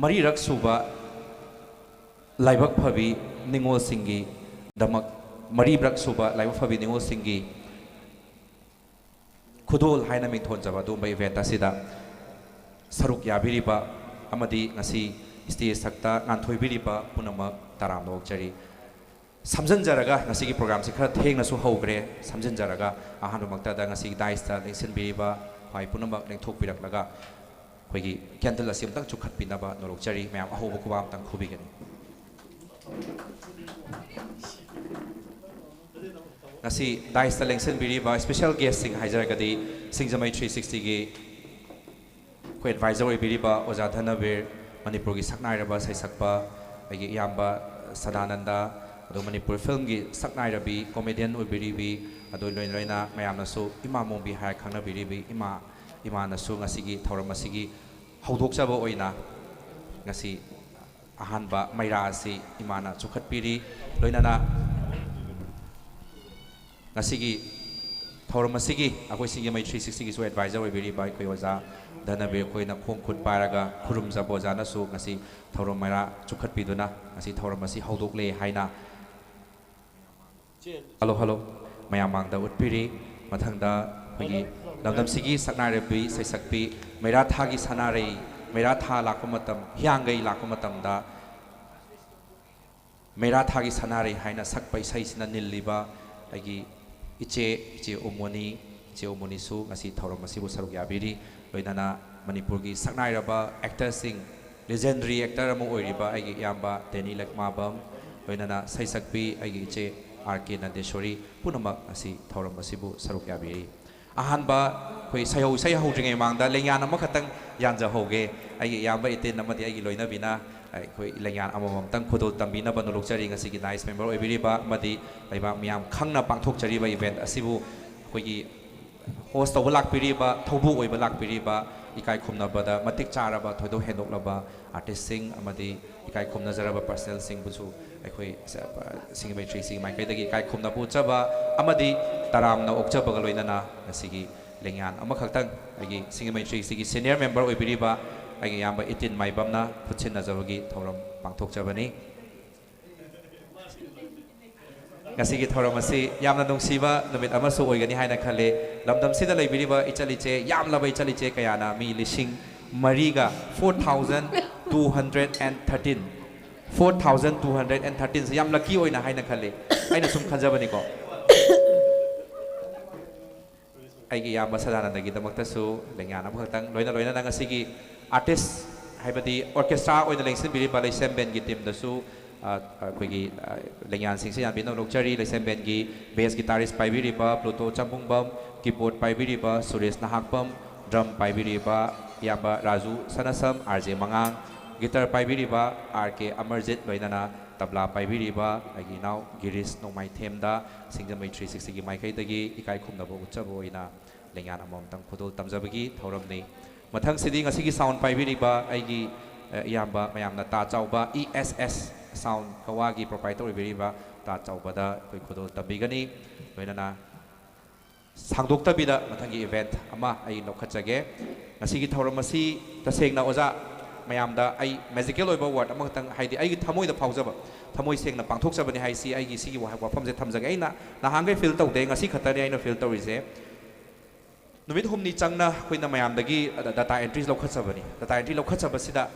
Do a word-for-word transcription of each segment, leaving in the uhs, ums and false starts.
ꯃꯔꯤꯔꯛ ꯁꯨꯕ ꯂꯥꯏꯕꯛ ꯐꯕꯤ ꯅꯤꯉꯣꯜꯁꯤꯡꯒꯤꯗꯃꯛ, ꯃꯔꯤꯔꯛ ꯁꯨꯕ ꯂꯥꯏꯕꯛ ꯐꯕꯤ ꯅꯤꯉꯣꯜꯁꯤꯡꯒꯤ ꯈꯨꯗꯣꯜ ꯍꯥꯏꯅ ꯃꯤꯡꯊꯣꯟꯖꯕ ꯑꯗꯨꯒꯨꯝꯕ ꯏꯚꯦꯟꯠ ꯑꯁꯤꯗ ꯁꯔꯨꯛ ꯌꯥꯕꯤꯔꯤꯕ ꯑꯃꯗꯤ ꯉꯁꯤ ꯁ꯭ꯇꯦꯖ ꯊꯛꯇ ꯉꯥꯟꯊꯣꯏꯕꯤꯔꯤꯕ ꯄꯨꯝꯅꯃꯛ ꯇꯔꯥꯝꯅ ꯑꯣꯛꯆꯔꯤ꯫ ꯁꯝꯖꯤꯟꯖꯔꯒ, ꯉꯁꯤꯒꯤ ꯄ꯭ꯔꯣꯒ꯭ꯔꯥꯝꯁꯤ ꯈꯔ ꯊꯦꯡꯅꯁꯨ ꯍꯧꯈ꯭ꯔꯦ, ꯁꯝꯖꯤꯟꯖꯔꯒ ꯑꯍꯥꯟꯕꯃꯛꯇꯗ ꯉꯁꯤ ꯗꯥꯏꯁꯇ ꯂꯦꯡꯁꯤꯟꯕꯤꯔꯤꯕ ꯈ꯭ꯋꯥꯏ ꯄꯨꯝꯅꯃꯛ ꯂꯦꯡꯊꯣꯛꯄꯤꯔꯛꯂꯒ ꯑꯩꯈꯣꯏꯒꯤ ꯀꯦꯟꯗꯜ ꯑꯁꯤ ꯑꯃꯨꯛꯇꯪ ꯆꯨꯈꯠꯄꯤꯅꯕ ꯅꯣꯂꯣꯛꯆꯔꯤ꯫ ꯃꯌꯥꯝ ꯑꯍꯧꯕ ꯈꯨꯕꯥꯛ ꯑꯃꯇꯪ ꯈꯨꯕꯤꯒꯅꯤ꯫ ꯉꯁꯤ ꯗꯥꯏꯁꯇ ꯂꯦꯡꯁꯤꯟꯕꯤꯔꯤꯕ ꯏꯁꯄꯤꯁꯦꯜ ꯒꯦꯁꯁꯤꯡ ꯍꯥꯏꯖꯔꯒꯗꯤ ꯁꯤꯡꯖꯃꯩ ꯊ꯭ꯔꯤ ꯁꯤꯛꯁꯇꯤꯒꯤ ꯑꯩꯈꯣꯏ ꯑꯦꯗꯚꯥꯏꯖꯔ ꯑꯣꯏꯕꯤꯔꯤꯕ ꯑꯣꯖꯥ ꯙꯅꯕꯤꯔ, ꯃꯅꯤꯄꯨꯔꯒꯤ ꯁꯛꯅꯥꯏꯔꯕ ꯁꯩꯁꯛꯄ ꯑꯩꯒꯤ ꯏꯌꯥꯝꯕ ꯁꯗꯥꯅꯟꯗ, ꯑꯗꯨ ꯃꯅꯤꯄꯨꯔ ꯐꯤꯂꯝꯒꯤ ꯁꯛꯅꯥꯏꯔꯕꯤ, ꯀꯣꯃꯦꯗꯤꯌꯟ ꯑꯣꯏꯕꯤꯔꯤꯕꯤ, ꯑꯗꯨ ꯂꯣꯏꯅ ꯂꯣꯏꯅ ꯃꯌꯥꯝꯅꯁꯨ ꯏꯃꯥ ꯃꯣꯡꯕꯤ ꯍꯥꯏꯔ ꯈꯪꯅꯕꯤꯔꯤꯕꯤ ꯏꯃꯥ, ꯏꯃꯥꯅꯁꯨ ꯉꯁꯤꯒꯤ ꯊꯧꯔꯝ ꯑꯁꯤꯒꯤ ꯍꯧꯗꯣꯛꯆꯕ ꯑꯣꯏꯅ ꯉꯁꯤ ꯑꯍꯥꯟꯕ ꯃꯩꯔꯥ ꯑꯁꯤ ꯏꯃꯥꯅ ꯆꯨꯈꯠꯄꯤꯔꯤ꯫ ꯂꯣꯏꯅꯅ ꯉꯁꯤꯒꯤ ꯊꯧꯔꯝ ꯑꯁꯤꯒꯤ ꯑꯩꯈꯣꯏ ꯁꯤꯡꯖꯃꯩ ꯊ꯭ꯔꯤ ꯁꯤꯛꯁꯇꯤꯒꯤꯁꯨ ꯑꯦꯗꯚꯥꯏꯖꯔ ꯑꯣꯏꯕꯤꯔꯤꯕ ꯑꯩꯈꯣꯏ ꯑꯣꯖꯥ ꯙꯅꯕꯤꯔ ꯑꯩꯈꯣꯏꯅ ꯈꯣꯡ ꯈꯨꯠ ꯄꯥꯏꯔꯒ ꯈꯨꯔꯨꯝꯖꯕ ꯑꯣꯖꯥꯅꯁꯨ ꯉꯁꯤ ꯊꯧꯔꯝ ꯃꯩꯔꯥ ꯆꯨꯈꯠꯄꯤꯗꯨꯅ ꯉꯁꯤ ꯊꯧꯔꯝ ꯑꯁꯤ ꯍꯧꯗꯣꯛꯂꯦ ꯍꯥꯏꯅ ꯍꯜꯂꯣ, ꯍꯜꯂꯣ꯫ ꯃꯌꯥꯝ ꯃꯥꯡꯗ ꯎꯠꯄꯤꯔꯤ꯫ ꯃꯊꯪꯗ ꯑꯩꯈꯣꯏꯒꯤ ꯂꯝꯗꯝꯁꯤꯒꯤ ꯁꯛꯅꯥꯏꯔꯕꯤ ꯁꯩꯁꯛꯄꯤ ꯃꯩꯔꯥꯊꯥꯒꯤ ꯁꯅꯥꯔꯩ, ꯃꯩꯔꯥꯊꯥ ꯂꯥꯛꯄ ꯃꯇꯝ, ꯍꯤꯌꯥꯡꯒꯩ ꯂꯥꯛꯄ ꯃꯇꯝꯗ ꯃꯩꯔꯥꯊꯥꯒꯤ ꯁꯅꯥꯔꯩ ꯍꯥꯏꯅ ꯁꯛꯄ ꯏꯁꯩꯁꯤꯅ ꯅꯤꯜꯂꯤꯕ ꯑꯩꯒꯤ ꯏꯆꯦ, ꯏꯆꯦ ꯎꯃꯣꯅꯤ, ꯏꯆꯦ ꯎꯃꯣꯅꯤꯁꯨ ꯉꯁꯤ ꯊꯧꯔꯝ ꯑꯁꯤꯕꯨ ꯁꯔꯨꯛ ꯌꯥꯕꯤꯔꯤ꯫ ꯂꯣꯏꯅꯅ ꯃꯅꯤꯄꯨꯔꯒꯤ ꯁꯛꯅꯥꯏꯔꯕ ꯑꯦꯛꯇꯔꯁꯤꯡ, ꯂꯤꯖꯦꯟꯗꯔꯤ ꯑꯦꯛꯇꯔ ꯑꯃ ꯑꯣꯏꯔꯤꯕ ꯑꯩꯒꯤ ꯏꯌꯥꯝꯕ ꯗꯦꯅꯤ ꯂꯩꯃꯥꯕꯝ, ꯂꯣꯏꯅꯅ ꯁꯩꯁꯛꯄꯤ ꯑꯩꯒꯤ ꯏꯆꯦ ꯑꯥꯔ ꯀꯦ ꯅꯟꯗꯦꯁꯣꯔꯤ ꯄꯨꯝꯅꯃꯛ ꯉꯁꯤ ꯊꯧꯔꯝ ꯑꯁꯤꯕꯨ ꯁꯔꯨꯛ ꯌꯥꯕꯤꯔꯤ꯫ ꯑꯍꯥꯟꯕ ꯑꯩꯈꯣꯏ ꯏꯁꯩ ꯍꯧ-, ꯏꯁꯩ ꯍꯧꯗ꯭ꯔꯤꯉꯩ ꯃꯃꯥꯡꯗ ꯂꯦꯡꯌꯥꯟ ꯑꯃꯈꯛꯇꯪ ꯌꯥꯟꯖꯍꯧꯒꯦ꯫ ꯑꯩꯒꯤ ꯏꯌꯥꯝꯕ ꯏꯇꯦꯟ ꯑꯃꯗꯤ ꯑꯩꯒꯤ ꯂꯣꯏꯅꯕꯤꯅ ꯑꯩꯈꯣꯏ ꯂꯦꯡꯌꯥꯟ ꯑꯃꯃꯝꯇꯪ ꯈꯨꯗꯣꯜ ꯇꯝꯕꯤꯅꯕ ꯅꯣꯂꯨꯛꯆꯔꯤ꯫ ꯉꯁꯤꯒꯤ ꯗꯥꯏꯁ ꯃꯦꯝꯕꯔ ꯑꯣꯏꯕꯤꯔꯤꯕ ꯑꯃꯗꯤ ꯂꯩꯕꯥꯛ ꯃꯤꯌꯥꯝ ꯈꯪꯅ ꯄꯥꯡꯊꯣꯛꯆꯔꯤꯕ ꯏꯚꯦꯟꯠ ꯑꯁꯤꯕꯨ ꯑꯩꯈꯣꯏꯒꯤ ꯍꯣꯁ ꯇꯧꯕ ꯂꯥꯛꯄꯤꯔꯤꯕ, ꯊꯧꯕꯨ ꯑꯣꯏꯕ ꯂꯥꯛꯄꯤꯔꯤꯕ, ꯏꯀꯥꯏ ꯈꯨꯝꯅꯕꯗ ꯃꯇꯤꯛ ꯆꯥꯔꯕ, ꯊꯣꯏꯗꯣꯛ ꯍꯦꯟꯗꯣꯛꯂꯕ ꯑꯥꯔꯇꯤꯁ꯭ꯠꯁꯤꯡ ꯑꯃꯗꯤ ꯏꯀꯥꯏ ꯈꯨꯝꯅꯖꯔꯕ ꯄꯔꯁꯅꯦꯜꯁꯤꯡꯕꯨꯁꯨ ꯑꯩꯈꯣꯏ ꯁ-, ꯄ-, ꯁꯤꯡꯖꯃꯩ ꯊ꯭ꯔꯤ ꯁꯤꯛꯁꯇꯤꯒꯤ ꯃꯥꯏꯀꯩꯗꯒꯤ ꯏꯀꯥꯏ ꯈꯨꯝꯅꯕ ꯎꯠꯆꯕ ꯑꯃꯗꯤ ꯇꯔꯥꯝꯅ ꯑꯣꯛꯆꯕꯒ ꯂꯣꯏꯅꯅ ꯉꯁꯤꯒꯤ ꯂꯦꯡꯌꯥꯟ ꯑꯃꯈꯛꯇꯪ ꯑꯩꯒꯤ ꯁꯤꯡꯖꯃꯩ ꯊ꯭ꯔꯤ ꯁꯤꯛꯁꯇꯤꯒꯤ ꯁꯦꯅꯤꯌꯔ ꯃꯦꯝꯕꯔ ꯑꯣꯏꯕꯤꯔꯤꯕ ꯑꯩꯒꯤ ꯏꯌꯥꯝꯕ ꯏꯇꯤꯟ ꯃꯥꯏꯕꯝꯅ ꯈꯨꯠꯁꯤꯟꯅꯖꯕꯒꯤ ꯊꯧꯔꯝ ꯄꯥꯡꯊꯣꯛꯆꯕꯅꯤ꯫ ꯉꯁꯤꯒꯤ ꯊꯧꯔꯝ ꯑꯁꯤ ꯌꯥꯝꯅ ꯅꯨꯡꯁꯤꯕ ꯅꯨꯃꯤꯠ ꯑꯃꯁꯨ ꯑꯣꯏꯒꯅꯤ ꯍꯥꯏꯅ ꯈꯜꯂꯤ꯫ ꯂꯝꯗꯝꯁꯤꯗ ꯂꯩꯕꯤꯔꯤꯕ ꯏꯆꯜ ꯏꯆꯦ, ꯌꯥꯝꯂꯕ ꯏꯆꯜ ꯏꯆꯦ ꯀꯌꯥꯅ, ꯃꯤ ꯂꯤꯁꯤꯡ ꯃꯔꯤꯒ, four thousand two hundred and thirteen, four thousand two hundred and thirteen ꯁꯤ ꯌꯥꯝ ꯂꯛꯀꯤ ꯑꯣꯏꯅ ꯍꯥꯏꯅ ꯈꯜꯂꯤ꯫ ꯑꯩꯅ ꯁꯨꯝ ꯈꯟꯖꯕꯅꯤꯀꯣ꯫ ꯑꯩꯒꯤ ꯏꯌꯥꯝꯕ ꯁꯗꯥꯅꯟꯗꯒꯤꯗꯃꯛꯇꯁꯨ ꯂꯦꯡꯌꯥꯟ ꯑꯃꯈꯛꯇꯪ, ꯂꯣꯏꯅ ꯂꯣꯏꯅꯅ ꯉꯁꯤꯒꯤ ꯑꯥꯔꯇꯤꯁ, ꯍꯥꯏꯕꯗꯤ ꯑꯣꯔꯀꯦꯁꯇ꯭ꯔꯥ ꯑꯣꯏꯅ ꯂꯦꯡꯁꯤꯟꯕꯤꯔꯤꯕ ꯂꯩꯁꯦꯝ ꯕꯦꯟꯒꯤ ꯇꯤꯝꯗꯁꯨ, ꯑ, ꯑꯩꯈꯣꯏꯒꯤ, ꯑ, ꯂꯦꯡꯌꯥꯟꯁꯤꯡꯁꯦ ꯌꯥꯟꯕꯤꯅꯕ ꯂꯧꯖꯔꯤ꯫ ꯂꯩꯁꯦꯝ ꯕꯦꯟꯒꯤ ꯕꯦꯁ ꯒꯤꯇꯥꯔꯤꯁ ꯄꯥꯏꯕꯤꯔꯤꯕ ꯄ꯭ꯂꯨꯇꯣ ꯆꯪꯕꯨꯡꯕꯝ, ꯀꯤꯕꯣꯔꯗ ꯄꯥꯏꯕꯤꯔꯤꯕ ꯁꯨꯔꯦꯁ ꯅꯍꯥꯛꯄꯝ, ꯗ꯭ꯔꯝ ꯄꯥꯏꯕꯤꯔꯤꯕ ꯏꯌꯥꯝꯕ ꯔꯥꯖꯨ ꯁꯅꯁꯝ, ꯑꯥꯔ ꯖꯦ ꯃꯉꯥꯡ, ꯒꯤꯇꯥꯔ ꯄꯥꯏꯕꯤꯔꯤꯕ ꯑꯥꯔ ꯀꯦ ꯑꯃꯔꯖꯤꯠ, ꯂꯣꯏꯅꯅ ꯇꯕ꯭ꯂꯥ ꯄꯥꯏꯕꯤꯔꯤꯕ ꯑꯩꯒꯤ ꯏꯅꯥꯎ ꯒꯤꯔꯤꯁ ꯅꯣꯡꯃꯥꯏꯊꯦꯝꯗ ꯁꯤꯡꯖꯃꯩ three sixty ꯒꯤ ꯃꯥꯏꯀꯩꯗꯒꯤ ꯏꯀꯥꯏ ꯈꯨꯝꯅꯕ ꯎꯠꯆꯕ ꯑꯣꯏꯅ ꯂꯦꯡꯌꯥꯟ ꯑꯃꯃꯝꯇꯪ ꯈꯨꯗꯣꯜ ꯇꯝꯖꯕꯒꯤ ꯊꯧꯔꯝꯅꯤ꯫ ꯃꯊꯪꯁꯤꯗꯤ ꯉꯁꯤꯒꯤ ꯁꯥꯎꯟ ꯄꯥꯏꯕꯤꯔꯤꯕ ꯑꯩꯒꯤ, ꯑ, ꯏꯌꯥꯝꯕ ꯃꯌꯥꯝꯅ ꯇꯥ ꯆꯥꯎꯕ, ꯏ ꯑꯦꯁ ꯑꯦꯁ ꯁꯥꯎꯟ ꯀꯋꯥꯒꯤ ꯄ꯭ꯔꯣꯄꯥꯏꯇꯔ ꯑꯣꯏꯕꯤꯔꯤꯕ ꯇꯥ ꯆꯥꯎꯕꯗ ꯑꯩꯈꯣꯏ ꯈꯨꯗꯣꯜ ꯇꯝꯕꯤꯒꯅꯤ꯫ ꯂꯣꯏꯅꯅ ꯁꯥꯡꯗꯣꯛꯇꯕꯤꯗ ꯃꯊꯪꯒꯤ ꯏꯚꯦꯟꯠ ꯑꯃ ꯑꯩ ꯂꯧꯈꯠꯆꯒꯦ꯫ ꯉꯁꯤꯒꯤ ꯊꯧꯔꯝ ꯑꯁꯤ ꯇꯁꯦꯡꯅ ꯑꯣꯖꯥ ꯃꯌꯥꯝꯗ ꯑꯩ ꯃꯦꯖꯤꯀꯦꯜ ꯑꯣꯏꯕ ꯋꯥꯔꯗ ꯑꯃꯈꯛꯇꯪ, ꯍꯥꯏꯗꯤ ꯑꯩꯒꯤ ꯊꯃꯣꯏꯗ ꯐꯥꯎꯖꯕ, ꯊꯃꯣꯏ ꯁꯦꯡꯅ ꯄꯥꯡꯊꯣꯛꯆꯕꯅꯤ ꯍꯥꯏꯁꯤ ꯑꯩꯒꯤ ꯁꯤꯒꯤ ꯋꯥꯍ-, ꯋꯥꯐꯝꯁꯦ ꯊꯝꯖꯒꯦ꯫ ꯑꯩꯅ ꯅꯍꯥꯟꯈꯩ ꯐꯤꯜ ꯇꯧꯗꯦ, ꯉꯁꯤ ꯈꯛꯇꯅꯤ ꯑꯩꯅ ꯐꯤꯜ ꯇꯧꯔꯤꯁꯦ꯫ ꯅꯨꯃꯤꯠ ꯍꯨꯝꯅꯤ ꯆꯪꯅ ꯑꯩꯈꯣꯏꯅ ꯃꯌꯥꯝꯗꯒꯤ ꯗꯇꯥ ꯑꯦꯟꯇ꯭ꯔꯤꯁ ꯂꯧꯈꯠꯆꯕꯅꯤ꯫ ꯗꯇꯥ ꯑꯦꯟꯇ꯭ꯔꯤ ꯂꯧꯈꯠꯆꯕꯁꯤꯗ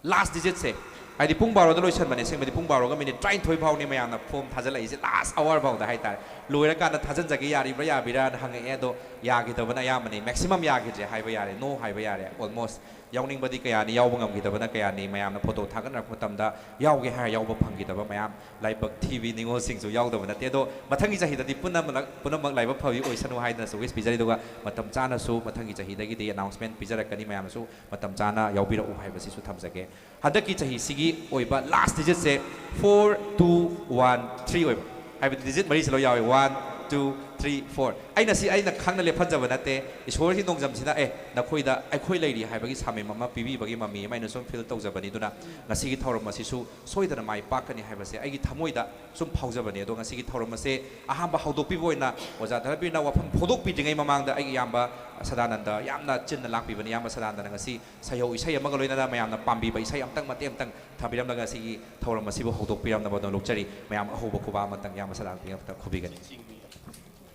ꯂꯥꯁ ꯗꯤꯖꯤꯠꯁꯦ, ꯍꯥꯏꯗꯤ ꯄꯨꯡ ꯕꯥꯔꯣꯗ ꯂꯣꯏꯁꯟꯕꯅꯦ, ꯑꯁꯦꯡꯕꯗꯤ ꯄꯨꯡ ꯕꯥꯔꯣꯒ ꯃꯤꯅꯤꯠ ꯇꯔꯥꯅꯤꯊꯣꯏ ꯐꯥꯎꯅꯤ ꯃꯌꯥꯝꯅ ꯐꯣꯝ ꯊꯥꯖꯤꯜꯂꯛꯏꯁꯦ, ꯂꯥꯁ ꯑꯋꯥꯔ ꯐꯥꯎꯗ ꯍꯥꯏꯇꯥꯔꯦ꯫ ꯂꯣꯏꯔꯀꯥꯟꯗ ꯊꯥꯖꯤꯟꯖꯒꯦ, ꯌꯥꯔꯤꯕ꯭ꯔꯥ ꯌꯥꯕꯤꯔꯥꯅ ꯍꯪꯉꯛꯑꯦ, ꯑꯗꯣ ꯌꯥꯈꯤꯗꯕꯅ ꯑꯌꯥꯝꯕꯅꯤ, ꯃꯦꯛꯁꯤꯃꯝ ꯌꯥꯈꯤꯗ꯭ꯔꯦ ꯍꯥꯏꯕ ꯌꯥꯔꯦ, ꯅꯣ ꯍꯥꯏꯕ ꯌꯥꯔꯦ ꯑꯣꯜꯃꯣꯁ꯫ ꯌꯥꯎꯅꯤꯡꯕꯗꯤ ꯀꯌꯥꯅꯤ, ꯌꯥꯎꯕ ꯉꯝꯈꯤꯗꯕꯅ ꯀꯌꯥꯅꯤ, ꯃꯌꯥꯝꯅ ꯐꯣꯇꯣ ꯊꯥꯒꯠꯅꯔꯛꯄ ꯃꯇꯝꯗ ꯌꯥꯎꯒꯦ ꯍꯥꯏꯔ ꯌꯥꯎꯕ ꯐꯪꯈꯤꯗꯕ ꯃꯌꯥꯝ, ꯂꯥꯏꯕꯛ ꯊꯤꯕꯤ ꯅꯤꯉꯣꯜꯁꯤꯡꯁꯨ ꯌꯥꯎꯗꯕ ꯅꯠꯇꯦ꯫ ꯑꯗꯣ ꯃꯊꯪꯒꯤ ꯆꯍꯤꯗꯗꯤ ꯄꯨꯝꯅꯃꯛ, ꯄꯨꯝꯅꯃꯛ ꯂꯥꯏꯕꯛ ꯐꯕꯤ ꯑꯣꯏꯁꯅꯨ ꯍꯥꯏꯗꯅꯁꯨ ꯋꯤꯁ ꯄꯤꯖꯔꯤ꯫ ꯑꯗꯨꯒ ꯃꯇꯝ ꯆꯥꯅꯁꯨ ꯃꯊꯪꯒꯤ ꯆꯍꯤꯗꯒꯤꯗꯤ ꯑꯦꯅꯥꯎꯟꯁꯃꯦꯟ ꯄꯤꯖꯔꯛꯀꯅꯤ, ꯃꯌꯥꯝꯅꯁꯨ ꯃꯇꯝ ꯆꯥꯅ ꯌꯥꯎꯕꯤꯔꯛꯎ ꯍꯥꯏꯕꯁꯤꯁꯨ ꯊꯝꯖꯒꯦ꯫ ꯍꯟꯗꯛꯀꯤ ꯆꯍꯤꯁꯤꯒꯤ ꯑꯣꯏꯕ ꯂꯥꯁ ꯗꯤꯖꯤꯠꯁꯦ four two one three ꯑꯣꯏꯕ, ꯍꯥꯏꯕꯗꯤ ꯗꯤꯖꯤꯠ ꯃꯔꯤꯁꯤ ꯂꯣꯏ ꯌꯥꯎꯋꯦ꯫ One, Two, three, four. ꯑꯩꯅ ꯁꯤ ꯑꯩꯅ ꯈꯪꯅ ꯂꯦꯞꯍꯟꯖꯕ ꯅꯠꯇꯦ꯫ ꯏꯁꯣꯔꯒꯤ ꯅꯣꯡꯖꯝꯁꯤꯅ, "ꯑꯦ, ꯅꯈꯣꯏꯗ ꯑꯩꯈꯣꯏ ꯂꯩꯔꯤ" ꯍꯥꯏꯕꯒꯤ ꯁꯥꯃꯦꯝ ꯑꯃ ꯄꯤꯕꯤꯕꯒꯤ ꯃꯃꯤ ꯑꯃ ꯑꯩꯅ ꯁꯨꯝ feel ꯇꯧꯖꯕꯅꯤ꯫ ꯑꯗꯨꯅ ꯉꯁꯤꯒꯤ ꯊꯧꯔꯝ ꯑꯁꯤꯁꯨ ꯁꯣꯏꯗꯅ ꯃꯥꯏ ꯄꯥꯛꯀꯅꯤ ꯍꯥꯏꯕꯁꯦ ꯑꯩꯒꯤ ꯊꯃꯣꯏꯗ ꯁꯨꯝ ꯐꯥꯎꯖꯕꯅꯤ꯫ ꯑꯗꯣ ꯉꯁꯤꯒꯤ ꯊꯧꯔꯝ ꯑꯁꯦ ꯑꯍꯥꯟꯕ ꯍꯧꯗꯣꯛꯄꯤꯕ ꯑꯣꯏꯅ ꯑꯣꯖꯥ ꯙꯅꯕꯤꯔꯅ ꯋꯥꯐꯝ ꯐꯣꯡꯗꯣꯛꯄꯤꯗ꯭ꯔꯤꯉꯩ ꯃꯃꯥꯡꯗ ꯑꯩꯒꯤ ꯏꯌꯥꯝꯕ ꯁꯗꯥꯅꯟꯗ ꯌꯥꯝꯅ ꯆꯤꯟꯅ ꯂꯥꯛꯄꯤꯕꯅꯤ꯫ ꯏꯌꯥꯝꯕ ꯁꯗꯥꯅꯟꯗꯅ ꯉꯁꯤ ꯁꯩꯍꯧ ꯏꯁꯩ ꯑꯃꯒ ꯂꯣꯏꯅꯅ ꯃꯌꯥꯝꯅ ꯄꯥꯝꯕꯤꯕ ꯏꯁꯩ ꯑꯃꯇꯪ ꯃꯇꯦꯛ ꯑꯃꯇꯪ ꯊꯝꯕꯤꯔꯝꯂꯒ ꯉꯁꯤꯒꯤ ꯊꯧꯔꯝ ꯑꯁꯤꯕꯨ ꯍꯧꯗꯣꯛꯄꯤꯔꯝꯅꯕ ꯅꯣꯜꯂꯨꯛꯆꯔꯤ꯫ ꯃꯌꯥꯝ ꯑꯍꯧꯕ ꯈꯨꯕꯥꯛ ꯑꯃꯇꯪ ꯏꯌꯥꯝꯕ ꯁꯗꯥꯅꯟꯗ ꯑꯃꯇꯪ ꯈꯨꯕꯤꯒꯅꯤ꯫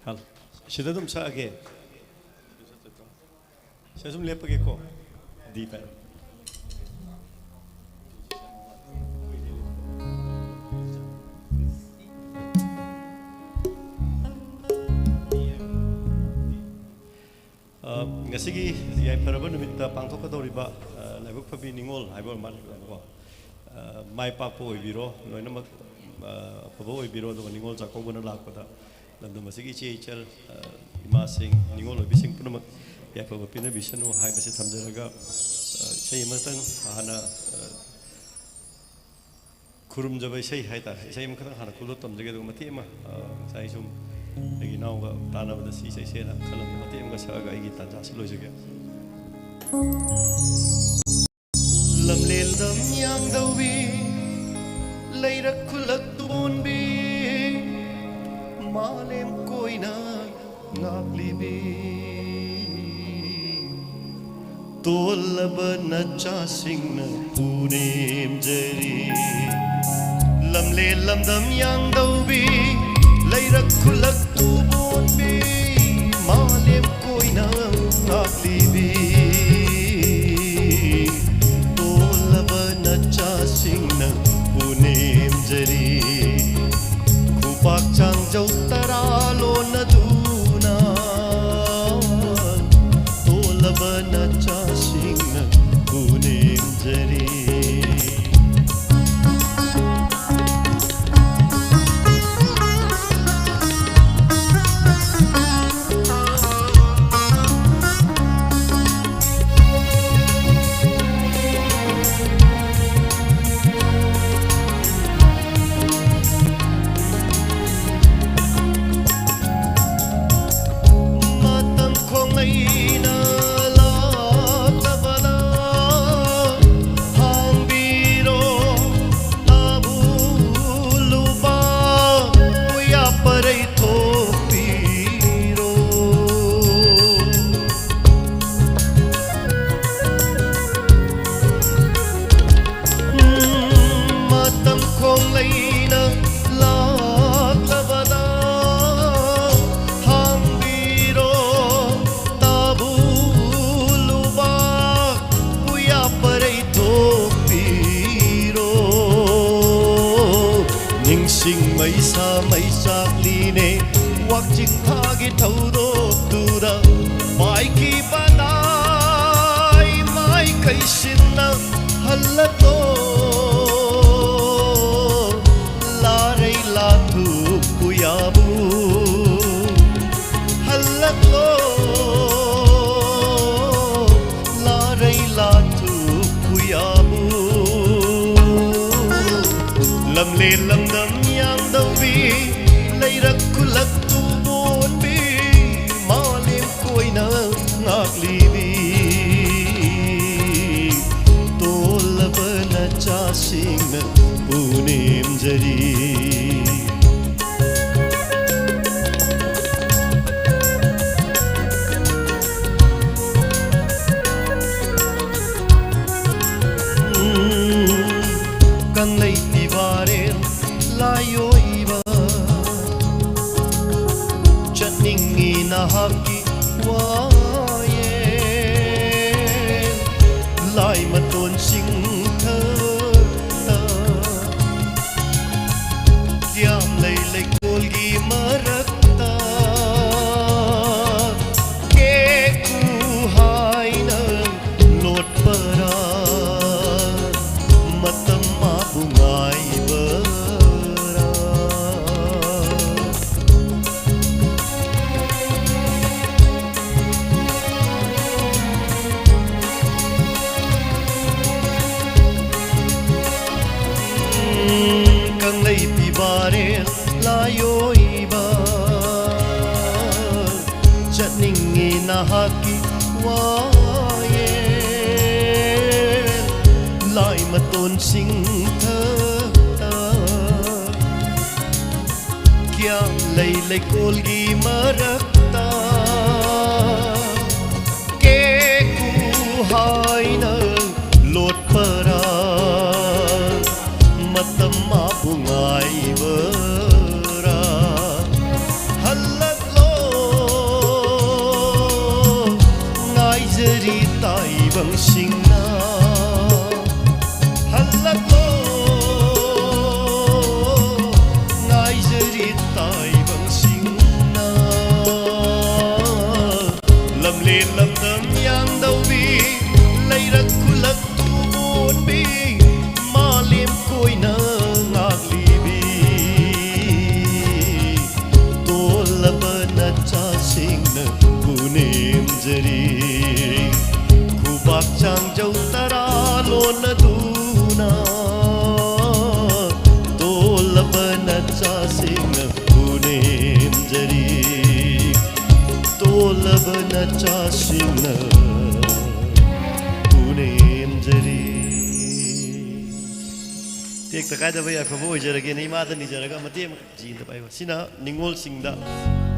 ꯍꯜꯂꯣ꯫ ꯁꯤꯗ ꯑꯗꯨꯝ ꯁꯛꯑꯒꯦ꯫ ꯁꯤꯗ ꯁꯨꯝ ꯂꯦꯞꯄꯒꯦꯀꯣ꯫ D flat꯫ ꯑ, ꯉꯁꯤꯒꯤ ꯌꯥꯏꯐꯔꯕ ꯅꯨꯃꯤꯠꯇ ꯄꯥꯡꯊꯣꯛꯀꯗꯧꯔꯤꯕ, ꯑ, ꯂꯥꯏꯕꯛ ꯐꯕꯤ ꯅꯤꯉꯣꯜ ꯍꯥꯏꯕ ꯑꯣꯏꯔ ꯃꯥꯜꯂꯦꯀꯣ꯫ ꯑ, ꯃꯥꯏ ꯄꯥꯛꯄ ꯑꯣꯏꯕꯤꯔꯣ, ꯂꯣꯏꯅꯃꯛ, ꯑ, ꯑꯐꯕ ꯑꯣꯏꯕꯤꯔꯣ, ꯑꯗꯨꯒ ꯅꯤꯉꯣꯜ ꯆꯥꯛꯀꯧꯕꯅ ꯂꯥꯛꯄꯗ ꯂꯝꯗꯝ ꯑꯁꯤꯒꯤ ꯏꯆꯦ ꯏꯆꯜ, ꯑ, ꯏꯃꯥꯁꯤꯡ, ꯅꯤꯉꯣꯜ ꯑꯣꯏꯕꯤꯁꯤꯡ ꯄꯨꯝꯅꯃꯛ ꯌꯥꯏꯐꯕ ꯄꯤꯅꯕꯤꯁꯅꯨ ꯍꯥꯏꯕꯁꯤ ꯊꯝꯖꯔꯒ, ꯑ, ꯏꯁꯩ ꯑꯃꯇꯪ ꯍꯥꯟꯅ, ꯑ, ꯈꯨꯔꯨꯝꯖꯕ ꯏꯁꯩ ꯍꯥꯏꯇꯥꯔꯦ, ꯏꯁꯩ ꯑꯃꯈꯛꯇꯪ ꯍꯥꯟꯅ ꯈꯨꯗꯣꯜ ꯇꯝꯖꯒꯦ, ꯑꯗꯨꯒ ꯃꯇꯦꯛ ꯑꯃ, ꯑ, ꯉꯁꯥꯏ ꯁꯨꯝ ꯑꯩꯒꯤ ꯏꯅꯥꯎꯒ ꯇꯥꯟꯅꯕꯗ ꯁꯤ ꯏꯁꯩꯁꯦꯅ ꯈꯜꯂꯝꯕ ꯃꯇꯦꯛ ꯑꯃꯒ ꯁꯛꯑꯒ ꯑꯩꯒꯤ ꯇꯥꯟꯖꯥꯁꯤ ꯂꯣꯏꯖꯒꯦ꯫ ꯂꯝꯂꯦꯟꯗꯝ ꯌꯥꯡꯗꯧꯕꯤ, ꯂꯩꯔꯛ ꯈꯨꯜꯂꯛ ꯇꯣꯟꯕꯤ, ꯃꯥꯂꯦꯝ ꯀꯣꯏꯅ ꯉꯥꯛꯂꯤꯕꯤ, ꯇꯣꯜꯂꯕ ꯅꯆꯥꯁꯤꯡꯅ ꯄꯨꯅꯦꯝꯖꯔꯤ꯫ ꯂꯝꯂꯦꯟ ꯂꯝꯗꯝ ꯌꯥꯡꯗꯧꯕꯤ, ꯂꯩꯔꯛ ꯈꯨꯜꯂꯛ ꯇꯨꯕꯣꯟꯕꯤ, ꯃꯥꯂꯦꯝ ꯀꯣꯏꯅ ꯉꯥꯛꯂꯤꯕꯤ, ꯇꯣꯜꯂꯕ ꯅꯆꯥꯁꯤꯡꯅ ꯄꯨꯅꯦꯝꯖꯔꯤ꯫ ꯈꯨꯄꯥꯛ ꯆꯥꯡꯖꯧ ꯇꯔꯥ ꯂꯣꯟꯅꯗꯨꯅ, ꯇꯣꯜꯂꯕ ꯅꯆꯥꯁꯤꯡꯅ ꯄꯨꯅꯦꯝꯖꯔꯤ꯫ ꯂꯥꯛꯂꯤꯅꯦ꯫ ꯋꯥꯛꯆꯤꯡ ꯊꯥꯒꯤ ꯊꯧꯗꯣꯛꯇꯨꯗ ꯄꯥꯏꯈꯤꯕꯗꯥꯏ ꯃꯥꯏꯀꯩꯁꯤꯟꯅ ꯍꯜꯂꯛꯂꯣ꯫ ꯂꯥꯔꯩ ꯂꯥꯊꯨꯞ ꯄꯨꯌꯥꯕꯨ ꯍꯜꯂꯛꯂꯣ꯫ ꯂꯥꯔꯩ ꯂꯥꯊꯨꯞ ꯄꯨꯌꯥꯕꯨ ꯂꯝꯂꯦꯟ ꯂꯝꯗꯝ ꯌꯥꯝꯗꯧꯕꯤ ꯂꯩꯔꯛ ꯈꯨꯜꯂꯛ ꯇꯨꯕꯣꯟꯕꯤ ꯃꯥꯂꯦꯝ ꯀꯣꯏꯅ ꯉꯥꯛꯂꯤꯕꯤ ꯇꯣꯜꯂꯕ ꯅꯆꯥꯁꯤꯡꯅ ꯄꯨꯅꯦꯝꯖꯔꯤ꯫ ꯎꯝ, ꯀꯪꯂꯩ ꯐꯤꯕꯥꯔꯦꯜ ꯂꯥꯏꯑꯣꯏꯕ ꯆꯠꯅꯤꯡꯉꯤ ꯅꯍꯥꯛꯀꯤ ꯋꯥꯌꯦꯜ ꯂꯥꯏ ꯃꯇꯣꯟ ꯆꯤꯡꯊꯛꯇ ꯀ꯭ꯌꯥꯝ ꯂꯩ ꯂꯩꯀꯣꯜꯒꯤ ꯃꯔꯛꯇ ꯀꯦꯀꯨ ꯍꯥꯏꯅ ꯂꯣꯠꯄꯔꯥ ꯃꯇꯝ ꯃꯥꯕꯨ ꯉꯥꯏꯕꯔꯥ꯫ ꯎꯝ, ꯀꯪꯂꯩ ꯐꯤꯕꯥꯔꯦꯜ ꯂꯥꯏꯑꯣꯏꯕ ꯆꯠꯅꯤꯡꯉꯤ ꯅꯍꯥꯛꯀꯤ ꯋꯥꯌꯦꯜ ꯂꯥꯏ ꯃꯇꯣꯟꯁꯤꯡ ꯊꯛꯇ ꯀ꯭ꯌꯥꯝ ꯂꯩ ꯂꯩꯀꯣꯜꯒꯤ ꯃꯔꯛꯇ ꯀꯦꯀꯨ ꯍꯥꯏꯅ ꯂꯣꯠꯄꯔꯥ ꯃꯇꯝ ꯃꯥꯕꯨ ꯉꯥꯏꯕꯔꯥ꯫ ꯍꯜꯂꯛꯂꯣ ꯉꯥꯏꯖꯔꯤ ꯇꯥꯏꯕꯪꯁꯤꯡꯅ꯫ ꯍꯜꯂꯛꯂꯣ ꯉꯥꯏꯖꯔꯤ ꯂꯝꯗꯝ ꯌꯥꯡꯗꯧꯕꯤ, ꯂꯩꯔꯛ ꯈꯨꯜꯂꯛ ꯇꯨꯕꯣꯟꯕꯤ, ꯃꯥꯂꯦꯝ ꯀꯣꯏꯅ ꯉꯥꯛꯂꯤꯕꯤ꯫ ꯇꯣꯜꯂꯕ ꯅꯆꯥꯁꯤꯡꯅ ꯄꯨꯅꯦꯝꯖꯔꯤ꯫ ꯈꯨꯕꯥꯛ ꯆꯥꯡꯖꯧ ꯇꯔꯥ ꯂꯣꯟꯅꯗꯨꯅ, ꯇꯣꯜꯂꯕ ꯅꯆꯥꯁꯤꯡꯅ ꯄꯨꯅꯦꯝꯖꯔꯤ꯫ ꯇꯣꯜꯂꯕ ꯅꯆꯥꯁꯤꯡꯅ ꯄꯨꯅꯦꯝꯖꯔꯤ꯫ ꯇꯦꯛꯇ ꯀꯥꯏꯗꯕ ꯌꯥꯏꯐꯕ ꯑꯣꯏꯖꯔꯒꯦꯅ ꯏꯃꯥꯗ ꯅꯤꯖꯔꯒ ꯃꯇꯦꯛ ꯑꯃ ꯖꯤꯗ ꯄꯥꯏꯕ꯫ ꯁꯤꯅ ꯅꯤꯉꯣꯜꯁꯤꯡꯗ,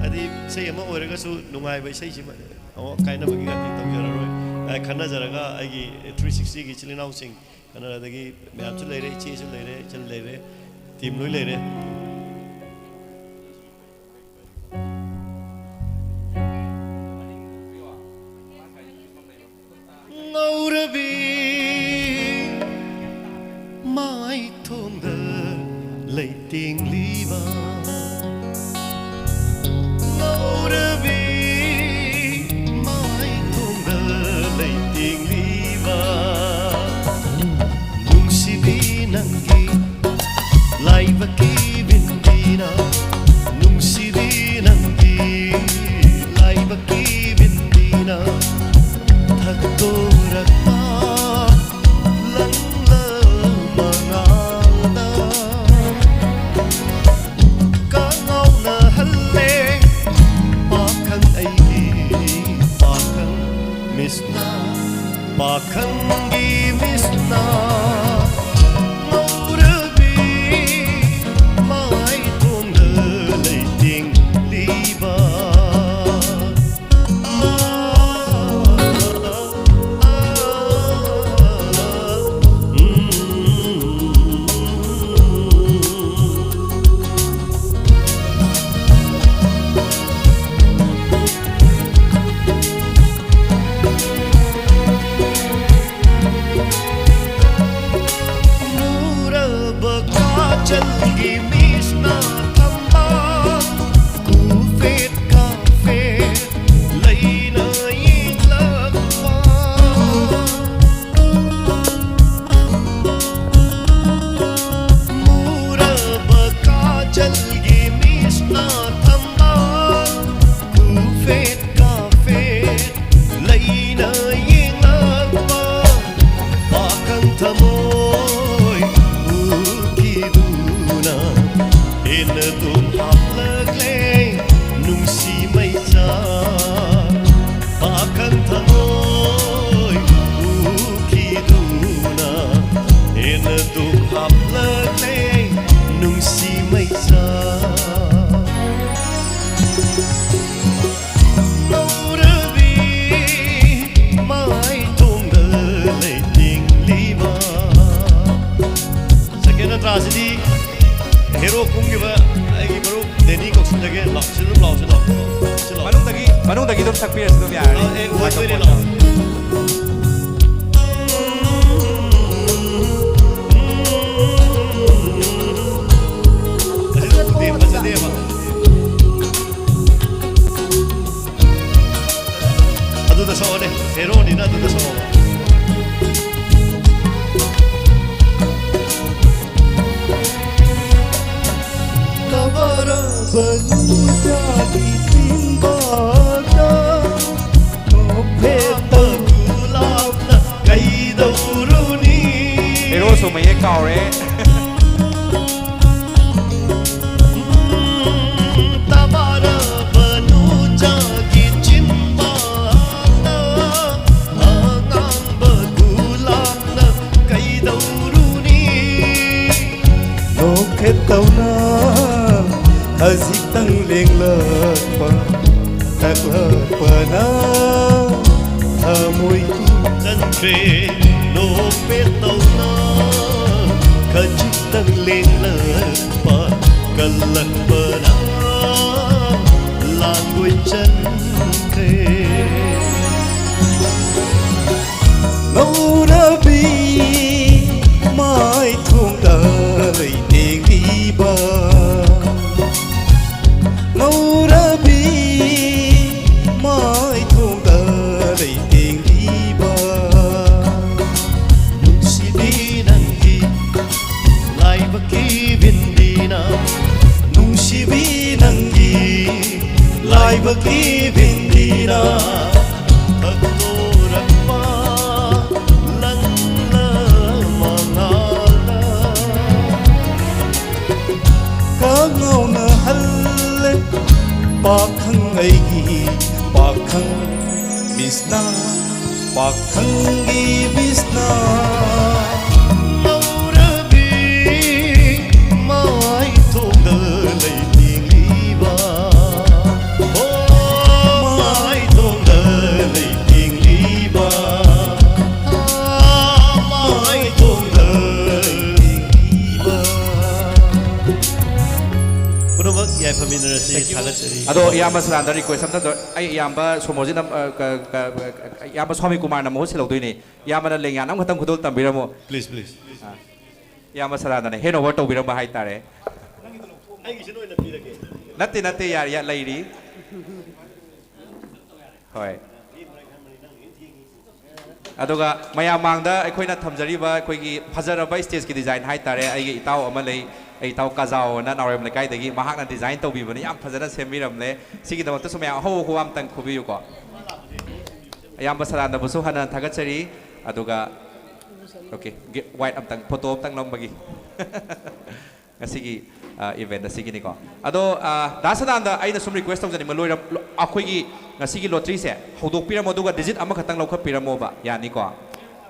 ꯍꯥꯏꯗꯤ ꯏꯁꯩ ꯑꯃ ꯑꯣꯏꯔꯒꯁꯨ ꯅꯨꯡꯉꯥꯏꯕ ꯏꯁꯩꯁꯤꯃ ꯑꯃꯨꯛ ꯀꯥꯏꯅꯕꯒꯤ ꯉꯥꯛꯇꯤ ꯇꯧꯖꯔꯔꯣꯏ꯫ ꯑꯩ ꯈꯟꯅꯖꯔꯒ ꯑꯩꯒꯤ ꯊ꯭ꯔꯤ ꯁꯤꯛꯁꯇꯤꯒꯤ ꯏꯆꯤꯜ ꯏꯅꯥꯎꯁꯤꯡ ꯈꯟꯅꯔꯗꯒꯤ ꯃꯌꯥꯝꯁꯨ ꯂꯩꯔꯦ, ꯏꯆꯦꯁꯨ ꯂꯩꯔꯦ, ꯏꯆꯜ ꯂꯩꯔꯦ, ꯇꯤꯝ ꯂꯣꯏ ꯂꯩꯔꯦ꯫ ꯉꯧꯔꯕꯤ ꯃꯥꯏꯊꯣꯡꯗ ꯂꯩꯇꯦꯡꯂꯤꯕ, ꯉꯧꯔꯕꯤ ꯃꯥꯏꯊꯣꯡꯗ ꯂꯩꯇꯦꯡꯂꯤꯕ, ꯅꯨꯡꯁꯤꯕꯤ ꯅꯪꯒꯤ ꯂꯥꯏꯕꯛꯀꯤ ꯕꯤꯟꯗꯤꯅ, ꯅꯨꯡꯁꯤꯕꯤ ꯅꯪꯒꯤ ꯂꯥꯏꯕꯛꯀꯤ ꯕꯤꯟꯗꯤꯅ ꯊꯛꯇꯣꯔꯛꯄ ꯂꯪꯂ ꯃꯉꯥꯜꯗ ꯀꯉꯥꯎꯅꯍꯜꯂꯦ ꯄꯥꯈꯪ ꯑꯩꯒꯤ ꯄꯥꯈꯪ ꯃꯤꯁꯅ, ꯄꯥꯈꯪꯒꯤ ꯃꯤꯁꯅ ꯉꯧꯔꯕꯤ ꯃꯥꯏꯊꯣꯡꯗ ꯂꯩꯇꯦꯡꯂꯤꯕ꯫ ꯌꯦꯡꯂꯛꯄ ꯄꯥꯈꯪ ꯊꯃꯣꯏ ꯎꯈꯤꯗꯨꯅ ꯍꯦꯟꯅ ꯑꯗꯨꯝ ꯍꯥꯞꯂꯛꯂꯦ ꯅꯨꯡꯁꯤ ꯃꯩꯆꯥ꯫ ꯄꯥꯈꯪ ꯊꯃꯣꯏ ꯎꯈꯤꯗꯨꯅ ꯍꯦꯟꯅ ꯑꯗꯨꯝ ꯍꯥꯞꯂꯛꯂꯦ ꯅꯨꯡꯁꯤ ꯃꯩꯆꯥ꯫ ꯉꯧꯔꯕꯤ ꯃꯥꯏꯊꯣꯡꯗ ꯂꯩꯇꯦꯡꯂꯤꯕ꯫ ꯁꯦꯀꯦꯟ ꯅꯠꯇ꯭ꯔꯥ ꯑꯁꯤꯗꯤ ꯍꯦꯔꯣ ꯀꯨꯝꯈꯤꯕ ꯑꯩꯒꯤ ꯃꯔꯨꯞ ꯗꯦꯅꯤ ꯀꯧꯁꯤꯜꯂꯒꯦ꯫ ꯂꯥꯛꯑꯣ, ꯁꯤꯗ ꯑꯗꯨꯝ ꯂꯥꯛꯑꯣ, ꯁꯤꯗ ꯂꯥꯛꯑꯣ, ꯁꯤꯗ ꯂꯥꯛꯑꯣ꯫ ꯃꯅꯨꯡꯗꯒꯤ, ꯃꯅꯨꯡꯗꯒꯤ ꯑꯗꯨꯝ ꯁꯛꯄꯤꯔꯁꯨ ꯑꯗꯨꯝ ꯌꯥꯔꯅꯤ꯫ ꯑꯦ, ꯑꯣꯏꯗꯣꯏꯅꯦ, ꯂꯥꯛꯑꯣ꯫ ꯑꯁꯤꯗ ꯎꯗꯦ, ꯐꯖꯗꯦꯕ꯫ ꯑꯗꯨꯗ ꯁꯛꯑꯣꯅꯦ, ꯍꯦꯔꯣꯅꯤꯅ ꯑꯗꯨꯗ ꯁꯛꯑꯣꯕ꯫ ꯀꯕꯔꯕ ꯅꯨꯡꯖꯥꯒꯤ ꯆꯤꯡꯕꯗ ꯅꯣꯛꯐꯦꯠꯇ ꯒꯨꯂꯥꯞꯅ ꯀꯩꯗꯧꯔꯨꯅꯤ? ꯍꯦꯔꯣꯁꯨ ꯃꯌꯦꯛ ꯀꯥꯎꯔꯦ꯫ ꯇꯕꯥꯔꯕ ꯅꯨꯡꯖꯥꯒꯤ ꯆꯤꯡꯕꯗ ꯑꯉꯥꯡꯕ ꯒꯨꯂꯥꯞꯅ ꯀꯩꯗꯧꯔꯨꯅꯤ? ꯅꯣꯛꯐꯦꯠꯇꯧꯅ ꯈꯖꯤꯛꯇꯪ ꯂꯦꯡꯂꯛꯄ ꯇꯛꯂꯛꯄꯅ ꯊꯃꯣꯏ ꯆꯟꯈ꯭ꯔꯦ꯫ ꯅꯣꯛꯐꯦꯠꯇꯧꯅ ꯈꯖꯤꯛꯇꯪ ꯂꯦꯡꯂꯛꯄ ꯀꯜꯂꯛꯄꯅ ꯂꯥꯡꯒꯣꯏ ꯆꯟꯈ꯭ꯔꯦ꯫ ꯉꯧꯔꯕꯤ ꯃꯥꯏꯊꯣꯡꯗ ꯂꯩꯇꯦꯡꯂꯤꯕ, ꯉꯧꯔꯕꯤ ꯃꯥꯏꯊꯣꯡꯗ ꯂꯩꯇꯦꯡꯂꯤꯕ, ꯅꯨꯡꯁꯤꯕꯤ ꯅꯪꯒꯤ ꯂꯥꯏꯕꯛꯀꯤ ꯕꯤꯟꯗꯤꯅ, ꯅꯨꯡꯁꯤꯕꯤ ꯅꯪꯒꯤ ꯂꯥꯏꯕꯛꯀꯤ ꯕꯤꯟꯗꯤꯅ, ꯊꯛꯂꯣ ꯄꯥꯈꯪꯒꯤ ꯕꯤꯁꯅꯥ ꯂꯧꯔꯕꯤ ꯃꯥꯏꯊꯣꯡꯗ ꯂꯩꯇꯦꯡꯂꯤꯕ, ꯑꯣ, ꯃꯥꯏꯊꯣꯡꯗ ꯂꯩꯇꯦꯡꯂꯤꯕ, ꯃꯥꯏꯊꯣꯡꯗ ꯂꯩꯇꯦꯡꯂꯤꯕ꯫ ꯄꯨꯝꯅꯃꯛ ꯌꯥꯏꯐꯃꯤꯟꯅꯔꯁꯤ꯫ Thank you. ꯊꯥꯒꯠꯆꯔꯤ꯫ ꯑꯗꯣ ꯏꯌꯥꯝꯕ ꯁꯗꯥꯅꯟꯗ request ꯑꯝꯇ ꯇꯧ-, ꯑꯩ ꯏꯌꯥꯝꯕ ꯁꯣꯃꯣꯔꯖꯤꯠ ꯑꯝ-, ꯑ, ꯀ-, ꯀ-, ꯀ-, ꯏꯌꯥꯝꯕ ꯁ꯭ꯋꯥꯃꯤ ꯀꯨꯃꯥꯔꯅ ꯃꯍꯨꯠ ꯁꯤꯜꯍꯧꯗꯣꯏꯅꯤ꯫ ꯏꯌꯥꯝꯕꯅ ꯂꯦꯡꯌꯥꯟ ꯑꯃꯈꯛꯇꯪ ꯈꯨꯗꯣꯜ ꯇꯝꯕꯤꯔꯝꯃꯣ꯫ Please, please. ꯑꯥ꯫ ꯏꯌꯥꯝꯕ ꯁꯗꯥꯅꯟꯗꯅ hand over ꯇꯧꯕꯤꯔꯝꯕ ꯍꯥꯏꯇꯥꯔꯦ꯫ ꯑꯩꯒꯤꯁꯤꯅ ꯑꯣꯏꯅ ꯄꯤꯔꯒꯦ꯫ ꯅꯠꯇꯦ, ꯅꯠꯇꯦ, ꯌꯥꯔꯦ, ꯌꯥ-, ꯂꯩꯔꯤ꯫ ꯍꯣꯏ꯫ ꯑꯗꯨꯒ ꯃꯌꯥꯝ ꯃꯥꯡꯗ ꯑꯩꯈꯣꯏꯅ ꯊꯝꯖꯔꯤꯕ ꯑꯩꯈꯣꯏꯒꯤ ꯐꯖꯔꯕ stage ꯀꯤ design ꯍꯥꯏꯇꯥꯔꯦ, ꯑꯩꯒꯤ ꯏꯇꯥꯎ ꯑꯃ ꯂꯩ, ꯑꯩ ꯏꯇꯥꯎ ꯀꯥꯖꯥꯎ ꯑꯅ ꯅꯥꯎꯔꯦꯝ ꯂꯩꯀꯥꯏꯗꯒꯤ, ꯃꯍꯥꯛꯅ design ꯇꯧꯕꯤꯕꯅꯤ, ꯌꯥꯝ ꯐꯖꯅ ꯁꯦꯝꯕꯤꯔꯝꯂꯦ꯫ ꯁꯤꯒꯤꯗꯃꯛꯇꯁꯨ ꯃꯌꯥꯝ ꯑꯍꯧ ꯑꯍꯧꯕ ꯑꯝꯇꯪ ꯈꯨꯕꯤꯌꯨꯀꯣ꯫ ꯑꯌꯥꯝꯕ ꯁꯗꯥꯅꯟꯗꯕꯨꯁꯨ ꯍꯟꯅ ꯊꯥꯒꯠꯆꯔꯤ꯫ ꯑꯗꯨꯒ, okay, ꯒꯤ-, white ꯑꯝꯇꯪ, photo ꯑꯝꯇꯪ ꯅꯝꯕꯒꯤ꯫ ꯉꯁꯤꯒꯤ, ꯑ, event ꯑꯁꯤꯒꯤꯅꯤꯀꯣ꯫ ꯑꯗꯣ, ꯑ, ꯗꯥ ꯁꯗꯥꯅꯟꯗ, ꯑꯩꯅ ꯁꯨꯝ request ꯇꯧꯖꯅꯤꯡꯕ, ꯂꯣꯏꯔ-, ꯂꯣ-, ꯑꯩꯈꯣꯏꯒꯤ ꯉꯁꯤꯒꯤ lottery ꯁꯦ ꯍꯧꯗꯣꯛꯄꯤꯔꯝꯃꯣ, ꯑꯗꯨꯒ digit ꯑꯃꯈꯛꯇꯪ ꯂꯧꯈꯠꯄꯤꯔꯝꯃꯣꯕ, ꯌꯥꯅꯤꯀꯣ?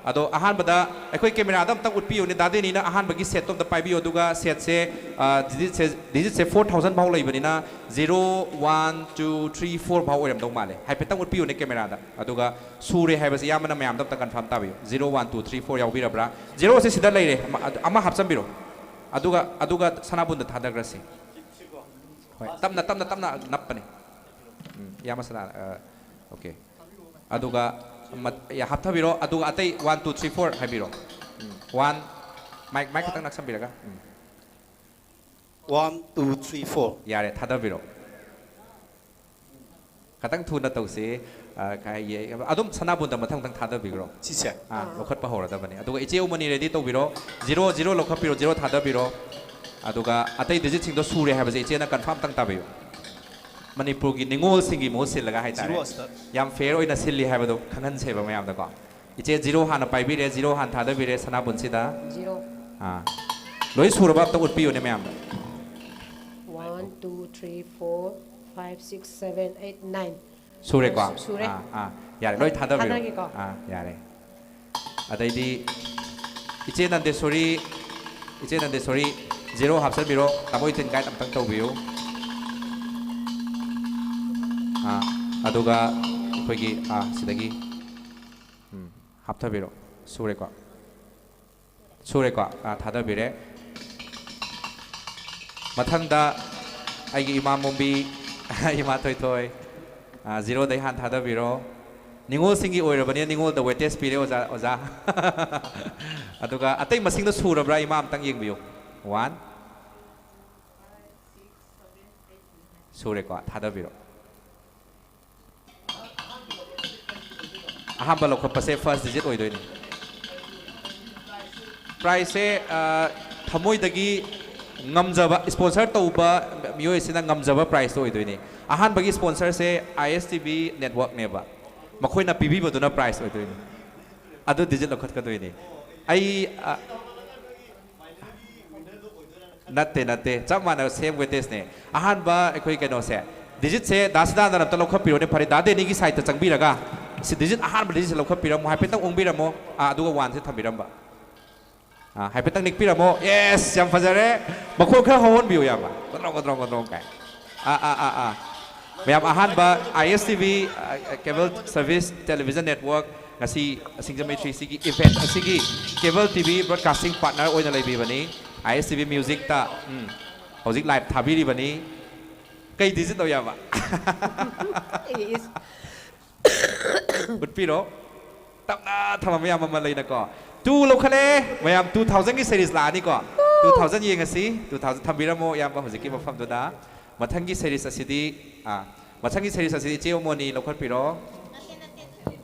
ꯑꯗꯣ ꯑꯍꯥꯟꯕꯗ ꯑꯩꯈꯣꯏ camera ꯗ ꯑꯝꯇꯪ ꯎꯠꯄꯤꯌꯨꯅꯦ꯫ ꯗꯥ ꯗꯦꯅꯤꯅ ꯑꯍꯥꯟꯕꯒꯤ set ꯇꯣ ꯑꯝꯇ ꯄꯥꯏꯕꯤꯌꯨ, ꯑꯗꯨꯒ set ꯁꯦ, ꯑ, digit ꯁꯦ, digit ꯁꯦ four thousand ꯐꯥꯎ ꯂꯩꯕꯅꯤꯅ, zero, one, two, three, four ꯐꯥꯎ ꯑꯣꯏꯔꯝꯗꯧ ꯃꯥꯜꯂꯦ꯫ ꯍꯥꯏꯐꯦꯠꯇꯪ ꯎꯠꯄꯤꯌꯨꯅꯦ camera ꯗ꯫ ꯑꯗꯨꯒ ꯁꯨꯔꯦ ꯍꯥꯏꯕꯁꯦ ꯏꯌꯥꯝꯕꯅ ꯃꯌꯥꯝꯗ ꯑꯝꯇ confirm ꯇꯥꯕꯤꯌꯨ꯫ Zero, one, two, three, four ꯌꯥꯎꯕꯤꯔꯕ꯭ꯔꯥ? Zero ꯁꯦ ꯁꯤꯗ ꯂꯩꯔꯦ꯫ ꯑꯃ, ꯑꯃ ꯍꯥꯞꯆꯤꯟꯕꯤꯔꯣ꯫ ꯑꯗꯨꯒ, ꯑꯗꯨꯒ ꯁꯅꯥꯕꯨꯟꯗ ꯊꯥꯗꯈ꯭ꯔꯁꯤ꯫ ꯍꯣꯏ, ꯇꯞꯅ, ꯇꯞꯅ, ꯇꯞꯅ ꯅꯞꯄꯅꯦ꯫ ꯎꯝ, ꯏꯌꯥꯝꯕ ꯁꯅꯥ, ꯑ, okay꯫ ꯑꯗꯨꯒ ꯃꯠ-, ꯌꯥ, ꯍꯥꯞꯊꯕꯤꯔꯣ꯫ ꯑꯗꯨꯒ ꯑꯇꯩ one, two, three, four ꯍꯥꯏꯕꯤꯔꯣ꯫ ꯎꯝ, one, mic, mic ꯈꯛꯇꯪ ꯅꯛꯁꯟꯕꯤꯔꯒ꯫ ꯎꯝ꯫ One, two, three, four꯫ ꯌꯥꯔꯦ, ꯊꯥꯗꯕꯤꯔꯣ꯫ ꯈꯇꯪ ꯊꯨꯅ ꯇꯧꯁꯤ꯫ ꯑ, ꯀꯥꯏ-, ꯌꯦ-, ꯑꯗꯨꯝ ꯁꯅꯥꯕꯨꯟꯗ ꯃꯊꯪ ꯃꯊꯪ ꯊꯥꯗꯕꯤꯈ꯭ꯔꯣ꯫ ꯁꯤꯁꯦ? ꯑꯥ, ꯑꯥ꯫ ꯂꯧꯈꯠꯄ ꯍꯧꯔꯗꯕꯅꯤ꯫ ꯑꯗꯨꯒ ꯏꯆꯦ ꯎꯃꯅꯤ ready ꯇꯧꯕꯤꯔꯣ꯫ Zero, zero ꯂꯧꯈꯠꯄꯤꯔꯣ, zero ꯊꯥꯗꯕꯤꯔꯣ꯫ ꯑꯗꯨꯒ ꯑꯇꯩ digit ꯁꯤꯡꯗꯣ ꯁꯨꯔꯦ ꯍꯥꯏꯕꯁꯦ ꯏꯆꯦꯅ confirm ꯇꯪ ꯇꯥꯕꯤꯌꯨ꯫ ꯃꯅꯤꯄꯨꯔꯒꯤ ꯅꯤꯉꯣꯜꯁꯤꯡꯒꯤ ꯃꯍꯨꯠ ꯁꯤꯜꯂꯒ ꯍꯥꯏꯇꯥꯔꯦ꯫ Zero ꯑꯁꯤꯗ꯫ ꯌꯥꯝ fair ꯑꯣꯏꯅ ꯁꯤꯜꯂꯤ ꯍꯥꯏꯕꯗꯣ ꯈꯪꯍꯟꯁꯦꯕ ꯃꯌꯥꯝꯗꯀꯣ꯫ ꯏꯆꯦ zero ꯍꯥꯟꯅ ꯄꯥꯏꯕꯤꯔꯦ, zero ꯍꯥꯟꯅ ꯊꯥꯗꯕꯤꯔꯦ ꯁꯅꯥꯕꯨꯟꯁꯤꯗ꯫ Zero꯫ ꯑꯥ꯫ ꯂꯣꯏ ꯁꯨꯔꯕ ꯑꯝꯇ ꯎꯠꯄꯤꯌꯨꯅꯦ ꯃꯌꯥꯝꯗ꯫ One, two, three, four, five, six, seven, eight, nine꯫ ꯁꯨꯔꯦꯀꯣ? ꯁꯨ-, ꯁꯨꯔꯦ꯫ ꯑꯥ, ꯑꯥ꯫ ꯌꯥꯔꯦ, ꯂꯣꯏ ꯊꯥꯗꯕꯤꯔꯣ꯫ ꯊꯥꯗꯒꯦꯀꯣ꯫ ꯑꯥ, ꯌꯥꯔꯦ꯫ ꯑꯗꯩꯗꯤ ꯏꯆꯦ ꯅꯟꯗꯦꯁꯣꯔꯤ, ꯏꯆꯦ ꯅꯟꯗꯦꯁꯣꯔꯤ, ꯖꯤꯔꯣ ꯍꯥꯞꯆꯟꯕꯤꯔꯣ꯫ ꯇꯥꯃꯣ ꯏꯊꯤꯟ ꯒꯥꯏꯗ ꯑꯝꯇꯪ ꯇꯧꯕꯤꯌꯨ꯫ ꯑꯥ, ꯑꯗꯨꯒ ꯑꯩꯈꯣꯏꯒꯤ, ꯑꯥ, ꯁꯤꯗꯒꯤ, ꯎꯝ, ꯍꯥꯞꯊꯕꯤꯔꯣ꯫ ꯁꯨꯔꯦꯀꯣ? ꯁꯨꯔꯦꯀꯣ? ꯑꯥ, ꯊꯥꯗꯕꯤꯔꯦ꯫ ꯃꯊꯪꯗ ꯑꯩꯒꯤ ꯏꯃꯥ ꯃꯣꯝꯕꯤ, ꯏꯃꯥ ꯊꯣꯏꯊꯣꯏ, ꯑꯥ, ꯖꯤꯔꯣꯗꯩ ꯍꯥꯟꯅ ꯊꯥꯗꯕꯤꯔꯣ꯫ ꯅꯤꯉꯣꯜꯁꯤꯡꯒꯤ ꯑꯣꯏꯔꯕꯅꯤꯅ ꯅꯤꯉꯣꯜꯗ ꯋꯦꯇꯦꯖ ꯄꯤꯔꯦ, ꯑꯣꯖꯥ, ꯑꯣꯖꯥ꯫ ꯑꯗꯨꯒ ꯑꯇꯩ ꯃꯁꯤꯡꯗꯣ ꯁꯨꯔꯕ꯭ꯔꯥ, ꯏꯃꯥ ꯑꯝꯇꯪ ꯌꯦꯡꯕꯤꯌꯨ꯫ ꯋꯥꯟ꯫ ꯁꯨꯔꯦꯀꯣ? ꯊꯥꯗꯕꯤꯔꯣ꯫ ꯑꯍꯥꯟꯕ ꯂꯧꯈꯠꯄꯁꯦ ꯐꯥꯔꯁ ꯗꯤꯖꯤꯠ ꯑꯣꯏꯗꯣꯏꯅꯤ꯫ ꯄ꯭ꯔꯥꯏꯖꯁꯦ, ꯑ, ꯊꯃꯣꯏꯗꯒꯤ ꯉꯝꯖꯕ, ꯁ꯭ꯄꯣꯟꯁꯔ ꯇꯧꯕ ꯃꯤꯑꯣꯏꯁꯤꯅ ꯉꯝꯖꯕ ꯄ꯭ꯔꯥꯏꯖꯇꯣ ꯑꯣꯏꯗꯣꯏꯅꯤ꯫ ꯑꯍꯥꯟꯕꯒꯤ ꯁ꯭ꯄꯣꯟꯁꯔꯁꯦ ꯑꯥꯏ ꯑꯦꯁ ꯇꯤ ꯚꯤ ꯅꯦꯠꯋꯥꯔꯛꯅꯦꯕ꯫ ꯃꯈꯣꯏꯅ ꯄꯤꯕꯤꯕꯗꯨꯅ ꯄ꯭ꯔꯥꯏꯖ ꯑꯣꯏꯗꯣꯏꯅꯤ꯫ ꯑꯗꯨ ꯗꯤꯖꯤꯠ ꯂꯧꯈꯠꯀꯗꯣꯏꯅꯤ꯫ ꯑꯩ, ꯑ, ꯅꯠꯇꯦ, ꯅꯠꯇꯦ꯫ ꯆꯞ ꯃꯥꯟꯅꯕ ꯁꯦꯝ ꯋꯦꯇꯦꯖꯅꯦ꯫ ꯑꯍꯥꯟꯕ ꯑꯩꯈꯣꯏ ꯀꯩꯅꯣꯁꯦ, ꯗꯤꯖꯤꯠꯁꯦ ꯗꯥ ꯁꯗꯥꯅꯟꯗꯅ ꯑꯝꯇ ꯂꯧꯈꯠꯄꯤꯔꯣꯅꯦ꯫ ꯐꯔꯦ, ꯗꯥ ꯗꯦꯅꯤꯒꯤ ꯁꯥꯏꯠꯇ ꯆꯪꯕꯤꯔꯒ ꯁꯤ ꯗꯤꯖꯤꯠ, ꯑꯍꯥꯟꯕ ꯗꯤꯖꯤꯠꯁꯦ ꯂꯧꯈꯠꯄꯤꯔꯝꯃꯣ꯫ ꯍꯥꯏꯐꯦꯠꯇꯪ ꯎꯪꯕꯤꯔꯝꯃꯣ꯫ ꯑꯥ, ꯑꯗꯨꯒ ꯋꯥꯟꯁꯦ ꯊꯝꯕꯤꯔꯝꯕ꯫ ꯑꯥ, ꯍꯥꯏꯐꯦꯠꯇꯪ ꯅꯤꯛꯄꯤꯔꯝꯃꯣ꯫ ꯌꯦꯁ, ꯌꯥꯝ ꯐꯖꯔꯦ꯫ ꯃꯈꯣꯟ ꯈꯔ ꯍꯧꯍꯟꯕꯤꯌꯨ, ꯏꯌꯥꯝꯕ꯫ ꯒꯗ꯭ꯔꯣꯡ, ꯒꯗ꯭ꯔꯣꯡ, ꯒꯗ꯭ꯔꯣꯡ ꯀꯥꯏ꯫ ꯑꯥ, ꯑꯥ, ꯑꯥ, ꯑꯥ꯫ ꯃꯌꯥꯝ, ꯑꯍꯥꯟꯕ ꯑꯥꯏ ꯑꯦꯁ ꯇꯤ ꯚꯤ, ꯑ, ꯀꯦꯕꯜ ꯁꯔꯚꯤꯁ ꯇꯦꯂꯤꯚꯤꯖꯟ ꯅꯦꯠꯋꯥꯔꯛ ꯉꯁꯤ ꯁꯤꯡꯖꯃꯩ ꯊ꯭ꯔꯤ ꯁꯤꯒꯤ ꯏꯚꯦꯟꯠ ꯑꯁꯤꯒꯤ cable T V broadcasting partner ꯑꯣꯏꯅ ꯂꯩꯕꯤꯕꯅꯤ꯫ ꯑꯥꯏ ꯑꯦꯁ ꯇꯤ ꯚꯤ ꯃ꯭ꯌꯨꯖꯤꯛꯇ, ꯎꯝ, ꯍꯧꯖꯤꯛ ꯂꯥꯏꯚ ꯊꯥꯕꯤꯔꯤꯕꯅꯤ꯫ ꯀꯩ ꯗꯤꯖꯤꯠꯅꯣ, ꯏꯌꯥꯝꯕ? ꯏꯁ꯫ ꯎꯠꯄꯤꯔꯣ꯫ ꯇꯞꯅ ꯊꯝꯃꯝꯕ ꯌꯥꯝ ꯃꯃꯜ ꯂꯩꯅꯀꯣ꯫ ꯇꯨ ꯂꯧꯈꯠꯂꯦ꯫ ꯃꯌꯥꯝ ꯇꯨ ꯊꯥꯎꯖꯟꯒꯤ ꯁꯦꯔꯤꯁ ꯂꯥꯛꯑꯅꯤꯀꯣ꯫ ꯇꯨ ꯊꯥꯎꯖꯟ ꯌꯦꯡꯉꯁꯤ꯫ ꯇꯨ ꯊꯥꯎꯖꯟ ꯊꯝꯕꯤꯔꯝꯃꯣ, ꯏꯌꯥꯝꯕ, ꯍꯧꯖꯤꯛꯀꯤ ꯃꯐꯝꯗꯨꯗ꯫ ꯃꯊꯪꯒꯤ ꯁꯦꯔꯤꯁ ꯑꯁꯤꯗꯤ, ꯑꯥ, ꯃꯊꯪꯒꯤ ꯁꯦꯔꯤꯁ ꯑꯁꯤꯗꯤ ꯏꯆꯦ ꯑꯣꯃꯣꯅꯤ ꯂꯧꯈꯠꯄꯤꯔꯣ꯫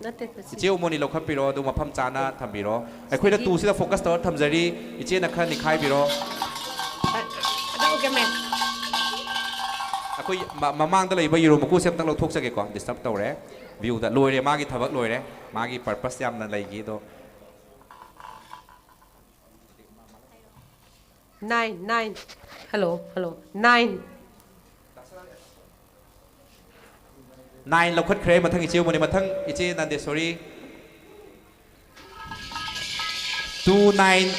ꯅꯠꯇꯦ, ꯃꯁꯤ ꯏꯆꯦ ꯑꯣꯃꯣꯅꯤ ꯂꯧꯈꯠꯄꯤꯔꯣ, ꯑꯗꯨ ꯃꯐꯝ ꯆꯥꯅ ꯊꯝꯕꯤꯔꯣ꯫ ꯑꯩꯈꯣꯏꯅ ꯁꯤꯒꯤ ꯇꯨꯁꯤꯗ ꯐꯣꯀꯁ ꯇꯧꯔ ꯊꯝꯖꯔꯤ꯫ ꯏꯆꯦꯅ ꯈꯔ ꯅꯤꯈꯥꯏꯕꯤꯔꯣ꯫ ꯑ, ꯑꯗꯨ ꯑꯣꯀꯦ, ꯃꯦꯝ꯫ ꯑꯩꯈꯣꯏ ꯃ-, ꯃꯃꯥꯡꯗ ꯂꯩꯕ ꯌꯦꯔꯨꯝ ꯃꯀꯨꯁꯦ ꯑꯝꯇꯪ ꯂꯧꯊꯣꯛꯆꯒꯦꯀꯣ, ꯗꯤꯁꯇꯔꯕ ꯇꯧꯔꯦ꯫ ꯚ꯭ꯌꯨꯗ ꯂꯣꯏꯔꯦ, ꯃꯥꯒꯤ ꯊꯕꯛ ꯂꯣꯏꯔꯦ꯫ ꯃꯥꯒꯤ ꯄꯔꯄꯁ ꯌꯥꯝꯅ ꯂꯩꯈꯤ ꯑꯗꯣ꯫ Nine, nine. Hello, hello. Nine. Nine ꯂꯧꯈꯠꯈ꯭ꯔꯦ꯫ ꯃꯊꯪ ꯏꯆꯦ ꯑꯃꯅꯤ꯫ ꯃꯊꯪ ꯏꯆꯦ ꯅꯟꯗꯦꯁꯣꯔꯤ꯫ Two nine,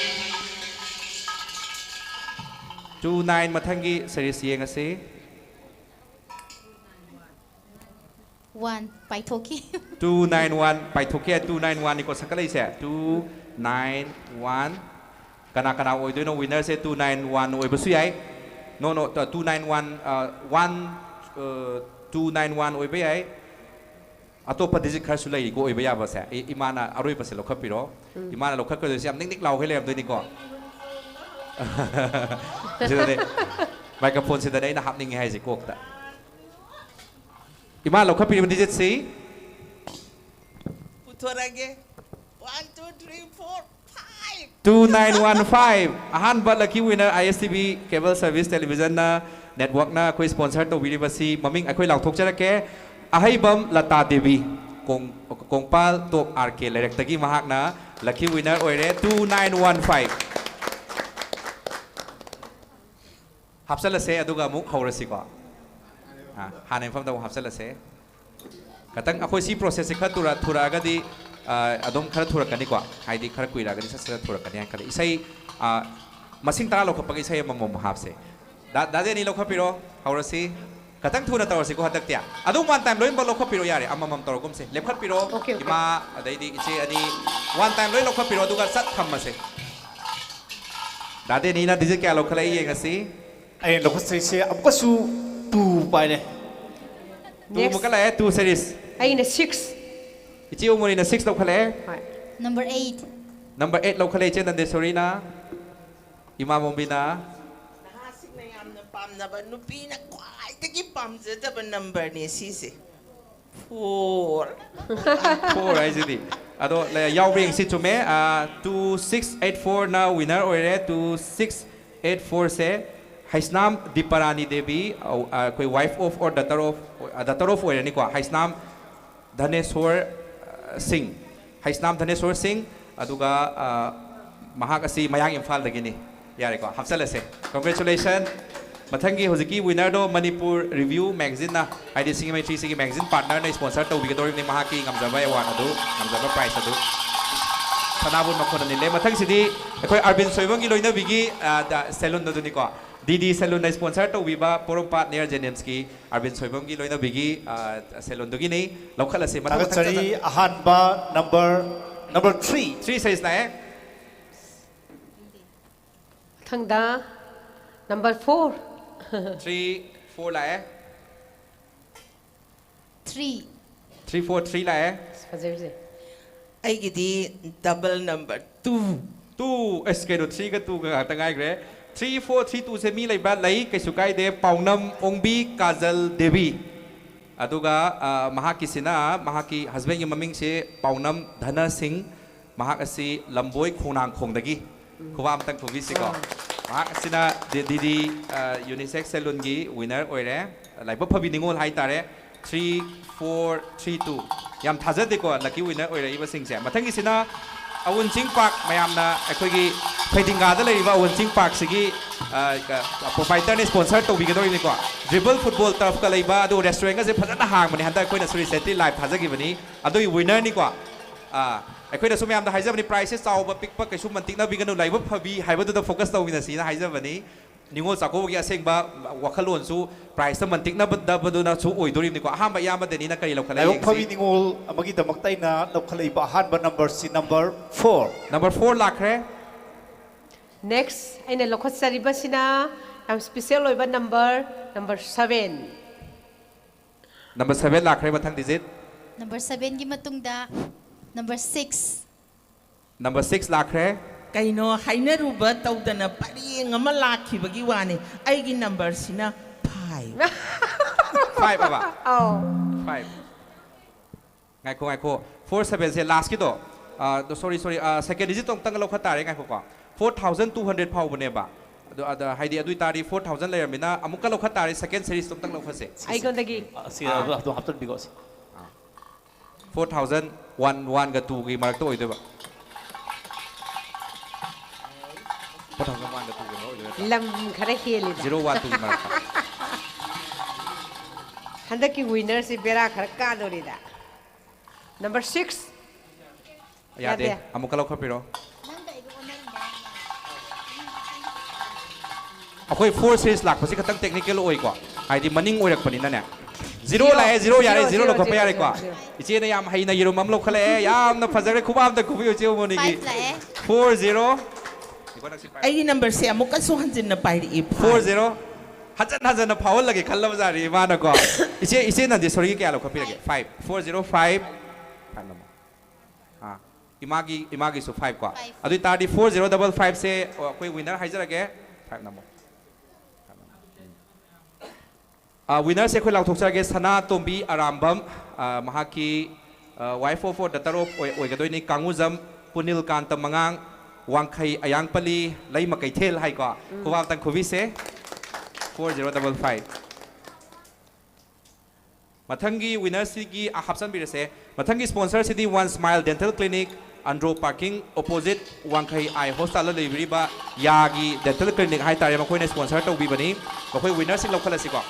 two nine꯫ ꯃꯊꯪꯒꯤ series ꯌꯦꯡꯉꯁꯤ꯫ One ꯄꯥꯏꯊꯣꯛꯈꯤ꯫ Two nine one ꯄꯥꯏꯊꯣꯛꯈꯤ꯫ Two nine one ꯅꯤꯀꯣ ꯁꯛꯀꯠꯂꯛꯏꯁꯦ꯫ Two nine one꯫ ꯀꯅꯥ ꯀꯅꯥ ꯑꯣꯏꯗꯣꯏꯅꯣ winner ꯁꯦ? Two nine one ꯑꯣꯏꯕꯁꯨ ꯌꯥꯏ꯫ No, no, two nine one, one, two nine one ꯑꯣꯏꯕ ꯌꯥꯏ꯫ ꯑꯇꯣꯞꯄ digit ꯈꯔꯁꯨ ꯂꯩꯔꯤꯀꯣ ꯑꯣꯏꯕ ꯌꯥꯕꯁꯦ꯫ ꯏ- ꯏꯃꯥꯅ ꯑꯔꯣꯏꯕꯁꯦ ꯂꯧꯈꯠꯄꯤꯔꯣ꯫ ꯏꯃꯥꯅ ꯂꯧꯈꯠꯀꯗꯣꯏꯁꯦ ꯌꯥꯝ ꯅꯤꯛ ꯅꯤꯛ ꯂꯥꯎꯈꯩ ꯂꯩꯔꯝꯗꯣꯏꯅꯤꯀꯣ꯫ ꯁꯤꯗꯅꯦ, microphone ꯁꯤꯗꯅꯦ ꯑꯩꯅ ꯍꯥꯞꯅꯤꯡꯉꯦ ꯍꯥꯏꯁꯦ ꯀꯣꯛꯇ꯫ ꯏꯃꯥ ꯂꯧꯈꯠꯄꯤꯔꯤꯕ digit ꯁꯤ ꯄꯨꯊꯣꯔꯛꯑꯒꯦ꯫ One, two, three, four, five. Two nine one five꯫ ꯑꯍꯥꯟꯕ lucky winner I S T V Cable Service Television ꯅ, network ꯅ ꯑꯩꯈꯣꯏ sponsor ꯇꯧꯕꯤꯔꯤꯕꯁꯤ ꯃꯃꯤꯡ ꯑꯩꯈꯣꯏ ꯂꯥꯎꯊꯣꯛꯆꯔꯛꯀꯦ꯫ ꯑꯍꯩꯕꯝ ꯂꯇꯥ ꯗꯦꯕꯤ, ꯀꯣꯡ- ꯀꯣꯡꯄꯥꯜ ꯇꯣꯞ R K ꯂꯩꯔꯛꯇꯒꯤ ꯃꯍꯥꯛꯅ lucky winner ꯑꯣꯏꯔꯦ꯫ Two nine one five꯫ ꯍꯥꯞꯆꯜꯂꯁꯦ ꯑꯗꯨꯒ ꯑꯃꯨꯛ ꯍꯧꯔꯁꯤꯀꯣ꯫ ꯑꯥ, ꯍꯥꯟꯅ ꯃꯐꯝꯗ ꯑꯃꯨꯛ ꯍꯥꯞꯆꯜꯂꯁꯦ꯫ ꯈꯇꯪ ꯑꯩꯈꯣꯏ ꯁꯤ process ꯁꯦ ꯈꯔ ꯊꯨꯔ- ꯊꯨꯔꯛꯑꯒꯗꯤ, ꯑꯥ, ꯑꯗꯨꯝ ꯈꯔ ꯊꯨꯔꯛꯀꯅꯤꯀꯣ꯫ ꯍꯥꯏꯗꯤ ꯈꯔ ꯀꯨꯏꯔꯛꯑꯒꯗꯤ ꯁꯠ ꯁꯠ ꯊꯨꯔꯛꯀꯅꯤ ꯍꯥꯏꯅ ꯈꯜꯂꯤ꯫ ꯏꯁꯩ, ꯑꯥ, ꯃꯁꯤꯡ ꯇꯔꯥ ꯂꯧꯈꯠꯄꯒꯤ ꯏꯁꯩ ꯑꯃꯃꯝ ꯍꯥꯞꯁꯦ꯫ ꯗꯥ- ꯗꯥ ꯗꯦꯅꯤ ꯂꯧꯈꯠꯄꯤꯔꯣ꯫ ꯍꯧꯔꯁꯤ꯫ ꯈꯇꯪ ꯊꯨꯅ ꯇꯧꯔꯁꯤꯀꯣ ꯍꯟꯗꯛꯇꯤ꯫ ꯑꯗꯨꯝ one time ꯂꯣꯏꯅꯃꯛ ꯂꯧꯈꯠꯄꯤꯔꯣ ꯌꯥꯔꯦ꯫ ꯑꯃꯃꯝ ꯇꯧꯔꯒꯨꯝꯁꯦ꯫ ꯂꯦꯞꯈꯠꯄꯤꯔꯣ꯫ Okay, okay. ꯏꯃꯥ, ꯑꯗꯩꯗꯤ ꯏꯆꯦ ꯑꯅꯤ, one time ꯂꯣꯏ ꯂꯧꯈꯠꯄꯤꯔꯣ ꯑꯗꯨꯒ ꯁꯠ ꯊꯝꯃꯁꯦ꯫ ꯗꯥ ꯗꯦꯅꯤꯅ digit ꯀꯌꯥ ꯂꯧꯈꯠꯂꯛꯏ ꯌꯦꯡꯉꯁꯤ꯫ ꯑꯩꯅ ꯂꯧꯈꯠꯆꯔꯤꯁꯦ ꯑꯃꯨꯛꯀꯁꯨ two ꯄꯥꯏꯔꯦ꯫ Two ꯑꯃꯨꯛꯀ ꯂꯥꯛꯑꯦ, two series꯫ ꯑꯩꯅ six꯫ ꯏꯆꯦ ꯎꯃꯣꯔꯤꯅ six ꯂꯧꯈꯠꯂꯛꯑꯦ꯫ ꯍꯣꯏ꯫ Number eight꯫ Number eight ꯂꯧꯈꯠꯂꯦ ꯏꯆꯦ ꯅꯟꯗꯦꯁꯣꯔꯤꯅ꯫ ꯏꯃꯥ ꯃꯣꯝꯕꯤꯅ꯫ ꯅꯍꯥꯁꯤꯡꯅ ꯌꯥꯝꯅ ꯄꯥꯝꯅꯕ, ꯅꯨꯄꯤꯅ ꯈ꯭ꯋꯥꯏꯗꯒꯤ ꯄꯥꯝꯖꯗꯕ number ꯅꯦ ꯁꯤꯁꯦ꯫ Four꯫ Four ꯍꯥꯏꯁꯤꯗꯤ꯫ ꯑꯗꯣ ꯂꯩ- ꯌꯥꯎꯕ꯭ꯔꯥ ꯌꯦꯡꯁꯤ꯫ ꯆꯨꯝꯃꯦ꯫ Two six eight four ꯅ winner ꯑꯣꯏꯔꯦ꯫ Two six eight four ꯁꯦ ꯍꯩꯁꯅꯥꯝ ꯗꯤꯄꯥꯔꯥꯅꯤ ꯗꯦꯕꯤ, ꯑ, ꯑꯩꯈꯣꯏ wife of or daughter of, daughter of ꯑꯣꯏꯔꯅꯤꯀꯣ꯫ Heisnam ꯙꯅꯦꯁꯣꯔ, ꯑ, ꯁꯤꯡ꯫ ꯍꯩꯁꯅꯥꯝ ꯙꯅꯦꯁꯣꯔ ꯁꯤꯡ꯫ ꯑꯗꯨꯒ, ꯑ, ꯃꯍꯥꯛ ꯑꯁꯤ ꯃꯌꯥꯡ ꯏꯝꯐꯥꯜꯗꯒꯤꯅꯤ꯫ ꯌꯥꯔꯦꯀꯣ, ꯍꯥꯞꯆꯜꯂꯁꯦ꯫ Congratulation꯫ ꯃꯊꯪꯒꯤ ꯍꯧꯖꯤꯛꯀꯤ winnerꯗꯣ Manipur Review magazineꯅ, ꯍꯥꯏꯗꯤ ꯁꯤꯡꯖꯃꯩ ꯊ꯭ꯔꯤ ꯁꯤꯒꯤ magazine partnerꯅ sponsor ꯇꯧꯕꯤꯒꯗꯧꯔꯤꯕꯅꯤ꯫ ꯃꯍꯥꯛꯀꯤ ꯉꯝꯖꯕ award ꯑꯗꯨ, ꯉꯝꯖꯕ prize ꯑꯗꯨ ꯁꯅꯥꯕꯨꯟ ꯃꯈꯣꯟꯅ ꯅꯤꯜꯂꯦ꯫ ꯃꯊꯪꯁꯤꯗꯤ ꯑꯩꯈꯣꯏ ꯑꯔꯕꯤꯟ ꯁꯣꯏꯕꯝꯒꯤ ꯂꯣꯏꯅꯕꯤꯒꯤ, ꯑ, ꯗ-, salon ꯑꯗꯨꯅꯤꯀꯣ꯫ ꯗꯤ ꯗꯤ salonꯅ sponsor ꯇꯧꯕꯤꯕ ꯄꯣꯔꯣꯝꯄꯥꯠ near JNIMSꯀꯤ ꯑꯔꯕꯤꯟ ꯁꯣꯏꯕꯝꯒꯤ ꯂꯣꯏꯅꯕꯤꯒꯤ, ꯑ, salonꯗꯨꯒꯤꯅꯤ꯫ ꯂꯧꯈꯠꯂꯁꯤ꯫ ꯃꯊꯪ, ꯃꯊꯪ ꯊꯥꯒꯠꯆꯔꯤ꯫ ꯆꯠꯊ- ꯑꯍꯥꯟꯕ number, number three꯫ Three series ꯂꯥꯛꯑꯦ꯫ ꯃꯊꯪꯗ number four꯫ Three four ꯂꯥꯛꯑꯦ꯫ Three꯫ Three four three ꯂꯥꯛꯑꯦ꯫ ꯐꯖꯩ, ꯐꯖꯩ꯫ ꯑꯩꯒꯤꯗꯤ double number two꯫ Two, ꯑꯁ, ꯀꯩꯅꯣ, threeꯒ twoꯒ ꯉꯥꯛꯇ ꯉꯥꯏꯈ꯭ꯔꯦ꯫ Three four three twoꯁꯦ ꯃꯤ ꯂꯩꯕ꯭ꯔꯥ? ꯂꯩ, ꯀꯩꯁꯨ ꯀꯥꯏꯗꯦ꯫ ꯄꯥꯎꯅꯝ ꯑꯣꯡꯕꯤ ꯀꯥꯖꯜ ꯗꯦꯕꯤ꯫ ꯑꯗꯨꯒ, ꯑ, ꯃꯍꯥꯛꯀꯤꯁꯤꯅ, ꯃꯍꯥꯛꯀꯤ husbandꯒꯤ ꯃꯃꯤꯡꯁꯦ ꯄꯥꯎꯅꯝ ꯙꯅ ꯁꯤꯡ꯫ ꯃꯍꯥꯛ ꯑꯁꯤ ꯂꯝꯕꯣꯏ ꯈꯣꯡꯅꯥꯡꯈꯣꯡꯗꯒꯤ꯫ ꯈꯨꯕꯥꯛ ꯑꯝꯇꯪ ꯈꯨꯕꯤꯁꯤꯀꯣ꯫ ꯃꯍꯥꯛ ꯑꯁꯤꯅ ꯗꯤ-, ꯗꯤ ꯗꯤ, ꯑ, unisex salonꯒꯤ winner ꯑꯣꯏꯔꯦ꯫ ꯂꯥꯏꯕꯛ ꯐꯕꯤ ꯅꯤꯉꯣꯜ ꯍꯥꯏꯇꯥꯔꯦ꯫ Three four three two꯫ ꯌꯥꯝ ꯊꯥꯖꯗꯦꯀꯣ, lucky winner ꯑꯣꯏꯔꯛꯏꯕꯁꯤꯡꯁꯦ꯫ ꯃꯊꯪꯒꯤꯁꯤꯅ ꯑꯋꯨꯟ ꯆꯤꯡ ꯄꯥꯔꯛ, ꯃꯌꯥꯝꯅ ꯑꯩꯈꯣꯏꯒꯤ ꯐꯩꯗꯤꯡꯒꯥꯗ ꯂꯩꯔꯤꯕ ꯑꯋꯨꯟ ꯆꯤꯡ ꯄꯥꯔꯛꯁꯤꯒꯤ, ꯑ, ꯀ-, proprietorꯅ sponsor ꯇꯧꯕꯤꯒꯗꯧꯔꯤꯕꯅꯤꯀꯣ꯫ Dribble football turfꯀ ꯂꯩꯕ, ꯑꯗꯨ restaurantꯒꯁꯦ ꯐꯖꯅ ꯍꯥꯡꯕꯅꯦ꯫ ꯍꯟꯗꯛ ꯑꯩꯈꯣꯏꯅꯁꯨ recently live ꯊꯥꯖꯈꯤꯕꯅꯤ꯫ ꯑꯗꯨꯒꯤ winnerꯅꯤꯀꯣ꯫ ꯑ, ꯑꯩꯈꯣꯏꯅꯁꯨ ꯃꯌꯥꯝꯗ ꯍꯥꯏꯖꯕꯅꯤ, prizeꯁꯦ ꯆꯥꯎꯕ ꯄꯤꯛꯄ ꯀꯩꯁꯨ ꯃꯟꯇꯤꯛꯅꯕꯤꯒꯅꯨ, ꯂꯥꯏꯕꯛ ꯐꯕꯤ ꯍꯥꯏꯕꯗꯨꯗ focus ꯇꯧꯃꯤꯟꯅꯁꯤꯅ ꯍꯥꯏꯖꯕꯅꯤ꯫ ꯅꯤꯉꯣꯜ ꯆꯥꯛꯀꯧꯕꯒꯤ ꯑꯁꯦꯡꯕ ꯋꯥꯈꯜꯂꯣꯟꯁꯨ prizeꯇ ꯃꯟꯇꯤꯛꯅꯗꯕꯗꯨꯅꯁꯨ ꯑꯣꯏꯗꯣꯔꯤꯕꯅꯤꯀꯣ꯫ ꯑꯍꯥꯟꯕ ꯏꯌꯥꯝꯕ ꯗꯦꯅꯤꯅ ꯀꯔꯤ ꯂꯧꯈꯠꯂꯛꯏ ꯂꯥꯏꯕꯛ ꯐꯕꯤ ꯌꯦꯡꯁꯤ꯫ ꯅꯤꯉꯣꯜ ꯑꯃꯒꯤꯗꯃꯛꯇ ꯑꯩꯅ ꯂꯧꯈꯠꯂꯛꯏꯕ ꯑꯍꯥꯟꯕ numberꯁꯤ number four꯫ Number four ꯂꯥꯛꯈ꯭ꯔꯦ꯫ Next ꯑꯩꯅ ꯂꯧꯈꯠꯆꯔꯤꯕꯁꯤꯅ ꯌꯥꯝ special ꯑꯣꯏꯕ number, number seven꯫ Number seven ꯂꯥꯛꯈ꯭ꯔꯦ, ꯃꯊꯪ digit꯫ Number sevenꯒꯤ ꯃꯇꯨꯡꯗ number six꯫ Number six ꯂꯥꯛꯈ꯭ꯔꯦ꯫ ꯀꯩꯅꯣ, ꯍꯥꯏꯅꯔꯨꯕ ꯇꯧꯗꯅ ꯄꯔꯦꯡ ꯑꯃ ꯂꯥꯛꯈꯤꯕꯒꯤ ꯋꯥꯅꯤ꯫ ꯑꯩꯒꯤ numberꯁꯤꯅ five꯫ Five ꯍꯥꯏꯕ? ꯑꯧ꯫ Five꯫ ꯉꯥꯏꯈꯣ, ꯉꯥꯏꯈꯣ꯫ Four sevenꯁꯦ lastꯀꯤꯗꯣ꯫ ꯑ, sorry, sorry, ꯑ, second digitꯇꯣ ꯑꯃꯨꯛꯇꯪ ꯂꯧꯈꯠ ꯇꯥꯔꯦ, ꯉꯥꯏꯈꯣꯀꯣ꯫ Four thousand two hundred ꯐꯥꯎꯕꯅꯦꯕ꯫ ꯑꯗꯣ, ꯑꯗ, ꯍꯥꯏꯗꯤ ꯑꯗꯨ ꯑꯣꯏꯇꯥꯔꯗꯤ four thousand ꯂꯩꯔꯝꯃꯤꯅ ꯑꯃꯨꯛꯀ ꯂꯧꯈꯠ ꯇꯥꯔꯦ, second seriesꯇꯣ ꯑꯃꯨꯛꯇꯪ ꯂꯧꯈꯠꯁꯦ꯫ ꯑꯩꯉꯣꯟꯗꯒꯤ꯫ ꯑꯁꯤ ꯑꯗꯨ ꯑꯗꯨꯝ ꯍꯥꯞꯆꯤꯟꯕꯤꯀꯣ, ꯑꯁꯤ꯫ Four thousand one, oneꯒ twoꯒꯤ ꯃꯔꯛꯇ ꯑꯣꯏꯗꯣꯏꯕ꯫ Four thousand one ꯒ two ꯒ ꯑꯣꯏꯗꯣꯏ ꯅꯠꯇ꯭ꯔꯥ? ꯂꯝ ꯈꯔ ꯍꯦꯜꯂꯤꯗ꯫ Zero ꯒ two ꯒꯤ ꯃꯔꯛꯇ꯫ ꯍꯟꯗꯛꯀꯤ winner ꯁꯤ ꯕꯦꯔꯥ ꯈꯔ ꯀꯥꯗꯧꯔꯤꯗ꯫ Number six꯫ ꯌꯥꯗꯦ꯫ ꯌꯥꯗꯦ꯫ ꯑꯃꯨꯛꯀ ꯂꯧꯈꯠꯄꯤꯔꯣ꯫ ꯑꯩꯈꯣꯏ four series ꯂꯥꯛꯄꯁꯤ ꯈꯤꯇꯪ technical ꯑꯣꯏꯀꯣ, ꯍꯥꯏꯗꯤ ꯃꯅꯤꯡ ꯑꯣꯏꯔꯛꯄꯅꯤꯅꯅꯦ꯫ Zero Zero, ꯂꯥꯛꯑꯦ, zero ꯌꯥꯔꯦ, zero, zero zero, ꯂꯧꯈꯠꯄ zero, ꯌꯥꯔꯦꯀꯣ꯫ zero, zero. ꯏꯆꯦꯅ ꯌꯥꯝ ꯍꯩꯅ ꯌꯦꯔꯨꯝ ꯑꯃ ꯂꯧꯈꯠꯂꯛꯑꯦ, ꯌꯥꯝꯅ ꯐꯖꯈ꯭ꯔꯦ, ꯈꯨꯕꯥꯛ ꯑꯝꯇ ꯈꯨꯕꯤꯌꯨ ꯏꯆꯦ ꯃꯣꯅꯤꯒꯤ꯫ Five ꯂꯥꯛꯑꯦ꯫ Four zero꯫ ꯑꯩꯗꯤ number ꯁꯦ ꯑꯃꯨꯛꯀꯁꯨ ꯍꯟꯖꯤꯟꯅ ꯄꯥꯏꯔꯛꯏ꯫ Four zero꯫ ꯍꯟꯖꯟ ꯍꯟꯖꯟꯅ ꯐꯥꯎꯍꯜꯂꯒꯦ ꯈꯜꯂꯕꯖꯥꯠꯅꯤ ꯏꯃꯥꯅꯀꯣ꯫ ꯏꯆꯦ, ꯏꯆꯦ ꯅꯟꯗꯤꯁꯣꯔꯤꯒꯤ ꯀꯌꯥ ꯂꯧꯈꯠꯄꯤꯔꯒꯦ? Five꯫ Four zero five꯫ Five ꯅꯝꯃꯣ꯫ ꯑꯥ, ꯏꯃꯥꯒꯤ, ꯏꯃꯥꯒꯤꯁꯨ five ꯀꯣ꯫ Five꯫ ꯑꯗꯨ ꯑꯣꯏꯇꯥꯔꯗꯤ four zero double five ꯁꯦ, ꯑꯣ, ꯑꯩꯈꯣꯏ winner ꯍꯥꯏꯖꯔꯒꯦ꯫ Five ꯅꯝꯃꯣ꯫ ꯑꯥ, winner ꯁꯦ ꯑꯩꯈꯣꯏ ꯂꯥꯎꯊꯣꯛꯆꯔꯒꯦ꯫ ꯁꯅꯥꯇꯣꯝꯕꯤ ꯑꯔꯥꯝꯕꯝ, ꯑꯥ, ꯃꯍꯥꯛꯀꯤ, ꯑꯥ, wife of or daughter of ꯑꯣꯏ-, ꯑꯣꯏꯒꯗꯣꯏꯅꯤ꯫ ꯀꯥꯡꯉꯨꯖꯝ ꯄꯨꯅꯤꯜꯀꯥꯟꯇ ꯃꯉꯥꯡ, ꯋꯥꯡꯈꯩ ꯑꯌꯥꯡꯄꯜꯂꯤ ꯂꯩꯃ ꯀꯩꯊꯦꯜ ꯍꯥꯏꯀꯣ꯫ ꯈꯨꯕꯥꯛ ꯑꯝꯇꯪ ꯈꯨꯕꯤꯁꯦ꯫ Four zero double five꯫ ꯃꯊꯪꯒꯤ winner ꯁꯤꯒꯤ, ꯑ, ꯍꯥꯞꯆꯟꯕꯤꯔꯁꯦ꯫ ꯃꯊꯪꯒꯤ sponsor ꯁꯤꯗꯤ One Smile Dental Clinic, Andro parking opposite ꯋꯥꯡꯈꯩ eye hospital ꯗ ꯂꯩꯕꯤꯔꯤꯕ ꯌꯥꯒꯤ dental clinic ꯍꯥꯏꯇꯥꯔꯦ, ꯃꯈꯣꯏꯅ sponsor ꯇꯧꯕꯤꯕꯅꯤ꯫ ꯃꯈꯣꯏ winner ꯁꯤꯡ ꯂꯧꯈꯠꯂꯁꯤꯀꯣ꯫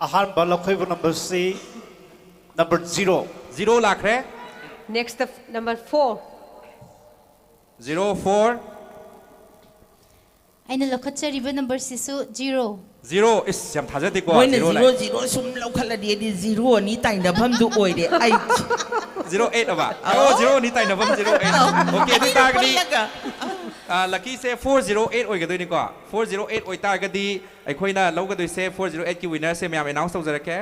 ꯑꯍꯥꯟꯕ ꯂꯧꯈꯠꯄ number ꯁꯤ number zero꯫ Zero ꯂꯥꯛꯈ꯭ꯔꯦ꯫ Next, the f-, number four. Zero four꯫ ꯑꯩꯅ ꯂꯧꯈꯠꯆꯔꯤꯕ number ꯁꯤꯁꯨ zero꯫ Zero꯫ ꯏꯁ, ꯌꯥꯝ ꯊꯥꯖꯗꯦꯀꯣ꯫ ꯃꯣꯏꯅ Zero zero ꯂꯥꯛꯑꯦ꯫ Zero ꯁꯨꯝ ꯂꯧꯈꯠꯂꯗꯤ ꯑꯩꯗꯤ zero ꯑꯅꯤ ꯇꯥꯏꯅꯐꯝꯗꯨ ꯑꯣꯏꯔꯦ ꯑꯩ꯫ Zero eight ꯑꯕ? ꯑꯣ, zero ꯑꯅꯤ ꯇꯥꯏꯅꯐꯝ zero eight꯫ Okay, ꯑꯗꯨ ꯑꯣꯏꯇꯥꯔꯒꯗꯤ, ꯄꯨꯜꯂꯒ꯫ ꯑ, lucky ꯁꯦ four zero eight ꯑꯣꯏꯒꯗꯣꯏꯅꯤꯀꯣ꯫ Four zero eight ꯑꯣꯏꯇꯥꯔꯒꯗꯤ ꯑꯩꯈꯣꯏꯅ ꯂꯧꯒꯗꯣꯏꯁꯦ, four zero eight ꯀꯤ winner ꯁꯦ ꯃꯌꯥꯝ announce ꯇꯧꯖꯔꯛꯀꯦ꯫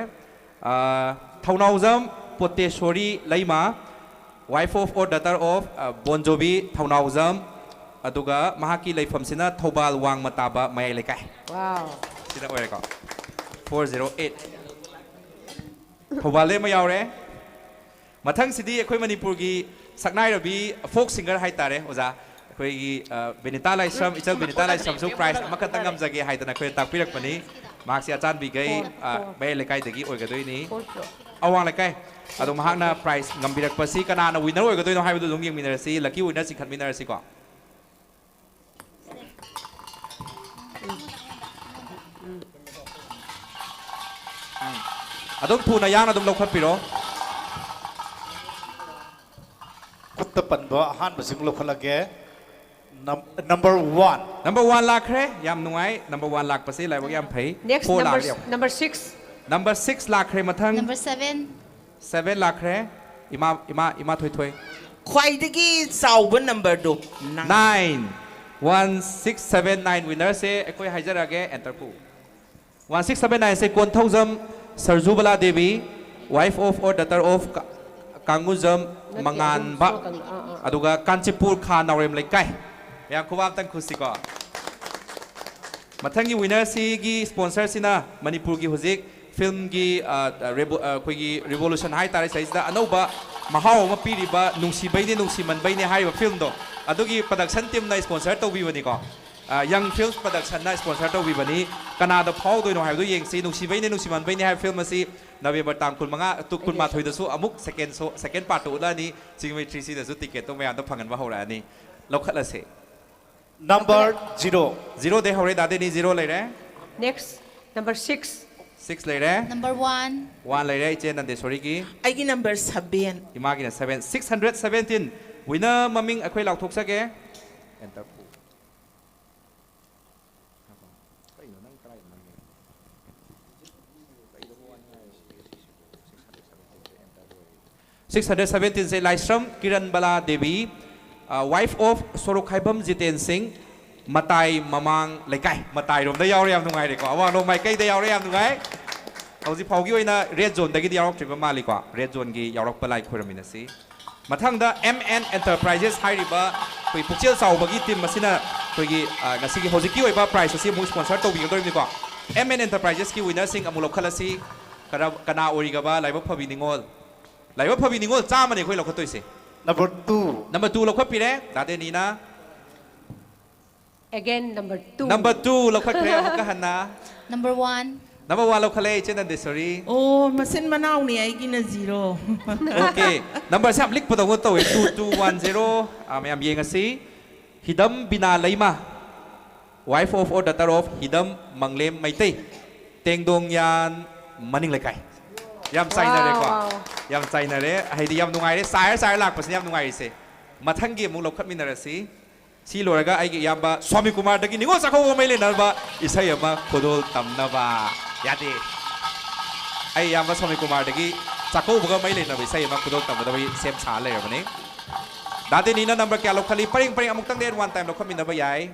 ꯑ, ꯊꯧꯅꯥꯎꯖꯝ ꯄꯣꯇꯦꯁꯣꯔꯤ ꯂꯩꯃ, wife of or daughter of, ꯑ, ꯕꯣꯟꯖꯣꯕꯤ ꯊꯧꯅꯥꯎꯖꯝ, ꯑꯗꯨꯒ ꯃꯍꯥꯛꯀꯤ ꯂꯩꯐꯝꯁꯤꯅ ꯊꯧꯕꯥꯜ ꯋꯥꯡꯃ ꯇꯥꯕ ꯃꯌꯥꯏ ꯂꯩꯀꯥꯏ꯫ Wow. ꯁꯤꯗ ꯑꯣꯏꯔꯦꯀꯣ꯫ Four zero eight꯫ ꯊꯧꯕꯥꯜꯗꯩ ꯑꯃ ꯌꯥꯎꯔꯦ꯫ ꯃꯊꯪꯁꯤꯗꯤ ꯑꯩꯈꯣꯏ ꯃꯅꯤꯄꯨꯔꯒꯤ ꯁꯛꯅꯥꯏꯔꯕꯤ folk singer ꯍꯥꯏꯇꯥꯔꯦ, ꯑꯣꯖꯥ꯫ ꯑꯩꯈꯣꯏꯒꯤ, ꯑ, ꯕꯤꯅꯤꯇꯥ ꯂꯥꯏꯁ꯭ꯔꯝ, ꯏꯆꯜ ꯕꯤꯅꯤꯇꯥ ꯂꯥꯏꯁ꯭ꯔꯝꯁꯨ prize ꯑꯃꯈꯛꯇꯪ ꯉꯝꯖꯒꯦ ꯍꯥꯏꯗꯅ ꯑꯩꯈꯣꯏꯗ ꯇꯥꯛꯄꯤꯔꯛꯄꯅꯤ꯫ ꯃꯍꯥꯛꯁꯤ ꯑꯆꯥꯟꯕꯤꯒꯩ, Four, ꯑ, four. ꯃꯌꯥꯏ ꯂꯩꯀꯥꯏꯗꯒꯤ ꯑꯣꯏꯒꯗꯣꯏꯅꯤ꯫ Four, four. ꯑꯋꯥꯡ ꯂꯩꯀꯥꯏ꯫ ꯑꯗꯣ ꯃꯍꯥꯛꯅ prize ꯉꯝꯕꯤꯔꯛꯄꯁꯤ ꯀꯅꯥꯅ winner ꯑꯣꯏꯒꯗꯣꯏꯅꯣ ꯍꯥꯏꯕꯗꯨ ꯑꯗꯨꯝ ꯌꯦꯡꯃꯤꯟꯅꯔꯁꯤ꯫ Lucky winner ꯆꯤꯡꯈꯠꯃꯤꯟꯅꯔꯁꯤꯀꯣ꯫ ꯎꯝ꯫ ꯑꯗꯨꯝ ꯊꯨꯅ ꯌꯥꯡꯅ ꯑꯗꯨꯝ ꯂꯧꯈꯠꯄꯤꯔꯣ꯫ ꯈꯨꯠꯇ ꯄꯟꯕ ꯑꯍꯥꯟꯕꯁꯤꯃ ꯂꯧꯈꯠꯂꯒꯦ꯫ Num-, number one꯫ Number one ꯂꯥꯛꯈ꯭ꯔꯦ꯫ ꯌꯥꯝ ꯅꯨꯡꯉꯥꯏ꯫ Number one ꯂꯥꯛꯄꯁꯦ ꯂꯥꯏꯕꯛ ꯌꯥꯝ ꯐꯩ꯫ Next, four number, ꯂꯥꯛꯂꯤ꯫ Number six꯫ Number six ꯂꯥꯛꯈ꯭ꯔꯦ꯫ ꯃꯊꯪ number seven꯫ Seven ꯂꯥꯛꯈ꯭ꯔꯦ꯫ ꯏꯃꯥ, ꯏꯃꯥ, ꯏꯃꯥ ꯊꯣꯏꯊꯣꯏ꯫ ꯈ꯭ꯋꯥꯏꯗꯒꯤ ꯆꯥꯎꯕ numberꯗꯣ nine꯫ Nine꯫ One six seven nine winnerꯁꯦ ꯑꯩꯈꯣꯏ ꯍꯥꯏꯖꯔꯛꯑꯒꯦ, enter ꯄꯨ꯫ One six seven nineꯁꯦ Konthoujam ꯁꯔꯖꯨꯕꯂꯥ Devi, wife of or daughter of ꯀ-, ꯀꯥꯡꯉꯨꯖꯝ ꯅꯠꯇꯦ, ꯃꯉꯥꯟꯕ, ꯑꯗꯨꯝ ꯁꯣꯛꯀꯅꯤ꯫ ꯑꯥ, ꯑꯥ, ꯑꯥ꯫ ꯑꯗꯨꯒ ꯀꯥꯟꯆꯤꯄꯨꯔ ꯈꯥ ꯅꯥꯎꯔꯦꯝ ꯂꯩꯀꯥꯏ꯫ ꯃꯌꯥꯝ ꯈꯨꯕꯥꯛ ꯑꯝꯇꯪ ꯈꯨꯁꯤꯀꯣ꯫ ꯃꯊꯪꯒꯤ winnerꯁꯤꯒꯤ sponsorꯁꯤꯅ ꯃꯅꯤꯄꯨꯔꯒꯤ ꯍꯧꯖꯤꯛ filmꯒꯤ, ꯑ, ꯔꯦꯕꯣ-, ꯑ, ꯑꯩꯈꯣꯏꯒꯤ revolution ꯍꯥꯏꯇꯥꯔꯦ, ꯁꯤꯗꯩꯁꯤꯗ ꯑꯅꯧꯕ ꯃꯍꯥꯎ ꯑꯃ ꯄꯤꯔꯤꯕ ꯅꯨꯡꯁꯤꯕꯩꯅꯦ ꯅꯨꯡꯁꯤꯃꯟꯕꯩꯅꯦ ꯍꯥꯏꯔꯤꯕ filmꯗꯣ, ꯑꯗꯨꯒꯤ production teamꯅ sponsor ꯇꯧꯕꯤꯕꯅꯤꯀꯣ꯫ ꯑ, Young Films Productionꯅ sponsor ꯇꯧꯕꯤꯕꯅꯤ꯫ ꯀꯅꯥꯗ ꯐꯥꯎꯗꯣꯏꯅꯣ ꯍꯥꯏꯕꯗꯨ ꯌꯦꯡꯁꯤ꯫ ꯅꯨꯡꯁꯤꯕꯩꯅꯦ ꯅꯨꯡꯁꯤꯃꯟꯕꯩꯅꯦ ꯍꯥꯏꯕ film ꯑꯁꯤ November ꯇꯥꯡ ꯀꯨꯟꯃꯉꯥ, ꯇꯨ, ꯀꯨꯟꯃꯥꯊꯣꯏꯗꯁꯨ ꯑꯃꯨꯛ second show, second partꯇꯨ ꯎꯠꯂꯛꯑꯅꯤ꯫ ꯆꯤꯡꯃꯩ three Cꯗꯁꯨ ticketꯇꯣ ꯃꯌꯥꯝꯗ ꯐꯪꯍꯟꯕ ꯍꯧꯔꯛꯑꯅꯤ꯫ ꯂꯧꯈꯠꯂꯁꯦ꯫ Number zero꯫ Zeroꯗꯩ ꯍꯧꯔꯦ, ꯗꯥ ꯗꯦꯅꯤ, zero ꯂꯩꯔꯦ꯫ Next, number six꯫ Six ꯂꯩꯔꯦ꯫ Number one꯫ One ꯂꯩꯔꯦ, ꯏꯆꯦ ꯅꯟꯗꯦꯁꯣꯔꯤꯒꯤ꯫ ꯑꯩꯒꯤ number seven꯫ ꯏꯃꯥꯒꯤꯅ seven, six hundred seventeen꯫ Winner ꯃꯃꯤꯡ ꯑꯩꯈꯣꯏ ꯂꯥꯎꯊꯣꯛꯆꯒꯦ꯫ Enter꯫ Six hundred seventeenꯁꯦ ꯂꯥꯏꯁ꯭ꯔꯝ ꯀꯤꯔꯟꯕꯂꯥ ꯗꯦꯕꯤ, ꯑ, wife of ꯁꯣꯔꯣꯛꯈꯥꯏꯕꯝ ꯖꯤꯇꯦꯟ ꯁꯤꯡ, ꯃꯇꯥꯏ ꯃꯃꯥꯡ ꯂꯩꯀꯥꯏ, ꯃꯇꯥꯏꯔꯣꯝꯗ ꯌꯥꯎꯔꯦ, ꯌꯥꯝ ꯅꯨꯡꯉꯥꯏꯔꯦꯀꯣ, ꯑꯋꯥꯡꯂꯣꯝ ꯃꯥꯏꯀꯩꯗ ꯌꯥꯎꯔꯦ, ꯌꯥꯝ ꯅꯨꯡꯉꯥꯏ꯫ ꯍꯧꯖꯤꯛ ꯐꯥꯎꯒꯤ ꯑꯣꯏꯅ red zoneꯗꯒꯤꯗꯤ ꯌꯥꯎꯔꯛꯇ꯭ꯔꯤꯕ ꯃꯥꯜꯂꯤꯀꯣ, red zoneꯒꯤ ꯌꯥꯎꯔꯛꯄ ꯂꯥꯏ ꯈꯣꯏꯔꯝꯃꯤꯟꯅꯁꯤ꯫ ꯃꯊꯪꯗ M N Enterprises ꯍꯥꯏꯔꯤꯕ ꯑꯩꯈꯣꯏ ꯄꯨꯛꯆꯦꯜ ꯆꯥꯎꯕꯒꯤ team ꯑꯁꯤꯅ ꯑꯩꯈꯣꯏꯒꯤ, ꯑ, ꯉꯁꯤꯒꯤ ꯍꯧꯖꯤꯛꯀꯤ ꯑꯣꯏꯕ prize ꯑꯁꯤ ꯑꯃꯨꯛ sponsor ꯇꯧꯕꯤꯒꯗꯧꯔꯤꯕꯅꯤꯀꯣ꯫ M N Enterprises ꯀꯤ winner ꯁꯤꯡ ꯑꯃꯨꯛ ꯂꯧꯈꯠꯂꯁꯤ꯫ ꯀꯔ-, ꯀꯅꯥ ꯑꯣꯏꯔꯤꯒꯕ? ꯂꯥꯏꯕꯛ ꯐꯕꯤ ꯅꯤꯉꯣꯜ꯫ ꯂꯥꯏꯕꯛ ꯐꯕꯤ ꯅꯤꯉꯣꯜ ꯆꯥꯝꯃꯅꯤ ꯑꯩꯈꯣꯏ ꯂꯧꯈꯠꯇꯣꯏꯁꯦ꯫ Number two꯫ Number two ꯂꯧꯈꯠꯄꯤꯔꯦ, ꯗꯥ ꯗꯦꯅꯤꯅ꯫ Again, number two꯫ Number two ꯂꯧꯈꯠꯈ꯭ꯔꯦ ꯑꯃꯨꯛꯀ ꯍꯟꯅ꯫ Number one꯫ Number one ꯂꯧꯈꯠꯂꯦ ꯏꯆꯦ ꯅꯟꯗꯦꯁꯣꯔꯤ꯫ ꯑꯣ, ꯃꯆꯤꯟ ꯃꯅꯥꯎꯅꯤ ꯑꯩꯒꯤꯅ zero. Okay, numberꯁꯦ ꯌꯥꯝ ꯂꯤꯛꯄꯗꯧꯅ ꯇꯧꯋꯦ꯫ Two two one zero꯫ ꯑꯥ, ꯃꯌꯥꯝ ꯌꯦꯡꯉꯁꯤ꯫ ꯍꯤꯗꯝ ꯕꯤꯅꯥ ꯂꯩꯃ, wife of or daughter of ꯍꯤꯗꯝ ꯃꯪꯂꯦꯝ Meitei, ꯇꯦꯡꯗꯣꯡꯌꯥꯟ ꯃꯅꯤꯡ ꯂꯩꯀꯥꯏ꯫ ꯌꯥꯝ ꯆꯥꯏꯅꯔꯦꯀꯣ꯫ Wow. ꯌꯥꯝ ꯆꯥꯏꯅꯔꯦ, ꯍꯥꯏꯗꯤ ꯌꯥꯝ ꯅꯨꯡꯉꯥꯏꯔꯦ꯫ ꯆꯥꯏꯔ ꯆꯥꯏꯔ ꯂꯥꯛꯄꯁꯤꯅ ꯌꯥꯝ ꯅꯨꯡꯉꯥꯏꯔꯤꯁꯦ꯫ ꯃꯊꯪꯒꯤ ꯑꯃꯨꯛ ꯂꯧꯈꯠꯃꯤꯟꯅꯔꯁꯤ꯫ ꯁꯤ ꯂꯣꯏꯔꯒ ꯑꯩꯒꯤ ꯏꯌꯥꯝꯕ ꯁ꯭ꯋꯥꯃꯤ ꯀꯨꯃꯥꯔꯗꯒꯤ ꯅꯤꯉꯣꯜ ꯆꯥꯛꯀꯧꯕ ꯃꯩ ꯂꯩꯅꯕ ꯏꯁꯩ ꯑꯃ ꯈꯨꯗꯣꯜ ꯇꯝꯅꯕ꯫ ꯌꯥꯗꯦ꯫ ꯑꯩ ꯏꯌꯥꯝꯕ ꯁ꯭ꯋꯥꯃꯤ ꯀꯨꯃꯥꯔꯗꯒꯤ ꯆꯥꯛꯀꯧꯕꯒ ꯃꯩ ꯂꯩꯅꯕ ꯏꯁꯩ ꯑꯃ ꯈꯨꯗꯣꯜ ꯇꯝꯒꯗꯕꯒꯤ ꯁꯦꯝ ꯁꯥ ꯂꯩꯔꯕꯅꯤ꯫ ꯗꯥ ꯗꯦꯅꯤꯅ number ꯀꯌꯥ ꯂꯧꯈꯠꯂꯤ? ꯄꯔꯦꯡ ꯄꯔꯦꯡ ꯑꯃꯨꯛꯇꯪꯗꯤ at one time ꯂꯧꯈꯠꯃꯤꯟꯅꯕ ꯌꯥꯏ꯫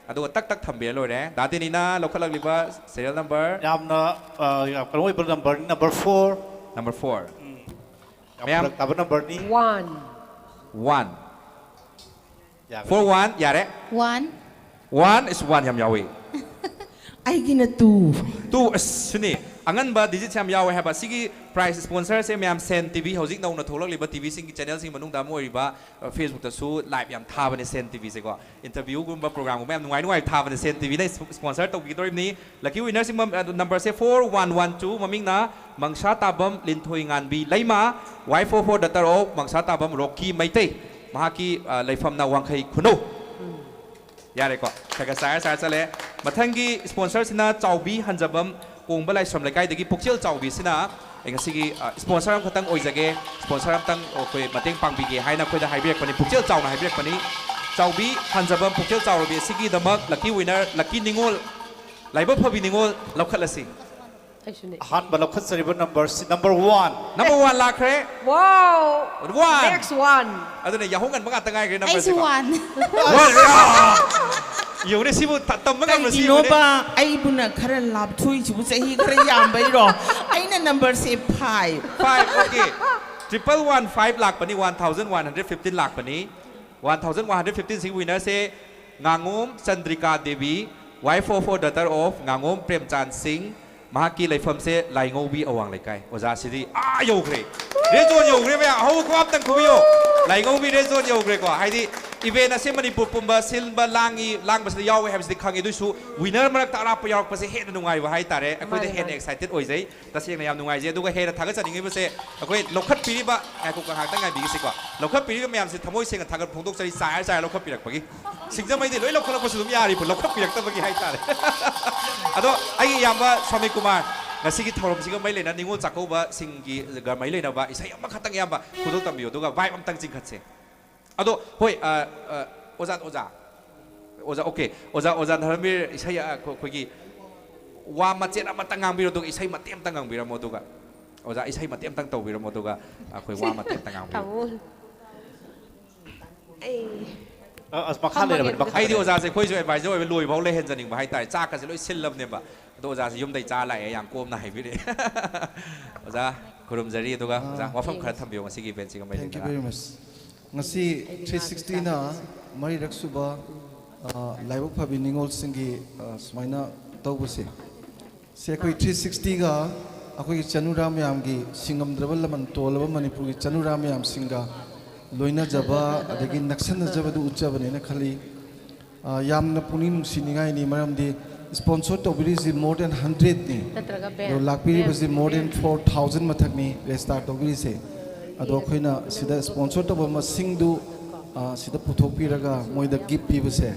ꯑꯗꯨꯒ ꯇꯛ ꯇꯛ ꯊꯝꯕꯤꯔ ꯂꯣꯏꯔꯦ꯫ ꯗꯥ ꯗꯦꯅꯤꯅ ꯂꯧꯈꯠꯂꯛꯂꯤꯕ serial number? ꯌꯥꯝꯅ ꯑ, ꯌꯥꯝ ꯀꯩꯅꯣ ꯑꯣꯏꯕ numberꯅꯤ, number four꯫ Number four꯫ ꯌꯥꯝ ꯃꯌꯥꯝ꯫ ꯐꯔꯛ ꯇꯥꯕ numberꯅꯤ꯫ One. One꯫ ꯌꯥꯒꯅꯤ꯫ Four one ꯌꯥꯔꯦ꯫ One. One is one ꯌꯥꯝ ꯌꯥꯎꯏ꯫ ꯑꯩꯒꯤꯅ two. Two ꯑꯁ ꯁꯤꯅꯤ꯫ ꯑꯉꯟꯕ digits ꯌꯥꯝ ꯌꯥꯎꯋꯦ ꯍꯥꯏꯕ꯫ ꯁꯤꯒꯤ prize sponsorꯁꯦ ꯃꯌꯥꯝ ꯁꯦꯟ ꯇꯤꯚꯤ, ꯍꯧꯖꯤꯛ ꯅꯧꯅ ꯊꯣꯛꯂꯛꯂꯤꯕ ꯇꯤꯚꯤꯁꯤꯡꯒꯤ channelꯁꯤꯡ ꯃꯅꯨꯡꯗ ꯑꯃ ꯑꯣꯏꯔꯤꯕ, ꯑ, Facebookꯇꯁꯨ live ꯌꯥꯝ ꯊꯥꯕꯅꯦ ꯁꯦꯟ ꯇꯤꯚꯤꯁꯦꯀꯣ꯫ Interviewꯒꯨꯝꯕ programꯒꯨꯝꯕ ꯌꯥꯝ ꯅꯨꯡꯉꯥꯏ ꯅꯨꯡꯉꯥꯏ ꯊꯥꯕꯅꯦ ꯁꯦꯟ ꯇꯤꯚꯤꯅ sponsor ꯇꯧꯕꯤꯒꯗꯧꯔꯤꯕꯅꯤ꯫ Lucky winnerꯁꯤꯡ ꯃ-, ꯑ, numberꯁꯦ four one one two, ꯃꯃꯤꯡꯅ ꯃꯪꯁꯥ ꯇꯥꯕꯝ ꯂꯤꯟꯊꯣꯏ ꯉꯥꯟꯕꯤ ꯂꯩꯃ, wife of or daughter of ꯃꯪꯁꯥ ꯇꯥꯕꯝ ꯔꯣꯛꯀꯤ Meitei. ꯃꯍꯥꯛꯀꯤ, ꯑ, ꯂꯩꯐꯝꯅ ꯋꯥꯡꯈꯩ ꯈꯨꯅꯧ꯫ ꯌꯥꯔꯦꯀꯣ, ꯈꯔ ꯈꯔ ꯆꯥꯏꯔ ꯆꯥꯏꯔ ꯆꯠꯂꯦ꯫ ꯃꯊꯪꯒꯤ sponsorꯁꯤꯅ ꯆꯥꯎꯕꯤ ꯍꯟꯖꯕꯝ ꯀꯣꯡꯕ ꯂꯥꯏꯁ꯭ꯔꯝ ꯂꯩꯀꯥꯏꯗꯒꯤ ꯄꯨꯛꯆꯦꯜ ꯆꯥꯎꯕꯤꯁꯤꯅ ꯑꯩ ꯉꯁꯤꯒꯤ, ꯑ, sponsor ꯑꯃꯈꯛꯇꯪ ꯑꯣꯏꯖꯒꯦ, sponsor ꯑꯃꯇꯪ ꯑꯩꯈꯣꯏ ꯃꯇꯦꯡ ꯄꯥꯡꯕꯤꯒꯦ ꯍꯥꯏꯅ ꯑꯩꯈꯣꯏꯗ ꯍꯥꯏꯕꯤꯔꯛꯄꯅꯤ, ꯄꯨꯛꯆꯦꯜ ꯆꯥꯎꯅ ꯍꯥꯏꯕꯤꯔꯛꯄꯅꯤ꯫ ꯆꯥꯎꯕꯤ ꯍꯟꯖꯕꯝ ꯄꯨꯛꯆꯦꯜ ꯆꯥꯎꯔꯕꯤ ꯑꯁꯤꯒꯤꯗꯃꯛ lucky winner, lucky ꯅꯤꯉꯣꯜ, ꯂꯥꯏꯕꯛ ꯐꯕꯤ ꯅꯤꯉꯣꯜ ꯂꯧꯈꯠꯂꯁꯤ꯫ ꯑꯩꯁꯨꯅꯦ꯫ ꯑꯍꯥꯟꯕ ꯂꯧꯈꯠꯆꯔꯤꯕ numberꯁꯤ number one꯫ Number one ꯂꯥꯛꯈ꯭ꯔꯦ꯫ Wow. One. Next one. ꯑꯗꯨꯅ ꯌꯥꯍꯧ ꯉꯟꯕ ꯉꯥꯛꯇ ꯉꯥꯏꯈ꯭ꯔꯦ ꯑꯩꯁꯨ numberꯁꯦꯀꯣ꯫ One. One. ꯌꯥ! ꯌꯦꯡꯉꯨꯅꯦ, ꯁꯤꯕꯨ ꯊ-, ꯇꯝꯕ ꯉꯝꯕ ꯁꯤꯕꯨꯅꯦ꯫ ꯀꯩꯒꯤꯅꯣꯕ ꯑꯩꯕꯨꯅ ꯈꯔ ꯂꯥꯞꯊꯣꯛꯏꯁꯤꯕꯨ ꯆꯍꯤ ꯈꯔ ꯌꯥꯝꯕꯩꯔꯣ? ꯑꯩꯅ numberꯁꯦ five. Five, okay. Triple one five ꯂꯥꯛꯄꯅꯤ, one thousand one hundred fifteen ꯂꯥꯛꯄꯅꯤ꯫ One thousand one hundred fifteen ꯁꯤꯒꯤ winnerꯁꯦ ꯉꯥꯉꯣꯝ Chandrika Devi, wife of or daughter of ꯉꯥꯉꯣꯝ ꯄ꯭ꯔꯦꯝꯆꯥꯟ ꯁꯤꯡ, ꯃꯍꯥꯛꯀꯤ ꯂꯩꯐꯝꯁꯦ ꯂꯥꯏꯉꯧꯕꯤ ꯑꯋꯥꯡ ꯂꯩꯀꯥꯏ꯫ ꯑꯣꯖꯥꯁꯤꯗꯤ ꯑꯥ ꯌꯧꯈ꯭ꯔꯦ꯫ Red zone ꯌꯧꯈ꯭ꯔꯦ ꯃꯌꯥꯝ꯫ ꯑꯍꯧꯕ ꯈꯨꯕꯥꯛ ꯑꯝꯇꯪ ꯈꯨꯕꯤꯌꯣ꯫ ꯂꯥꯏꯉꯧꯕꯤ red zone ꯌꯧꯈ꯭ꯔꯦꯀꯣ꯫ ꯍꯥꯏꯗꯤ ꯏꯚꯦꯟ ꯑꯁꯤ ꯃꯅꯤꯄꯨꯔ ꯄꯨꯝꯕ ꯁꯤꯟꯕ ꯂꯥꯡꯉꯤ, ꯂꯥꯡꯕꯁꯤꯗ ꯌꯥꯎꯋꯦ ꯍꯥꯏꯕꯁꯤꯗꯤ ꯈꯪꯉꯤ꯫ ꯑꯗꯨꯏꯁꯨ ꯋꯤꯅꯔ ꯃꯔꯛꯇ ꯑꯔꯥꯞꯄ ꯌꯥꯎꯔꯛꯄꯁꯦ ꯍꯦꯟꯅ ꯅꯨꯡꯉꯥꯏꯕ ꯍꯥꯏꯇꯥꯔꯦ꯫ ꯑꯩꯈꯣꯏꯗ ꯃꯥꯅꯦ, ꯍꯦꯟꯅ ꯃꯥꯅꯦ꯫ ꯑꯦꯛꯁꯥꯏꯇꯦꯗ ꯑꯣꯏꯖꯩ꯫ ꯇꯁꯦꯡꯅ ꯌꯥꯝ ꯅꯨꯡꯉꯥꯏꯖꯩ꯫ ꯑꯗꯨꯒ ꯍꯦꯟꯅ ꯊꯥꯒꯠꯆꯅꯤꯡꯉꯤꯕꯁꯦ ꯑꯩꯈꯣꯏ ꯂꯧꯈꯠꯄꯤꯔꯤꯕ, ꯉꯥꯏꯈꯣꯀꯣ, ꯉꯥꯏꯍꯥꯛꯇꯪ ꯉꯥꯏꯕꯤꯒꯦꯁꯤꯀꯣ꯫ ꯂꯧꯈꯠꯄꯤꯔꯤꯕ ꯃꯌꯥꯝꯁꯦ ꯊꯃꯣꯏ ꯁꯦꯡꯅ ꯊꯥꯒꯠ ꯐꯣꯡꯗꯣꯛꯆꯔꯤ, ꯆꯥꯏꯔ ꯆꯥꯏꯔ ꯂꯧꯈꯠꯄꯤꯔꯛꯄꯒꯤ꯫ ꯁꯤꯡꯖꯃꯩꯗꯤ ꯂꯣꯏ ꯂꯧꯈꯠꯂꯛꯄꯁꯨ ꯑꯗꯨꯝ ꯌꯥꯔꯤꯕ, ꯂꯧꯈꯠꯄꯤꯔꯛꯇꯕꯒꯤ ꯍꯥꯏꯇꯥꯔꯦ꯫ ꯑꯗꯣ ꯑꯩꯒꯤ ꯏꯌꯥꯝꯕ ꯁ꯭ꯋꯥꯃꯤ ꯀꯨꯃꯥꯔ, ꯉꯁꯤꯒꯤ ꯊꯧꯔꯝꯁꯤꯒ ꯃꯔꯤ ꯂꯩꯅ ꯅꯤꯉꯣꯜ ꯆꯥꯛꯀꯧꯕꯁꯤꯡꯒꯤ ꯃꯔꯤ ꯂꯩꯅꯕ ꯏꯁꯩ ꯑꯃꯈꯛꯇꯪ ꯏꯌꯥꯝꯕ ꯈꯨꯗꯣꯜ ꯇꯝꯕꯤꯌꯨ, ꯑꯗꯨꯒ ꯚꯥꯏꯕ ꯑꯝꯇꯪ ꯆꯤꯡꯈꯠꯁꯦ꯫ ꯑꯗꯣ ꯍꯣꯏ, ꯑ, ꯑ, ꯑꯣꯖꯥ, ꯑꯣꯖꯥ, ꯑꯣꯖꯥ, ꯑꯣꯀꯦ, ꯑꯣꯖꯥ, ꯑꯣꯖꯥ ꯙꯔꯃꯕꯤꯔ, ꯏꯁꯩ, ꯑ, ꯑꯩꯈꯣꯏ-, ꯑꯩꯈꯣꯏꯒꯤ ꯋꯥ ꯃꯆꯦꯠ ꯑꯃꯇꯪ ꯉꯥꯡꯕꯤꯔꯣ, ꯑꯗꯨꯒ ꯏꯁꯩ ꯃꯇꯦꯛ ꯑꯃꯇꯪ ꯉꯥꯡꯕꯤꯔꯝꯃꯣ, ꯑꯗꯨꯒ ꯑꯣꯖꯥ, ꯏꯁꯩ ꯃꯇꯦꯛ ꯑꯃꯇꯪ ꯇꯧꯕꯤꯔꯝꯃꯣ, ꯑꯗꯨꯒ ꯑꯩꯈꯣꯏ ꯋꯥ ꯃꯇꯦꯛ ꯑꯃꯇꯪ ꯉꯥꯡꯕꯤꯔꯣ꯫ ꯇꯥꯃꯣ꯫ ꯑꯩ ꯑ, ꯑꯁ, ꯃꯈꯥ ꯐꯝꯃꯒꯦ ꯂꯩꯔꯕꯅꯤ, ꯑꯗꯨꯗꯤ꯫ ꯃꯈꯥ ꯑꯩꯗꯤ ꯂꯩꯔꯕꯅꯤ꯫ ꯑꯣꯖꯥꯁꯦ ꯑꯩꯈꯣꯏꯁꯨ ꯑꯦꯗꯚꯥꯏꯖꯔ ꯑꯣꯏꯕ ꯂꯣꯏꯐꯥꯎ ꯂꯩꯍꯟꯖꯅꯤꯡꯕ ꯍꯥꯏꯇꯥꯔꯦ꯫ ꯆꯥꯛꯀꯁꯦ ꯂꯣꯏ ꯁꯤꯜꯂꯕꯅꯦꯕ꯫ ꯑꯗꯣ ꯑꯣꯖꯥꯁꯦ ꯌꯨꯝꯗꯩ ꯆꯥ ꯂꯥꯛꯑꯦ, ꯌꯥꯝ ꯀꯣꯝꯅ ꯍꯥꯏꯕꯤꯔꯛꯑꯦ꯫ ꯑꯣꯖꯥ, ꯈꯨꯔꯨꯝꯖꯔꯤ꯫ ꯑꯗꯨꯒ ꯑꯣꯖꯥ, ꯑꯥ, ꯋꯥꯐꯝ ꯈꯔ ꯊꯝꯕꯤꯌꯨ ꯉꯁꯤꯒꯤ ꯏꯚꯦꯟꯁꯤꯒ ꯃꯔꯤ ꯊꯦꯡꯀ꯭ꯌꯨ ꯂꯩꯅꯅ꯫ ꯚꯦꯔꯤ ꯃꯆ꯫ ꯉꯁꯤ ꯑꯩꯗꯤ ꯊ꯭ꯔꯤ ꯉꯥꯗꯨ ꯁꯤꯛꯁꯇꯤꯅ ꯆꯥꯗ꯭ꯔꯤ꯫ ꯃꯔꯤꯔꯛ ꯁꯨꯕ, ꯑ, ꯂꯥꯏꯕꯛ ꯐꯕꯤ ꯅꯤꯉꯣꯜꯁꯤꯡꯒꯤ, ꯑ, ꯁꯨꯃꯥꯏꯅ ꯇꯧꯕꯁꯦ, ꯁꯤ ꯑꯩꯈꯣꯏ ꯊ꯭ꯔꯤ ꯁꯤꯛꯁꯇꯤꯒ ꯑꯩꯈꯣꯏꯒꯤ ꯆꯅꯨꯔꯥ ꯃꯌꯥꯝꯒꯤ ꯁꯤꯡꯉꯝꯗ꯭ꯔꯕ ꯂꯃꯟ ꯇꯣꯜꯂꯕ ꯃꯅꯤꯄꯨꯔꯒꯤ ꯆꯅꯨꯔꯥ ꯃꯌꯥꯝꯁꯤꯡꯒ ꯂꯣꯏꯅꯖꯕ ꯑꯗꯒꯤ ꯅꯛꯁꯟꯅꯖꯕꯗꯨ ꯎꯠꯆꯕꯅꯦꯅ ꯈꯜꯂꯤ꯫ ꯑ, ꯌꯥꯝꯅ ꯄꯨꯛꯅꯤꯡ ꯅꯨꯡꯁꯤꯅꯤꯡꯉꯥꯏꯅꯤ, ꯃꯔꯝꯗꯤ ꯁ꯭ꯄꯣꯟꯁꯣꯔ ꯇꯧꯕꯤꯔꯤꯁꯤ more than hundredꯅꯤ꯫ ꯅꯠꯇ꯭ꯔꯒ ꯑꯗꯣ ꯕꯦꯝ, ꯂꯥꯛꯄꯤꯔꯤꯕꯁꯤ ꯕꯦꯝ, more than ꯕꯦꯝ꯫ Four thousand ꯃꯊꯛꯅꯤ ꯔꯦꯖꯤꯁꯇꯥꯔ ꯇꯧꯕꯤꯔꯤꯁꯦ꯫ ꯑꯗꯣ ꯑꯩꯈꯣꯏꯅ ꯁꯤꯗ ꯁ꯭ꯄꯣꯟꯁꯣꯔ ꯇꯧꯕ ꯃꯁꯤꯡꯗꯨ, ꯑ, ꯁꯤꯗ ꯄꯨꯊꯣꯛꯄꯤꯔꯒ ꯃꯣꯏꯗ ꯒꯤꯐ ꯄꯤꯕꯁꯦ,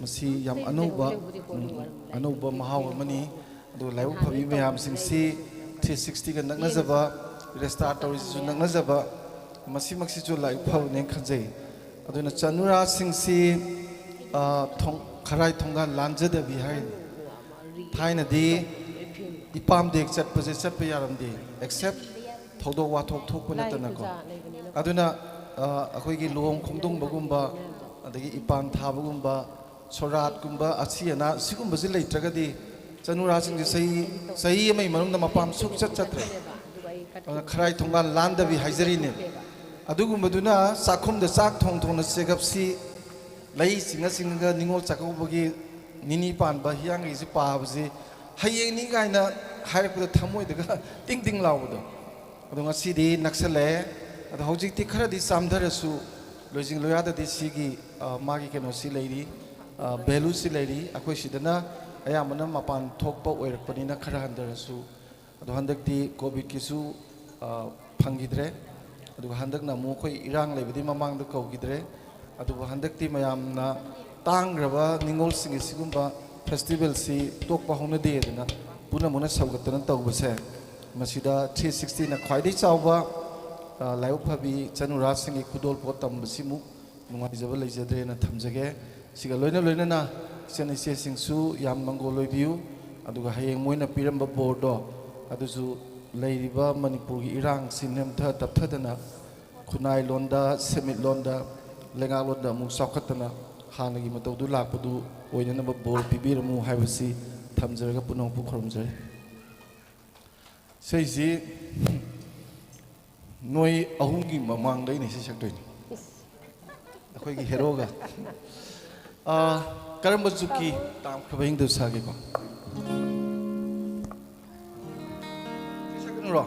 ꯃꯁꯤ ꯌꯥꯝ ꯑꯅꯧꯕ, ꯎꯝ, ꯑꯅꯧꯕ ꯃꯍꯥꯎ ꯑꯃꯅꯤ꯫ ꯑꯗꯨꯒ ꯂꯥꯏꯕꯛ ꯐꯕꯤ ꯃꯌꯥꯝꯁꯤꯡꯁꯤ ꯊ꯭ꯔꯤ ꯁꯤꯛꯁꯇꯤꯒ ꯅꯛꯅꯖꯕ, ꯔꯦꯖꯤꯁꯇꯥꯔ ꯇꯧꯔꯤꯁꯤꯁꯨ ꯅꯛꯅꯖꯕ, ꯃꯁꯤꯃꯛꯁꯤꯁꯨ ꯂꯥꯏꯕꯛ ꯐꯕꯅꯦꯅ ꯈꯟꯖꯩ꯫ ꯑꯗꯨꯅ ꯆꯅꯨꯔꯥꯁꯤꯡꯁꯤ, ꯑ, ꯊꯣꯡ-, ꯈꯔꯥꯏ ꯊꯣꯡꯒꯥꯜ ꯂꯥꯟꯖꯗꯕꯤ ꯍꯥꯏꯔꯤꯅꯤ꯫ ꯊꯥꯏꯅꯗꯤ ꯏꯄꯥꯝꯗ ꯍꯦꯛ ꯆꯠꯄꯁꯦ ꯆꯠꯄ ꯌꯥꯔꯝꯗꯦ, ꯑꯦꯛꯁꯦꯞ ꯊꯧꯗꯣꯛ ꯋꯥꯊꯣꯛ ꯊꯣꯛꯄ ꯅꯠꯇꯅꯀꯣ꯫ ꯑꯗꯨꯅ, ꯑ, ꯑꯩꯈꯣꯏꯒꯤ ꯂꯨꯍꯣꯡ ꯈꯣꯡꯗꯣꯡꯕꯒꯨꯝꯕ, ꯑꯗꯒꯤ ꯏꯄꯥꯟ ꯊꯥꯕꯒꯨꯝꯕ, ꯁꯣꯔꯥꯠꯀꯨꯝꯕ, ꯑꯁꯤ ꯑꯅꯥ ꯁꯤꯒꯨꯝꯕꯁꯤ ꯂꯩꯇ꯭ꯔꯒꯗꯤ ꯆꯅꯨꯔꯥꯁꯤꯡꯁꯦ ꯆꯍꯤ, ꯆꯍꯤ ꯑꯃꯒꯤ ꯃꯅꯨꯡꯗ ꯃꯄꯥꯝ ꯁꯨꯛꯆꯠ ꯆꯠꯇ꯭ꯔꯦ꯫ ꯑꯗꯨꯅ ꯈꯔꯥꯏ ꯊꯣꯡꯒꯥꯜ ꯂꯥꯟꯗꯕꯤ ꯍꯥꯏꯖꯔꯤꯅꯦ꯫ ꯑꯗꯨꯒꯨꯝꯕꯗꯨꯅ ꯆꯥꯛꯈꯨꯝꯗ ꯆꯥꯛ ꯊꯣꯡ ꯊꯣꯡꯅ ꯆꯦꯒꯞꯁꯤ ꯂꯩ ꯆꯤꯡꯉ ꯆꯤꯡꯉꯒ ꯅꯤꯉꯣꯜ ꯆꯥꯛꯀꯧꯕꯒꯤ ꯅꯤꯅꯤ ꯄꯥꯟꯕ ꯍꯤꯌꯥꯡꯒꯩꯁꯤ ꯄꯥꯕꯁꯤ ꯍꯌꯦꯡꯅꯤ ꯀꯥꯏꯅ ꯍꯥꯏꯔꯛꯄꯗ ꯊꯃꯣꯏꯗꯒ ꯇꯤꯡ ꯇꯤꯡ ꯂꯥꯎꯕꯗꯣ꯫ ꯑꯗꯣ ꯉꯁꯤꯗꯤ ꯅꯛꯁꯜꯂꯛꯑꯦ꯫ ꯑꯗꯣ ꯍꯧꯖꯤꯛꯇꯤ ꯈꯔꯗꯤ ꯆꯥꯝꯊꯔꯁꯨ ꯂꯣꯏꯖꯤꯡ ꯂꯣꯌꯥꯗꯗꯤ ꯁꯤꯒꯤ, ꯑ, ꯃꯥꯒꯤ ꯀꯩꯅꯣꯁꯤ ꯂꯩꯔꯤ, ꯑ, ꯚꯦꯂꯨꯁꯤ ꯂꯩꯔꯤ꯫ ꯑꯩꯈꯣꯏ ꯁꯤꯗꯅ ꯑꯌꯥꯝꯕꯅ ꯃꯄꯥꯟ ꯊꯣꯛꯄ ꯑꯣꯏꯔꯛꯄꯅꯤꯅ ꯈꯔ ꯍꯟꯊꯔꯁꯨ, ꯑꯗꯣ ꯍꯟꯗꯛꯇꯤ ꯀꯣꯚꯤꯗꯀꯤꯁꯨ, ꯑ, ꯐꯪꯈꯤꯗ꯭ꯔꯦ꯫ ꯑꯗꯨꯒ ꯍꯟꯗꯛꯅ ꯑꯃꯨꯛ ꯑꯩꯈꯣꯏ ꯏꯔꯥꯡ ꯂꯩꯕꯗꯤ ꯃꯃꯥꯡꯗ ꯀꯧꯈꯤꯗ꯭ꯔꯦ꯫ ꯑꯗꯨꯕꯨ ꯍꯟꯗꯛꯇꯤ ꯃꯌꯥꯝꯅ ꯇꯥꯡꯈ꯭ꯔꯕ ꯅꯤꯉꯣꯜꯁꯤꯡꯒꯤ ꯁꯤꯒꯨꯝꯕ ꯐꯦꯁꯇꯤꯚꯦꯜꯁꯤ ꯇꯣꯛꯄ ꯍꯧꯅꯗꯦꯗꯅ ꯄꯨꯝꯅꯃꯛꯅ ꯁꯧꯒꯠꯇꯅ ꯇꯧꯕꯁꯦ, ꯃꯁꯤꯗ ꯊ꯭ꯔꯤ ꯁꯤꯛꯁꯇꯤꯅ ꯈ꯭ꯋꯥꯏꯗꯒꯤ ꯆꯥꯎꯕ, ꯑ, ꯂꯥꯏꯕꯛ ꯐꯕꯤ ꯆꯅꯨꯔꯥꯁꯤꯡꯒꯤ ꯈꯨꯗꯣꯜꯄꯣꯠ ꯇꯝꯕꯁꯤꯃꯨꯛ ꯅꯨꯡꯉꯥꯏꯖꯕ ꯂꯩꯖꯗ꯭ꯔꯦꯅ ꯊꯝꯖꯒꯦ꯫ ꯁꯤꯒ ꯂꯣꯏꯅ ꯂꯣꯏꯅꯅ ꯏꯆꯟ ꯏꯆꯦꯁꯤꯡꯁꯨ ꯌꯥꯝ ꯃꯪꯒꯣꯜ ꯑꯣꯏꯕꯤꯌꯨ, ꯑꯗꯨꯒ ꯍꯌꯦꯡ ꯃꯣꯏꯅ ꯄꯤꯔꯝꯕ ꯕꯣꯔꯗꯣ ꯑꯗꯨꯁꯨ ꯂꯩꯔꯤꯕ ꯃꯅꯤꯄꯨꯔꯒꯤ ꯏꯔꯥꯡꯁꯤ ꯅꯦꯝꯊ ꯇꯞꯊꯗꯅ ꯈꯨꯟꯅꯥꯏ ꯂꯣꯟꯗ, ꯁꯦꯟꯃꯤꯠꯂꯣꯟꯗ, ꯂꯩꯉꯥꯛꯂꯣꯟꯗ ꯑꯃꯨꯛ ꯆꯥꯎꯈꯠꯇꯅ ꯍꯥꯟꯅꯒꯤ ꯃꯇꯧꯗꯨ ꯂꯥꯛꯄꯗꯨ ꯑꯣꯏꯅꯅꯕ ꯕꯣꯔ ꯄꯤꯕꯤꯔꯝꯃꯨ ꯍꯥꯏꯕꯁꯤ ꯊꯝꯖꯔꯒ ꯄꯨꯝꯅꯃꯛꯄꯨ ꯈꯨꯔꯨꯝꯖꯔꯤ꯫ ꯏꯁꯩꯁꯤ ꯅꯣꯏ ꯑꯍꯨꯝꯒꯤ ꯃꯃꯥꯡꯗ ꯑꯩꯅ ꯏꯁꯩ ꯁꯛꯇꯣꯏꯅꯤ꯫ ꯑꯩꯈꯣꯏꯒꯤ ꯍꯦꯔꯣꯒ꯫ ꯑꯥ, ꯀꯔꯝꯕ ꯆꯨꯛꯀꯤ ꯇꯥꯝꯈ꯭ꯔꯕ ꯍꯤꯡꯗ ꯁꯥꯒꯦꯀꯣ? ꯏꯁꯩ ꯁꯛꯀꯅꯨꯔꯣ?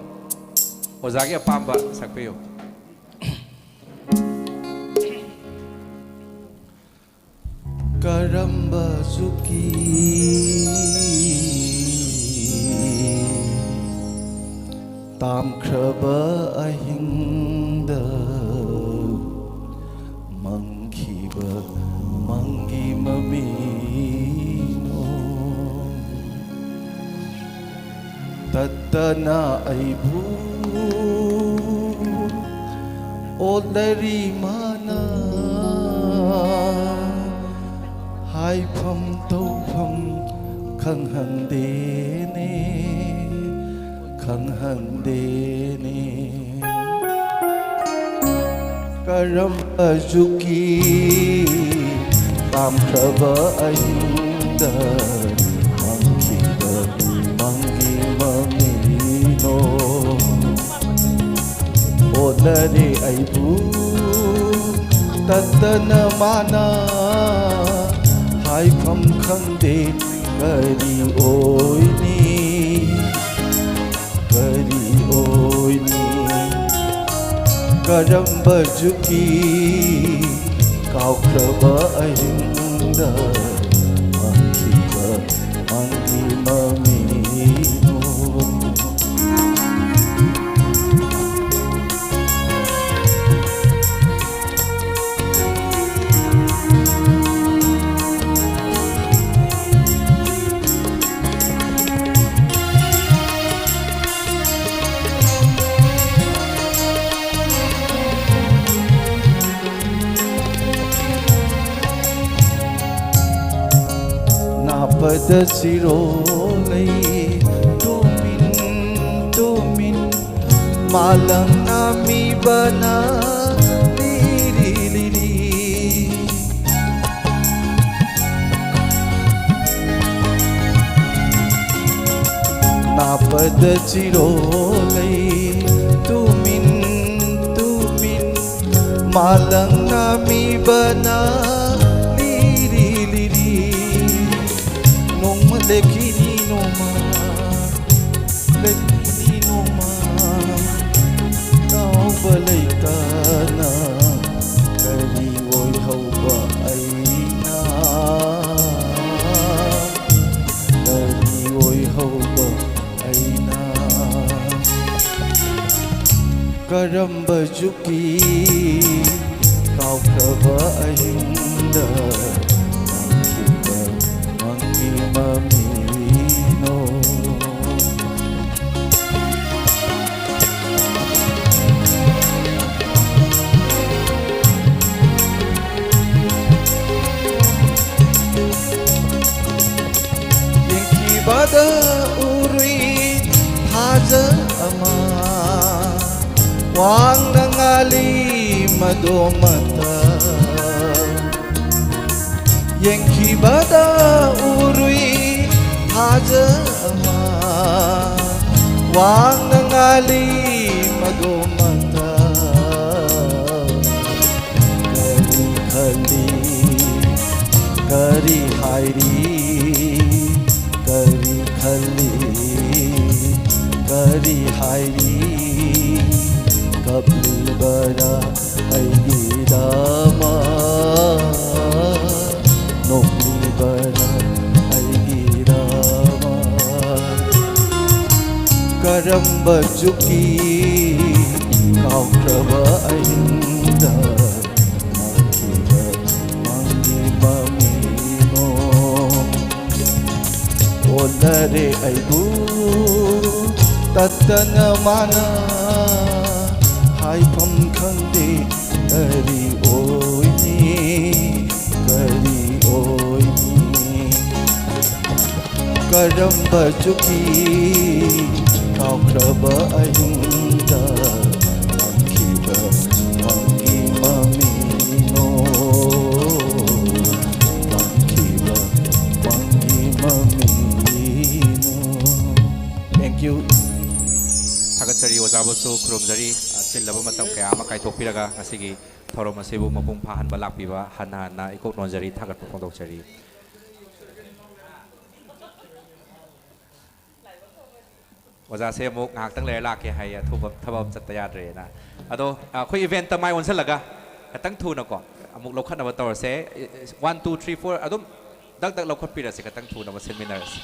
ꯑꯣꯖꯥꯒꯤ ꯑꯄꯥꯝꯕ ꯁꯛꯄꯤꯌꯨ꯫ ꯀꯔꯝꯕ ꯆꯨꯛꯀꯤ ꯇꯥꯝꯈ꯭ꯔꯕ ꯑꯍꯤꯡꯗ ꯃꯪꯈꯤꯕ ꯃꯪꯒꯤ ꯃꯃꯤꯅꯣ? ꯇꯠꯇꯅ ꯑꯩꯕꯨ ꯑꯣꯠꯂꯔꯤ ꯃꯥꯅ, ꯍꯥꯏꯐꯝ ꯇꯧꯐꯝ ꯈꯪꯍꯟꯗꯦꯅꯦ, ꯈꯪꯍꯟꯗꯦꯅꯦ꯫ ꯀꯔꯝꯕ ꯆꯨꯛꯀꯤ ꯇꯥꯝꯈ꯭ꯔꯕ ꯑꯍꯤꯡꯗ ꯃꯪꯈꯤꯕ ꯃꯪꯒꯤ ꯃꯃꯤꯅꯣ? ꯑꯣꯠꯅꯔꯦ ꯑꯩꯕꯨ ꯇꯠꯇꯅ ꯃꯥꯅ, ꯍꯥꯏꯐꯝ ꯈꯪꯗꯦ ꯀꯔꯤ ꯑꯣꯏꯅꯤ, ꯀꯔꯤ ꯑꯣꯏꯅꯤ? ꯀꯔꯝꯕ ꯖꯨꯒꯤ ꯀꯥꯎꯈ꯭ꯔꯕ ꯑꯍꯤꯡꯗ ꯃꯪꯈꯤꯕ ꯃꯪꯒꯤ ꯃꯃꯤꯅꯣ? ꯅꯥꯞꯄꯗ ꯆꯤꯔꯣ ꯂꯩ ꯇꯨꯃꯤꯟ ꯇꯨꯃꯤꯟ ꯃꯥꯂꯪ ꯅꯥꯝꯃꯤꯕꯅ ꯂꯤꯔꯤ ꯂꯤꯔꯤ꯫ ꯅꯥꯞꯄꯗ ꯆꯤꯔꯣ ꯂꯩ ꯇꯨꯃꯤꯟ ꯇꯨꯃꯤꯟ ꯃꯥꯂꯪ ꯅꯥꯝꯃꯤꯕꯅ ꯂꯤꯔꯤ ꯂꯤꯔꯤ꯫ ꯅꯣꯡꯃ ꯂꯦꯞꯈꯤꯅꯤ ꯅꯣꯡꯃ ꯂꯦꯞꯈꯤꯅꯤ ꯅꯣꯡꯃ ꯀꯥꯎꯕ ꯂꯩꯇꯅ ꯀꯔꯤ ꯑꯣꯏꯍꯧꯕ ꯑꯩꯅ? ꯀꯔꯤ ꯑꯣꯏꯍꯧꯕ ꯑꯩꯅ? ꯀꯔꯝꯕ ꯖꯨꯒꯤ ꯀꯥꯎꯈ꯭ꯔꯕ ꯑꯍꯤꯡꯗ ꯃꯪꯈꯤꯕ ꯃꯪꯒꯤ ꯃꯃꯤꯅꯣ? ꯌꯦꯡꯈꯤꯕꯗ ꯎꯔꯨꯏ ꯊꯥꯖ ꯑꯃ ꯋꯥꯡꯅ ꯉꯥꯜꯂꯤ ꯃꯗꯣꯃꯇ꯫ ꯌꯦꯡꯈꯤꯕꯗ ꯎꯔꯨꯏ ꯊꯥꯖ ꯑꯃ ꯋꯥꯡꯅ ꯉꯥꯜꯂꯤ ꯃꯗꯣꯃꯇ꯫ ꯀꯔꯤ ꯈꯜꯂꯤ, ꯀꯔꯤ ꯍꯥꯏꯔꯤ, ꯀꯔꯤ ꯈꯜꯂꯤ, ꯀꯔꯤ ꯍꯥꯏꯔꯤ, ꯀꯞꯂꯤꯕꯔꯥ ꯑꯩꯒꯤꯗꯃꯛ? ꯅꯣꯛꯂꯤꯕꯔꯥ ꯑꯩꯒꯤꯗꯃꯛ? ꯀꯔꯝꯕ ꯆꯨꯛꯀꯤ ꯀꯥꯎꯈ꯭ꯔꯕ ꯑꯍꯤꯡꯗ ꯃꯥꯡꯈꯤꯕ ꯃꯪꯒꯤ ꯃꯃꯤꯅꯣ? ꯑꯣꯟꯅꯔꯦ ꯑꯩꯕꯨ ꯇꯠꯇꯅ ꯃꯥꯅ, ꯍꯥꯏꯐꯝ ꯈꯪꯗꯦ ꯀꯔꯤ ꯑꯣꯏꯅꯤ, ꯀꯔꯤ ꯑꯣꯏꯅꯤ? ꯀꯔꯝꯕ ꯆꯨꯛꯀꯤ ꯀꯥꯎꯈ꯭ꯔꯕ ꯑꯍꯤꯡꯗ ꯃꯪꯈꯤꯕ ꯃꯪꯒꯤ ꯃꯃꯤꯅꯣ? ꯃꯪꯈꯤꯕ ꯃꯪꯒꯤ ꯃꯃꯤꯅꯣ? Thank you. ꯊꯥꯒꯠꯆꯔꯤ ꯑꯣꯖꯥꯕꯨꯁꯨ ꯈꯨꯔꯨꯝꯖꯔꯤ꯫ ꯑ, ꯆꯤꯜꯂꯕ ꯃꯇꯝ ꯀꯌꯥ ꯑꯃ ꯀꯥꯏꯊꯣꯛꯄꯤꯔꯒ ꯉꯁꯤꯒꯤ ꯊꯧꯔꯝ ꯑꯁꯤꯕꯨ ꯃꯄꯨꯡ ꯐꯥꯍꯟꯕ ꯂꯥꯛꯄꯤꯕ ꯍꯟꯅ ꯍꯟꯅ ꯏꯀꯣꯛ ꯅꯣꯟꯖꯔꯤ, ꯊꯥꯒꯠꯄ ꯐꯣꯡꯗꯣꯛꯆꯔꯤ꯫ ꯑꯣꯖꯥꯁꯦ ꯑꯃꯨꯛ ꯉꯥꯏꯍꯥꯛꯇꯪ ꯂꯩꯔ ꯂꯥꯛꯀꯦ ꯍꯥꯏꯌꯦ, ꯑꯊꯨꯕ ꯊꯕꯛ ꯑꯃ ꯆꯠꯇ ꯌꯥꯗ꯭ꯔꯦꯅ꯫ ꯑꯗꯣ, ꯑ, ꯑꯩꯈꯣꯏ event ꯇ ꯃꯥꯏ ꯑꯣꯟꯁꯤꯜꯂꯒ ꯈꯤꯇꯪ ꯊꯨꯅꯀꯣ ꯑꯃꯨꯛ ꯂꯧꯈꯠꯅꯕ ꯇꯧꯔꯁꯦ꯫ One, two, three, four ꯑꯗꯨꯝ ꯗꯛ ꯗꯛ ꯂꯧꯈꯠꯄꯤꯔꯁꯦ, ꯈꯤꯇꯪ ꯊꯨꯅꯕ ꯁꯤꯟꯃꯤꯟꯅꯔꯁꯦ꯫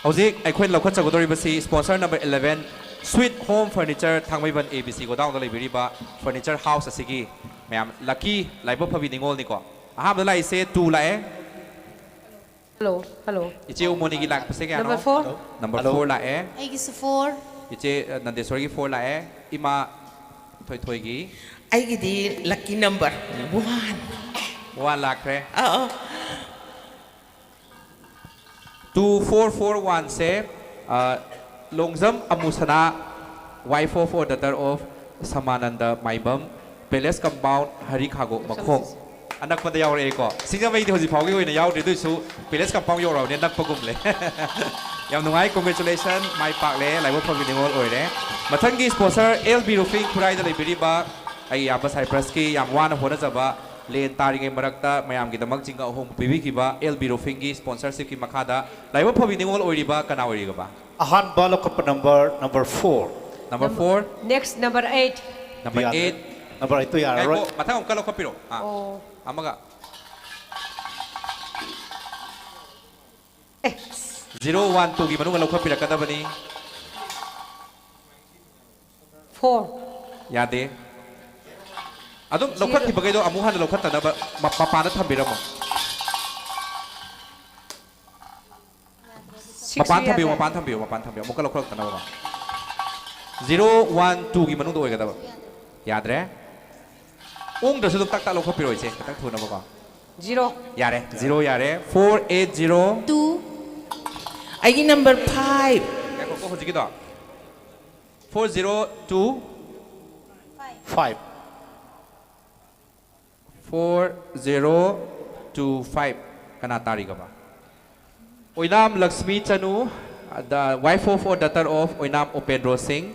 ꯍꯧꯖꯤꯛ ꯑꯩꯈꯣꯏꯅ ꯂꯧꯈꯠꯆꯒꯗꯧꯔꯤꯕꯁꯤ sponsor number eleven, Sweet Home Furniture, Thangmeiband A B C godown ꯗ ꯂꯩꯕꯤꯔꯤꯕ furniture house ꯑꯁꯤꯒꯤ ꯃꯌꯥꯝ lucky ꯂꯥꯏꯕꯛ ꯐꯕꯤ ꯅꯤꯉꯣꯜꯅꯤꯀꯣ꯫ ꯑꯍꯥꯟꯕꯗ ꯂꯥꯛꯏꯁꯦ two ꯂꯥꯛꯑꯦ꯫ Hello, hello. ꯏꯆꯦ ꯎꯃꯣꯅꯤꯒꯤ ꯂꯥꯛꯄꯁꯦ ꯀꯌꯥꯅꯣ? Number four. Number four ꯂꯥꯛꯑꯦ꯫ ꯑꯩꯒꯤꯁꯨ four꯫ ꯏꯆꯦ, ꯑ, ꯅꯟꯗꯦꯁꯣꯔꯒꯤ four ꯂꯥꯛꯑꯦ꯫ ꯏꯃꯥ ꯊꯣꯏꯊꯣꯏꯒꯤ? ꯑꯩꯒꯤꯗꯤ lucky number one꯫ One ꯂꯥꯛꯈ꯭ꯔꯦ꯫ ꯑꯥ, ꯑꯥ꯫ Two four four one ꯁꯦ, ꯑ, Longjam ꯑꯃꯨꯁꯅꯥ, wife of or daughter of ꯁꯃꯥꯅꯟꯗ Maibam, Palace Compound, ꯍꯔꯤꯈꯥꯒꯣꯛ ꯃꯈꯣꯡ꯫ ꯑꯅꯛꯄꯗ ꯌꯥꯎꯔꯛꯑꯦꯀꯣ꯫ ꯁꯤꯡꯖꯃꯩꯗꯤ ꯍꯧꯖꯤꯛ ꯐꯥꯎꯒꯤ ꯑꯣꯏꯅ ꯌꯥꯎꯗ꯭ꯔꯤ, ꯑꯗꯨꯏꯁꯨ Palace Compound ꯌꯧꯔꯛꯑꯕꯅꯤꯅ ꯅꯛꯄꯒꯨꯝꯂꯦ꯫ ꯌꯥꯝ ꯅꯨꯡꯉꯥꯏ, congratulation, ꯃꯥꯏ ꯄꯥꯛꯂꯦ, ꯂꯥꯏꯕꯛ ꯐꯕꯤ ꯅꯤꯉꯣꯜ ꯑꯣꯏꯔꯦ꯫ ꯃꯊꯪꯒꯤ sponsor L B Roofing ꯈꯨꯔꯥꯏꯗ ꯂꯩꯕꯤꯔꯤꯕ ꯑꯩꯒꯤ ꯏꯌꯥꯝꯕ Cyprus ꯀꯤ ꯌꯥꯝ ꯋꯥꯅ ꯍꯣꯠꯅꯖꯕ ꯂꯦꯟ ꯇꯥꯔꯤꯉꯩ ꯃꯔꯛꯇ ꯃꯌꯥꯝꯒꯤꯗꯃꯛ ꯖꯤꯡꯒ ꯑꯍꯣꯡꯕ ꯄꯤꯕꯤꯈꯤꯕ ꯑꯦꯜ ꯕꯤ ꯔꯨꯐꯤꯡꯒꯤ ꯁ꯭ꯄꯣꯟꯁꯔꯁꯤꯞꯀꯤ ꯃꯈꯥꯗ ꯂꯥꯏꯕꯛ ꯐꯕꯤ ꯅꯤꯉꯣꯜ ꯑꯣꯏꯔꯤꯕ ꯀꯅꯥ ꯑꯣꯏꯔꯤꯒꯕ? ꯑꯍꯥꯟꯕ ꯂꯧꯈꯠꯄ number number four. Number four. Next number eight. Number ꯌꯥꯗ꯭ꯔꯦ꯫ ꯑꯩꯠ꯫ ꯅꯝꯕꯔ ꯑꯩꯠꯇꯣ ꯌꯥꯔꯔꯣꯏ꯫ ꯃꯊꯪ ꯑꯃꯨꯛꯀ ꯂꯧꯈꯠꯄꯤꯔꯣ꯫ ꯑꯥ꯫ ꯑꯣ꯫ ꯑꯃꯒ꯫ ꯑꯦ꯫ ꯖꯤꯔꯣ ꯋꯥꯟ ꯇꯨꯒꯤ ꯃꯅꯨꯡꯗ ꯂꯧꯈꯠꯄꯤꯔꯛꯀꯗꯕꯅꯤ꯫ Four. ꯌꯥꯗꯦ꯫ ꯑꯗꯨꯝ ꯂꯧꯈꯠꯈꯤꯕꯈꯩꯗꯣ ꯑꯃꯨꯛ ꯍꯟꯅ ꯂꯧꯈꯠꯇꯅꯕ ꯃ- ꯃꯄꯥꯟꯗ ꯊꯝꯕꯤꯔꯝꯃꯣ꯫ Six ꯃꯄꯥꯟ ꯊꯝꯕꯤꯌꯨ, ꯌꯥꯗꯦ꯫ ꯃꯄꯥꯟ ꯊꯝꯕꯤꯌꯨ, ꯃꯄꯥꯟ ꯊꯝꯕꯤꯌꯨ꯫ ꯑꯃꯨꯛꯀ ꯂꯧꯈꯠꯂꯛꯇꯅꯕꯀꯣ꯫ ꯖꯤꯔꯣ ꯋꯥꯟ ꯇꯨꯒꯤ ꯃꯅꯨꯡꯗ ꯑꯣꯏꯒꯗꯕ꯫ ꯌꯥꯗ꯭ꯔꯦ꯫ ꯎꯪꯗ꯭ꯔꯁꯨ ꯑꯗꯨꯝ ꯇꯛ ꯇꯛ ꯂꯧꯈꯠꯄꯤꯔꯣ ꯏꯆꯦ, ꯈꯤꯇꯪ ꯊꯨꯅꯕꯀꯣ꯫ Zero. ꯌꯥꯔꯦ, ꯖꯤꯔꯣ ꯌꯥꯔꯦ꯫ Four eight zero. Two. ꯑꯩꯒꯤ ꯅꯝꯕꯔ ꯐꯥꯏꯚ꯫ ꯉꯥꯏꯈꯣꯀꯣ, ꯍꯧꯖꯤꯛꯀꯤꯗꯣ꯫ Four zero two. Five. Four zero two five꯫ ꯀꯅꯥ ꯇꯥꯔꯤꯒꯕ? ꯑꯣꯏꯅꯥꯝ ꯂꯛꯁꯃꯤ ꯆꯅꯨ, the wife of or daughter of ꯑꯣꯏꯅꯥꯝ ꯎꯄꯦꯟꯗ꯭ꯔꯣ ꯁꯤꯡ,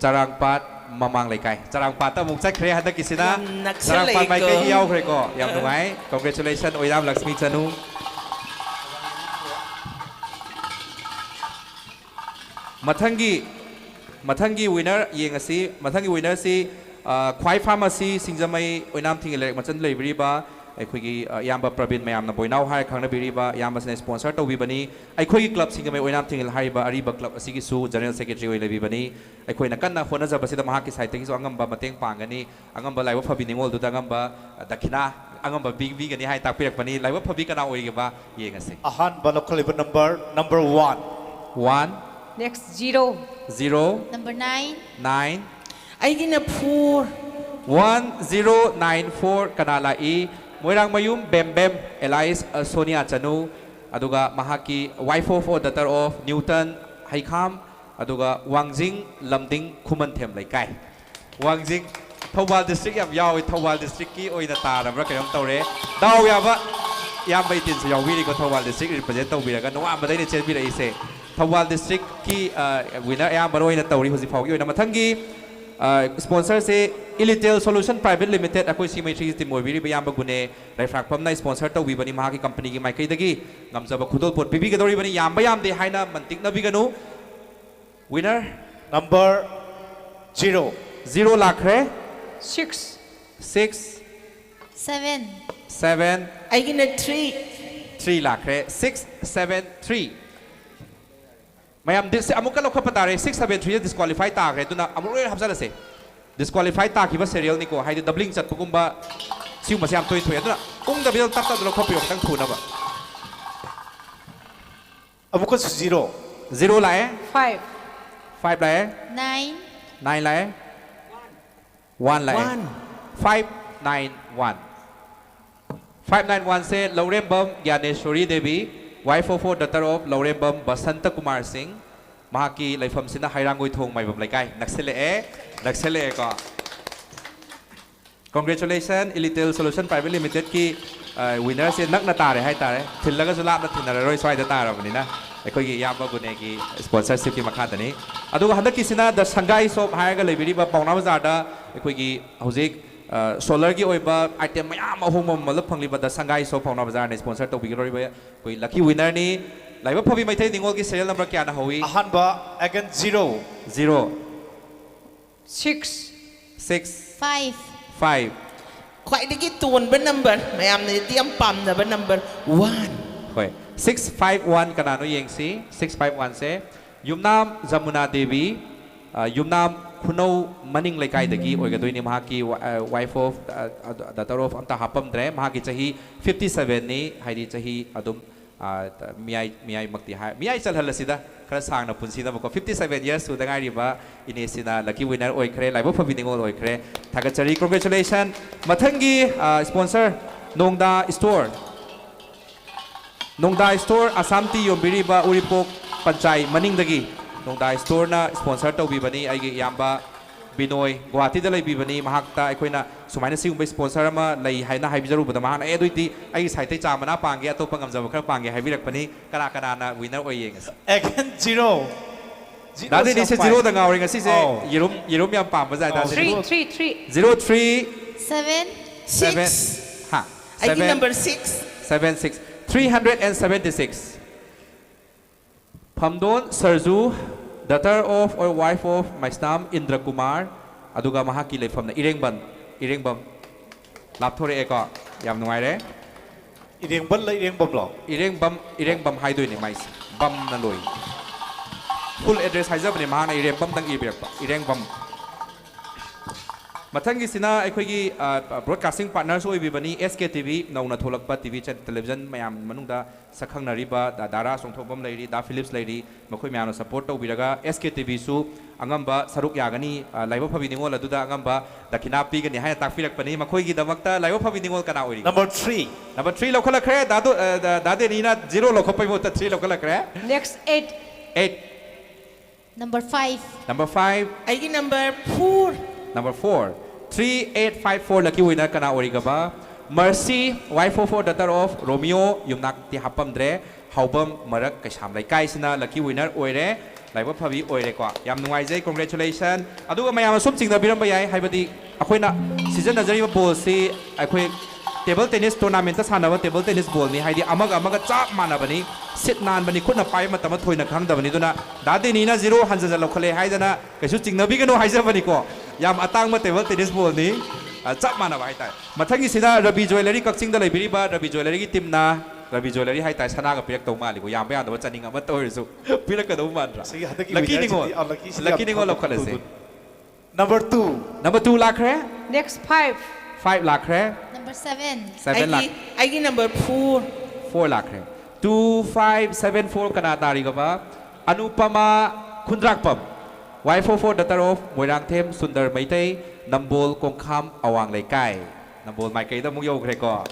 ꯆꯔꯥꯡꯄꯥꯠ ꯃꯃꯥꯡ ꯂꯩꯀꯥꯏ꯫ ꯆꯔꯥꯡꯄꯥꯠꯇ ꯑꯃꯨꯛ ꯆꯠꯈ꯭ꯔꯦ ꯍꯟꯗꯛꯀꯤꯁꯤꯅ꯫ ꯌꯥꯝ ꯅꯛꯁꯜꯂꯛꯏꯀꯣ꯫ ꯆꯔꯥꯡꯄꯥꯠ ꯃꯥꯏꯀꯩꯒꯤ ꯌꯥꯎꯈ꯭ꯔꯦꯀꯣ꯫ ꯌꯥꯝ ꯅꯨꯡꯉꯥꯏ꯫ Congratulation ꯑꯣꯏꯅꯥꯝ ꯂꯛꯁꯃꯤ ꯆꯅꯨ꯫ ꯃꯊꯪꯒꯤ ꯃꯊꯪꯒꯤ winner ꯌꯦꯡꯉꯁꯤ꯫ ꯃꯊꯪꯒꯤ winnerꯁꯤ, ꯑ, ꯈ꯭ꯋꯥꯏ ꯐꯥꯔꯃꯥꯁꯤ ꯁꯤꯡꯖꯃꯩ ꯑꯣꯏꯅꯥꯝ ꯊꯤꯡꯒꯤ ꯂꯩꯔꯛ ꯃꯆꯟꯗ ꯂꯩꯕꯤꯔꯤꯕ ꯑꯩꯈꯣꯏꯒꯤ, ꯑ, ꯏꯌꯥꯝꯕ ꯄ꯭ꯔꯕꯤꯟ, ꯃꯌꯥꯝꯅ ꯕꯣꯏꯅꯥꯎ ꯍꯥꯏꯔ ꯈꯪꯅꯕꯤꯔꯤꯕ ꯏꯌꯥꯝꯕꯁꯤꯅ sponsor ꯇꯧꯕꯤꯕꯅꯤ꯫ ꯑꯩꯈꯣꯏꯒꯤ club ꯁꯤꯡꯖꯃꯩ ꯑꯣꯏꯅꯥꯝ ꯊꯤꯡꯒꯤ ꯍꯥꯏꯔꯤꯕ ꯑꯔꯤꯕ club ꯑꯁꯤꯒꯤꯁꯨ general secretary ꯑꯣꯏꯅ ꯂꯩꯕꯤꯕꯅꯤ꯫ ꯑꯩꯈꯣꯏꯅ ꯀꯟꯅ ꯍꯣꯠꯅꯖꯕꯁꯤꯗ ꯃꯍꯥꯛꯀꯤ sideꯇꯒꯤꯁꯨ ꯑꯉꯝꯕ ꯃꯇꯦꯡ ꯄꯥꯡꯒꯅꯤ꯫ ꯑꯉꯝꯕ ꯂꯥꯏꯕꯛ ꯐꯕꯤ ꯅꯤꯉꯣꯜꯗꯨꯗ ꯑꯉꯝꯕ, ꯑ, ꯗꯈꯤꯅꯥ ꯑꯉꯝꯕ ꯄꯤꯕꯤꯒꯅꯤ ꯍꯥꯏ ꯇꯥꯛꯄꯤꯔꯛꯄꯅꯤ꯫ ꯂꯥꯏꯕꯛ ꯐꯕꯤ ꯀꯅꯥ ꯑꯣꯏꯔꯤꯒꯕ ꯌꯦꯡꯉꯁꯤ꯫ ꯑꯍꯥꯟꯕ ꯂꯧꯈꯠꯂꯤꯕ number number one. One. Next zero. Zero. Number nine. Nine. ꯑꯩꯒꯤꯅ four. One zero nine four꯫ ꯀꯅꯥ ꯂꯥꯛꯏ? ꯃꯣꯏꯔꯥꯡꯃꯌꯨꯝ ꯕꯦꯝꯕꯦꯝ alias, ꯑ, ꯁꯣꯅꯤꯌꯥ ꯆꯅꯨ, ꯑꯗꯨꯒ ꯃꯍꯥꯛꯀꯤ wife of or daughter of ꯅ꯭ꯌꯨꯇꯟ ꯍꯩꯈꯥꯝ, ꯑꯗꯨꯒ ꯋꯥꯡꯖꯤꯡ ꯂꯝꯗꯤꯡ ꯈꯨꯃꯟꯊꯦꯝ ꯂꯩꯀꯥꯏ꯫ ꯋꯥꯡꯖꯤꯡ, ꯊꯧꯕꯥꯜ district ꯌꯥꯝ ꯌꯥꯎꯏ꯫ ꯊꯧꯕꯥꯜ districtꯀꯤ ꯑꯣꯏꯅ ꯇꯥꯔꯕ꯭ꯔꯥ ꯀꯩꯅꯣꯝ ꯇꯧꯔꯦ꯫ ꯗꯥꯎ ꯌꯥꯕ ꯏꯌꯥꯝꯕ ꯏꯇꯤꯟꯁꯨ ꯌꯥꯎꯕꯤꯔꯤꯀꯣ, ꯊꯧꯕꯥꯜ district represent ꯇꯧꯕꯤꯔꯒ ꯅꯣꯡꯉꯥꯟꯕꯗꯩꯅ ꯆꯦꯟꯕꯤꯔꯛꯏꯁꯦ꯫ ꯊꯧꯕꯥꯜ districtꯀꯤ, ꯑ, winner ꯑꯌꯥꯝꯕꯅ ꯑꯣꯏꯅ ꯇꯧꯔꯤ ꯍꯧꯖꯤꯛ ꯐꯥꯎꯒꯤ ꯑꯣꯏꯅ꯫ ꯃꯊꯪꯒꯤ ꯁ꯭ꯄꯣꯟꯁꯔꯁꯦ ꯏꯂꯤꯇꯦꯜ ꯁꯣꯂꯨꯁꯟ ꯄ꯭ꯔꯥꯏꯚꯦꯠ ꯂꯤꯃꯤꯇꯦꯠ, ꯑꯩꯈꯣꯏ ꯁꯤꯃꯩ ꯊ꯭ꯔꯤꯒꯤ ꯇꯤꯝ ꯑꯣꯏꯕꯤꯔꯤꯕ ꯏꯌꯥꯝꯕ ꯒꯨꯅꯦ ꯂꯩꯐ꯭ꯔꯥꯛꯄꯝꯅ ꯁ꯭ꯄꯣꯟꯁꯔ ꯇꯧꯕꯤꯕꯅꯤ꯫ ꯃꯍꯥꯛꯀꯤ ꯀꯝꯄꯅꯤꯒꯤ ꯃꯥꯏꯀꯩꯗꯒꯤ ꯉꯝꯖꯕ ꯈꯨꯗꯣꯜꯄꯣꯠ ꯄꯤꯕꯤꯒꯗꯧꯔꯤꯕꯅꯤ꯫ ꯌꯥꯝꯕ ꯌꯥꯝꯗꯦ ꯍꯥꯏꯅ ꯃꯟꯇꯤꯛꯅꯕꯤꯒꯅꯨ꯫ Winner number zero꯫ Zero ꯂꯥꯛꯈ꯭ꯔꯦ꯫ Six꯫ Six꯫ Seven꯫ Seven꯫ ꯑꯩꯒꯤꯅ three꯫ Three ꯂꯥꯛꯈ꯭ꯔꯦ꯫ Six seven three꯫ ꯃꯌꯥꯝ ꯗꯤꯁ ꯑꯃꯨꯛꯀ ꯂꯧꯈꯠꯄ ꯇꯥꯔꯦ꯫ Six seven three disqualify ꯇꯥꯈ꯭ꯔꯦ, ꯑꯗꯨꯅ ꯑꯃꯨꯛ ꯂꯣꯏ ꯍꯥꯞꯆꯜꯂꯁꯦ꯫ Disqualify ꯇꯥꯈꯤꯕ serialꯅꯤꯀꯣ, ꯍꯥꯏꯗꯤ doubling ꯆꯠꯄꯒꯨꯝꯕ ꯁꯤꯒꯨꯝꯕꯁꯦ ꯌꯥꯝ ꯇꯣꯏ ꯊꯣꯛꯑꯦ, ꯑꯗꯨꯅ ꯎꯪꯗꯕꯤꯗ ꯇꯞ ꯇꯞꯅ ꯂꯧꯈꯠꯄꯤꯌꯣ, ꯈꯤꯇꯪ ꯊꯨꯅꯕ꯫ ꯑꯃꯨꯛꯀꯁꯨ zero꯫ Zero ꯂꯥꯛꯑꯦ꯫ Five꯫ Five ꯂꯥꯛꯑꯦ꯫ Nine꯫ Nine ꯂꯥꯛꯑꯦ꯫ One ꯂꯥꯛꯑꯦ꯫ One꯫ Five nine one꯫ Five nine one say Laurembam ꯒ꯭ꯌꯥꯅꯦꯁꯣꯔꯤ Devi, wife of four, daughter of ꯂꯧꯔꯦꯝꯕꯝ ꯕꯁꯟꯇ ꯀꯨꯃꯥꯔ ꯁꯤꯡ꯫ ꯃꯍꯥꯛꯀꯤ ꯂꯩꯐꯝꯁꯤꯅ ꯍꯩꯔꯥꯡꯒꯣꯏꯊꯣꯡ ꯃꯥꯏꯕꯝ ꯂꯩꯀꯥꯏ꯫ ꯅꯛꯁꯤꯜꯂꯛꯑꯦ, ꯅꯛꯁꯤꯜꯂꯛꯑꯦꯀꯣ꯫ Congratulation, Ilitel Solution Private Limitedꯀꯤ, ꯑ, winnerꯁꯦ ꯅꯛꯅ ꯇꯥꯔꯦ ꯍꯥꯏꯇꯥꯔꯦ꯫ ꯊꯤꯜꯂꯒꯁꯨ ꯂꯥꯞꯅ ꯊꯤꯟꯅꯔꯔꯣꯏ, ꯁ꯭ꯋꯥꯏꯗ ꯇꯥꯔꯕꯅꯤꯅ꯫ ꯑꯩꯈꯣꯏꯒꯤ ꯏꯌꯥꯝꯕ ꯒꯨꯅꯦꯒꯤ sponsorshipꯀꯤ ꯃꯈꯥꯗꯅꯤ꯫ ꯑꯗꯨꯒ ꯍꯟꯗꯛꯀꯤꯁꯤꯅ The Sangai Shop ꯍꯥꯏꯔꯒ ꯂꯩꯕꯤꯔꯤꯕ ꯄꯥꯎꯅꯥ ꯕꯖꯥꯔꯗ ꯑꯩꯈꯣꯏꯒꯤ ꯍꯧꯖꯤꯛ, ꯑ, solarꯒꯤ ꯑꯣꯏꯕ item ꯃꯌꯥꯝ ꯑꯍꯣꯡꯕ ꯃꯃꯜꯗ ꯐꯪꯂꯤꯕ The Sangai Shop Paona ꯕꯖꯥꯔꯅ sponsor ꯇꯧꯕꯤꯒꯗꯧꯔꯤꯕ ꯑꯩꯈꯣꯏ lucky winnerꯅꯤ꯫ ꯂꯥꯏꯕꯛ ꯐꯕꯤ ꯃꯩꯇꯩ ꯅꯤꯉꯣꯜꯒꯤ serial number ꯀꯌꯥꯅ ꯍꯧꯏ? ꯑꯍꯥꯟꯕ ꯑꯦꯒꯟ zero꯫ Zero꯫ Six꯫ Six꯫ Five꯫ Five꯫ ꯈ꯭ꯋꯥꯏꯗꯒꯤ ꯇꯣꯟꯕ number, ꯃꯌꯥꯝꯅꯗꯤ ꯌꯥꯝ ꯄꯥꯝꯅꯕ number, one꯫ ꯍꯣꯏ, six five one ꯀꯅꯥꯅꯣ ꯌꯦꯡꯁꯤ꯫ Six five oneꯁꯦ ꯌꯨꯝꯅꯥꯝ ꯖꯃꯨꯅꯥ ꯗꯦꯕꯤ, ꯑ, ꯌꯨꯝꯅꯥꯝ ꯈꯨꯅꯧ ꯃꯅꯤꯡ ꯂꯩꯀꯥꯏꯗꯒꯤ ꯑꯣꯏꯒꯗꯣꯏꯅꯤ꯫ ꯃꯍꯥꯛꯀꯤ ꯋ-, ꯑ, wife of, ꯑ, ꯑ, daughter of ꯑꯝꯇ ꯍꯥꯞꯄꯝꯗ꯭ꯔꯦ꯫ ꯃꯍꯥꯛꯀꯤ ꯆꯍꯤ fifty sevenꯅꯤ, ꯍꯥꯏꯗꯤ ꯆꯍꯤ ꯑꯗꯨꯝ, ꯑ, ꯃꯤꯌꯥꯏ, ꯃꯤꯌꯥꯏꯃꯛꯇꯤ ꯍꯥꯏ, ꯃꯤꯌꯥꯏ ꯆꯜꯍꯜꯂꯁꯤꯗ, ꯈꯔ ꯁꯥꯡꯅ ꯄꯨꯟꯁꯤꯅꯕꯀꯣ꯫ Fifty seven years ꯁꯨꯗ ꯉꯥꯏꯔꯤꯕ ꯏꯅꯦꯁꯤꯅ lucky winner ꯑꯣꯏꯈ꯭ꯔꯦ, ꯂꯥꯏꯕꯛ ꯐꯕꯤ ꯅꯤꯉꯣꯜ ꯑꯣꯏꯈ꯭ꯔꯦ꯫ ꯊꯥꯒꯠꯆꯔꯤ, congratulation꯫ ꯃꯊꯪꯒꯤ, ꯑ, sponsor Nongda store꯫ Nongda store Assam tea ꯌꯣꯟꯕꯤꯔꯤꯕ ꯎꯔꯤꯄꯣꯛ ꯄꯟꯆꯥꯏ ꯃꯅꯤꯡꯗꯒꯤ ꯅꯣꯡꯗꯥ storeꯅ sponsor ꯇꯧꯕꯤꯕꯅꯤ꯫ ꯑꯩꯒꯤ ꯏꯌꯥꯝꯕ ꯕꯤꯅꯣꯏ ꯒꯨꯋꯥꯍꯥꯇꯤꯗ ꯂꯩꯕꯤꯕꯅꯤ꯫ ꯃꯍꯥꯛꯇ ꯑꯩꯈꯣꯏꯅ ꯁꯨꯃꯥꯏꯅ ꯁꯤꯒꯨꯝꯕ sponsor ꯑꯃ ꯂꯩ ꯍꯥꯏꯅ ꯍꯥꯏꯕꯤꯖꯔꯨꯕꯗ ꯃꯍꯥꯛꯅ, "ꯑꯦ, ꯑꯗꯨꯏꯗꯤ ꯑꯩꯒꯤ sideꯇꯩ ꯆꯥ ꯃꯅꯥ ꯄꯥꯡꯒꯦ, ꯑꯇꯣꯞꯄ ꯉꯝꯖꯕ ꯈꯔ ꯄꯥꯡꯒꯦ" ꯍꯥꯏꯕꯤꯔꯛꯄꯅꯤ꯫ ꯀꯅꯥ ꯀꯅꯥꯅ winner ꯑꯣꯏ ꯌꯦꯡꯉꯁꯤ꯫ Again, zero꯫ ꯗꯥꯗꯤꯅꯤꯁꯦ ꯖꯤꯔꯣꯗ ꯉꯥꯎꯔꯦ ꯉꯁꯤꯁꯦ꯫ ꯑꯧ꯫ ꯌꯦꯔꯨꯝ ꯌꯦꯔꯨꯝ ꯌꯥꯝ ꯄꯥꯝꯕ ꯖꯥꯠ꯫ ꯑꯧ꯫ ꯗꯥꯗꯤꯅꯤ꯫ Three, three, three. Zero three seven. Seven. Six. ꯍꯥ? ꯑꯩꯒꯤ seven. Number six. Seven six. Three hundred and seventy six. ꯐꯝꯗꯣꯟ ꯁꯔꯖꯨ, daughter of or wife of ꯃꯩꯁꯅꯥꯝ ꯏꯟꯗ꯭ꯔ ꯀꯨꯃꯥꯔ, ꯑꯗꯨꯒ ꯃꯍꯥꯛꯀꯤ ꯂꯩꯐꯝꯅ ꯏꯔꯦꯡꯕꯝ꯫ ꯏꯔꯦꯡꯕꯝ ꯂꯥꯞꯊꯣꯔꯛꯑꯦꯀꯣ꯫ ꯌꯥꯝ ꯅꯨꯡꯉꯥꯏꯔꯦ꯫ ꯏꯔꯦꯡꯕꯜꯂ ꯏꯔꯦꯡꯕꯝꯂꯣ? ꯏꯔꯦꯡꯕꯝ, ꯏꯔꯦꯡꯕꯝ ꯍꯥꯏꯗꯣꯏꯅꯦ ꯃꯥꯏꯁꯦ꯫ ꯕꯝꯅ ꯂꯣꯏ꯫ Full address ꯍꯥꯏꯖꯕꯅꯦ, ꯃꯍꯥꯛꯅ ꯏꯔꯦꯡꯕꯝꯗꯪ ꯏꯕꯤꯔꯛꯄ꯫ ꯏꯔꯦꯡꯕꯝ꯫ ꯃꯊꯪꯒꯤꯁꯤꯅ ꯑꯩꯈꯣꯏꯒꯤ, ꯑ, broadcasting partners ꯑꯣꯏꯕꯤꯕꯅꯤ, S K T V, ꯅꯧꯅ ꯊꯣꯛꯂꯛꯄ T V channel, television ꯃꯌꯥꯝ ꯃꯅꯨꯡꯗ ꯁꯛꯈꯪꯅꯔꯤꯕ ꯗꯥ, ꯗꯥ ꯔꯥꯖ ꯆꯣꯡꯊꯣꯛꯄꯝ ꯂꯩꯔꯤ, ꯗꯥ ꯐꯤꯂꯤꯞꯁ ꯂꯩꯔꯤ, ꯃꯈꯣꯏ ꯃꯌꯥꯝꯅ support ꯇꯧꯕꯤꯔꯒ S K T Vꯁꯨ ꯑꯉꯝꯕ ꯁꯔꯨꯛ ꯌꯥꯒꯅꯤ, ꯑ, ꯂꯥꯏꯕꯛ ꯐꯕꯤ ꯅꯤꯉꯣꯜ ꯑꯗꯨꯗ ꯑꯉꯝꯕ ꯗꯈꯤꯅꯥ ꯄꯤꯒꯅꯤ ꯍꯥꯏꯅ ꯇꯥꯛꯄꯤꯔꯛꯄꯅꯤ꯫ ꯃꯈꯣꯏꯒꯤꯗꯃꯛꯇ ꯂꯥꯏꯕꯛ ꯐꯕꯤ ꯅꯤꯉꯣꯜ ꯀꯅꯥ ꯑꯣꯏꯔꯤ? Number three. Number three ꯂꯧꯈꯠꯂꯛꯈ꯭ꯔꯦ꯫ ꯗꯥ ꯗꯣ-, ꯑ, ꯗꯥ, ꯗꯥ ꯗꯦꯅꯤꯅ zero ꯂꯧꯈꯠꯄꯒꯤ ꯃꯍꯨꯠꯇ three ꯂꯧꯈꯠꯂꯛꯈ꯭ꯔꯦ꯫ Next eight. Eight. Number five. Number five. ꯑꯩꯒꯤ number four. Number four. Three eight five four lucky winner ꯀꯅꯥ ꯑꯣꯏꯔꯤꯒꯕ? Mercy, wife of four, daughter of Romeo, ꯌꯨꯝꯅꯥꯛꯇꯤ ꯍꯥꯞꯄꯝꯗ꯭ꯔꯦ꯫ ꯍꯥꯎꯕꯝ ꯃꯔꯛ ꯀꯩꯁꯥꯝ ꯂꯩꯀꯥꯏꯁꯤꯅ lucky winner ꯑꯣꯏꯔꯦ꯫ ꯂꯥꯏꯕꯛ ꯐꯕꯤ ꯑꯣꯏꯔꯦꯀꯣ꯫ ꯌꯥꯝ ꯅꯨꯡꯉꯥꯏꯖꯩ, congratulation꯫ ꯑꯗꯨꯒ ꯃꯌꯥꯝꯅ ꯁꯨꯝ ꯆꯤꯡꯅꯕꯤꯔꯝꯕ ꯌꯥꯏ, ꯍꯥꯏꯕꯗꯤ ꯑꯩꯈꯣꯏꯅ ꯁꯤꯖꯤꯟꯅꯖꯔꯤꯕ ballꯁꯤ ꯑꯩꯈꯣꯏ table tennis tournamentꯇ ꯁꯥꯟꯅꯕ table tennis ballꯅꯤ, ꯍꯥꯏꯗꯤ ꯑꯃꯒ ꯑꯃꯒ ꯆꯞ ꯃꯥꯟꯅꯕꯅꯤ, ꯁꯤꯠ ꯅꯥꯟꯕꯅꯤ, ꯈꯨꯠꯅ ꯄꯥꯏꯕ ꯃꯇꯝꯗ ꯊꯣꯏꯅ ꯈꯪꯗꯕꯅꯤ꯫ ꯑꯗꯨꯅ ꯗꯥ ꯗꯦꯅꯤꯅ zero ꯍꯟꯖꯟꯖ ꯂꯧꯈꯠꯂꯦ ꯍꯥꯏꯗꯅ ꯀꯩꯁꯨ ꯆꯤꯡꯅꯕꯤꯒꯅꯨ ꯍꯥꯏꯖꯕꯅꯤꯀꯣ꯫ ꯌꯥꯝ ꯑꯇꯥꯡꯕ table tennis ballꯅꯤ, ꯑ, ꯆꯞ ꯃꯥꯟꯅꯕ ꯍꯥꯏꯇꯥꯔꯦ꯫ ꯃꯊꯪꯒꯤꯁꯤꯅ ꯔꯕꯤ ꯖ꯭ꯋꯦꯂꯔꯤ, ꯀꯛꯆꯤꯡꯗ ꯂꯩꯕꯤꯔꯤꯕ ꯔꯕꯤ ꯖ꯭ꯋꯦꯂꯔꯤꯒꯤ teamꯅ ꯔꯕꯤ ꯖ꯭ꯋꯦꯂꯔꯤ ꯍꯥꯏꯇꯥꯔꯦ, ꯁꯅꯥꯒ ꯄꯤꯔꯛꯇꯧ ꯃꯥꯜꯂꯤꯀꯣ, ꯌꯥꯝꯕ ꯌꯥꯗꯕ ꯆꯅꯤꯡ ꯑꯃꯠꯇ ꯑꯣꯏꯔꯁꯨ ꯄꯤꯔꯛꯀꯗꯧ ꯃꯥꯟꯗ꯭ꯔꯥ? ꯁꯤꯒꯤ ꯍꯟꯗꯛꯀꯤ lucky winnerꯁꯤꯗꯤ, ꯅꯤꯉꯣꯜ, ꯑ, luckyꯁꯤꯗꯤ lucky ꯌꯥꯝ ꯅꯤꯉꯣꯜ ꯐꯕ ꯂꯧꯈꯠꯂꯁꯦ꯫ ꯈꯨꯗꯣꯜꯅꯤ꯫ Number two. Number two ꯂꯥꯛꯈ꯭ꯔꯦ꯫ Next five. Five ꯂꯥꯛꯈ꯭ꯔꯦ꯫ Number seven. Seven ꯑꯩꯒꯤ, ꯂꯥꯛ-, ꯑꯩꯒꯤ number four. Four ꯂꯥꯛꯈ꯭ꯔꯦ꯫ Two five seven four ꯀꯅꯥ ꯇꯥꯔꯤꯒꯕ? ꯑꯅꯨꯄꯃꯥ ꯈꯨꯟꯗ꯭ꯔꯥꯛꯄꯝ, wife of four, daughter of Moirangthem Sundar Meitei, ꯅꯝꯕꯣꯜ ꯀꯣꯡꯈꯥꯝ ꯑꯋꯥꯡ ꯂꯩꯀꯥꯏ꯫ ꯅꯝꯕꯣꯜ ꯃꯥꯏꯀꯩꯗ ꯑꯃꯨꯛ ꯌꯧꯈ꯭ꯔꯦꯀꯣ꯫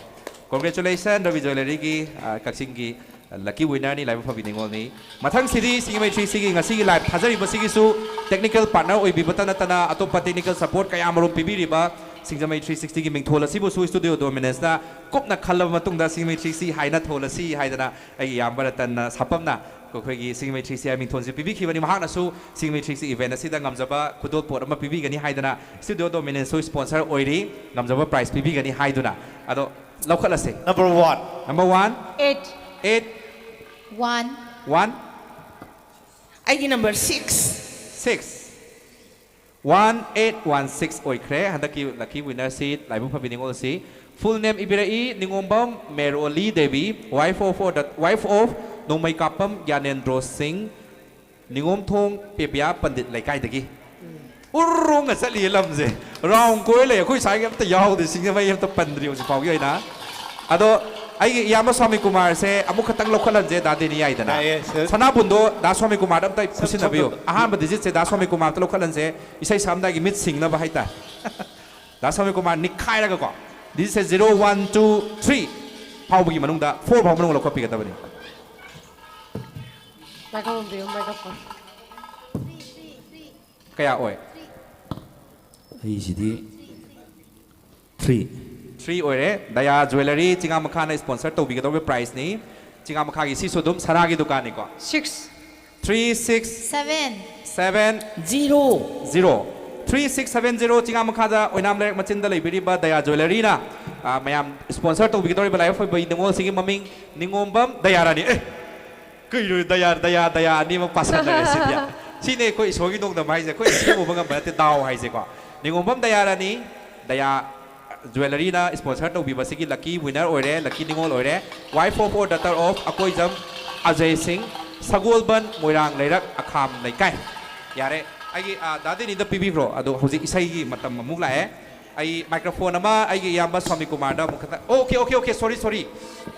Congratulation ꯔꯕꯤ ꯖ꯭ꯋꯦꯂꯔꯤꯒꯤ, ꯑ, ꯀꯛꯆꯤꯡꯒꯤ lucky winnerꯅꯤ, ꯂꯥꯏꯕꯛ ꯐꯕꯤ ꯅꯤꯉꯣꯜꯅꯤ꯫ ꯃꯊꯪꯁꯤꯗꯤ ꯁꯤꯡꯖꯃꯩ ꯊ꯭ꯔꯤ ꯁꯤꯒꯤ ꯉꯁꯤꯒꯤ live ꯊꯥꯖꯔꯤꯕꯁꯤꯒꯤꯁꯨ technical partner ꯑꯣꯏꯕꯤꯕꯇ ꯅꯠꯇꯅ ꯑꯇꯣꯞꯄ technical support ꯀꯌꯥ ꯑꯃꯔꯣꯝ ꯄꯤꯕꯤꯔꯤꯕ ꯁꯤꯡꯖꯃꯩ ꯊ꯭ꯔꯤ ꯁꯤꯛꯁꯇꯤꯒꯤ ꯃꯤꯡꯊꯣꯜ ꯑꯁꯤꯕꯨꯁꯨ Studio Dominanceꯅ ꯀꯨꯞꯅ ꯈꯜꯂꯕ ꯃꯇꯨꯡꯗ ꯁꯤꯡꯖꯃꯩ ꯊ꯭ꯔꯤ ꯁꯤꯛꯁꯇꯤ ꯍꯥꯏꯅ ꯊꯣꯜꯂꯁꯤ ꯍꯥꯏꯗꯅ ꯑꯩꯒꯤ ꯏꯌꯥꯝꯕ ꯔꯇꯟꯅ ꯁꯥꯄꯝꯅ ꯑꯩꯈꯣꯏꯒꯤ ꯁꯤꯡꯃꯩ ꯊ꯭ꯔꯤ ꯁꯤ ꯑꯥꯏ ꯃꯤꯡꯊꯣꯟꯁꯦ ꯄꯤꯕꯤꯈꯤꯕꯅꯤ꯫ ꯃꯍꯥꯛꯅꯁꯨ ꯁꯤꯡꯃꯩ ꯊ꯭ꯔꯤ ꯁꯤ event ꯑꯁꯤꯗ ꯉꯝꯖꯕ ꯈꯨꯗꯣꯜꯄꯣꯠ ꯑꯃ ꯄꯤꯕꯤꯒꯅꯤ ꯍꯥꯏꯗꯨꯅ, ꯁ꯭ꯇꯨꯗꯤꯑꯣ ꯗꯣꯃꯤꯅꯦꯟꯁꯁꯨ sponsor ꯑꯣꯏꯔꯤ, ꯉꯝꯖꯕ prize ꯄꯤꯕꯤꯒꯅꯤ ꯍꯥꯏꯗꯨꯅ꯫ ꯑꯗꯣ ꯂꯧꯈꯠꯂꯁꯦ꯫ Number one. Number one. Eight. Eight. One. One. ꯑꯩꯒꯤ number six. Six. One eight one six ꯑꯣꯏꯈ꯭ꯔꯦ ꯍꯟꯗꯛꯀꯤ lucky winner ꯁꯤ ꯂꯥꯏꯕꯛ ꯐꯕꯤ ꯅꯤꯉꯣꯜ ꯑꯁꯤ꯫ Full name ꯏꯕꯤꯔꯛꯏ, ꯅꯤꯉꯣꯝꯕꯝ ꯃꯦꯔꯣꯂꯤ Devi, wife of, wife of ꯅꯣꯡꯃꯩꯀꯥꯄꯝ ꯒ꯭ꯌꯥꯅꯦꯟꯗ꯭ꯔꯣ ꯁꯤꯡ, ꯅꯤꯉꯣꯝꯊꯣꯡ ꯄꯦꯕꯤꯌꯥ ꯄꯟꯗꯤꯠ ꯂꯩꯀꯥꯏꯗꯒꯤ꯫ ꯎꯔꯨꯡꯒ ꯆꯠꯂꯤꯌꯦ ꯂꯝꯁꯦ꯫ Round ꯀꯣꯏ ꯂꯩ, ꯑꯩꯈꯣꯏ ꯁ꯭ꯋꯥꯏꯒꯤ ꯑꯝꯇ ꯌꯥꯎꯗꯦ, ꯁꯤꯡꯖꯃꯩ ꯑꯝꯇ ꯄꯟꯗ꯭ꯔꯤ ꯍꯧꯖꯤꯛ ꯐꯥꯎꯒꯤ ꯑꯣꯏꯅ꯫ ꯑꯗꯣ ꯑꯩꯒꯤ ꯏꯌꯥꯝꯕ ꯁ꯭ꯋꯥꯃꯤ ꯀꯨꯃꯥꯔꯁꯦ ꯑꯃꯨꯛ ꯈꯛꯇꯪ ꯂꯧꯈꯠꯍꯟꯁꯦ, ꯗꯥ ꯗꯦꯅꯤ ꯌꯥꯏꯗꯅ꯫ ꯌꯥꯏꯌꯦ, sir꯫ ꯁꯅꯥꯕꯨꯟꯗꯣ ꯗꯥ ꯁ꯭ꯋꯥꯃꯤ ꯀꯨꯃꯥꯔꯗ ꯑꯝꯇ ꯁꯝ-, ꯈꯨꯠꯁꯤꯟꯅꯕꯤꯌꯨ꯫ ꯁꯝ-, ꯑꯍꯥꯟꯕ digitꯁꯦ ꯗꯥ ꯁ꯭ꯋꯥꯃꯤ ꯀꯨꯃꯥꯔ ꯑꯝꯇ ꯂꯧꯈꯠꯍꯟꯁꯦ꯫ ꯏꯁꯩ ꯁꯛꯑꯝꯗꯥꯏꯒꯤ ꯃꯤꯠ ꯁꯤꯡꯅꯕ ꯍꯥꯏꯇꯥꯔꯦ꯫ ꯗꯥ swami Kumar ꯅꯤꯛꯈꯥꯏꯔꯒꯀꯣ, digitꯁꯦ zero one two three ꯐꯥꯎꯕꯒꯤ ꯃꯅꯨꯡꯗ, four ꯐꯥꯎ ꯃꯅꯨꯡꯗ ꯂꯧꯈꯠꯄꯤꯒꯗꯕꯅꯤ꯫ Microphone ꯄꯤꯌꯨ, microphone꯫ ꯀꯌꯥ ꯑꯣꯏ? ꯑꯩꯁꯤꯗꯤ three꯫ Three ꯑꯣꯏꯔꯦ꯫ ꯗꯌꯥ ꯖ꯭ꯋꯦꯂꯔꯤ ꯆꯤꯉꯥꯃꯈꯥꯅ sponsor ꯇꯧꯕꯤꯒꯗꯧꯔꯤꯕ prizeꯅꯤ꯫ ꯆꯤꯉꯥꯃꯈꯥꯒꯤ ꯁꯤ ꯁꯣꯗꯨꯝ ꯁꯅꯥꯒꯤ ꯗꯨꯀꯥꯟꯅꯤꯀꯣ꯫ Six꯫ Three six seven. Seven. Zero. Zero. Three six seven zero ꯆꯤꯉꯥꯃꯈꯥꯗ ꯑꯣꯏꯅꯥꯝ ꯂꯩꯔꯛ ꯃꯆꯤꯟꯗ ꯂꯩꯕꯤꯔꯤꯕ ꯗꯌꯥ ꯖ꯭ꯋꯦꯂꯔꯤꯅ, ꯑ, ꯃꯌꯥꯝ sponsor ꯇꯧꯕꯤꯒꯗꯧꯔꯤꯕ ꯂꯥꯏꯕꯛ ꯐꯕ ꯅꯤꯉꯣꯜꯁꯤꯒꯤ ꯃꯃꯤꯡ ꯅꯤꯉꯣꯝꯕꯝ ꯗꯌꯥꯔꯥꯅꯤ꯫ ꯑꯦ! ꯀꯩꯅꯣ ꯗꯌꯥ, ꯗꯌꯥ, ꯗꯌꯥ ꯑꯅꯤꯃꯛ ꯄꯥꯁꯟꯅꯔꯦ ꯁꯤꯗꯤ꯫ ꯁꯤꯅꯦ ꯑꯩꯈꯣꯏ ꯏꯁꯣꯔꯒꯤ ꯅꯣꯡꯗꯝ ꯍꯥꯏꯁꯦ, ꯑꯩꯈꯣꯏ ꯁꯦꯝꯃꯨꯕ ꯉꯝꯕ ꯅꯠꯇꯦ, ꯗꯥꯎ ꯍꯥꯏꯁꯦꯀꯣ꯫ ꯅꯤꯉꯣꯝꯕꯝ ꯗꯌꯥꯔꯥꯅꯤ, ꯗꯌꯥ ꯖ꯭ꯋꯦꯂꯔꯤꯅ sponsor ꯇꯧꯕꯤꯕꯁꯤꯒꯤ lucky winner ꯑꯣꯏꯔꯦ, lucky ꯅꯤꯉꯣꯜ ꯑꯣꯏꯔꯦ꯫ Wife of or daughter of Akoijam Ajay ꯁꯤꯡ, ꯁꯒꯣꯜꯕꯟ, ꯃꯣꯏꯔꯥꯡ ꯂꯩꯔꯛ, ꯑꯈꯥꯝ ꯂꯩꯀꯥꯏ꯫ ꯌꯥꯔꯦ, ꯑꯩꯒꯤ, ꯑ, ꯗꯥ ꯗꯦꯅꯤꯗ ꯄꯤꯕꯤꯈ꯭ꯔꯣ꯫ ꯑꯗꯣ ꯍꯧꯖꯤꯛ ꯏꯁꯩꯒꯤ ꯃꯇꯝ ꯑꯃꯨꯛ ꯂꯥꯛꯑꯦ꯫ ꯑꯩ microphone ꯑꯃ ꯑꯩꯒꯤ ꯏꯌꯥꯝꯕ ꯁ꯭ꯋꯥꯃꯤ ꯀꯨꯃꯥꯔꯗ ꯑꯃꯨꯛ ꯈꯛꯇ, okay, okay, okay, sorry, sorry꯫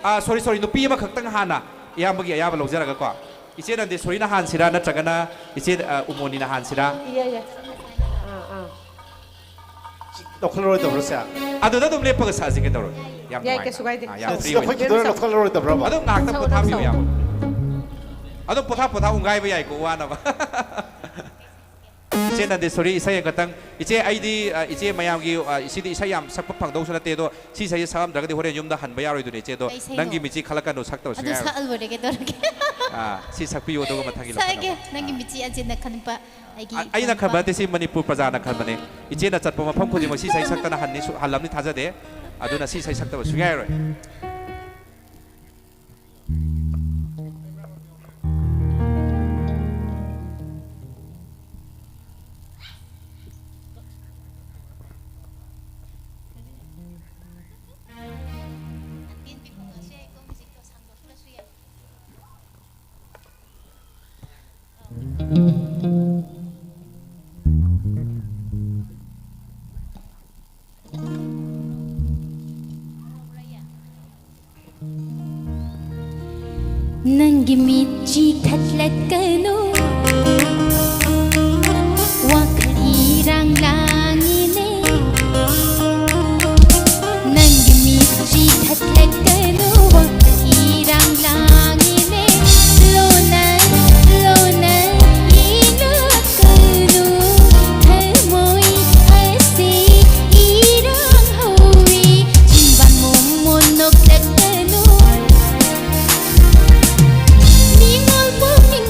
ꯑ, sorry, sorry, ꯅꯨꯄꯤ ꯑꯃꯈꯛꯇꯪ ꯍꯥꯟꯅ ꯏꯌꯥꯝꯕꯒꯤ ꯑꯌꯥꯕ ꯂꯧꯖꯔꯒꯀꯣ꯫ ꯏꯆꯦ ꯅꯟꯗꯦꯁꯣꯔꯤꯅ ꯍꯥꯟꯁꯤꯔꯥ ꯅꯠꯇ꯭ꯔꯒꯅ ꯏꯆꯦ, ꯑ, ꯎꯃꯣꯅꯤꯅ ꯍꯥꯟꯁꯤꯔꯥ? ꯌꯥꯏ, ꯌꯥꯏ꯫ ꯑꯥ, ꯑꯥ꯫ ꯂꯧꯈꯠꯂꯔꯣꯏꯗꯕ꯭ꯔꯣ, ꯁꯦ? ꯑꯗꯨꯗ ꯑꯗꯨꯝ ꯂꯦꯞꯄꯒ ꯁꯥꯁꯤ ꯀꯩꯗꯧꯔꯒꯦ? ꯌꯥꯝ ꯌꯥꯏ, ꯅꯨꯡꯉꯥꯏ꯫ ꯀꯩꯁꯨ ꯀꯥꯏꯗꯦ꯫ ꯑꯥ, ꯌꯥꯝ ꯁꯦ, free ꯑꯩꯈꯣꯏ ꯑꯣꯏ꯫ ꯀꯤꯗꯣꯔꯦ, ꯂꯧꯈꯠꯂꯔꯣꯏꯗꯕ꯭ꯔꯕ? ꯑꯗꯨꯝ ꯉꯥꯏꯍꯥꯛꯇꯪ ꯁꯥꯎ, ꯄꯣꯊꯥꯕꯤꯌꯨ, ꯁꯥꯎ꯫ ꯌꯥꯝ꯫ ꯑꯗꯨꯝ ꯄꯣꯊꯥ, ꯄꯣꯊꯥ ꯎꯪꯒꯥꯏꯕ ꯌꯥꯏꯀꯣ, ꯋꯥꯅꯕ꯫ ꯏꯆꯦ ꯅꯟꯗꯦꯁꯣꯔꯤ, ꯏꯁꯩ ꯑꯃꯈꯛꯇꯪ꯫ ꯏꯆꯦ, ꯑꯩꯗꯤ, ꯑ, ꯏꯆꯦ ꯃꯌꯥꯝꯒꯤ, ꯑ, ꯁꯤꯗꯤ ꯏꯁꯩ ꯌꯥꯝ ꯁꯛꯄ ꯐꯪꯗꯧꯁꯨ ꯅꯠꯇꯦ, ꯑꯗꯣ ꯁꯤ ꯏꯁꯩꯁꯦ ꯁꯛꯑꯝꯗ꯭ꯔꯒꯗꯤ ꯍꯣꯔꯦꯟ ꯌꯨꯝꯗ ꯍꯟꯕ ꯌꯥꯔꯣꯏꯗꯣꯏꯅꯦ, ꯏꯆꯦ꯫ ꯑꯗꯣ ꯀꯩ ꯏꯁꯩꯅꯣ? ꯅꯪꯒꯤ ꯃꯤꯠꯁꯤ ꯈꯜꯂꯛꯀꯅꯨ, ꯁꯛꯇꯕꯁꯨ ꯑꯗꯨ ꯌꯥꯔꯣꯏ꯫ ꯁꯛꯍꯜꯂꯨꯔꯦ, ꯀꯩꯗꯧꯔꯒꯦ? ꯑꯥ, ꯁꯤ ꯁꯛꯄꯤꯌꯨ, ꯑꯗꯨꯒ ꯃꯊꯪꯒꯤ ꯂꯧꯈꯠꯅꯕ꯫ ꯁꯛꯑꯒꯦ꯫ ꯅꯪꯒꯤ ꯃꯤꯠꯆꯤ ꯑꯟꯖꯤꯟꯅ ꯈꯟꯕ ꯑꯩꯒꯤ ꯑ-, ꯑꯩꯅ ꯏꯄꯥ ꯈꯟꯕ ꯅꯠꯇꯦ, ꯁꯤ ꯃꯅꯤꯄꯨꯔ ꯄ꯭ꯔꯖꯥꯅ ꯈꯟꯕꯅꯦ꯫ ꯏꯆꯦꯅ ꯆꯠꯄ ꯃꯐꯝ ꯈꯨꯗꯤꯡꯃꯛ ꯁꯤ ꯏꯁꯩ ꯁꯛꯇꯅ ꯍꯟꯅꯤ ꯁꯨ-, ꯍꯜꯂꯝꯅꯤ ꯊꯥꯖꯗꯦ꯫ ꯑꯗꯨꯅ ꯁꯤ ꯏꯁꯩ ꯁꯛꯇꯕ ꯁꯨꯡꯌꯥ ꯌꯥꯔꯣꯏ꯫ ꯅꯪꯒꯤ ꯃꯤꯠꯁꯤ ꯊꯠꯂꯛꯀꯅꯨ, ꯋꯥꯈꯜ ꯏꯔꯥꯡ ꯂꯥꯡꯉꯤꯅꯦ꯫ ꯅꯪꯒꯤ ꯃꯤꯠꯁꯤ ꯊꯠꯂꯛꯀꯅꯨ, ꯋꯥꯈꯜ ꯏꯔꯥꯡ ꯂꯥꯡꯉꯤꯅꯦ꯫ ꯂꯣꯟꯅ ꯂꯣꯟꯅ ꯌꯦꯡꯂꯛꯀꯅꯨ, ꯊꯃꯣꯏ ꯑꯁꯤ ꯏꯔꯥꯡ ꯍꯧꯏ꯫ ꯆꯤꯟꯕꯥꯟ ꯃꯣꯃꯣꯟ ꯅꯣꯛꯂꯛꯀꯅꯨ, ꯅꯤꯡꯉꯣꯜ ꯄꯨꯛꯅꯤꯡ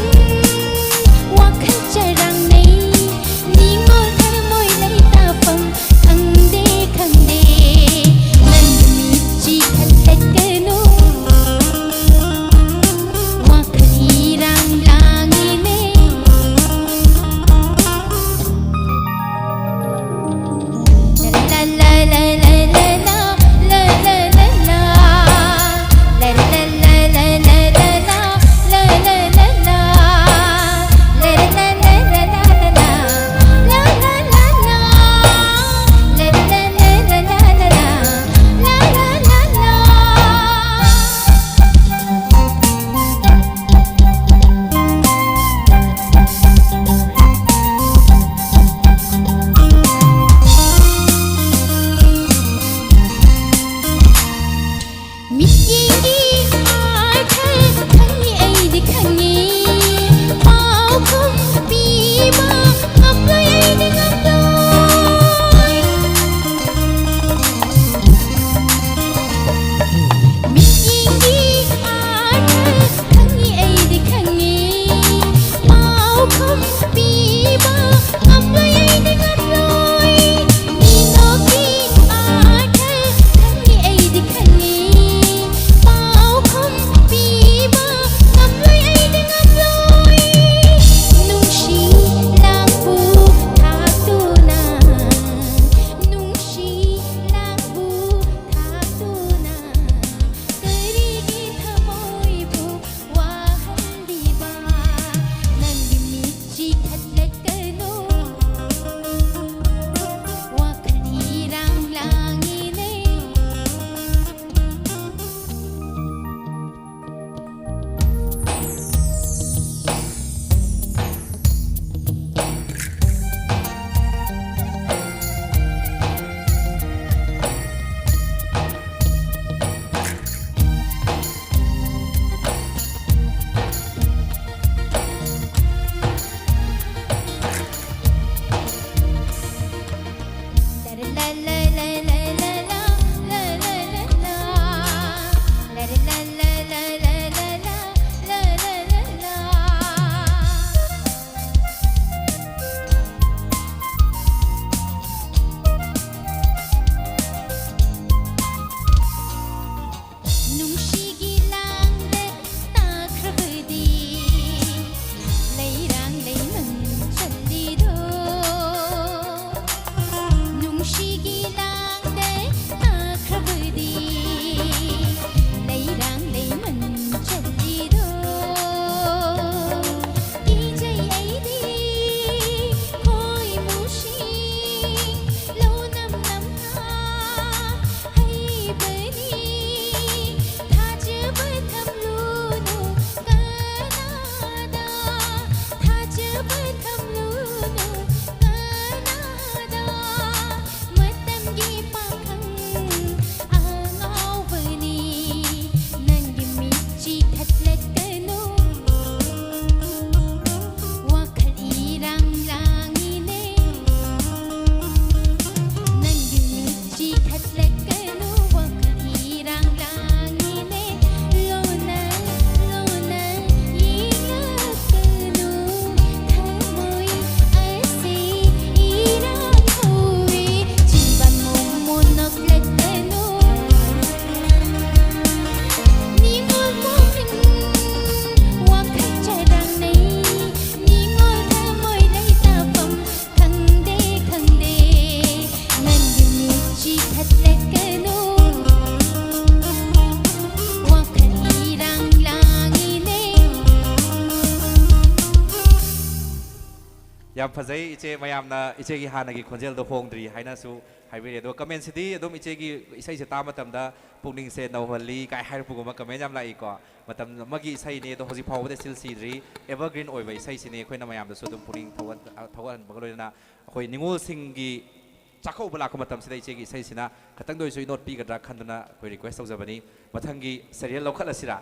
ꯌꯥꯝ ꯐꯖꯩ ꯏꯆꯦ꯫ ꯃꯌꯥꯝꯅ ꯏꯆꯦꯒꯤ ꯍꯥꯟꯅꯒꯤ ꯈꯣꯟꯖꯦꯜꯗꯣ ꯍꯣꯡꯗ꯭ꯔꯤ ꯍꯥꯏꯅꯁꯨ ꯍꯥꯏꯕꯤꯔꯦ꯫ ꯑꯗꯣ ꯀꯃꯦꯟꯁꯤꯗꯤ ꯑꯗꯨꯝ ꯏꯆꯦꯒꯤ ꯏꯁꯩꯁꯦ ꯇꯥꯕ ꯃꯇꯝꯗ ꯄꯨꯛꯅꯤꯡꯁꯦ ꯅꯧꯍꯜꯂꯤ ꯀꯥꯏ ꯍꯥꯏꯔꯛꯄꯒꯨꯝꯕ ꯀꯃꯦꯟ ꯌꯥꯝ ꯂꯥꯛꯏꯀꯣ꯫ ꯃꯇꯝ ꯑꯃꯒꯤ ꯏꯁꯩꯅꯤ, ꯑꯗꯣ ꯍꯧꯖꯤꯛ ꯐꯥꯎꯕꯗ still ꯁꯤꯗ꯭ꯔꯤ꯫ Evergreen ꯑꯣꯏꯕ ꯏꯁꯩꯁꯤꯅꯤ꯫ ꯑꯩꯈꯣꯏꯅ ꯃꯌꯥꯝꯗꯁꯨ ꯑꯗꯨꯝ ꯄꯨꯛꯅꯤꯡ ꯊꯧꯒꯠ-, ꯊꯧꯒꯠꯍꯟꯕꯒ ꯂꯣꯏꯅꯅ ꯑꯩꯈꯣꯏ ꯅꯤꯉꯣꯜꯁꯤꯡꯒꯤ ꯆꯥꯛꯀꯧꯕ ꯂꯥꯛꯄ ꯃꯇꯝꯁꯤꯗ ꯏꯆꯦꯒꯤ ꯏꯁꯩꯁꯤꯅ ꯈꯇꯪꯗ ꯑꯣꯏꯔꯁꯨ ꯏꯅꯣꯠ ꯄꯤꯒꯗ꯭ꯔꯥ ꯈꯟꯗꯨꯅ ꯑꯩꯈꯣꯏ request ꯇꯧꯖꯕꯅꯤ꯫ ꯃꯊꯪꯒꯤ serial ꯂꯧꯈꯠꯂꯁꯤꯔꯥ?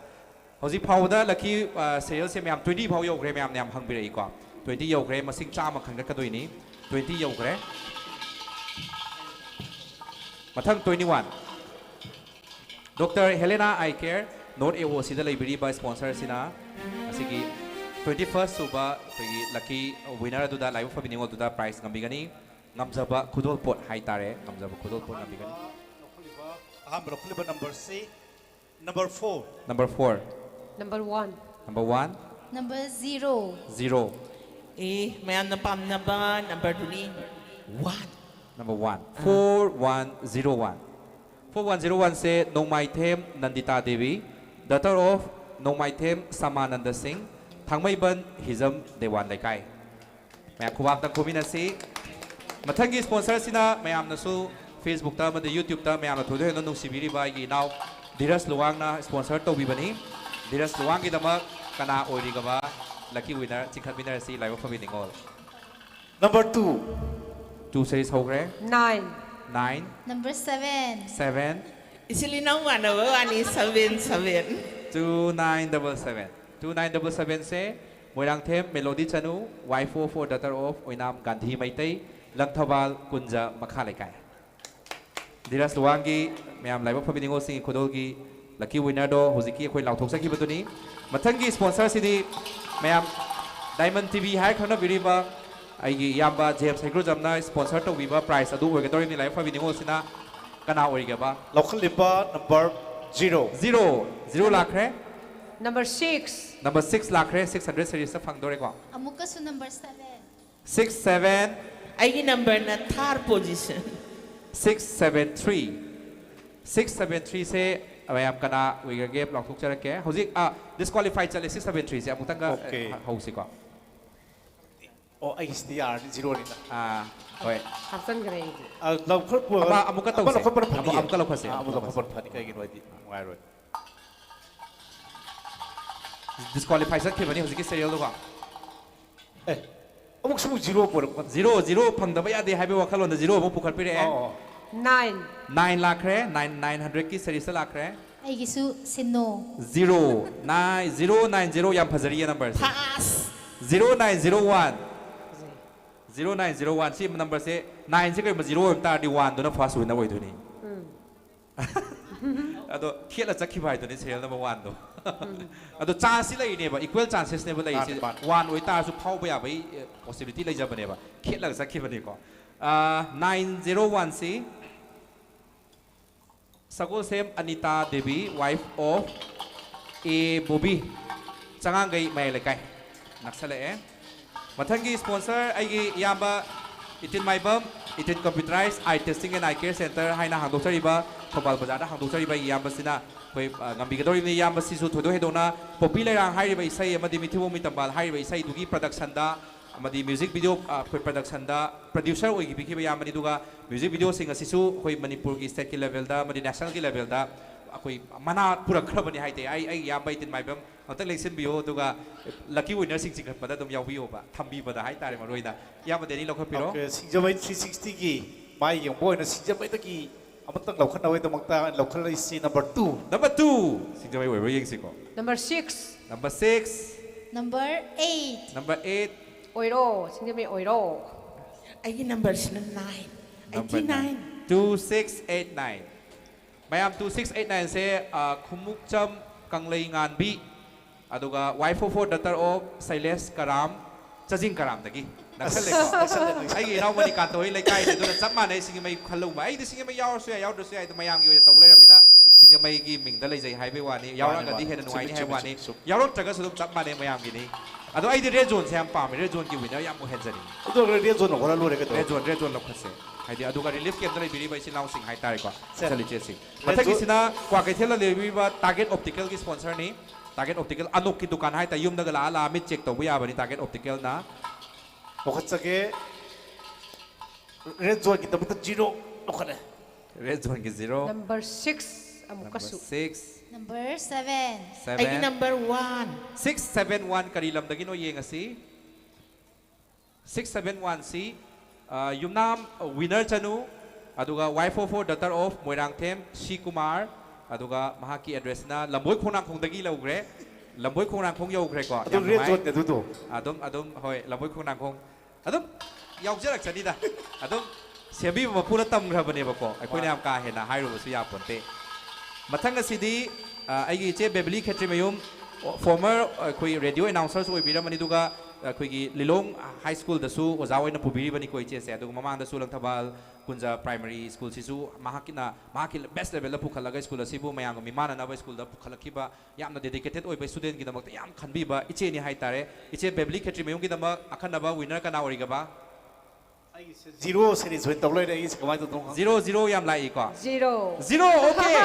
ꯍꯧꯖꯤꯛ ꯐꯥꯎꯕꯗ lucky, ꯑ, serialꯁꯦ ꯃꯌꯥꯝ twenty ꯐꯥꯎ ꯌꯧꯈ꯭ꯔꯦ, ꯃꯌꯥꯝꯅ ꯌꯥꯝ ꯍꯪꯕꯤꯔꯛꯏꯀꯣ꯫ Twenty ꯌꯧꯈ꯭ꯔꯦ, ꯃꯁꯤꯡ ꯆꯥꯝꯃ ꯈꯟꯒꯠꯀꯗꯣꯏꯅꯤ꯫ Twenty ꯌꯧꯈ꯭ꯔꯦ꯫ ꯃꯊꯪ twenty one꯫ Doctor Helena Eye Care, North A O Cꯗ ꯂꯩꯕꯤꯔꯤꯕ sponsorꯁꯤꯅ ꯉꯁꯤꯒꯤ twenty first ꯁꯨꯕ ꯑꯩꯈꯣꯏꯒꯤ lucky winner ꯑꯗꯨꯗ, ꯂꯥꯏꯕꯛ ꯐꯕꯤ ꯅꯤꯉꯣꯜꯗꯨꯗ prize ꯉꯝꯕꯤꯒꯅꯤ꯫ ꯉꯝꯖꯕ ꯈꯨꯗꯣꯜꯄꯣꯠ ꯍꯥꯏꯇꯥꯔꯦ, ꯉꯝꯖꯕ ꯈꯨꯗꯣꯜꯄꯣꯠ ꯉꯝꯕꯤꯒꯅꯤ꯫ ꯑꯍꯥꯟꯕ ꯂꯧꯈꯠꯂꯤꯕ numberꯁꯤ number four꯫ Number four꯫ Number one. Number one꯫ Number zero. Zero꯫ ꯑꯦ, ꯃꯌꯥꯝꯅ ꯄꯥꯝꯅꯕ numberꯗꯨꯅꯤ꯫ One꯫ Number one꯫ Four one zero one꯫ Four one zero one say Nongmaithem Nandita Devi, daughter of Nongmaithem Samananda Singh, Thangmeiban ꯍꯤꯖꯝ ꯗꯦꯋꯥꯟ ꯂꯩꯀꯥꯏ꯫ ꯃꯌꯥꯝ ꯈꯨꯕꯥꯛꯇ ꯈꯨꯃꯤꯟꯅꯁꯤ꯫ ꯃꯊꯪꯒꯤ sponsorꯁꯤꯅ ꯃꯌꯥꯝꯅꯁꯨ Facebookꯇ ꯑꯃꯗꯤ YouTubeꯇ ꯃꯌꯥꯝꯅ ꯊꯣꯏꯗꯣꯛ ꯍꯦꯟꯗꯣꯛꯅ ꯅꯨꯡꯁꯤꯕꯤꯔꯤꯕ ꯑꯩꯒꯤ ꯏꯅꯥꯎ ꯙꯤꯔꯖ ꯂꯨꯋꯥꯡꯅ sponsor ꯇꯧꯕꯤꯕꯅꯤ꯫ ꯙꯤꯔꯖ ꯂꯨꯋꯥꯡꯒꯤꯗꯃꯛ ꯀꯅꯥ ꯑꯣꯏꯔꯤꯒꯕ lucky winner ꯆꯤꯡꯈꯠꯃꯤꯟꯅꯔꯁꯤ, ꯂꯥꯏꯕꯛ ꯐꯕꯤ ꯅꯤꯉꯣꯜ꯫ Number two꯫ Two series ꯍꯧꯈ꯭ꯔꯦ꯫ Nine. Nine꯫ Number seven. Seven꯫ ꯏꯆꯤꯜ ꯏꯅꯥꯎ ꯃꯥꯟꯅꯕ ꯋꯥꯅꯤ, seven, seven꯫ Two nine double seven꯫ Two nine double seven ꯁꯦ Moirangthem Melody Chanu, wife of or daughter of Oinam Gandhi Meitei, Langthabal Kunja ꯃꯈꯥ ꯂꯩꯀꯥꯏ꯫ ꯙꯤꯔꯖ ꯂꯨꯋꯥꯡꯒꯤ ꯃꯌꯥꯝ ꯂꯥꯏꯕꯛ ꯐꯕꯤ ꯅꯤꯉꯣꯜꯁꯤꯡꯒꯤ ꯈꯨꯗꯣꯜꯒꯤ lucky winnerꯗꯣ ꯍꯧꯖꯤꯛꯀꯤ ꯑꯩꯈꯣꯏ ꯂꯥꯎꯊꯣꯛꯆꯈꯤꯕꯗꯨꯅꯤ꯫ ꯃꯊꯪꯒꯤ sponsorꯁꯤꯗꯤ ꯃꯌꯥꯝ Diamond TV ꯍꯥꯏ ꯈꯪꯅꯕꯤꯔꯤꯕ ꯑꯩꯒꯤ ꯏꯌꯥꯝꯕ ꯖꯦꯝꯁ ꯍꯩꯒ꯭ꯔꯨꯖꯝꯅ sponsor ꯇꯧꯕꯤꯕ prize ꯑꯗꯨ ꯑꯣꯏꯒꯗꯧꯔꯤꯕꯅꯤ꯫ ꯂꯥꯏꯕꯛ ꯐꯕꯤ ꯅꯤꯉꯣꯜꯁꯤꯅ ꯀꯅꯥ ꯑꯣꯏꯔꯤꯒꯦꯕ? ꯂꯧꯈꯠꯂꯤꯕ number zero꯫ Zero꯫ Zero ꯂꯥꯛꯈ꯭ꯔꯦ꯫ Number six. Number six ꯂꯥꯛꯈ꯭ꯔꯦ꯫ Six hundred seriesꯇ ꯐꯪꯗꯣꯔꯦꯀꯣ꯫ ꯑꯃꯨꯛꯀꯁꯨ number seven. Six seven꯫ ꯑꯩꯒꯤ numberꯅ third position꯫ Six seven three꯫ Six seven three ꯁꯦ ꯃꯌꯥꯝ ꯀꯅꯥ ꯑꯣꯏꯈ꯭ꯔꯒꯦ ꯂꯥꯎꯊꯣꯛꯆꯔꯛꯀꯦ꯫ ꯍꯧꯖꯤꯛ ꯑ, disqualify ꯆꯠꯂꯦ꯫ Six seven three ꯁꯦ ꯑꯃꯨꯛꯇꯪꯒ Okay꯫ ꯍꯧꯁꯤꯀꯣ꯫ ꯑꯣ, ꯑꯩꯒꯤꯁꯤꯗꯤ ꯌꯥꯔꯅꯤ, ꯖꯤꯔꯣꯅꯤꯅ꯫ ꯑꯥ, ꯍꯣꯏ꯫ ꯍꯥꯞꯆꯟꯈ꯭ꯔꯦ ꯑꯩꯗꯤ꯫ ꯑ, ꯂꯧꯈꯠꯄ ꯑꯃ-, ꯑꯃꯨꯛꯀ ꯇꯧꯁꯦ꯫ ꯑꯃ ꯂꯧꯈꯠꯄꯅ ꯐꯅꯤꯌꯦ꯫ ꯑꯃꯨꯛ-, ꯑꯃꯨꯛꯀ ꯂꯧꯈꯠꯁꯦ꯫ ꯑ, ꯑꯃꯨꯛ ꯂꯧꯈꯠꯄꯅ ꯐꯅꯤ, ꯀꯩꯒꯤꯅꯣ ꯍꯥꯏꯗꯤ ꯅꯨꯡꯉꯥꯏꯔꯣꯏ꯫ Disqualify ꯆꯠꯈꯤꯕꯅꯤ ꯍꯧꯖꯤꯛꯀꯤ serialꯗꯨꯀꯣ꯫ ꯑꯦ, ꯑꯃꯨꯛꯁꯨ ꯑꯃꯨꯛ ꯖꯤꯔꯣ ꯄꯨꯔꯛꯄ꯫ ꯖꯤꯔꯣ, ꯖꯤꯔꯣ ꯐꯪꯗꯕ ꯌꯥꯗꯦ ꯍꯥꯏꯕꯒꯤ ꯋꯥꯈꯜꯂꯣꯟꯗ ꯖꯤꯔꯣ ꯑꯃꯨꯛ ꯄꯨꯈꯠꯄꯤꯔꯛꯑꯦ꯫ ꯑꯣ, ꯑꯣ꯫ Nine꯫ Nine ꯂꯥꯛꯈ꯭ꯔꯦ, nine, nine hundredꯀꯤ seriesꯇ ꯂꯥꯛꯈ꯭ꯔꯦ꯫ ꯑꯩꯒꯤꯁꯨ ꯁꯤꯟꯅꯣ꯫ Zero nine, zero nine zero, ꯌꯥꯝ ꯐꯖꯔꯤꯌꯦ numberꯁꯦ꯫ ꯐꯥꯁ꯫ Zero nine zero one꯫ Zero nine zero one, ꯁꯤ numberꯁꯦ, nineꯁꯦ ꯀꯩꯒꯨꯝꯕ zero ꯑꯣꯏꯕ ꯇꯥꯔꯗꯤ oneꯗꯨꯅ first winner ꯑꯣꯏꯗꯣꯏꯅꯤ꯫ ꯑꯗꯣ ꯊꯦꯠꯂ ꯆꯠꯈꯤꯕ ꯍꯥꯏꯗꯨꯅꯤ serial number oneꯗꯣ꯫ ꯑꯗꯣ chanceꯁꯤ ꯂꯩꯔꯤꯅꯦꯕ, equal chancesꯅꯦꯕ ꯂꯩꯔꯤꯁꯦ꯫ ꯃꯥꯅꯦ, ꯃꯥꯅꯦ꯫ One ꯑꯣꯏꯇꯥꯔꯁꯨ ꯐꯥꯎꯕ ꯌꯥꯕꯒꯤ, ꯑꯦ, possibility ꯂꯩꯖꯕꯅꯦꯕ꯫ ꯊꯦꯠꯂꯒ ꯆꯠꯈꯤꯕꯅꯤꯀꯣ꯫ Ah, nine zero oneꯁꯤ Sagolsem Anita Devi, wife of A Bobby, ꯆꯉꯥꯡꯒꯩ ꯃꯌꯥꯏ ꯂꯩꯀꯥꯏ꯫ ꯅꯛꯁꯜꯂꯛꯑꯦ꯫ ꯃꯊꯪꯒꯤ sponsor ꯑꯩꯒꯤ ꯏꯌꯥꯝꯕ ꯏꯇꯤꯟ ꯃꯥꯏꯕꯝ, ꯏꯇꯤꯟ Computerized Eye Testing and Eye Care Center ꯍꯥꯏꯅ ꯍꯥꯡꯗꯣꯛꯆꯔꯤꯕ, ꯊꯧꯕꯥꯜ ꯕꯖꯥꯔꯗ ꯍꯥꯡꯗꯣꯛꯆꯔꯤꯕ ꯑꯩꯒꯤ ꯏꯌꯥꯝꯕꯁꯤꯅ ꯑꯩꯈꯣꯏ, ꯑ, ꯉꯝꯕꯤꯒꯗꯧꯔꯤꯕꯅꯤ꯫ ꯏꯌꯥꯝꯕꯁꯤꯁꯨ ꯊꯣꯏꯗꯣꯛ ꯍꯦꯟꯗꯣꯛꯅ ꯄꯣꯄꯤ ꯂꯩꯔꯥꯡ ꯍꯥꯏꯔꯤꯕ ꯏꯁꯩ ꯑꯃꯗꯤ ꯃꯤꯊꯤꯕꯣꯡ ꯃꯤꯇꯝꯕꯥꯜ ꯍꯥꯏꯔꯤꯕ ꯏꯁꯩꯗꯨꯒꯤ productionꯗ ꯑꯃꯗꯤ music video, ꯑ, ꯑꯩꯈꯣꯏ productionꯗ producer ꯑꯣꯏꯕꯤꯈꯤꯕ ꯏꯌꯥꯝꯕꯅꯤ꯫ ꯑꯗꯨꯒ music videoꯁꯤꯡ ꯑꯁꯤꯁꯨ ꯑꯩꯈꯣꯏ ꯃꯅꯤꯄꯨꯔꯒꯤ stateꯀꯤ levelꯗ ꯑꯃꯗꯤ nationalꯒꯤ levelꯗ ꯑꯩꯈꯣꯏ ꯃꯅꯥ ꯄꯨꯔꯛꯈ꯭ꯔꯕꯅꯤ ꯍꯥꯏꯇꯥꯏ꯫ ꯑꯩ, ꯑꯩꯒꯤ ꯏꯌꯥꯝꯕ ꯏꯇꯤꯟ ꯃꯥꯏꯕꯝ ꯑꯃꯨꯛꯇꯪ ꯂꯦꯡꯁꯤꯟꯕꯤꯌꯣ, ꯑꯗꯨꯒ lucky winnerꯁꯤꯡ ꯆꯤꯡꯈꯠꯄꯗ ꯑꯗꯨꯝ ꯌꯥꯎꯕꯤꯌꯣꯕ, ꯊꯝꯕꯤꯕꯗ ꯍꯥꯏꯇꯥꯔꯦ꯫ ꯃꯔꯨ ꯑꯣꯏꯅ ꯏꯌꯥꯝꯕ ꯗꯦꯅꯤ ꯂꯧꯈꯠꯄꯤꯔꯣ꯫ Okay, ꯁꯤꯡꯖꯃꯩ three sixtyꯒꯤ ꯃꯥꯏ ꯌꯦꯡꯕ ꯑꯣꯏꯅ ꯁꯤꯡꯖꯃꯩꯗꯒꯤ ꯑꯃꯇꯪ ꯂꯧꯈꯠꯅꯕꯒꯤꯗꯃꯛꯇ ꯂꯧꯈꯠꯂꯛꯏꯁꯤ number two꯫ Number two, ꯁꯤꯡꯖꯃꯩ ꯑꯣꯏꯕ꯭ꯔꯥ ꯌꯦꯡꯁꯤꯀꯣ꯫ Number six꯫ Number six꯫ Number eight꯫ Number eight꯫ ꯑꯣꯏꯔꯣ, ꯁꯤꯡꯖꯃꯩ ꯑꯣꯏꯔꯣ꯫ ꯑꯩꯒꯤ numberꯁꯤꯅ nine꯫ Number Eighty nine꯫ nine. Two six eight nine꯫ ꯃꯌꯥꯝ, two six eight nineꯁꯦ, ꯑ, ꯈꯨꯃꯨꯛꯆꯝ ꯀꯪꯂꯩ ꯉꯥꯟꯕꯤ, ꯑꯗꯨꯒ wife of four, daughter of ꯁꯩꯂꯦꯁ ꯀꯔꯥꯝ, ꯆꯥꯖꯤꯡ ꯀꯔꯥꯝꯗꯒꯤ꯫ ꯅꯛꯁꯜꯂꯦꯀꯣ꯫ ꯑꯩꯒꯤ ꯏꯅꯥꯎ ꯃꯅꯤꯀꯥꯟꯇ ꯍꯣꯏ ꯂꯩꯀꯥꯏꯅꯤ, ꯑꯗꯨꯅ ꯆꯞ ꯃꯥꯟꯅꯩ꯫ ꯁꯤꯡꯖꯃꯩ ꯈꯜꯂꯨꯕ, ꯑꯩꯗꯤ ꯁꯤꯡꯖꯃꯩ ꯌꯥꯎꯔꯁꯨ ꯌꯥꯏ, ꯌꯥꯎꯗ꯭ꯔꯁꯨ ꯌꯥꯏ, ꯑꯗꯨ ꯃꯌꯥꯝꯒꯤ ꯑꯣꯏꯅ ꯇꯧ ꯂꯩꯔꯕꯅꯤꯅ ꯁꯤꯡꯖꯃꯩꯒꯤ ꯃꯤꯡꯗ ꯂꯩꯖꯩ ꯍꯥꯏꯕꯒꯤ ꯋꯥꯅꯤ꯫ ꯌꯥꯎꯔꯛꯑꯒꯗꯤ ꯍꯦꯟꯅ ꯅꯨꯡꯉꯥꯏꯅꯤ ꯍꯥꯏꯕ ꯋꯥꯅꯤ꯫ ꯌꯥꯎꯔꯛꯇ꯭ꯔꯒꯁꯨ ꯑꯗꯨꯝ ꯆꯞ ꯃꯥꯟꯅꯩ ꯃꯌꯥꯝꯒꯤꯅꯤ꯫ ꯑꯗꯣ ꯑꯩꯗꯤ red zoneꯁꯦ ꯌꯥꯝ ꯄꯥꯝꯃꯦ, red zoneꯒꯤ winner ꯌꯥꯝ ꯑꯣꯏꯍꯟꯖꯅꯤꯡꯉꯤ꯫ ꯑꯗꯨ red zone ꯍꯣꯔꯥ ꯂꯣꯏꯔꯦ ꯀꯩꯗꯧꯔꯦ? Red zone, red zone ꯂꯧꯈꯠꯁꯦ꯫ ꯍꯥꯏꯗꯤ ꯑꯗꯨꯒ relief campꯇ ꯂꯩꯕꯤꯔꯤꯕ ꯏꯆꯤꯜ ꯏꯅꯥꯎꯁꯤꯡ ꯍꯥꯏꯇꯥꯔꯦꯀꯣ, ꯁꯦ꯫ ꯏꯆꯜ ꯏꯆꯦꯁꯤꯡ꯫ Red ꯃꯊꯪꯒꯤꯁꯤꯅ ꯀ꯭ꯋꯥꯀꯩꯊꯦꯜꯗ ꯂꯩꯕꯤꯔꯤꯕ Target Opticalꯒꯤ sponsorꯅꯤ꯫ Target Optical ꯑꯅꯣꯛꯀꯤ ꯗꯨꯀꯥꯟ ꯍꯥꯏꯇꯥꯔꯦ, ꯌꯨꯝꯗꯒ ꯂꯥꯛꯑ ꯂꯥꯛꯑ ꯃꯤꯠ check ꯇꯧꯕ ꯌꯥꯕꯅꯤ Target Opticalꯅ꯫ ꯂꯧꯈꯠꯆꯒꯦ꯫ Red zoneꯒꯤꯗꯃꯛꯇ zero ꯂꯧꯈꯠꯂꯦ꯫ Red zoneꯒꯤ zero꯫ Number six ꯑꯃꯨꯛꯀꯁꯨ꯫ Number six꯫ Number seven. ꯑꯩꯒꯤ Seven꯫ number one꯫ Six seven one ꯀꯔꯤ ꯂꯝꯗꯒꯤꯅꯣ ꯌꯦꯡꯉꯁꯤ꯫ Six seven one ꯁꯤ ꯑ, ꯌꯨꯝꯅꯥꯝ ꯋꯤꯅꯔ ꯆꯅꯨ, ꯑꯗꯨꯒ wife of four daughter of Moirangthem ꯁꯤ ꯀꯨꯃꯥꯔ, ꯑꯗꯨꯒ ꯃꯍꯥꯛꯀꯤ addressꯅ ꯂꯝꯕꯣꯏ ꯈꯣꯡꯅꯥꯡꯈꯣꯡꯗꯒꯤ ꯂꯧꯈ꯭ꯔꯦ꯫ ꯂꯝꯕꯣꯏ ꯈꯣꯡꯅꯥꯡꯈꯣꯡ ꯌꯧꯈ꯭ꯔꯦꯀꯣ꯫ ꯑꯗꯨ ꯌꯥꯝ red ꯅꯨꯡꯉꯥꯏ꯫ zoneꯅꯦ ꯑꯗꯨꯗꯣ꯫ ꯑꯗꯨꯝ ꯑꯗꯨꯝ ꯍꯣꯏ, ꯂꯝꯕꯣꯏ ꯈꯣꯡꯅꯥꯡꯈꯣꯡ ꯑꯗꯨꯝ ꯌꯥꯎꯖꯔꯛꯆꯅꯤꯗ꯫ ꯑꯗꯨꯝ ꯁꯦꯝꯕꯤꯕ ꯃꯄꯨꯅ ꯇꯝꯈ꯭ꯔꯕꯅꯦꯕꯀꯣ꯫ ꯑꯩꯈꯣꯏꯅ ꯌꯥꯝ ꯀꯥ ꯍꯦꯟꯅ ꯍꯥꯏꯔꯨꯕꯁꯨ ꯌꯥꯄꯣꯟꯇꯦ꯫ ꯃꯊꯪ ꯑꯁꯤꯗꯤ ꯑ, ꯑꯩꯒꯤ ꯏꯆꯦ ꯕꯦꯕꯂꯤ ꯈꯦꯇ꯭ꯔꯤꯃꯌꯨꯝ, former ꯑꯩꯈꯣꯏ radio announcerꯁꯨ ꯑꯣꯏꯕꯤꯔꯝꯕꯅꯤ, ꯑꯗꯨꯒ ꯑꯩꯈꯣꯏꯒꯤ ꯂꯤꯂꯣꯡ high schoolꯗꯁꯨ ꯑꯣꯖꯥ ꯑꯣꯏꯅ ꯄꯨꯕꯤꯔꯤꯕꯅꯤꯀꯣ ꯏꯆꯦꯁꯦ꯫ ꯑꯗꯨꯒ ꯃꯃꯥꯡꯗꯁꯨ ꯂꯪꯊꯕꯥꯜ ꯀꯨꯟꯖ primary schoolꯁꯤꯁꯨ ꯃꯍꯥꯛꯀꯤꯅ ꯃꯍꯥꯛꯀꯤ best levelꯗ ꯄꯨꯈꯠꯂꯒ school ꯑꯁꯤꯕꯨ ꯃꯌꯥꯝꯒ ꯃꯤꯃꯥꯟꯅꯅꯕ schoolꯗ ꯄꯨꯈꯠꯂꯛꯈꯤꯕ, ꯌꯥꯝꯅ dedicated ꯑꯣꯏꯕ studentꯒꯤꯗꯃꯛꯇ ꯌꯥꯝ ꯈꯟꯕꯤꯕ ꯏꯆꯦꯅꯤ ꯍꯥꯏꯇꯥꯔꯦ꯫ ꯏꯆꯦ ꯕꯦꯕꯂꯤ ꯈꯦꯇ꯭ꯔꯤꯃꯌꯨꯝꯒꯤꯗꯃꯛ ꯑꯈꯟꯅꯕ winner ꯀꯅꯥ ꯑꯣꯏꯔꯤꯒꯕ? ꯑꯩꯒꯤꯁꯦ zero series ꯑꯣꯏꯅ ꯇꯧ ꯂꯩꯔꯦ꯫ ꯑꯩꯒꯤꯁꯦ ꯀꯃꯥꯏꯅ ꯇꯧꯗꯣꯏꯅꯣ ꯈꯪꯗꯦ꯫ Zero zero ꯌꯥꯝ ꯂꯥꯛꯏꯀꯣ꯫ Zero꯫ Zero, okay.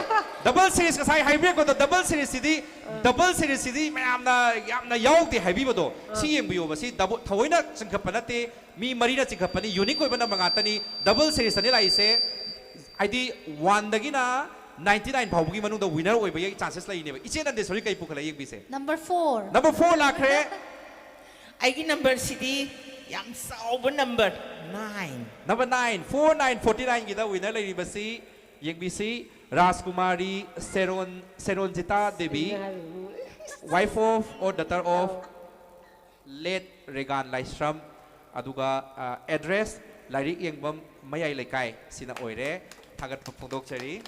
Double series ꯉꯁꯥꯏ ꯍꯥꯏꯕꯤꯔꯛꯄꯗꯣ, double seriesꯁꯤꯗꯤ, double seriesꯁꯤꯗꯤ ꯃꯌꯥꯝꯅ ꯌꯥꯝꯅ ꯌꯥꯎꯗꯦ ꯍꯥꯏꯕꯤꯕꯗꯣ, ꯁꯤ ꯌꯦꯡꯕꯤꯌꯣꯕ꯫ ꯁꯤ double, ꯊꯑꯣꯏꯅ ꯆꯤꯡꯈꯠꯄ ꯅꯠꯇꯦ, ꯃꯤ ꯃꯔꯤꯅ ꯆꯤꯡꯈꯠꯄꯅꯤ, unique ꯑꯣꯏꯕ number ꯉꯥꯛꯇꯅꯤ꯫ Double seriesꯇꯅꯤ ꯂꯥꯛꯏꯁꯦ꯫ ꯍꯥꯏꯗꯤ oneꯗꯒꯤꯅ ninety nine ꯐꯥꯎꯕꯒꯤ ꯃꯅꯨꯡꯗ winner ꯑꯣꯏꯕꯒꯤ chances ꯂꯩꯅꯦꯕ꯫ ꯏꯆꯦ ꯅꯟꯗꯦꯁꯣꯔꯤ ꯀꯩ ꯄꯨꯈꯠꯂ ꯌꯦꯡꯕꯤꯁꯦ? Number four. Number four ꯂꯥꯛꯈ꯭ꯔꯦ꯫ ꯑꯩꯒꯤ numberꯁꯤꯗꯤ ꯌꯥꯝ ꯆꯥꯎꯕ number, nine꯫ Number nine, four nine forty nineꯒꯤꯗ winner ꯂꯩꯔꯤꯕꯁꯤ ꯌꯦꯡꯕꯤꯁꯤ, ꯔꯥꯖꯀꯨꯃꯥꯔꯤ ꯁꯦꯔꯣꯟ, ꯁꯦꯔꯣꯟꯖꯤꯇꯥ Devi, wife of or daughter of late ꯔꯦꯒꯥꯟ ꯂꯥꯏꯁ꯭ꯔꯝ, ꯑꯗꯨꯒ ꯑ, address ꯂꯥꯏꯔꯤꯛ ꯌꯦꯡꯐꯝ ꯃꯌꯥꯏ ꯂꯩꯀꯥꯏ ꯁꯤꯅ ꯑꯣꯏꯔꯦ꯫ ꯊꯥꯒꯠꯄ ꯐꯣꯡꯗꯣꯛꯆꯔꯤ꯫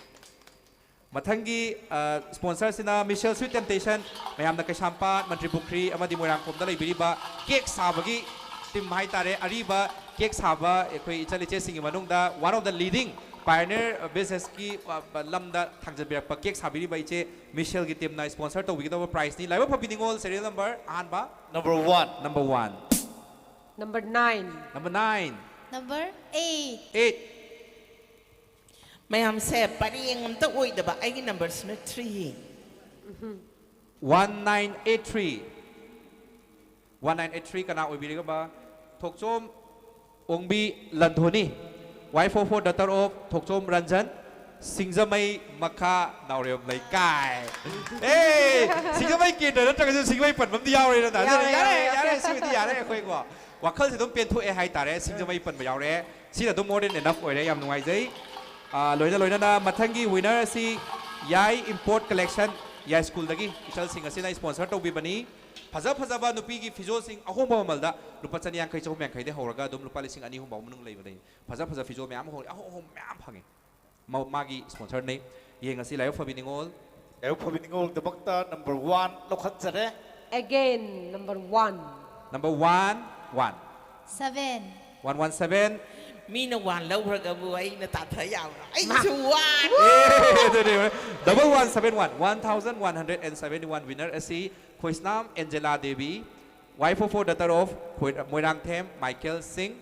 ꯃꯊꯪꯒꯤ ꯑ, sponsorꯁꯤꯅ Michelle Sweet Temptation, ꯃꯌꯥꯝꯅ ꯀꯩꯁꯥꯝꯄꯥꯠ, ꯃꯟꯇ꯭ꯔꯤꯄꯨꯈ꯭ꯔꯤ ꯑꯃꯗꯤ ꯃꯣꯏꯔꯥꯡꯈꯣꯝꯗ ꯂꯩꯕꯤꯔꯤꯕ cake ꯁꯥꯕꯒꯤ team ꯍꯥꯏꯇꯥꯔꯦ꯫ ꯑꯔꯤꯕ cake ꯁꯥꯕ ꯑꯩꯈꯣꯏ ꯏꯆꯜ ꯏꯆꯦꯁꯤꯡꯒꯤ ꯃꯅꯨꯡꯗ one of the leading pioneer businessꯀꯤ ꯑ, ꯂꯝꯗ ꯊꯥꯡꯖꯟꯕꯤꯔꯛꯄ cake ꯁꯥꯕꯤꯔꯤꯕ ꯏꯆꯦ Michelleꯒꯤ teamꯅ sponsor ꯇꯧꯕꯤꯒꯗꯧꯕ prizeꯅꯤ꯫ ꯂꯥꯏꯕꯛ ꯐꯕꯤ ꯅꯤꯉꯣꯜ serial number ꯑꯍꯥꯟꯕ, Number one꯫ number one꯫ Number nine꯫ Number nine꯫ Number eight. Eight꯫ ꯃꯌꯥꯝꯁꯦ ꯄꯔꯦꯡ ꯑꯝꯇ ꯑꯣꯏꯗꯕ꯫ ꯑꯩꯒꯤ numberꯁꯤꯅ three꯫ One nine eight three꯫ One nine eight three ꯀꯅꯥ ꯑꯣꯏꯕꯤꯔꯒꯕ? ꯊꯣꯛꯆꯣꯝ ꯑꯣꯡꯕꯤ ꯂꯟꯊꯣꯅꯤ, wife of four, daughter of ꯊꯣꯛꯆꯣꯝ ꯔꯟꯖꯟ, ꯁꯤꯡꯖꯃꯩ ꯃꯈꯥ ꯅꯥꯎꯔꯦꯝ ꯂꯩꯀꯥꯏ꯫ ꯑꯦ, ꯁꯤꯡꯖꯃꯩ ꯀꯦꯟꯗ꯭ꯔ ꯅꯠꯇ꯭ꯔꯒꯁꯨ ꯁꯤꯡꯖꯃꯩ ꯄꯟꯕ ꯑꯃꯗꯤ ꯌꯥꯎꯔꯦꯗꯅ꯫ ꯑꯗꯨꯅ ꯌꯥꯎꯔꯦ, ꯌꯥꯔꯦ, ꯌꯥꯎꯔꯦ, ꯌꯥꯔꯦ, ꯌꯥꯔꯦ꯫ ꯁꯤꯃꯗꯤ ꯌꯥꯔꯦ ꯑꯩꯈꯣꯏꯀꯣ꯫ ꯋꯥꯈꯜꯁꯦ ꯑꯗꯨꯝ ꯄꯦꯟꯊꯣꯛꯑꯦ ꯍꯥꯏꯇꯥꯔꯦ꯫ ꯁꯤꯡꯖꯃꯩ ꯄꯟꯕ ꯌꯥꯎꯔꯦ꯫ ꯁꯤꯅ ꯑꯗꯨꯝ more than enough ꯑꯣꯏꯔꯦ꯫ ꯌꯥꯝ ꯅꯨꯡꯉꯥꯏꯖꯩ꯫ ꯑꯥ, ꯂꯣꯏꯅ ꯂꯣꯏꯅꯅ ꯃꯊꯪꯒꯤ winner ꯑꯁꯤ ꯌꯥꯏ Import Collection, ꯌꯥꯏ ꯁ꯭ꯀꯨꯜꯗꯒꯤ ꯏꯆꯜꯁꯤꯡ ꯑꯁꯤꯅ sponsor ꯇꯧꯕꯤꯕꯅꯤ꯫ ꯐꯖ ꯐꯖꯕ ꯅꯨꯄꯤꯒꯤ ꯐꯤꯖꯣꯜꯁꯤꯡ ꯑꯍꯣꯡꯕ ꯃꯃꯜꯗ ꯂꯨꯄꯥ ꯆꯅꯤ ꯌꯥꯡꯈꯩ, ꯆꯍꯨꯝ ꯌꯥꯡꯈꯩꯗꯒꯤ ꯍꯧꯔꯒ ꯑꯗꯨꯝ ꯂꯨꯄꯥ ꯂꯤꯁꯤꯡ ꯑꯅꯤ ꯑꯍꯨꯝ ꯐꯥꯎ ꯃꯅꯨꯡ ꯂꯩꯕ ꯂꯩ꯫ ꯐꯖ ꯐꯖ ꯐꯤꯖꯣꯜ ꯃꯌꯥꯝ ꯑꯃ ꯍꯣꯡꯉꯦ, ꯑꯍꯣꯡ ꯑꯍꯣꯡ ꯃꯌꯥꯝ ꯐꯪꯉꯦ꯫ ꯃ-, ꯃꯥꯒꯤ sponsorꯅꯤ꯫ ꯌꯦꯡꯉꯁꯤ ꯂꯥꯏꯕꯛ ꯐꯕꯤ ꯅꯤꯉꯣꯜ꯫ ꯂꯥꯏꯕꯛ ꯐꯕꯤ ꯅꯤꯉꯣꯜꯒꯤꯗꯃꯛꯇ number one ꯂꯧꯈꯠꯆꯔꯦ꯫ Again, number one. Number one, one꯫ Seven꯫ One one seven꯫ ꯃꯤꯅ one ꯂꯧꯈ꯭ꯔꯒꯕꯨ ꯑꯩꯅ ꯇꯥꯊ ꯌꯥꯕ꯭ꯔꯥ? ꯑꯩꯒꯤꯁꯨ one꯫ ꯑꯦ, ꯑꯗꯨꯅꯦ꯫ Double one seven one, one thousand one hundred and seventy one winner ꯑꯁꯤ Khoisnam Angela Devi, wife of four, daughter of ꯈꯣꯏ-, Moirangthem Michael ꯁꯤꯡ,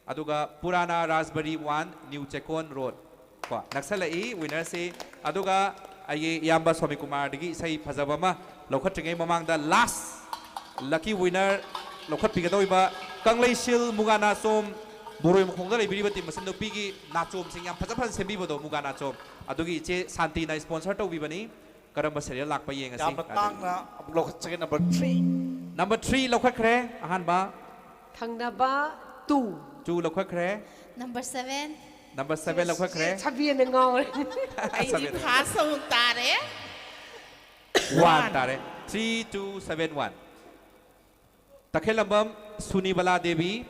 ꯑꯗꯨꯒ ꯄꯨꯔꯥꯅꯥ ꯔꯥꯖꯕꯔꯤ one, new ꯆꯦꯀꯣꯟ road. ꯀꯣ, ꯅꯛꯁꯜꯂꯛꯏ winnerꯁꯤ꯫ ꯑꯗꯨꯒ ꯑꯩꯒꯤ ꯏꯌꯥꯝꯕ ꯁ꯭ꯋꯥꯃꯤ ꯀꯨꯃꯥꯔꯗꯒꯤ ꯏꯁꯩ ꯐꯖꯕ ꯑꯃ ꯂꯧꯈꯠꯇ꯭ꯔꯤꯉꯩ ꯃꯃꯥꯡꯗ last lucky winner ꯂꯧꯈꯠꯄꯤꯒꯗꯧꯔꯤꯕ ꯀꯪꯂꯩꯁꯤꯜ ꯃꯨꯒꯥ ꯅꯥꯆꯣꯝ ꯕꯣꯔꯣꯏ ꯃꯈꯣꯡꯗ ꯂꯩꯕꯤꯔꯤꯕ team ꯑꯁꯤ ꯅꯨꯄꯤꯒꯤ ꯅꯥꯆꯣꯝꯁꯤꯡ ꯌꯥꯝ ꯐꯖ ꯐꯖꯅ ꯁꯦꯝꯕꯤꯕꯗꯣ, ꯃꯨꯒꯥ ꯅꯥꯆꯣꯝ꯫ ꯑꯗꯨꯒꯤ ꯏꯆꯦ ꯁꯥꯟꯇꯤꯅ sponsor ꯇꯧꯕꯤꯕꯅꯤ꯫ ꯀꯔꯝꯕ serial ꯂꯥꯛꯄ ꯌꯦꯡꯉꯁꯤ꯫ ꯌꯥꯝꯅ ꯇꯥꯡꯅ ꯑꯃꯨꯛ ꯂꯧꯈꯠꯆꯒꯦ, number three꯫ Number three ꯂꯧꯈꯠꯈ꯭ꯔꯦ ꯑꯍꯥꯟꯕ꯫ ꯊꯪꯅꯕ two꯫ Two ꯂꯧꯈꯠꯈ꯭ꯔꯦ꯫ Number seven꯫ Number seven ꯂꯧꯈꯠꯈ꯭ꯔꯦ꯫ ꯁꯕꯦꯟꯅ ꯉꯥꯎꯔꯦ꯫ ꯑꯩꯗꯤ seven꯫ First ꯑꯃꯨꯛ ꯇꯥꯔꯦ꯫ One ꯇꯥꯔꯦ꯫ Three two seven one꯫ ꯇꯈꯦꯜꯂꯝꯕꯝ ꯁꯨꯅꯤꯕꯂꯥ Devi,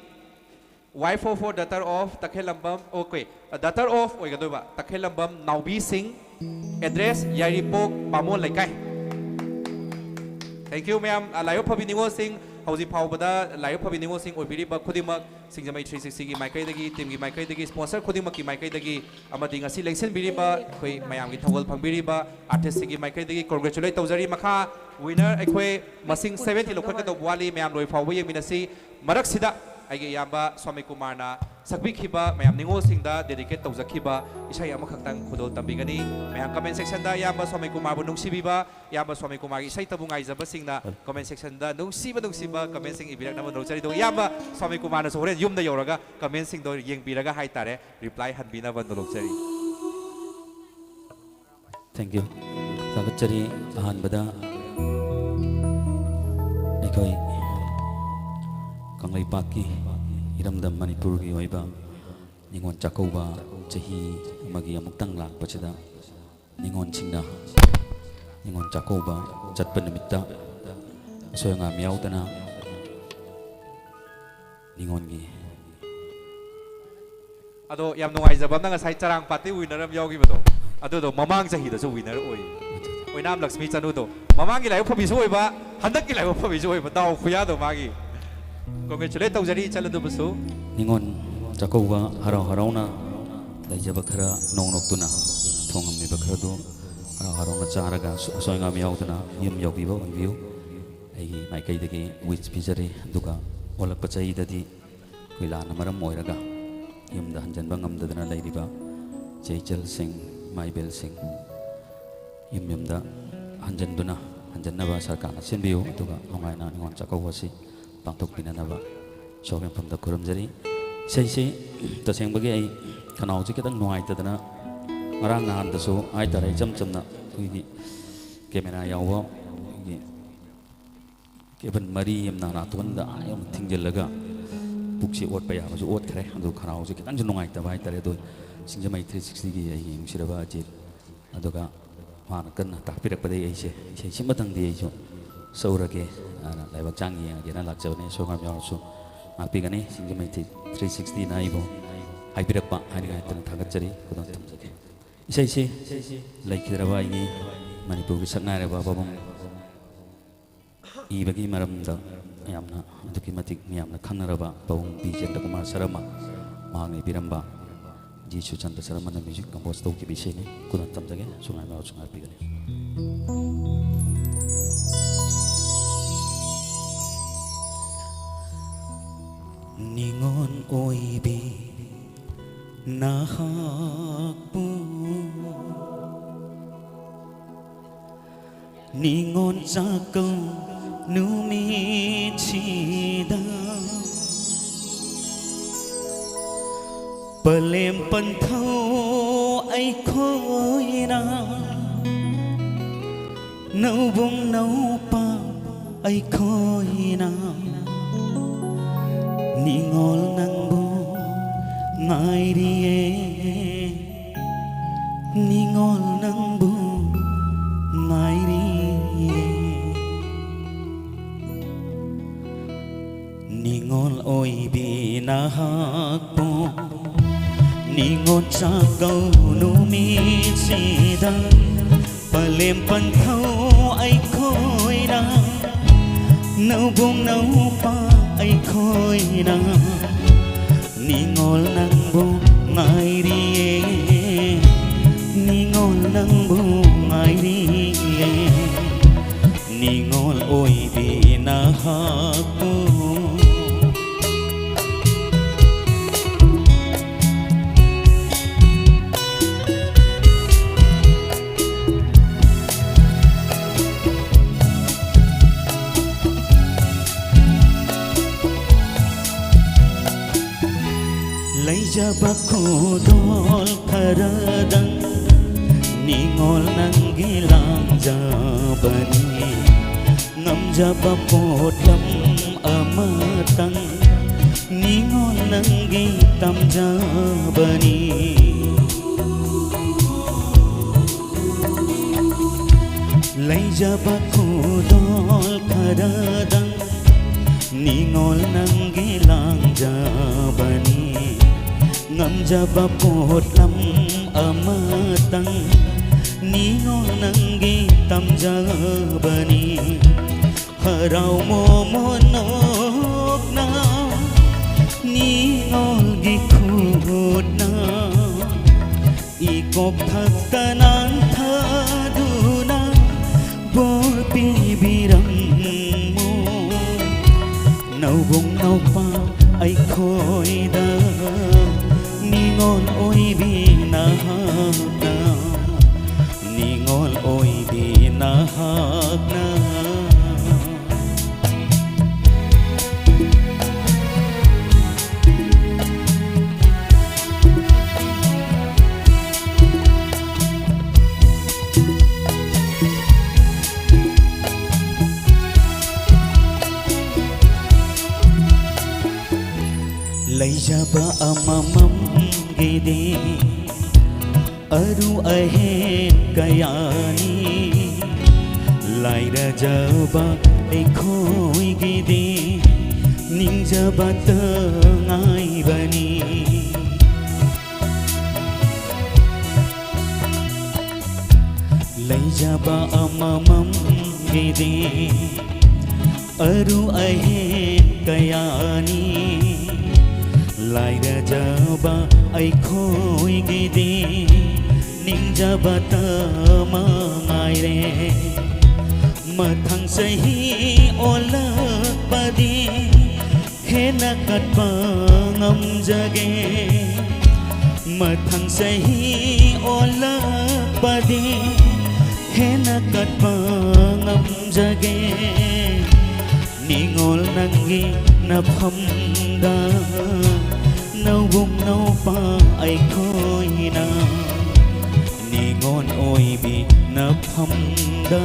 wife of four, daughter of ꯇꯈꯦꯜꯂꯝꯕꯝ, okay, daughter of ꯑꯣꯏꯒꯗꯣꯏꯕ, ꯇꯈꯦꯜꯂꯝꯕꯝ ꯅꯥꯎꯕꯤ ꯁꯤꯡ, address ꯌꯥꯏꯔꯤꯄꯣꯛ ꯕꯥꯃꯣꯟ ꯂꯩꯀꯥꯏ꯫ Thank you ꯃꯌꯥꯝ꯫ ꯑ, ꯂꯥꯏꯕꯛ ꯐꯕꯤ ꯅꯤꯉꯣꯜꯁꯤꯡ, ꯍꯧꯖꯤꯛ ꯐꯥꯎꯕꯗ ꯂꯥꯏꯕꯛ ꯐꯕꯤ ꯅꯤꯉꯣꯜꯁꯤꯡ ꯑꯣꯏꯕꯤꯔꯤꯕ ꯈꯨꯗꯤꯡꯃꯛ ꯁꯤꯡꯖꯃꯩ three sixtyꯒꯤ ꯃꯥꯏꯀꯩꯗꯒꯤ, teamꯒꯤ ꯃꯥꯏꯀꯩꯗꯒꯤ, sponsor ꯈꯨꯗꯤꯡꯃꯛꯀꯤ ꯃꯥꯏꯀꯩꯗꯒꯤ, ꯑꯃꯗꯤ ꯉꯁꯤ ꯂꯦꯡꯁꯤꯟꯕꯤꯔꯤꯕ ꯑꯩꯈꯣꯏ ꯃꯌꯥꯝꯒꯤ ꯊꯧꯒꯜ ꯐꯪꯕꯤꯔꯤꯕ artistꯁꯤꯡꯒꯤ ꯃꯥꯏꯀꯩꯗꯒꯤ congratulate ꯇꯧꯖꯔꯤ꯫ ꯃꯈꯥ winner ꯑꯩꯈꯣꯏ ꯃꯁꯤꯡ seventy ꯂꯧꯈꯠꯀꯗꯧꯕ ꯋꯥꯠꯂꯤ꯫ ꯃꯌꯥꯝ ꯂꯣꯏ ꯐꯥꯎꯕ ꯌꯦꯡꯃꯤꯟꯅꯁꯤ꯫ ꯃꯔꯛꯁꯤꯗ ꯑꯩꯒꯤ ꯏꯌꯥꯝꯕ ꯁ꯭ꯋꯥꯃꯤ ꯀꯨꯃꯥꯔꯅ ꯁꯛꯄꯤꯈꯤꯕ ꯃꯌꯥꯝ ꯅꯤꯉꯣꯜꯁꯤꯡꯗ dedicate ꯇꯧꯖꯈꯤꯕ ꯏꯁꯩ ꯑꯃꯈꯛꯇꯪ ꯈꯨꯗꯣꯜ ꯇꯝꯕꯤꯒꯅꯤ꯫ ꯃꯌꯥꯝ comment sectionꯗ ꯏꯌꯥꯝꯕ ꯁ꯭ꯋꯥꯃꯤ ꯀꯨꯃꯥꯔꯕꯨ ꯅꯨꯡꯁꯤꯕꯤꯕ, ꯏꯌꯥꯝꯕ ꯁ꯭ꯋꯥꯃꯤ ꯀꯨꯃꯥꯔꯒꯤ ꯏꯁꯩꯇꯕꯨ ꯉꯥꯏꯖꯕꯁꯤꯡꯅ comment sectionꯗ ꯅꯨꯡꯁꯤꯕ ꯅꯨꯡꯁꯤꯕ commentꯁꯤꯡ ꯏꯕꯤꯔꯛꯅꯕ ꯅꯣꯜꯖꯔꯤ꯫ ꯑꯗꯨꯒ ꯏꯌꯥꯝꯕ ꯁ꯭ꯋꯥꯃꯤ ꯀꯨꯃꯥꯔꯅꯁꯨ ꯍꯣꯔꯦꯟ ꯌꯨꯝꯗ ꯌꯧꯔꯒ commentꯁꯤꯡꯗꯣ ꯌꯦꯡꯕꯤꯔꯒ ꯍꯥꯏꯇꯥꯔꯦ, reply ꯍꯟꯕꯤꯅꯕ ꯅꯣꯜꯖꯔꯤ꯫ Thank you. ꯊꯥꯒꯠꯆꯔꯤ꯫ ꯑꯍꯥꯟꯕꯗ ꯑꯩꯈꯣꯏ ꯀꯪꯂꯩꯄꯥꯛꯀꯤ ꯏꯔꯝꯗꯝ ꯃꯅꯤꯄꯨꯔꯒꯤ ꯑꯣꯏꯕ ꯅꯤꯉꯣꯜ ꯆꯥꯛꯀꯧꯕ ꯆꯍꯤ ꯑꯃꯒꯤ ꯑꯃꯨꯛꯇꯪ ꯂꯥꯛꯄꯁꯤꯗ ꯅꯤꯉꯣꯜꯁꯤꯡꯅ ꯅꯤꯉꯣꯜ ꯆꯥꯛꯀꯧꯕ ꯆꯠꯄ ꯅꯨꯃꯤꯠꯇ ꯑꯁꯣꯏ ꯑꯉꯥꯝ ꯌꯥꯎꯗꯅ ꯅꯤꯉꯣꯜꯒꯤ ꯑꯗꯣ ꯌꯥꯝ ꯅꯨꯡꯉꯥꯏꯖꯕ ꯑꯃꯅ ꯉꯁꯥꯏ ꯆꯔꯥꯡ ꯄꯥꯠꯇꯤ winner ꯑꯃ ꯌꯥꯎꯈꯤꯕꯗꯣ, ꯑꯗꯨꯗꯣ ꯃꯃꯥꯡ ꯆꯍꯤꯗꯁꯨ winner ꯑꯣꯏ꯫ ꯑꯣꯏꯅꯥꯝ ꯂꯛꯁꯃꯤ ꯆꯅꯨꯗꯣ ꯃꯃꯥꯡꯒꯤ ꯂꯥꯏꯕꯛ ꯐꯕꯤꯁꯨ ꯑꯣꯏꯕ, ꯍꯟꯗꯛꯀꯤ ꯂꯥꯏꯕꯛ ꯐꯕꯤꯁꯨ ꯑꯣꯏꯕ, ꯗꯥꯎ ꯈꯨꯌꯥꯗꯣ ꯃꯥꯒꯤ꯫ Congratulate ꯇꯧꯖꯔꯤ ꯏꯆꯜ ꯑꯗꯨꯕꯨꯁꯨ꯫ ꯅꯤꯉꯣꯜ ꯆꯥꯛꯀꯧꯕ ꯍꯔꯥꯎ ꯍꯔꯥꯎꯅ ꯂꯩꯖꯕ ꯈꯔ ꯅꯣꯛ ꯅꯣꯛꯇꯨꯅ ꯊꯣꯡꯉꯝꯃꯤꯕ ꯈꯔꯗꯨ ꯍꯔꯥꯎ ꯍꯔꯥꯎꯅ ꯆꯥꯔꯒ ꯑꯁꯣꯏ ꯑꯉꯥꯝ ꯌꯥꯎꯗꯅ ꯌꯨꯝ ꯌꯧꯕꯤꯕ ꯑꯣꯏꯕꯤꯌꯨ꯫ ꯑꯩꯒꯤ ꯃꯥꯏꯀꯩꯗꯒꯤ wish ꯄꯤꯖꯔꯤ꯫ ꯑꯗꯨꯒ ꯑꯣꯜꯂꯛꯄ ꯆꯍꯤꯗꯗꯤ ꯑꯩꯈꯣꯏ ꯂꯥꯟꯅ ꯃꯔꯝ ꯑꯣꯏꯔꯒ ꯌꯨꯝꯗ ꯍꯟꯖꯤꯟꯕ ꯉꯝꯗꯗꯅ ꯂꯩꯔꯤꯕ ꯏꯆꯦ ꯏꯆꯜꯁꯤꯡ, ꯏꯃꯥ ꯏꯕꯦꯜꯁꯤꯡ, ꯌꯨꯝ ꯌꯨꯝꯗ ꯍꯟꯖꯤꯟꯗꯨꯅ, ꯍꯟꯖꯤꯟꯅꯕ ꯁꯔꯀꯥꯔꯅ ꯁꯤꯟꯕꯤꯌꯨ꯫ ꯑꯗꯨꯒ ꯅꯨꯡꯉꯥꯏꯅ ꯅꯤꯉꯣꯜ ꯆꯥꯛꯀꯧꯕ ꯑꯁꯤ ꯄꯥꯡꯊꯣꯛꯄꯤꯅꯅꯕ ꯏꯁꯣꯔꯒꯤ ꯃꯐꯝꯗ ꯈꯨꯔꯨꯝꯖꯔꯤ꯫ ꯏꯁꯩꯁꯤ ꯇꯁꯦꯡꯕꯒꯤ ꯑꯩ ꯈꯅꯥꯎꯁꯤ ꯈꯤꯇꯪ ꯅꯨꯡꯉꯥꯏꯇꯗꯅ ꯉꯔꯥꯡ ꯅꯍꯥꯟꯗꯁꯨ ꯍꯥꯏꯇꯥꯔꯦ, ꯏꯆꯝ ꯆꯝꯅ ꯑꯩꯈꯣꯏꯒꯤ camera ꯌꯥꯎꯕ ꯑꯩꯈꯣꯏꯒꯤ cable ꯃꯔꯤ ꯑꯃꯅ ꯅꯥꯇꯣꯟꯗ ꯑꯥ ꯌꯧꯅ ꯊꯤꯡꯖꯤꯜꯂꯒ ꯄꯨꯛꯁꯦ ꯑꯣꯠꯄ ꯌꯥꯕꯁꯨ ꯑꯣꯠꯈ꯭ꯔꯦ꯫ ꯑꯗꯨ ꯈꯅꯥꯎꯁꯦ ꯈꯤꯇꯪꯁꯨ ꯅꯨꯡꯉꯥꯏꯇꯕ ꯍꯥꯏꯇꯥꯔꯦ꯫ ꯑꯗꯣ ꯁꯤꯡꯖꯃꯩ three sixtyꯒꯤ ꯑꯩꯒꯤ ꯅꯨꯡꯁꯤꯔꯕ ꯑꯖꯤꯠ, ꯑꯗꯨꯒ ꯃꯥꯅ ꯀꯟꯅ ꯇꯥꯛꯄꯤꯔꯛꯄꯗꯒꯤ ꯑꯩꯁꯦ ꯏꯁꯩꯁꯤꯃꯇꯪꯗꯤ ꯑꯩꯁꯨ ꯁꯛꯎꯔꯒꯦ ꯍꯥꯏꯅ ꯂꯥꯏꯕꯛ ꯆꯥꯡ ꯌꯦꯡꯉꯒꯦꯅ ꯂꯥꯛꯆꯕꯅꯦ꯫ ꯑꯁꯣꯏ ꯑꯉꯥꯝ ꯌꯥꯎꯔꯁꯨ ꯉꯥꯛꯄꯤꯒꯅꯤ꯫ ꯁꯤꯡꯖꯃꯩ three sixtyꯅ ꯑꯩꯕꯨ ꯍꯥꯏꯕꯤꯔꯛꯄ ꯍꯥꯏꯅꯤꯡꯉꯥꯏꯇꯅ ꯊꯥꯒꯠꯆꯔꯤ꯫ ꯈꯨꯗꯝ ꯊꯝꯖꯒꯦ꯫ ꯏꯁꯩꯁꯤ ꯂꯩꯈꯤꯗ꯭ꯔꯕ ꯑꯩꯒꯤ ꯃꯅꯤꯄꯨꯔꯒꯤ ꯁꯛꯅꯥꯏꯔꯕ ꯄꯥꯕꯨꯡ ꯏꯕꯒꯤ ꯃꯔꯝꯗ ꯌꯥꯝꯅ ꯑꯗꯨꯛꯀꯤ ꯃꯇꯤꯛ ꯃꯤꯌꯥꯝꯅ ꯈꯪꯅꯔꯕ ꯄꯥꯕꯨꯡ ꯕꯤ ꯖꯦꯟꯗ꯭ꯔ ꯀꯨꯃꯥꯔ ꯁꯔꯃ ꯃꯍꯥꯛꯅ ꯏꯕꯤꯔꯝꯕ ꯖꯤ ꯁꯨꯆꯟꯗ꯭ꯔ ꯁꯔꯃꯅ music compose ꯇꯧꯈꯤꯕ ꯏꯁꯩꯅꯤ꯫ ꯈꯨꯗꯝ ꯊꯝꯖꯒꯦ꯫ ꯑꯁꯣꯏ ꯑꯉꯥꯝ ꯌꯥꯎꯔꯁꯨ ꯉꯥꯛꯄꯤꯒꯅꯤ꯫ ꯅꯤꯉꯣꯜ ꯑꯣꯏꯕꯤ ꯅꯍꯥꯛꯄꯨ ꯅꯤꯉꯣꯜ ꯆꯥꯛꯀꯧ ꯅꯨꯃꯤꯠꯁꯤꯗ ꯄꯂꯦꯝ ꯄꯟꯊꯧ ꯑꯩꯈꯣꯏꯅ ꯅꯧꯕꯨꯡ ꯅꯧꯄꯥ ꯑꯩꯈꯣꯏꯅ ꯅꯤꯉꯣꯜ ꯅꯪꯕꯨ ꯉꯥꯏꯔꯤꯌꯦ꯫ ꯅꯤꯉꯣꯜ ꯅꯪꯕꯨ ꯉꯥꯏꯔꯤꯌꯦ꯫ ꯅꯤꯉꯣꯜ ꯑꯣꯏꯕꯤ ꯅꯍꯥꯛꯄꯨ ꯅꯤꯉꯣꯜ ꯆꯥꯛꯀꯧ ꯅꯨꯃꯤꯠꯁꯤꯗ ꯄꯂꯦꯝ ꯄꯟꯊꯧ ꯑꯩꯈꯣꯏꯅ ꯅꯧꯕꯨꯡ ꯅꯧꯄꯥ ꯑꯩꯈꯣꯏꯅ ꯅꯤꯉꯣꯜ ꯅꯪꯕꯨ ꯉꯥꯏꯔꯤꯌꯦ꯫ ꯅꯤꯉꯣꯜ ꯅꯪꯕꯨ ꯉꯥꯏꯔꯤꯌꯦ꯫ ꯅꯤꯉꯣꯜ ꯑꯣꯏꯕꯤ ꯅꯍꯥꯛꯄꯨ ꯂꯩꯖꯕ ꯈꯨꯗꯣꯜ ꯈꯔꯗꯪ ꯅꯤꯉꯣꯜ ꯅꯪꯒꯤ ꯂꯥꯡꯖꯕꯅꯤ꯫ ꯉꯝꯖꯕ ꯄꯣꯠꯂꯝ ꯑꯃꯇꯪ ꯅꯤꯉꯣꯜ ꯅꯪꯒꯤ ꯇꯝꯖꯕꯅꯤ꯫ ꯂꯩꯖꯕ ꯈꯨꯗꯣꯜ ꯈꯔꯗꯪ ꯅꯤꯉꯣꯜ ꯅꯪꯒꯤ ꯂꯥꯡꯖꯕꯅꯤ꯫ ꯉꯝꯖꯕ ꯄꯣꯠꯂꯝ ꯑꯃꯇꯪ ꯅꯤꯉꯣꯜ ꯅꯪꯒꯤ ꯇꯝꯖꯕꯅꯤ꯫ ꯍꯔꯥꯎ ꯃꯣꯃꯣꯟ ꯅꯣꯛꯅ ꯅꯤꯉꯣꯜꯒꯤ ꯈꯨꯠꯅ ꯏꯀꯣꯛ ꯊꯛꯇ ꯅꯥꯟꯊꯗꯨꯅ ꯕꯣꯔ ꯄꯤꯕꯤꯔꯝꯃꯨ꯫ ꯅꯧꯕꯨꯡ ꯅꯧꯄꯥ ꯑꯩꯈꯣꯏꯗ ꯅꯤꯉꯣꯜ ꯑꯣꯏꯕꯤ ꯅꯍꯥꯛꯅ, ꯅꯤꯉꯣꯜ ꯑꯣꯏꯕꯤ ꯅꯍꯥꯛꯅ꯫ ꯂꯩꯖꯕ ꯑꯃꯃꯝꯒꯤꯗꯤ ꯑꯔꯨ ꯑꯍꯦꯟ ꯀꯌꯥꯅꯤ꯫ ꯂꯥꯏꯔꯖꯕ ꯑꯩꯈꯣꯏꯒꯤꯗꯤ ꯅꯤꯡꯖꯕꯇ ꯉꯥꯏꯕꯅꯤ꯫ ꯂꯩꯖꯕ ꯑꯃꯃꯝꯒꯤꯗꯤ ꯑꯔꯨ ꯑꯍꯦꯟ ꯀꯌꯥꯅꯤ꯫ ꯂꯥꯏꯔꯖꯕ ꯑꯩꯈꯣꯏꯒꯤꯗꯤ ꯅꯤꯡꯖꯕꯇ ꯃꯉꯥꯏꯔꯦ꯫ ꯃꯊꯪ ꯆꯍꯤ ꯑꯣꯜꯂꯛꯄꯗꯤ ꯍꯦꯟꯅ ꯀꯠꯄ ꯉꯝꯖꯒꯦ꯫ ꯃꯊꯪ ꯆꯍꯤ ꯑꯣꯜꯂꯛꯄꯗꯤ ꯍꯦꯟꯅ ꯀꯠꯄ ꯉꯝꯖꯒꯦ꯫ ꯅꯤꯉꯣꯜ ꯅꯪꯒꯤ ꯅꯐꯝꯗ ꯅꯧꯕꯨꯡ ꯅꯧꯄꯥ ꯑꯩꯈꯣꯏꯅ ꯅꯤꯉꯣꯜ ꯑꯣꯏꯕꯤ ꯅꯐꯝꯗ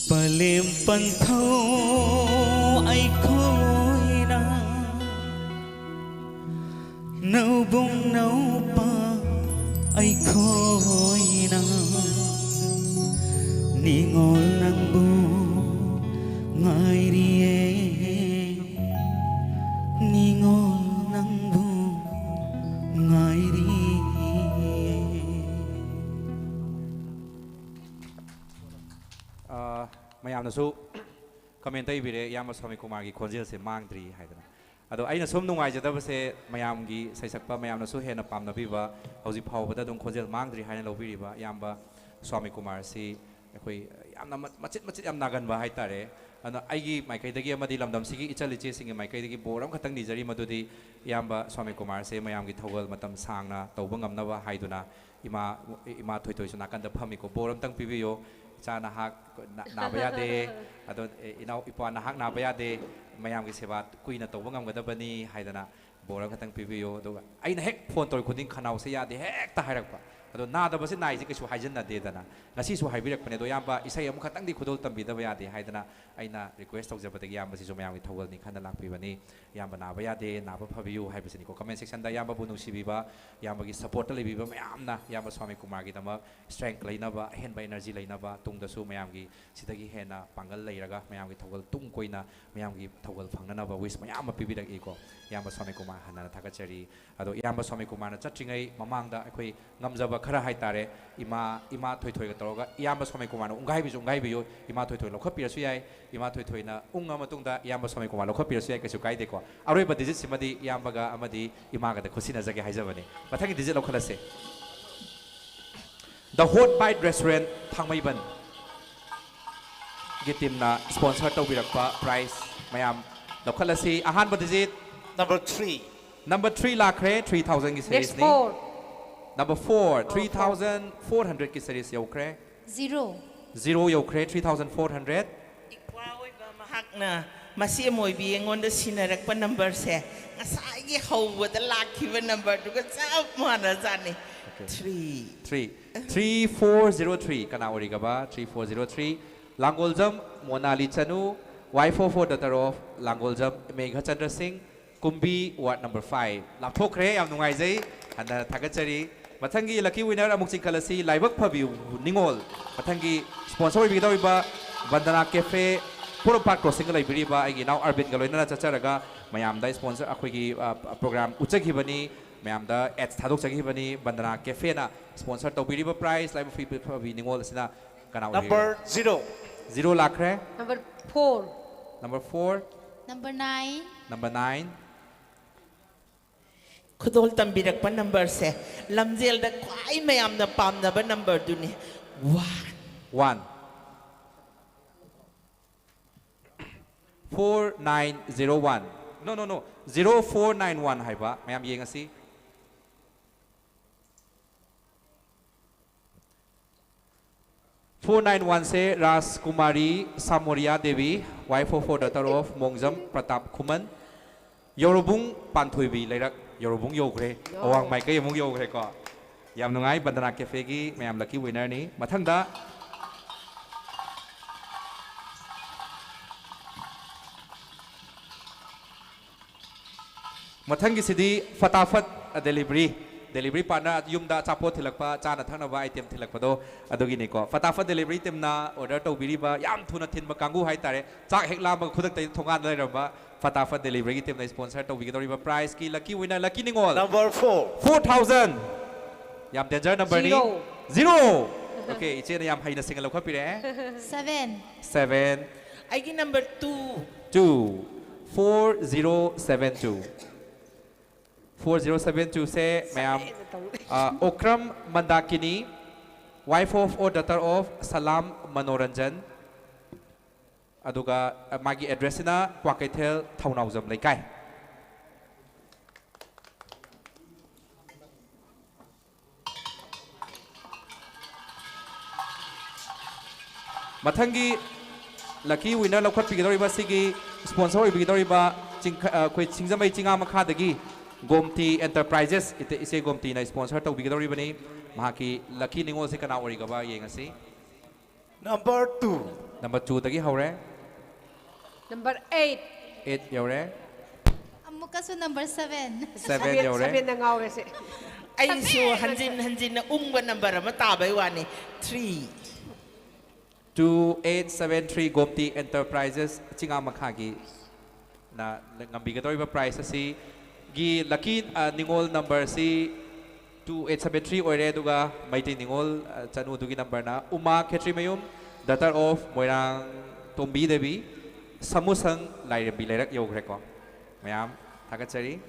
ꯄꯂꯦꯝ ꯄꯟꯊꯧ ꯑꯩꯈꯣꯏꯅ ꯅꯧꯕꯨꯡ ꯅꯧꯄꯥ ꯑꯩꯈꯣꯏꯅ ꯅꯤꯉꯣꯜ ꯅꯪꯕꯨ ꯉꯥꯏꯔꯤꯌꯦ, ꯅꯤꯉꯣꯜ ꯅꯪꯕꯨ ꯉꯥꯏꯔꯤꯌꯦ꯫ ꯑ, ꯃꯌꯥꯝꯅꯁꯨ ꯀꯃꯦꯟꯇ ꯏꯕꯤꯔꯦ, ꯏꯌꯥꯝꯕ ꯁ꯭ꯋꯥꯃꯤ ꯀꯨꯃꯥꯔꯒꯤ ꯈꯣꯟꯖꯦꯜꯁꯦ ꯃꯥꯡꯗ꯭ꯔꯤ ꯍꯥꯏꯗꯅ꯫ ꯑꯗꯣ ꯑꯩꯅ ꯁꯨꯝ ꯅꯨꯡꯉꯥꯏꯖꯗꯕꯁꯦ, ꯃꯌꯥꯝꯒꯤ ꯁꯩꯁꯛꯄ ꯃꯌꯥꯝꯅꯁꯨ ꯍꯦꯟꯅ ꯄꯥꯝꯅꯕꯤꯕ, ꯍꯧꯖꯤꯛ ꯐꯥꯎꯕꯗ ꯑꯗꯨꯝ ꯈꯣꯟꯖꯦꯜ ꯃꯥꯡꯗ꯭ꯔꯤ ꯍꯥꯏꯅ ꯂꯧꯕꯤꯔꯤꯕ ꯏꯌꯥꯝꯕ ꯁ꯭ꯋꯥꯃꯤ ꯀꯨꯃꯥꯔꯁꯤ ꯑꯩꯈꯣꯏ ꯌꯥꯝꯅ ꯃ-, ꯃꯆꯤꯠ ꯃꯆꯤꯠ ꯌꯥꯝ ꯅꯥꯒꯟꯕ ꯍꯥꯏꯇꯥꯔꯦ꯫ ꯑꯗꯨꯅ ꯑꯩꯒꯤ ꯃꯥꯏꯀꯩꯗꯒꯤ ꯑꯃꯗꯤ ꯂꯝꯗꯝꯁꯤꯒꯤ ꯏꯆꯜ ꯏꯆꯦꯁꯤꯡꯒꯤ ꯃꯥꯏꯀꯩꯗꯒꯤ ꯕꯣꯔ ꯑꯃꯈꯛꯇꯪ ꯅꯤꯖꯔꯤ, ꯃꯗꯨꯗꯤ ꯏꯌꯥꯝꯕ ꯁ꯭ꯋꯥꯃꯤ ꯀꯨꯃꯥꯔꯁꯦ ꯃꯌꯥꯝꯒꯤ ꯊꯧꯒꯜ ꯃꯇꯝ ꯁꯥꯡꯅ ꯇꯧꯕ ꯉꯝꯅꯕ ꯍꯥꯏꯗꯨꯅ ꯏꯃꯥ, ꯏꯃꯥ ꯊꯣꯏꯊꯣꯏꯁꯨ ꯅꯥꯀꯟꯗ ꯐꯝꯃꯤꯀꯣ, ꯕꯣꯔ ꯑꯝꯇꯪ ꯄꯤꯕꯤꯌꯨ, ꯏꯆꯥ ꯅꯍꯥꯛ ꯅꯥ-, ꯅꯥꯕ ꯌꯥꯗꯦ, ꯑꯗꯣ ꯏꯅꯥꯎ ꯏꯄꯥ ꯅꯍꯥꯛ ꯅꯥꯕ ꯌꯥꯗꯦ, ꯃꯌꯥꯝꯒꯤ ꯁꯦꯕꯥ ꯀꯨꯏꯅ ꯇꯧꯕ ꯉꯝꯒꯗꯕꯅꯤ ꯍꯥꯏꯗꯅ ꯕꯣꯔ ꯑꯃꯈꯛꯇꯪ ꯄꯤꯕꯤꯌꯨ꯫ ꯑꯗꯨꯒ ꯑꯩꯅ ꯍꯦꯛ ꯐꯣꯟ ꯇꯧꯔꯤ ꯈꯨꯗꯤꯡ ꯈꯅꯥꯎꯁꯦ ꯌꯥꯗꯦ ꯍꯦꯛꯇ ꯍꯥꯏꯔꯛꯄ꯫ ꯑꯗꯣ ꯅꯥꯗꯕꯁꯦ ꯅꯥꯏꯁꯦ ꯀꯩꯁꯨ ꯍꯥꯏꯖꯤꯟꯅꯗꯦꯗꯅ꯫ ꯉꯁꯤꯁꯨ ꯍꯥꯏꯕꯤꯔꯛꯄꯅꯦ꯫ ꯑꯗꯣ ꯏꯌꯥꯝꯕ, ꯏꯁꯩ ꯑꯃꯈꯛꯇꯪꯗꯤ ꯈꯨꯗꯣꯜ ꯇꯝꯕꯤꯗꯕ ꯌꯥꯗꯦ ꯍꯥꯏꯗꯅ ꯑꯩꯅ ꯔꯤꯀ꯭ꯋꯦꯁ ꯇꯧꯖꯕꯗꯒꯤ ꯏꯌꯥꯝꯕꯁꯤꯁꯨ ꯃꯌꯥꯝꯒꯤ ꯊꯧꯒꯜꯅꯤ ꯈꯟꯅ ꯂꯥꯛꯄꯤꯕꯅꯤ꯫ ꯏꯌꯥꯝꯕ ꯅꯥꯕ ꯌꯥꯗꯦ, ꯅꯥꯕ ꯐꯕꯤꯌꯨ ꯍꯥꯏꯕꯁꯤꯅꯤꯀꯣ꯫ ꯀꯃꯦꯟ ꯁꯦꯛꯁꯟꯗ ꯏꯌꯥꯝꯕꯕꯨ ꯅꯨꯡꯁꯤꯕꯤꯕ, ꯏꯌꯥꯝꯕꯒꯤ ꯁꯄꯣꯔꯠꯇ ꯂꯩꯕꯤꯕ ꯃꯌꯥꯝꯅ ꯏꯌꯥꯝꯕ ꯁ꯭ꯋꯥꯃꯤ ꯀꯨꯃꯥꯔꯒꯤꯗꯃꯛ ꯁ꯭ꯇꯔꯦꯡ ꯂꯩꯅꯕ, ꯑꯍꯦꯟꯕ ꯑꯦꯅꯔꯖꯤ ꯂꯩꯅꯕ, ꯇꯨꯡꯗꯁꯨ ꯃꯌꯥꯝꯒꯤ ꯁꯤꯗꯒꯤ ꯍꯦꯟꯅ ꯄꯥꯡꯒꯜ ꯂꯩꯔꯒ ꯃꯌꯥꯝꯒꯤ ꯊꯧꯒꯜ ꯇꯨꯡ ꯀꯣꯏꯅ ꯃꯌꯥꯝꯒꯤ ꯊꯧꯒꯜ ꯐꯪꯅꯅꯕ ꯋꯤꯁ ꯃꯌꯥꯝ ꯑꯃ ꯄꯤꯕꯤꯔꯛꯏꯀꯣ꯫ ꯏꯌꯥꯝꯕ ꯁ꯭ꯋꯥꯃꯤ ꯀꯨꯃꯥꯔ ꯍꯟꯅ ꯊꯥꯒꯠꯆꯔꯤ꯫ ꯑꯗꯣ ꯏꯌꯥꯝꯕ ꯁ꯭ꯋꯥꯃꯤ ꯀꯨꯃꯥꯔꯅ ꯆꯠꯇ꯭ꯔꯤꯉꯩ ꯃꯃꯥꯡꯗ ꯑꯩꯈꯣꯏ ꯉꯝꯖꯕ ꯈꯔ ꯍꯥꯏꯇꯥꯔꯦ, ꯏꯃꯥ, ꯏꯃꯥ ꯊꯣꯏꯊꯣꯏꯒ ꯇꯧꯔꯒ ꯏꯌꯥꯝꯕ ꯁ꯭ꯋꯥꯃꯤ ꯀꯨꯃꯥꯔꯅ ꯎꯪꯒꯥꯏꯕꯤꯁꯨ ꯎꯪꯒꯥꯏꯕꯤꯌꯨ, ꯏꯃꯥ ꯊꯣꯏꯊꯣꯏ ꯂꯧꯈꯠꯄꯤꯔꯁꯨ ꯌꯥꯏ, ꯏꯃꯥ ꯊꯣꯏꯊꯣꯏꯅ ꯎꯪꯉ ꯃꯇꯨꯡꯗ ꯏꯌꯥꯝꯕ ꯁ꯭ꯋꯥꯃꯤ ꯀꯨꯃꯥꯔ ꯂꯧꯈꯠꯄꯤꯔꯁꯨ ꯌꯥꯏ, ꯀꯩꯁꯨ ꯀꯥꯏꯗꯦꯀꯣ꯫ ꯑꯔꯣꯏꯕ ꯗꯤꯖꯤꯠꯁꯤꯃꯗꯤ ꯏꯌꯥꯝꯕꯒ ꯑꯃꯗꯤ ꯏꯃꯥꯒꯗ ꯈꯨꯠꯁꯤꯟꯅꯖꯒꯦ ꯍꯥꯏꯖꯕꯅꯤ꯫ ꯃꯊꯪꯒꯤ ꯗꯤꯖꯤꯠ ꯂꯧꯈꯠꯂꯁꯦ꯫ The Hot Bite Restaurant, Thangmeiban ꯒꯤ ꯇꯤꯝꯅ ꯁ꯭ꯄꯣꯟꯁꯔ ꯇꯧꯕꯤꯔꯛꯄ ꯄ꯭ꯔꯥꯏꯖ ꯃꯌꯥꯝ ꯂꯧꯈꯠꯂꯁꯤ꯫ ꯑꯍꯥꯟꯕ digit number three. Number three ꯂꯥꯛꯈ꯭ꯔꯦ, three thousand ꯒꯤ Next ꯁꯦꯔꯤꯁꯅꯤ꯫ Four. Number four, ꯑꯣ, four. Three thousand four hundred ꯀꯤ ꯁꯦꯔꯤꯁ ꯌꯧꯈ꯭ꯔꯦ꯫ Zero. Zero ꯌꯧꯈ꯭ꯔꯦ, three thousand four hundred꯫ ꯏꯄ꯭ꯋꯥ ꯑꯣꯏꯕ ꯃꯍꯥꯛꯅ ꯃꯁꯤ ꯑꯃꯣꯏꯕꯤ ꯑꯩꯉꯣꯟꯗ ꯁꯤꯟꯅꯔꯛꯄ ꯅꯝꯕꯔꯁꯦ ꯉꯁꯥꯏꯒꯤ ꯍꯧꯕꯗ ꯂꯥꯛꯈꯤꯕ ꯅꯝꯕꯔꯗꯨꯒ ꯆꯞ ꯃꯥꯟꯅꯖꯥꯠꯅꯤ꯫ Okay. Three. Three. Three four zero three꯫ ꯀꯅꯥ ꯑꯣꯏꯔꯤꯒꯕ? Three four zero three꯫ ꯂꯥꯡꯒꯣꯜꯖꯝ ꯃꯣꯅꯥꯂꯤ Chanu, Y four four daughter of ꯂꯥꯡꯒꯣꯜꯖꯝ Meghachandra ꯁꯤꯡ, ꯀꯨꯝꯕꯤ, ward number five꯫ ꯂꯥꯞꯊꯣꯛꯈ꯭ꯔꯦ, ꯌꯥꯝ ꯅꯨꯡꯉꯥꯏꯖꯩ꯫ ꯍꯟꯅ ꯊꯥꯒꯠꯆꯔꯤ꯫ ꯃꯊꯪꯒꯤ lucky winner ꯑꯃꯨꯛ ꯆꯤꯡꯈꯠꯂꯁꯤ, ꯂꯥꯏꯕꯛ ꯐꯕꯤ ꯅꯤꯉꯣꯜ꯫ ꯃꯊꯪꯒꯤ ꯁ꯭ꯄꯣꯟꯁꯔ ꯑꯣꯏꯕꯤꯒꯗꯧꯔꯤꯕ ꯕꯟꯗꯅꯥ ꯀꯦꯐꯦ, ꯄꯣꯔꯣꯝꯄꯥꯠ ꯀ꯭ꯔꯣꯁꯤꯡꯗ ꯂꯩꯕꯤꯔꯤꯕ ꯑꯩꯒꯤ ꯏꯅꯥꯎ ꯑꯔꯕꯤꯟꯒ ꯂꯣꯏꯅꯅ ꯆꯠꯆꯔꯒ ꯃꯌꯥꯝꯗ ꯁ꯭ꯄꯣꯟꯁꯔ, ꯑꯩꯈꯣꯏꯒꯤ, ꯑ, ꯄ꯭ꯔꯣꯒ꯭ꯔꯥꯝ ꯎꯠꯆꯈꯤꯕꯅꯤ, ꯃꯌꯥꯝꯗ ꯑꯦꯗꯁ ꯊꯥꯗꯣꯛꯆꯈꯤꯕꯅꯤ꯫ ꯕꯟꯗꯅꯥ ꯀꯦꯐꯦꯅ ꯁ꯭ꯄꯣꯟꯁꯔ ꯇꯧꯕꯤꯔꯤꯕ ꯄ꯭ꯔꯥꯏꯖ ꯂꯥꯏꯕꯛ ꯐꯕꯤ ꯅꯤꯉꯣꯜ ꯑꯁꯤꯅ ꯀꯅꯥ ꯑꯣꯏꯕꯤꯔꯕ? Number zero. Zero ꯂꯥꯛꯈ꯭ꯔꯦ꯫ Number four. Number four꯫ Number nine. Number nine꯫ ꯈꯨꯗꯣꯜ ꯇꯝꯕꯤꯔꯛꯄ ꯅꯝꯕꯔꯁꯦ ꯂꯝꯖꯦꯜꯗ ꯈ꯭ꯋꯥꯏ ꯃꯌꯥꯝꯅ ꯄꯥꯝꯅꯕ ꯅꯝꯕꯔꯗꯨꯅꯤ꯫ One꯫ One꯫ Four nine zero one. No, no, no. Zero four nine one ꯍꯥꯏꯕ꯫ ꯃꯌꯥꯝ ꯌꯦꯡꯉꯁꯤ꯫ Four nine one say ꯔꯥꯖꯀꯨꯃꯥꯔꯤ ꯁꯥꯃꯣꯔꯤꯌꯥ Devi, wife of four, daughter of ꯃꯣꯡꯖꯝ Pratap ꯈꯨꯃꯟ, ꯌꯧꯔꯕꯨꯡ ꯄꯥꯟꯊꯣꯏꯕꯤ ꯂꯩꯔꯛ, ꯌꯧꯔꯕꯨꯡ ꯌꯧꯈ꯭ꯔꯦ꯫ ꯑꯋꯥꯡ ꯃꯥꯏꯀꯩ ꯑꯃꯨꯛ ꯌꯧꯈ꯭ꯔꯦꯀꯣ꯫ ꯌꯥꯝ ꯅꯨꯡꯉꯥꯏ, ꯕꯟꯗꯅꯥ ꯀꯦꯐꯦꯒꯤ ꯃꯌꯥꯝ lucky winner ꯅꯤ꯫ ꯃꯊꯪꯗ ꯃꯊꯪꯒꯤꯁꯤꯗꯤ ꯐꯇꯥꯐꯠ delivery, delivery partner, ꯌꯨꯝꯗ ꯑꯆꯥꯄꯣꯠ ꯊꯤꯜꯂꯛꯄ, ꯆꯥꯅ ꯊꯛꯅꯕ item ꯊꯤꯜꯂꯛꯄꯗꯣ ꯑꯗꯨꯒꯤꯅꯤꯀꯣ꯫ ꯐꯇꯥꯐꯠ delivery teamꯅ order ꯇꯧꯕꯤꯔꯤꯕ, ꯌꯥꯝ ꯊꯨꯅ ꯊꯤꯟꯕ ꯀꯥꯡꯕꯨ ꯍꯥꯏꯇꯥꯔꯦ, ꯆꯥꯛ ꯍꯦꯛ ꯂꯥꯝꯕꯒ ꯈꯨꯗꯛꯇ ꯊꯣꯡꯒꯥꯟꯗ ꯂꯩꯔꯝꯕ ꯐꯇꯥꯐꯠ deliveryꯒꯤ teamꯅ sponsor ꯇꯧꯕꯤꯒꯗꯧꯔꯤꯕ prizeꯀꯤ lucky winner, lucky ꯅꯤꯉꯣꯜ꯫ Number four. Four thousand꯫ ꯌꯥꯝ danger numberꯅꯤ꯫ Zero꯫ Zero꯫ Okay, ꯏꯆꯦꯅ ꯌꯥꯝ ꯍꯩꯅ ꯁꯤꯡꯅ ꯂꯧꯈꯠꯄꯤꯔꯛꯑꯦ꯫ Seven꯫ Seven꯫ ꯑꯩꯒꯤ number two꯫ Two꯫ Four zero seven two꯫ Four zero seven two ꯁꯦ ꯃꯌꯥꯝ, ꯑ, ꯑꯣꯀ꯭ꯔꯝ ꯃꯟꯗꯥꯀꯤꯅꯤ, wife of or daughter of ꯁꯂꯥꯝ ꯃꯅꯣꯔꯟꯖꯟ꯫ ꯑꯗꯨꯒ, ꯑ, ꯃꯥꯒꯤ addressꯁꯤꯅ ꯀ꯭ꯋꯥꯀꯩꯊꯦꯜ ꯊꯧꯅꯥꯎꯖꯝ ꯂꯩꯀꯥꯏ꯫ ꯃꯊꯪꯒꯤ lucky winner ꯂꯧꯈꯠꯄꯤꯒꯗꯧꯔꯤꯕ ꯑꯁꯤꯒꯤ sponsor ꯑꯣꯏꯕꯤꯒꯗꯧꯔꯤꯕ ꯆꯤꯡꯈ-, ꯑ, ꯑꯩꯈꯣꯏ ꯁꯤꯡꯖꯃꯩ ꯆꯤꯡꯉꯥ ꯃꯈꯥꯗꯒꯤ ꯒꯣꯝꯇꯤ Enterprises, ꯏꯇꯦ-, ꯏꯆꯦ ꯒꯣꯝꯇꯤꯅ sponsor ꯇꯧꯕꯤꯒꯗꯧꯔꯤꯕꯅꯤ꯫ ꯃꯍꯥꯛꯀꯤ lucky ꯅꯤꯉꯣꯜꯁꯦ ꯀꯅꯥ ꯑꯣꯏꯔꯤꯒꯕ ꯌꯦꯡꯉꯁꯤ꯫ Number two꯫ Number twoꯗꯒꯤ ꯍꯧꯔꯦ꯫ Number eight꯫ Eight ꯌꯧꯔꯦ꯫ ꯑꯃꯨꯛꯀꯁꯨ number seven꯫ Seven ꯌꯧꯔꯦ꯫ Sevenꯗ ꯉꯥꯎꯔꯦꯁꯦ꯫ ꯑꯩꯁꯨ ꯍꯟꯖꯤꯟ ꯍꯟꯖꯤꯟꯅ ꯎꯪꯕ number ꯑꯃ ꯇꯥꯕꯩ ꯋꯥꯅꯤ꯫ Three꯫ Two eight seven three Gomti Enterprises ꯆꯤꯡꯉꯥ ꯃꯈꯥꯒꯤ ꯅ ꯉꯝꯕꯤꯒꯗꯧꯔꯤꯕ prize ꯑꯁꯤꯒꯤ lucky, ꯑ, ꯅꯤꯉꯣꯜ numberꯁꯤ two eight seven three ꯑꯣꯏꯔꯦ, ꯑꯗꯨꯒ ꯃꯩꯇꯩ ꯅꯤꯉꯣꯜ, ꯑ, ꯆꯅꯨꯗꯨꯒꯤ numberꯅ ꯎꯃꯥ ꯈꯦꯇ꯭ꯔꯤꯃꯌꯨꯝ, daughter of ꯃꯣꯏꯔꯥꯡ ꯇꯣꯝꯕꯤ ꯗꯦꯕꯤ, ꯁꯃꯨꯁꯪ ꯂꯥꯏꯔꯦꯝꯕꯤ ꯂꯩꯔꯛ ꯌꯧꯈ꯭ꯔꯦꯀꯣ꯫ ꯃꯌꯥꯝ ꯊꯥꯒꯠꯆꯔꯤ꯫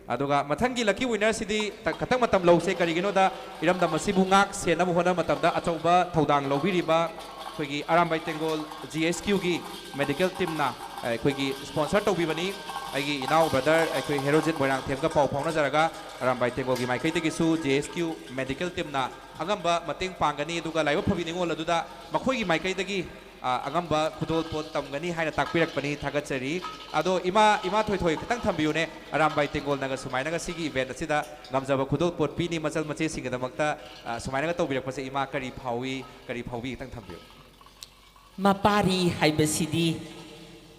ꯑꯗꯨꯒ ꯃꯊꯪꯒꯤ lucky winnerꯁꯤꯗꯤ ꯇ-, ꯈꯇꯪ ꯃꯇꯝ ꯂꯧꯁꯦ, ꯀꯔꯤꯒꯤꯅꯣꯗ ꯏꯔꯝꯗꯝ ꯑꯁꯤꯕꯨ ꯉꯥꯛ ꯁꯦꯟꯅꯕ ꯍꯣꯠꯅꯕ ꯃꯇꯝꯗ ꯑꯆꯧꯕ ꯊꯧꯗꯥꯡ ꯂꯧꯕꯤꯔꯤꯕ ꯑꯩꯈꯣꯏꯒꯤ ꯑꯔꯥꯝꯕꯥꯏ ꯇꯦꯡꯒꯣꯜ ꯖꯤ ꯑꯦꯁ ꯀ꯭ꯌꯨꯒꯤ ꯃꯦꯗꯤꯀꯦꯜ ꯇꯤꯝꯅ ꯑꯩꯈꯣꯏꯒꯤ ꯁ꯭ꯄꯣꯟꯁꯔ ꯇꯧꯕꯤꯕꯅꯤ꯫ ꯑꯩꯒꯤ ꯏꯅꯥꯎ ꯕ꯭ꯔꯗꯔ ꯑꯩꯈꯣꯏ ꯍꯦꯔꯣꯖꯤꯠ ꯃꯣꯏꯔꯥꯡꯊꯦꯝꯒ ꯄꯥꯎ ꯐꯥꯎꯅꯖꯔꯒ ꯑꯔꯥꯝꯕꯥꯏ ꯇꯦꯡꯒꯣꯜꯒꯤ ꯃꯥꯏꯀꯩꯗꯒꯤꯁꯨ ꯖꯤ ꯑꯦꯁ ꯀ꯭ꯌꯨ ꯃꯦꯗꯤꯀꯦꯜ ꯇꯤꯝꯅ ꯑꯉꯝꯕ ꯃꯇꯦꯡ ꯄꯥꯡꯒꯅꯤ꯫ ꯑꯗꯨꯒ ꯂꯥꯏꯕꯛ ꯐꯕꯤ ꯅꯤꯉꯣꯜ ꯑꯗꯨꯗ ꯃꯈꯣꯏꯒꯤ ꯃꯥꯏꯀꯩꯗꯒꯤ, ꯑ, ꯑꯉꯝꯕ ꯈꯨꯗꯣꯜꯄꯣꯠ ꯇꯝꯒꯅꯤ ꯍꯥꯏꯅ ꯇꯥꯛꯄꯤꯔꯛꯄꯅꯤ꯫ ꯊꯥꯒꯠꯆꯔꯤ꯫ ꯑꯗꯣ ꯏꯃꯥ, ꯏꯃꯥ ꯊꯣꯏꯊꯣꯏ ꯈꯤꯇꯪ ꯊꯝꯕꯤꯌꯨꯅꯦ꯫ ꯑꯔꯥꯝꯕꯥꯏ ꯇꯦꯡꯒꯣꯜꯅꯒ ꯁꯨꯃꯥꯏꯅꯒ ꯁꯤꯒꯤ ꯏꯚꯦꯟꯠ ꯑꯁꯤꯗ ꯉꯝꯖꯕ ꯈꯨꯗꯣꯜꯄꯣꯠ ꯄꯤꯅꯤ ꯃꯆꯜ ꯃꯆꯦꯁꯤꯡꯒꯤꯗꯃꯛꯇ, ꯑ, ꯁꯨꯃꯥꯏꯅꯒ ꯇꯧꯕꯤꯔꯛꯄꯁꯦ ꯏꯃꯥ ꯀꯔꯤ ꯐꯥꯎꯏ, ꯀꯔꯤ ꯐꯥꯎꯕꯤ? ꯈꯤꯇꯪ ꯊꯝꯕꯤꯌꯨ꯫ ꯃꯄꯥꯔꯤ ꯍꯥꯏꯕꯁꯤꯗꯤ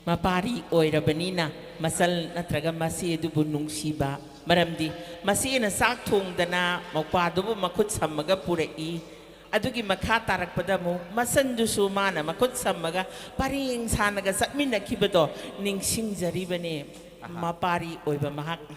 ꯃꯄꯥꯔꯤ ꯑꯣꯏꯔꯕꯅꯤꯅ ꯃꯆꯜ ꯅꯠꯇ꯭ꯔꯒ ꯃꯆꯦ ꯑꯗꯨꯕꯨ ꯅꯨꯡꯁꯤꯕ, ꯃꯔꯝꯗꯤ ꯃꯆꯦꯅ ꯆꯥꯛ ꯊꯣꯡꯗꯅ ꯃꯧꯄ꯭ꯋꯥꯗꯨꯕꯨ ꯃꯈꯨꯠ ꯁꯝꯃꯒ ꯄꯨꯔꯛꯏ꯫ ꯑꯗꯨꯒꯤ ꯃꯈꯥ ꯇꯥꯔꯛꯄꯗ ꯑꯃꯨꯛ ꯃꯆꯟꯗꯨꯁꯨ ꯃꯥꯅ ꯃꯈꯨꯠ ꯁꯝꯃꯒ ꯄꯔꯦꯡ ꯁꯥꯅꯒ ꯆꯠꯃꯤꯟꯅꯈꯤꯕꯗꯣ ꯅꯤꯡꯁꯤꯡꯖꯔꯤꯕꯅꯦ꯫ ꯃꯄꯥꯔꯤ ꯑꯣꯏꯕ ꯃꯍꯥꯛꯅ꯫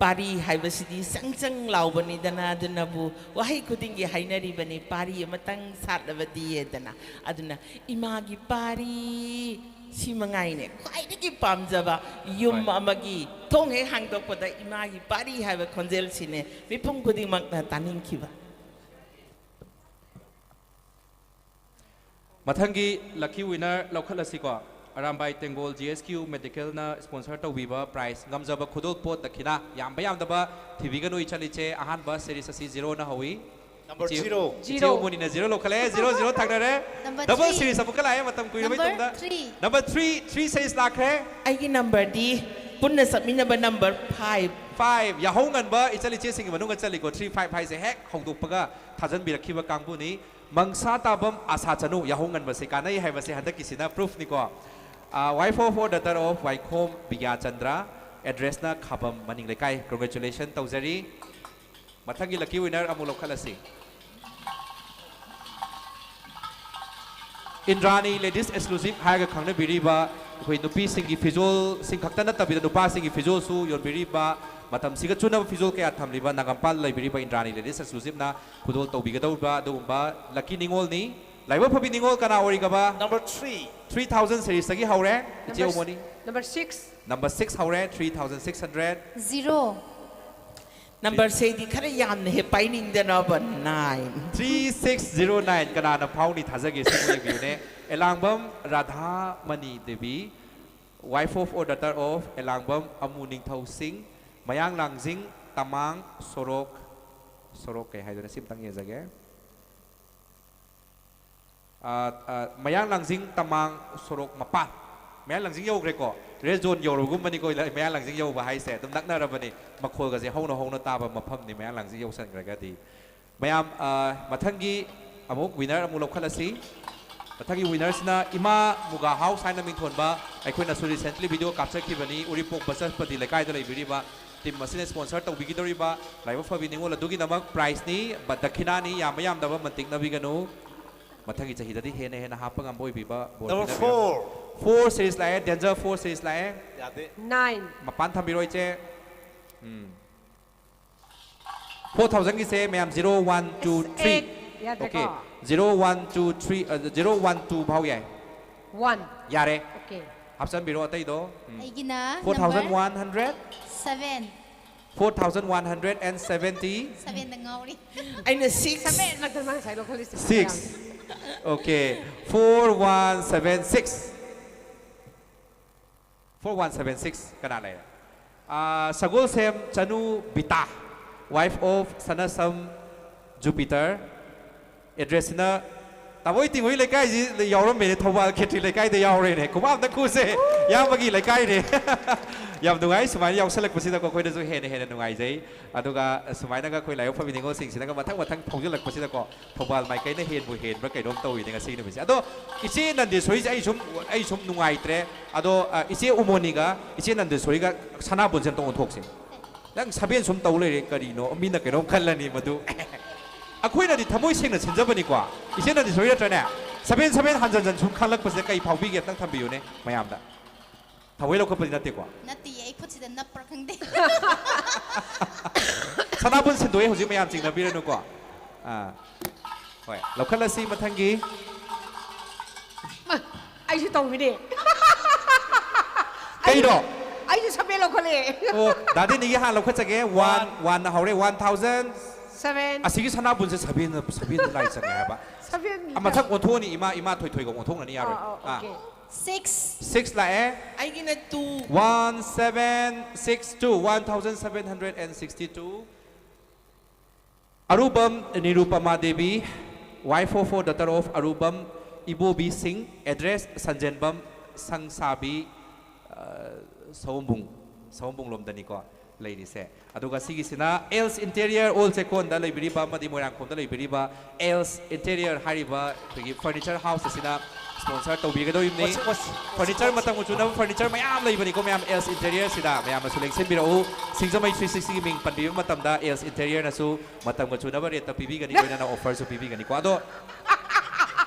ꯄꯥꯔꯤ ꯍꯥꯏꯕꯁꯤꯗꯤ ꯆꯪ ꯆꯪ ꯂꯥꯎꯕꯅꯤꯗꯅ, ꯑꯗꯨꯅꯕꯨ ꯋꯥꯍꯩ ꯈꯨꯗꯤꯡꯒꯤ ꯍꯥꯏꯅꯔꯤꯕꯅꯤ, "ꯄꯥꯔꯤ ꯑꯃꯇꯪ ꯁꯥꯠꯂꯕꯗꯤ" ꯍꯥꯏꯗꯅ꯫ ꯑꯗꯨꯅ ꯏꯃꯥꯒꯤ ꯄꯥꯔꯤ ꯁꯤ ꯃꯉꯥꯏꯅꯦ ꯈ꯭ꯋꯥꯏꯗꯒꯤ ꯄꯥꯝꯖꯕ꯫ ꯌꯨꯝ ꯍꯣꯏ꯫ ꯑꯃꯒꯤ ꯊꯣꯡ ꯍꯦꯛ ꯍꯥꯡꯗꯣꯛꯄꯗ ꯏꯃꯥꯒꯤ ꯄꯥꯔꯤ ꯍꯥꯏꯕ ꯈꯣꯟꯖꯦꯜꯁꯤꯅꯦ ꯃꯤꯄꯨꯝ ꯈꯨꯗꯤꯡꯃꯛꯅ ꯇꯥꯅꯤꯡꯈꯤꯕ꯫ ꯃꯊꯪꯒꯤ ꯂꯛꯀꯤ ꯋꯤꯅꯔ ꯂꯧꯈꯠꯂꯁꯤꯀꯣ꯫ ꯑꯔꯥꯝꯕꯥꯏ ꯇꯦꯡꯒꯣꯜ ꯖꯤ ꯑꯦꯁ ꯀ꯭ꯌꯨ ꯃꯦꯗꯤꯀꯦꯜꯅ ꯁ꯭ꯄꯣꯟꯁꯔ ꯇꯧꯕꯤꯕ ꯄ꯭ꯔꯥꯏꯖ ꯉꯝꯖꯕ ꯈꯨꯗꯣꯜꯄꯣꯠ ꯗꯈꯤꯅꯥ ꯌꯥꯝꯕ ꯌꯥꯝꯗꯕ ꯊꯤꯕꯤꯒꯅꯨ ꯏꯆꯜ ꯏꯆꯦ꯫ ꯑꯍꯥꯟꯕ ꯁꯦꯔꯤꯁ ꯑꯁꯤ ꯖꯤꯔꯣꯅ ꯍꯧꯏ꯫ Number ꯏꯆꯦ, zero. ꯏꯆꯦ Zero. ꯎꯃꯣꯅꯤꯅ ꯖꯤꯔꯣ ꯂꯧꯈꯠꯂꯦ꯫ ꯖꯤꯔꯣ ꯖꯤꯔꯣ ꯊꯥꯡꯅꯔꯦ꯫ Number double three. ꯁꯦꯔꯤꯁ ꯑꯃꯨꯛꯀ ꯂꯥꯛꯑꯦ ꯃꯇꯝ ꯀꯨꯏꯔꯕꯩ Number ꯇꯨꯡꯗ꯫ three. Number three, three series ꯂꯥꯛꯈ꯭ꯔꯦ꯫ ꯑꯩꯒꯤ ꯅꯝꯕꯔꯗꯤ ꯄꯨꯟꯅ ꯆꯠꯃꯤꯟꯅꯕ ꯅꯝꯕꯔ ꯐꯥꯏꯚ꯫ ꯐꯥꯏꯚ꯫ ꯌꯥꯍꯧ ꯉꯟꯕ ꯏꯆꯜ ꯏꯆꯦꯁꯤꯡꯒꯤ ꯃꯅꯨꯡꯗ ꯆꯜꯂꯤꯀꯣ꯫ ꯊ꯭ꯔꯤ ꯐꯥꯏꯚ ꯍꯥꯏꯁꯦ ꯍꯦꯛ ꯍꯧꯗꯣꯛꯄꯒ ꯊꯥꯖꯟꯕꯤꯔꯛꯈꯤꯕ ꯀꯥꯡꯕꯨꯅꯤ꯫ ꯃꯪꯁꯥ ꯇꯥꯕꯝ ꯑꯥꯁꯥ ꯆꯅꯨ ꯌꯥꯍꯧ ꯉꯟꯕꯁꯦ ꯀꯥꯟꯅꯩ ꯍꯥꯏꯕꯁꯦ ꯍꯟꯗꯛꯀꯤꯁꯤꯅ ꯄ꯭ꯔꯨꯐꯅꯤꯀꯣ꯫ ꯋꯥꯏꯐ ꯑꯣꯐ ꯗꯇꯔ ꯑꯣꯐ ꯋꯥꯏꯈꯣꯝ ꯕꯤꯒ꯭ꯌꯥꯆꯟꯗ꯭ꯔ, ꯑꯦꯗ꯭ꯔꯦꯁꯅ ꯈꯥꯕꯝ ꯃꯅꯤꯡ ꯂꯩꯀꯥꯏ꯫ ꯀꯣꯡꯒ꯭ꯔꯦꯆꯨꯂꯦꯁꯟ ꯇꯧꯖꯔꯤ꯫ ꯃꯊꯪꯒꯤ ꯂꯛꯀꯤ ꯋꯤꯅꯔ ꯑꯃꯨꯛ ꯂꯧꯈꯠꯂꯁꯤ꯫ ꯏꯟꯗ꯭ꯔꯥꯅꯤ ꯂꯦꯗꯤꯁ ꯑꯦꯛꯁꯀ꯭ꯂꯨꯁꯤꯞ ꯍꯥꯏꯔꯒ ꯈꯪꯅꯕꯤꯔꯤꯕ ꯑꯩꯈꯣꯏ ꯅꯨꯄꯤꯁꯤꯡꯒꯤ ꯐꯤꯖꯣꯜꯁꯤꯡ ꯈꯛꯇ ꯅꯠꯇꯕꯤꯗ ꯅꯨꯄꯥꯁꯤꯡꯒꯤ ꯐꯤꯖꯣꯜꯁꯨ ꯌꯣꯟꯕꯤꯔꯤꯕ, ꯃꯇꯝꯁꯤꯒ ꯆꯨꯅꯕ ꯐꯤꯖꯣꯜ ꯀꯌꯥ ꯊꯝꯂꯤꯕ ꯅꯥꯒꯥꯝꯄꯥꯜ ꯂꯩꯕꯤꯔꯤꯕ ꯏꯟꯗ꯭ꯔꯥꯅꯤ ꯂꯦꯗꯤꯁ ꯑꯦꯛꯁꯀ꯭ꯂꯨꯁꯤꯞꯅ ꯈꯨꯗꯣꯜ ꯇꯧꯕꯤꯒꯗꯧꯔꯤꯕ ꯑꯗꯨꯒꯨꯝꯕ ꯂꯛꯀꯤ ꯅꯤꯉꯣꯜꯅꯤ꯫ ꯂꯥꯏꯕꯛ ꯐꯕꯤ ꯅꯤꯉꯣꯜ ꯀꯅꯥ ꯑꯣꯏꯔꯤꯒꯕ? Number three. ꯊ꯭ꯔꯤ ꯊꯥꯎꯖꯟ ꯁꯦꯔꯤꯁꯇꯒꯤ ꯍꯧꯔꯦ ꯏꯆꯦ Number, ꯎꯃꯣꯅꯤ꯫ number six. ꯅꯝꯕꯔ ꯁꯤꯛꯁ ꯍꯧꯔꯦ, three thousand six hundred. Zero. ꯅꯝꯕꯔꯁꯦ ꯑꯩꯗꯤ ꯈꯔ ꯌꯥꯝꯅ ꯍꯦꯛ ꯄꯥꯏꯅꯤꯡꯗꯅꯕ, nine. Three six zero nine, ꯀꯅꯥꯅ ꯐꯥꯎꯅꯤ ꯊꯥꯖꯒꯦ? ꯁꯤꯕꯨ ꯌꯦꯡꯕꯤꯌꯨꯅꯦ꯫ ꯑꯦꯂꯥꯡꯕꯝ ꯔꯥꯙꯥꯃꯅꯤ Devi, wife of or daughter of ꯑꯦꯂꯥꯡꯕꯝ ꯑꯃꯨ ꯅꯤꯡꯊꯧ ꯁꯤꯡ, ꯃꯌꯥꯡ ꯂꯥꯡꯖꯤꯡ ꯇꯃꯥꯡ ꯁꯣꯔꯣꯛ, ꯁꯣꯔꯣꯛ ꯀꯩ ꯍꯥꯏꯗꯣꯏꯅꯣ? ꯁꯤ ꯑꯝꯇꯪ ꯌꯦꯡꯖꯒꯦ꯫ ꯑ, ꯑ, ꯃꯌꯥꯡ ꯂꯥꯡꯖꯤꯡ ꯇꯃꯥꯡ ꯁꯣꯔꯣꯛ ꯃꯄꯥꯟ꯫ ꯃꯌꯥꯡ ꯂꯥꯡꯖꯤꯡ ꯌꯧꯈ꯭ꯔꯦꯀꯣ꯫ Red zone ꯌꯧꯔꯕꯒꯨꯝꯕꯅꯤꯀꯣ, ꯃꯌꯥꯡ ꯂꯥꯡꯖꯤꯡ ꯌꯧꯕ ꯍꯥꯏꯁꯦ꯫ ꯑꯗꯨꯝ ꯅꯛꯅꯔꯕꯅꯤ꯫ ꯃꯈꯣꯜꯒꯁꯦ ꯍꯧꯅ ꯍꯧꯅ ꯇꯥꯕ ꯃꯐꯝꯅꯤ, ꯃꯌꯥꯡ ꯂꯥꯡꯖꯤꯡ ꯌꯧꯁꯟꯈ꯭ꯔꯒꯗꯤ꯫ ꯃꯌꯥꯝ, ꯑ, ꯃꯊꯪꯒꯤ ꯑꯃꯨꯛ winner ꯑꯃꯨꯛ ꯂꯧꯈꯠꯂꯁꯤ꯫ ꯃꯊꯪꯒꯤ winnerꯁꯤꯅ ꯏꯃꯥ ꯃꯨꯒꯥ ꯍꯥꯎꯁ ꯍꯥꯏꯅ ꯃꯤꯡꯊꯣꯟꯕ, ꯑꯩꯈꯣꯏꯅꯁꯨ recently video ꯀꯥꯞꯆꯈꯤꯕꯅꯤ꯫ ꯎꯔꯤꯄꯣꯛ ꯕꯆꯁꯄꯇꯤ ꯂꯩꯀꯥꯏꯗ ꯂꯩꯕꯤꯔꯤꯕ team ꯑꯁꯤꯅ sponsor ꯇꯧꯕꯤꯒꯗꯧꯔꯤꯕ ꯂꯥꯏꯕꯛ ꯐꯕꯤ ꯅꯤꯉꯣꯜ ꯑꯗꯨꯒꯤꯗꯃꯛ prizeꯅꯤ, ꯕ-, ꯗꯈꯤꯅꯥꯅꯤ, ꯌꯥꯝꯕ ꯌꯥꯝꯗꯕ ꯃꯟꯇꯤꯛꯅꯕꯤꯒꯅꯨ꯫ ꯃꯊꯪꯒꯤ ꯆꯍꯤꯗꯗꯤ ꯍꯦꯟꯅ ꯍꯦꯟꯅ ꯍꯥꯞꯄ ꯉꯝꯕ ꯑꯣꯏꯕꯤꯕ ꯕꯣꯔ Number ꯄꯤꯅꯕꯤꯔꯣ꯫ four. Four series ꯂꯥꯛꯑꯦ, danger four series ꯂꯥꯛꯑꯦ꯫ ꯌꯥꯗꯦ꯫ ꯅꯥꯏꯟ꯫ ꯃꯄꯥꯟ ꯊꯝꯕꯤꯔꯣ ꯏꯆꯦ꯫ ꯎꯝ꯫ Four thousandꯒꯤꯁꯦ ꯃꯌꯥꯝ zero one two three꯫ Eight ꯌꯥꯗ꯭ꯔꯦꯀꯣ? Okay. Zero one two three, ꯑ, zero one two ꯐꯥꯎ ꯌꯥꯏ꯫ ꯋꯥꯟ꯫ ꯌꯥꯔꯦ꯫ Okay. ꯍꯥꯞꯆꯟꯕꯤꯔꯣ ꯑꯇꯩꯗꯣ꯫ ꯎꯝ꯫ ꯑꯩꯒꯤꯅ Four thousand one hundred, seven. Four thousand one hundred and seventy, Sevenꯗ ꯉꯥꯎꯔꯤ꯫ ꯑꯩꯅ ꯁꯤꯛꯁ꯫ Seven ꯅꯠꯇ꯭ꯔ ꯃꯥ ꯉꯁꯥꯏ ꯂꯧꯈꯠꯂꯤꯁꯦ? Six. Okay. Four one seven six. Four one seven six ꯀꯅꯥ ꯂꯩꯔꯦ? ꯑꯥ, Sagolsem Chanu Bita, wife of Sanasam Jupiter. Addressꯁꯤꯅ ꯇꯥꯃꯣꯏ ꯇꯤꯡꯍꯣꯏ ꯂꯩꯀꯥꯏꯁꯤ ꯌꯥꯎꯔꯝꯃꯦꯅꯦ, ꯊꯧꯕꯥꯜ ꯈꯦꯇ꯭ꯔꯤ ꯂꯩꯀꯥꯏꯗ ꯌꯥꯎꯔꯦꯅꯦ꯫ ꯈꯨꯕꯥꯛ ꯑꯝꯇ ꯈꯨꯁꯦ꯫ ꯏꯌꯥꯝꯕꯒꯤ ꯂꯩꯀꯥꯏꯅꯦ꯫ ꯌꯥꯝ ꯅꯨꯡꯉꯥꯏ ꯁꯨꯃꯥꯏꯅ ꯌꯥꯎꯁꯜꯂꯛꯄꯁꯤꯗꯀꯣ, ꯑꯩꯈꯣꯏꯗꯁꯨ ꯍꯦꯟꯅ ꯍꯦꯟꯅ ꯅꯨꯡꯉꯥꯏꯖꯩ꯫ ꯑꯗꯨꯒ ꯁꯨꯃꯥꯏꯅꯒ ꯑꯩꯈꯣꯏ ꯂꯥꯏꯕꯛ ꯐꯕꯤ ꯅꯤꯉꯣꯜꯁꯤꯡꯁꯤꯅꯒ ꯃꯊꯪ ꯃꯊꯪ ꯐꯥꯎꯖꯜꯂꯛꯄꯁꯤꯗꯀꯣ, ꯊꯧꯕꯥꯜ ꯃꯥꯏꯀꯩꯅ ꯍꯦꯟꯕꯨ ꯍꯦꯟꯕ꯭ꯔꯥ ꯀꯩꯅꯣꯝ ꯇꯧꯋꯤꯅꯦ ꯉꯁꯤꯒꯤ ꯅꯨꯃꯤꯠꯁꯦ꯫ ꯑꯗꯣ ꯏꯆꯦ ꯅꯟꯗꯦꯁꯣꯔꯤꯁꯦ ꯑꯩ ꯁꯨꯝ, ꯑꯩ ꯁꯨꯝ ꯅꯨꯡꯉꯥꯏꯇ꯭ꯔꯦ꯫ ꯑꯗꯣ, ꯑ, ꯏꯆꯦ ꯎꯃꯣꯅꯤꯒ ꯏꯆꯦ ꯅꯟꯗꯦꯁꯣꯔꯤꯒ ꯁꯅꯥꯕꯨꯟꯁꯦ ꯑꯝꯇ ꯑꯣꯟꯊꯣꯛꯁꯦ꯫ ꯅꯪ ꯁꯚꯦꯟ ꯁꯨꯝ ꯇꯧ ꯂꯩꯔꯦ ꯀꯔꯤꯅꯣ? ꯃꯤꯅ ꯀꯩꯅꯣꯝ ꯈꯜꯂꯅꯤ ꯃꯗꯨ꯫ ꯑꯩꯈꯣꯏꯅꯗꯤ ꯊꯃꯣꯏ ꯁꯦꯡꯅ ꯁꯤꯟꯖꯕꯅꯤꯀꯣ꯫ ꯏꯆꯦ ꯅꯟꯗꯦꯁꯣꯔꯤ ꯅꯠꯇ꯭ꯔꯅꯦ? ꯁꯚꯦꯟ ꯁꯚꯦꯟ ꯍꯟꯖꯟ ꯍꯟꯖꯟ ꯁꯨꯝ ꯈꯜꯂꯛꯄꯁꯦ ꯀꯩ ꯐꯥꯎꯕꯤꯒꯦ? ꯑꯝꯇꯪ ꯊꯝꯕꯤꯌꯨꯅꯦ ꯃꯌꯥꯝꯗ꯫ ꯊꯑꯣꯏ ꯂꯧꯈꯠꯄꯗꯤ ꯅꯠꯇꯦꯀꯣ꯫ ꯅꯠꯇꯤꯌꯦ, ꯑꯩ ꯈꯨꯠꯁꯤꯗ ꯅꯞꯄ꯭ꯔꯥ ꯈꯪꯗꯦ꯫ ꯁꯅꯥꯕꯨꯟ ꯁꯤꯟꯗꯣꯛꯑꯦ ꯍꯧꯖꯤꯛ, ꯃꯌꯥꯝ ꯆꯤꯡꯅꯕꯤꯔꯅꯨꯀꯣ꯫ ꯑꯥ, ꯍꯣꯏ, ꯂꯧꯈꯠꯂꯁꯤ ꯃꯊꯪꯒꯤ꯫ ꯑꯩꯁꯨ ꯇꯧꯋꯤꯅꯦ꯫ ꯀꯩꯅꯣ? ꯑꯩꯁꯨ ꯁꯚꯦꯟ ꯂꯧꯈꯠꯂꯦ꯫ ꯑꯣ, ꯗꯥꯗꯤꯅꯤꯒꯤ ꯍꯥꯟꯅ ꯂꯧꯈꯠꯆꯒꯦ꯫ ꯋꯥꯟ ꯋꯥꯟꯅ ꯍꯧꯔꯦ, ꯋꯥꯟ ꯊꯥꯎꯖꯟ꯫ ꯁꯚꯦꯟ꯫ ꯑꯁꯤꯒꯤ ꯁꯅꯥꯕꯨꯟꯁꯦ ꯁꯚꯦꯟ ꯁꯚꯦꯟꯗ ꯂꯥꯏ ꯆꯪꯉꯦ ꯍꯥꯏꯕ꯫ ꯁꯚꯦꯟ꯫ ꯑ, ꯃꯊꯪ ꯑꯣꯟꯊꯣꯛꯑꯅꯤ ꯏꯃꯥ, ꯏꯃꯥ ꯊꯣꯏꯊꯣꯏꯒ ꯑꯣꯟꯊꯣꯛꯅꯅꯤ ꯌꯥꯔꯣꯏ꯫ ꯑꯥ, ꯑꯥ, okay. Six. ꯁꯤꯛꯁ ꯂꯥꯛꯑꯦ꯫ ꯑꯩꯒꯤꯅ two. One seven six two, one thousand seven hundred and sixty two. Arubam Nirupama Devi, wife of four, daughter of Arubam Ibobi Singh, address ꯁꯟꯖꯦꯟꯕꯝ ꯁꯪꯁꯥꯕꯤ, ꯑ, ꯁꯑꯣꯝꯕꯨꯡ, ꯁꯑꯣꯝꯕꯨꯡ ꯂꯣꯝꯗꯅꯤꯀꯣ ꯂꯩꯔꯤꯁꯦ꯫ ꯑꯗꯨꯒ ꯁꯤꯒꯤꯁꯤꯅ ꯑꯦꯜꯁ ꯏꯟꯇꯦꯔꯤꯌꯔ ꯑꯣꯜ ꯆꯦꯛꯀꯣꯟꯗ ꯂꯩꯕꯤꯔꯤꯕ ꯑꯃꯗꯤ ꯃꯣꯏꯔꯥꯡꯈꯣꯝꯗ ꯂꯩꯕꯤꯔꯤꯕ ꯑꯦꯜꯁ ꯏꯟꯇꯦꯔꯤꯌꯔ ꯍꯥꯏꯔꯤꯕ ꯑꯩꯈꯣꯏꯒꯤ ꯐꯔꯅꯤꯆꯔ ꯍꯥꯎꯁ ꯑꯁꯤꯅ ꯁ꯭ꯄꯣꯟꯁꯔ ꯇꯧꯕꯤꯒꯗꯧꯔꯤꯕꯅꯤ꯫ ꯋꯥꯁꯤ- ꯋꯥꯁꯤ- ꯐꯔꯅꯤꯆꯔ ꯃꯇꯝꯒ ꯆꯨꯅꯕ ꯐꯔꯅꯤꯆꯔ ꯃꯌꯥꯝ ꯂꯩꯕꯅꯤꯀꯣ ꯃꯌꯥꯝ ꯑꯦꯜꯁ ꯏꯟꯇꯦꯔꯤꯌꯔꯁꯤꯗ꯫ ꯃꯌꯥꯝꯅꯁꯨ ꯂꯦꯡꯁꯤꯟꯕꯤꯔꯛꯎ꯫ ꯁꯤꯡꯖꯃꯩ ꯊ꯭ꯔꯤ ꯁꯤꯛꯁꯇꯤꯒꯤ ꯃꯤꯡ ꯄꯟꯕꯤꯕ ꯃꯇꯝꯗ ꯑꯦꯜꯁ ꯏꯟꯇꯦꯔꯤꯌꯔꯅꯁꯨ ꯃꯇꯝꯒ ꯆꯨꯅꯕ ꯔꯦꯠꯇ ꯄꯤꯕꯤꯒꯅꯤ, ꯂꯣꯏꯅꯅ ꯑꯣꯐꯔꯁꯨ ꯄꯤꯕꯤꯒꯅꯤꯀꯣ꯫ ꯑꯗꯣ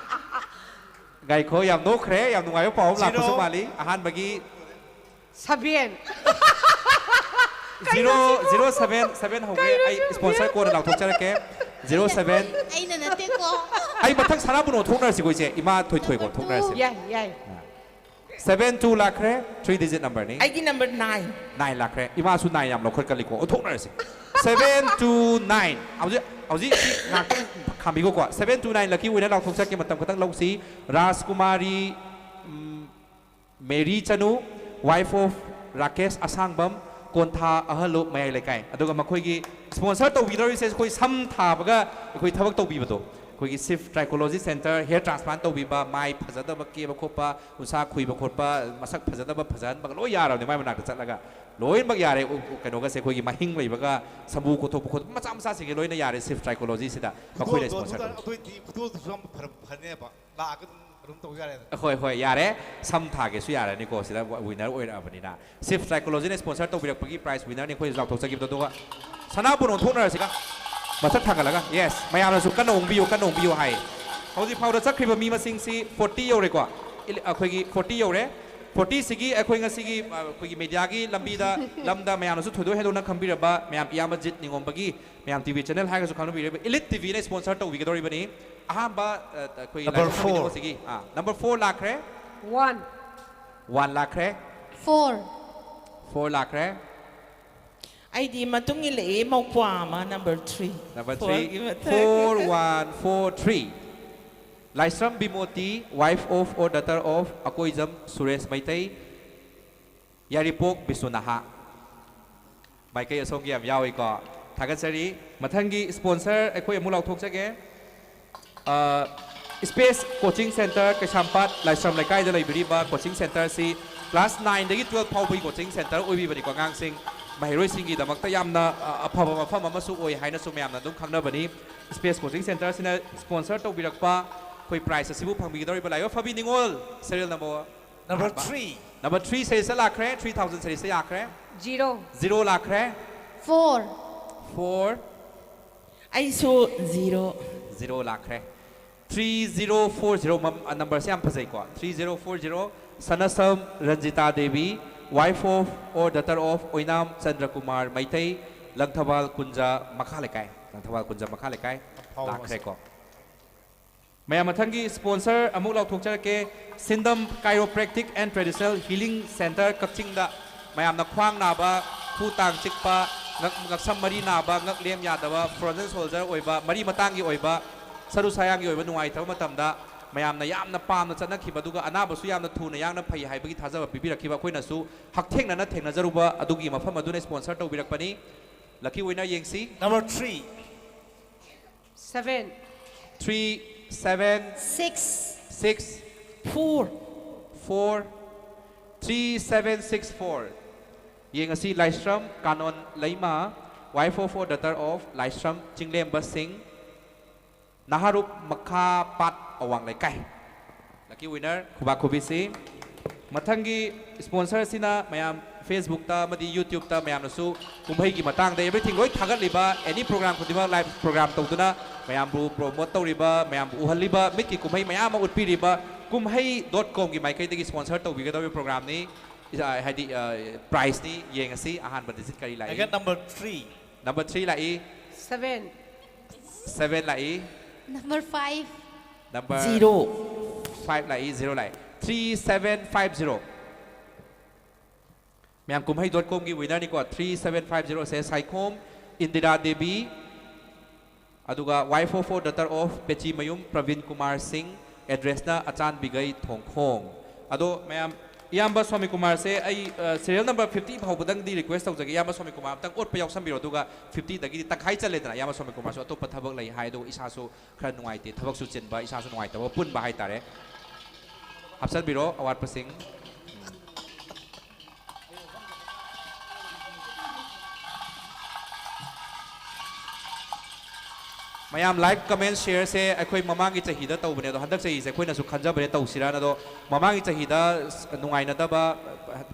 ꯉꯥꯏꯈꯣ, ꯌꯥꯝ ꯅꯣꯛꯈ꯭ꯔꯦ, ꯌꯥꯝ ꯅꯨꯡꯉꯥꯏꯕ ꯄꯥꯎ ꯑꯃ ꯂꯥꯛꯄꯁꯨ Zero. ꯃꯥꯜꯂꯤ꯫ ꯑꯍꯥꯟꯕꯒꯤ seven. Zero zero seven seven ꯍꯧꯔꯦ꯫ ꯑꯩ ꯁ꯭ꯄꯣꯟꯁꯔ ꯀꯣꯟꯅ ꯂꯥꯎꯊꯣꯛꯆꯔꯛꯀꯦ꯫ Zero seven. ꯑꯩꯅ ꯅꯠꯇꯦꯀꯣ꯫ ꯑꯩ ꯃꯊꯪ ꯁꯅꯥꯕꯨꯟ ꯑꯣꯟꯊꯣꯛꯅꯔꯁꯤꯀꯣ ꯏꯆꯦ, ꯏꯃꯥ ꯊꯣꯏꯊꯣꯏꯒ ꯑꯣꯟꯊꯣꯛꯅꯔꯁꯤ꯫ ꯌꯥꯏ, ꯌꯥꯏ꯫ ꯁꯚꯦꯟ ꯇꯨ ꯂꯥꯛꯈ꯭ꯔꯦ, ꯊ꯭ꯔꯤ ꯗꯤꯖꯤꯠ ꯅꯝꯕꯔꯅꯤ꯫ ꯑꯩꯒꯤ ꯅꯝꯕꯔ ꯅꯥꯏꯟ꯫ ꯅꯥꯏꯟ ꯂꯥꯛꯈ꯭ꯔꯦ꯫ ꯏꯃꯥꯁꯨ ꯅꯥꯏꯟ ꯌꯥꯝ ꯂꯧꯈꯠꯀꯜꯂꯤꯀꯣ, ꯑꯣꯟꯊꯣꯛꯅꯔꯁꯤ꯫ Seven two nine. ꯍꯧꯖꯤꯛ, ꯍꯧꯖꯤꯛ ꯁꯤ ꯉꯥꯛꯇꯪ ꯈꯥꯝꯕꯤꯈꯣꯀꯣ꯫ ꯁꯚꯦꯟ ꯇꯨ ꯅꯥꯏꯟ ꯂꯛꯀꯤ ꯋꯤꯅꯔ ꯂꯥꯎꯊꯣꯛꯆꯔꯛꯀꯦ, ꯃꯇꯝ ꯈꯛꯇꯪ ꯂꯧꯁꯤ꯫ ꯔꯥꯖꯀꯨꯃꯥꯔꯤ, ꯎꯝ, ꯃꯦꯔꯤ ꯆꯅꯨ, wife of ꯔꯥꯀꯦꯁ ꯑꯁꯥꯡꯕꯝ, ꯀꯣꯟꯊꯥ ꯑꯍꯜꯂꯨꯞ ꯃꯌꯥꯏ ꯂꯩꯀꯥꯏ꯫ ꯑꯗꯨꯒ ꯃꯈꯣꯏꯒꯤ ꯁ꯭ꯄꯣꯟꯁꯔ ꯇꯧꯕꯤꯗꯧꯔꯤꯁꯦ ꯑꯩꯈꯣꯏ ꯁꯝ ꯊꯥꯕꯒ ꯑꯩꯈꯣꯏ ꯊꯕꯛ ꯇꯧꯕꯤꯕꯗꯣ, ꯑꯩꯈꯣꯏꯒꯤ ꯁꯤꯐ ꯇ꯭ꯔꯥꯏꯀꯣꯂꯣꯖꯤ ꯁꯦꯟꯇꯔ, ꯍꯤꯌꯔ ꯇ꯭ꯔꯥꯟꯁꯄ꯭ꯂꯥꯟ ꯇꯧꯕꯤꯕ, ꯃꯥꯏ ꯐꯖꯗꯕ ꯀꯦꯕ ꯈꯣꯠꯄ, ꯎꯟꯁꯥ ꯈꯨꯏꯕ ꯈꯣꯠꯄ, ꯃꯁꯛ ꯐꯖꯗꯕ ꯐꯖꯍꯟꯕꯒ ꯂꯣꯏ ꯌꯥꯔꯕꯅꯦ ꯃꯥꯏ ꯃꯅꯥꯛꯇ ꯆꯠꯂꯒ꯫ ꯂꯣꯏꯅꯃꯛ ꯌꯥꯔꯦ꯫ ꯎ-, ꯎ-, ꯀꯩꯅꯣꯒꯁꯦ ꯑꯩꯈꯣꯏꯒꯤ ꯃꯍꯤꯡ ꯂꯩꯕꯒ ꯁꯝꯕꯨ ꯀꯣꯠꯊꯣꯛꯄ ꯈꯣꯠꯄ ꯃꯆꯥ ꯃꯆꯥꯁꯤꯡꯁꯦ ꯂꯣꯏꯅ ꯌꯥꯔꯦ ꯁꯤꯐ ꯇ꯭ꯔꯥꯏꯀꯣꯂꯣꯖꯤꯁꯤꯗ꯫ ꯃꯈꯣꯏꯅ ꯈꯨꯗꯣꯜꯗꯣ ꯁ꯭ꯄꯣꯟꯁꯔ ꯑꯗꯨꯗ ꯇꯧꯕ꯫ ꯑꯗꯨꯑꯣꯏꯗꯤ ꯈꯨꯗꯣꯜꯗꯨꯁꯨ ꯌꯥꯝ ꯐꯔ- ꯐꯅꯦꯕ꯫ ꯂꯥꯛꯑꯒ ꯑꯗꯨꯝ ꯑꯗꯨꯝ ꯇꯧ ꯌꯥꯔꯦꯗꯅ꯫ ꯍꯣꯏ, ꯍꯣꯏ, ꯌꯥꯔꯦ꯫ ꯁꯝ ꯊꯥꯒꯦꯁꯨ ꯌꯥꯔꯅꯤꯀꯣ, ꯁꯤꯗ ꯋꯤꯅꯔ ꯑꯣꯏꯔꯛꯑꯕꯅꯤꯅ꯫ ꯁꯤꯐ ꯇ꯭ꯔꯥꯏꯀꯣꯂꯣꯖꯤꯅ ꯁ꯭ꯄꯣꯟꯁꯔ ꯇꯧꯕꯤꯔꯛꯄꯒꯤ ꯄ꯭ꯔꯥꯏꯖ ꯋꯤꯅꯔꯅꯤ ꯑꯩꯈꯣꯏ ꯂꯥꯎꯊꯣꯛꯆꯈꯤꯕꯗꯣ꯫ ꯑꯗꯨꯒ ꯁꯅꯥꯕꯨꯟ ꯑꯣꯟꯊꯣꯛꯅꯔꯁꯤꯒ ꯃꯊꯛ ꯊꯥꯡꯒꯠꯂꯒ, ꯌꯦꯁ, ꯃꯌꯥꯝꯅꯁꯨ "ꯀꯟꯅ ꯑꯣꯡꯕꯤꯌꯨ, ꯀꯟꯅ ꯑꯣꯡꯕꯤꯌꯨ" ꯍꯥꯏ꯫ ꯍꯧꯖꯤꯛ ꯐꯥꯎꯗ ꯆꯠꯈ꯭ꯔꯤꯕ ꯃꯤ ꯃꯁꯤꯡꯁꯤ ꯐꯣꯔꯇꯤ ꯌꯧꯔꯦꯀꯣ꯫ ꯏꯂꯤ-, ꯑꯩꯈꯣꯏꯒꯤ ꯐꯣꯔꯇꯤ ꯌꯧꯔꯦ꯫ ꯐꯣꯔꯇꯤꯁꯤꯒꯤ ꯑꯩꯈꯣꯏ ꯉꯁꯤꯒꯤ, ꯑ, ꯑꯩꯈꯣꯏꯒꯤ ꯃꯦꯗꯤꯌꯥꯒꯤ ꯂꯝꯕꯤꯗ, ꯂꯝꯗ ꯃꯌꯥꯝꯅꯁꯨ ꯊꯣꯏꯗꯣꯛ ꯍꯦꯟꯗꯣꯛꯅ ꯈꯪꯕꯤꯔꯕ ꯃꯌꯥꯝ ꯏꯌꯥꯝꯕ ꯖꯤꯠ ꯅꯤꯉꯣꯝꯕꯒꯤ ꯃꯌꯥꯝ ꯇꯤ ꯚꯤ ꯆꯦꯅꯦꯜ ꯍꯥꯏꯔꯒꯁꯨ ꯈꯪꯅꯕꯤꯔꯕ ꯏꯂꯤꯠ ꯇꯤ ꯚꯤꯅ ꯁ꯭ꯄꯣꯟꯁꯔ ꯇꯧꯕꯤꯒꯗꯧꯔꯤꯕꯅꯤ꯫ ꯑꯍꯥꯟꯕ, ꯑ, ꯑꯩꯈꯣꯏꯒꯤ Number ꯂꯥꯏꯕꯛ ꯐꯕ four. ꯅꯤꯉꯣꯜꯁꯤꯒꯤ, ꯑ, ꯅꯝꯕꯔ ꯐꯣꯔ ꯂꯥꯛꯈ꯭ꯔꯦ꯫ ꯋꯥꯟ꯫ ꯋꯥꯟ ꯂꯥꯛꯈ꯭ꯔꯦ꯫ Four. ꯐꯣꯔ ꯂꯥꯛꯈ꯭ꯔꯦ꯫ ꯑꯩꯗꯤ ꯃꯇꯨꯡ ꯏꯜꯂꯛꯏ ꯃꯧꯄ꯭ꯋꯥ ꯑꯃ, number three. Number Four three, ꯒꯤ ꯃꯊꯛ. four one four three. Laishram ꯕꯤꯃꯣꯇꯤ, wife of or daughter of Akoijam Suresh Meitei, ꯌꯥꯏꯔꯤꯄꯣꯛ ꯕꯤꯁꯅꯨ ꯅꯍꯥ꯫ ꯃꯥꯏꯀꯩ ꯑꯁꯣꯝꯒꯤ ꯌꯥꯝ ꯌꯥꯎꯏꯀꯣ꯫ ꯊꯥꯒꯠꯆꯔꯤ꯫ ꯃꯊꯪꯒꯤ sponsor ꯑꯩꯈꯣꯏ ꯑꯃꯨꯛ ꯂꯥꯎꯊꯣꯛꯆꯒꯦ꯫ ꯑ, Space Coaching Center, ꯀꯩꯁꯥꯝꯄꯥꯠ ꯂꯥꯏꯁ꯭ꯔꯝ ꯂꯩꯀꯥꯏꯗ ꯂꯩꯕꯤꯔꯤꯕ coaching centerꯁꯤ class nine ꯗꯒꯤ twelve ꯐꯥꯎꯕꯒꯤ coaching center ꯑꯣꯏꯕꯤꯕꯅꯤꯀꯣ꯫ ꯑꯉꯥꯡꯁꯤꯡ, ꯃꯍꯩꯔꯣꯏꯁꯤꯡꯒꯤꯗꯃꯛꯇ ꯌꯥꯝꯅ, ꯑ, ꯑꯐꯕ ꯃꯐꯝ ꯑꯃꯁꯨ ꯑꯣꯏ ꯍꯥꯏꯅꯁꯨ ꯃꯌꯥꯝꯅ ꯑꯗꯨꯝ ꯈꯪꯅꯕꯅꯤ꯫ Space Coaching Centerꯁꯤꯅ sponsor ꯇꯧꯕꯤꯔꯛꯄ ꯑꯩꯈꯣꯏ prize ꯑꯁꯤꯕꯨ ꯐꯪꯕꯤꯒꯗꯧꯔꯤꯕ ꯂꯥꯏꯕꯛ ꯐꯕꯤ ꯅꯤꯉꯣꯜ, serial number Number ꯑꯍꯥꯟꯕ꯫ three. Number three seriesꯇ ꯂꯥꯛꯈ꯭ꯔꯦ, three thousand seriesꯇ ꯌꯥꯈ꯭ꯔꯦ꯫ Zero. Zero ꯂꯥꯛꯈ꯭ꯔꯦ꯫ Four. Four. ꯑꯩꯁꯨ zero. Zero ꯂꯥꯛꯈ꯭ꯔꯦ꯫ Three zero four zero ꯃꯝ-, ꯑ, numberꯁꯦ ꯌꯥꯝ ꯐꯖꯩꯀꯣ꯫ Three zero four zero, ꯁꯅꯁꯝ Ranjita Devi, wife of or daughter of ꯑꯣꯏꯅꯥꯝ ꯆꯟꯗ꯭ꯔꯀꯨꯃꯥꯔ ꯃꯩꯇꯩ, ꯂꯪꯊꯕꯥꯜ ꯀꯨꯟꯖ ꯃꯈꯥ ꯂꯩꯀꯥꯏ꯫ ꯂꯪꯊꯕꯥꯜ ꯀꯨꯟꯖ ꯃꯈꯥ ꯂꯩꯀꯥꯏ ꯐꯥꯎꯕ ꯂꯥꯛꯈ꯭ꯔꯦꯀꯣ꯫ ꯃꯌꯥꯝ, ꯃꯊꯪꯒꯤ sponsor ꯑꯃꯨꯛ ꯂꯥꯎꯊꯣꯛꯆꯔꯛꯀꯦ꯫ ꯁꯤꯟꯗꯝ Chiropractic and Traditional Healing Center ꯀꯛꯆꯤꯡꯗ ꯃꯌꯥꯝꯅ ꯈ꯭ꯋꯥꯡ ꯅꯥꯕ, ꯈꯨ ꯇꯥꯡ ꯆꯤꯛꯄ, ꯉꯛ-, ꯉꯛꯁꯝ ꯃꯔꯤ ꯅꯥꯕ, ꯉꯛꯂꯦꯝ ꯌꯥꯗꯕ, frozen shoulder ꯑꯣꯏꯕ, ꯃꯔꯤ ꯃꯇꯥꯡꯒꯤ ꯑꯣꯏꯕ, ꯁꯔꯨ ꯁꯌꯥꯡꯒꯤ ꯑꯣꯏꯕ ꯅꯨꯡꯉꯥꯏꯇꯕ ꯃꯇꯝꯗ ꯃꯌꯥꯝꯅ ꯌꯥꯝꯅ ꯄꯥꯝꯅ ꯆꯠꯅꯈꯤꯕ, ꯑꯗꯨꯒ ꯑꯅꯥꯕꯁꯨ ꯌꯥꯝꯅ ꯊꯨꯅ ꯌꯥꯡꯅ ꯐꯩ ꯍꯥꯏꯕꯒꯤ ꯊꯥꯖꯕ ꯄꯤꯕꯤꯔꯛꯈꯤꯕ, ꯑꯩꯈꯣꯏꯅꯁꯨ ꯍꯛꯊꯦꯡꯅꯅ ꯊꯦꯡꯅꯖꯔꯨꯕ ꯑꯗꯨꯒꯤ ꯃꯐꯝ ꯑꯗꯨꯅ sponsor ꯇꯧꯕꯤꯔꯛꯄꯅꯤ꯫ Lucky winner ꯌꯦꯡꯁꯤ꯫ Number three. Seven. Three seven Six. six Four. four, three seven six four꯫ ꯌꯦꯡ ꯑꯁꯤ ꯂꯥꯏꯁ꯭ꯔꯝ ꯀꯥꯅꯣꯟ ꯂꯩꯃ, wife of or daughter of ꯂꯥꯏꯁ꯭ꯔꯝ ꯆꯤꯡꯂꯦꯝꯕ ꯁꯤꯡ, ꯅꯍꯥꯔꯨꯞ ꯃꯈꯥ ꯄꯥꯠ ꯑꯋꯥꯡ ꯂꯩꯀꯥꯏ꯫ Lucky winner, ꯈꯨꯕꯥꯛ ꯈꯨꯕꯤꯁꯤ꯫ ꯃꯊꯪꯒꯤ sponsor ꯑꯁꯤꯅ ꯃꯌꯥꯝ Facebook-ꯇ ꯑꯃꯗꯤ YouTube-ꯇ ꯃꯌꯥꯝꯅꯁꯨ ꯀꯨꯝꯍꯩꯒꯤ ꯃꯇꯥꯡꯗ everything ꯂꯣꯏ ꯊꯥꯒꯠꯂꯤꯕ, any program ꯈꯨꯗꯤꯡꯃꯛ live program ꯇꯧꯗꯨꯅ ꯃꯌꯥꯝꯕꯨ promote ꯇꯧꯔꯤꯕ, ꯃꯌꯥꯝꯕꯨ ꯎꯍꯜꯂꯤꯕ, ꯃꯤꯠꯀꯤ ꯀꯨꯝꯍꯩ ꯃꯌꯥꯝ ꯑꯃ ꯎꯠꯄꯤꯔꯤꯕ ꯀꯨꯝꯍꯩ dot com-ꯒꯤ ꯃꯥꯏꯀꯩꯗꯒꯤ sponsor ꯇꯧꯕꯤꯒꯗꯧꯔꯤꯕ program-ꯅꯤ꯫ ꯏꯁꯥ-, ꯍꯥꯏꯗꯤ, ꯑ, prize-ꯅꯤ꯫ ꯌꯦꯡꯉꯁꯤ ꯑꯍꯥꯟꯕ digit ꯀꯔꯤ I ꯂꯥꯛꯏ꯫ Get number three. Number three ꯂꯥꯛꯏ꯫ Seven. Seven ꯂꯥꯛꯏ꯫ Number five. Number Zero. five ꯂꯥꯛꯏ, zero ꯂꯥꯛꯏ꯫ Three seven five zero꯫ ꯃꯌꯥꯝ ꯀꯨꯝꯍꯩ ꯗꯣꯠ ꯀꯣꯝꯒꯤ ꯋꯤꯅꯔꯅꯤꯀꯣ, ꯊ꯭ꯔꯤ ꯁꯕꯦꯟ ꯐꯥꯏꯚ ꯖꯤꯔꯣꯁꯦ ꯁꯥꯏꯈꯣꯝ ꯏꯟꯗꯤꯔꯥ ꯗꯦꯕꯤ, ꯑꯗꯨꯒ wife of or daughter of Pechimayum Prabin Kumar Singh, ꯑꯦꯗ꯭ꯔꯦꯁꯅ ꯑꯆꯥꯟꯕꯤꯒꯩ ꯊꯣꯡꯈꯣꯡ꯫ ꯑꯗꯣ ꯃꯌꯥꯝ, ꯏꯌꯥꯝꯕ ꯁ꯭ꯋꯥꯃꯤ ꯀꯨꯃꯥꯔꯁꯦ ꯑꯩ ꯁꯤꯔꯤꯌꯦꯜ ꯅꯝꯕꯔ ꯐꯤꯐꯇꯤ ꯐꯥꯎꯕꯗꯪꯗꯤ ꯔꯤꯀ꯭ꯋꯦꯁ ꯇꯧꯖꯒꯦ꯫ ꯏꯌꯥꯝꯕ ꯁ꯭ꯋꯥꯃꯤ ꯀꯨꯃꯥꯔ ꯑꯝꯇꯪ ꯑꯣꯠꯄ ꯌꯥꯎꯁꯟꯕꯤꯔꯣ, ꯑꯗꯨꯒ ꯐꯤꯐꯇꯤꯗꯒꯤꯗꯤ ꯇꯪꯈꯥꯏ ꯆꯜꯂꯦꯗꯅ꯫ ꯏꯌꯥꯝꯕ ꯁ꯭ꯋꯥꯃꯤ ꯀꯨꯃꯥꯔꯁꯨ ꯑꯇꯣꯞꯄ ꯊꯕꯛ ꯂꯩ ꯍꯥꯏ, ꯑꯗꯨꯒ ꯏꯁꯥꯁꯨ ꯈꯔ ꯅꯨꯡꯉꯥꯏꯇꯦ, ꯊꯕꯛꯁꯨ ꯆꯤꯟꯕ, ꯏꯁꯥꯁꯨ ꯅꯨꯡꯉꯥꯏꯇꯕ ꯄꯨꯟꯕ ꯍꯥꯏꯇꯥꯔꯦ꯫ ꯍꯥꯞꯆꯟꯕꯤꯔꯣ ꯑꯋꯥꯠꯄꯁꯤꯡ꯫ ꯃꯌꯥꯝ, ꯂꯥꯏꯛ, ꯀꯃꯦꯟ, ꯁꯤꯌꯔꯁꯦ ꯑꯩꯈꯣꯏ ꯃꯃꯥꯡꯒꯤ ꯆꯍꯤꯗ ꯇꯧꯕꯅꯦ, ꯑꯗꯣ ꯍꯟꯗꯛ ꯆꯍꯤꯁꯦ ꯑꯩꯈꯣꯏꯅꯁꯨ ꯈꯟꯖꯕꯅꯦ ꯇꯧꯁꯤꯔꯥꯅ꯫ ꯑꯗꯣ ꯃꯃꯥꯡꯒꯤ ꯆꯍꯤꯗ ꯅꯨꯡꯉꯥꯏꯅꯗꯕ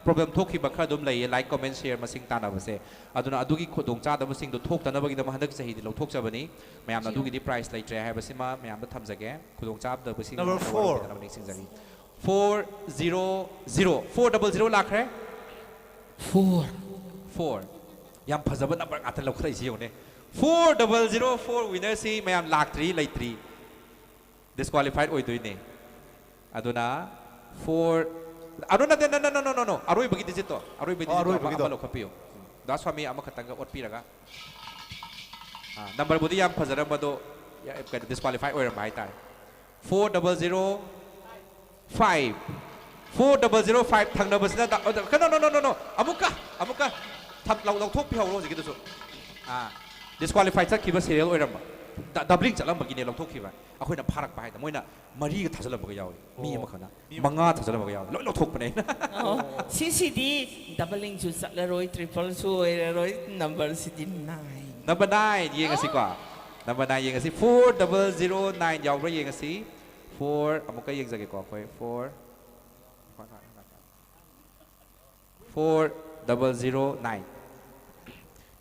ꯄ꯭ꯔꯣꯕ꯭ꯂꯦꯝ ꯊꯣꯛꯈꯤꯕ ꯈꯔ ꯑꯗꯨꯝ ꯂꯩꯌꯦ, ꯂꯥꯏꯛ, ꯀꯃꯦꯟ, ꯁꯤꯌꯔ ꯃꯁꯤꯡ ꯇꯥꯟꯅꯕꯁꯦ꯫ ꯑꯗꯨꯅ ꯑꯗꯨꯒꯤ ꯈꯨꯗꯣꯡꯆꯥꯗꯕꯁꯤꯡꯗꯣ ꯊꯣꯛꯇꯅꯕꯒꯤꯗꯃꯛ ꯍꯟꯗꯛ ꯆꯍꯤꯗꯤ ꯂꯧꯊꯣꯛꯆꯕꯅꯤ꯫ ꯃꯌꯥꯝꯅ ꯑꯗꯨꯒꯤꯗꯤ ꯄ꯭ꯔꯥꯏꯖ ꯂꯩꯇ꯭ꯔꯦ ꯍꯥꯏꯕꯁꯤꯃ ꯃꯌꯥꯝꯗ ꯊꯝꯖꯒꯦ꯫ ꯈꯨꯗꯣꯡꯆꯥꯗꯕꯁꯤꯡ ꯅꯝꯕꯔ ꯐꯣꯔ꯫ ꯅꯤꯡꯁꯤꯡꯖꯔꯤ꯫ Four zero zero, four double zero ꯂꯥꯛꯈ꯭ꯔꯦ꯫ ꯐꯣꯔ꯫ ꯐꯣꯔ꯫ ꯌꯥꯝ ꯐꯖꯕ ꯅꯝꯕꯔ ꯉꯥꯛꯇ ꯂꯧꯈꯠꯂꯛꯏꯁꯤ ꯌꯦꯡꯉꯨꯅꯦ꯫ ꯐꯣꯔ ꯗꯕꯜ ꯖꯤꯔꯣ ꯐꯣꯔ ꯋꯤꯅꯔꯁꯤ ꯃꯌꯥꯝ ꯂꯥꯛꯇ꯭ꯔꯤ, ꯂꯩꯇ꯭ꯔꯤ꯫ ꯗꯤꯁꯀ꯭ꯋꯥꯂꯤꯐꯥꯏꯠ ꯑꯣꯏꯗꯣꯏꯅꯦ꯫ ꯑꯗꯨꯅ ꯐꯣꯔ, ꯑꯗꯨ ꯅꯠꯇꯦ, no, no, no, no, no, no. ꯑꯔꯣꯏꯕꯒꯤ ꯗꯤꯖꯤꯠꯇꯣ, ꯑꯔꯣꯏꯕꯒꯤ ꯑꯣ, ꯗꯤꯖꯤꯠꯇꯣ ꯑꯃ, ꯑꯔꯣꯏꯕꯒꯤꯗꯣ꯫ ꯑꯃ ꯂꯧꯈꯠꯄꯤꯌꯨ꯫ ꯗꯥ ꯁ꯭ꯋꯥꯃꯤ ꯑꯃꯈꯛꯇꯪꯒ ꯑꯣꯠꯄꯤꯔꯒ꯫ ꯑꯥ, ꯅꯝꯕꯔꯕꯨꯗꯤ ꯌꯥꯝ ꯐꯖꯔꯝꯕꯗꯣ, ꯌꯥ-, ꯀꯩꯅꯣ, ꯗꯤꯁꯀ꯭ꯋꯥꯂꯤꯐꯥꯏ ꯑꯣꯏꯔꯝꯕ ꯍꯥꯏꯇꯥꯔꯦ꯫ Four double zero five. Four double zero five ꯊꯪꯅꯕꯁꯤꯅ ꯗꯥ-, ꯑꯣ, ꯗꯥ-, no, no, no, no, no. ꯑꯃꯨꯛꯀ, ꯑꯃꯨꯛꯀ ꯊꯝ-, ꯂꯧ-, ꯂꯧꯊꯣꯛꯄꯤꯍꯧꯔꯣ ꯍꯧꯖꯤꯛꯀꯤꯗꯨꯁꯨ꯫ ꯑꯥ, ꯗꯤꯁꯀ꯭ꯋꯥꯂꯤꯐꯥꯏ ꯆꯠꯈꯤꯕ ꯁꯤꯔꯤꯌꯦꯜ ꯑꯣꯏꯔꯝꯕ꯫ ꯗ-, ꯗꯕ꯭ꯂꯤꯡ ꯆꯠꯂꯝꯕꯒꯤꯅꯦ ꯂꯧꯊꯣꯛꯈꯤꯕ꯫ ꯑꯩꯈꯣꯏꯅ ꯐꯥꯔꯛꯄ ꯍꯥꯏꯗ ꯃꯣꯏꯅ ꯃꯔꯤꯒ ꯊꯥꯖꯤꯜꯂꯝꯕꯒ ꯌꯥꯎꯋꯦ꯫ ꯃꯤ ꯑꯣ꯫ ꯑꯃꯈꯛꯅ ꯃꯤ ꯑꯃ- ꯃꯉꯥ ꯊꯥꯖꯤꯜꯂꯝꯕꯒ ꯌꯥꯎꯋꯦ꯫ ꯂꯣꯏ ꯂꯧꯊꯣꯛꯄꯅꯦ ꯑꯩꯅ꯫ ꯑꯣ, ꯁꯤꯁꯤꯗꯤ ꯗꯕꯂꯤꯡꯁꯨ ꯆꯠꯂꯔꯣꯏ, ꯇ꯭ꯔꯤꯄꯜꯁꯨ ꯑꯣꯏꯔꯔꯣꯏ, ꯅꯝꯕꯔꯁꯤꯗꯤ ꯅꯥꯏꯟ꯫ ꯅꯝꯕꯔ ꯅꯥꯏꯟ ꯌꯦꯡꯉꯁꯤꯀꯣ꯫ ꯅꯝꯕꯔ ꯅꯥꯏꯟ ꯌꯦꯡꯉꯁꯤ꯫ ꯐꯣꯔ ꯗꯕꯜ ꯖꯤꯔꯣ ꯅꯥꯏꯟ ꯌꯥꯎꯕ꯭ꯔꯥ ꯌꯦꯡꯉꯁꯤ꯫ ꯐꯣꯔ ꯑꯃꯨꯛꯀ ꯌꯦꯡꯖꯒꯦꯀꯣ ꯑꯩꯈꯣꯏ꯫ Four. Four double zero nine.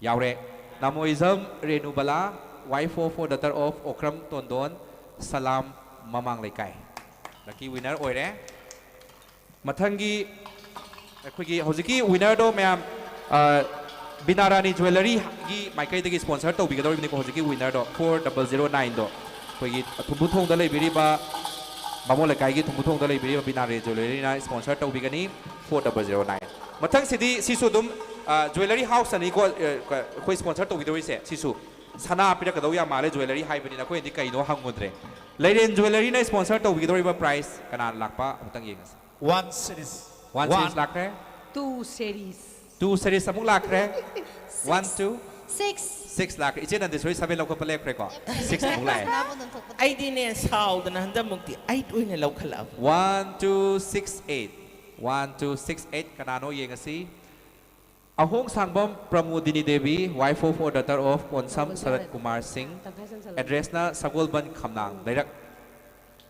ꯌꯥꯎꯔꯦ꯫ Namoijam Renubala, wife of or daughter of Okram Tondon, Salam ꯃꯃꯥꯡ ꯂꯩꯀꯥꯏ꯫ ꯂꯛꯀꯤ ꯋꯤꯅꯔ ꯑꯣꯏꯔꯦ꯫ ꯃꯊꯪꯒꯤ ꯑꯩꯈꯣꯏꯒꯤ ꯍꯧꯖꯤꯛꯀꯤ ꯋꯤꯅꯔꯗꯣ ꯃꯌꯥꯝ, ꯑ, ꯕꯤꯅꯥ ꯔꯥꯅꯤ ꯖ꯭ꯋꯦꯂꯔꯤꯒꯤ ꯃꯥꯏꯀꯩꯗꯒꯤ ꯁ꯭ꯄꯣꯟꯁꯔ ꯇꯧꯕꯤꯒꯗꯧꯔꯤꯕꯅꯤꯀꯣ꯫ ꯍꯧꯖꯤꯛꯀꯤ ꯋꯤꯅꯔꯗꯣ, ꯐꯣꯔ ꯗꯕꯜ ꯖꯤꯔꯣ ꯅꯥꯏꯟꯗꯣ, ꯑꯩꯈꯣꯏꯒꯤ ꯊꯨꯝꯕꯨꯊꯣꯡꯗ ꯂꯩꯕꯤꯔꯤꯕ, ꯕꯥꯃꯣꯟ ꯂꯩꯀꯥꯏꯒꯤ ꯊꯨꯝꯕꯨꯊꯣꯡꯗ ꯂꯩꯕꯤꯔꯤꯕ ꯕꯤꯅꯥ ꯔꯥꯅꯤ ꯖ꯭ꯋꯦꯂꯔꯤꯅ ꯁ꯭ꯄꯣꯟꯁꯔ ꯇꯧꯕꯤꯒꯅꯤ, ꯐꯣꯔ ꯗꯕꯜ ꯖꯤꯔꯣ ꯅꯥꯏꯟ꯫ ꯃꯊꯪꯁꯤꯗꯤ ꯁꯤꯁꯨ ꯑꯗꯨꯝ ꯖ꯭ꯋꯦꯂꯔꯤ ꯍꯥꯎꯁ ꯑꯅꯤꯀꯣ, ꯑ, ꯀ- ꯑꯩꯈꯣꯏ ꯁ꯭ꯄꯣꯟꯁꯔ ꯇꯧꯕꯤꯗꯧꯔꯤꯁꯦ꯫ ꯁꯤꯁꯨ ꯁꯅꯥ ꯄꯤꯔꯛꯀꯗꯧ ꯌꯥꯝ ꯃꯥꯜꯂꯦ, ꯖ꯭ꯋꯦꯂꯔꯤ ꯍꯥꯏꯕꯅꯤꯅ ꯑꯩꯈꯣꯏꯅꯗꯤ ꯀꯩꯅꯣ ꯍꯪꯉꯨꯗ꯭ꯔꯦ꯫ ꯂꯩꯔꯦꯟ ꯖ꯭ꯋꯦꯂꯔꯤꯅ ꯁ꯭ꯄꯣꯟꯁꯔ ꯇꯧꯕꯤꯒꯗꯧꯔꯤꯕ ꯄ꯭ꯔꯥꯏꯁ ꯀꯅꯥꯅ ꯂꯥꯛꯄ ꯑꯃꯨꯛꯇꯪ ꯌꯦꯡꯉꯁꯤ꯫ One series. One series ꯂꯥꯛꯈ꯭ꯔꯦ꯫ Two series. Two series ꯑꯃꯨꯛ ꯂꯥꯛꯈ꯭ꯔꯦ꯫ One, two, Six. six ꯂꯥꯛꯈ꯭ꯔꯦ꯫ ꯏꯆꯦ ꯅꯟꯗꯤꯁꯣꯔꯤ seven ꯂꯧꯈꯠꯄ ꯂꯦꯞꯈ꯭ꯔꯦꯀꯣ꯫ Six ꯑꯃꯨꯛ ꯂꯥꯛꯑꯦ꯫ ꯑꯩꯗꯤꯅꯦ, ꯁꯥꯎꯗꯅ ꯍꯟꯗꯛꯃꯨꯛꯇꯤ eight ꯑꯣꯏꯅ ꯂꯧꯈꯠꯂꯛꯑꯕ꯫ One, two, six, eight. One, two, six, eight꯫ ꯀꯅꯥꯅꯣ ꯌꯦꯡꯉꯁꯤ꯫ ꯑꯍꯣꯡ ꯁꯥꯡꯕꯝ Pramodini Devi, wife of or daughter of ꯄꯣꯟꯁꯝ ꯁꯔꯠ ꯀꯨꯃꯥꯔ ꯁꯤꯡ꯫ ꯑꯦꯗ꯭ꯔꯦꯁꯅ ꯁꯒꯣꯜꯕꯟ ꯈꯝꯅꯥꯡ ꯂꯩꯔꯛ꯫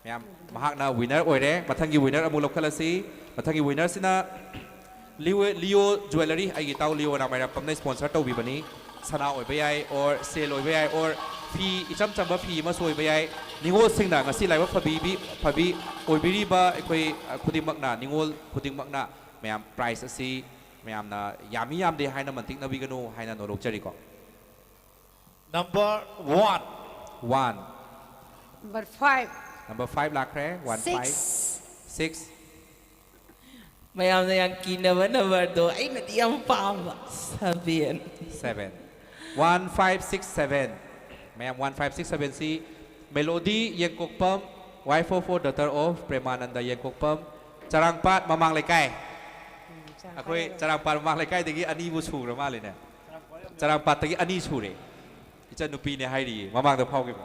ꯃꯌꯥꯝ, ꯃꯍꯥꯛꯅ ꯋꯤꯅꯔ ꯑꯣꯏꯔꯦ꯫ ꯃꯊꯪꯒꯤ ꯋꯤꯅꯔ ꯑꯃꯨꯛ ꯂꯧꯈꯠꯂꯁꯤ꯫ ꯃꯊꯪꯒꯤ ꯋꯤꯅꯔꯁꯤꯅ ꯂꯤꯑꯣ, ꯂꯤꯑꯣ ꯖ꯭ꯋꯦꯂꯔꯤ, ꯑꯩꯒꯤ ꯏꯇꯥꯎ ꯂꯤꯑꯣ ꯔꯥꯃꯥꯏꯔꯥꯝꯄꯝꯅ ꯁ꯭ꯄꯣꯟꯁꯔ ꯇꯧꯕꯤꯕꯅꯤ꯫ ꯁꯅꯥ ꯑꯣꯏꯕ ꯌꯥꯏ, ꯑꯣꯔ ꯁꯦꯜ ꯑꯣꯏꯕ ꯌꯥꯏ, ꯑꯣꯔ ꯐꯤ, ꯏꯆꯝ ꯆꯝꯕ ꯐꯤ ꯑꯃꯁꯨ ꯑꯣꯏꯕ ꯌꯥꯏ꯫ ꯅꯤꯉꯣꯜꯁꯤꯡꯅ ꯉꯁꯤ ꯂꯥꯏꯕꯛ ꯐꯕꯤꯕꯤ, ꯐꯕꯤ ꯑꯣꯏꯕꯤꯔꯤꯕ ꯑꯩꯈꯣꯏ, ꯑ, ꯈꯨꯗꯤꯡꯃꯛꯅ, ꯅꯤꯉꯣꯜ ꯈꯨꯗꯤꯡꯃꯛꯅ ꯃꯌꯥꯝ ꯄ꯭ꯔꯥꯏꯖ ꯑꯁꯤ ꯃꯌꯥꯝꯅ ꯌꯥꯝꯃꯤ ꯌꯥꯝꯗꯦ ꯍꯥꯏꯅ ꯃꯟꯇꯤꯛꯅꯕꯤꯒꯅꯨ ꯍꯥꯏꯅ ꯅꯣꯂꯣꯛꯆꯔꯤꯀꯣ꯫ Number one. One꯫ Number five. Number five ꯂꯥꯛꯈ꯭ꯔꯦ꯫ One, five, Six. six, ꯃꯌꯥꯝꯅ ꯌꯥꯝ ꯀꯤꯅꯕ numberꯗꯣ ꯑꯩꯅꯗꯤ ꯌꯥꯝ ꯄꯥꯝꯕ, seven꯫ seven꯫ One, five, six, seven꯫ ꯃꯌꯥꯝ, one, five, six, seven ꯁꯤ Melody Yengkokpam, wife of or daughter of Premananda Yengkokpam, Charangpat ꯃꯃꯥꯡ ꯂꯩꯀꯥꯏ꯫ ꯑꯩꯈꯣꯏ ꯆꯔꯥꯡꯄꯥꯠ ꯃꯃꯥꯡ ꯂꯩꯀꯥꯏꯗꯒꯤ ꯑꯅꯤꯕꯨ ꯁꯨꯔ ꯃꯥꯜꯂꯦꯅꯦ꯫ ꯆꯔꯥꯡꯄꯥꯠꯇꯒꯤ ꯑꯅꯤ ꯁꯨꯔꯦ꯫ ꯏꯆꯟꯅꯨꯄꯤꯅꯦ ꯍꯥꯏꯔꯤꯌꯦ, ꯃꯃꯥꯡꯗ ꯐꯥꯎꯈꯤꯕ꯫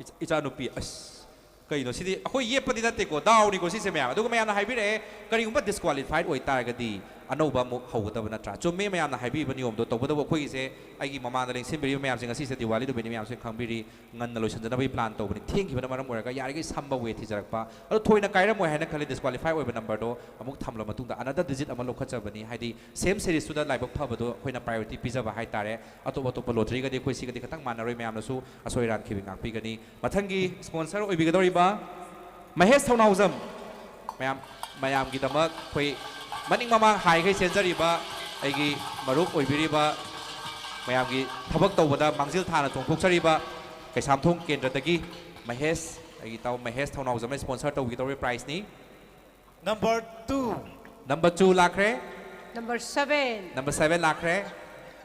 ꯏꯆ- ꯏꯆꯥꯅꯨꯄꯤ, ꯑꯁ, ꯀꯩꯅꯣ ꯁꯤꯗꯤ? ꯑꯩꯈꯣꯏ ꯌꯦꯠꯄꯗꯤ ꯅꯠꯇꯦꯀꯣ, ꯗꯥꯎꯅꯤꯀꯣ ꯁꯤꯁꯦ ꯃꯌꯥꯝ꯫ ꯑꯗꯨꯒ ꯃꯌꯥꯝꯅ ꯍꯥꯏꯕꯤꯔꯛꯑꯦ, ꯀꯔꯤꯒꯨꯝꯕ disqualified ꯑꯣꯏꯇꯥꯔꯒꯗꯤ ꯑꯅꯧꯕ ꯑꯃꯨꯛ ꯍꯧꯒꯗꯕ ꯅꯠꯇ꯭ꯔꯥ? ꯆꯨꯝꯃꯦ, ꯃꯌꯥꯝꯅ ꯍꯥꯏꯕꯤꯕ ꯅꯤꯌꯣꯝꯗꯣ꯫ ꯇꯧꯕꯇꯕꯨ ꯑꯩꯈꯣꯏꯒꯤꯁꯦ, ꯑꯩꯒꯤ ꯃꯃꯥꯡꯗ ꯂꯦꯡꯁꯤꯟꯕꯤꯔꯤꯕ ꯃꯌꯥꯝꯁꯦ, ꯉꯁꯤꯁꯦ ꯗꯤꯋꯥꯂꯤ ꯅꯨꯃꯤꯠꯅꯤ, ꯃꯌꯥꯝꯁꯦ ꯈꯪꯕꯤꯔꯤ꯫ ꯉꯟꯅ ꯂꯣꯏꯁꯤꯟꯖꯅꯕꯒꯤ plan ꯇꯧꯕꯅꯤ꯫ ꯊꯦꯡꯈꯤꯕꯅ ꯃꯔꯝ ꯑꯣꯏꯔꯒ ꯌꯥꯔꯤꯈꯩ ꯁꯝꯕ way ꯊꯤꯖꯔꯛꯄ꯫ ꯑꯗꯣ ꯊꯣꯏꯅ ꯀꯥꯏꯔꯝꯃꯣꯏ ꯍꯥꯏꯅ ꯈꯜꯂꯤ꯫ Disqualify ꯑꯣꯏꯕ numberꯗꯣ ꯑꯃꯨꯛ ꯊꯝꯂꯕ ꯃꯇꯨꯡꯗ another digit ꯑꯃ ꯂꯧꯈꯠꯆꯕꯅꯤ꯫ ꯍꯥꯏꯗꯤ same seriesꯇꯨꯗ ꯂꯥꯏꯕꯛ ꯐꯕꯗꯣ ꯑꯩꯈꯣꯏꯅ priority ꯄꯤꯖꯕ ꯍꯥꯏꯇꯥꯔꯦ꯫ ꯑꯇꯣꯞ ꯑꯇꯣꯞꯄ lotteryꯒꯗꯤ ꯑꯩꯈꯣꯏ ꯁꯤꯒꯗꯤ ꯈꯤꯇꯪ ꯃꯥꯟꯅꯔꯣꯏ꯫ ꯃꯌꯥꯝꯅꯁꯨ ꯑꯁꯣꯏ ꯑꯔꯥꯟ ꯈꯤꯕꯤ ꯉꯥꯛꯄꯤꯒꯅꯤ꯫ ꯃꯊꯪꯒꯤ sponsor ꯑꯣꯏꯕꯤꯒꯗꯧꯔꯤꯕ ꯃꯍꯦꯁ ꯊꯧꯅꯥꯎꯖꯝ꯫ ꯃꯌꯥꯝ, ꯃꯌꯥꯝꯒꯤꯗꯃꯛ ꯑꯩꯈꯣꯏ ꯃꯅꯤꯡ ꯃꯃꯥꯡ ꯍꯥꯏꯈꯩ ꯆꯦꯟꯖꯔꯤꯕ ꯑꯩꯒꯤ ꯃꯔꯨꯞ ꯑꯣꯏꯕꯤꯔꯤꯕ, ꯃꯌꯥꯝꯒꯤ ꯊꯕꯛ ꯇꯧꯕꯗ ꯃꯥꯡꯖꯤꯜ ꯊꯥꯅ ꯆꯣꯡꯊꯣꯛꯆꯔꯤꯕ ꯀꯩꯁꯥꯝꯊꯣꯡ ꯀꯦꯟꯗ꯭ꯔꯗꯒꯤ ꯃꯍꯦꯁ, ꯑꯩꯒꯤ ꯏꯇꯥꯎ Mahesh ꯊꯧꯅꯥꯎꯖꯝꯅ sponsor ꯇꯧꯕꯤꯒꯗꯧꯔꯤꯕ prizeꯅꯤ꯫ Number two. Number two ꯂꯥꯛꯈ꯭ꯔꯦ꯫ Number seven. Number seven ꯂꯥꯛꯈ꯭ꯔꯦ.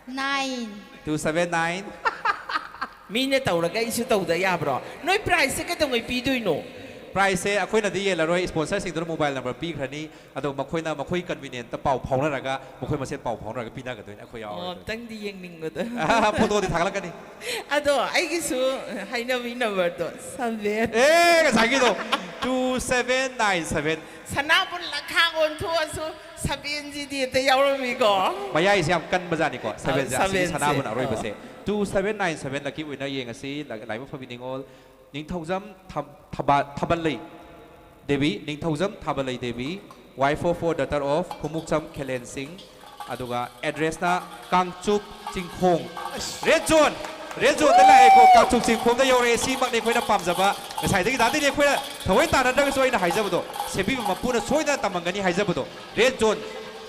Nine. Two seven nine. ꯃꯤꯅ ꯇꯧꯔꯒ ꯑꯩꯁꯨ ꯇꯧꯗ ꯌꯥꯕ꯭ꯔꯣ? ꯅꯣꯏ prizeꯁꯦ ꯀꯩꯗꯧꯉꯩ ꯄꯤꯗꯣꯏꯅꯣ? Prizeꯁꯦ ꯑꯩꯈꯣꯏꯅꯗꯤ ꯌꯦꯜꯂꯔꯣꯏ, sponsorꯁꯤꯡꯗꯨꯅ mobile number ꯄꯤꯈ꯭ꯔꯅꯤ, ꯑꯗꯣ ꯃꯈꯣꯏꯅ ꯃꯈꯣꯏ convenientꯇ ꯄꯥꯎ ꯐꯥꯎꯅꯔꯒ ꯃꯈꯣꯏ ꯃꯁꯦꯟ ꯄꯥꯎ ꯐꯥꯎꯅꯔꯒ ꯄꯤꯅꯒꯗꯣꯏꯅꯤ, ꯑꯩꯈꯣꯏ ꯑꯣ, ꯌꯥꯎꯔꯣꯏ꯫ ꯑꯝꯇꯪꯗꯤ ꯌꯦꯡꯅꯤꯡꯕꯗꯣ꯫ Photoꯗꯤ ꯊꯥꯒꯠꯂꯛꯀꯅꯤ꯫ ꯑꯗꯣ ꯑꯩꯒꯤꯁꯨ ꯍꯩꯅꯕꯤ numberꯗꯣ seven꯫ ꯑꯦ, ꯉꯁꯥꯏꯒꯤꯗꯣ two seven nine seven꯫ ꯁꯅꯥꯕꯨꯟ ꯂꯈꯥ ꯑꯣꯟꯊꯣꯛꯑꯁꯨ sevenꯁꯤꯗꯤ ꯍꯦꯛꯇ ꯌꯥꯎꯔꯝꯃꯤꯀꯣ꯫ ꯃꯌꯥꯏꯁꯦ ꯌꯥꯝ ꯀꯟꯕꯖꯥꯠꯅꯤꯀꯣ, sevenꯁꯦ ꯑꯁꯤꯒꯤ sevenꯁꯦ, ꯁꯅꯥꯕꯨꯟ ꯑꯣ꯫ ꯑꯔꯣꯏꯕꯁꯦ꯫ Two seven nine seven lucky winner ꯌꯦꯡꯉꯁꯤ꯫ ꯂ-, ꯂꯥꯏꯕꯛ ꯐꯕꯤ ꯅꯤꯉꯣꯜ ꯅꯤꯡꯊꯧꯖꯝ ꯊꯝ-, ꯊꯕꯥ-, ꯊꯥꯕꯜꯂꯩ ꯗꯦꯕꯤ, ꯅꯤꯡꯊꯧꯖꯝ ꯊꯥꯕꯜꯂꯩ Devi, wife of four, daughter of Khumukcham ꯈꯦꯂꯦꯟ ꯁꯤꯡ, ꯑꯗꯨꯒ addressꯅ Kangchup ꯆꯤꯡꯈꯣꯡ꯫ Red zone, red zoneꯗ ꯂꯥꯛꯑꯦꯀꯣ, Kangchup ꯆꯤꯡꯈꯣꯡꯗ ꯌꯧꯔꯛꯑꯦ꯫ ꯁꯤꯃꯛꯅꯤ ꯑꯩꯈꯣꯏꯅ ꯄꯥꯝꯖꯕ꯫ ꯉꯁꯥꯏꯗꯒꯤ ꯗꯥꯗꯤꯅꯤ ꯑꯩꯈꯣꯏꯅ ꯊꯑꯣꯏ ꯇꯥꯟꯅꯗ꯭ꯔꯒꯁꯨ ꯑꯩꯅ ꯍꯥꯏꯖꯕꯗꯣ, ꯁꯦꯝꯕꯤꯕ ꯃꯄꯨꯅ ꯁꯣꯏꯗꯅ ꯇꯝꯃꯝꯒꯅꯤ ꯍꯥꯏꯖꯕꯗꯣ꯫ Red zone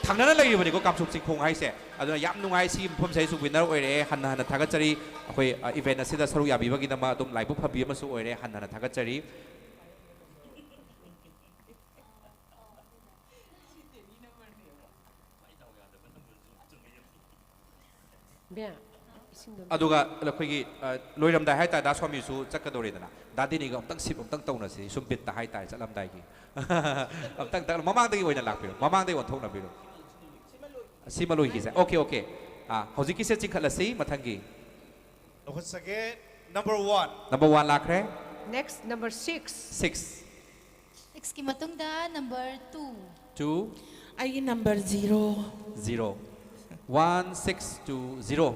ꯊꯪꯅꯅ ꯂꯩꯔꯤꯕꯅꯤꯀꯣ ꯀꯥꯡꯆꯨꯞ ꯆꯤꯡꯈꯣꯡ ꯍꯥꯏꯁꯦ꯫ ꯑꯗꯨꯅ ꯌꯥꯝ ꯅꯨꯡꯉꯥꯏ, ꯁꯤꯒꯤ ꯃꯐꯝꯁꯦ ꯑꯩꯁꯨ winner ꯑꯣꯏꯔꯛꯑꯦ꯫ ꯍꯟꯅ ꯍꯟꯅ ꯊꯥꯒꯠꯆꯔꯤ꯫ ꯑꯩꯈꯣꯏ, ꯑ, event ꯑꯁꯤꯗ ꯁꯔꯨꯛ ꯌꯥꯕꯤꯕꯒꯤꯗꯃꯛ ꯑꯗꯨꯝ ꯂꯥꯏꯕꯛ ꯐꯕꯤ ꯑꯃꯁꯨ ꯑꯣꯏꯔꯦ꯫ ꯍꯟꯅ ꯍꯟꯅ ꯊꯥꯒꯠꯆꯔꯤ꯫ ꯕꯦꯝ, ꯏꯁꯤꯡꯗꯣ ꯑꯗꯨꯒ ꯑꯩꯈꯣꯏꯒꯤ, ꯑ, ꯂꯣꯏꯔꯝꯗꯥꯏ ꯍꯥꯏꯇꯥꯔꯦ, ꯗꯥ ꯁ꯭ꯋꯥꯃꯤꯁꯨ ꯆꯠꯀꯗꯧꯔꯦꯗꯅ, ꯗꯥ ꯗꯤꯅꯤꯒ ꯑꯝꯇꯪ sip ꯑꯝꯇꯪ ꯇꯧꯅꯁꯤ, ꯁꯨꯝ ꯕꯤꯠꯇ ꯍꯥꯏꯇꯥꯔꯦ, ꯆꯠꯂꯝꯗꯥꯏꯒꯤ꯫ ꯑꯝꯇꯪ, ꯃꯃꯥꯡꯗꯒꯤ ꯑꯣꯏꯅ ꯂꯥꯛꯄꯤꯔꯣ, ꯃꯃꯥꯡꯗꯒꯤ ꯑꯣꯟꯊꯣꯛꯅꯕꯤꯔꯣ꯫ ꯁꯤꯃ ꯂꯣꯏꯈꯤꯁꯦ꯫ Okay, okay. ꯑꯥ, ꯍꯧꯖꯤꯛꯀꯤꯁꯦ ꯆꯤꯡꯈꯠꯂꯁꯤ, ꯃꯊꯪꯒꯤ꯫ ꯂꯧꯈꯠꯆꯒꯦ꯫ Number one꯫ Number one ꯂꯥꯛꯈ꯭ꯔꯦ꯫ Next, number six. Six. Sixꯀꯤ ꯃꯇꯨꯡꯗ number two. Two. ꯑꯩꯒꯤ number zero꯫ Zero. One six two zero꯫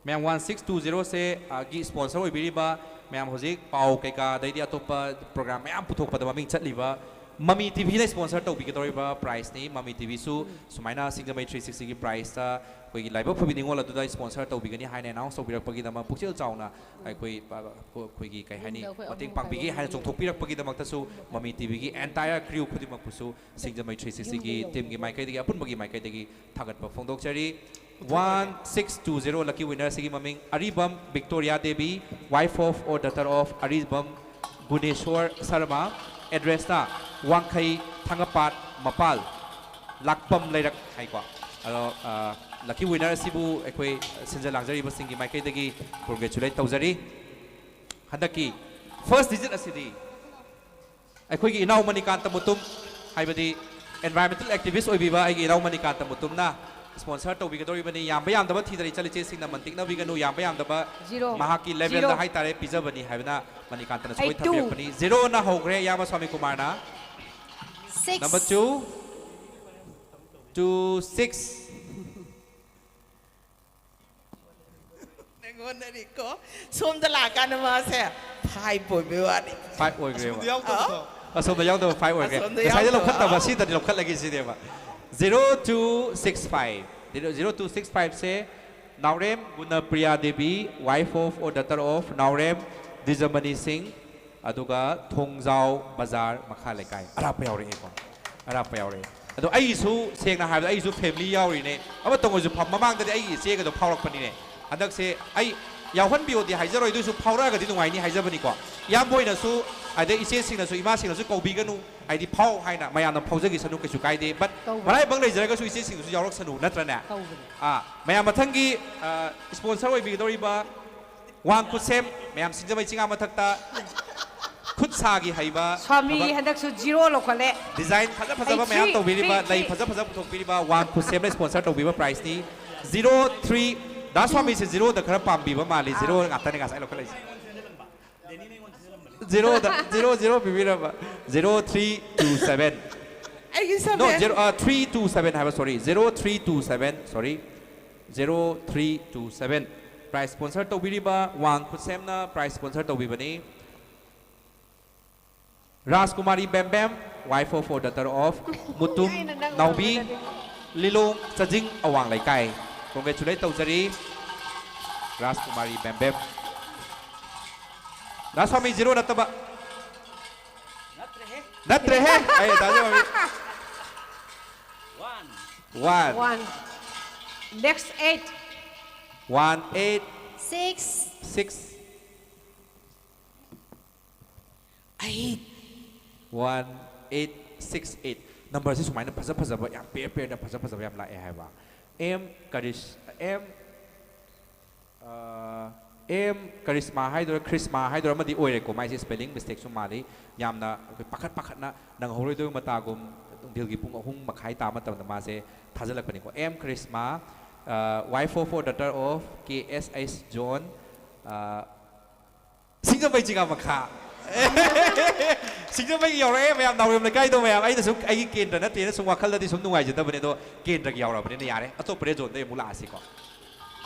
ꯃꯌꯥꯝ, one six two zeroꯁꯦ, ꯑ, ꯒꯤ sponsor ꯑꯣꯏꯕꯤꯔꯤꯕ ꯃꯌꯥꯝ, ꯍꯧꯖꯤꯛ ꯄꯥꯎ ꯀꯩꯀꯥ, ꯑꯗꯩꯗꯤ ꯑꯇꯣꯞꯄ program ꯃꯌꯥꯝ ꯄꯨꯊꯣꯛꯄꯗ ꯃꯃꯤꯡ ꯆꯠꯂꯤꯕ ꯃꯃꯤ TVꯅ sponsor ꯇꯧꯕꯤꯒꯗꯧꯔꯤꯕ prizeꯅꯤ꯫ ꯃꯃꯤ TVꯁꯨ ꯁꯨꯃꯥꯏꯅ ꯁꯤꯡꯖꯃꯩ three sixtyꯒꯤ prizeꯇ ꯑꯩꯈꯣꯏꯒꯤ ꯂꯥꯏꯕꯛ ꯐꯕꯤ ꯅꯤꯉꯣꯜ ꯑꯗꯨꯗ sponsor ꯇꯧꯕꯤꯒꯅꯤ ꯍꯥꯏꯅ announce ꯇꯧꯕꯤꯔꯛꯄꯒꯤꯗꯃꯛ ꯄꯨꯛꯆꯦꯜ ꯆꯥꯎꯅ ꯑꯩꯈꯣꯏ, ꯑ, ꯑꯩꯈꯣꯏꯒꯤ ꯀꯩ ꯍꯥꯏꯅꯤ, ꯌꯨꯝꯗ ꯑꯩꯈꯣꯏ ꯃꯇꯦꯡ ꯑꯍꯨꯝ ꯄꯥꯡꯕꯤꯒꯦ ꯃꯈꯥꯏ ꯍꯥꯏꯅ ꯌꯧꯔꯦ꯫ ꯆꯣꯡꯊꯣꯛꯄꯤꯔꯛꯄꯒꯤꯗꯃꯛꯇꯁꯨ ꯃꯃꯤ TVꯒꯤ entire crew ꯈꯨꯗꯤꯡꯃꯛꯄꯨꯁꯨ ꯁꯤꯡꯖꯃꯩ three sixtyꯒꯤ teamꯒꯤ ꯃꯥꯏꯀꯩꯗꯒꯤ, ꯑꯄꯨꯟꯕꯒꯤ ꯃꯥꯏꯀꯩꯗꯒꯤ ꯊꯥꯒꯠꯄ ꯐꯣꯡꯗꯣꯛꯆꯔꯤ꯫ One six two zero lucky winnerꯁꯤꯒꯤ ꯃꯃꯤꯡ Aribam Victoria Devi, wife of or daughter of Aribam Guneshor Sharma, addressꯅ ꯋꯥꯡꯈꯩ ꯊꯥꯡꯒꯄꯥꯠ ꯃꯄꯥꯜ꯫ ꯂꯥꯛꯄꯝ ꯂꯩꯔꯛ ꯍꯥꯏꯀꯣ꯫ ꯑꯗꯣ ꯂꯛꯀꯤ ꯋꯤꯅꯔ ꯑꯁꯤꯕꯨ ꯑꯩꯈꯣꯏ ꯁꯤꯟꯖ ꯂꯥꯡꯖꯔꯤꯕꯁꯤꯡꯒꯤ ꯃꯥꯏꯀꯩꯗꯒꯤ ꯀꯣꯡꯒ꯭ꯔꯦꯆꯨꯂꯦꯠ ꯇꯧꯖꯔꯤ꯫ ꯍꯟꯗꯛꯀꯤ ꯐꯥꯔꯁ ꯗꯤꯖꯤꯠ ꯑꯁꯤꯗꯤ ꯑꯩꯈꯣꯏꯒꯤ ꯏꯅꯥꯎ ꯃꯅꯤꯀꯥꯟꯇ ꯃꯨꯇꯨꯝ, ꯍꯥꯏꯕꯗꯤ ꯑꯦꯟꯚꯥꯏꯔꯣꯟꯃꯦꯟꯇꯦꯜ ꯑꯦꯛꯇꯤꯚꯤꯁ꯭ꯠ ꯑꯣꯏꯕꯤꯕ ꯑꯩꯒꯤ ꯏꯅꯥꯎ ꯃꯅꯤꯀꯥꯟꯇ ꯃꯨꯇꯨꯝꯅ ꯁ꯭ꯄꯣꯟꯁꯔ ꯇꯧꯕꯤꯒꯗꯧꯔꯤꯕꯅꯤ꯫ ꯌꯥꯝꯕ ꯌꯥꯝꯗꯕ ꯊꯤꯗꯅ ꯏꯆꯜ ꯏꯆꯦꯁꯤꯡꯅ ꯃꯟꯇꯤꯛꯅꯕꯤꯒꯅꯨ, ꯌꯥꯝꯕ ꯌꯥꯝꯗꯕ ꯃꯍꯥꯛꯀꯤ ꯂꯦꯚꯦꯜꯗ ꯍꯥꯏꯇꯥꯔꯦ ꯄꯤꯖꯕꯅꯤ ꯍꯥꯏꯕꯅ ꯃꯅꯤꯀꯥꯟꯇꯅ ꯁꯣꯏ ꯊꯝꯕꯤꯔꯛꯄꯅꯤ꯫ ꯖꯤꯔꯣꯅ ꯍꯧꯈ꯭ꯔꯦ ꯏꯌꯥꯝꯕ ꯁ꯭ꯋꯥꯃꯤ ꯀꯨꯃꯥꯔꯅ꯫ Number two, two six꯫ ꯅꯪꯉꯣꯟꯗꯅꯤꯀꯣ꯫ ꯁꯣꯝꯗ ꯂꯥꯛꯑꯀꯥꯟꯗ ꯃꯥꯁꯦ five ꯑꯣꯏꯕꯩ ꯋꯥꯅꯤ꯫ Five ꯑꯣꯏꯈ꯭ꯔꯦꯕ꯫ ꯑꯁꯣꯝꯗ ꯌꯥꯎꯗꯕꯗꯣ꯫ ꯑꯁꯣꯝꯗ ꯌꯥꯎꯗꯕ five ꯑꯣꯏꯈ꯭ꯔꯦ꯫ ꯑꯁꯣꯝꯗ ꯉꯁꯥꯏꯗ ꯌꯥꯎꯗꯕ꯫ ꯂꯧꯈꯠꯇꯕ ꯁꯤꯗꯗꯤ ꯂꯧꯈꯠꯂꯒꯦ ꯁꯤꯅꯦꯕ꯫ Zero two six five꯫ Zero two six five say Naorem ꯒꯨꯅꯄ꯭ꯔꯤꯌꯥ Devi, wife of or daughter of ꯅꯥꯎꯔꯦꯝ ꯗꯤꯖꯃꯅꯤ ꯁꯤꯡ, ꯑꯗꯨꯒ ꯊꯣꯡꯖꯥꯎ ꯕꯖꯥꯔ ꯃꯈꯥ ꯂꯩꯀꯥꯏ꯫ ꯑꯔꯥꯞꯄ ꯌꯥꯎꯔꯛꯑꯦꯀꯣ꯫ ꯑꯔꯥꯞꯄ ꯌꯥꯎꯔꯛꯑꯦ꯫ ꯑꯗꯣ ꯑꯩꯒꯤꯁꯨ ꯁꯦꯡꯅ ꯍꯥꯏꯕꯗ ꯑꯩꯒꯤꯁꯨ family ꯌꯥꯎꯔꯤꯅꯦ꯫ ꯑꯃꯇꯪ ꯑꯣꯏꯁꯨ ꯐ-, ꯃꯃꯥꯡꯗꯗꯤ ꯑꯩꯒꯤ ꯏꯆꯦꯒꯗꯣ ꯐꯥꯎꯔꯛꯄꯅꯤꯅꯦ꯫ ꯍꯟꯗꯛꯁꯦ ꯑꯩ ꯌꯥꯎꯍꯟꯕꯤꯌꯣꯗꯤ ꯍꯥꯏꯖꯔꯣꯏ, ꯑꯗꯨꯏꯁꯨ ꯐꯥꯎꯔꯛꯑꯒꯗꯤ ꯅꯨꯡꯉꯥꯏꯅꯤ ꯍꯥꯏꯖꯕꯅꯤꯀꯣ꯫ ꯏꯌꯥꯝꯕ ꯍꯣꯏꯅꯁꯨ, ꯑꯗꯩ ꯏꯆꯦꯁꯤꯡꯅꯁꯨ, ꯏꯃꯥꯁꯤꯡꯅꯁꯨ ꯀꯧꯕꯤꯒꯅꯨ, ꯍꯥꯏꯗꯤ ꯐꯥꯎ ꯍꯥꯏꯅ ꯃꯌꯥꯝꯅ ꯐꯥꯎꯖꯈꯤꯁꯅꯨ, ꯀꯩꯁꯨ ꯀꯥꯏꯗꯦ꯫ But ꯇꯧꯕꯅꯤ꯫ ꯃꯔꯥꯏꯕꯛ ꯂꯩꯖꯔꯒꯁꯨ ꯏꯆꯦꯁꯤꯡꯗꯨꯁꯨ ꯌꯥꯎꯔꯛꯁꯅꯨ, ꯅꯠꯇ꯭ꯔꯅꯦ? ꯇꯧꯕꯅꯤ꯫ ꯑꯥ, ꯃꯌꯥꯝ ꯃꯊꯪꯒꯤ, ꯑ, sponsor ꯑꯣꯏꯕꯤꯒꯗꯧꯔꯤꯕ ꯋꯥꯡ ꯈꯨꯠꯁꯦꯝ, ꯃꯌꯥꯝ ꯁꯤꯡꯖꯃꯩ ꯆꯤꯡꯉꯥ ꯃꯊꯛꯇ ꯈꯨꯠ ꯁꯥꯒꯤ ꯍꯩꯕ ꯁ꯭ꯋꯥꯃꯤ ꯊꯕꯛ ꯍꯟꯗꯛꯁꯨ ꯖꯤꯔꯣ ꯂꯧꯈꯠꯂꯦ꯫ ꯗꯤꯖꯥꯏꯟ ꯐꯖ ꯐꯖꯕ ꯑꯩ ꯃꯌꯥꯝ ꯊ꯭ꯔꯤ, ꯇꯧꯕꯤꯔꯤꯕ, ꯊ꯭ꯔꯤ, ꯂꯩ ꯊ꯭ꯔꯤ꯫ ꯐꯖ ꯐꯖꯕ ꯄꯨꯊꯣꯛꯄꯤꯔꯤꯕ ꯋꯥꯡ ꯈꯨꯠꯁꯦꯝꯅ sponsor ꯇꯧꯕꯤꯕ prizeꯅꯤ꯫ Zero three, ꯗꯥ ꯁ꯭ꯋꯥꯃꯤꯁꯦ ꯖꯤꯔꯣꯗ ꯈꯔ ꯄꯥꯝꯕꯤꯕ ꯃꯥꯜꯂꯤ, ꯖꯤꯔꯣ ꯉꯥꯛꯇꯅꯦ ꯉꯁꯥꯏ ꯂꯧꯈꯠꯂꯛꯏꯁꯦ꯫ ꯖꯤꯔꯣꯗ, ꯖꯤꯔꯣ, ꯖꯤꯔꯣ ꯄꯤꯕꯤꯔꯕ꯫ Zero three two seven꯫ ꯑꯩꯒꯤ No, seven꯫ zero, uh, three two seven ꯍꯥꯏꯕ, sorry, zero three two seven, sorry, zero three two seven꯫ Prize sponsor ꯇꯧꯕꯤꯔꯤꯕ ꯋꯥꯡ ꯈꯨꯠꯁꯦꯝꯅ prize sponsor ꯇꯧꯕꯤꯕꯅꯤ꯫ ꯔꯥꯖꯀꯨꯃꯥꯔꯤ Bembem, wife of or daughter of Mutum ꯑꯩꯅ ꯅꯪ ꯅꯥꯎꯕꯤ, ꯎꯕꯗꯗꯤ꯫ ꯂꯤꯂꯣꯡ ꯆꯥꯖꯤꯡ ꯑꯋꯥꯡ ꯂꯩꯀꯥꯏ꯫ Congratulate ꯇꯧꯖꯔꯤ ꯔꯥꯖꯀꯨꯃꯥꯔꯤ ꯕꯦꯝꯕꯦꯝ꯫ ꯔꯥꯖꯁ꯭ꯋꯥꯃꯤ zero ꯅꯠꯇꯕ꯫ ꯅꯠꯇ꯭ꯔꯦꯍꯦ꯫ ꯑꯩ ꯇꯥꯖ ꯃꯃꯤ꯫ One꯫ One. Next eight. One eight Six. six. Eight. One eight six eight꯫ ꯅꯝꯕꯔꯁꯤ ꯁꯨꯃꯥꯏꯅ ꯐꯖ ꯐꯖꯕ, ꯌꯥꯝ ꯄꯦꯌꯔ ꯄꯦꯌꯔꯗ ꯐꯖ ꯐꯖꯕ ꯌꯥꯝ ꯂꯥꯛꯑꯦ ꯍꯥꯏꯕ꯫ ꯑꯦꯝ ꯀꯔꯤꯁ ꯑꯦꯝ ꯑꯦꯝ ꯀꯔꯤꯁꯃꯥ ꯍꯥꯏꯗꯣꯏꯔꯥ, ꯈ꯭ꯔꯤꯁꯃꯥ ꯍꯥꯏꯗꯣꯏꯔꯥ ꯑꯃꯗꯤ ꯑꯣꯏꯔꯦꯀꯣ꯫ ꯃꯥꯏꯁꯦ ꯁ꯭ꯄꯦꯂꯤꯡ ꯃꯤꯁꯇꯦꯛꯁꯨ ꯃꯥꯜꯂꯤ꯫ ꯌꯥꯝꯅ ꯑꯩꯈꯣꯏ ꯄꯥꯈꯠ ꯄꯥꯈꯠꯅ ꯅꯪꯍꯧꯔꯣꯏꯗꯧꯕ ꯃꯇꯥꯒꯨꯝ, ꯅꯨꯡꯊꯤꯜꯒꯤ ꯄꯨꯡ ꯑꯍꯨꯝ ꯃꯈꯥꯏ ꯇꯥꯕ ꯃꯇꯝꯗ ꯃꯥꯁꯦ ꯊꯥꯖꯤꯜꯂꯛꯄꯅꯤꯀꯣ꯫ M Krishma, wife of or daughter of K S ꯑꯩꯁ ꯖꯣꯟ, ꯁꯤꯡꯖꯃꯩ ꯆꯤꯉꯥ ꯃꯈꯥ꯫ ꯁꯤꯡꯖꯃꯩꯒꯤ ꯌꯧꯔꯛꯑꯦ ꯃꯌꯥꯝ, ꯅꯥꯎꯔꯦꯝ ꯂꯩꯀꯥꯏꯗꯣ ꯃꯌꯥꯝ꯫ ꯑꯩꯅꯁꯨ ꯑꯩꯒꯤ ꯀꯦꯟꯗ꯭ꯔ ꯅꯠꯇꯦꯅ ꯁꯨꯝ ꯋꯥꯈꯜꯗꯗꯤ ꯁꯨꯝ ꯅꯨꯡꯉꯥꯏꯖꯗꯕꯅꯦ, ꯑꯗꯣ ꯀꯦꯟꯗ꯭ꯔꯒꯤ ꯌꯥꯎꯔꯕꯅꯤꯅ ꯌꯥꯔꯦ꯫ ꯑꯇꯣꯞꯄ ꯔꯦꯗ ꯖꯣꯟꯗꯩ ꯑꯃꯨꯛ ꯂꯥꯛꯑꯁꯤꯀꯣ꯫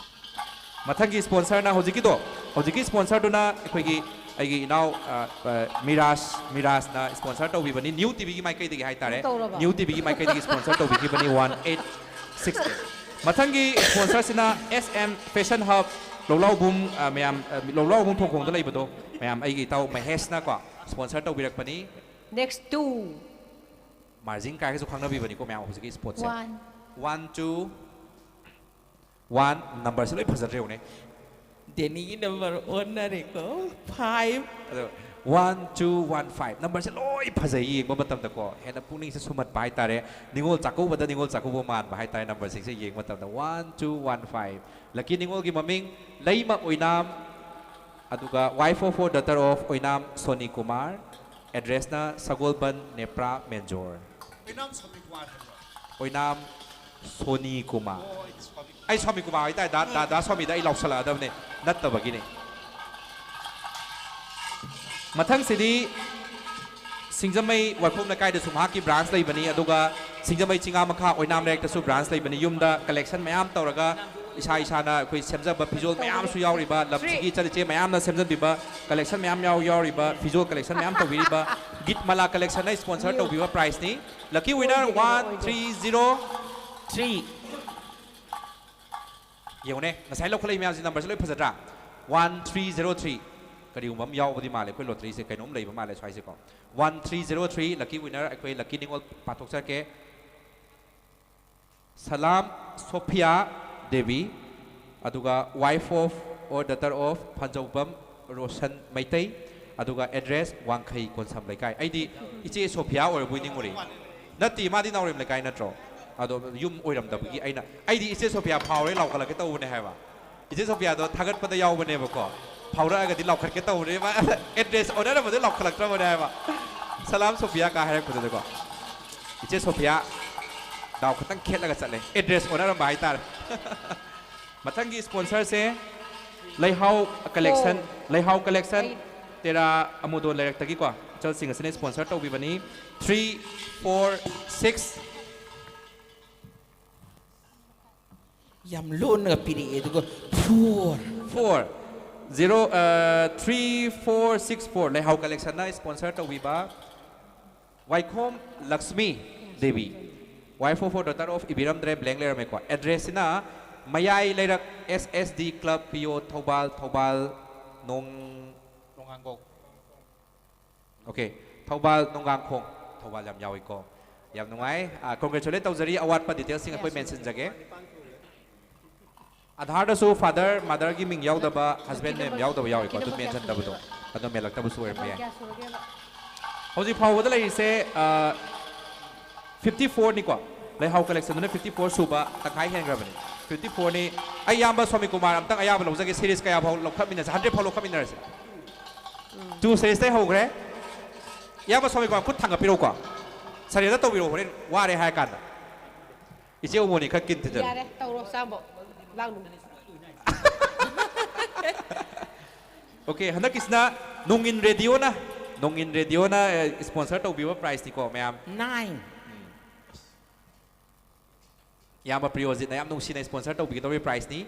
ꯃꯊꯪꯒꯤ ꯁ꯭ꯄꯣꯟꯁꯔꯅ ꯍꯧꯖꯤꯛꯀꯤꯗꯣ, ꯍꯧꯖꯤꯛꯀꯤ ꯁ꯭ꯄꯣꯟꯁꯔꯗꯨꯅ ꯑꯩꯈꯣꯏꯒꯤ, ꯑꯩꯒꯤ ꯏꯅꯥꯎ, ꯑ, ꯑ, ꯃꯤꯔꯥꯖ, ꯃꯤꯔꯥꯖꯅ ꯁ꯭ꯄꯣꯟꯁꯔ ꯇꯧꯕꯤꯕꯅꯤ, ꯅ꯭ꯌꯨ ꯇꯤꯚꯤꯒꯤ ꯃꯥꯏꯀꯩꯗꯒꯤ ꯍꯥꯏꯇꯥꯔꯦ꯫ ꯑꯃꯨꯛ ꯇꯧꯔꯕ? ꯅ꯭ꯌꯨ ꯇꯤꯚꯤꯒꯤ ꯃꯥꯏꯀꯩꯗꯒꯤ ꯁ꯭ꯄꯣꯟꯁꯔ ꯇꯧꯕꯤꯈꯤꯕꯅꯤ, ꯋꯥꯟ ꯑꯩꯠ ꯁꯤꯛꯁ ꯑꯩꯠ꯫ ꯃꯊꯪꯒꯤ ꯁ꯭ꯄꯣꯟꯁꯔꯁꯤꯅ ꯑꯦꯁ ꯑꯦꯝ ꯐꯦꯁꯟ ꯍꯕ, ꯂꯧꯂꯥꯎꯕꯨꯡ, ꯑ, ꯃꯌꯥꯝ, ꯑ, ꯂꯧꯂꯥꯎꯕꯨꯡ ꯊꯣꯡꯈꯣꯡꯗ ꯂꯩꯕꯗꯣ, ꯃꯌꯥꯝ ꯑꯩꯒꯤ ꯏꯇꯥꯎ ꯃꯍꯦꯁꯅꯀꯣ ꯁ꯭ꯄꯣꯟꯁꯔ ꯇꯧꯕꯤꯔꯛꯄꯅꯤ꯫ Next two. ꯃꯥꯔꯖꯤꯡ ꯀꯥꯏꯒꯁꯨ ꯈꯪꯅꯕꯤꯕꯅꯤꯀꯣ ꯃꯌꯥꯝ ꯍꯧꯖꯤꯛꯀꯤ ꯁ꯭ꯄꯣꯠꯁꯦ꯫ One. One, two, one, ꯅꯝꯕꯔꯁꯦ ꯂꯣꯏ ꯐꯖꯗ꯭ꯔꯦ ꯌꯦꯡꯉꯨꯅꯦ꯫ ꯗꯦꯅꯤꯒꯤ ꯅꯝꯕꯔ ꯑꯣꯟꯅꯔꯦꯀꯣ, five. ꯑꯗꯣ, one two one five, ꯅꯝꯕꯔꯁꯦ ꯂꯣꯏ ꯐꯖꯩ ꯌꯦꯡꯕ ꯃꯇꯝꯗꯀꯣ, ꯍꯦꯟꯅ ꯄꯨꯛꯅꯤꯡꯁꯦ ꯁꯨꯝꯍꯠꯄ ꯍꯥꯏꯇꯥꯔꯦ꯫ ꯅꯤꯉꯣꯜ ꯆꯥꯛꯀꯧꯕꯗ ꯅꯤꯉꯣꯜ ꯆꯥꯛꯀꯧꯕ ꯃꯥꯟꯕ ꯍꯥꯏꯇꯥꯔꯦ ꯅꯝꯕꯔꯁꯤꯡꯁꯦ ꯌꯦꯡꯕ ꯃꯇꯝꯗ꯫ One two one five, ꯂꯛꯀꯤ ꯅꯤꯉꯣꯜꯒꯤ ꯃꯃꯤꯡ ꯂꯩꯃ ꯑꯣꯏꯅꯥꯝ, ꯑꯗꯨꯒ wife of or daughter of Oinam Soni Kumar, ꯑꯦꯗ꯭ꯔꯦꯁꯅ ꯁꯒꯣꯜꯕꯟ ꯅꯦꯄ꯭ꯔꯥ ꯃꯦꯟꯖꯣꯔ꯫ ꯑꯣꯏꯅꯥꯝ ꯁꯣꯅꯤ ꯀꯨꯃꯥꯔ ꯍꯥꯏꯕ꯭ꯔꯣ? ꯑꯣꯏꯅꯥꯝ ꯁꯣꯅꯤ ꯀꯨꯃꯥꯔ꯫ ꯑꯣ, ꯑꯩꯗꯤ ꯁ꯭ꯋꯥꯃꯤ꯫ ꯑꯩ ꯁ꯭ꯋꯥꯃꯤ ꯀꯨꯃꯥꯔ ꯍꯥꯏꯇꯥꯔꯦ, ꯗꯥ, ꯗꯥ, ꯗꯥ ꯁ꯭ꯋꯥꯃꯤꯗ ꯑꯩ ꯂꯥꯎꯁꯜꯂꯛꯑꯗꯕꯅꯦ, ꯅꯠꯇꯕꯒꯤꯅꯦ꯫ ꯃꯊꯪꯁꯤꯗꯤ ꯁꯤꯡꯖꯃꯩ ꯋꯥꯏꯈꯣꯝ ꯂꯩꯀꯥꯏꯗꯁꯨ ꯃꯍꯥꯛꯀꯤ ꯕ꯭ꯔꯥꯟꯁ ꯂꯩꯕꯅꯤ, ꯑꯗꯨꯒ ꯁꯤꯡꯖꯃꯩ ꯆꯤꯉꯥ ꯃꯈꯥ ꯑꯣꯏꯅꯥꯝ ꯂꯩꯔꯛꯇꯁꯨ ꯕ꯭ꯔꯥꯟꯁ ꯂꯩꯕꯅꯤ꯫ ꯌꯨꯝꯗ ꯀꯂꯦꯛꯁꯟ ꯃꯌꯥꯝ ꯇꯧꯔꯒ ꯏꯁꯥ ꯏꯁꯥꯅ ꯑꯩꯈꯣꯏ ꯁꯦꯝꯖꯕ ꯐꯤꯖꯣꯜ ꯃꯌꯥꯝꯁꯨ ꯌꯥꯎꯔꯤꯕ, ꯂꯝꯁꯤꯒꯤ ꯏꯆꯟ ꯏꯆꯦ ꯃꯌꯥꯝꯅ ꯁꯦꯝꯖꯟꯕꯤꯕ ꯀꯂꯦꯛꯁꯟ ꯃꯌꯥꯝ ꯌꯥꯎ-, ꯌꯥꯎꯔꯤꯕ, ꯐꯤꯖꯣꯜ ꯀꯂꯦꯛꯁꯟ ꯃꯌꯥꯝ ꯇꯧꯕꯤꯔꯤꯕ ꯒꯤꯠ ꯃꯂꯥ ꯀꯂꯦꯛꯁꯟꯅ ꯁ꯭ꯄꯣꯟꯁꯔ ꯇꯧꯕꯤꯕ ꯄ꯭ꯔꯥꯏꯖꯅꯤ꯫ Lucky winner one three zero three꯫ ꯌꯦꯡꯉꯨꯅꯦ, ꯉꯁꯥꯏ ꯂꯧꯈꯠꯂꯛꯏ ꯃꯌꯥꯝꯁꯤ ꯅꯝꯕꯔꯁꯤ ꯂꯣꯏ ꯐꯖꯗ꯭ꯔꯥ? One three zero three꯫ ꯀꯔꯤꯒꯨꯝꯕ ꯑꯃ ꯌꯥꯎꯕꯗꯤ ꯃꯥꯜꯂꯦ ꯑꯩꯈꯣꯏ ꯂꯣꯇꯔꯤꯁꯦ, ꯀꯩꯅꯣꯝ ꯂꯩꯕ ꯃꯥꯜꯂꯦ ꯁ꯭ꯋꯥꯏꯁꯦꯀꯣ꯫ One three zero three, lucky winner ꯑꯩꯈꯣꯏ ꯂꯛꯀꯤ ꯅꯤꯉꯣꯜ ꯄꯥꯊꯣꯛꯆꯔꯛꯀꯦ꯫ ꯁꯂꯥꯝ ꯁꯣꯐꯤꯌꯥ ꯗꯦꯕꯤ, ꯑꯗꯨꯒ wife of or daughter of ꯐꯟꯖꯧꯕꯝ Roshan Meitei, ꯑꯗꯨꯒ ꯑꯦꯗ꯭ꯔꯦꯁ ꯋꯥꯡꯈꯩ ꯀꯣꯟꯁꯝ ꯂꯩꯀꯥꯏ꯫ ꯑꯩꯗꯤ ꯏꯆꯦ ꯁꯣꯐꯤꯌꯥ ꯑꯣꯏꯔꯕꯣꯏ ꯅꯤꯡꯉꯨꯔꯦ꯫ ꯅꯠꯇꯦ, ꯃꯥꯗꯤ ꯅꯥꯎꯔꯦꯝ ꯂꯩꯀꯥꯏ ꯅꯠꯇ꯭ꯔꯣ? ꯑꯗꯣ ꯌꯨꯝ ꯑꯣꯏꯔꯝꯗꯕꯒꯤ ꯑꯩꯅ, ꯑꯩꯗꯤ ꯏꯆꯦ ꯁꯣꯐꯤꯌꯥ ꯐꯥꯎꯔꯦ ꯂꯥꯎꯈꯠꯂꯛꯀꯦ ꯇꯧꯕꯅꯦ ꯍꯥꯏꯕ꯫ ꯏꯆꯦ ꯁꯣꯐꯤꯌꯥꯗꯣ ꯊꯥꯒꯠꯄꯗ ꯌꯥꯎꯕꯅꯦꯕꯀꯣ, ꯐꯥꯎꯔꯛꯑꯒꯗꯤ ꯂꯥꯎꯈꯠꯀꯦ ꯇꯧꯕꯅꯦ, ꯃꯥ ꯑꯦꯗ꯭ꯔꯦꯁ ꯑꯣꯟꯅꯔꯝꯕꯗ ꯂꯥꯎꯈꯠꯂꯛꯇ꯭ꯔꯕꯅꯦ ꯍꯥꯏꯕ꯫ ꯁꯂꯥꯝ ꯁꯣꯐꯤꯌꯥ ꯀꯥ ꯍꯥꯏꯔꯛꯄꯗꯨꯗꯀꯣ, ꯏꯆꯦ ꯁꯣꯐꯤꯌꯥ ꯗꯥꯎ ꯈꯤꯇꯪ ꯈꯦꯠꯂꯒ ꯆꯠꯂꯦ, ꯑꯦꯗ꯭ꯔꯦꯁ ꯑꯣꯟꯅꯔꯝꯕ ꯍꯥꯏꯇꯥꯔꯦ꯫ ꯃꯊꯪꯒꯤ ꯁ꯭ꯄꯣꯟꯁꯔꯁꯦ ꯂꯩꯍꯥꯎ ꯀꯂꯦꯛꯁꯟ꯫ ꯂꯩꯍꯥꯎ ꯀꯂꯦꯛꯁꯟ꯫ ꯇꯦꯔꯥ ꯑꯃꯨꯗꯣ ꯂꯩꯔꯛꯇꯒꯤꯀꯣ, ꯏꯆꯜꯁꯤꯡ ꯑꯁꯤꯅ ꯁ꯭ꯄꯣꯟꯁꯔ ꯇꯧꯕꯤꯕꯅꯤ꯫ Three, four, six꯫ ꯌꯥꯝ ꯂꯣꯟꯅꯒ ꯄꯤꯔꯛꯑꯦ ꯑꯗꯨꯒ꯫ Four꯫ Four꯫ Zero, three four six four, ꯂꯩꯍꯥꯎ ꯀꯂꯦꯛꯁꯟꯅ ꯁ꯭ꯄꯣꯟꯁꯔ ꯇꯧꯕꯤꯕ꯫ ꯋꯥꯏꯈꯣꯝ ꯂꯛꯁꯃꯤ ꯗꯦꯕꯤ, ꯋꯥꯏ ꯐꯣꯔ ꯐꯣꯔ ꯗꯣꯇꯔ ꯑꯣꯐ ꯏꯕꯤꯔꯝꯗ꯭ꯔꯦ, ꯕ꯭ꯂꯦꯡ ꯂꯩꯔꯝꯃꯦꯀꯣ꯫ ꯑꯦꯗ꯭ꯔꯦꯁꯁꯤꯅ ꯃꯌꯥꯏ ꯂꯩꯔꯛ ꯑꯦꯁ ꯑꯦꯁ ꯗꯤ ꯀ꯭ꯂꯕ ꯄꯤ ꯑꯣ ꯊꯧꯕꯥꯜ, ꯊꯧꯕꯥꯜ ꯅꯣꯡ ꯅꯣꯡꯉꯥꯡꯈꯣꯡ꯫ ꯑꯣꯀꯦ, ꯊꯧꯕꯥꯜ ꯅꯣꯡꯒꯥꯡꯈꯣꯡ, ꯊꯧꯕꯥꯜ ꯌꯥꯝ ꯌꯥꯎꯏꯀꯣ꯫ ꯌꯥꯝ ꯅꯨꯡꯉꯥꯏ꯫ ꯀꯣꯡꯒ꯭ꯔꯦꯆꯨꯂꯦꯠ ꯇꯧꯖꯔꯤ꯫ ꯑꯋꯥꯠꯄ ꯗꯤꯇꯦꯜꯁꯤꯡ ꯑꯩꯈꯣꯏ ꯃꯦꯟꯁꯤꯟꯖꯒꯦ꯫ ꯑꯥꯙꯥꯔꯗꯁꯨ ꯐꯥꯗꯔ ꯃꯥꯗꯔꯒꯤ ꯃꯤꯡ ꯌꯥꯎꯗꯕ, ꯍꯁꯕꯦꯟ ꯅꯦꯝ ꯌꯥꯎꯗꯕ ꯌꯥꯎꯏꯀꯣ, ꯑꯗꯨ ꯃꯦꯟꯁꯤꯟꯗꯕꯗꯣ, ꯑꯗꯣ ꯃꯦꯜꯂꯛꯇꯕꯁꯨ ꯑꯣꯏꯔꯝꯕ ꯌꯥꯏ꯫ ꯍꯧꯖꯤꯛ ꯐꯥꯎꯕꯗ ꯂꯩꯔꯤꯁꯦ ꯐꯤꯐꯇꯤ ꯐꯣꯔꯅꯤꯀꯣ꯫ ꯂꯩꯍꯥꯎ ꯀꯂꯦꯛꯁꯟꯗꯨꯅ ꯐꯤꯐꯇꯤ ꯐꯣꯔ ꯁꯨꯕ, ꯇꯪꯈꯥꯏ ꯍꯦꯟꯈ꯭ꯔꯕꯅꯤ꯫ ꯐꯤꯐꯇꯤ ꯐꯣꯔꯅꯤ꯫ ꯑꯩ ꯏꯌꯥꯝꯕ ꯁ꯭ꯋꯥꯃꯤ ꯀꯨꯃꯥꯔ ꯑꯝꯇꯪ ꯑꯌꯥꯕ ꯂꯧꯖꯒꯦ, ꯁꯦꯔꯤꯁ ꯀꯌꯥ ꯐꯥꯎ ꯂꯧꯈꯠꯃꯤꯟꯅꯁꯦ? ꯍꯟꯗ꯭ꯔꯦꯠ ꯐꯥꯎ ꯂꯧꯈꯠꯃꯤꯟꯅꯔꯁꯦ꯫ ꯇꯨ ꯁꯦꯔꯤꯁꯇꯩ ꯍꯧꯈ꯭ꯔꯦ꯫ ꯏꯌꯥꯝꯕ ꯁ꯭ꯋꯥꯃꯤ ꯀꯨꯃꯥꯔ ꯈꯨꯠ ꯊꯥꯡꯒꯠꯄꯤꯔꯛꯎꯀꯣ, ꯁꯔꯦꯟꯗꯔ ꯇꯧꯕꯤꯔꯛꯑꯣ, ꯍꯣꯔꯦꯟ ꯋꯥꯔꯦ ꯍꯥꯏꯔ ꯀꯥꯟꯗ꯫ ꯏꯆꯦ ꯎꯃꯣꯅꯤ ꯈꯔ ꯀꯤꯟ ꯊꯤꯟꯖꯜꯂꯨ꯫ ꯌꯥꯔꯦ, ꯇꯧꯔꯣ ꯆꯥꯕꯣ꯫ ꯂꯥꯡꯅꯨ꯫ ꯑꯣꯀꯦ, ꯍꯟꯗꯛꯀꯤꯁꯤꯅ ꯅꯣꯡꯏꯟ ꯔꯦꯗꯤꯑꯣꯅ, ꯅꯣꯡꯏꯟ ꯔꯦꯗꯤꯑꯣꯅ ꯁ꯭ꯄꯣꯟꯁꯔ ꯇꯧꯕꯤꯕ ꯄ꯭ꯔꯥꯏꯖꯅꯤꯀꯣ ꯃꯌꯥꯝ꯫ Nine꯫ ꯏꯌꯥꯝꯕ ꯄ꯭ꯔꯤꯌꯣꯖꯤꯠꯅ ꯌꯥꯝ ꯅꯨꯡꯁꯤꯅ ꯁ꯭ꯄꯣꯟꯁꯔ ꯇꯧꯕꯤꯒꯗꯧꯔꯤꯕ ꯄ꯭ꯔꯥꯏꯖꯅꯤ꯫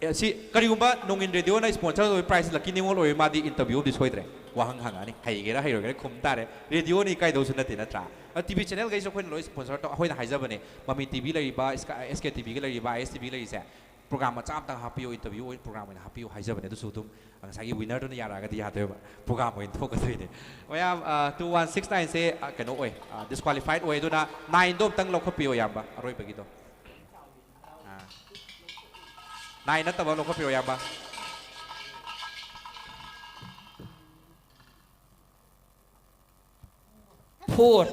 ꯑꯦ, ꯁꯤ ꯀꯔꯤꯒꯨꯝꯕ ꯅꯣꯡꯏꯟ ꯔꯦꯗꯤꯑꯣꯅ ꯁ꯭ꯄꯣꯟꯁꯔ ꯇꯧꯕ ꯄ꯭ꯔꯥꯏꯖ ꯂꯛꯀꯤ ꯅꯤꯉꯣꯜ ꯑꯣꯏꯔꯦ, ꯃꯥꯗꯤ ꯏꯟꯇꯔꯚ꯭ꯌꯨ ꯑꯃꯗꯤ ꯁꯣꯏꯗ꯭ꯔꯦ꯫ ꯋꯥꯍꯪ ꯍꯪꯉꯛꯑꯅꯤ, ꯍꯩꯒꯦꯔꯥ ꯍꯩꯔꯣꯏꯒꯦꯔꯥ ꯈꯨꯝ ꯇꯥꯔꯦ꯫ ꯔꯦꯗꯤꯑꯣꯅ ꯏꯀꯥꯏꯗꯧꯁꯨ ꯅꯠꯇꯦ, ꯅꯠꯇ꯭ꯔꯥ? ꯑ, ꯇꯤ ꯚꯤ ꯆꯦꯅꯦꯜꯈꯩꯁꯨ ꯑꯩꯈꯣꯏꯅ ꯂꯣꯏ ꯁ꯭ꯄꯣꯟꯁꯔ ꯇꯧ, ꯑꯩꯈꯣꯏꯅ ꯍꯥꯏꯖꯕꯅꯦ, ꯃꯃꯤ ꯇꯤ ꯚꯤ ꯂꯩꯔꯤꯕ, ꯑꯦꯁ ꯀꯦ ꯇꯤ ꯚꯤꯒ ꯂꯩꯔꯤꯕ, ꯑꯥꯏ ꯑꯦꯁ ꯇꯤ ꯚꯤ ꯂꯩꯔꯤꯁꯦ, ꯄ꯭ꯔꯣꯒ꯭ꯔꯥꯝ ꯃꯆꯥ ꯑꯝꯇꯪ ꯍꯥꯞꯄꯤꯌꯣ, ꯏꯟꯇꯔꯚ꯭ꯌꯨ ꯑꯣꯏꯅ ꯄ꯭ꯔꯣꯒ꯭ꯔꯥꯝ ꯑꯣꯏꯅ ꯍꯥꯞꯄꯤꯌꯣ ꯍꯥꯏꯖꯕꯅꯦ꯫ ꯑꯗꯨꯁꯨ ꯑꯗꯨꯝ ꯉꯁꯥꯏꯒꯤ ꯋꯤꯅꯔꯗꯨꯅ ꯌꯥꯔꯛꯑꯒꯗꯤ ꯌꯥꯗꯣꯏꯕ, ꯄ꯭ꯔꯣꯒ꯭ꯔꯥꯝ ꯑꯣꯏꯅ ꯊꯣꯛꯀꯗꯣꯏꯅꯦ꯫ ꯃꯌꯥꯝ, ꯑ, ꯇꯨ ꯋꯥꯟ ꯁꯤꯛꯁ ꯅꯥꯏꯟꯁꯦ, ꯑ, ꯀꯩꯅꯣ ꯑꯣꯏ, ꯑ, ꯗꯤꯁꯀ꯭ꯋꯥꯂꯤꯐꯥꯏꯠ ꯑꯣꯏ꯫ ꯑꯗꯨꯅ ꯅꯥꯏꯟꯗꯣ ꯑꯝꯇꯪ ꯂꯧꯈꯠꯄꯤꯌꯣ, ꯏꯌꯥꯝꯕ, ꯑꯔꯣꯏꯕꯒꯤꯗꯣ꯫ ꯑ, ꯅꯥꯏꯟ ꯅꯠꯇꯕ ꯂꯧꯈꯠꯄꯤꯔꯣ, ꯏꯌꯥꯝꯕ꯫ Four꯫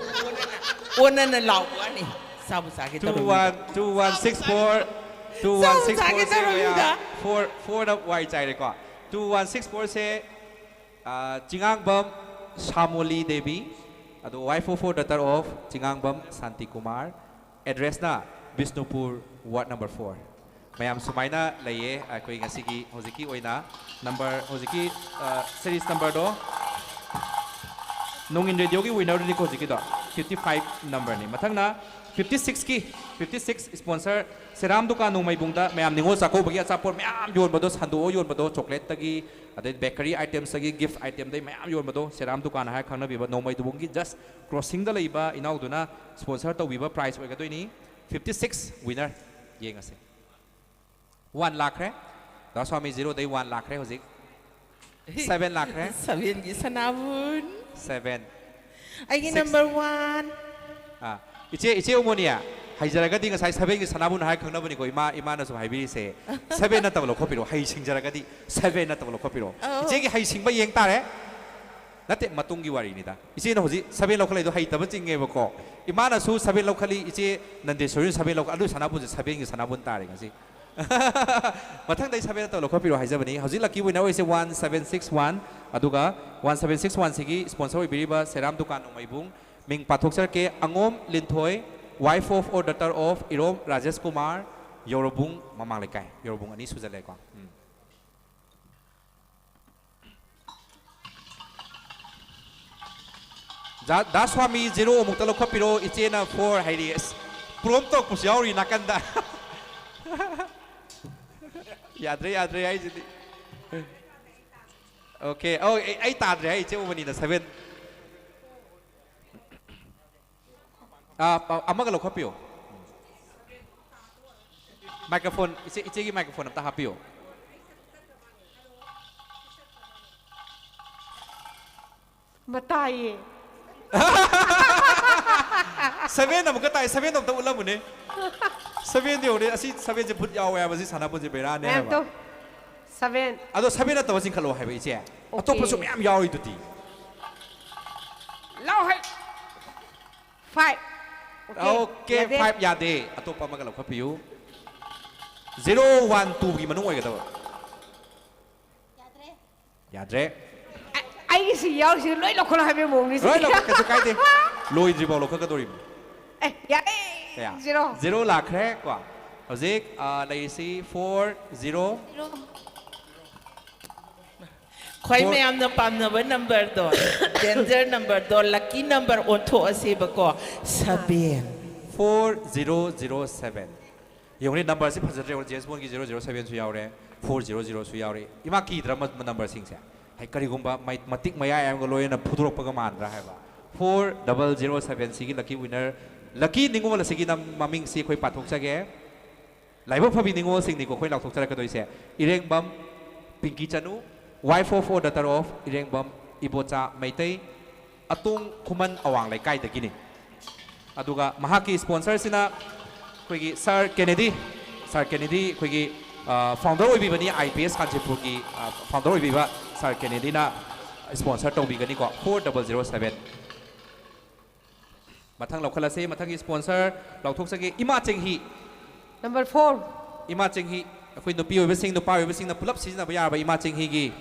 ꯑꯣꯟꯅꯅ ꯂꯥꯎꯕ ꯋꯥꯅꯤ꯫ ꯆꯥꯕꯨ ꯆꯥꯒꯦ ꯇꯧꯔꯝꯃꯤꯗ꯫ Two one two one six four, two one six four ꯆꯥꯒꯦ ꯁꯦ ꯇꯧꯔꯝꯃꯤꯗ꯫ ꯃꯌꯥꯝ four, four ꯗ ꯋꯥꯏ ꯆꯥꯏꯔꯦꯀꯣ꯫ Two one six four ꯁꯦ, ꯑ, ꯆꯤꯉꯥꯡꯕꯝ ꯁꯥꯃꯣꯂꯤ ꯗꯦꯕꯤ, ꯑꯗꯣ wife of four, daughter of ꯆꯤꯉꯥꯡꯕꯝ Shanti Kumar, address ꯅ ꯕꯤꯁꯅꯨꯄꯨꯔ, ward number four꯫ ꯃꯌꯥꯝ ꯁꯨꯃꯥꯏꯅ ꯂꯩꯌꯦ ꯑꯩꯈꯣꯏ ꯉꯁꯤꯒꯤ ꯍꯧꯖꯤꯛꯀꯤ ꯑꯣꯏꯅ꯫ Number, ꯍꯧꯖꯤꯛꯀꯤ, ꯑ, series number ꯗꯣ, ꯅꯣꯡꯏꯟ ꯔꯦꯗꯤꯑꯣꯒꯤ winner ꯗꯨꯅꯤꯀꯣ ꯍꯧꯖꯤꯛꯀꯤꯗꯣ, fifty five number ꯅꯤ꯫ ꯃꯊꯪꯅ fifty six ꯀꯤ, fifty six sponsor ꯁꯦꯔꯥꯝ ꯗꯨꯀꯥꯟ ꯅꯣꯡꯃꯩꯕꯨꯡꯗ ꯃꯌꯥꯝ ꯅꯤꯉꯣꯜ ꯆꯥꯛꯀꯧꯕꯒꯤ ꯑꯆꯥꯄꯣꯠ ꯃꯌꯥꯝ ꯌꯣꯟꯕꯗꯣ, ꯁꯟꯗꯣꯛꯑ ꯌꯣꯟꯕꯗꯣ, chocolate ꯇꯒꯤ, ꯑꯗꯩ bakery items ꯇꯒꯤ, gift item ꯗꯩ ꯃꯌꯥꯝ ꯌꯣꯟꯕꯗꯣ, ꯁꯦꯔꯥꯝ ꯗꯨꯀꯥꯟ ꯍꯥꯏꯔ ꯈꯪꯅꯕꯤꯕ ꯅꯣꯡꯃꯩꯕꯨꯡꯒꯤ just crossing ꯗ ꯂꯩꯕ ꯏꯅꯥꯎꯗꯨꯅ sponsor ꯇꯧꯕꯤꯕ prize ꯑꯣꯏꯒꯗꯣꯏꯅꯤ꯫ Fifty six winner ꯌꯦꯡꯉꯁꯦ꯫ One ꯂꯥꯛꯈ꯭ꯔꯦ꯫ ꯗꯥ ꯁ꯭ꯋꯥꯃꯤ zero ꯗꯩ one ꯂꯥꯛꯈ꯭ꯔꯦ ꯍꯧꯖꯤꯛ꯫ Seven ꯂꯥꯛꯈ꯭ꯔꯦ꯫ Seven ꯒꯤ ꯁꯅꯥꯕꯨꯟ꯫ Seven꯫ ꯑꯩꯒꯤ Six꯫ Number one꯫ ꯑꯥ, ꯏꯆꯦ, ꯏꯆꯦ ꯎꯃꯣꯅꯤꯌꯥ, ꯍꯩꯖꯔꯒꯗꯤ ꯉꯁꯥꯏ seven ꯒꯤ ꯁꯅꯥꯕꯨꯟ ꯍꯥꯏ ꯈꯪꯅꯕꯅꯤꯀꯣ, ꯏꯃꯥ, ꯏꯃꯥꯅꯁꯨ ꯍꯥꯏꯕꯤꯔꯤꯁꯦ꯫ Seven ꯅꯠꯇꯕ ꯂꯧꯈꯠꯄꯤꯔꯣ, ꯍꯩ ꯁꯤꯡꯖꯔꯒꯗꯤ seven ꯅꯠꯇꯕ ꯂꯧꯈꯠꯄꯤꯔꯣ꯫ ꯑꯧ꯫ ꯏꯆꯦꯒꯤ ꯍꯩ ꯁꯤꯡꯕ ꯌꯦꯡ ꯇꯥꯔꯦ꯫ ꯅꯠꯇꯦ, ꯃꯇꯨꯡꯒꯤ ꯋꯥꯔꯤꯅꯤꯗ꯫ ꯏꯆꯦꯅ ꯍꯧꯖꯤꯛ seven ꯂꯧꯈꯠꯂꯛꯏꯗꯣ ꯍꯩꯇꯕ ꯆꯤꯡꯉꯦꯕꯀꯣ꯫ ꯏꯃꯥꯅꯁꯨ seven ꯂꯧꯈꯠꯂꯤ, ꯏꯆꯦ ꯅꯟꯗꯦꯁꯣꯔꯤꯅ seven ꯂꯧꯈꯠ-, ꯑꯗꯨ ꯁꯅꯥꯕꯨꯟꯁꯦ seven ꯒꯤ ꯁꯅꯥꯕꯨꯟ ꯇꯥꯔꯦ ꯉꯁꯤ꯫ ꯃꯊꯪꯗꯩ seven ꯅꯠꯇꯕ ꯂꯧꯈꯠꯄꯤꯔꯣ ꯍꯥꯏꯖꯕꯅꯤ꯫ ꯍꯧꯖꯤꯛ lucky winner ꯑꯣꯏꯁꯦ one seven six one, ꯑꯗꯨꯒ one seven six one ꯁꯤꯒꯤ sponsor ꯑꯣꯏꯕꯤꯔꯤꯕ ꯁꯦꯔꯥꯝ ꯗꯨꯀꯥꯟ ꯅꯣꯡꯃꯩꯕꯨꯡ, ꯃꯤꯡ ꯄꯥꯊꯣꯛꯆꯔꯛꯀꯦ, ꯑꯉꯣꯝ ꯂꯤꯟꯊꯣꯏ, wife of or daughter of ꯏꯔꯣꯝ ꯔꯥꯖꯦꯁ ꯀꯨꯃꯥꯔ, ꯌꯧꯔꯕꯨꯡ ꯃꯃꯥꯡ ꯂꯩꯀꯥꯏ꯫ ꯌꯧꯔꯕꯨꯡ ꯑꯅꯤ ꯁꯨꯖꯜꯂꯦꯀꯣ꯫ ꯎꯝ꯫ ꯖꯥ-, ꯗꯥ ꯁ꯭ꯋꯥꯃꯤ zero ꯑꯃꯨꯛꯇ ꯂꯧꯈꯠꯄꯤꯔꯣ, ꯏꯆꯦꯅ four ꯍꯥꯏꯔꯤ꯫ ꯑꯁ, prompt ꯇꯧꯔꯛꯄꯁꯨ ꯌꯥꯎꯔꯤ ꯅꯥꯀꯟꯗ꯫ ꯌꯥꯗ꯭ꯔꯦ, ꯌꯥꯗ꯭ꯔꯦ ꯍꯥꯏꯁꯤꯗꯤ꯫ Okay, ꯑꯧ, ꯑꯩ, ꯑꯩ ꯇꯥꯗ꯭ꯔꯦ ꯍꯥꯏ, ꯏꯆꯦ ꯎꯃꯅꯤꯅ seven꯫ ꯑꯥ, ꯑ-, ꯑꯃꯒ ꯂꯧꯈꯠꯄꯤꯌꯣ꯫ Microphone, ꯏꯆꯦ, ꯏꯆꯦꯒꯤ microphone ꯑꯝꯇ ꯍꯥꯞꯄꯤꯌꯣ꯫ ꯃꯇꯥꯏꯌꯦ꯫ Seven ꯑꯃꯨꯛꯀ ꯇꯥꯏ, seven ꯑꯃꯨꯛꯇ ꯎꯠꯂꯝꯃꯨꯅꯦ꯫ Seven ꯗꯤ ꯌꯧꯔꯦ, ꯑꯁꯤ seven ꯁꯦ ꯚꯨꯠ ꯌꯥꯎꯋꯦ ꯍꯥꯏꯕ, ꯁꯤ ꯁꯥꯟꯅꯄꯣꯠꯁꯦ ꯕꯦꯔꯥꯅꯦ ꯍꯥꯏꯕ꯫ ꯃꯌꯥꯝꯗꯣ꯫ Seven꯫ ꯑꯗꯣ seven ꯅꯠꯇꯕꯁꯤꯡ ꯈꯜꯂꯣ ꯍꯥꯏꯕ, ꯏꯆꯦ꯫ Okay꯫ ꯑꯇꯣꯞꯄꯁꯨ ꯃꯌꯥꯝ ꯌꯥꯎꯔꯤꯗꯨꯗꯤ꯫ ꯂꯧ ꯍꯩ꯫ Five. Okay, ꯌꯥꯗꯦ꯫ Five ꯌꯥꯗꯦ꯫ ꯑꯇꯣꯞꯄ ꯑꯃꯒ ꯂꯧꯈꯠꯄꯤꯌꯨ꯫ Zero one two ꯒꯤ ꯃꯅꯨꯡ ꯑꯣꯏꯒꯗꯕ꯫ ꯌꯥꯗ꯭ꯔꯦ꯫ ꯑ- ꯑꯩꯒꯤꯁꯤ ꯌꯥꯎꯔꯤꯁꯤ ꯂꯣꯏ ꯂꯧꯈꯠꯂꯣ ꯍꯥꯏꯕ ꯃꯑꯣꯡꯅꯤ꯫ ꯂꯣꯏ ꯂꯧꯈꯠ, ꯀꯩꯁꯨ ꯀꯥꯏꯗꯦ꯫ ꯂꯣꯏꯗ꯭ꯔꯤꯐꯥꯎ ꯂꯧꯈꯠꯀꯗꯧꯔꯤꯕꯅꯤ꯫ ꯑꯦ, ꯌꯥꯔꯦ꯫ ꯀꯌꯥ? Zero. Zero ꯂꯥꯛꯈ꯭ꯔꯦ ꯀꯣ꯫ ꯍꯧꯖꯤꯛ ꯑ, ꯂꯩꯔꯤꯁꯤ four zero꯫ ꯈ꯭ꯋꯥꯏ Four- ꯃꯌꯥꯝꯅ ꯄꯥꯝꯅꯕ number ꯗꯣ, danger number ꯗꯣ, lucky number ꯑꯣꯟꯊꯣꯛꯑꯁꯦꯕꯀꯣ꯫ Seven. Four zero zero seven꯫ ꯌꯦꯡꯉꯨꯅꯦ, number ꯁꯤ ꯐꯖꯗ꯭ꯔꯦ꯫ James Bond ꯒꯤ zero zero seven ꯁꯨ ꯌꯥꯎꯔꯦ, four zero zero ꯁꯨ ꯌꯥꯎꯔꯦ꯫ ꯏꯃꯥ, ꯀꯤꯗ꯭ꯔꯥ ꯃ- number ꯁꯤꯡꯁꯦ? ꯍꯥꯏ, ꯀꯔꯤꯒꯨꯝꯕ ꯃꯩ- ꯃꯇꯤꯛ ꯃꯌꯥꯏ ꯑꯃꯒ ꯂꯣꯏꯅꯅ ꯐꯨꯗꯣꯔꯛꯄꯒ ꯃꯥꯟꯗ꯭ꯔꯥ ꯍꯥꯏꯕ꯫ Four double zero seven ꯁꯤꯒꯤ lucky winner, lucky ꯅꯤꯉꯣꯜ ꯑꯁꯤꯒꯤ ꯅꯝ- ꯃꯃꯤꯡꯁꯤ ꯑꯩꯈꯣꯏ ꯄꯥꯊꯣꯛꯆꯒꯦ꯫ ꯂꯥꯏꯕꯛ ꯐꯕꯤ ꯅꯤꯉꯣꯜꯁꯤꯡꯅꯤꯀꯣ ꯑꯩꯈꯣꯏ ꯂꯥꯎꯊꯣꯛꯆꯔꯛꯀꯗꯣꯏꯁꯦ꯫ ꯏꯔꯦꯡꯕꯝ ꯄꯤꯡꯀꯤ ꯆꯅꯨ, wife of four, daughter of ꯏꯔꯦꯡꯕꯝ Ibocha Meitei, ꯑꯇꯣꯡ ꯈꯨꯃꯟ ꯑꯋꯥꯡ ꯂꯩꯀꯥꯏꯗꯒꯤꯅꯤ꯫ ꯑꯗꯨꯒ ꯃꯍꯥꯛꯀꯤ sponsor ꯁꯤꯅ ꯑꯩꯈꯣꯏꯒꯤ Sir Kennedy, Sir Kennedy ꯑꯩꯈꯣꯏꯒꯤ, ꯑ, founder ꯑꯣꯏꯕꯤꯕꯅꯤ, I P S ꯀꯥꯟꯆꯤꯄꯨꯔꯒꯤ, ꯑ, founder ꯑꯣꯏꯕꯤꯕ Sir Kennedy ꯅ sponsor ꯇꯧꯕꯤꯒꯅꯤꯀꯣ꯫ Four double zero seven꯫ ꯃꯊꯪ ꯂꯧꯈꯠꯂꯁꯤ꯫ ꯃꯊꯪꯒꯤ sponsor ꯂꯥꯎꯊꯣꯛꯆꯒꯦ꯫ ꯏꯃꯥ ꯆꯦꯡꯍꯤ꯫ Number four. ꯏꯃꯥ ꯆꯦꯡꯍꯤ꯫ ꯑꯩꯈꯣꯏ ꯅꯨꯄꯤ ꯑꯣꯏꯕꯁꯤꯡ, ꯅꯨꯄꯥ ꯑꯣꯏꯕꯁꯤꯡꯅ ꯄꯨꯂꯞ ꯁꯤꯖꯤꯟꯅꯕ ꯌꯥꯔꯕ ꯏꯃꯥ ꯆꯦꯡꯍꯤꯒꯤ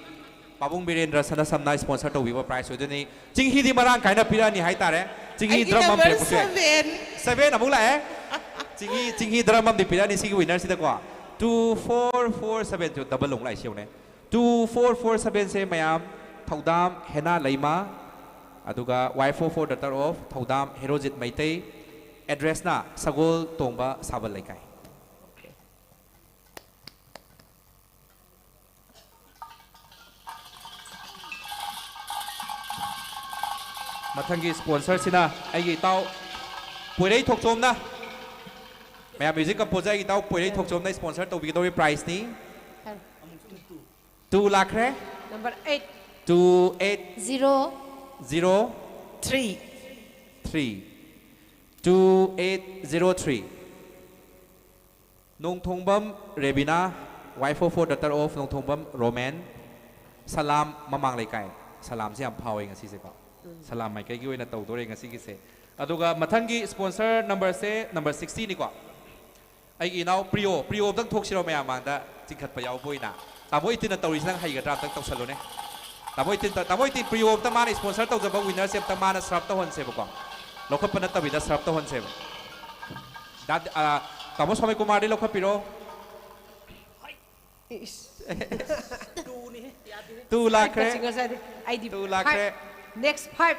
ꯄꯥꯕꯨꯡ ꯕꯤꯔꯦꯟꯗ꯭ꯔ ꯁꯅꯥꯁꯝꯅ sponsor ꯇꯧꯕꯤꯕ prize ꯑꯣꯏꯗꯣꯏꯅꯤ꯫ ꯆꯦꯡꯍꯤꯗꯤ ꯃꯔꯥꯡ ꯀꯥꯏꯅ ꯄꯤꯔꯛꯑꯅꯤ ꯍꯥꯏꯇꯥꯔꯦ꯫ ꯆꯦꯡꯍꯤ ꯑꯩꯒꯤ drum ꯑꯃ number ꯄꯤꯔꯛꯄꯁꯨ ꯌꯥꯏ꯫ Seven. Seven ꯑꯃꯨꯛ ꯂꯥꯛꯑꯦ꯫ ꯆꯦꯡꯍꯤ, ꯆꯦꯡꯍꯤ drum ꯑꯃꯗꯤ ꯄꯤꯔꯛꯑꯅꯤ ꯁꯤꯒꯤ winner ꯁꯤꯗꯀꯣ꯫ Two four four seven ꯁꯨ double ꯑꯃꯨꯛ ꯂꯥꯛꯏ, ꯁꯤ ꯌꯦꯡꯉꯨꯅꯦ꯫ Two four four seven ꯁꯦ ꯃꯌꯥꯝ ꯊꯧꯗꯥꯝ ꯍꯦꯅꯥ ꯂꯩꯃ, ꯑꯗꯨꯒ wife of four, daughter of ꯊꯧꯗꯥꯝ ꯍꯦꯔꯣꯖꯤꯠ ꯃꯩꯇꯩ, address ꯅ ꯁꯒꯣꯜ ꯇꯣꯡꯕ ꯁꯥꯕꯜ ꯂꯩꯀꯥꯏ꯫ ꯃꯊꯪꯒꯤ sponsor ꯁꯤꯅ ꯑꯩꯒꯤ ꯏꯇꯥꯎ ꯄꯣꯏꯔꯩ ꯊꯣꯛꯆꯣꯝꯅ, ꯃꯌꯥꯝ music composer ꯑꯩꯒꯤ ꯏꯇꯥꯎ ꯄꯣꯏꯔꯩ ꯊꯣꯛꯆꯣꯝꯅ sponsor ꯇꯧꯕꯤꯒꯗꯧꯔꯤ prize ꯅꯤ꯫ Two ꯂꯥꯛꯈ꯭ꯔꯦ꯫ Number eight. Two eight Zero. zero Three. three. Two eight zero three꯫ Nongthongbam Rebina, wife of four, daughter of Nongthongbam Romen, Salam ꯃꯃꯥꯡ ꯂꯩꯀꯥꯏ꯫ ꯁꯂꯥꯝꯁꯦ ꯌꯥꯝ ꯐꯥꯎꯋꯦ ꯉꯁꯤꯁꯦꯀꯣ꯫ ꯁꯂꯥꯝ ꯃꯥꯏꯀꯩꯒꯤ ꯑꯣꯏꯅ ꯇꯧꯗꯣꯔꯦ ꯉꯁꯤꯒꯤꯁꯦ꯫ ꯑꯗꯨꯒ ꯃꯊꯪꯒꯤ sponsor numberꯁꯦ number sixtyꯅꯤꯀꯣ꯫ ꯑꯩꯒꯤ ꯏꯅꯥꯎ ꯄ꯭ꯔꯤꯌꯣ, ꯄ꯭ꯔꯤꯌꯣ ꯑꯝꯇꯪ ꯊꯣꯛꯁꯤꯔꯣ ꯃꯌꯥꯝ ꯃꯥꯡꯗ ꯆꯤꯡꯈꯠꯄ ꯌꯥꯎꯕ ꯑꯣꯏꯅ? ꯇꯥꯃꯣ ꯏꯇꯤꯟꯅ ꯇꯧꯔꯤꯁꯤ ꯅꯪ ꯍꯩꯒꯗ꯭ꯔꯥ? ꯑꯝꯇꯪ ꯇꯧꯁꯜꯂꯨꯅꯦ꯫ ꯇꯥꯃꯣ ꯏꯇꯤꯟ, ꯇꯥꯃꯣ ꯏꯇꯤꯟ, ꯄ꯭ꯔꯤꯌꯣ ꯑꯝꯇ ꯃꯥꯅ sponsor ꯇꯧꯖꯕ winnerꯁꯦ ꯑꯝꯇꯪ ꯃꯥꯅ serve ꯇꯧꯍꯟꯁꯦꯕꯀꯣ꯫ ꯂꯧꯈꯠꯄ ꯅꯠꯇꯕꯤꯗ serve ꯇꯧꯍꯟꯁꯦꯕ꯫ ꯗꯥ-, ꯑ, ꯇꯥꯃꯣ ꯁ꯭ꯋꯥꯃꯤ ꯀꯨꯃꯥꯔꯗꯤ ꯂꯧꯈꯠꯄꯤꯔꯣ꯫ ꯏꯁ꯫ Two ꯂꯥꯛꯈ꯭ꯔꯦ꯫ ꯑꯩ ꯉꯁꯥꯏꯗꯤ, ꯑꯩꯗꯤ Two ꯂꯥꯛꯈ꯭ꯔꯦ꯫ Five, next five꯫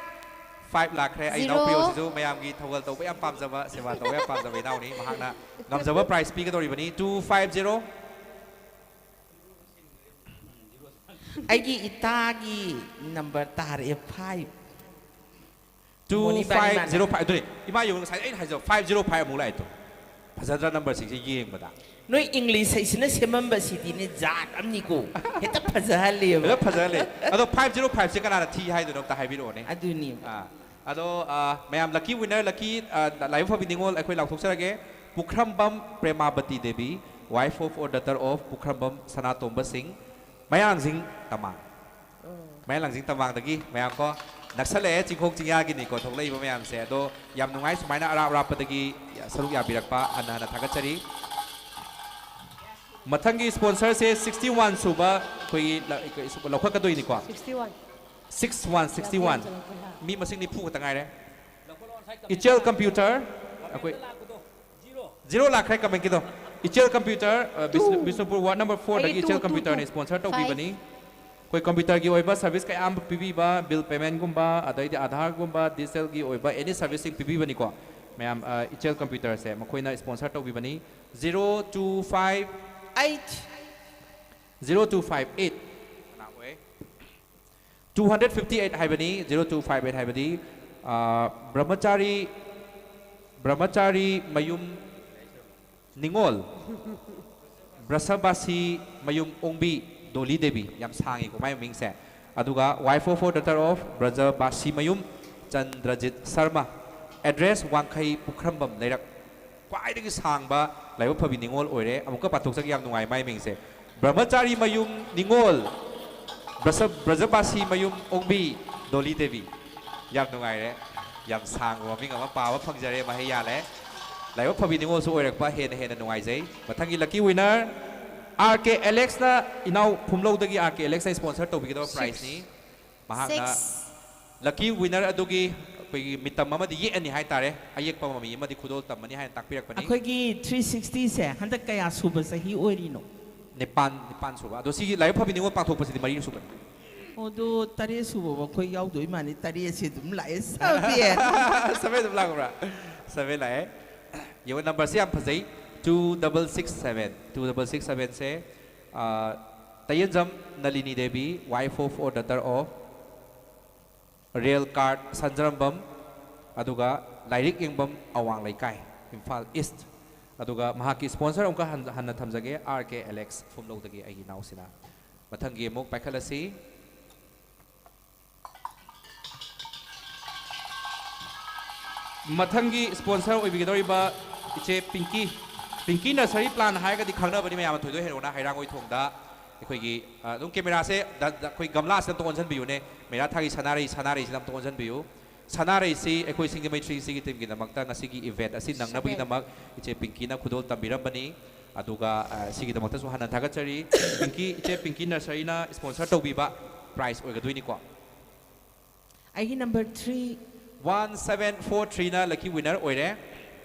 Five ꯂꯥꯛꯈ꯭ꯔꯦ꯫ ꯑꯩ Zero꯫ ꯏꯅꯥꯎꯄꯤꯌꯣꯁꯤꯁꯨ ꯃꯌꯥꯝꯒꯤ ꯊꯧꯒꯜ ꯇꯧꯕ ꯌꯥꯝ ꯄꯥꯝꯖꯕ, ꯁꯦꯕꯥ ꯇꯧꯕ ꯌꯥꯝ ꯄꯥꯝꯖꯕ ꯏꯅꯥꯎꯅꯤ꯫ ꯃꯍꯥꯛꯅ ꯉꯝꯖꯕ prize ꯄꯤꯒꯗꯧꯔꯤꯕꯅꯤ꯫ Two five zero꯫ ꯑꯩꯒꯤ ꯏꯇꯥꯒꯤ number ꯇꯥꯔꯛꯑꯦ, five꯫ Two five zero five꯫ ꯃꯣꯅꯤꯕꯥ ꯏꯃꯥꯅ꯫ ꯑꯗꯨꯅꯤ, ꯏꯃꯥ ꯌꯦꯡꯉꯨ, ꯉꯁꯥꯏ ꯑꯩꯅ ꯍꯥꯏꯖꯕ five zero five ꯑꯃꯨꯛ ꯂꯥꯛꯑꯦ ꯇꯨ꯫ ꯐꯖꯗ꯭ꯔꯥ numberꯁꯤꯡꯁꯦ ꯌꯦꯡꯕꯗ? ꯅꯣꯏ English ꯍꯩꯁꯤꯅ ꯁꯦꯝꯃꯝꯕꯁꯤꯗꯤꯅꯦ, ꯖꯥꯠ ꯑꯃꯅꯤꯀꯣ꯫ ꯍꯦꯛꯇ ꯐꯖꯍꯜꯂꯦꯕ꯫ ꯍꯦꯛꯇ ꯐꯖꯍꯜꯂꯦ꯫ ꯑꯗꯣ five zero fiveꯁꯦ ꯀꯅꯥꯅ ꯊꯤ ꯍꯥꯏꯗꯣꯏꯅꯣ ꯑꯝꯇ ꯍꯥꯏꯕꯤꯔꯛꯑꯣꯅꯦ꯫ ꯑꯗꯨꯅꯤ꯫ ꯑꯥ, ꯑꯗꯣ, ꯑꯥ, ꯃꯌꯥꯝ lucky winner, lucky, ꯑꯥ, ꯂꯥꯏꯕꯛ ꯐꯕꯤ ꯅꯤꯉꯣꯜ ꯑꯩꯈꯣꯏ ꯂꯥꯎꯊꯣꯛꯆꯔꯒꯦ꯫ ꯄꯨꯈ꯭ꯔꯝꯕꯝ ꯄ꯭ꯔꯦꯃꯥꯕꯇꯤ Devi, wife of or daughter of ꯄꯨꯈ꯭ꯔꯝꯕꯝ ꯁꯅꯥꯇꯣꯝꯕ ꯁꯤꯡ, ꯃꯌꯥꯡꯖꯤꯡ ꯇꯃꯥꯡ꯫ ꯃꯌꯥꯡ ꯂꯥꯡꯖꯤꯡ ꯇꯝꯃꯥꯡꯗꯒꯤ ꯃꯌꯥꯝ ꯀꯣ, ꯅꯛꯁꯜꯂꯛꯑꯦ, ꯆꯤꯡꯈꯣꯡ ꯆꯤꯡꯌꯥꯒꯤꯅꯤꯀꯣ ꯊꯣꯛꯂꯛꯏꯕ ꯃꯌꯥꯝꯁꯦ꯫ ꯑꯗꯣ ꯌꯥꯝ ꯅꯨꯡꯉꯥꯏ ꯁꯨꯃꯥꯏꯅ ꯑꯔꯥꯞ ꯑꯔꯥꯞꯄꯗꯒꯤ ꯁꯔꯨꯛ ꯌꯥꯕꯤꯔꯛꯄ, ꯍꯟꯅ ꯍꯟꯅ ꯊꯥꯒꯠꯆꯔꯤ꯫ ꯃꯊꯪꯒꯤ sponsorꯁꯦ sixty one ꯁꯨꯕ ꯑꯩꯈꯣꯏꯒꯤ ꯂ-, ꯂꯧꯈꯠꯀꯗꯣꯏꯅꯤꯀꯣ꯫ Sixty one꯫ Six one, sixty one꯫ ꯃꯤ ꯃꯁꯤꯡ ꯅꯤꯐꯨ ꯈꯛꯇ ꯉꯥꯏꯔꯦ꯫ ꯏꯆꯦꯜ Computer, ꯑꯩꯈꯣꯏ Zero ꯂꯥꯛꯈ꯭ꯔꯦ commentꯀꯤꯗꯣ꯫ ꯏꯆꯦꯜ Computer, ꯑ, Bishnu-, Two꯫ Bishnupur ward number fourꯗꯒꯤ ꯑꯩꯒꯤ ꯏꯆꯦꯜ two, two, Computerꯅ two꯫ Sponsor ꯇꯧꯕꯤꯕꯅꯤ꯫ Five꯫ ꯑꯩꯈꯣꯏ computerꯒꯤ ꯑꯣꯏꯕ service ꯀꯌꯥ ꯑꯃ ꯄꯤꯕꯤꯕ, bill paymentꯒꯨꯝꯕ, ꯑꯗꯩꯗꯤ Aadhaarꯒꯨꯝꯕ, digitalꯒꯤ ꯑꯣꯏꯕ any serviceꯁꯤꯡ ꯄꯤꯕꯤꯕꯅꯤꯀꯣ꯫ ꯃꯌꯥꯝ, ꯑ, ꯏꯆꯦꯜ Computerꯁꯦ ꯃꯈꯣꯏꯅ sponsor ꯇꯧꯕꯤꯕꯅꯤ꯫ Zero two five eight꯫ Zero two five eight꯫ ꯀꯅꯥ ꯑꯣꯏ? Two hundred fifty eight ꯍꯥꯏꯕꯅꯤ, zero two five eight ꯍꯥꯏꯕꯗꯤ, ꯑ, ꯕ꯭ꯔꯍꯃꯆꯥꯔꯤ, ꯕ꯭ꯔꯍꯃꯆꯥꯔꯤ ꯃꯌꯨꯝ ꯅꯤꯉꯣꯜ, ꯕ꯭ꯔꯁꯕꯥꯁꯤ ꯃꯌꯨꯝ ꯑꯣꯡꯕꯤ ꯗꯣꯂꯤ ꯗꯦꯕꯤ, ꯌꯥꯝ ꯁꯥꯡꯉꯤꯀꯣ ꯃꯥꯏ ꯃꯃꯤꯡꯁꯦ꯫ ꯑꯗꯨꯒ wife of or daughter of Brajabashi ꯃꯌꯨꯝ ꯆꯟꯗ꯭ꯔꯖꯤꯠ ꯁꯔꯃ, address ꯋꯥꯡꯈꯩ ꯄꯨꯈ꯭ꯔꯝꯕꯝ ꯂꯩꯔꯛ꯫ ꯈ꯭ꯋꯥꯏꯗꯒꯤ ꯁꯥꯡꯕ ꯂꯥꯏꯕꯛ ꯐꯕꯤ ꯅꯤꯉꯣꯜ ꯑꯣꯏꯔꯦ꯫ ꯑꯃꯨꯛꯀ ꯄꯥꯊꯣꯛꯆꯒꯦ, ꯌꯥꯝ ꯅꯨꯡꯉꯥꯏ ꯃꯥꯏ ꯃꯤꯡꯁꯦ꯫ ꯕ꯭ꯔꯍꯃꯆꯥꯔꯤ ꯃꯌꯨꯝ ꯅꯤꯉꯣꯜ, ꯕ꯭ꯔꯁ-, ꯕ꯭ꯔꯖꯕꯥꯁꯤ ꯃꯌꯨꯝ ꯑꯣꯡꯕꯤ ꯗꯣꯂꯤ ꯗꯦꯕꯤ꯫ ꯌꯥꯝ ꯅꯨꯡꯉꯥꯏꯔꯦ꯫ ꯌꯥꯝ ꯁꯥꯡꯕ ꯃꯃꯤꯡ ꯑꯃ ꯄꯥꯕ ꯐꯪꯖꯔꯦ, ꯃꯍꯩ ꯌꯥꯜꯂꯦ꯫ ꯂꯥꯏꯕꯛ ꯐꯕꯤ ꯅꯤꯉꯣꯜꯁꯨ ꯑꯣꯏꯔꯛꯄ ꯍꯦꯟꯅ ꯍꯦꯟꯅ ꯅꯨꯡꯉꯥꯏꯖꯩ꯫ ꯃꯊꯪꯒꯤ lucky winner R K Alexꯅ, ꯏꯅꯥꯎ ꯐꯨꯝꯂꯧꯗꯒꯤ R K Alexꯅ sponsor ꯇꯧꯕꯤꯒꯗꯕ prizeꯅꯤ꯫ ꯃꯍꯥꯛꯅ lucky winner ꯑꯗꯨꯒꯤ ꯑꯩꯈꯣꯏꯒꯤ ꯃꯤꯇꯝ ꯑꯃꯗꯤ ꯌꯦꯛꯑꯅꯤ ꯍꯥꯏꯇꯥꯔꯦ, ꯑꯌꯦꯛꯄ ꯃꯃꯤ ꯑꯃꯗꯤ ꯈꯨꯗꯣꯜ ꯇꯝꯃꯅꯤ ꯍꯥꯏꯅ ꯇꯥꯛꯄꯤꯔꯛꯄꯅꯤ꯫ ꯑꯩꯈꯣꯏꯒꯤ three sixtyꯁꯦ ꯍꯟꯗꯛ ꯀꯌꯥ ꯁꯨꯕ ꯆꯍꯤ ꯑꯣꯏꯔꯤꯅꯣ? ꯅꯤꯄꯥꯟ, ꯅꯤꯄꯥꯟ ꯁꯨꯕ꯫ ꯑꯗꯣ ꯁꯤꯒꯤ ꯂꯥꯏꯕꯛ ꯐꯕꯤ ꯅꯤꯉꯣꯜ ꯄꯥꯡꯊꯣꯛꯄꯁꯤꯗꯤ ꯃꯔꯤ ꯁꯨꯕꯅꯤ꯫ ꯑꯣ, ꯑꯗꯣ ꯇꯔꯦꯠ ꯁꯨꯕ ꯑꯩꯈꯣꯏ ꯌꯥꯎꯗꯣꯏ ꯃꯥꯜꯂꯤ꯫ ꯇꯔꯦꯠꯁꯦ ꯑꯗꯨꯝ ꯂꯥꯛꯑꯦ, ꯁꯕꯦꯟ꯫ Seven ꯑꯗꯨꯝ ꯂꯥꯛꯄ꯭ꯔꯥ? Seven ꯂꯥꯛꯑꯦ꯫ ꯌꯦꯡꯉꯣ, numberꯁꯦ ꯌꯥꯝ ꯐꯖꯩ, two double six seven꯫ Two double six sevenꯁꯦ, ꯑꯥ, Tayenjam Nalini Devi, wife of or daughter of ꯔꯦꯜ ꯀꯥꯔꯠ ꯁꯟꯖꯔꯝꯕꯝ, ꯑꯗꯨꯒ ꯂꯥꯏꯔꯤꯛ ꯌꯦꯡꯐꯝ ꯑꯋꯥꯡ ꯂꯩꯀꯥꯏ, ꯏꯝꯐꯥꯜ ꯏꯁ꯭ꯠ꯫ ꯑꯗꯨꯒ ꯃꯍꯥꯛꯀꯤ sponsor ꯑꯃꯨꯛꯀ ꯍꯟ-, ꯍꯟꯅ ꯊꯝꯖꯒꯦ, R K Alex ꯐꯨꯝꯂꯧꯗꯒꯤ ꯑꯩꯒꯤ ꯏꯅꯥꯎꯁꯤꯅ꯫ ꯃꯊꯪꯒꯤ ꯑꯃꯨꯛ ꯄꯥꯏꯈꯠꯂꯁꯤ꯫ ꯃꯊꯪꯒꯤ sponsor ꯑꯣꯏꯕꯤꯒꯗꯧꯔꯤꯕ ꯏꯆꯦ ꯄꯤꯡꯀꯤ, ꯄꯤꯡꯀꯤ nursery plant ꯍꯥꯏꯔꯒꯗꯤ ꯈꯪꯅꯕꯅꯤ ꯃꯌꯥꯝ, ꯊꯣꯏꯗꯣꯏ ꯍꯦꯔꯣꯅ ꯍꯩꯔꯥꯡꯒꯣꯏ ꯊꯣꯡꯗ꯫ ꯑꯩꯈꯣꯏꯒꯤ, ꯑ, ꯑꯗꯨꯝ cameraꯁꯦ ꯗ-, ꯗ-, ꯑꯩꯈꯣꯏ ꯒꯝꯂꯥꯁꯤꯗ ꯑꯝꯇ ꯑꯣꯟꯁꯤꯟꯕꯤꯌꯨꯅꯦ꯫ ꯃꯦꯔꯥ ꯊꯥꯒꯤ ꯁꯅꯥꯔꯩ, ꯁꯅꯥꯔꯩꯁꯤꯗ ꯑꯝꯇ ꯑꯣꯟꯁꯤꯟꯕꯤꯌꯨ꯫ ꯁꯅꯥꯔꯩꯁꯤ ꯑꯩꯈꯣꯏ ꯁꯤꯡꯖꯃꯩ three sixty teamꯒꯤꯗꯃꯛꯇ ꯉꯁꯤꯒꯤ event ꯑꯁꯤ ꯅꯪꯅꯕꯒꯤꯗꯃꯛ ꯏꯆꯦ ꯄꯤꯡꯀꯤꯅ ꯈꯨꯗꯣꯜ ꯇꯝꯕꯤꯔꯝꯕꯅꯤ꯫ ꯑꯗꯨꯒ, ꯑ, ꯁꯤꯒꯤꯗꯃꯛꯇꯁꯨ ꯍꯟꯅ ꯊꯥꯒꯠꯆꯔꯤ꯫ ꯄꯤꯡꯀꯤ, ꯏꯆꯦ ꯄꯤꯡꯀꯤ nurseryꯅ sponsor ꯇꯧꯕꯤꯕ prize ꯑꯣꯏꯒꯗꯣꯏꯅꯤꯀꯣ꯫ ꯑꯩꯒꯤ number three꯫ One seven four threeꯅ lucky winner ꯑꯣꯏꯔꯦ꯫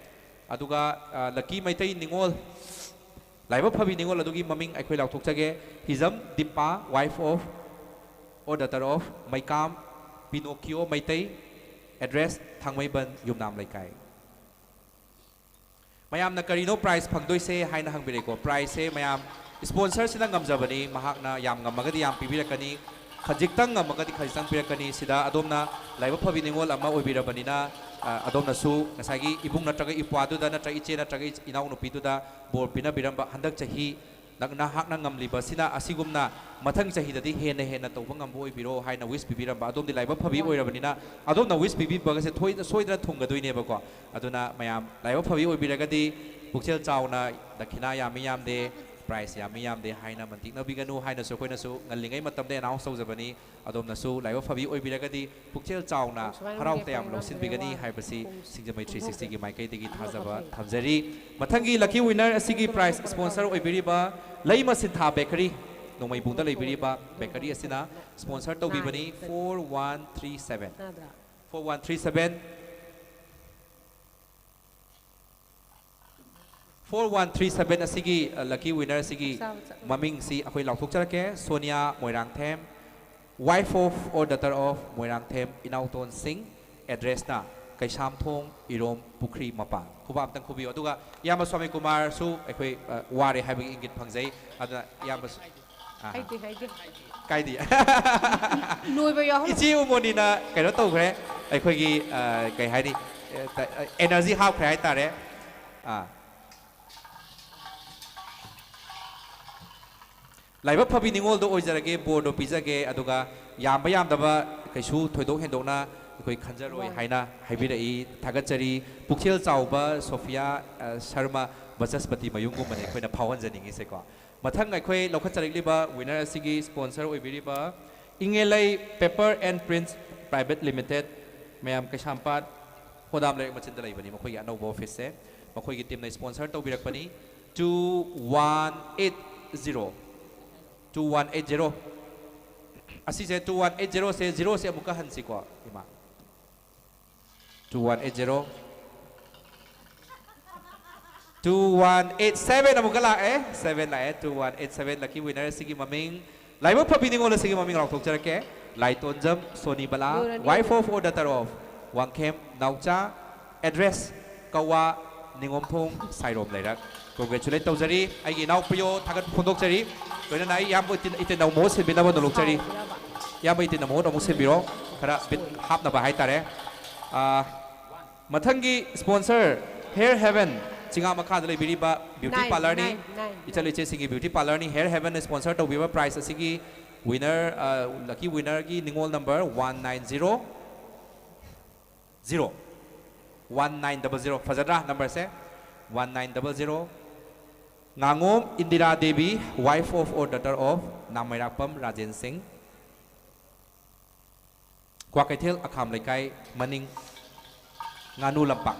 ꯑꯗꯨꯒ, ꯑ, lucky ꯃꯩꯇꯩ ꯅꯤꯉꯣꯜ, ꯂꯥꯏꯕꯛ ꯐꯕꯤ ꯅꯤꯉꯣꯜ ꯑꯗꯨꯒꯤ ꯃꯃꯤꯡ ꯑꯩꯈꯣꯏ ꯂꯥꯎꯊꯣꯛꯆꯒꯦ꯫ ꯍꯤꯖꯝ Deepa, wife of or daughter of ꯃꯩꯀꯥꯝ ꯄꯤꯅꯣꯀꯤꯌꯣ Meitei, address ꯊꯥꯡꯃꯩꯕꯟ ꯌꯨꯝꯅꯥꯝ ꯂꯩꯀꯥꯏ꯫ ꯃꯌꯥꯝꯅ ꯀꯔꯤꯅꯣ prize ꯐꯪꯗꯣꯏꯁꯦ ꯍꯥꯏꯅ ꯍꯪꯕꯤꯔꯛꯏꯀꯣ꯫ Prizeꯁꯦ ꯃꯌꯥꯝ, sponsorꯁꯤꯅ ꯉꯝꯖꯕꯅꯤ, ꯃꯍꯥꯛꯅ ꯌꯥꯝ ꯉꯝꯃꯒꯗꯤ ꯌꯥꯝ ꯄꯤꯕꯤꯔꯛꯀꯅꯤ, ꯈꯖꯤꯛꯇꯪ ꯉꯝꯃꯒꯗꯤ ꯈꯖꯤꯛꯇꯪ ꯄꯤꯔꯛꯀꯅꯤ꯫ ꯁꯤꯗ ꯑꯗꯣꯝꯅ ꯂꯥꯏꯕꯛ ꯐꯕꯤ ꯅꯤꯉꯣꯜ ꯑꯃ ꯑꯣꯏꯕꯤꯔꯕꯅꯤꯅ, ꯑ, ꯑꯗꯣꯝꯅꯁꯨ ꯉꯁꯥꯏꯒꯤ ꯏꯕꯨꯡ ꯅꯠꯇ꯭ꯔꯒ ꯏꯄ꯭ꯋꯥꯗꯨꯗ ꯅꯠꯇ꯭ꯔꯒ ꯏꯆꯦ ꯅꯠꯇ꯭ꯔꯒ ꯏꯆ-, ꯏꯅꯥꯎꯅꯨꯄꯤꯗꯨꯗ ꯕꯣꯔ ꯄꯤꯅꯕꯤꯔꯝꯕ, ꯍꯟꯗꯛ ꯆꯍꯤ ꯅ-, ꯅꯍꯥꯛꯅ ꯉꯝꯂꯤꯕꯁꯤꯅ ꯑꯁꯤꯒꯨꯝꯅ ꯃꯊꯪ ꯆꯍꯤꯗꯗꯤ ꯍꯦꯟꯅ ꯍꯦꯟꯅ ꯇꯧꯕ ꯉꯝꯕ ꯑꯣꯏꯕꯤꯔꯣ ꯍꯥꯏꯅ wish ꯄꯤꯕꯤꯔꯝꯕ꯫ ꯑꯗꯣꯝꯗꯤ ꯂꯥꯏꯕꯛ ꯐꯕꯤ ꯑꯣꯏꯔꯕꯅꯤꯅ ꯑꯗꯣꯝꯅ wish ꯄꯤꯕꯤꯕꯒꯁꯦ ꯊꯣꯏ-, ꯁꯣꯏꯗꯅ ꯊꯨꯡꯒꯗꯣꯏꯅꯦꯕꯀꯣ꯫ ꯑꯗꯨꯅ ꯃꯌꯥꯝ ꯂꯥꯏꯕꯛ ꯐꯕꯤ ꯑꯣꯏꯕꯤꯔꯒꯗꯤ ꯄꯨꯛꯆꯦꯜ ꯆꯥꯎꯅ ꯗꯈꯤꯅꯥ ꯌꯥꯝꯃꯤ ꯌꯥꯝꯗꯦ, ꯄ꯭ꯔꯥꯏꯖ ꯌꯥꯝꯃꯤ ꯌꯥꯝꯗꯦ ꯍꯥꯏꯅ ꯃꯟꯇꯤꯛꯅꯕꯤꯒꯅꯨ ꯍꯥꯏꯅꯁꯨ ꯑꯩꯈꯣꯏꯅꯁꯨ ꯉꯜꯂꯤꯉꯩ ꯃꯇꯝꯗ ꯑꯦꯅꯥꯎꯟꯁ ꯇꯧꯖꯕꯅꯤ꯫ ꯑꯗꯣꯝꯅꯁꯨ ꯂꯥꯏꯕꯛ ꯐꯕꯤ ꯑꯣꯏꯕꯤꯔꯒꯗꯤ ꯄꯨꯛꯆꯦꯜ ꯆꯥꯎꯅ ꯍꯔꯥꯎ ꯇꯌꯥꯝ ꯂꯧꯁꯤꯟꯕꯤꯒꯅꯤ ꯍꯥꯏꯕꯁꯤ ꯁꯤꯡꯖꯃꯩ ꯊ꯭ꯔꯤ ꯁꯤꯛꯁꯇꯤꯒꯤ ꯃꯥꯏꯀꯩꯗꯒꯤ ꯊꯥꯖꯕ ꯊꯝꯖꯔꯤ꯫ ꯃꯊꯪꯒꯤ ꯂꯛꯀꯤ ꯋꯤꯟꯅꯔ ꯑꯁꯤꯒꯤ ꯄ꯭ꯔꯥꯏꯖ ꯁ꯭ꯄꯣꯟꯁꯔ ꯑꯣꯏꯕꯤꯔꯤꯕ ꯂꯩꯃ ꯁꯤꯟꯊꯥ ꯕꯦꯀꯔꯤ, ꯅꯣꯡꯃꯩꯕꯨꯡꯗ ꯂꯩꯕꯤꯔꯤꯕ ꯕꯦꯀꯔꯤ ꯑꯁꯤꯅ ꯁ꯭ꯄꯣꯟꯁꯔ ꯇꯧꯕꯤꯕꯅꯤ꯫ Four one three seven, four one three seven, four one three seven ꯑꯁꯤꯒꯤ ꯂꯛꯀꯤ ꯋꯤꯟꯅꯔ ꯑꯁꯤꯒꯤ ꯃꯃꯤꯡꯁꯤ ꯑꯩꯈꯣꯏ ꯂꯥꯎꯊꯣꯛꯆꯔꯛꯀꯦ꯫ Sonia Moirangthem, wife of or daughter of Moirangthem Inaoton ꯁꯤꯡ, ꯑꯦꯗ꯭ꯔꯦꯁꯅ ꯀꯩꯁꯥꯝꯊꯣꯡ ꯏꯔꯣꯝ ꯄꯨꯈ꯭ꯔꯤ ꯃꯄꯥꯟ꯫ ꯈꯨꯕꯥꯛ ꯑꯝꯇꯪ ꯈꯨꯕꯤꯌꯨ꯫ ꯑꯗꯨꯒ ꯏꯌꯥꯝꯕ ꯁ꯭ꯋꯥꯃꯤ ꯀꯨꯃꯥꯔꯁꯨ ꯑꯩꯈꯣꯏ ꯋꯥꯔꯦ ꯍꯥꯏꯕꯒꯤ ꯏꯪꯒꯤꯠ ꯐꯪꯖꯩ꯫ ꯑꯗꯨꯅ ꯏꯌꯥꯝꯕꯁꯨ ꯍꯥꯏꯗꯤ ꯍꯥꯏꯗꯤ ꯀꯥꯏꯗꯤ ꯂꯣꯏꯕ ꯌꯥꯎꯍꯜꯂꯣ꯫ ꯏꯆꯦ ꯎꯃꯣꯅꯤꯅ ꯀꯩꯅꯣ ꯇꯧꯈ꯭ꯔꯦ꯫ ꯑꯩꯈꯣꯏꯒꯤ ꯀꯩ ꯍꯥꯏꯅꯤ, ꯑꯦꯅꯔꯖꯤ ꯍꯥꯞꯈ꯭ꯔꯦ ꯍꯥꯏꯇꯥꯔꯦ꯫ ꯑꯥ, ꯂꯥꯏꯕꯛ ꯐꯕꯤ ꯅꯤꯉꯣꯜꯗꯣ ꯑꯣꯏꯖꯔꯒꯦ, ꯕꯣꯔꯗꯣ ꯄꯤꯖꯒꯦ꯫ ꯑꯗꯨꯒ ꯌꯥꯝꯕ ꯌꯥꯝꯗꯕ ꯀꯩꯁꯨ ꯊꯣꯏꯗꯣꯛ ꯍꯦꯟꯗꯣꯛꯅ ꯑꯩꯈꯣꯏ ꯈꯟꯖꯔꯣꯏ ꯍꯥꯏꯅ ꯍꯥꯏꯕꯤꯔꯛꯏ꯫ ꯊꯥꯒꯠꯆꯔꯤ꯫ ꯄꯨꯛꯆꯦꯜ ꯆꯥꯎꯕ ꯁꯣꯐꯤꯌꯥ ꯁꯔꯃ ꯕꯆꯁꯄꯇꯤ ꯃꯌꯨꯝꯒꯨꯝꯕꯅꯤ ꯑꯩꯈꯣꯏꯅ ꯐꯥꯎꯍꯟꯖꯅꯤꯡꯉꯤꯁꯦꯀꯣ꯫ ꯃꯊꯪ ꯑꯩꯈꯣꯏ ꯂꯧꯈꯠꯆꯔꯛꯂꯤꯕ ꯋꯤꯟꯅꯔ ꯑꯁꯤꯒꯤ sponsor ꯑꯣꯏꯕꯤꯔꯤꯕ ꯏꯪꯉꯦꯂꯩ Paper and Prints Private Limited, ꯃꯌꯥꯝ ꯀꯩꯁꯥꯝꯄꯥꯠ ꯍꯣꯗꯥꯝ ꯂꯩꯔꯛ ꯃꯆꯤꯟꯗ ꯂꯩꯕꯅꯤ ꯃꯈꯣꯏꯒꯤ ꯑꯅꯧꯕ ꯑꯣꯐꯤꯁꯁꯦ꯫ ꯃꯈꯣꯏꯒꯤ ꯇꯤꯝꯅ ꯁ꯭ꯄꯣꯟꯁꯔ ꯇꯧꯕꯤꯔꯛꯄꯅꯤ꯫ Two one eight zero, two one eight zero. ꯑꯁꯤꯁꯦ ꯇꯨ ꯋꯥꯟ ꯑꯩꯠ ꯖꯤꯔꯣꯁꯦ, ꯖꯤꯔꯣꯁꯦ ꯑꯃꯨꯛꯀ ꯍꯟꯁꯤꯀꯣ ꯏꯃꯥ꯫ Two one eight zero, two one eight seven ꯑꯃꯨꯛꯀ ꯂꯥꯛꯑꯦ꯫ ꯁꯕꯦꯟ ꯂꯥꯛꯑꯦ꯫ Two one eight seven lucky winner ꯑꯁꯤꯒꯤ ꯃꯃꯤꯡ, ꯂꯥꯏꯕꯛ ꯐꯕꯤ ꯅꯤꯉꯣꯜ ꯑꯁꯤꯒꯤ ꯃꯃꯤꯡ ꯂꯥꯎꯊꯣꯛꯆꯔꯛꯀꯦ꯫ Laitonjam Sonibala, wife of or daughter of Wangkhem Naocha, address ꯀꯋꯥ ꯅꯤꯉꯣꯝꯊꯣꯡ ꯁꯥꯏꯔꯣꯝ ꯂꯩꯔꯛ꯫ ꯀꯣꯡꯒ꯭ꯔꯦꯆꯨꯂꯦꯠ ꯇꯧꯖꯔꯤ꯫ ꯑꯩꯒꯤ ꯏꯅꯥꯎꯄꯤꯌꯣ ꯊꯥꯒꯠꯄ ꯐꯣꯡꯗꯣꯛꯆꯔꯤ꯫ ꯂꯣꯏꯅꯅ ꯑꯩ ꯏꯌꯥꯝꯕ ꯏꯇꯤꯟ, ꯏꯇꯤꯟ ꯅꯧꯃꯣ ꯁꯤꯟꯕꯤꯅꯕ ꯅꯣꯂꯣꯛꯆꯔꯤ꯫ ꯏꯌꯥꯝꯕ ꯏꯇꯤꯟ ꯅꯧꯃꯣ ꯑꯃꯨꯛ ꯁꯤꯟꯕꯤꯔꯣ꯫ ꯈꯔ ꯕꯤꯠ ꯍꯥꯞꯅꯕ ꯍꯥꯏꯇꯥꯔꯦ꯫ ꯑꯥ, ꯃꯊꯪꯒꯤ ꯁ꯭ꯄꯣꯟꯁꯔ, ꯍꯦꯌꯔ ꯍꯦꯚꯦꯟ, ꯆꯤꯉꯥ ꯃꯈꯥꯗ ꯂꯩꯕꯤꯔꯤꯕ ꯕ꯭ꯌꯨꯇꯤ ꯅꯥꯏꯟ, ꯄꯥꯔꯂꯔꯅꯤ꯫ ꯅꯥꯏꯟ, ꯅꯥꯏꯟ, ꯏꯆꯜ ꯅꯥꯏꯟ꯫ ꯏꯆꯦꯁꯤꯡꯒꯤ ꯕ꯭ꯌꯨꯇꯤ ꯄꯥꯔꯂꯔꯅꯤ꯫ ꯍꯦꯌꯔ ꯍꯦꯚꯦꯟꯅ ꯁ꯭ꯄꯣꯟꯁꯔ ꯇꯧꯕꯤꯕ ꯄ꯭ꯔꯥꯏꯖ ꯑꯁꯤꯒꯤ ꯋꯤꯟꯅꯔ, ꯑ, ꯂꯛꯀꯤ ꯋꯤꯟꯅꯔꯒꯤ ꯅꯤꯉꯣꯜ number one nine zero zero, one nine double zero. ꯐꯖꯗ꯭ꯔꯥ ꯅꯝꯕꯔꯁꯦ? One nine double zero. ꯉꯥꯉꯣꯝ Indira Devi, wife of or daughter of Nameirakpam Rajen Singh, Kwakeithel ꯑꯈꯥꯝ ꯂꯩꯀꯥꯏ ꯃꯅꯤꯡ, ꯉꯥꯅꯨ ꯂꯝꯄꯥꯛ꯫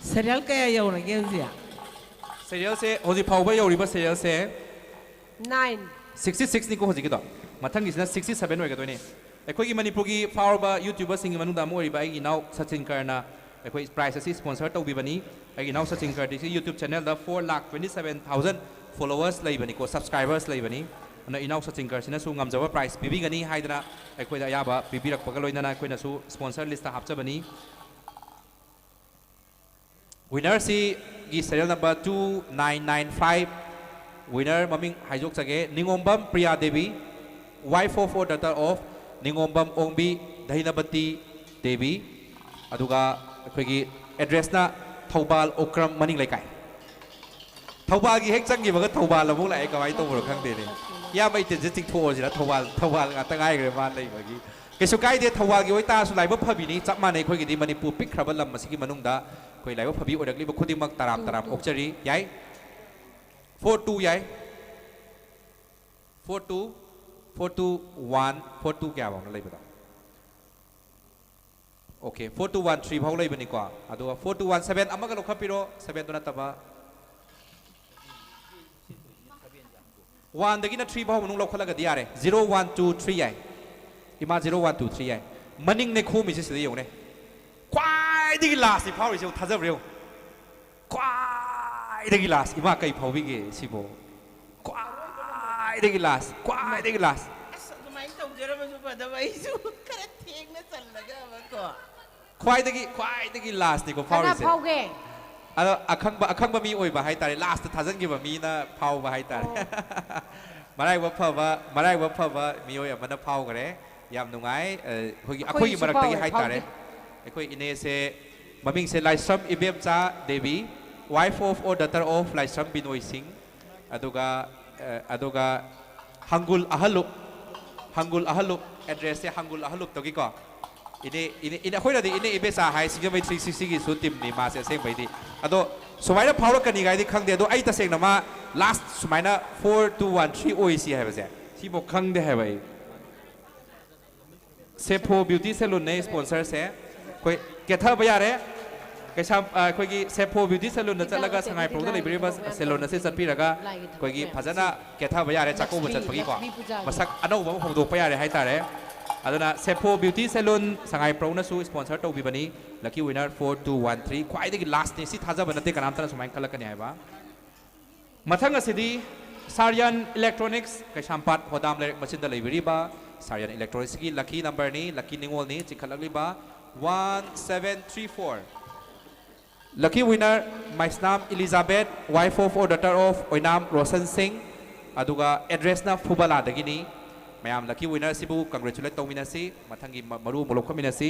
ꯁꯦꯔꯤꯌꯦꯜ ꯀꯌꯥ ꯌꯧꯔꯒꯦ ꯍꯧꯖꯤꯛ? ꯁꯦꯔꯤꯌꯦꯜꯁꯦ, ꯍꯧꯖꯤꯛ ꯐꯥꯎꯕ ꯌꯧꯔꯤꯕ ꯁꯦꯔꯤꯌꯦꯜꯁꯦ ꯅꯥꯏꯟ꯫ ꯁꯤꯛꯁꯇꯤ ꯁꯤꯛꯁꯅꯤꯀꯣ ꯍꯧꯖꯤꯛꯀꯤꯗꯣ꯫ ꯃꯊꯪꯒꯤꯁꯤꯅ ꯁꯤꯛꯁꯇꯤ ꯁꯚꯦꯟ ꯑꯣꯏꯒꯗꯣꯏꯅꯦ꯫ ꯑꯩꯈꯣꯏꯒꯤ ꯃꯅꯤꯄꯨꯔꯒꯤ ꯐꯥꯎꯔꯕ YouTuberꯁꯤꯡꯒꯤ ꯃꯅꯨꯡꯗ ꯑꯃ ꯑꯣꯏꯔꯤꯕ ꯑꯩꯒꯤ ꯏꯅꯥꯎ ꯁꯆꯤꯟ ꯀꯔꯅ ꯑꯩꯈꯣꯏ prize ꯑꯁꯤ sponsor ꯇꯧꯕꯤꯕꯅꯤ꯫ ꯑꯩꯒꯤ ꯏꯅꯥꯎ ꯁꯆꯤꯟ ꯀꯔꯗꯤ ꯁꯤ YouTube channelꯗ four lakh twenty seven thousand followers ꯂꯩꯕꯅꯤꯀꯣ, subscribers ꯂꯩꯕꯅꯤ꯫ ꯑꯗꯨꯅ ꯏꯅꯥꯎ ꯁꯆꯤꯟ ꯀꯔꯁꯤꯅꯁꯨ ꯉꯝꯖꯕ prize ꯄꯤꯕꯤꯒꯅꯤ ꯍꯥꯏꯗꯅ ꯑꯩꯈꯣꯏꯗ ꯑꯌꯥꯕ ꯄꯤꯕꯤꯔꯛꯄꯒ ꯂꯣꯏꯅꯅ ꯑꯩꯈꯣꯏꯅꯁꯨ sponsor listꯇ ꯍꯥꯞꯆꯕꯅꯤ꯫ Winnerꯁꯤꯒꯤ serial number two nine nine five, winner ꯃꯃꯤꯡ ꯍꯥꯏꯗꯣꯛꯆꯒꯦ, ꯅꯤꯉꯣꯝꯕꯝ Priya Devi, wife of or daughter of ꯅꯤꯉꯣꯝꯕꯝ ꯑꯣꯡꯕꯤ ꯙꯩꯅꯕꯇꯤ ꯗꯦꯕꯤ, ꯑꯗꯨꯒ ꯑꯩꯈꯣꯏꯒꯤ addressꯅ ꯊꯧꯕꯥꯜ ꯑꯣꯀ꯭ꯔꯝ ꯃꯅꯤꯡ ꯂꯩꯀꯥꯏ꯫ ꯊꯧꯕꯥꯜꯒꯤ ꯍꯦꯛ ꯆꯪꯈꯤꯕꯒ ꯊꯧꯕꯥꯜ ꯑꯃꯨꯛ ꯂꯥꯛꯑꯦ, ꯀꯃꯥꯏꯅ ꯇꯧꯕꯅꯣ ꯈꯪꯗꯦꯅꯦ꯫ ꯏꯌꯥꯝꯕ, ꯑꯩ ꯇꯤꯟꯁꯦ ꯆꯤꯡꯊꯣꯛꯑꯁꯤꯔ? ꯊꯧꯕꯥꯜ, ꯊꯧꯕꯥꯜ ꯉꯥꯛꯇ ꯉꯥꯏꯈ꯭ꯔꯦ ꯃꯥ ꯂꯩꯕꯒꯤ꯫ ꯀꯩꯁꯨ ꯀꯥꯏꯗꯦ, ꯊꯧꯕꯥꯜꯒꯤ ꯑꯣꯏꯇꯥꯔꯁꯨ ꯂꯥꯏꯕꯛ ꯐꯕꯤꯅꯤ, ꯆꯞ ꯃꯥꯟꯅꯩ꯫ ꯑꯩꯈꯣꯏꯒꯤꯗꯤ ꯃꯅꯤꯄꯨꯔ ꯄꯤꯛꯈ꯭ꯔꯕ ꯂꯝ ꯑꯁꯤꯒꯤ ꯃꯅꯨꯡꯗ ꯑꯩꯈꯣꯏ ꯂꯥꯏꯕꯛ ꯐꯕꯤ ꯑꯣꯏꯔꯛꯂꯤꯕ ꯈꯨꯗꯤꯡꯃꯛ ꯇꯔꯥꯝ ꯇꯔꯥꯝ ꯑꯣꯛꯆꯔꯤ꯫ ꯌꯥꯏ꯫ Four two ꯌꯥꯏ꯫ Four two, four two one, four two ꯀꯌꯥ ꯐꯥꯎꯅ ꯂꯩꯕꯗꯣ? Okay, four two one three ꯐꯥꯎ ꯂꯩꯕꯅꯤꯀꯣ꯫ ꯑꯗꯨꯒ four two one seven ꯑꯃꯒ ꯂꯧꯈꯠꯄꯤꯔꯣ, sevenꯗꯨ ꯅꯠꯇꯕ꯫ Oneꯗꯒꯤꯅ three ꯐꯥꯎ ꯃꯅꯨꯡ ꯂꯧꯈꯠꯂꯒꯗꯤ ꯌꯥꯔꯦ꯫ Zero one two three ꯌꯥꯏ꯫ ꯏꯃꯥ, zero one two three ꯌꯥꯏ꯫ ꯃꯅꯤꯡꯅꯦ ꯈꯣꯝꯃꯤꯁꯦ, ꯁꯤꯗ ꯌꯦꯡꯉꯨꯅꯦ꯫ ꯈ꯭ꯋꯥꯏꯗꯒꯤ lastꯅꯤ ꯐꯥꯎꯔꯤꯁꯦ, ꯌꯦꯡꯉꯨ, ꯊꯥꯖꯕ꯭ꯔꯥ ꯌꯦꯡꯉꯨ꯫ ꯈ꯭ꯋꯥꯏꯗꯒꯤ last, ꯏꯃꯥ, ꯀꯩ ꯐꯥꯎꯕꯤꯒꯦ ꯁꯤꯕꯣ? ꯈ꯭ꯋꯥꯏꯗꯒꯤ last, ꯈ꯭ꯋꯥꯏꯗꯒꯤ last꯫ ꯑꯁ, ꯑꯗꯨꯃꯥꯏꯅ ꯇꯧꯖꯔꯝꯃꯁꯨ ꯐꯗꯕ, ꯑꯩꯁꯨ ꯈꯔ ꯊꯦꯡꯅ ꯆꯜꯂꯒꯕꯀꯣ꯫ ꯈ꯭ꯋꯥꯏꯗꯒꯤ, ꯈ꯭ꯋꯥꯏꯗꯒꯤ lastꯅꯤꯀꯣ ꯀꯅꯥ ꯐꯥꯎꯔꯤꯁꯦ꯫ ꯐꯥꯎꯒꯦ? ꯑꯗꯣ ꯑꯈꯪꯕ, ꯑꯈꯪꯕ ꯃꯤ ꯑꯣꯏꯕ ꯍꯥꯏꯇꯥꯔꯦ, lastꯇ ꯊꯥꯖꯤꯟꯈꯤꯕ ꯃꯤꯅ ꯐꯥꯎꯕ ꯍꯥꯏꯇꯥꯔꯦ꯫ ꯃꯔꯥꯏꯕꯛ ꯐꯕ, ꯃꯔꯥꯏꯕꯛ ꯐꯕ ꯃꯤꯑꯣꯏ ꯑꯃꯅ ꯐꯥꯎꯈ꯭ꯔꯦ꯫ ꯌꯥꯝ ꯅꯨꯡꯉꯥꯏ꯫ ꯑ, ꯑꯩꯈꯣꯏꯒꯤ, ꯑꯩꯈꯣꯏꯒꯤ ꯑꯩꯈꯣꯏꯒꯤꯁꯨ ꯃꯔꯛꯇꯒꯤ ꯐꯥꯎꯈ꯭ꯔꯦ, ꯍꯥꯏꯇꯥꯔꯦ꯫ ꯐꯥꯎꯈꯤ꯫ ꯑꯩꯈꯣꯏ ꯏꯅꯦꯁꯦ, ꯃꯃꯤꯡꯁꯦ ꯂꯥꯏꯁ꯭ꯔꯝ ꯏꯕꯦꯝꯆꯥ Devi, wife of or daughter of ꯂꯥꯏꯁ꯭ꯔꯝ ꯕꯤꯅꯣꯏ ꯁꯤꯡ꯫ ꯑꯗꯨꯒ, ꯑ, ꯑꯗꯨꯒ ꯍꯪꯒꯨꯜ ꯑꯍꯜꯂꯨꯞ, ꯍꯪꯒꯨꯜ ꯑꯍꯜꯂꯨꯞ, addressꯁꯦ ꯍꯪꯒꯨꯜ ꯑꯍꯜꯂꯨꯞꯇꯒꯤꯀꯣ꯫ ꯏꯅꯦ ꯏꯅꯦ ꯏꯅꯦ ꯑꯩꯈꯣꯏꯅꯗꯤ ꯏꯅꯦ ꯏꯕꯦꯆꯥ ꯍꯥꯏ ꯁꯤꯡꯖꯃꯩ ꯊ꯭ꯔꯤ ꯁꯤꯛꯁꯇꯤꯒꯤꯁꯨ ꯇꯤꯝꯅꯤ ꯃꯥꯁꯦ ꯑꯁꯦꯡꯕꯩꯗꯤ꯫ ꯑꯗꯣ ꯁꯨꯃꯥꯏꯅ ꯐꯥꯎꯔꯛꯀꯅꯤ ꯀꯥꯏꯗꯤ ꯈꯪꯗꯦ꯫ ꯑꯗꯣ ꯑꯩ ꯇꯁꯦꯡꯅ ꯃꯥ ꯂꯥꯁ ꯁꯨꯃꯥꯏꯅ ꯐꯣꯔ ꯇꯨ ꯋꯥꯟ ꯊ꯭ꯔꯤ ꯑꯣꯏꯁꯤ ꯍꯥꯏꯕꯁꯦ ꯁꯤꯐꯥꯎ ꯈꯪꯗꯦ ꯍꯥꯏꯕ ꯑꯩ꯫ ꯁꯦꯐꯣ ꯕ꯭ꯌꯨꯇꯤ ꯁꯦꯂꯨꯟꯅꯦ ꯁ꯭ꯄꯣꯟꯁꯔꯁꯦ꯫ ꯑꯩꯈꯣꯏ ꯀꯦꯊꯕ ꯌꯥꯔꯦ꯫ ꯀꯩꯁꯥꯝ ꯑ, ꯑꯩꯈꯣꯏꯒꯤ ꯁꯦꯐꯣ ꯕ꯭ꯌꯨꯇꯤ ꯁꯦꯂꯨꯟꯗ ꯆꯠꯂꯒ ꯁꯉꯥꯏꯄ꯭ꯔꯧꯗ ꯂꯩꯕꯤꯔꯤꯕ ꯁꯦꯂꯨꯟ ꯑꯁꯤ ꯆꯠꯄꯤꯔꯒ ꯑꯩꯈꯣꯏꯒꯤ ꯐꯖꯅ ꯀꯦꯊꯕ ꯌꯥꯔꯦ꯫ ꯆꯥꯛꯀꯧꯕ ꯆꯠꯄꯒꯤꯀꯣ ꯃꯁꯛ ꯑꯅꯧꯕ ꯑꯃ ꯍꯧꯗꯣꯛꯄ ꯌꯥꯔꯦ ꯍꯥꯏꯇꯥꯔꯦ꯫ ꯑꯗꯨꯅ ꯁꯦꯐꯣ ꯕ꯭ꯌꯨꯇꯤ ꯁꯦꯂꯨꯟ ꯁꯉꯥꯏꯄ꯭ꯔꯧꯅꯁꯨ ꯁ꯭ꯄꯣꯟꯁꯔ ꯇꯧꯕꯤꯕꯅꯤ꯫ Lucky winner four two one three. ꯈ꯭ꯋꯥꯏꯗꯒꯤ ꯂꯥꯁꯅꯤ꯫ ꯁꯤ ꯊꯥꯖꯕ ꯅꯠꯇꯦ ꯀꯅꯥꯝꯇꯅ ꯁꯨꯃꯥꯏꯅ ꯈꯜꯂꯛꯀꯅꯤ ꯍꯥꯏꯕ꯫ ꯃꯊꯪ ꯑꯁꯤꯗꯤ ꯁꯥꯔꯌꯟ ꯏꯂꯦꯛꯇ꯭ꯔꯣꯅꯤꯛꯁ ꯀꯩꯁꯥꯝꯄꯥꯠ ꯍꯣꯗꯥꯝ ꯂꯩꯔꯛ ꯃꯆꯤꯟꯗ ꯂꯩꯕꯤꯔꯤꯕ ꯁꯥꯔꯌꯟ ꯏꯂꯦꯛꯇ꯭ꯔꯣꯅꯤꯛꯁꯀꯤ ꯂꯀꯤ ꯅꯝꯕꯔꯅꯤ, ꯂꯀꯤ ꯅꯤꯉꯣꯜꯅꯤ ꯆꯤꯡꯈꯠꯂꯛꯂꯤꯕ one seven three four. Lucky winner Maisnam Elizabeth, wife of or daughter of Oinam Roshan Singh, ꯑꯗꯨꯒ ꯑꯦꯗ꯭ꯔꯦꯁꯅ ꯐꯨꯕꯂꯥꯗꯒꯤꯅꯤ꯫ ꯃꯌꯥꯝ ꯂꯀꯤ ꯋꯤꯅꯔ ꯑꯁꯤꯕꯨ ꯀꯪꯒ꯭ꯔꯦꯆꯨꯂꯦꯠ ꯇꯧꯃꯤꯟꯅꯁꯤ꯫ ꯃꯊꯪꯒꯤ ꯃ- ꯃꯔꯨ ꯑꯃꯨꯛ ꯂꯧꯈꯠꯃꯤꯟꯅꯁꯤ꯫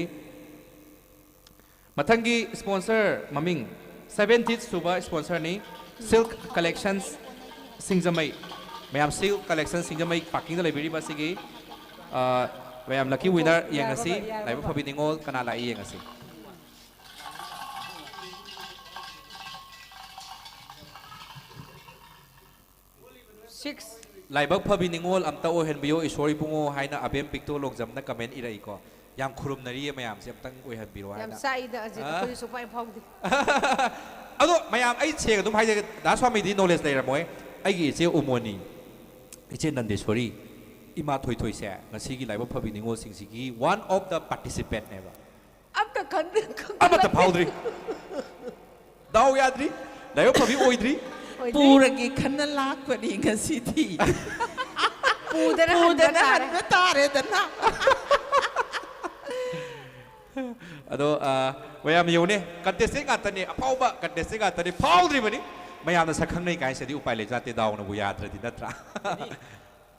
ꯃꯊꯪꯒꯤ ꯁ꯭ꯄꯣꯟꯁꯔ ꯃꯃꯤꯡ ꯁꯚꯦꯟꯇꯤꯟ ꯁꯨꯕ ꯁ꯭ꯄꯣꯟꯁꯔꯅꯤ, ꯁꯤꯜꯛ ꯀꯂꯦꯛꯁꯟꯁ ꯁꯤꯡꯖꯃꯩ꯫ ꯃꯌꯥꯝ ꯁꯤꯜꯛ ꯀꯂꯦꯛꯁꯟ ꯁꯤꯡꯖꯃꯩ ꯄꯥꯔꯀꯤꯡꯗ ꯂꯩꯕꯤꯔꯤꯕ ꯑꯁꯤꯒꯤ ꯑ, ꯃꯌꯥꯝ ꯂꯀꯤ ꯋꯤꯅꯔ ꯌꯦꯡꯉꯁꯤ꯫ ꯂꯥꯏꯕꯛ ꯐꯕꯤ ꯅꯤꯉꯣꯜ ꯀꯅꯥ ꯂꯥꯛꯏ ꯌꯦꯡꯉꯁꯤ꯫ ꯁꯤꯛꯁ꯫ ꯂꯥꯏꯕꯛ ꯐꯕꯤ ꯅꯤꯉꯣꯜ ꯑꯝꯇ ꯑꯣꯏꯍꯟꯕꯤꯌꯣ ꯏꯁꯣꯔ ꯏꯕꯨꯡꯉꯣ ꯍꯥꯏꯅ ꯑꯕꯦꯝ ꯄꯤꯛꯇꯣ ꯂꯣꯡꯖꯝꯅ ꯀꯃꯦꯟ ꯏꯔꯛꯏꯀꯣ꯫ ꯌꯥꯝ ꯈꯨꯔꯨꯝꯅꯔꯤꯌꯦ ꯃꯌꯥꯝꯁꯦ ꯑꯝꯇꯪ ꯑꯣꯏꯍꯟꯕꯤꯔꯣ ꯌꯥꯝ ꯍꯥꯏꯅ꯫ ꯆꯥꯛꯏꯗ ꯑꯖꯤꯠ, ꯑꯥ꯫ ꯑꯩꯈꯣꯏꯁꯨ ꯁꯨꯡꯄꯥꯏ ꯐꯥꯎꯗꯦ꯫ ꯑꯗꯣ ꯃꯌꯥꯝ ꯑꯩ ꯁꯦꯡꯅ ꯑꯗꯨꯝ ꯍꯥꯏꯖꯒꯦ, ꯗꯥ ꯁ꯭ꯋꯥꯃꯤꯗꯤ ꯅꯣꯂꯦꯖ ꯂꯩꯔꯝꯃꯣꯏ꯫ ꯑꯩꯒꯤ ꯏꯆꯦ ꯎꯃꯣꯅꯤ, ꯏꯆꯦ ꯅꯟꯗꯦꯁꯣꯔꯤ, ꯏꯃꯥ ꯊꯣꯏꯊꯣꯏꯁꯦ ꯉꯁꯤꯒꯤ ꯂꯥꯏꯕꯛ ꯐꯕꯤ ꯅꯤꯉꯣꯜꯁꯤꯡꯁꯤꯒꯤ one of the participantꯅꯦꯕ꯫ ꯑꯝꯇ ꯈꯪꯗꯦ, ꯈꯪꯗꯦ꯫ ꯑꯃꯠꯇ ꯐꯥꯎꯗ꯭ꯔꯤ꯫ ꯗꯥꯎ ꯌꯥꯗ꯭ꯔꯤ꯫ ꯂꯥꯏꯕꯛ ꯐꯕꯤ ꯑꯣꯏꯗ꯭ꯔꯤ꯫ ꯑꯣꯏꯗ꯭ꯔꯤ꯫ ꯄꯨꯔꯒꯦ ꯈꯟꯅ ꯂꯥꯛꯄꯅꯤ ꯉꯁꯤꯗꯤ꯫ ꯄꯨꯗꯅ ꯍꯟꯕ ꯄꯨꯗꯅ ꯇꯥꯔꯦ꯫ ꯍꯟꯕ ꯇꯥꯔꯦꯗꯅ꯫ ꯑꯗꯣ, ꯑ, ꯃꯌꯥꯝ ꯌꯦꯡꯉꯨꯅꯦ, contestant ꯉꯥꯛꯇꯅꯦ, ꯑꯐꯥꯎꯕ contestant ꯉꯥꯛꯇꯅꯦ, ꯐꯥꯎꯗ꯭ꯔꯤꯕꯅꯤ꯫ ꯃꯌꯥꯝꯅ ꯁꯛ ꯈꯪꯅꯩ ꯀꯥꯏꯁꯤꯗꯤ ꯎꯄꯥꯏ ꯂꯩꯖꯥꯠꯇꯦ, ꯗꯥꯎꯅꯕꯨ ꯌꯥꯗ꯭ꯔꯗꯤ ꯅꯠꯇ꯭ꯔꯥ?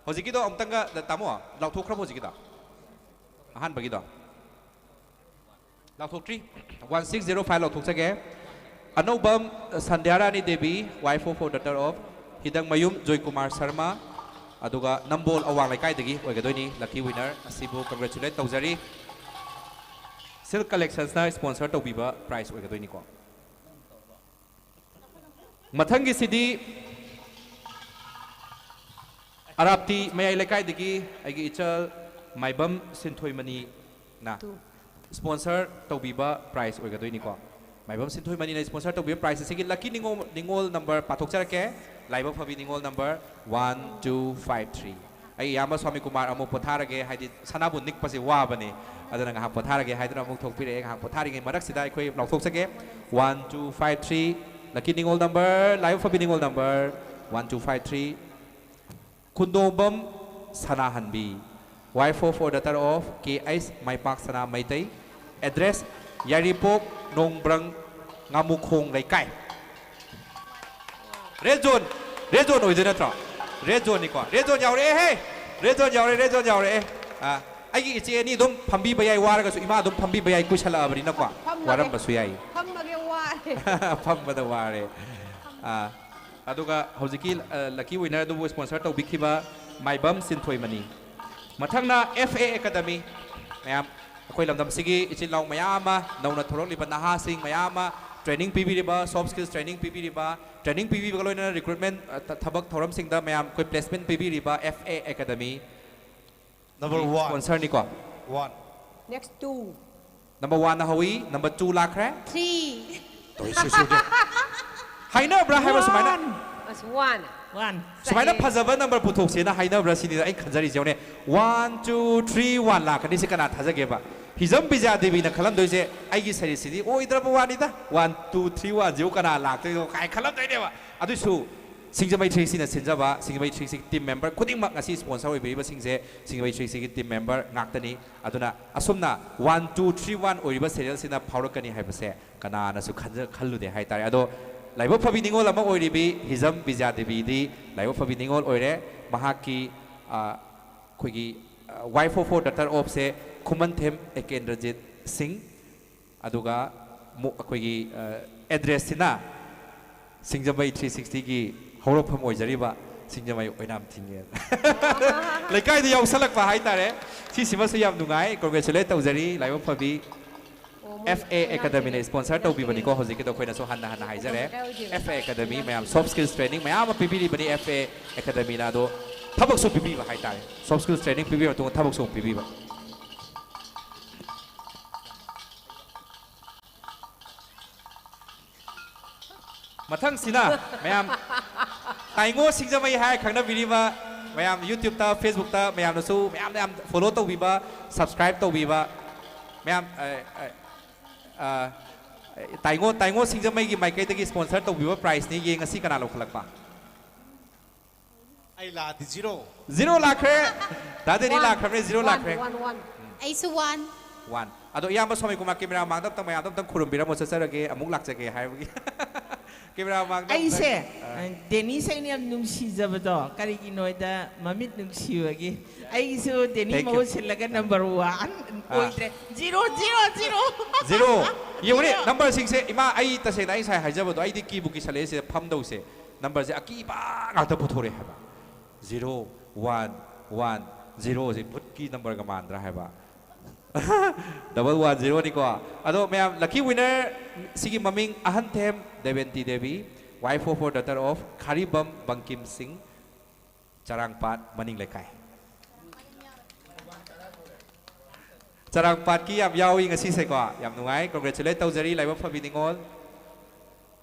ꯍꯧꯖꯤꯛꯀꯤꯗꯣ ꯑꯃꯨꯛꯇꯪꯒ, ꯇꯥꯃꯣ, ꯂꯥꯎꯊꯣꯛꯈ꯭ꯔꯕꯣ ꯍꯧꯖꯤꯛꯀꯤꯗꯣ? ꯑꯍꯥꯟꯕꯒꯤꯗꯣ? ꯂꯥꯎꯊꯣꯛꯇ꯭ꯔꯤ꯫ ꯋꯥꯟ ꯁꯤꯛꯁ ꯖꯦꯔꯣ ꯐꯥꯏꯚ ꯂꯥꯎꯊꯣꯛꯆꯒꯦ꯫ Anoubam Sandhyarani Devi, wife of or daughter of Hidangmayum Joykumar Sharma, ꯑꯗꯨꯒ ꯅꯝꯕꯣꯜ ꯑꯋꯥꯡ ꯂꯩꯀꯥꯏꯗꯒꯤ ꯑꯣꯏꯒꯗꯣꯏꯅꯤ꯫ Lucky winner ꯑꯁꯤꯕꯨ congratulate ꯇꯧꯖꯔꯤ꯫ ꯁꯤꯜ ꯀꯂꯦꯛꯁꯟꯁꯅ ꯁ꯭ꯄꯣꯟꯁꯔ ꯇꯧꯕꯤꯕ ꯄ꯭ꯔꯥꯏꯖ ꯑꯣꯏꯒꯗꯣꯏꯅꯤꯀꯣ꯫ ꯃꯊꯪꯒꯤꯁꯤꯗꯤ ꯑꯔꯥꯞꯇꯤ ꯃꯌꯥꯏ ꯂꯩꯀꯥꯏꯗꯒꯤ ꯑꯩꯒꯤ ꯏꯆꯜ ꯃꯥꯏꯕꯝ ꯁꯤꯟꯊꯣꯏꯃꯅꯤꯅ ꯁ꯭ꯄꯣꯟꯁꯔ ꯇꯧꯕꯤꯕ ꯄ꯭ꯔꯥꯏꯖ ꯑꯣꯏꯒꯗꯣꯏꯅꯤꯀꯣ꯫ ꯃꯥꯏꯕꯝ ꯁꯤꯟꯊꯣꯏꯃꯅꯤꯅ ꯁ꯭ꯄꯣꯟꯁꯔ ꯇꯧꯕꯤꯕ ꯄ꯭ꯔꯥꯏꯖ ꯑꯁꯤꯒꯤ ꯂꯛꯀꯤ ꯅꯤꯉꯣꯜ ꯅꯤꯉꯣꯜ ꯅꯝꯕꯔ ꯄꯥꯊꯣꯛꯆꯔꯛꯀꯦ꯫ ꯂꯥꯏꯕꯛ ꯐꯕꯤ ꯅꯤꯉꯣꯜ number one two five three. ꯑꯩ ꯏꯌꯥꯝꯕ ꯁ꯭ꯋꯥꯃꯤ ꯀꯨꯃꯥꯔ ꯑꯃꯨꯛ ꯄꯣꯊꯥꯔꯒꯦ, ꯍꯥꯏꯗꯤ ꯁꯅꯥꯕꯨꯟ ꯅꯤꯛꯄꯁꯦ ꯋꯥꯕꯅꯦ, ꯑꯗꯨꯅ ꯉꯥꯏꯍꯥꯛ ꯄꯣꯊꯥꯔꯒꯦ ꯍꯥꯏꯗꯨꯅ ꯑꯃꯨꯛ ꯊꯣꯛꯄꯤꯔꯛꯑꯦ꯫ ꯉꯥꯏꯍꯥꯛ ꯄꯣꯊꯥꯔꯤꯉꯩ ꯃꯔꯛꯁꯤꯗ ꯑꯩꯈꯣꯏ ꯂꯥꯎꯊꯣꯛꯆꯒꯦ꯫ One two five three. Lucky ꯅꯤꯉꯣꯜ ꯅꯝꯕꯔ, ꯂꯥꯏꯕꯛ ꯐꯕꯤ ꯅꯤꯉꯣꯜ number one two five three. Khundongbam Sanahanbi, wife of or daughter of K H Maipak Sana Meitei. Address: ꯌꯥꯏꯔꯤꯄꯣꯛ ꯅꯣꯡꯕ꯭ꯔꯪ ꯉꯥꯃꯨꯈꯣꯡ ꯂꯩꯀꯥꯏ꯫ ꯔꯦꯗ ꯖꯣꯟ, ꯔꯦꯗ ꯖꯣꯟ ꯑꯣꯏꯗꯣꯏ ꯅꯠꯇ꯭ꯔꯣ? ꯔꯦꯗ ꯖꯣꯟꯅꯤꯀꯣ꯫ ꯔꯦꯗ ꯖꯣꯟ ꯌꯥꯎꯔꯛꯑꯦꯍꯦ! ꯔꯦꯗ ꯖꯣꯟ ꯌꯥꯎꯔꯦ, ꯔꯦꯗ ꯖꯣꯟ ꯌꯥꯎꯔꯛꯑꯦ꯫ ꯑꯥ, ꯑꯩꯒꯤ ꯏꯆꯦ ꯑꯅꯤ ꯑꯗꯨꯝ ꯐꯝꯕꯤꯕ ꯌꯥꯏ, ꯋꯥꯔꯒꯁꯨ ꯏꯃꯥ ꯑꯗꯨꯝ ꯐꯝꯕꯤꯕ ꯌꯥꯏ, ꯀꯨꯏꯁꯜꯂꯛꯑꯕꯅꯤꯅꯀꯣ꯫ ꯐꯝꯃꯒꯦ꯫ ꯋꯥꯔꯝꯕꯁꯨ ꯌꯥꯏ꯫ ꯐꯝꯃꯒꯦ, ꯋꯥꯔꯦ꯫ ꯐꯝꯕꯗ ꯋꯥꯔꯦ꯫ ꯑꯥ, ꯑꯗꯨꯒ ꯍꯧꯖꯤꯛꯀꯤ, ꯑ, ꯂꯛꯀꯤ ꯋꯤꯟꯅꯔ ꯑꯗꯨꯕꯨ sponsor ꯇꯧꯕꯤꯈꯤꯕ Maibam ꯁꯤꯟꯊꯣꯏꯃꯅꯤ꯫ ꯃꯊꯪꯅ F A Academy꯫ ꯃꯌꯥꯝ, ꯑꯩꯈꯣꯏ ꯂꯝꯗꯝꯁꯤꯒꯤ ꯏꯆꯤꯜ ꯏꯅꯥꯎ ꯃꯌꯥꯝ ꯑꯃ, ꯅꯧꯅ ꯊꯣꯛꯂꯛꯂꯤꯕ ꯅꯍꯥꯁꯤꯡ ꯃꯌꯥꯝ ꯑꯃ ꯇ꯭ꯔꯦꯅꯤꯡ ꯄꯤꯕꯤꯔꯤꯕ, ꯁꯣꯐ ꯁ꯭ꯀꯤꯜꯁ ꯇ꯭ꯔꯦꯅꯤꯡ ꯄꯤꯕꯤꯔꯤꯕ, ꯇ꯭ꯔꯦꯅꯤꯡ ꯄꯤꯕꯤꯕꯒ ꯂꯣꯏꯅꯅ ꯔꯤꯀ꯭ꯔꯨꯠꯃꯦꯟ, ꯑ, ꯊ-, ꯊꯕꯛ ꯊꯧꯔꯝꯁꯤꯡꯗ ꯃꯌꯥꯝ ꯑꯩꯈꯣꯏ ꯄ꯭ꯂꯦꯁꯃꯦꯟ ꯄꯤꯕꯤꯔꯤꯕ F A Academy number one. ꯁ꯭ꯄꯣꯟꯁꯔꯅꯤꯀꯣ꯫ ꯋꯥꯟ꯫ Next two. ꯅꯝꯕꯔ ꯋꯥꯟꯅ ꯍꯧꯏ, ꯅꯝꯕꯔ ꯇꯨ ꯂꯥꯛꯈ꯭ꯔꯦ꯫ Three. ꯇꯧꯏ, ꯁꯨ, ꯁꯨ, ꯁꯨ꯫ ꯍꯥꯏꯅꯕ꯭ꯔꯥ ꯍꯥꯏꯕ ꯁꯨꯃꯥꯏꯅ? One. ꯑꯁ, one. One. ꯁꯨꯃꯥꯏꯅ ꯆꯍꯤ꯫ ꯐꯖꯕ ꯅꯝꯕꯔ ꯄꯨꯊꯣꯛꯁꯦꯅ ꯍꯥꯏꯅꯕ꯭ꯔꯥ ꯁꯤꯅꯤꯗ ꯑꯩꯅ ꯈꯟꯖꯔꯤꯁꯦ꯫ ꯌꯦꯡꯉꯨꯅꯦ, ꯋꯥꯟ, ꯇꯨ, ꯊ꯭ꯔꯤ, ꯋꯥꯟ ꯂꯥꯛꯀꯅꯤ꯫ ꯁꯤ ꯀꯅꯥ ꯊꯥꯖꯒꯦꯕ? ꯍꯤꯖꯝ ꯕꯤꯖꯌꯥ ꯗꯦꯕꯤꯅ ꯈꯜꯂꯝꯗꯣꯏꯁꯦ ꯑꯩꯒꯤ ꯁꯔꯤꯁꯤꯗꯤ ꯑꯣꯏꯗ꯭ꯔꯕ ꯋꯥꯅꯤꯗ꯫ ꯋꯥꯟ, ꯇꯨ, ꯊ꯭ꯔꯤ, ꯋꯥꯟꯁꯤꯕꯨ ꯀꯅꯥ ꯂꯥꯛꯇꯣꯏꯅꯣ ꯀꯥꯏ ꯈꯜꯂꯝꯗꯣꯏꯅꯦꯕ꯫ ꯑꯗꯨꯏꯁꯨ ꯁꯤꯡꯖꯃꯩ ꯊ꯭ꯔꯤ ꯁꯤꯛꯁꯇꯤꯅ ꯁꯤꯟꯖꯕ, ꯁꯤꯡꯖꯃꯩ ꯊ꯭ꯔꯤ ꯁꯤꯛꯁꯇꯤ ꯇꯤꯝ ꯃꯦꯝꯕꯔ ꯈꯨꯗꯤꯡꯃꯛ, ꯉꯁꯤ ꯁ꯭ꯄꯣꯟꯁꯔ ꯑꯣꯏꯕꯤꯔꯤꯕꯁꯤꯡꯁꯦ ꯁꯤꯡꯖꯃꯩ ꯊ꯭ꯔꯤ ꯁꯤꯛꯁꯇꯤꯒꯤ ꯇꯤꯝ ꯃꯦꯝꯕꯔ ꯉꯥꯛꯇꯅꯤ꯫ ꯑꯗꯨꯅ ꯑꯁꯨꯝꯅ ꯋꯥꯟ, ꯇꯨ, ꯊ꯭ꯔꯤ, ꯋꯥꯟ ꯑꯣꯏꯔꯤꯕ ꯁꯦꯔꯤꯌꯦꯜꯁꯤꯅ ꯐꯥꯎꯔꯛꯀꯅꯤ ꯍꯥꯏꯕꯁꯦ ꯀꯅꯥꯅꯁꯨ ꯈꯟꯖ-, ꯈꯜꯂꯨꯗꯦ ꯍꯥꯏꯇꯥꯔꯦ꯫ ꯑꯗꯣ ꯂꯥꯏꯕꯛ ꯐꯕꯤ ꯅꯤꯉꯣꯜ ꯑꯃ ꯑꯣꯏꯔꯤꯕꯤ ꯍꯤꯖꯝ ꯕꯤꯖ꯭ꯌꯥ ꯗꯦꯕꯤꯗꯤ ꯂꯥꯏꯕꯛ ꯐꯕꯤ ꯅꯤꯉꯣꯜ ꯑꯣꯏꯔꯦ꯫ ꯃꯍꯥꯛꯀꯤ, ꯑ, ꯑꯩꯈꯣꯏꯒꯤ, ꯑ, wife of or daughter of ꯁꯦ ꯈꯨꯃꯟꯊꯦꯝ ꯑꯦꯀꯦꯟꯗ꯭ꯔꯖꯤꯠ ꯁꯤꯡ꯫ ꯑꯗꯨꯒ ꯃꯨ-, ꯑꯩꯈꯣꯏꯒꯤ, ꯑ, ꯑꯦꯗ꯭ꯔꯦꯁꯁꯤꯅ ꯁꯤꯡꯖꯃꯩ ꯊ꯭ꯔꯤ ꯁꯤꯛꯁꯇꯤꯒꯤ ꯍꯧꯔꯛꯐꯝ ꯑꯣꯏꯖꯔꯤꯕ ꯁꯤꯡꯖꯃꯩ ꯑꯣꯏꯅꯥꯝ ꯊꯤꯡꯉꯦꯜ ꯂꯩꯀꯥꯏꯗ ꯌꯥꯎꯁꯜꯂꯛꯄ ꯍꯥꯏꯇꯥꯔꯦ꯫ ꯁꯤꯁꯤꯃꯁꯨ ꯌꯥꯝ ꯅꯨꯡꯉꯥꯏ, congratulate ꯇꯧꯖꯔꯤ ꯂꯥꯏꯕꯛ ꯐꯕꯤ꯫ F A Academyꯅ sponsor ꯇꯧꯕꯤꯕꯅꯤꯀꯣ꯫ ꯍꯧꯖꯤꯛꯀꯤꯗꯣ ꯑꯩꯈꯣꯏꯅꯁꯨ ꯍꯟꯅ ꯍꯟꯅ ꯍꯥꯏꯖꯔꯦ꯫ F A Academy ꯃꯌꯥꯝ soft skills training ꯃꯌꯥꯝ ꯑꯃ ꯄꯤꯕꯤꯔꯤꯕꯅꯤ F A Academyꯅ꯫ ꯑꯗꯣ ꯊꯕꯛꯁꯨ ꯄꯤꯕꯤꯕ ꯍꯥꯏꯇꯥꯔꯦ꯫ Soft skills training ꯄꯤꯕꯤꯕ ꯃꯇꯨꯡꯗ ꯊꯕꯛꯁꯨ ꯑꯃꯨꯛ ꯄꯤꯕꯤꯕ꯫ ꯃꯊꯪꯁꯤꯅ ꯃꯌꯥꯝ ꯇꯥꯏꯉꯣ ꯁꯤꯡꯖꯃꯩ ꯍꯥꯏꯔ ꯈꯪꯅꯕꯤꯔꯤꯕ ꯃꯌꯥꯝ YouTubeꯇ, Facebookꯇ ꯃꯌꯥꯝꯅꯁꯨ ꯃꯌꯥꯝ ꯃꯌꯥꯝ follow ꯇꯧꯕꯤꯕ, subscribe ꯇꯧꯕꯤꯕ ꯃꯌꯥꯝ, ꯑ, ꯑ, ꯑ, ꯇꯥꯏꯉꯣ, ꯇꯥꯏꯉꯣ ꯁꯤꯡꯖꯃꯩꯒꯤ ꯃꯥꯏꯀꯩꯗꯒꯤ sponsor ꯇꯧꯕꯤꯕ prizeꯅꯤ꯫ ꯌꯦꯡꯉꯁꯤ ꯀꯅꯥ ꯂꯧꯈꯠꯂꯛꯄ꯫ ꯑꯩ ꯂꯥꯛꯑꯗꯤ zero꯫ Zero ꯂꯥꯛꯈ꯭ꯔꯦ꯫ ꯗꯥ ꯗꯦꯅꯤ ꯂꯥꯛꯈ꯭ꯔꯕꯅꯦ, zero ꯂꯥꯛꯈ꯭ꯔꯦ꯫ One, one, one꯫ ꯑꯩꯁꯨ one꯫ One꯫ ꯑꯗꯣ ꯏꯌꯥꯝꯕ ꯁ꯭ꯋꯥꯃꯤ ꯀꯨꯃꯥꯔ camera ꯃꯥꯡꯗ ꯑꯝꯇꯪ, ꯃꯌꯥꯝꯗꯣ ꯑꯝꯇꯪ ꯈꯨꯔꯨꯝꯕꯤꯔꯝꯃꯣ, ꯆꯠꯆꯔꯒꯦ, ꯑꯃꯨꯛ ꯂꯥꯛꯆꯒꯦ ꯍꯥꯏꯕꯒꯤ꯫ Camera ꯃꯥꯡꯗ ꯑꯝꯇꯪ꯫ ꯑꯩꯁꯦ, ꯑ꯫ ꯗꯦꯅꯤꯁ ꯑꯩꯅ ꯌꯥꯝ ꯅꯨꯡꯁꯤꯖꯕꯗꯣ ꯀꯔꯤꯒꯤꯅꯣ ꯍꯥꯏꯗ ꯃꯃꯤꯠ ꯅꯨꯡꯁꯤꯕꯒꯤ꯫ ꯑꯩꯒꯤꯁꯨ ꯗꯦꯅꯤ Thank you꯫ ꯃꯍꯨꯠ ꯁꯤꯜꯂꯒ number one ꯑꯥ꯫ ꯑꯣꯏꯗ꯭ꯔꯦ꯫ Zero, zero, zero꯫ Zero꯫ ꯌꯦꯡꯉꯨꯅꯦ, Zero꯫ Numberꯁꯤꯡꯁꯦ, ꯏꯃꯥ, ꯑꯩ ꯇꯁꯦꯡꯅ ꯑꯩ ꯉꯁꯥꯏ ꯍꯥꯏꯖꯕꯗꯣ, ꯑꯩꯗꯤ ꯀꯤꯕꯨ ꯀꯤꯁꯜꯂꯛꯑꯦ ꯁꯤꯗ ꯐꯝꯗꯧꯁꯦ꯫ Numberꯁꯦ ꯑꯀꯤꯕ ꯉꯥꯛꯇ ꯄꯨꯊꯣꯔꯛꯑꯦ ꯍꯥꯏꯕ꯫ Zero, one, one, zeroꯁꯦ ꯚꯨꯠꯀꯤ numberꯒ ꯃꯥꯟꯗ꯭ꯔꯥ ꯍꯥꯏꯕ꯫ Double one zeroꯅꯤꯀꯣ꯫ ꯑꯗꯣ ꯃꯌꯥꯝ, lucky winner ꯁꯤꯒꯤ ꯃꯃꯤꯡ ꯑꯍꯟꯊꯦꯝ ꯗꯦꯕꯦꯟꯇꯤ Devi, wife of or daughter of ꯈꯥꯔꯤꯕꯝ Bangkim ꯁꯤꯡ, ꯆꯔꯥꯡꯄꯥꯠ ꯃꯅꯤꯡ ꯂꯩꯀꯥꯏ꯫ ꯆꯔꯥꯡꯄꯥꯠꯀꯤ ꯌꯥꯝ ꯌꯥꯎꯏ ꯉꯁꯤꯁꯦꯀꯣ꯫ ꯌꯥꯝ ꯅꯨꯡꯉꯥꯏ꯫ Congratulate ꯇꯧꯖꯔꯤ ꯂꯥꯏꯕꯛ ꯐꯕꯤ ꯅꯤꯉꯣꯜ꯫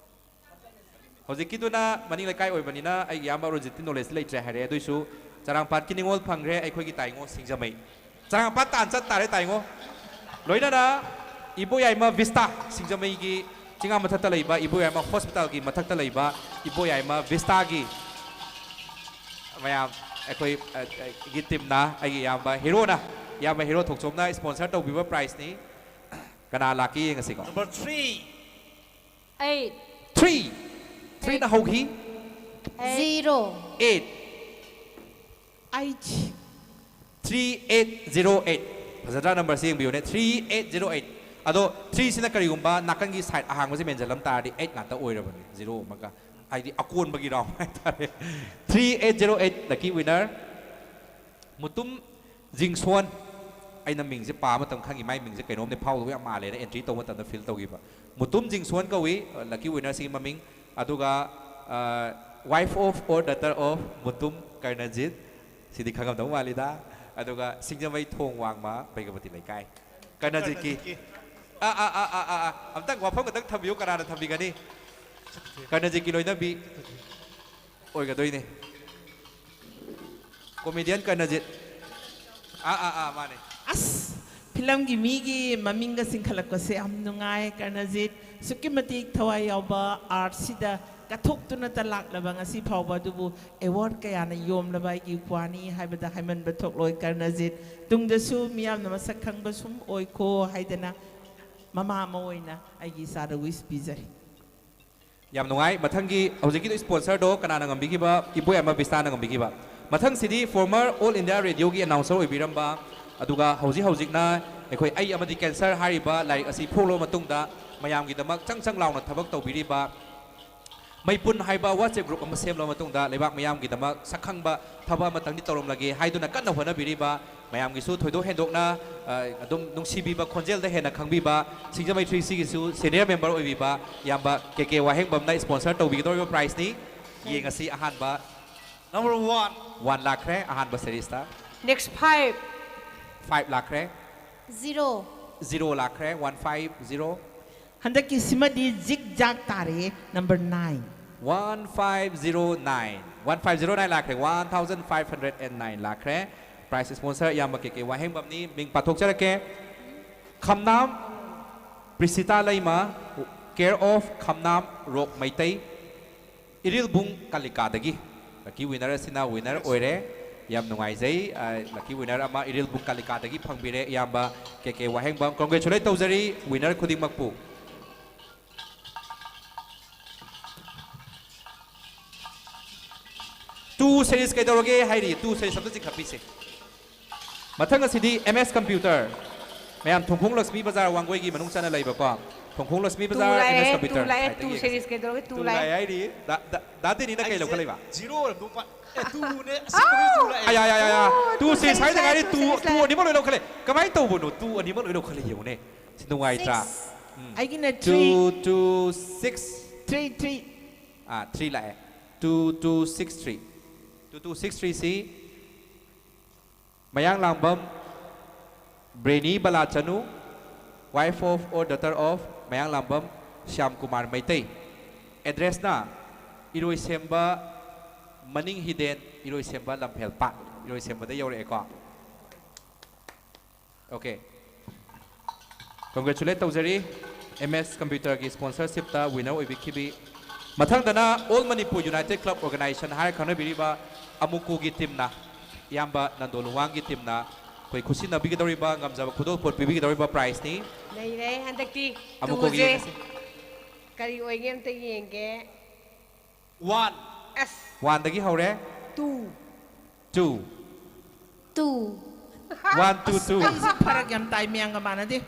ꯍꯧꯖꯤꯛꯀꯤꯗꯨꯅ ꯃꯅꯤꯡ ꯂꯩꯀꯥꯏ ꯑꯣꯏꯕꯅꯤꯅ ꯑꯩꯒꯤ ꯏꯌꯥꯝꯕ ꯑꯔꯣꯖꯤꯠꯇꯤ knowledge ꯂꯩꯇ꯭ꯔꯦ ꯍꯥꯏꯔꯦ꯫ ꯑꯗꯨꯏꯁꯨ ꯆꯔꯥꯡꯄꯥꯠꯀꯤ ꯅꯤꯉꯣꯜ ꯐꯪꯈ꯭ꯔꯦ, ꯑꯩꯈꯣꯏꯒꯤ ꯇꯥꯏꯉꯣ ꯁꯤꯡꯖꯃꯩ꯫ ꯆꯔꯥꯡꯄꯥꯠ ꯇꯥꯟ ꯆꯠ ꯇꯥꯔꯦ ꯇꯥꯏꯉꯣ꯫ ꯂꯣꯏꯅꯅ ꯏꯕꯣꯌꯥꯏꯃ vista, ꯁꯤꯡꯖꯃꯩꯒꯤ ꯆꯤꯡꯉꯥ ꯃꯊꯛꯇ ꯂꯩꯕ ꯏꯕꯣꯌꯥꯏꯃ hospitalꯒꯤ ꯃꯊꯛꯇ ꯂꯩꯕ ꯏꯕꯣꯌꯥꯏꯃ vistaꯒꯤ ꯃꯌꯥꯝ ꯑꯩꯈꯣꯏ, ꯑ, ꯑ, ꯒꯤ teamꯅ, ꯑꯩꯒꯤ ꯏꯌꯥꯝꯕ heroꯅ, ꯏꯌꯥꯝꯕ hero ꯊꯣꯛꯆꯣꯝꯅ sponsor ꯇꯧꯕꯤꯕ prizeꯅꯤ꯫ ꯀꯅꯥ ꯂꯥꯛꯀꯦ ꯌꯦꯡꯉꯁꯤꯀꯣ꯫ Number three꯫ Eight꯫ Three꯫ Threeꯅ ꯍꯧꯈꯤ꯫ Zero꯫ Eight꯫ Eight꯫ Three eight zero eight꯫ ꯐꯖꯗ꯭ꯔꯥ numberꯁꯤ ꯌꯦꯡꯕꯤꯌꯨꯅꯦ, three eight zero eight꯫ ꯑꯗꯣ threeꯁꯤꯅ ꯀꯔꯤꯒꯨꯝꯕ ꯅꯥꯀꯟꯒꯤ side ꯑꯍꯥꯡꯕꯁꯤ ꯃꯦꯟꯁꯤꯜꯂꯝ ꯇꯥꯔꯗꯤ eight ꯉꯥꯛꯇ ꯑꯣꯏꯔꯕꯅꯤ, zero ꯑꯃꯒ꯫ ꯍꯥꯏꯗꯤ ꯑꯀꯣꯟꯕꯒꯤ round ꯍꯥꯏꯇꯥꯔꯦ꯫ Three eight zero eight lucky winner Mutum ꯖꯤꯡꯁꯣꯟ꯫ ꯑꯩꯅ ꯃꯤꯡꯁꯦ ꯄꯥꯕ ꯃꯇꯝ ꯈꯪꯉꯤ, ꯃꯥꯏ ꯃꯤꯡꯁꯦ ꯀꯩꯅꯣꯝꯗꯤ ꯐꯥꯎꯗꯧꯕ ꯌꯥꯝ ꯃꯥꯜꯂꯦꯅ entry ꯇꯧꯕ ꯃꯇꯝꯗ feel ꯇꯧꯈꯤꯕ꯫ ꯃꯨꯇꯨꯝ ꯖꯤꯡꯁꯣꯟ ꯀꯧꯏ, lucky winner ꯁꯤꯒꯤ ꯃꯃꯤꯡ꯫ ꯑꯗꯨꯒ, ꯑ, wife of or daughter of Mutum ꯀꯔꯅꯖꯤꯠ꯫ ꯁꯤꯗꯤ ꯈꯪꯉꯝꯗꯧ ꯃꯥꯜꯂꯤꯗ꯫ ꯑꯗꯨꯒ ꯁꯤꯡꯖꯃꯩ ꯊꯣꯡ ꯋꯥꯡꯃ ꯕꯩꯒꯄꯇꯤ ꯂꯩꯀꯥꯏ꯫ ꯀꯔꯅꯖꯤꯠꯀꯤ꯫ ꯀꯔꯅꯖꯤꯠꯀꯤ꯫ ꯑꯥ, ꯑꯥ, ꯑꯥ, ꯑꯥ, ꯑꯥ, ꯑꯥ꯫ ꯑꯝꯇꯪ ꯋꯥꯐꯝ ꯈꯛꯇꯪ ꯊꯝꯕꯤꯌꯨ, ꯀꯅꯥꯅ ꯊꯝꯕꯤꯒꯅꯤ? ꯀꯔꯅꯖꯤꯠꯀꯤ ꯂꯣꯏꯅꯕꯤ ꯑꯣꯏꯒꯗꯣꯏꯅꯦ꯫ Comedian ꯀꯔꯅꯖꯤꯠ꯫ ꯑꯥ, ꯑꯥ, ꯑꯥ, ꯃꯥꯅꯦ꯫ ꯑꯁ, ꯐꯤꯂꯝꯒꯤ ꯃꯤꯒꯤ ꯃꯃꯤꯡꯒ ꯆꯤꯡꯈꯠꯂꯛꯄꯁꯦ ꯌꯥꯝ ꯅꯨꯡꯉꯥꯏ, ꯀꯔꯅꯖꯤꯠ꯫ ꯑꯁꯨꯛꯀꯤ ꯃꯇꯤꯛ ꯊꯋꯥꯏ ꯌꯥꯎꯕ artꯁꯤꯗ ꯀꯠꯊꯣꯛꯇꯨꯅꯇ ꯂꯥꯛꯂꯕ ꯉꯁꯤ ꯐꯥꯎꯕ, ꯑꯗꯨꯕꯨ award ꯀꯌꯥꯅ ꯌꯣꯝꯂꯕ ꯑꯩꯒꯤ ꯏꯄ꯭ꯋꯥꯅꯤ ꯍꯥꯏꯕꯗ ꯍꯥꯏꯃꯟꯕ ꯊꯣꯛꯂꯣꯏ, ꯀꯔꯅꯖꯤꯠ꯫ ꯇꯨꯡꯗꯁꯨ ꯃꯤꯌꯥꯝꯅ ꯃꯁꯛ ꯈꯪꯕ ꯁꯨꯝ ꯑꯣꯏꯈꯣ ꯍꯥꯏꯗꯅ ꯃꯃꯥ ꯑꯃ ꯑꯣꯏꯅ ꯑꯩꯒꯤ ꯏꯆꯥꯗ wish ꯄꯤꯖꯔꯤ꯫ ꯌꯥꯝ ꯅꯨꯡꯉꯥꯏ꯫ ꯃꯊꯪꯒꯤ, ꯍꯧꯖꯤꯛꯀꯤꯗꯣ sponsorꯗꯣ ꯀꯅꯥꯅ ꯉꯝꯕꯤꯈꯤꯕ? ꯏꯕꯣꯌꯥꯏꯃ ꯕꯤꯁꯇꯥꯅ ꯉꯝꯕꯤꯈꯤꯕ꯫ ꯃꯊꯪꯁꯤꯗꯤ former All India Radioꯒꯤ announcer ꯑꯣꯏꯕꯤꯔꯝꯕ, ꯑꯗꯨꯒ ꯍꯧꯖꯤꯛ ꯍꯧꯖꯤꯛꯅ ꯑꯩꯈꯣꯏ "ꯑꯩ ꯑꯃꯗꯤ Cancer" ꯍꯥꯏꯔꯤꯕ ꯂꯥꯏꯔꯤꯛ ꯑꯁꯤ ꯐꯣꯡꯂꯕ ꯃꯇꯨꯡꯗ ꯃꯌꯥꯝꯒꯤꯗꯃꯛ ꯆꯪ ꯆꯪ ꯂꯥꯎꯅ ꯊꯕꯛ ꯇꯧꯕꯤꯔꯤꯕ, ꯃꯩꯄꯨꯟ ꯍꯥꯏꯕ WhatsApp group ꯑꯃ ꯁꯦꯝꯂꯕ ꯃꯇꯨꯡꯗ ꯂꯩꯕꯥꯛ ꯃꯤꯌꯥꯝꯒꯤꯗꯃꯛ ꯁꯛꯈꯪꯕ ꯊꯕꯛ ꯑꯃꯇꯪꯗꯤ ꯇꯧꯔꯝꯂꯒꯦ ꯍꯥꯏꯗꯨꯅ ꯀꯟꯅ ꯍꯣꯠꯅꯕꯤꯔꯤꯕ, ꯃꯌꯥꯝꯒꯤꯁꯨ ꯊꯣꯏꯗꯣꯛ ꯍꯦꯟꯗꯣꯛꯅ, ꯑ, ꯑꯗꯨꯝ ꯅꯨꯡꯁꯤꯕꯤꯕ ꯈꯣꯟꯖꯦꯜꯗ ꯍꯦꯟꯅ ꯈꯪꯕꯤꯕ, ꯁꯤꯡꯖꯃꯩ three sixtyꯒꯤꯁꯨ senior member ꯑꯣꯏꯕꯤꯕ ꯏꯌꯥꯝꯕ ꯀꯦ ꯀꯦ ꯋꯥꯍꯦꯡꯕꯝꯅ sponsor ꯇꯧꯕꯤꯒꯗꯧꯔꯤꯕ prizeꯅꯤ꯫ ꯌꯦꯡꯉꯁꯤ ꯑꯍꯥꯟꯕ꯫ Number one꯫ One ꯂꯥꯛꯈ꯭ꯔꯦ ꯑꯍꯥꯟꯕ seriesꯇ꯫ Next five꯫ Five ꯂꯥꯛꯈ꯭ꯔꯦ꯫ Zero꯫ Zero ꯂꯥꯛꯈ꯭ꯔꯦ, one five zero꯫ ꯍꯟꯗꯛꯀꯤ ꯁꯤꯃꯗꯤ zigzag ꯇꯥꯔꯦ, number nine꯫ One five zero nine꯫ One five zero nine ꯂꯥꯛꯈ꯭ꯔꯦ, one thousand five hundred and nine ꯂꯥꯛꯈ꯭ꯔꯦ꯫ Prize sponsor ꯏꯌꯥꯝꯕ ꯀꯦ ꯀꯦ ꯋꯥꯍꯦꯡꯕꯝꯅꯤ, ꯃꯤꯡ ꯄꯥꯊꯣꯛꯆꯔꯛꯀꯦ꯫ ꯈꯝꯅꯥꯝ ꯄ꯭ꯔꯤꯁꯤꯇꯥ ꯂꯩꯃ, care of ꯈꯝꯅꯥꯝ ꯔꯣꯛ ꯃꯩꯇꯩ, ꯏꯔꯤꯜꯕꯨꯡ ꯀꯥꯂꯤꯀꯥꯗꯒꯤ꯫ Lucky winner ꯑꯁꯤꯅ winner ꯑꯣꯏꯔꯦ꯫ ꯌꯥꯝ ꯅꯨꯡꯉꯥꯏꯖꯩ꯫ ꯑ, lucky winner ꯑꯃ ꯏꯔꯤꯜꯕꯨꯡ ꯀꯥꯂꯤꯀꯥꯗꯒꯤ ꯐꯪꯕꯤꯔꯦ ꯏꯌꯥꯝꯕ ꯀꯦ ꯀꯦ ꯋꯥꯍꯦꯡꯕꯝ꯫ Congratulate ꯇꯧꯖꯔꯤ winner ꯈꯨꯗꯤꯡꯃꯛꯄꯨ꯫ Two series ꯀꯩꯗꯧꯔꯒꯦ ꯍꯥꯏꯔꯤ? Two series ꯑꯝꯇ ꯆꯤꯡꯈꯠꯄꯤꯁꯦ꯫ ꯃꯊꯪ ꯑꯁꯤꯗꯤ M S Computer꯫ ꯃꯌꯥꯝ ꯊꯣꯡꯈꯣꯡ ꯂꯛꯁꯃꯤ ꯕꯖꯥꯔ ꯋꯥꯡꯒꯣꯏꯒꯤ ꯃꯅꯨꯡ ꯆꯟꯅ ꯂꯩꯕꯀꯣ, ꯊꯣꯡꯈꯣꯡ ꯂꯛꯁꯃꯤ ꯇꯨ ꯕꯖꯥꯔ ꯑꯦꯝ ꯑꯦꯁ ꯂꯥꯛꯑꯦ ꯇꯨ ꯀꯝꯄ꯭ꯌꯨꯇꯔ ꯂꯥꯛꯑꯦ ꯁꯥꯏꯠꯇꯒꯤ ꯇꯨ ꯌꯦꯡꯉꯁꯤ꯫ ꯁꯦꯔꯤꯁ ꯀꯩꯗꯧꯔꯒꯦ ꯇꯨ ꯇꯨ ꯂꯥꯛꯑꯦ ꯂꯥꯛꯑꯦ ꯍꯥꯏꯔꯤ꯫ ꯗꯥ- ꯗꯥ- ꯗꯥ ꯗꯦꯅꯤꯅ ꯀꯩ ꯂꯧꯈꯠꯂꯛꯏꯕ? ꯖꯤꯔꯣ ꯑꯣꯏꯔꯝꯗꯧ ꯃꯥ ꯑꯦ ꯇꯨꯅꯦ ꯑꯁꯦꯡꯕꯒꯤ ꯇꯨ ꯂꯥꯛꯑꯦ꯫ ꯑꯌꯥ ꯑꯌꯥ ꯑꯌꯥ ꯑꯌꯥ ꯑꯣ, ꯇꯨ ꯇꯨ ꯁꯦꯔꯤꯁ ꯁꯦꯔꯤꯁ ꯍꯥꯏꯗ ꯉꯥꯏꯔꯤ꯫ ꯂꯥꯛꯑꯦ, ꯇꯨ ꯇꯨ ꯁꯦꯔꯤꯁ ꯇꯨ ꯂꯥꯛꯑꯦ꯫ ꯑꯅꯤꯃꯛ ꯂꯣꯏ ꯂꯧꯈꯠꯂꯦ꯫ ꯀꯃꯥꯏꯅ ꯇꯧꯕꯅꯣ? ꯇꯨ ꯑꯅꯤꯃꯛ ꯂꯣꯏ ꯂꯧꯈꯠꯂꯦ ꯌꯦꯡꯉꯨꯅꯦ꯫ ꯁꯤ ꯅꯨꯡꯉꯥꯏꯇ꯭ꯔꯥ? Six. ꯎꯝ. ꯑꯩꯒꯤꯅ two three. Two six. Three, three. ꯑꯥ, ꯊ꯭ꯔꯤ ꯂꯥꯛꯑꯦ꯫ Two two six three. Two two six ꯊ꯭ꯔꯤꯁꯤ Mayanglangbam Breni Balachanu, wife of or daughter of Mayanglangbam Shyam Kumar Meitei. ꯑꯦꯗ꯭ꯔꯦꯁꯅ ꯏꯔꯣꯏꯁꯦꯝꯕ ꯃꯅꯤꯡ ꯍꯤꯗꯦꯟ, ꯏꯔꯣꯏꯁꯦꯝꯕ ꯂꯝꯐꯦꯜ ꯄꯥꯠ, ꯏꯔꯣꯏꯁꯦꯝꯕꯗ ꯌꯧꯔꯛꯑꯦꯀꯣ꯫ ꯑꯣꯀꯦ꯫ ꯀꯣꯡꯒ꯭ꯔꯦꯆꯨꯂꯦꯠ ꯇꯧꯖꯔꯤ ꯑꯦꯝ ꯑꯦꯁ ꯀꯝꯄ꯭ꯌꯨꯇꯔꯒꯤ ꯁ꯭ꯄꯣꯟꯁꯔꯁꯤꯞꯇ ꯋꯤꯅꯔ ꯑꯣꯏꯕꯤꯈꯤꯕꯤ꯫ ꯃꯊꯪꯗꯅ all Manipur united club organisation ꯍꯥꯏꯔ ꯈꯪꯅꯕꯤꯔꯤꯕ ꯑꯃꯨꯀꯣꯒꯤ ꯇꯤꯝꯅ, ꯏꯌꯥꯝꯕ ꯅꯟꯗꯣ ꯂꯨꯋꯥꯡꯒꯤ ꯇꯤꯝꯅ ꯑꯩꯈꯣꯏ ꯈꯨꯠꯁꯤꯟꯅꯕꯤꯒꯗꯧꯔꯤꯕ, ꯉꯝꯖꯕ ꯈꯨꯗꯣꯜꯄꯣꯠ ꯄꯤꯕꯤꯒꯗꯧꯔꯤꯕ ꯄ꯭ꯔꯥꯏꯖꯅꯤ꯫ ꯂꯩꯔꯦ ꯍꯟꯗꯛꯇꯤ꯫ ꯑꯃꯨꯛ ꯀꯣꯛ ꯇꯨꯁꯦ ꯌꯦꯡꯉꯁꯤ꯫ ꯀꯔꯤ ꯑꯣꯏꯒꯦ ꯑꯝꯇ ꯌꯦꯡꯒꯦ꯫ ꯋꯥꯟ꯫ ꯑꯁ꯫ ꯋꯥꯟꯗꯒꯤ ꯍꯧꯔꯦ꯫ Two. Two. Two. One two two. ꯑꯩꯁꯦ ꯐꯔꯛ ꯌꯥꯝ ꯇꯥꯏ, ꯃꯌꯥꯝꯒ ꯃꯥꯟꯅꯗꯦ꯫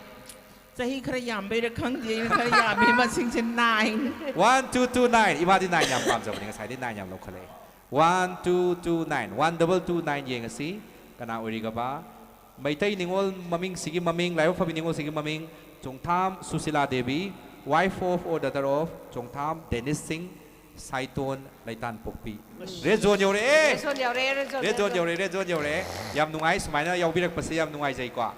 ꯆꯍꯤ ꯈꯔ ꯌꯥꯝꯕꯩꯔ ꯈꯪꯗꯦ, ꯑꯩꯅ ꯈꯔ ꯌꯥꯝꯃꯤ꯫ ꯃꯁꯤꯡꯁꯦ nine. One two two nine. ꯏꯃꯥꯗꯤ ꯅꯥꯏꯟ ꯌꯥꯝ ꯄꯥꯝꯖꯕꯅꯤ, ꯉꯁꯥꯏꯗꯤ ꯅꯥꯏꯟ ꯌꯥꯝ ꯂꯧꯈꯠꯂꯛꯑꯦ꯫ One two two nine, one double two nine ꯌꯦꯡꯉꯁꯤ ꯀꯅꯥ ꯑꯣꯏꯔꯤꯒꯕ? ꯃꯩꯇꯩ ꯅꯤꯉꯣꯜ ꯃꯃꯤꯡꯁꯤꯒꯤ ꯃꯃꯤꯡ, ꯂꯥꯏꯕꯛ ꯐꯕꯤ ꯅꯤꯉꯣꯜꯁꯤꯒꯤ ꯃꯃꯤꯡ Chongtham Sushila Devi, wife of or daughter of Chongtham Dennis Singh, Saiton ꯂꯩꯇꯥꯟꯄꯣꯛꯄꯤ꯫ ꯔꯦꯗ ꯖꯣꯟ ꯌꯧꯔꯛꯑꯦ꯫ ꯔꯦꯗ ꯖꯣꯟ ꯌꯧꯔꯛꯑꯦ, red zone, red zone red zone. ꯌꯧꯔꯛꯑꯦ, ꯔꯦꯗ ꯖꯣꯟ ꯌꯧꯔꯛꯑꯦ꯫ ꯌꯥꯝ ꯅꯨꯡꯉꯥꯏ ꯁꯨꯃꯥꯏꯅ ꯌꯥꯎꯕꯤꯔꯛꯄꯁꯦ, ꯌꯥꯝ ꯅꯨꯡꯉꯥꯏꯖꯩꯀꯣ꯫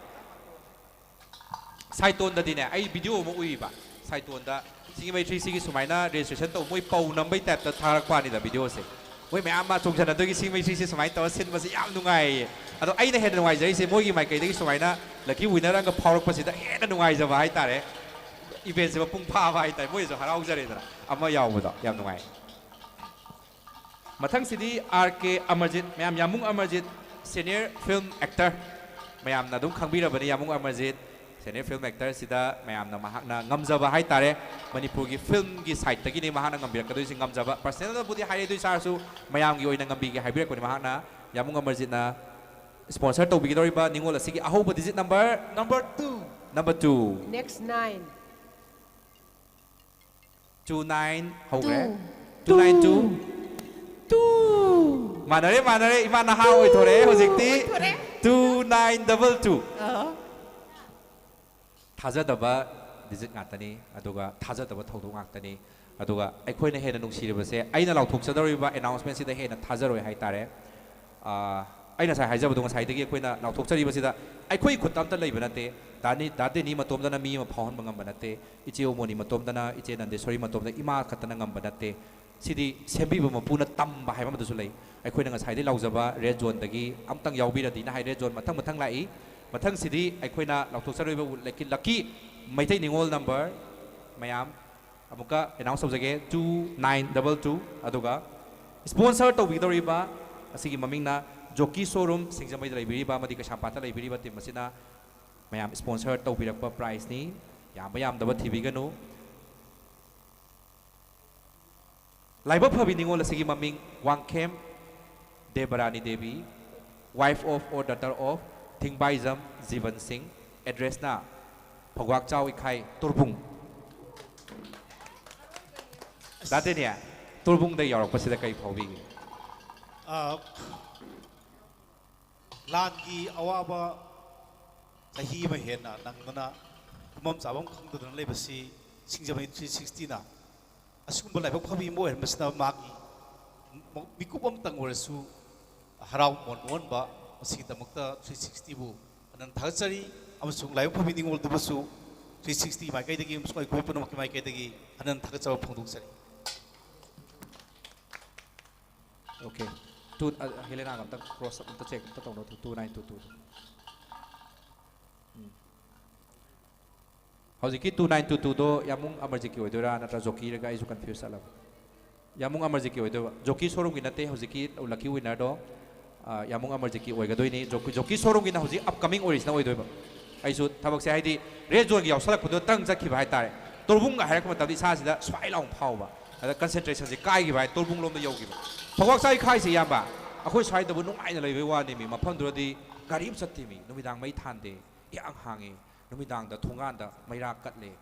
ꯁꯥꯏꯇꯣꯟꯗꯗꯤꯅꯦ, ꯑꯩ ꯚꯤꯗꯤꯑꯣ ꯑꯃ ꯎꯏꯕ, ꯁꯥꯏꯇꯣꯟꯗ ꯁꯤꯡꯖꯃꯩ ꯊ꯭ꯔꯤ ꯁꯤꯒꯤ ꯁꯨꯃꯥꯏꯅ ꯔꯦꯖꯤꯁꯇ꯭ꯔꯦꯁꯟ ꯇꯧ, ꯃꯣꯏ ꯄꯧ ꯅꯝꯕꯩ ꯇꯥꯏꯞꯇ ꯊꯥꯔꯛꯄ ꯋꯥꯅꯤꯗ ꯚꯤꯗꯤꯑꯣꯁꯦ꯫ ꯃꯣꯏ ꯃꯌꯥꯝ ꯑꯃ ꯆꯣꯡꯁꯤꯟꯅꯗꯣꯏꯒꯤ ꯁꯤꯡꯖꯃꯩ ꯊ꯭ꯔꯤ ꯁꯤ ꯁꯨꯃꯥꯏꯅ ꯇꯧꯔ ꯁꯤꯟꯕꯁꯦ ꯌꯥꯝ ꯅꯨꯡꯉꯥꯏꯌꯦ꯫ ꯑꯗꯣ ꯑꯩꯅ ꯍꯦꯟꯅ ꯅꯨꯡꯉꯥꯏꯖꯔꯤꯁꯦ ꯃꯣꯏꯒꯤ ꯃꯥꯏꯀꯩꯗꯒꯤ ꯁꯨꯃꯥꯏꯅ ꯂꯛꯀꯤ ꯋꯤꯅꯔ ꯑꯃꯒ ꯐꯥꯎꯔꯛꯄꯁꯤꯗ ꯍꯦꯟꯅ ꯅꯨꯡꯉꯥꯏꯖꯕ ꯍꯥꯏꯇꯥꯔꯦ꯫ ꯏꯚꯦꯟꯁꯦ ꯃꯄꯨꯡ ꯐꯥꯕ ꯍꯥꯏꯇꯥꯔꯦ, ꯃꯣꯏꯁꯨ ꯍꯔꯥꯎꯖꯔꯦꯗꯅ ꯑꯃ ꯌꯥꯎꯕꯗꯣ ꯌꯥꯝ ꯅꯨꯡꯉꯥꯏ꯫ ꯃꯊꯪꯁꯤꯗꯤ ꯑꯥꯔ ꯀꯦ ꯑꯃꯔꯖꯤꯠ, ꯃꯌꯥꯝ ꯌꯥꯝꯕꯨꯡ ꯑꯃꯔꯖꯤꯠ, senior film actor, ꯃꯌꯥꯝꯅ ꯑꯗꯨꯝ ꯈꯪꯕꯤꯔꯕꯅꯤ ꯌꯥꯝꯕꯨꯡ ꯑꯃꯔꯖꯤꯠ꯫ Senior film actor ꯁꯤꯗ ꯃꯌꯥꯝꯅ ꯃꯍꯥꯛꯅ ꯉꯝꯖꯕ ꯍꯥꯏꯇꯥꯔꯦ, ꯃꯅꯤꯄꯨꯔꯒꯤ ꯐꯤꯂꯝꯒꯤ ꯁꯥꯏꯠꯇꯒꯤꯅꯤ ꯃꯍꯥꯛꯅ ꯉꯝꯕꯤꯔꯛꯀꯗꯣꯏꯁꯤ꯫ ꯉꯝꯖꯕ personal ꯕꯨꯗꯤ ꯍꯥꯏꯔꯦ, ꯑꯗꯨ ꯑꯣꯏ ꯇꯥꯔꯁꯨ ꯃꯌꯥꯝꯒꯤ ꯑꯣꯏꯅ ꯉꯝꯕꯤꯒꯦ ꯍꯥꯏꯕꯤꯔꯛꯄꯅꯤ ꯃꯍꯥꯛꯅ꯫ ꯌꯥꯝꯕꯨꯡ ꯑꯃꯔꯖꯤꯠꯅ ꯏꯁꯄꯣꯟꯁꯔ ꯇꯧꯕꯤꯒꯗꯧꯔꯤꯕ ꯅꯤꯉꯣꯜ ꯑꯁꯤꯒꯤ ꯑꯍꯧꯕ digit number Number two. Number two, Next nine. Two nine ꯍꯧꯈ꯭ꯔꯦ꯫ Two nine two. ꯇꯨ꯫ ꯃꯥꯟꯅꯔꯦ, ꯃꯥꯟꯅꯔꯦ꯫ ꯏꯃꯥ ꯅꯍꯥ ꯑꯣꯏꯊꯣꯔꯛꯑꯦ ꯍꯧꯖꯤꯛꯇꯤ꯫ ꯑꯣꯏꯊꯣꯔꯛꯑꯦ꯫ Two nine double two. ꯑ, ꯊꯥꯖꯗꯕ ꯗꯤꯖꯤꯠ ꯉꯥꯛꯇꯅꯤ, ꯑꯗꯨꯒ ꯊꯥꯖꯗꯕ ꯊꯧꯗꯣꯛ ꯉꯥꯛꯇꯅꯤ꯫ ꯑꯗꯨꯒ ꯑꯩꯈꯣꯏꯅ ꯍꯦꯟꯅ ꯅꯨꯡꯁꯤꯔꯤꯕꯁꯦ, ꯑꯩꯅ ꯂꯥꯎꯊꯣꯛꯆꯗꯧꯔꯤꯕ ꯑꯦꯅꯥꯎꯟꯁꯃꯦꯟꯁꯤꯗ ꯍꯦꯟꯅ ꯊꯥꯖꯔꯣꯏ ꯍꯥꯏꯇꯥꯔꯦ꯫ ꯑꯥ, ꯑꯩ ꯉꯁꯥꯏ ꯍꯥꯏꯖꯕꯗꯣ, ꯉꯁꯥꯏꯗꯒꯤ ꯑꯩꯈꯣꯏꯅ ꯂꯥꯎꯊꯣꯛꯆꯔꯤꯕꯁꯤꯗ ꯑꯩꯈꯣꯏ ꯈꯨꯠꯇ ꯑꯝꯇ ꯂꯩꯕ ꯅꯠꯇꯦ꯫ ꯗꯥꯅꯤ, ꯗꯥ ꯗꯦꯅꯤ ꯃꯇꯣꯝꯗꯅ ꯃꯤ ꯑꯃ ꯐꯥꯎꯍꯟꯕ ꯉꯝꯕ ꯅꯠꯇꯦ꯫ ꯏꯆꯦ ꯑꯣꯃꯣꯅꯤ ꯃꯇꯣꯝꯗꯅ, ꯏꯆꯦ ꯅꯟꯗꯦꯁꯣꯔꯤ ꯃꯇꯣꯝꯗ, ꯏꯃꯥ ꯈꯛꯇꯅ ꯉꯝꯕ ꯅꯠꯇꯦ꯫ ꯁꯤꯗꯤ ꯁꯦꯝꯕꯤꯕ ꯃꯄꯨꯅ ꯇꯝꯕ ꯍꯥꯏꯕ ꯑꯃꯗꯁꯨ ꯂꯩ꯫ ꯑꯩꯈꯣꯏꯅ ꯉꯁꯥꯏꯗꯩ ꯂꯥꯎꯖꯕ ꯔꯦꯗ ꯖꯣꯟꯗꯒꯤ ꯑꯝꯇꯪ ꯌꯥꯎꯕꯤꯔꯗꯤꯅ ꯍꯥꯏ, ꯔꯦꯗ ꯖꯣꯟ ꯃꯊꯪ ꯃꯊꯪ ꯂꯥꯛꯏ꯫ ꯃꯊꯪꯁꯤꯗꯤ ꯑꯩꯈꯣꯏꯅ ꯂꯥꯎꯊꯣꯛꯆꯔꯣꯏꯕ ꯂꯛꯀꯤ, ꯂꯛꯀꯤ ꯃꯩꯇꯩ ꯅꯤꯉꯣꯜ ꯅꯝꯕꯔ ꯃꯌꯥꯝ ꯑꯃꯨꯛꯀ ꯑꯦꯅꯥꯎꯟꯁ ꯇꯧꯖꯒꯦ, ꯇꯨ ꯅꯥꯏꯟ ꯗꯕꯜ ꯇꯨ꯫ ꯑꯗꯨꯒ ꯏꯁꯄꯣꯟꯁꯔ ꯇꯧꯕꯤꯒꯗꯧꯔꯤꯕ ꯑꯁꯤꯒꯤ ꯃꯃꯤꯡꯅ ꯖꯣꯀꯤ ꯁꯣꯔꯨꯝ, ꯁꯤꯡꯖꯃꯩꯗ ꯂꯩꯕꯤꯔꯤꯕ ꯑꯃꯗꯤ ꯀꯩꯁꯥꯝꯄꯥꯠꯇ ꯂꯩꯕꯤꯔꯤꯕ ꯇꯤꯝ ꯑꯁꯤꯅ ꯃꯌꯥꯝ ꯏꯁꯄꯣꯟꯁꯔ ꯇꯧꯕꯤꯔꯛꯄ ꯄ꯭ꯔꯥꯏꯖꯅꯤ꯫ ꯌꯥꯝꯕ ꯌꯥꯝꯗꯕ ꯊꯤꯕꯤꯒꯅꯨ꯫ ꯂꯥꯏꯕꯛ ꯐꯕꯤ ꯅꯤꯉꯣꯜ ꯑꯁꯤꯒꯤ ꯃꯃꯤꯡ Wangkhem Debrani Devi, wife of or daughter of ꯊꯤꯡꯕꯥꯏꯖꯝ ꯖꯤꯕꯟ ꯁꯤꯡ, ꯑꯦꯗ꯭ꯔꯦꯁꯅ ꯐꯧꯒ꯭ꯋꯥꯛꯆꯥꯎ ꯏꯈꯥꯏ, ꯇꯣꯔꯕꯨꯡ꯫ ꯗꯥ ꯗꯦꯅꯤꯌꯦꯜ, ꯇꯣꯔꯕꯨꯡꯗ ꯌꯥꯎꯔꯛꯄꯁꯤꯗ ꯀꯔꯤ ꯐꯥꯎꯕꯤꯒꯦ? ꯑ, ꯂꯥꯟꯒꯤ ꯑꯋꯥꯕ ꯆꯍꯤ ꯑꯃ ꯍꯦꯟꯅ ꯅꯪꯗꯅ ꯇꯨꯝꯐꯝ ꯆꯥꯐꯝ ꯈꯪꯗꯗꯅ ꯂꯩꯕꯁꯤ ꯁꯤꯡꯖꯃꯩ ꯊ꯭ꯔꯤ ꯁꯤꯛꯁꯇꯤꯅ ꯑꯁꯤꯒꯨꯝꯕ ꯂꯥꯏꯕꯛ ꯐꯕꯤ ꯑꯃ ꯑꯣꯏꯍꯟꯕꯁꯤꯅ ꯃꯥꯒꯤ ꯃꯤꯀꯨꯞ ꯑꯃꯇꯪ ꯑꯣꯏꯔꯁꯨ ꯍꯔꯥꯎ ꯃꯣꯟ ꯑꯣꯟꯕ, ꯃꯁꯤꯒꯤꯗꯃꯛꯇ ꯊ꯭ꯔꯤ ꯁꯤꯛꯁꯇꯤꯕꯨ ꯍꯟꯅ ꯊꯥꯒꯠꯆꯔꯤ꯫ ꯑꯃꯁꯨꯡ ꯂꯥꯏꯕꯛ ꯐꯕꯤ ꯅꯤꯉꯣꯜꯗꯨꯕꯨꯁꯨ ꯊ꯭ꯔꯤ ꯁꯤꯛꯁꯇꯤ ꯃꯥꯏꯀꯩꯗꯒꯤ ꯑꯃꯁꯨꯡ ꯑꯩꯈꯣꯏ ꯄꯨꯝꯅꯃꯛꯀꯤ ꯃꯥꯏꯀꯩꯗꯒꯤ ꯍꯟꯅ ꯊꯥꯒꯠꯆꯕ ꯐꯣꯡꯗꯣꯛꯆꯔꯤ꯫ ꯑꯣꯀꯦ꯫ ꯇꯨ, ꯑ, ꯍꯦꯂꯦꯅꯥꯒ ꯑꯝꯇ ꯀ꯭ꯔꯣꯁ ꯑꯞ ꯑꯝꯇ ꯆꯦꯛ ꯑꯝꯇ ꯇꯧꯅꯣ, ꯇꯨ ꯅꯥꯏꯟ ꯇꯨ ꯇꯨꯗꯣ꯫ ꯎꯝ꯫ ꯍꯧꯖꯤꯛꯀꯤ ꯇꯨ ꯅꯥꯏꯟ ꯇꯨ ꯇꯨꯗꯣ ꯌꯥꯃꯨꯡ ꯑꯃꯔꯖꯤꯠꯀꯤ ꯑꯣꯏꯗꯣꯏꯔꯥ ꯅꯠꯇ꯭ꯔ ꯖꯣꯀꯤꯔꯒ? ꯑꯩꯁꯨ ꯀꯟꯐ꯭ꯌꯨꯁ ꯆꯠꯂꯕ꯫ ꯌꯥꯃꯨꯡ ꯑꯃꯔꯖꯤꯠꯀꯤ ꯑꯣꯏꯗꯣꯏꯕ꯫ ꯖꯣꯀꯤ ꯁꯣꯔꯨꯝꯒꯤ ꯅꯠꯇꯦ ꯍꯧꯖꯤꯛꯀꯤ ꯂꯛꯀꯤ ꯋꯤꯟꯅꯔꯗꯣ꯫ ꯑ, ꯌꯥꯃꯨꯡ ꯑꯃꯔꯖꯤꯠꯀꯤ ꯑꯣꯏꯒꯗꯣꯏꯅꯤ꯫ ꯖꯣꯀꯤ, ꯖꯣꯀꯤ ꯁꯣꯔꯨꯝꯒꯤꯅ ꯍꯧꯖꯤꯛ ꯑꯞꯀꯃꯤꯡ ꯑꯣꯏꯔꯤꯁꯤꯅ ꯑꯣꯏꯗꯣꯏꯕ꯫ ꯑꯩꯁꯨ ꯊꯕꯛꯁꯦ ꯍꯥꯏꯗꯤ ꯔꯦꯗ ꯖꯣꯟꯒꯤ ꯌꯥꯎꯁꯜꯂꯛꯄꯗꯣ ꯇꯪ ꯆꯠꯈꯤꯕ ꯍꯥꯏꯇꯥꯔꯦ꯫ ꯇꯣꯔꯕꯨꯡꯒ ꯍꯥꯏꯔꯛꯄ ꯃꯇꯝꯗ ꯏꯁꯥꯁꯤꯗ ꯁ꯭ꯋꯥꯏ ꯂꯥꯎꯅ ꯐꯥꯎꯕ꯫ ꯑꯗ ꯀꯟꯁꯦꯟꯇ꯭ꯔꯦꯁꯟꯁꯦ ꯀꯥꯏꯈꯤꯕ ꯍꯥꯏ, ꯇꯣꯔꯕꯨꯡ ꯂꯣꯝꯗ ꯌꯧꯈꯤꯕ꯫ ꯐꯧꯋꯥꯛꯆꯥꯏ ꯈꯥꯏꯁꯦ ꯏꯌꯥꯝꯕ, ꯑꯩꯈꯣꯏ ꯁ꯭ꯋꯥꯏꯗꯕꯨ ꯅꯨꯡꯉꯥꯏꯅ ꯂꯩꯕꯩ ꯋꯥꯅꯤꯃꯤ, ꯃꯐꯝꯗꯨꯗꯗꯤ ꯒꯥꯔꯤ ꯑꯃ ꯆꯠꯇꯦꯃꯤ, ꯅꯨꯃꯤꯗꯥꯡ ꯃꯩ ꯊꯥꯟꯗꯦ, ꯏꯍꯥꯡ ꯍꯥꯡꯉꯤ, ꯅꯨꯃꯤꯗꯥꯡꯗ ꯊꯣꯡꯒꯥꯟꯗ ꯃꯩꯔꯥ ꯀꯠꯂꯦ,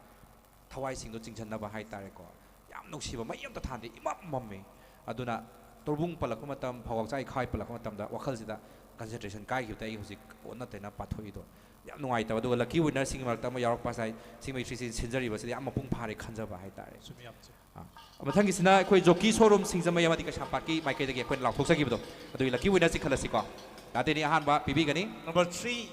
ꯊꯋꯥꯏꯁꯤꯡꯗꯣ ꯆꯤꯡꯁꯤꯟꯅꯕ ꯍꯥꯏꯇꯥꯔꯦꯀꯣ꯫ ꯌꯥꯝ ꯅꯨꯡꯁꯤꯕ, ꯃꯩ ꯑꯝꯇ ꯊꯥꯟꯗꯦ, ꯏꯃꯝ ꯃꯝꯃꯤ꯫ ꯑꯗꯨꯅ ꯇꯣꯔꯕꯨꯡ ꯄꯜꯂꯛꯄ ꯃꯇꯝ, ꯐꯧꯕꯥꯛꯆꯥꯏ ꯈꯥꯏ ꯄꯜꯂꯛꯄ ꯃꯇꯝꯗ ꯋꯥꯈꯜꯁꯤꯗ concentration ꯀꯥꯏꯈꯤꯕꯗ ꯑꯩ ꯍꯧꯖꯤꯛ ꯑꯣꯟꯅ ꯇꯩꯅ ꯄꯥꯊꯣꯛꯏꯗꯣ꯫ ꯌꯥꯝ ꯅꯨꯡꯉꯥꯏꯇꯕ꯫ ꯑꯗꯨꯒ lucky winner ꯁꯤꯡꯒꯤ ꯃꯔꯛꯇ ꯑꯃ ꯌꯥꯎꯔꯛꯄ ꯉꯁꯥꯏ ꯁꯤꯡꯃꯩ ꯊ꯭ꯔꯤ ꯁꯤ ꯁꯤꯟꯖꯔꯤꯕꯁꯤꯗꯤ ꯌꯥꯝ ꯃꯄꯨꯡ ꯐꯥꯔꯦ ꯈꯟꯖꯕ ꯍꯥꯏꯇꯥꯔꯦ꯫ ꯆꯨꯝꯃꯤ, ꯌꯥꯝ ꯆꯨꯝꯃꯤ꯫ ꯑꯥ꯫ ꯃꯊꯪꯒꯤꯁꯤꯅ ꯑꯩꯈꯣꯏ ꯖꯣꯀꯤ ꯁꯣꯔꯨꯝ ꯁꯤꯡꯖꯃꯩ ꯑꯃꯗꯤ ꯀꯩꯁꯥꯝꯄꯥꯠꯀꯤ ꯃꯥꯏꯀꯩꯗꯒꯤ ꯑꯩꯈꯣꯏꯅ ꯂꯥꯎꯊꯣꯛꯆꯈꯤꯕꯗꯣ꯫ ꯑꯗꯨꯒꯤ lucky winner ꯁꯤ ꯈꯜꯂꯁꯤꯀꯣ꯫ ꯗꯥ ꯗꯦꯅꯤ ꯑꯍꯥꯟꯕ ꯄꯤꯕꯤꯒꯅꯤ꯫ Number three꯫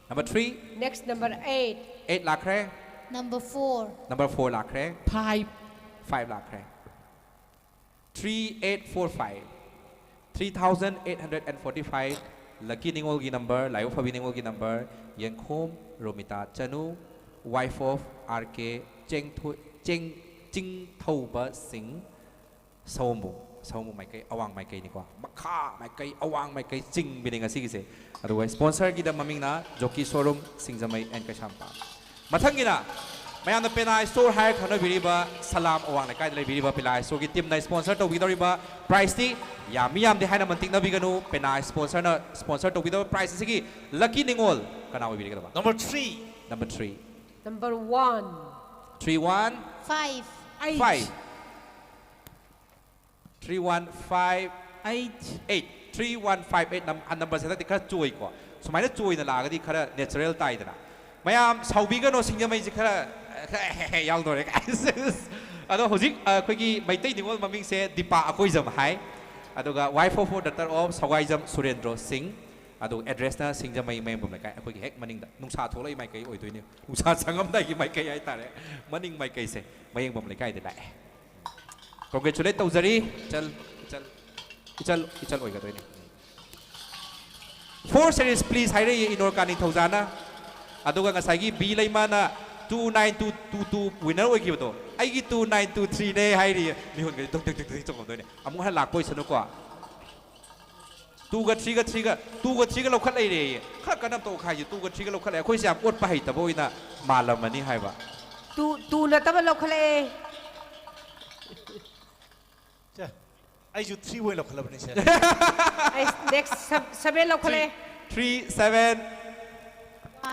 Number three꯫ Next number eight꯫ Eight ꯂꯥꯛꯈ꯭ꯔꯦ꯫ Number four꯫ Number four ꯂꯥꯛꯈ꯭ꯔꯦ꯫ Five꯫ Five ꯂꯥꯛꯈ꯭ꯔꯦ꯫ Three eight four five꯫ Three thousand eight hundred and forty five꯫ Lucky ꯅꯤꯉꯣꯜꯒꯤ number, ꯂꯥꯏꯕꯛ ꯐꯕꯤ ꯅꯤꯉꯣꯜꯒꯤ number, ꯌꯦꯡꯈꯣꯝ ꯔꯣꯃꯤꯇꯥ ꯆꯅꯨ, wife of R K ꯆꯦꯡꯊꯣꯏ-, ꯆꯦꯡ-, ꯆꯤꯡꯊꯧꯕ ꯁꯤꯡ, ꯁꯑꯣꯝꯕꯨꯡ, ꯁꯑꯣꯝꯕꯨꯡ ꯃꯥꯏꯀꯩ, ꯑꯋꯥꯡ ꯃꯥꯏꯀꯩꯅꯤꯀꯣ, ꯃꯈꯥ ꯃꯥꯏꯀꯩ, ꯑꯋꯥꯡ ꯃꯥꯏꯀꯩ ꯆꯤꯡꯕꯤꯅꯤ ꯉꯁꯤꯒꯤꯁꯦ꯫ ꯑꯗꯨꯒ sponsor ꯒꯤꯗ ꯃꯃꯤꯡꯅ ꯖꯣꯀꯤ ꯁꯣꯔꯨꯝ ꯁꯤꯡꯖꯃꯩ ꯑꯦꯟ ꯀꯩꯁꯥꯝꯄꯥꯠ꯫ ꯃꯊꯪꯒꯤꯅ ꯃꯌꯥꯝꯅ ꯄꯦꯅꯥ store ꯍꯥꯏꯔ ꯈꯪꯅꯕꯤꯔꯤꯕ ꯁꯂꯥꯝ ꯑꯋꯥꯡ ꯂꯩꯀꯥꯏꯗ ꯂꯩꯕꯤꯔꯤꯕ ꯄꯦꯅꯥ store ꯒꯤ team ꯅ sponsor ꯇꯧꯕꯤꯗꯧꯔꯤꯕ prize ꯇꯤ ꯌꯥꯝꯃꯤ ꯌꯥꯝꯗꯦ ꯍꯥꯏꯅ ꯃꯟꯇꯤꯛꯅꯕꯤꯒꯅꯨ꯫ ꯄꯦꯅꯥ sponsor ꯅ sponsor ꯇꯧꯕꯤꯗꯧꯔꯤꯕ prize ꯑꯁꯤꯒꯤ lucky ꯅꯤꯉꯣꯜ ꯀꯅꯥ ꯑꯣꯏꯕꯤꯔꯒꯗꯕ? Number three꯫ Number three꯫ Number one꯫ Three one five five꯫ Eight꯫ Three one five eight꯫ Eight꯫ Three one five eight꯫ Num-, number ꯁꯦ ꯍꯟꯗꯛꯇꯤ ꯈꯔ ꯆꯣꯏꯀꯣ꯫ ꯁꯨꯃꯥꯏꯅ ꯆꯣꯏꯅ ꯂꯥꯛꯑꯒꯗꯤ ꯈꯔ natural ꯇꯥꯏꯗꯅ꯫ ꯃꯌꯥꯝ ꯁꯥꯎꯕꯤꯒꯅꯣ, ꯁꯤꯡꯖꯃꯩꯁꯦ ꯈꯔ, ꯈꯔ ꯌꯥꯎꯗꯣꯔꯦ꯫ ꯑꯗꯣ ꯍꯧꯖꯤꯛ, ꯑ, ꯑꯩꯈꯣꯏꯒꯤ ꯃꯩꯇꯩ ꯅꯤꯉꯣꯜ ꯃꯃꯤꯡꯁꯦ ꯗꯤꯄꯥ ꯑꯀꯣꯏꯖꯝ ꯍꯥꯏ꯫ ꯑꯗꯨꯒ wife of daughter of ꯁꯋꯥꯏꯖꯝ ꯁꯨꯔꯦꯟꯗ꯭ꯔꯣ ꯁꯤꯡ꯫ ꯑꯗꯨꯒ address ꯅ ꯁꯤꯡꯖꯃꯩ ꯃꯌꯨꯝꯕꯝ ꯂꯩꯀꯥꯏ, ꯑꯩꯈꯣꯏꯒꯤ ꯍꯦꯛ ꯃꯅꯤꯡꯗ꯫ ꯅꯨꯡꯁꯥ ꯊꯣꯛꯂꯛꯏ ꯃꯥꯏꯀꯩ ꯑꯣꯏꯗꯣꯏꯅꯤ꯫ ꯅꯨꯡꯁꯥ ꯆꯪꯉꯝꯗꯥꯏꯒꯤ ꯃꯥꯏꯀꯩ ꯍꯥꯏꯇꯥꯔꯦ꯫ ꯃꯅꯤꯡ ꯃꯥꯏꯀꯩꯁꯦ ꯃꯌꯨꯝꯕꯝ ꯂꯩꯀꯥꯏꯗ ꯂꯥꯛꯑꯦ꯫ Congratulate ꯇꯧꯖꯔꯤ꯫ ꯏꯆꯜ, ꯏꯆꯜ, ꯏꯆꯜ, ꯏꯆꯜ ꯑꯣꯏꯒꯗꯣꯏꯅꯤ꯫ Four series please ꯍꯥꯏꯔꯛꯏ ꯏꯅꯣꯔꯀꯥ ꯅꯤꯡꯊꯧꯖꯥꯅ꯫ ꯑꯗꯨꯒ ꯉꯁꯥꯏꯒꯤ ꯕꯤ ꯂꯩꯃꯥꯅ two nine two two two winner ꯑꯣꯏꯈꯤꯕꯗꯣ, ꯑꯩꯒꯤ two nine two three ꯅꯦ ꯍꯥꯏꯔꯤꯌꯦ꯫ ꯃꯤꯍꯨꯟꯒꯁꯦ ꯗꯨꯛ ꯗꯨꯛ ꯗꯨꯛ ꯗꯨꯛ ꯆꯣꯡꯉꯝꯗꯣꯏꯅꯦ꯫ ꯑꯃꯨꯛ ꯍꯟꯅ ꯂꯥꯛꯄ ꯑꯣꯏꯁꯅꯨꯀꯣ꯫ Two ꯒ three ꯒ three ꯒ, two ꯒ three ꯒ ꯂꯧꯈꯠ ꯂꯩꯔꯦꯌꯦ꯫ ꯈꯔ ꯀꯟꯅ ꯑꯝꯇ ꯑꯣꯛꯈꯥꯏꯁꯦ꯫ Two ꯒ three ꯒ ꯂꯧꯈꯠ ꯂꯩꯔꯦ꯫ ꯑꯩꯈꯣꯏꯁꯦ ꯌꯥꯝ ꯑꯣꯠꯄ ꯍꯩꯇꯕ ꯑꯣꯏꯅ ꯃꯥꯜꯂꯝꯃꯅꯤ ꯍꯥꯏꯕ꯫ Two, two ꯅꯠꯇꯕ ꯂꯧꯈꯠꯂꯛꯑꯦ꯫ ꯆꯦ꯫ ꯑꯩꯁꯨ ꯊ꯭ꯔꯤ ꯑꯣꯏꯅ ꯂꯧꯈꯠꯂꯕꯅꯤ ꯁꯦ꯫ ꯑꯩ ꯅꯦꯛꯁ ꯁꯕꯦꯟ ꯂꯧꯈꯠꯂꯦ꯫ Three seven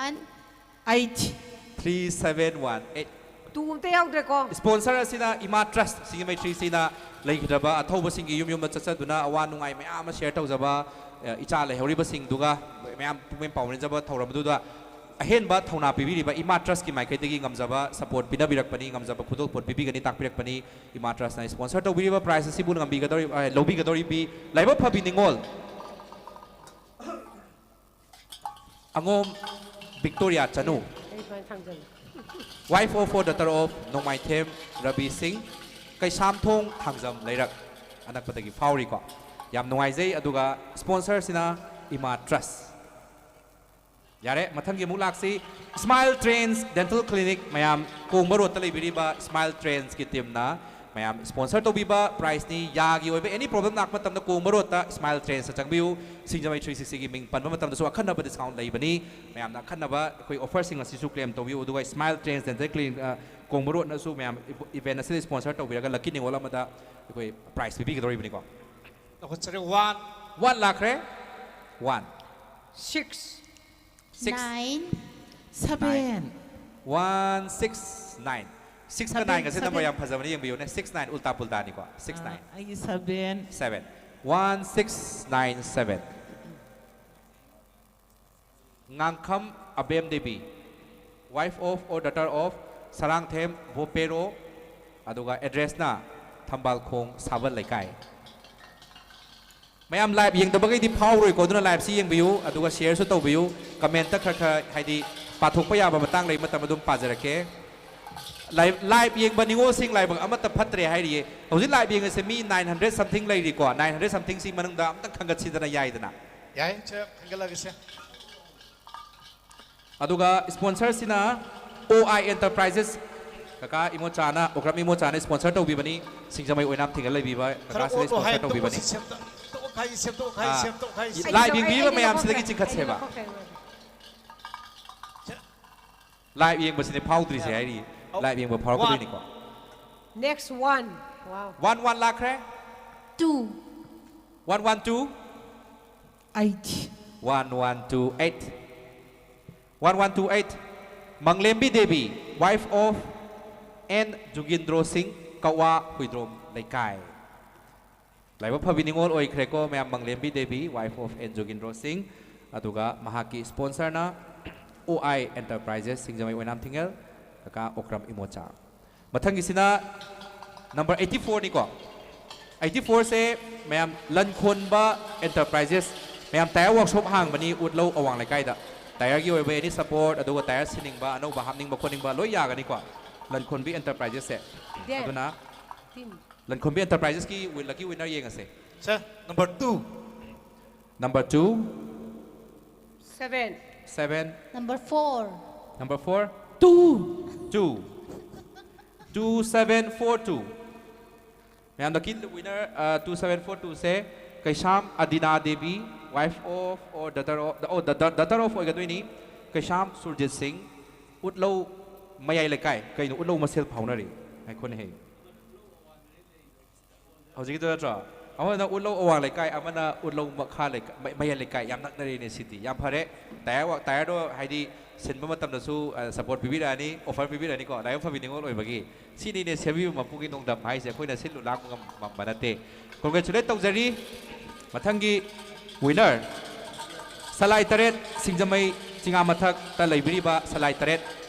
One. Eight three seven one eight꯫ Two ꯑꯝꯇ ꯌꯥꯎꯗ꯭ꯔꯦꯀꯣ꯫ Sponsor ꯑꯁꯤꯅ ꯏꯃꯥ ꯇ꯭ꯔꯁ ꯁꯤꯡꯖꯃꯩ ꯊ꯭ꯔꯤ ꯁꯤꯅ ꯂꯩꯈꯤꯗ꯭ꯔꯕ ꯑꯊꯧꯕꯁꯤꯡꯒꯤ ꯌꯨꯝ ꯌꯨꯝꯗ ꯆꯠꯆꯗꯨꯅ ꯑꯋꯥ ꯅꯨꯡꯉꯥꯏ ꯃꯌꯥꯝ ꯑꯃ ꯁꯤꯌꯔ ꯇꯧꯖꯕ, ꯑ, ꯏꯆꯥ ꯂꯩꯍꯧꯔꯤꯕꯁꯤꯡꯗꯨꯒ ꯃꯌꯥꯝ ꯄꯨꯛꯃꯦꯟ ꯄꯥꯎꯃꯤꯟꯅꯖꯕ ꯊꯧꯔꯝ ꯑꯗꯨꯗ ꯑꯍꯦꯟꯕ ꯊꯧꯅꯥ ꯄꯤꯕꯤꯔꯤꯕ ꯏꯃꯥ ꯇ꯭ꯔꯁꯀꯤ ꯃꯥꯏꯀꯩꯗꯒꯤ ꯉꯝꯖꯕ ꯁꯄꯣꯔꯠ ꯄꯤꯅꯕꯤꯔꯛꯄꯅꯤ, ꯉꯝꯖꯕ ꯈꯨꯗꯣꯜꯄꯣꯠ ꯄꯤꯕꯤꯒꯅꯤ, ꯇꯥꯛꯄꯤꯔꯛꯄꯅꯤ꯫ ꯏꯃꯥ ꯇ꯭ꯔꯁꯅ ꯁ꯭ꯄꯣꯟꯁꯔ ꯇꯧꯕꯤꯔꯤꯕ ꯄ꯭ꯔꯥꯏꯖ ꯑꯁꯤꯕꯨ ꯉꯝꯕꯤꯒꯗꯧꯔꯤ-, ꯑ, ꯂꯧꯕꯤꯒꯗꯧꯔꯤꯕꯤ ꯂꯥꯏꯕꯛ ꯐꯕꯤ ꯅꯤꯉꯣꯜ ꯑꯉꯣꯝ ꯕꯤꯛꯇꯣꯔꯤꯌꯥ ꯆꯅꯨ, ꯑꯩ ꯁꯨꯃꯥꯏꯅ ꯊꯥꯡꯖꯜꯂꯦ꯫ Wife of or daughter of ꯅꯣꯡꯃꯥꯏꯊꯦꯝ ꯔꯕꯤ ꯁꯤꯡ, ꯀꯩꯁꯥꯝꯊꯣꯡ ꯊꯥꯡꯖꯝ ꯂꯩꯔꯛ ꯑꯅꯛꯄꯗꯒꯤ ꯐꯥꯎꯔꯤꯀꯣ꯫ ꯌꯥꯝ ꯅꯨꯡꯉꯥꯏꯖꯩ꯫ ꯑꯗꯨꯒ ꯁ꯭ꯄꯣꯟꯁꯔꯁꯤꯅ ꯏꯃꯥ ꯇ꯭ꯔꯁ꯫ ꯌꯥꯔꯦ, ꯃꯊꯪꯒꯤ ꯑꯃꯨꯛ ꯂꯥꯛꯁꯤ꯫ Smile Trends Dental Clinic, ꯃꯌꯥꯝ ꯀꯣꯡꯕ ꯔꯣꯗꯇ ꯂꯩꯕꯤꯔꯤꯕ Smile Trendsꯀꯤ ꯇꯤꯝꯅ ꯃꯌꯥꯝ ꯁ꯭ꯄꯣꯟꯁꯔ ꯇꯧꯕꯤꯕ ꯄ꯭ꯔꯥꯏꯖꯅꯤ꯫ ꯌꯥꯒꯤ ꯑꯣꯏꯕ ꯑꯦꯅꯤ ꯄ꯭ꯔꯣꯕ꯭ꯂꯦꯝ ꯂꯥꯛꯄ ꯃꯇꯝꯗ ꯀꯣꯡꯕ ꯔꯣꯗꯇ Smile Trendsꯇ ꯆꯪꯕꯤꯌꯨ꯫ ꯁꯤꯡꯖꯃꯩ ꯊ꯭ꯔꯤ ꯁꯤꯛꯁꯇꯤꯒꯤ ꯃꯤꯡ ꯄꯟꯕ ꯃꯇꯝꯗꯁꯨ ꯑꯈꯟꯅꯕ ꯗꯤꯁꯀꯥꯎꯟ ꯂꯩꯕꯅꯤ꯫ ꯃꯌꯥꯝꯅ ꯑꯈꯟꯅꯕ ꯑꯩꯈꯣꯏ ꯑꯣꯐꯔꯁꯤꯡ ꯑꯁꯤꯁꯨ ꯀ꯭ꯂꯦꯝ ꯇꯧꯕꯤꯌꯨ꯫ ꯑꯗꯨꯒ Smile Trends Dental Clinic, ꯑ, ꯀꯣꯡꯕ ꯔꯣꯗꯅꯁꯨ ꯃꯌꯥꯝ ꯏꯚꯦꯟ ꯑꯁꯤꯗ ꯁ꯭ꯄꯣꯟꯁꯔ ꯇꯧꯕꯤꯔꯒ ꯂꯛꯀꯤ ꯅꯤꯉꯣꯜ ꯑꯃꯗ ꯑꯩꯈꯣꯏ ꯄ꯭ꯔꯥꯏꯖ ꯄꯤꯕꯤꯒꯗꯧꯔꯤꯕꯅꯤꯀꯣ꯫ ꯂꯧꯈꯠꯆꯔꯦ꯫ ꯋꯥꯟ ꯋꯥꯟ ꯂꯥꯛꯈ꯭ꯔꯦ꯫ One six six Nine. Seven one six nine. ꯁꯤꯛꯁꯀ ꯁꯚꯦꯟ, ꯅꯥꯏꯟꯒꯁꯦ ꯅꯝꯕꯔ ꯁꯚꯦꯟ꯫ ꯌꯥꯝ ꯐꯖꯕꯅꯤ, ꯌꯦꯡꯕꯤꯌꯨꯅꯦ꯫ ꯁꯤꯛꯁ ꯅꯥꯏꯟ ꯎꯜꯇꯥ ꯄꯨꯜꯇꯥꯅꯤꯀꯣ꯫ Six nine. ꯑꯩꯒꯤ seven. Seven. One six nine seven. Ngangkham Abem Devi, wife of or daughter of Sarangthem Bopero, ꯑꯗꯨꯒ ꯑꯦꯗ꯭ꯔꯦꯁꯅ ꯊꯝꯕꯥꯜꯈꯣꯡ ꯁꯥꯕꯜ ꯂꯩꯀꯥꯏ꯫ ꯃꯌꯥꯝ ꯂꯥꯏꯚ ꯌꯦꯡꯗꯕꯈꯩꯗꯤ ꯐꯥꯎꯔꯣꯏꯀꯣ, ꯑꯗꯨꯅ ꯂꯥꯏꯚꯁꯤ ꯌꯦꯡꯕꯤꯌꯨ, ꯑꯗꯨꯒ ꯁꯤꯌꯔꯁꯨ ꯇꯧꯕꯤꯌꯨ꯫ ꯀꯃꯦꯟꯇ ꯈꯔ ꯈꯔ, ꯍꯥꯏꯗꯤ, ꯄꯥꯊꯣꯛꯄ ꯌꯥꯕ ꯃꯇꯥꯡ ꯂꯩꯕ ꯃꯇꯝ ꯑꯗꯨꯝ ꯄꯥꯖꯔꯛꯀꯦ꯫ ꯂꯥꯏꯚ, ꯂꯥꯏꯚ ꯌꯦꯡꯕ ꯅꯤꯉꯣꯜꯁꯤꯡ ꯂꯥꯏꯕꯛ ꯑꯃꯠꯇ ꯐꯠꯇ꯭ꯔꯦ ꯍꯥꯏꯔꯤꯌꯦ꯫ ꯍꯧꯖꯤꯛ ꯂꯥꯏꯚ ꯌꯦꯡꯉꯤꯁꯦ ꯃꯤ ꯅꯥꯏꯟ ꯍꯟꯗ꯭ꯔꯦꯗ ꯁꯝꯊꯤꯡ ꯂꯩꯔꯤꯀꯣ꯫ ꯅꯥꯏꯟ ꯍꯟꯗ꯭ꯔꯦꯗ ꯁꯝꯊꯤꯡꯁꯤ ꯃꯅꯨꯡꯗ ꯑꯝꯇꯪ ꯈꯟꯒꯠꯁꯤꯗꯅ ꯌꯥꯏꯗꯅ꯫ ꯌꯥꯏ, ꯁꯦ, ꯈꯟꯒꯠꯂꯒꯦꯁꯦ꯫ ꯑꯗꯨꯒ ꯁ꯭ꯄꯣꯟꯁꯔꯁꯤꯅ ꯑꯣ ꯑꯥꯏ ꯑꯦꯟꯇꯔꯄ꯭ꯔꯥꯏꯖꯦꯁ꯫ ꯀꯀꯥ ꯏꯃꯣꯆꯥꯅ, ꯑꯣꯀ꯭ꯔꯝ ꯏꯃꯣꯆꯥꯅ ꯁ꯭ꯄꯣꯟꯁꯔ ꯇꯧꯕꯤꯕꯅꯤ꯫ ꯁꯤꯡꯖꯃꯩ ꯑꯣꯏꯅꯥꯝ ꯊꯤꯡꯒ ꯂꯩꯕꯤꯕ ꯈꯔ ꯀꯀꯥꯁꯤꯅ ꯑꯣꯠꯂꯣ ꯍꯥꯏ, ꯁ꯭ꯄꯣꯟꯁꯔ ꯇꯧꯕꯤꯕꯅꯤ꯫ ꯇꯣꯛꯑꯁꯤ, ꯁꯦꯝꯗꯣꯛ-, ꯇꯣꯛꯈꯥꯏꯁꯤ, ꯁꯦꯝꯗꯣꯛꯈꯥꯏꯁꯤ, ꯑꯥ꯫ ꯁꯦꯝꯗꯣꯛꯈꯥꯏꯁꯤ꯫ ꯂꯥꯏꯚ ꯌꯦꯡꯕꯤꯔꯤꯕ ꯃꯌꯥꯝꯁꯤꯗꯒꯤ ꯆꯤꯡꯈꯠꯁꯦꯕ꯫ ꯂꯥꯏꯚ ꯌꯦꯡꯕꯁꯤꯅꯦ ꯐꯥꯎꯗ꯭ꯔꯤꯁꯦ ꯍꯥꯏꯔꯤ꯫ ꯂꯥꯏꯚ ꯌꯦꯡꯕ ꯐꯥꯎꯔꯛꯀꯗꯣꯏꯅꯤꯀꯣ꯫ Next one. Wow. One one ꯂꯥꯛꯈ꯭ꯔꯦ꯫ Two. One one two, Eight. one one two eight. One one two eight. Manglembi Devi, wife of N Jugindro Singh, Kawa Huidrom Leikai. ꯂꯥꯏꯕꯛ ꯐꯕꯤ ꯅꯤꯉꯣꯜ ꯑꯣꯏꯈ꯭ꯔꯦꯀꯣ ꯃꯌꯥꯝ, ꯃꯪꯂꯦꯝꯕꯤ Devi, wife of N Jugindro Singh, ꯑꯗꯨꯒ ꯃꯍꯥꯛꯀꯤ ꯁ꯭ꯄꯣꯟꯁꯔꯅ ꯑꯣ ꯑꯥꯏ ꯑꯦꯟꯇꯔꯄ꯭ꯔꯥꯏꯖꯦꯁ, ꯁꯤꯡꯖꯃꯩ ꯑꯣꯏꯅꯥꯝ ꯊꯤꯡꯉꯦꯜ, ꯀꯀꯥ ꯑꯣꯀ꯭ꯔꯝ ꯏꯃꯣꯆꯥ꯫ ꯃꯊꯪꯒꯤꯁꯤꯅ ꯅꯝꯕꯔ ꯑꯩꯠꯇꯤ ꯐꯣꯔꯅꯤꯀꯣ꯫ ꯑꯩꯠꯇꯤ ꯐꯣꯔꯁꯦ ꯃꯌꯥꯝ ꯂꯟꯈꯣꯟꯕ ꯑꯦꯟꯇꯔꯄ꯭ꯔꯥꯏꯖꯦꯁ, ꯃꯌꯥꯝ ꯇꯥꯌꯔ ꯋꯥꯔꯛꯁꯣꯞ ꯍꯥꯡꯕꯅꯤ ꯎꯠꯂꯧ ꯑꯋꯥꯡ ꯂꯩꯀꯥꯏꯗ꯫ ꯇꯥꯌꯔꯒꯤ ꯑꯣꯏꯕ ꯑꯦꯅꯤ ꯁꯄꯣꯔꯠ, ꯑꯗꯨꯒ ꯇꯥꯌꯔ ꯁꯤꯟꯅꯤꯡꯕ, ꯑꯅꯧꯕ ꯍꯥꯞꯅꯤꯡꯕ ꯈꯣꯠꯅꯤꯡꯕ ꯂꯣꯏ ꯌꯥꯒꯅꯤꯀꯣ ꯂꯟꯈꯣꯟꯕꯤ ꯑꯦꯟꯇꯔꯄ꯭ꯔꯥꯏꯖꯦꯁꯁꯦ꯫ ꯗꯦꯟ꯫ ꯑꯗꯨꯅ ꯇꯤꯟ꯫ ꯂꯟꯈꯣꯟꯕꯤ ꯑꯦꯟꯇꯔꯄ꯭ꯔꯥꯏꯖꯦꯁꯀꯤ ꯂꯛꯀꯤ ꯋꯤꯟꯅꯔ ꯌꯦꯡꯉꯁꯦ꯫ Sir, number two. Number two, Seven. seven. Number four. Number four, two. Two. Two seven four two. ꯃꯌꯥꯝ, lucky winner two seven four ꯇꯨꯁꯦ Keisham Adina Devi, wife of or daughter of, oh, daughter of ꯑꯣꯏꯒꯗꯣꯏꯅꯤ꯫ ꯀꯩꯁꯥꯝ ꯁꯨꯔꯖꯤꯠ ꯁꯤꯡ, ꯎꯠꯂꯧ ꯃꯌꯥꯏ ꯂꯩꯀꯥꯏ꯫ ꯀꯩꯅꯣ ꯎꯠꯂꯧ ꯃꯁꯦꯜ ꯐꯥꯎꯅꯔꯤ? ꯉꯥꯏꯈꯣꯅꯦꯍꯦ꯫ ꯍꯧꯖꯤꯛꯀꯤꯗꯣ ꯅꯠꯇ꯭ꯔꯣ? ꯑꯃꯅ ꯎꯠꯂꯧ ꯑꯋꯥꯡ ꯂꯩꯀꯥꯏ, ꯑꯃꯅ ꯎꯠꯂꯧ ꯃꯈꯥ ꯂꯩꯀꯥꯏ, ꯃ- ꯃꯌꯥꯏ ꯂꯩꯀꯥꯏ꯫ ꯌꯥꯝ ꯅꯛꯅꯔꯦꯅꯦ ꯁꯤꯗꯤ꯫ ꯌꯥꯝ ꯐꯔꯦ꯫ ꯇꯥꯌꯔ ꯋꯥ- ꯇꯥꯌꯔꯗꯣ ꯍꯥꯏꯗꯤ ꯁꯤꯟꯕ ꯃꯇꯝꯗꯁꯨ ꯁꯄꯣꯔꯠ ꯄꯤꯕꯤꯔꯛꯑꯅꯤ, ꯑꯣꯐꯔ ꯄꯤꯕꯤꯔꯛꯑꯅꯤꯀꯣ꯫ ꯂꯥꯏꯕꯛ ꯐꯕꯤ ꯅꯤꯉꯣꯜ ꯑꯣꯏꯕꯒꯤ꯫ ꯁꯤꯅꯤꯅꯦ ꯁꯦꯝꯕꯤꯕ ꯃꯄꯨꯒꯤ ꯅꯣꯡꯗꯝ ꯍꯥꯏꯁꯦ꯫ ꯑꯩꯈꯣꯏꯅ ꯁꯤꯜꯂꯨ ꯂꯥꯡꯕ ꯉꯝ- ꯉꯝꯕ ꯅꯠꯇꯦ꯫ ꯀꯣꯡꯒ꯭ꯔꯦꯆꯨꯂꯦꯠ ꯇꯧꯖꯔꯤ꯫ ꯃꯊꯪꯒꯤ ꯋꯤꯟꯅꯔ, ꯁꯂꯥꯏ ꯇꯔꯦꯠ, ꯁꯤꯡꯖꯃꯩ ꯆꯤꯉꯥ ꯃꯊꯛꯇ ꯂꯩꯕꯤꯔꯤꯕ ꯁꯂꯥꯏ ꯇꯔꯦꯠ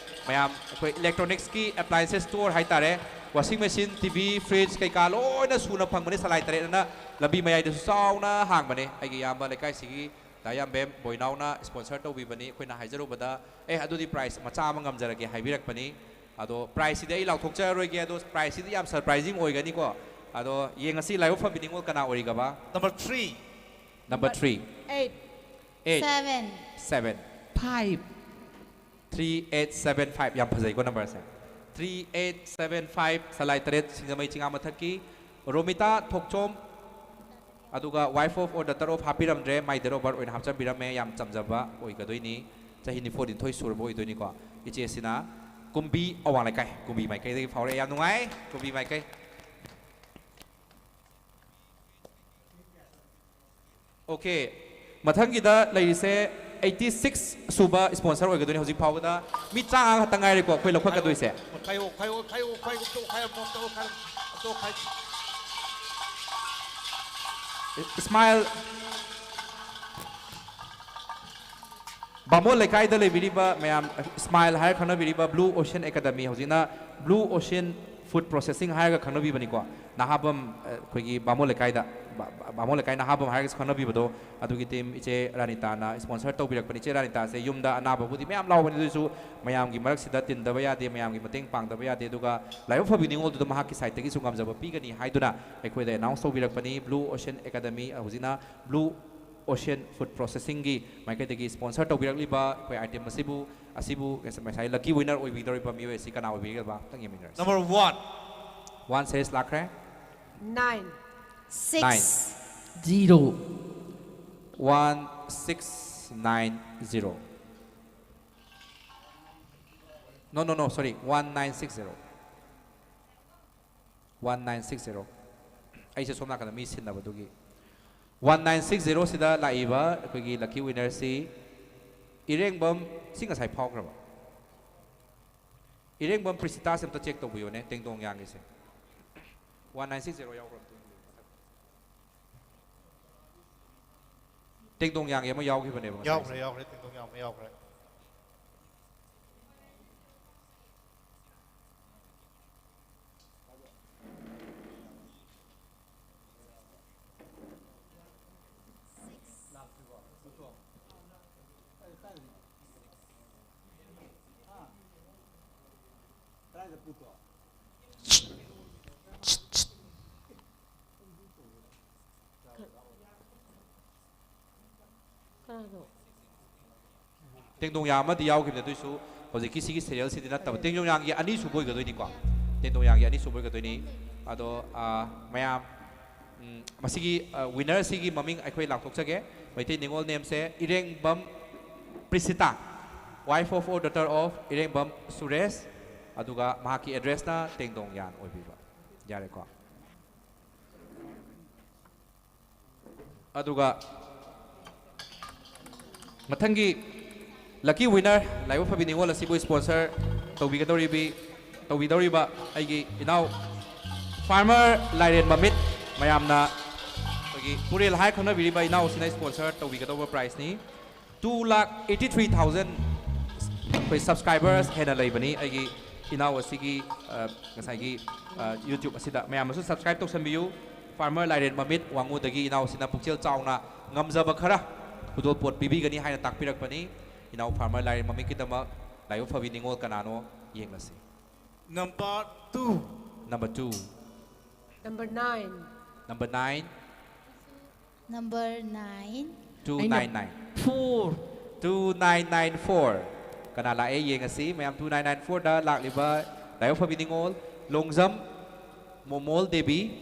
ꯃꯌꯥꯝ, ꯑꯩꯈꯣꯏ ꯏꯂꯦꯛꯇ꯭ꯔꯣꯅꯤꯛꯁꯀꯤ ꯑꯦꯄ꯭ꯂꯥꯏꯟꯁꯦꯁ ꯁ꯭ꯇꯣꯔ ꯍꯥꯏꯇꯥꯔꯦ꯫ ꯋꯥꯁꯤꯡ ꯃꯦꯆꯤꯟ, ꯇꯤ ꯚꯤ, ꯐ꯭ꯔꯤꯖ ꯀꯩꯀꯥ ꯂꯣꯏꯅ ꯁꯨꯅ ꯐꯪꯕꯅꯤ ꯁꯂꯥꯏ ꯇꯔꯦꯠ ꯑꯅ꯫ ꯂꯝꯕꯤ ꯃꯌꯥꯏꯗꯁꯨ ꯆꯥꯎꯅ ꯍꯥꯡꯕꯅꯦ꯫ ꯑꯩꯒꯤ ꯏꯌꯥꯝꯕ ꯂꯩꯀꯥꯏꯁꯤꯒꯤ ꯗꯥ ꯌꯥꯝꯕꯦꯝ ꯕꯣꯏꯅꯥꯎꯅ ꯁ꯭ꯄꯣꯟꯁꯔ ꯇꯧꯕꯤꯕꯅꯤ꯫ ꯑꯩꯈꯣꯏꯅ ꯍꯥꯏꯖꯔꯨꯕꯗ, "ꯑꯦ, ꯑꯗꯨꯗꯤ ꯄ꯭ꯔꯥꯏꯖ ꯃꯆꯥ ꯑꯃ ꯉꯝꯖꯔꯒꯦ" ꯍꯥꯏꯕꯤꯔꯛꯄꯅꯤ꯫ ꯑꯗꯣ ꯄ꯭ꯔꯥꯏꯖꯁꯤꯗꯤ ꯑꯩ ꯂꯥꯎꯊꯣꯛꯆꯔꯔꯣꯏꯒꯦ꯫ ꯑꯗꯣ ꯄ꯭ꯔꯥꯏꯖꯁꯤꯗꯤ ꯌꯥꯝ ꯁꯔꯄ꯭ꯔꯥꯏꯖꯤꯡ ꯑꯣꯏꯒꯅꯤꯀꯣ꯫ ꯑꯗꯣ ꯌꯦꯡꯉꯁꯤ ꯂꯥꯏꯕꯛ ꯐꯕꯤ ꯅꯤꯉꯣꯜ ꯀꯅꯥ ꯑꯣꯏꯔꯤꯒꯕ? Number three. Number three, Eight. eight, Seven. seven, Five. three eight seven five꯫ ꯌꯥꯝ ꯐꯖꯩꯀꯣ ꯅꯝꯕꯔꯁꯦ꯫ Three eight seven five, ꯁꯂꯥꯏ ꯇꯔꯦꯠ, ꯁꯤꯡꯖꯃꯩ ꯆꯤꯉꯥ ꯃꯊꯛꯀꯤ ꯔꯣꯃꯤꯇꯥ ꯊꯣꯛꯆꯣꯝ, ꯑꯗꯨꯒ wife of or daughter of ꯍꯥꯞꯄꯤꯔꯝꯗ꯭ꯔꯦ, my date of birth ꯑꯣꯏꯅ ꯍꯥꯞꯆꯟꯕꯤꯔꯝꯃꯦ꯫ ꯌꯥꯝ ꯆꯝꯖꯕ ꯑꯣꯏꯒꯗꯣꯏꯅꯤ꯫ ꯆꯍꯤ ꯅꯤꯐꯨ ꯅꯤꯊꯣꯏ ꯁꯨꯔꯕ ꯑꯣꯏꯗꯣꯏꯅꯤꯀꯣ꯫ ꯏꯆꯦꯁꯤꯅ ꯀꯨꯝꯕꯤ ꯑꯋꯥꯡ ꯂꯩꯀꯥꯏ, ꯀꯨꯝꯕꯤ ꯃꯥꯏꯀꯩꯗꯒꯤ ꯐꯥꯎꯔꯛꯑꯦ꯫ ꯌꯥꯝ ꯅꯨꯡꯉꯥꯏ, ꯀꯨꯝꯕꯤ ꯃꯥꯏꯀꯩ꯫ Okay, ꯃꯊꯪꯒꯤꯗ ꯂꯩꯔꯤꯁꯦ eighty six ꯁꯨꯕ sponsor ꯑꯣꯏꯒꯗꯣꯏꯅꯤ꯫ ꯍꯧꯖꯤꯛ ꯐꯥꯎꯕꯗ ꯃꯤ ꯇꯔꯥꯃꯉꯥ ꯈꯛꯇ ꯉꯥꯏꯔꯦꯀꯣ ꯑꯩꯈꯣꯏ ꯂꯧꯈꯠꯀꯗꯣꯏꯁꯦ꯫ Smile꯫ ꯕꯥꯃꯣꯟ ꯂꯩꯀꯥꯏꯗ ꯂꯩꯕꯤꯔꯤꯕ ꯃꯌꯥꯝ, Smile ꯍꯥꯏꯔ ꯈꯪꯅꯕꯤꯔꯤꯕ Blue Ocean Academy, ꯍꯧꯖꯤꯛꯅ Blue Ocean Food Processing ꯍꯥꯏꯔꯒ ꯈꯪꯅꯕꯤꯕꯅꯤꯀꯣ꯫ ꯅꯍꯥꯕꯝ, ꯑ, ꯑꯩꯈꯣꯏꯒꯤ ꯕꯥꯃꯣꯟ ꯂꯩꯀꯥꯏꯗ, ꯕꯥ-, ꯕꯥ-, ꯕꯥꯃꯣꯟ ꯂꯩꯀꯥꯏ ꯅꯍꯥꯕꯝ ꯍꯥꯏꯔꯒꯁꯨ ꯈꯪꯅꯕꯤꯕꯗꯣ, ꯑꯗꯨꯒꯤ team ꯏꯆꯦ ꯔꯥꯅꯤꯇꯥꯅ sponsor ꯇꯧꯕꯤꯔꯛꯄꯅꯤ꯫ ꯏꯆꯦ ꯔꯥꯅꯤꯇꯥꯁꯦ ꯌꯨꯝꯗ ꯑꯅꯥꯕꯕꯨꯗꯤ ꯃꯌꯥꯝ ꯂꯥꯎꯕꯅꯤ, ꯑꯗꯨꯁꯨ ꯃꯌꯥꯝꯒꯤ ꯃꯔꯛꯁꯤꯗ ꯇꯤꯟꯗꯕ ꯌꯥꯗꯦ, ꯃꯌꯥꯝꯒꯤ ꯃꯇꯦꯡ ꯄꯥꯡꯗꯕ ꯌꯥꯗꯦ꯫ ꯑꯗꯨꯒ ꯂꯥꯏꯕꯛ ꯐꯕꯤ ꯅꯤꯉꯣꯜꯗꯨꯗ ꯃꯍꯥꯛꯀꯤ side ꯇꯒꯤꯁꯨ ꯉꯝꯖꯕ ꯄꯤꯒꯅꯤ ꯍꯥꯏꯗꯨꯅ ꯑꯩꯈꯣꯏꯗ announce ꯇꯧꯕꯤꯔꯛꯄꯅꯤ꯫ Blue Ocean Academy, ꯍꯧꯖꯤꯛꯅ Blue Ocean Food Processing ꯒꯤ ꯃꯥꯏꯀꯩꯗꯒꯤ sponsor ꯇꯧꯕꯤꯔꯛꯂꯤꯕ ꯑꯩꯈꯣꯏ item ꯑꯁꯤꯕꯨ, ꯑꯁꯤꯕꯨ ꯉꯁꯥꯏ lucky winner ꯑꯣꯏꯕꯤꯒꯗꯧꯔꯤꯕ ꯃꯤꯑꯣꯏ ꯑꯁꯤ ꯀꯅꯥ ꯑꯣꯏꯕꯤꯒꯗꯕ ꯑꯝꯇꯪ ꯌꯦꯡꯃꯤꯟꯅꯔꯁꯤ꯫ Number one꯫ One series ꯂꯥꯛꯈ꯭ꯔꯦ꯫ Nine. Six. Nine. Zero. One six nine zero. No, no, no, sorry, one nine six zero. One nine six zero꯫ ꯑꯩꯁꯦ ꯁꯣꯝ ꯅꯥꯀꯟꯗ ꯃꯤ ꯁꯤꯟꯅꯕꯗꯨꯒꯤ꯫ One nine six zero ꯁꯤꯗ ꯂꯥꯛꯏꯕ ꯑꯩꯈꯣꯏꯒꯤ lucky winner ꯁꯤ ꯏꯔꯦꯡꯕꯝ, ꯁꯤ ꯉꯁꯥꯏ ꯐꯥꯎꯈ꯭ꯔꯕ? ꯏꯔꯦꯡꯕꯝ ꯄ꯭ꯔꯤꯁꯤꯇꯥꯁꯦ ꯑꯝꯇ check ꯇꯧꯕꯤꯌꯣꯅꯦ, ꯇꯦꯡꯗꯣꯡ ꯌꯥꯡꯒꯤꯁꯦ꯫ One nine six zero ꯌꯥꯎꯈ꯭ꯔꯕ? ꯇꯦꯡꯗꯣꯡ ꯌꯥꯡꯒꯤ ꯑꯃ ꯌꯥꯎꯈꯤꯕꯅꯦꯕ ꯉꯁꯥꯏ꯫ ꯌꯥꯎꯈ꯭ꯔꯦ, ꯌꯥꯎꯈ꯭ꯔꯦ, ꯇꯦꯡꯗꯣꯡ ꯌꯥꯡ ꯑꯃ ꯌꯥꯎꯈ꯭ꯔꯦ꯫ ꯀꯅꯥꯅꯣ? ꯇꯦꯡꯗꯣꯡ ꯌꯥꯡ ꯑꯃꯗꯤ ꯌꯥꯎꯈꯤꯕꯅꯦ, ꯑꯗꯨꯏꯁꯨ ꯍꯧꯖꯤꯛꯀꯤ ꯁꯤꯒꯤ serial ꯁꯤꯗꯤ ꯅꯠꯇꯕ, ꯇꯦꯡꯗꯣꯡ ꯌꯥꯡꯒꯤ ꯑꯅꯤꯁꯨꯕ ꯑꯣꯏꯒꯗꯣꯏꯅꯤꯀꯣ꯫ ꯇꯦꯡꯗꯣꯡ ꯌꯥꯡꯒꯤ ꯑꯅꯤꯁꯨꯕ ꯑꯣꯏꯒꯗꯣꯏꯅꯤ꯫ ꯑꯗꯣ, ꯑ, ꯃꯌꯥꯝ, ꯎꯝ, ꯃꯁꯤꯒꯤ, ꯑ, winner ꯁꯤꯒꯤ ꯃꯃꯤꯡ ꯑꯩꯈꯣꯏ ꯂꯥꯎꯊꯣꯛꯆꯒꯦ꯫ ꯃꯩꯇꯩ ꯅꯤꯉꯣꯜ nameꯁꯦ ꯏꯔꯦꯡꯕꯝ ꯄ꯭ꯔꯤꯁꯤꯇꯥ, wife of or daughter of ꯏꯔꯦꯡꯕꯝ Suresh, ꯑꯗꯨꯒ ꯃꯍꯥꯛꯀꯤ addressꯅ ꯇꯦꯡꯗꯣꯡ ꯌꯥꯡ ꯑꯣꯏꯕꯤꯕ꯫ ꯌꯥꯔꯦꯀꯣ? ꯑꯗꯨꯒ ꯃꯊꯪꯒꯤ lucky winner, ꯂꯥꯏꯕꯛ ꯐꯕꯤ ꯅꯤꯉꯣꯜ ꯑꯁꯤꯕꯨ sponsor ꯇꯧꯕꯤꯒꯗꯧꯔꯤꯕꯤ ꯇꯧꯕꯤꯗꯧꯔꯤꯕ ꯑꯩꯒꯤ ꯏꯅꯥꯎ farmer ꯂꯥꯏꯔꯦꯟ ꯃꯃꯤꯠ, ꯃꯌꯥꯝꯅ ꯑꯩꯈꯣꯏꯒꯤ ꯄꯨꯔꯦꯜ ꯍꯥꯏ ꯈꯪꯅꯕꯤꯔꯤꯕ ꯏꯅꯥꯎꯁꯤꯅ sponsor ꯇꯧꯕꯤꯒꯗꯧꯕ prizeꯅꯤ꯫ Two lakh eighty three thousand ꯑꯩꯈꯣꯏ subscribers ꯍꯦꯟꯅ ꯂꯩꯕꯅꯤ ꯑꯩꯒꯤ ꯏꯅꯥꯎ ꯑꯁꯤꯒꯤ, ꯑ, ꯉꯁꯥꯏꯒꯤ, ꯑ, YouTube ꯑꯁꯤꯗ꯫ ꯃꯌꯥꯝꯅꯁꯨ subscribe ꯇꯧꯁꯟꯕꯤꯌꯨ꯫ Farmer ꯂꯥꯏꯔꯦꯟ ꯃꯃꯤꯠ ꯋꯥꯉꯨꯗꯒꯤ ꯏꯅꯥꯎꯁꯤꯅ ꯄꯨꯛꯆꯦꯜ ꯆꯥꯎꯅ ꯉꯝꯖꯕ ꯈꯔ ꯈꯨꯗꯣꯜꯄꯣꯠ ꯄꯤꯕꯤꯒꯅꯤ ꯍꯥꯏꯅ ꯇꯥꯛꯄꯤꯔꯛꯄꯅꯤ꯫ ꯏꯅꯥꯎ farmer ꯂꯥꯏꯔꯦꯟ ꯃꯃꯤꯠꯀꯤꯗꯃꯛ ꯂꯥꯏꯕꯛ ꯐꯕꯤ ꯅꯤꯉꯣꯜ ꯀꯅꯥꯅꯣ ꯌꯦꯡꯂꯁꯤ꯫ Number two. Number two. Number nine. Number nine. Number nine. Two nine nine. Four. Two nine nine four. ꯀꯅꯥ ꯂꯥꯛꯑꯦ ꯌꯦꯡꯉꯁꯤ ꯃꯌꯥꯝ꯫ Two nine nine fourꯗ ꯂꯥꯛꯂꯤꯕ ꯂꯥꯏꯕꯛ ꯐꯕꯤ ꯅꯤꯉꯣꯜ ꯂꯣꯡꯖꯝ ꯃꯣꯃꯣꯜ ꯗꯦꯕꯤ,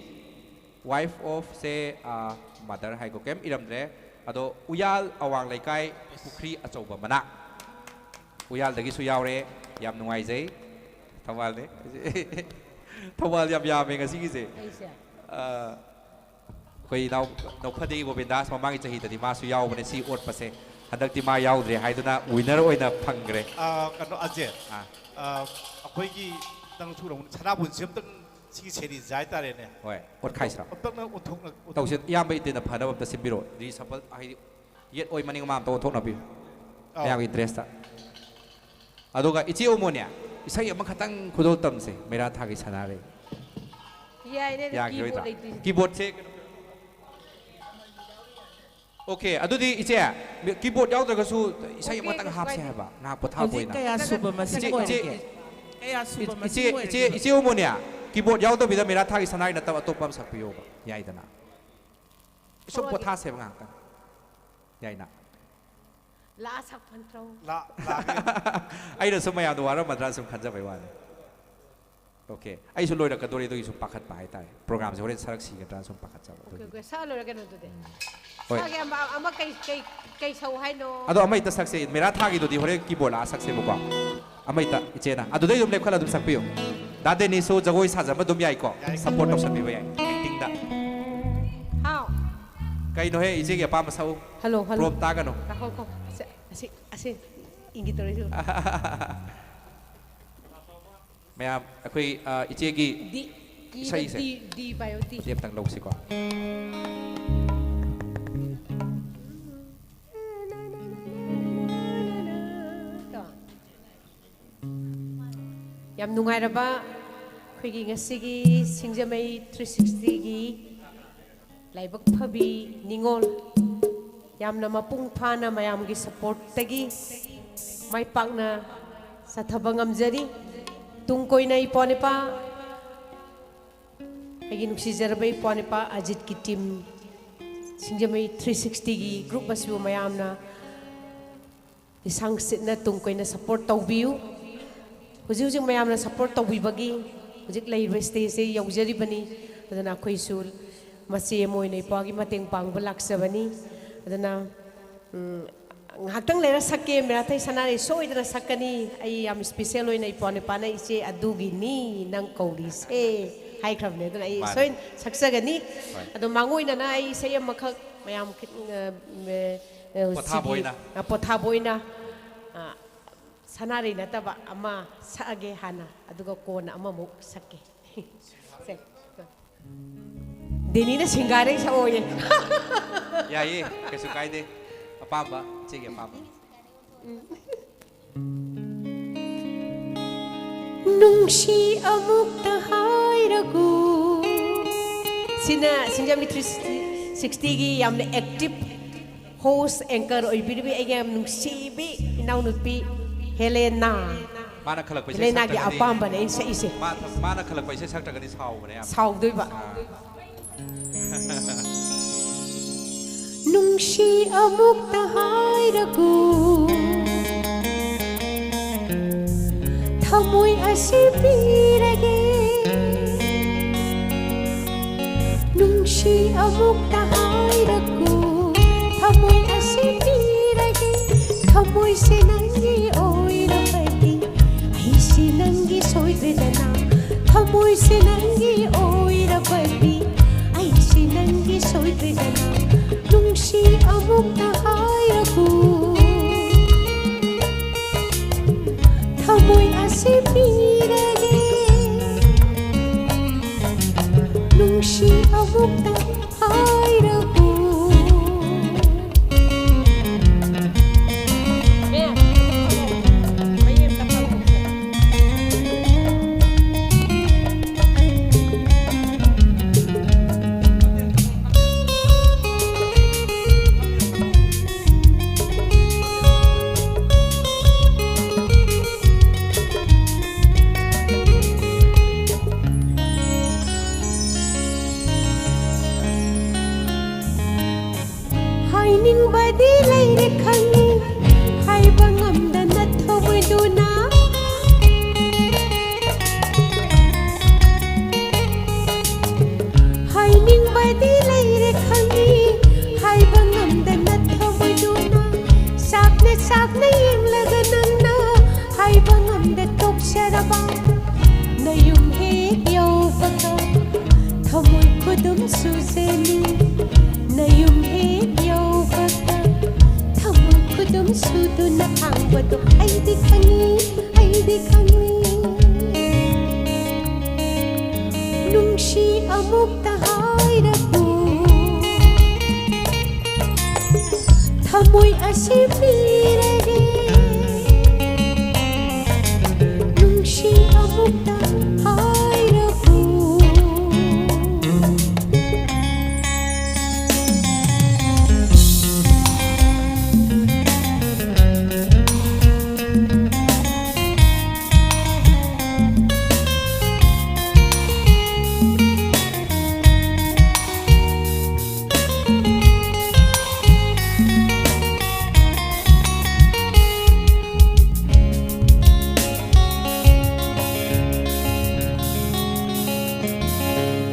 wife of ꯁꯦ, ꯑ, mother ꯍꯥꯏꯀꯣ, ꯀꯩꯝ ꯏꯔꯝꯗ꯭ꯔꯦ꯫ ꯑꯗꯣ ꯎꯌꯥꯜ ꯑꯋꯥꯡ ꯂꯩꯀꯥꯏ ꯄꯨꯈ꯭ꯔꯤ ꯑꯆꯧꯕ ꯃꯅꯥꯛ꯫ ꯎꯌꯥꯜꯗꯒꯤꯁꯨ ꯌꯥꯎꯔꯦ꯫ ꯌꯥꯝ ꯅꯨꯡꯉꯥꯏꯖꯩ꯫ ꯊꯧꯕꯥꯜꯅꯦ꯫ ꯊꯧꯕꯥꯜ ꯌꯥꯝ ꯌꯥꯝꯃꯦ ꯉꯁꯤꯒꯤꯁꯦ꯫ ꯑꯩꯁꯦ꯫ ꯑ, ꯑꯩꯈꯣꯏ ꯏꯅꯥꯎ ꯅꯧꯐꯗꯤ ꯒꯣꯕꯤꯟꯗꯥꯁ ꯃꯃꯥꯡꯒꯤ ꯆꯍꯤꯗꯗꯤ ꯃꯥꯁꯨ ꯌꯥꯎꯕꯅꯦ ꯁꯤ ꯑꯣꯠꯄꯁꯦ꯫ ꯍꯟꯗꯛꯇꯤ ꯃꯥ ꯌꯥꯎꯗ꯭ꯔꯦ ꯍꯥꯏꯗꯨꯅ winner ꯑꯣꯏꯅ ꯐꯪꯈ꯭ꯔꯦ꯫ ꯑ, ꯀꯩꯅꯣ, ꯑꯖꯦ꯫ ꯑꯥ꯫ ꯑ, ꯑꯩꯈꯣꯏꯒꯤ ꯅꯪ ꯊꯨꯔꯝꯒꯅꯤ꯫ ꯁꯅꯥꯕꯨꯟꯁꯦ ꯑꯝꯇꯪ ꯁꯤꯒꯤ series ꯍꯥꯏꯇꯥꯔꯦꯅꯦ꯫ ꯍꯣꯏ, ꯑꯣꯠꯈꯥꯏꯁꯤꯔꯣ? ꯑꯝꯇꯪ ꯅꯪ ꯑꯣꯟꯊꯣꯛꯅ-, ꯑꯣꯟꯊꯣꯛ- ꯇꯧꯁꯦ, ꯏꯌꯥꯝꯕ ꯏꯇꯦꯟꯅ ꯐꯅꯕ ꯑꯝꯇ ꯁꯤꯟꯕꯤꯔꯣ꯫ Reshuffle ꯍꯥꯏꯗꯤ ꯌꯦꯠ ꯑꯣꯏ ꯃꯅꯤꯡ ꯃꯥꯡ ꯑꯝꯇ ꯑꯣꯟꯊꯣꯛꯅꯕꯤꯌꯨ꯫ ꯑꯧ꯫ ꯃꯌꯥꯝꯒꯤ interestꯇ꯫ ꯑꯗꯨꯒ ꯏꯆꯦ ꯎꯃꯣꯅꯤꯌꯥ, ꯏꯁꯩ ꯑꯃꯈꯛꯇꯪ ꯈꯨꯗꯣꯜ ꯇꯝꯁꯦ, ꯃꯩꯔꯥ ꯊꯥꯒꯤ ꯁꯅꯥꯔꯩ꯫ ꯌꯥꯏꯅꯦ, ꯑꯗꯨ ꯌꯥꯈꯤꯔꯣꯏꯗ꯭ꯔꯥ? Keyboard ꯂꯩꯇ꯭ꯔꯤꯁꯤꯗꯤ꯫ Keyboardꯁꯦ ꯀꯩꯅꯣ-, OK, ꯑꯗꯨꯗꯤ ꯏꯆꯦ, keyboard ꯌꯥꯎꯗ꯭ꯔꯒꯁꯨ ꯏꯁꯩ OK, ꯑꯃꯇꯪ ꯀꯩꯁꯨ ꯍꯥꯞꯁꯦ ꯀꯥꯏꯗꯦ꯫ ꯍꯥꯏꯕ, ꯉꯥꯏꯍꯥꯛ ꯄꯣꯊꯥꯕ ꯍꯧꯖꯤꯛ ꯑꯣꯏꯅ꯫ ꯀꯌꯥ ꯁꯨꯕ ꯃꯁꯤꯡ ꯏꯆꯦ, ꯏꯆꯦ, ꯑꯣꯏꯔꯒꯦ? ꯀꯌꯥ ꯁꯨꯕ ꯏꯆꯦ, ꯃꯁꯤꯡ ꯏꯆꯦ, ꯑꯣꯏꯔꯒꯦ? ꯏꯆꯦ ꯎꯃꯣꯅꯤꯌꯥ, keyboard ꯌꯥꯎꯗꯕꯤꯗ ꯃꯩꯔꯥ ꯊꯥꯒꯤ ꯁꯅꯥꯔꯩ ꯅꯠꯇꯕ ꯑꯇꯣꯞꯄ ꯑꯃ ꯁꯛꯄꯤꯌꯣꯕ, ꯌꯥꯏꯗꯅ꯫ ꯁꯨꯝ ꯊꯣꯛꯂꯛꯑꯒꯦ꯫ ꯄꯣꯊꯥꯁꯦꯕ ꯉꯥꯏꯍꯥꯛꯇꯪ꯫ ꯌꯥꯏꯅ? ꯂꯥꯛꯑ ꯁꯛ ꯐꯟꯇ꯭ꯔꯧ꯫ ꯂꯥ-, ꯂꯥꯛꯑꯒꯦ꯫ ꯑꯩꯅ ꯁꯨꯝ ꯃꯌꯥꯝꯗꯣ ꯋꯥꯔꯝꯃꯗ꯭ꯔꯥ ꯁꯨꯝ ꯈꯟꯖꯕꯩ ꯋꯥꯅꯤ꯫ OK꯫ ꯑꯩꯁꯨ ꯂꯣꯏꯔꯛꯀꯗꯣꯔꯦ ꯑꯗꯨꯒꯤ ꯁꯨꯝ ꯄꯥꯈꯠꯄ ꯍꯥꯏꯇꯥꯔꯦ꯫ Programꯁꯦ ꯍꯣꯔꯦꯟ ꯁꯔꯛ ꯁꯤꯒꯗ꯭ꯔꯥ ꯁꯨꯝ ꯄꯥꯈꯠꯆꯕ OK, ꯑꯗꯨꯒꯤ꯫ OK꯫ ꯁꯛꯑ ꯂꯣꯏꯔꯦ ꯀꯩꯅꯣꯗꯨꯗꯤ꯫ ꯍꯣꯏ꯫ ꯁꯛꯑꯒꯦ ꯑꯃ, ꯑꯃ ꯀꯩ, ꯀꯩ, ꯀꯩ ꯁꯛꯎ ꯍꯥꯏꯅꯣ? ꯑꯗꯣ ꯑꯃ ꯍꯦꯛꯇ ꯁꯛꯁꯦ꯫ ꯃꯦꯔꯥ ꯊꯥꯒꯤꯗꯨꯗꯤ ꯍꯣꯔꯦꯟ keyboard ꯂꯥꯛꯑ ꯁꯛꯁꯦꯕꯀꯣ꯫ ꯑꯃ ꯍꯦꯛꯇ ꯏꯆꯦꯅ꯫ ꯑꯗꯨꯗꯩ ꯑꯗꯨꯝ ꯂꯦꯞꯈꯠꯂ ꯑꯗꯨꯝ ꯁꯛꯄꯤꯌꯨ꯫ ꯗꯥ ꯗꯦꯅꯤꯁꯁꯨ ꯖꯒꯣꯏ ꯁꯥꯖꯕ ꯑꯗꯨꯝ ꯌꯥꯏꯀꯣ꯫ ꯌꯥꯏ꯫ Support ꯇꯧꯁꯟꯕꯤꯕ ꯌꯥꯏ꯫ Actingꯗ꯫ ꯍꯥꯎ꯫ ꯀꯩꯅꯣꯍꯦ, ꯏꯆꯦꯒꯤ ꯑꯄꯥꯝꯕ ꯁꯛꯎ꯫ Hello, hello. ꯄ꯭ꯔꯣꯝ ꯇꯥꯒꯅꯣ꯫ ꯉꯥꯏꯈꯣ, ꯉꯥꯏꯈꯣ꯫ ꯑꯁꯤ, ꯑꯁꯤ, ꯑꯁꯤ ꯏꯪꯒꯤꯠ ꯇꯧꯔꯤꯁꯤ꯫ ꯃꯌꯥꯝ, ꯑꯩꯈꯣꯏ, ꯑ, ꯏꯆꯦꯒꯤ ꯗꯤ, ꯏꯁꯩ, ꯏꯗ ꯏꯁꯩ꯫ ꯗꯤ, ꯗꯤ ꯄꯥꯏꯌꯣ, ꯗꯤ꯫ ꯗꯤ ꯑꯝꯇꯪ ꯂꯧꯁꯤꯀꯣ꯫ ꯌꯥꯝ ꯅꯨꯡꯉꯥꯏꯔꯕ ꯑꯩꯈꯣꯏꯒꯤ ꯉꯁꯤꯒꯤ ꯁꯤꯡꯖꯃꯩ ꯊ꯭ꯔꯤ ꯁꯤꯛꯁꯇꯤꯒꯤ ꯂꯥꯏꯕꯛ ꯐꯕꯤ ꯅꯤꯉꯣꯜ, ꯌꯥꯝꯅ ꯃꯄꯨꯡ ꯐꯥꯅ ꯃꯌꯥꯝꯒꯤ ꯁꯄꯣꯔꯠꯇꯒꯤ ꯃꯥꯏ ꯄꯥꯛꯅ ꯆꯠꯊꯕ ꯉꯝꯖꯔꯤ꯫ ꯇꯨꯡ ꯀꯣꯏꯅ ꯏꯄ꯭ꯋꯥ ꯅꯤꯄꯥ, ꯑꯩꯒꯤ ꯅꯨꯡꯁꯤꯖꯔꯕ ꯏꯄ꯭ꯋꯥ ꯅꯤꯄꯥ ꯑꯖꯤꯠꯀꯤ ꯇꯤꯝ, ꯁꯤꯡꯖꯃꯩ ꯊ꯭ꯔꯤ ꯁꯤꯛꯁꯇꯤꯒꯤ ꯒ꯭ꯔꯨꯞ ꯑꯁꯤꯕꯨ ꯃꯌꯥꯝꯅ ꯂꯤꯁꯥꯡ ꯁꯤꯠꯅ ꯇꯨꯡ ꯀꯣꯏꯅ ꯁꯄꯣꯔꯠ ꯇꯧꯕꯤꯌꯨ꯫ ꯍꯧꯖꯤꯛ ꯍꯧꯖꯤꯛ ꯃꯌꯥꯝꯅ ꯁꯄꯣꯔꯠ ꯇꯧꯕꯤꯕꯒꯤ ꯍꯧꯖꯤꯛ ꯂꯩꯔꯤꯕ ꯁ꯭ꯇꯦꯖꯁꯦ ꯌꯧꯖꯔꯤꯕꯅꯤ꯫ ꯑꯗꯨꯅ ꯑꯩꯈꯣꯏꯁꯨ ꯃꯆꯦ ꯑꯃ ꯑꯣꯏꯅ ꯏꯄ꯭ꯋꯥꯒꯤ ꯃꯇꯦꯡ ꯄꯥꯡꯕ ꯂꯥꯛꯆꯕꯅꯤ꯫ ꯑꯗꯨꯅ, ꯎꯝ, ꯉꯥꯏꯍꯥꯛꯇꯪ ꯂꯩꯔ ꯁꯛꯀꯦ, ꯃꯤꯔꯥꯊꯩ ꯁꯅꯥꯔꯩ ꯁꯣꯏꯗꯅ ꯁꯛꯀꯅꯤ꯫ ꯑꯩ ꯌꯥꯝ ꯁ꯭ꯄꯤꯁꯦꯜ ꯑꯣꯏꯅ ꯏꯄ꯭ꯋꯥ ꯅꯤꯄꯥꯅ "ꯏꯆꯦ ꯑꯗꯨꯒꯤꯅꯤ ꯅꯪ ꯀꯧꯔꯤꯁꯦ" ꯍꯥꯏꯈ꯭ꯔꯕꯅꯦ꯫ ꯑꯗꯨꯅ ꯑꯩ ꯃꯥꯅꯦ꯫ ꯁꯣꯏꯅ ꯁꯛꯆꯒꯅꯤ꯫ ꯍꯣꯏ꯫ ꯑꯗꯣ ꯃꯥꯡꯑꯣꯏꯅꯅ ꯑꯩ ꯏꯁꯩ ꯑꯃꯈꯛ ꯃꯌꯥꯝ ꯈꯤꯠ-, ꯑ, ꯑ, ꯄꯣꯊꯥꯕ ꯁꯤꯒꯤ, ꯑꯣꯏꯅ꯫ ꯑ, ꯄꯣꯊꯥꯕ ꯑꯣꯏꯅ, ꯑ, ꯁꯅꯥꯔꯩ ꯅꯠꯇꯕ ꯑꯃ ꯁꯛꯑꯒꯦ ꯍꯥꯟꯅ, ꯑꯗꯨꯒ ꯀꯣꯟꯅ ꯑꯃꯃꯨꯛ ꯁꯛꯀꯦ꯫ ꯁꯦ꯫ ꯗꯦꯅꯤꯅ ꯁꯤꯡꯒꯥꯔꯩ ꯁꯛꯑꯣꯌꯦ꯫ ꯌꯥꯏꯌꯦ, ꯀꯩꯁꯨ ꯀꯥꯏꯗꯦ꯫ ꯑꯄꯥꯝꯕ, ꯏꯆꯦꯒꯤ ꯑꯄꯥꯝꯕ꯫ ꯅꯨꯡꯁꯤ ꯑꯃꯨꯛꯇ ꯍꯥꯏꯔꯒꯨ꯫ ꯁꯤꯅ ꯁꯤꯡꯖꯃꯩ ꯊ꯭ꯔꯤ ꯁꯤꯛꯁꯇꯤꯒꯤ ꯌꯥꯝꯅ ꯑꯦꯛꯇꯤꯚ ꯍꯣꯁ ꯑꯦꯡꯀꯔ ꯑꯣꯏꯕꯤꯔꯤꯕꯤ ꯑꯩꯒꯤ ꯌꯥꯝ ꯅꯨꯡꯁꯤꯕꯤ ꯏꯅꯥꯎꯅꯨꯄꯤ ꯍꯦꯂꯦꯅꯥ꯫ ꯃꯥꯅ ꯈꯜꯂꯛꯄ ꯏꯁꯩ ꯍꯦꯂꯦꯅꯥꯒꯤ ꯁꯛꯇ꯭ꯔꯒꯗꯤ, ꯑꯄꯥꯝꯕꯅꯦ ꯑꯩꯅ ꯁꯛꯏꯁꯦ꯫ ꯃꯥ-, ꯃꯥꯅ ꯈꯜꯂꯛꯄ ꯏꯁꯩ ꯁꯛꯇ꯭ꯔꯒꯗꯤ ꯁꯥꯎꯕꯅꯦ ꯌꯥꯝ꯫ ꯁꯥꯎꯗꯣꯏꯕ꯫ ꯑꯥ꯫ ꯅꯨꯡꯁꯤ ꯑꯃꯨꯛꯇ ꯍꯥꯏꯔꯒꯨ, ꯊꯃꯣꯏ ꯑꯁꯤ ꯄꯤꯔꯒꯦ꯫ ꯅꯨꯡꯁꯤ ꯑꯃꯨꯛꯇ ꯍꯥꯏꯔꯒꯨ, ꯊꯃꯣꯏ ꯑꯁꯤ ꯄꯤꯔꯒꯦ꯫ ꯊꯃꯣꯏꯁꯦ ꯅꯪꯒꯤ ꯑꯣꯏꯔꯕꯗꯤ, ꯑꯩꯁꯤ ꯅꯪꯒꯤ ꯁꯣꯏꯗ꯭ꯔꯦꯗꯅ꯫ ꯊꯃꯣꯏꯁꯦ ꯅꯪꯒꯤ ꯑꯣꯏꯔꯕꯗꯤ, ꯑꯩꯁꯤ ꯅꯪꯒꯤ ꯁꯣꯏꯗ꯭ꯔꯦꯗꯅ꯫ ꯍꯥꯏꯔꯕꯨ꯫ ꯍꯥꯏꯅꯤꯡꯕꯗꯤ ꯂꯩꯔꯦ ꯈꯪꯉꯤ, ꯍꯥꯏꯕ ꯉꯝꯗꯅ ꯊꯃꯣꯏꯗꯨꯅ꯫ ꯍꯥꯏꯅꯤꯡꯕꯗꯤ ꯂꯩꯔꯦ ꯈꯪꯉꯤ, ꯍꯥꯏꯕ ꯉꯝꯗꯅ ꯊꯃꯣꯏꯗꯨꯅ꯫ ꯆꯥꯛꯅ ꯆꯥꯛꯅ ꯌꯦꯡꯂꯒ ꯅꯪꯅ ꯍꯥꯏꯕ ꯉꯝꯗ ꯇꯣꯛꯆꯔꯕ꯫ ꯅꯌꯨꯝ ꯍꯦꯛ ꯌꯧꯕꯒ ꯊꯃꯣꯏ ꯈꯨꯗꯨꯝ ꯁꯨꯖꯅꯤ꯫ ꯅꯌꯨꯝ ꯍꯦꯛ ꯌꯧꯕꯒ ꯊꯃꯣꯏ ꯈꯨꯗꯨꯝ ꯁꯨꯗꯨꯅ ꯈꯥꯡꯕꯗꯣ ꯑꯩꯗꯤ ꯈꯪꯉꯤ, ꯑꯩꯗꯤ ꯈꯪꯉꯤ꯫ ꯅꯨꯡꯁꯤ ꯑꯃꯨꯛꯇ ꯍꯥꯏꯔꯕꯨ꯫ ꯊꯃꯣꯏ ꯑꯁꯤ ꯄꯤꯔꯒꯦ, ꯅꯨꯡꯁꯤ ꯑꯃꯨꯛꯇ ꯍꯥꯏꯔꯕꯨ꯫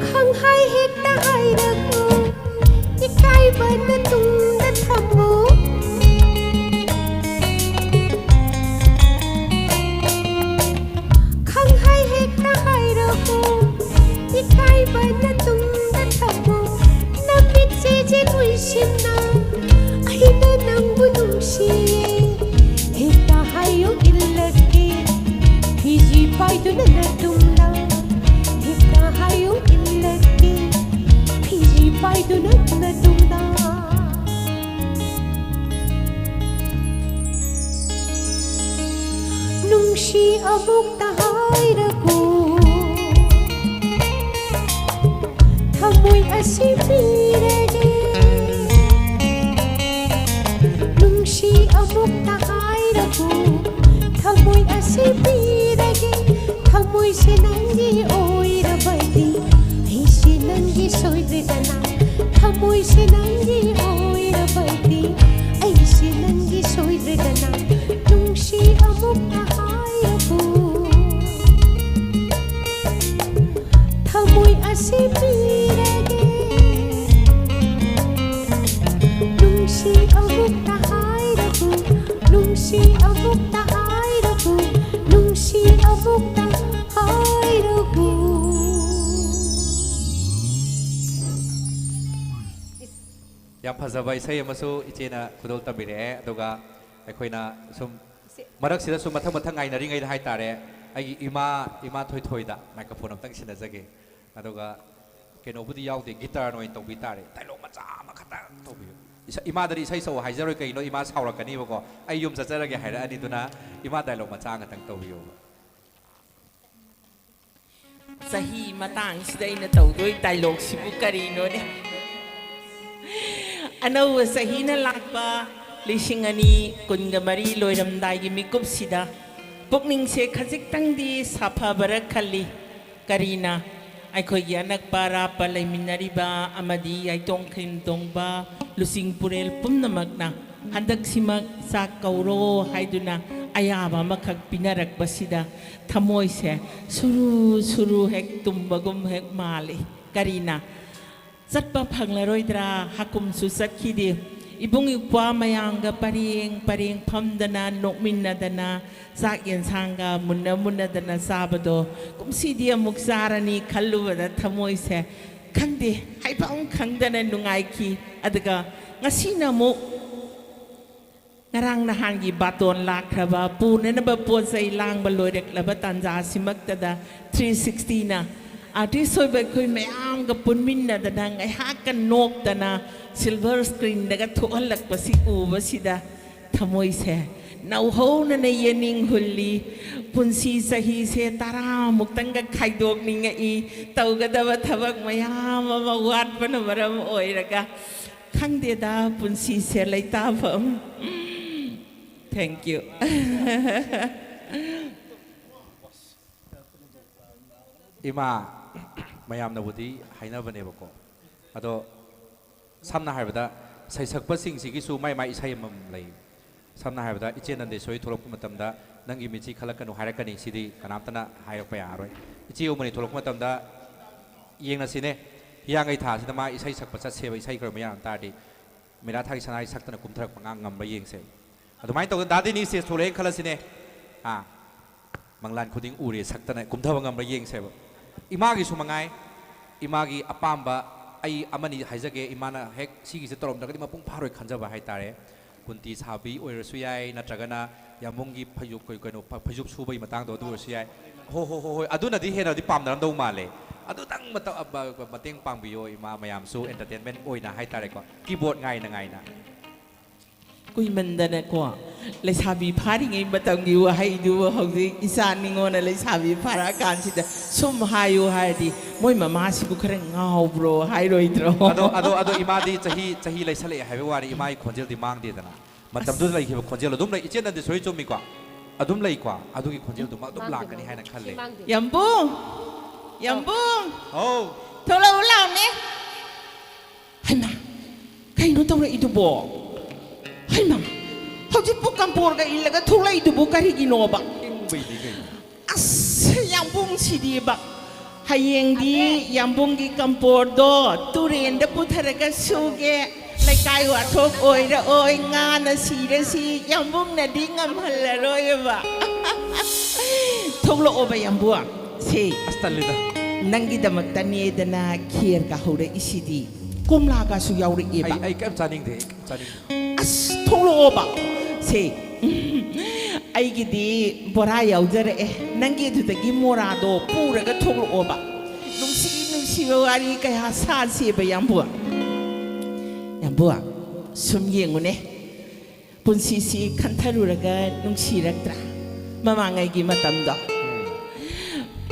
ꯈꯪꯍꯥꯏ ꯍꯦꯛꯇ ꯍꯥꯏꯔꯛꯎ, ꯏꯀꯥꯏꯕꯅ ꯇꯨꯡꯗ ꯊꯝꯃꯨ꯫ ꯈꯪꯍꯥꯏ ꯍꯦꯛꯇ ꯍꯥꯏꯔꯛꯎ, ꯏꯀꯥꯏꯕꯅ ꯇꯨꯡꯗ ꯊꯝꯃꯨ꯫ ꯅꯃꯤꯠꯁꯦ ꯆꯦꯟ ꯎꯏꯁꯤꯟꯅ ꯑꯩꯅ ꯅꯪꯕꯨ ꯅꯨꯡꯁꯤꯌꯦ꯫ ꯍꯦꯛꯇ ꯍꯥꯏꯌꯨ ꯏꯜꯂꯛꯀꯦ, ꯐꯤꯖꯤ ꯄꯥꯏꯗꯨꯅ ꯅꯇꯨꯡꯗ꯫ ꯍꯦꯛꯇ ꯍꯥꯏꯌꯨ ꯏꯜꯂꯛꯀꯦ, ꯑꯁꯤ ꯄꯤꯔꯒꯦ꯫ ꯅꯨꯡꯁꯤ ꯑꯃꯨꯛꯇ ꯍꯥꯏꯔꯕꯨ, ꯊꯃꯣꯏ ꯑꯁꯤ ꯄꯤꯔꯒꯦ꯫ ꯊꯃꯣꯏꯁꯦ ꯅꯪꯒꯤ ꯑꯣꯏꯔꯕꯗꯤ, ꯑꯩꯁꯦ ꯅꯪꯒꯤ ꯁꯣꯏꯗ꯭ꯔꯦꯗꯅ꯫ ꯊꯃꯣꯏꯁꯦ ꯅꯪꯒꯤ ꯑꯣꯏꯔꯕꯗꯤ, ꯑꯩꯁꯦ ꯅꯪꯒꯤ ꯁꯣꯏꯗ꯭ꯔꯦꯗꯅ꯫ ꯅꯨꯡꯁꯤ ꯑꯃꯨꯛꯇ ꯍꯥꯏꯔꯕꯨ, ꯊꯃꯣꯏ ꯑꯁꯤ ꯄꯤꯔꯒꯦ꯫ ꯅꯨꯡꯁꯤ ꯑꯃꯨꯛꯇ ꯍꯥꯏꯔꯕꯨ, ꯅꯨꯡꯁꯤ ꯑꯃꯨꯛꯇ ꯍꯥꯏꯔꯕꯨ, ꯅꯨꯡꯁꯤ ꯑꯃꯨꯛꯇ ꯍꯥꯏꯔꯕꯨ꯫ ꯌꯥꯝ ꯐꯖꯕ ꯏꯁꯩ ꯑꯃꯁꯨ ꯏꯆꯦꯅ ꯈꯨꯗꯣꯜ ꯇꯝꯕꯤꯔꯛꯑꯦ꯫ ꯑꯗꯨꯒ ꯑꯩꯈꯣꯏꯅ ꯁꯨꯝ ꯃꯔꯛꯁꯤꯗ ꯁꯨꯝ ꯃꯊꯪ ꯃꯊꯪ ꯉꯥꯏꯅꯔꯤꯉꯩꯗ ꯍꯥꯏꯇꯥꯔꯦ, ꯑꯩꯒꯤ ꯏꯃꯥ, ꯏꯃꯥ ꯊꯣꯏꯊꯣꯏꯗ microphone ꯑꯝꯇꯪ ꯁꯤꯟꯅꯖꯒꯦ꯫ ꯑꯗꯨꯒ ꯀꯩꯅꯣꯕꯨꯗꯤ ꯌꯥꯎꯗꯦ, guitar ꯑꯣꯏꯅ ꯇꯧꯕꯤ ꯇꯥꯔꯦ꯫ Dialogue ꯃꯆꯥ ꯑꯃꯈꯛꯇꯪ ꯇꯧꯕꯤꯌꯨ꯫ ꯏꯁ-, ꯏꯃꯥꯗꯗꯤ ꯏꯁꯩ ꯁꯛꯑꯣ ꯍꯥꯏꯖꯔꯣꯏ, ꯀꯩꯅꯣ, ꯏꯃꯥ ꯁꯥꯎꯔꯛꯀꯅꯤꯕꯀꯣ꯫ ꯑꯩ ꯌꯨꯝ ꯆꯠꯆꯔꯒꯦ ꯍꯥꯏꯔꯛꯑꯅꯤ꯫ ꯑꯗꯨꯅ ꯏꯃꯥ dialogue ꯃꯆꯥ ꯑꯃꯈꯛꯇꯪ ꯇꯧꯕꯤꯌꯣꯕ꯫ ꯆꯍꯤ ꯃꯇꯥꯡꯁꯤꯗ ꯑꯩꯅ ꯇꯧꯗꯣꯏ dialogueꯁꯤꯕꯨ ꯀꯔꯤꯅꯣꯅꯦ? ꯑꯅꯧꯕ ꯆꯍꯤꯅ ꯂꯥꯛꯄ ꯂꯤꯁꯤꯡ ꯑꯅꯤ ꯀꯨꯟꯒ ꯃꯔꯤ ꯂꯣꯏꯔꯝꯗꯥꯏꯒꯤ ꯃꯤꯀꯨꯞꯁꯤꯗ ꯄꯨꯛꯅꯤꯡꯁꯦ ꯈꯖꯤꯛꯇꯪꯗꯤ ꯁꯥꯐꯕꯔ ꯈꯜꯂꯤ꯫ ꯀꯔꯤꯅ ꯑꯩꯈꯣꯏꯒꯤ ꯑꯅꯛꯄ ꯑꯔꯥꯞꯄ ꯂꯩꯃꯤꯟꯅꯔꯤꯕ ꯑꯃꯗꯤ ꯌꯥꯏꯇꯣꯡ ꯈꯤꯟꯇꯣꯡꯕ ꯂꯨꯆꯤꯡ ꯄꯨꯔꯦꯜ ꯄꯨꯝꯅꯃꯛꯅ ꯍꯟꯗꯛꯁꯤꯃꯛ ꯆꯥꯛ ꯀꯧꯔꯣ ꯍꯥꯏꯗꯨꯅ ꯑꯌꯥꯕ ꯑꯃꯈꯛ ꯄꯤꯅꯔꯛꯄꯁꯤꯗ ꯊꯃꯣꯏꯁꯦ ꯁꯨꯔꯨ ꯁꯨꯔꯨ ꯍꯦꯛ ꯇꯨꯝꯕꯒꯨꯝ ꯍꯦꯛ ꯃꯥꯜꯂꯤ꯫ ꯀꯔꯤꯅ ꯆꯠꯄ ꯐꯪꯂꯔꯣꯏꯗ꯭ꯔꯥ? ꯍꯥꯀꯨꯝꯁꯨ ꯆꯠꯈꯤꯗꯦ꯫ ꯏꯕꯨꯡ ꯏꯄ꯭ꯋꯥ ꯃꯌꯥꯝꯒ ꯄꯔꯦꯡ ꯄꯔꯦꯡ ꯐꯝꯗꯅ, ꯅꯣꯛꯃꯤꯟꯅꯗꯅ, ꯆꯥꯛ ꯌꯦꯟꯁꯥꯡꯒ ꯃꯨꯟꯅ ꯃꯨꯟꯅꯗꯅ ꯆꯥꯕꯗꯣ ꯀꯨꯝꯁꯤꯗꯤ ꯑꯃꯨꯛ ꯆꯥꯔꯅꯤ ꯈꯜꯂꯨꯕꯗ ꯊꯃꯣꯏꯁꯦ ꯈꯪꯗꯦ, ꯍꯥꯏꯐꯝ ꯈꯪꯗꯅ ꯅꯨꯡꯉꯥꯏꯈꯤ꯫ ꯑꯗꯨꯒ ꯉꯁꯤꯅ ꯑꯃꯨꯛ ꯉꯔꯥꯡ ꯅꯍꯥꯟꯒꯤ ꯕꯥꯇꯣꯟ ꯂꯥꯛꯈ꯭ꯔꯕ, ꯄꯨꯅꯅꯕ ꯄꯣꯠ ꯆꯩ ꯂꯥꯡꯕ ꯂꯣꯏꯔꯛꯂꯕ ꯇꯥꯟꯖꯥꯁꯤꯃꯛꯇꯗ three sixtyꯅ artist ꯑꯣꯏꯕ ꯑꯩꯈꯣꯏ ꯃꯌꯥꯝꯒ ꯄꯨꯟꯃꯤꯟꯅꯗꯅ ꯉꯥꯏꯍꯥꯛꯀ ꯅꯣꯛꯇꯅ silver screenꯗꯒ ꯊꯣꯛꯍꯜꯂꯛꯄꯁꯤ ꯎꯕꯁꯤꯗ ꯊꯃꯣꯏꯁꯦ ꯅꯧꯍꯧꯅꯅ ꯌꯦꯅꯤꯡ ꯍꯨꯜꯂꯤ꯫ ꯄꯨꯟꯁꯤ ꯆꯍꯤꯁꯦ ꯇꯔꯥꯃꯨꯛꯇꯪꯒ ꯈꯥꯏꯗꯣꯛꯅꯤꯡꯉꯛꯏ꯫ ꯇꯧꯒꯗꯕ ꯊꯕꯛ ꯃꯌꯥꯝ ꯑꯃ ꯋꯥꯠꯄꯅ ꯃꯔꯝ ꯑꯣꯏꯔꯒ ꯈꯪꯗꯦꯗ ꯄꯨꯟꯁꯤꯁꯦ ꯂꯩꯇꯥꯐꯝ꯫ Thank you꯫ ꯏꯃꯥ, ꯃꯌꯥꯝꯅꯕꯨꯗꯤ ꯍꯥꯏꯅꯕꯅꯦꯕꯀꯣ, ꯑꯗꯣ ꯁꯝꯅ ꯍꯥꯏꯔꯕꯗ ꯁꯩꯁꯛꯄꯁꯤꯡꯁꯤꯒꯤꯁꯨ ꯃꯥꯏ ꯃꯥꯏ ꯏꯁꯩ ꯑꯃꯃꯝ ꯂꯩ꯫ ꯁꯝꯅ ꯍꯥꯏꯔꯕꯗ ꯏꯆꯦ ꯅꯟꯗꯦꯁꯣꯔꯤ ꯊꯣꯛꯂꯛꯄ ꯃꯇꯝꯗ ꯅꯪꯒꯤ ꯃꯤꯠꯁꯤ ꯈꯜꯂꯛꯀꯅꯨ ꯍꯥꯏꯔꯛꯀꯅꯤ, ꯁꯤꯗꯤ ꯀꯅꯥꯝꯇꯅ ꯍꯥꯏꯔꯛꯄ ꯌꯥꯔꯔꯣꯏ꯫ ꯏꯆꯦ ꯎꯃꯅꯤ ꯊꯣꯛꯂꯛꯄ ꯃꯇꯝꯗ ꯌꯦꯡꯅꯁꯤꯅꯦ, ꯍꯤꯌꯥꯡꯒꯩ ꯊꯥꯁꯤꯗ ꯃꯥ ꯏꯁꯩ ꯁꯛꯄ ꯆꯠꯁꯦꯕ, ꯏꯁꯩ ꯈꯔ ꯃꯌꯥꯝ ꯇꯥꯔꯗꯤ ꯃꯤꯔꯥ ꯊꯥꯒꯤ ꯁꯅꯥꯒꯤ ꯁꯛꯇꯅ ꯀꯨꯝꯊꯔꯛꯄ ꯉꯥꯡ ꯉꯝꯕ꯭ꯔꯥ ꯌꯦꯡꯁꯦ꯫ ꯑꯗꯨꯃꯥꯏꯅ ꯇꯧꯗꯅ ꯗꯥ ꯗꯦꯅꯤꯁ ꯁ꯭ꯇꯦꯖ ꯊꯣꯛꯂꯛꯑꯦꯅ ꯈꯜꯂꯁꯤꯅꯦ꯫ ꯑꯥ, ꯃꯪꯂꯥꯟ ꯈꯨꯗꯤꯡ ꯎꯔꯦ ꯁꯛꯇꯅ ꯀꯨꯝꯊꯕ ꯉꯝꯕ꯭ꯔꯥ ꯌꯦꯡꯁꯦꯕ꯫ ꯏꯃꯥꯒꯤꯁꯨ ꯃꯉꯥꯏ, ꯏꯃꯥꯒꯤ ꯑꯄꯥꯝꯕ ꯑꯩ ꯑꯃꯅꯤ ꯍꯥꯏꯖꯒꯦ, ꯏꯃꯥꯅ ꯍꯦꯛ ꯁꯤꯒꯤꯁꯦ ꯇꯧꯔꯝꯗ꯭ꯔꯒꯗꯤ ꯃꯄꯨꯡ ꯐꯥꯔꯣꯏ ꯈꯟꯖꯕ ꯍꯥꯏꯇꯥꯔꯦ꯫ ꯀꯨꯟꯇꯤ ꯁꯥꯕꯤ ꯑꯣꯏꯔꯁꯨ ꯌꯥꯏ, ꯅꯠꯇ꯭ꯔꯒꯅ ꯌꯥꯝꯕꯨꯡꯒꯤ ꯐꯩꯖꯨꯞ, ꯀꯩ-, ꯀꯩꯅꯣ, ꯐ-, ꯐꯩꯖꯨꯞ ꯁꯨꯕꯒꯤ ꯃꯇꯥꯡꯗꯣ ꯑꯗꯨ ꯑꯣꯏꯔꯁꯨ ꯌꯥꯏ꯫ ꯍꯣ, ꯍꯣ, ꯍꯣ, ꯍꯣꯏ, ꯑꯗꯨꯅꯗꯤ ꯍꯦꯟꯅꯗꯤ ꯄꯥꯝꯅꯔꯝꯗꯧ ꯃꯥꯜꯂꯦ꯫ ꯑꯗꯨꯇꯪ ꯃꯇ-, ꯑ, ꯕ-, ꯕ-, ꯃꯇꯦꯡ ꯄꯥꯡꯕꯤꯌꯣ ꯏꯃꯥ, ꯃꯌꯥꯝꯁꯨ entertainment ꯑꯣꯏꯅ ꯍꯥꯏꯇꯥꯔꯦꯀꯣ, keyboard ꯉꯥꯏꯅ ꯉꯥꯏꯅ꯫ ꯀꯨꯏꯃꯟꯗꯅꯀꯣ, ꯂꯩꯁꯥꯕꯤ ꯐꯥꯔꯤꯉꯩ ꯃꯇꯝꯒꯤ ꯋꯥꯍꯩꯗꯨꯕꯨ ꯍꯧꯖꯤꯛ ꯏꯆꯥ ꯅꯤꯉꯣꯟꯅ ꯂꯩꯁꯥꯕꯤ ꯐꯥꯔꯛꯑꯀꯥꯟꯁꯤꯗ ꯁꯨꯝ ꯍꯥꯏꯌꯨ ꯍꯥꯏꯔꯗꯤ, "ꯃꯣꯏ ꯃꯃꯥꯁꯤꯕꯨ ꯈꯔ ꯉꯥꯎꯕ꯭ꯔꯣ?" ꯍꯥꯏꯔꯣꯏꯗ꯭ꯔꯣ? ꯑꯗꯣ, ꯑꯗꯣ, ꯑꯗꯣ ꯏꯃꯥꯗꯤ ꯆꯍꯤ, ꯆꯍꯤ ꯂꯩꯁꯜꯂꯛꯑꯦ ꯍꯥꯏꯕ ꯋꯥꯅꯤ, ꯏꯃꯥꯒꯤ ꯈꯣꯟꯖꯦꯜꯗꯤ ꯃꯥꯡꯗꯦꯗꯅ꯫ ꯃꯇꯝꯗꯨꯗ ꯑꯁ꯫ ꯂꯩꯈꯤꯕ ꯈꯣꯟꯖꯦꯜ ꯑꯗꯨꯝ ꯂꯩ꯫ ꯏꯆꯦ ꯅꯟꯗꯦꯁꯣꯔꯤ ꯆꯨꯝꯃꯤꯀꯣ? ꯑꯗꯨꯝ ꯂꯩꯀꯣ? ꯑꯗꯨꯒꯤ ꯈꯣꯟꯖꯦꯜꯗꯨꯃ ꯑꯗꯨꯝ ꯃꯥꯡꯗꯦ, ꯂꯥꯛꯀꯅꯤ ꯃꯥꯡꯗꯦ꯫ ꯍꯥꯏꯅ ꯈꯜꯂꯦ꯫ ꯁꯤ ꯃꯥꯡꯗꯦ꯫ ꯌꯥꯝꯕꯨꯡ! ꯌꯥꯝꯕꯨꯡ! ꯍꯧ! ꯊꯣꯛꯂꯛꯎ ꯂꯥꯎꯅꯦ꯫ ꯍꯩꯃꯥ! ꯀꯩꯅꯣ ꯇꯧꯔꯛꯏꯗꯨꯕꯣ? ꯍꯩꯃꯥ! ꯍꯧꯖꯤꯛꯄꯨ ꯀꯝꯄꯣꯔꯒ ꯏꯜꯂꯒ ꯊꯣꯛꯂꯛꯏꯗꯨꯕꯨ ꯀꯔꯤꯒꯤꯅꯣꯕ? ꯏꯪꯕꯩꯗꯤ ꯀꯩꯅꯣ? ꯑꯁ, ꯌꯥꯝꯕꯨꯡꯁꯤꯗꯤꯕ꯫ ꯍꯌꯦꯡꯗꯤ ꯌꯥꯝꯕꯨꯡꯒꯤ ꯀꯝꯄꯣꯔꯗꯣ ꯇꯨꯔꯦꯟꯗ ꯄꯨꯊꯔꯒ ꯁꯨꯒꯦ꯫ ꯂꯩꯀꯥꯏ ꯋꯥꯊꯣꯛ ꯑꯣꯏꯔꯛꯑꯣꯏ, ꯉꯥꯅ ꯁꯤꯔꯁꯤ, ꯌꯥꯝꯕꯨꯡꯅꯗꯤ ꯉꯝꯍꯜꯂꯔꯣꯏꯕ꯫ ꯊꯣꯛꯂꯛꯑꯣꯕ, ꯌꯥꯝꯕꯨꯡ꯫ ꯁꯦ, ꯑꯁ, ꯇꯜꯂꯤꯗ꯫ ꯅꯪꯒꯤꯗꯃꯛꯇꯅꯦꯗꯅ ꯈꯦꯔꯒ ꯍꯧꯔꯛꯏꯁꯤꯗꯤ꯫ ꯀꯣꯝꯂꯥꯒꯁꯨ ꯌꯥꯎꯔꯛꯑꯦꯕ꯫ ꯑꯩ, ꯑꯩ ꯀꯩꯝ ꯆꯥꯅꯤꯡꯗꯦ, ꯆꯥꯅꯤꯡꯗꯦ꯫ ꯑꯁ, ꯊꯣꯛꯂꯛꯑꯣꯕ꯫ ꯁꯦ, ꯑꯩꯒꯤꯗꯤ ꯕꯣꯔꯥ ꯌꯥꯎꯖꯔꯛꯑꯦ꯫ ꯅꯪꯒꯤ ꯑꯗꯨꯗꯒꯤ ꯃꯣꯔꯥꯗꯣ ꯄꯨꯔꯒ ꯊꯣꯛꯂꯛꯑꯣꯕ꯫ ꯅꯨꯡꯁꯤ ꯅꯨꯡꯁꯤꯕ ꯋꯥꯔꯤ ꯀꯌꯥ ꯁꯥꯁꯦꯕ, ꯌꯥꯝꯕꯨꯡ꯫ ꯌꯥꯝꯕꯨꯡ, ꯁꯨꯝ ꯌꯦꯡꯉꯨꯅꯦ꯫ ꯄꯨꯟꯁꯤꯁꯤ ꯈꯟꯊꯔꯨꯔꯒ ꯅꯨꯡꯁꯤꯔꯛꯇ꯭ꯔꯥ? ꯃꯃꯥꯡꯉꯩꯒꯤ ꯃꯇꯝꯗꯣ꯫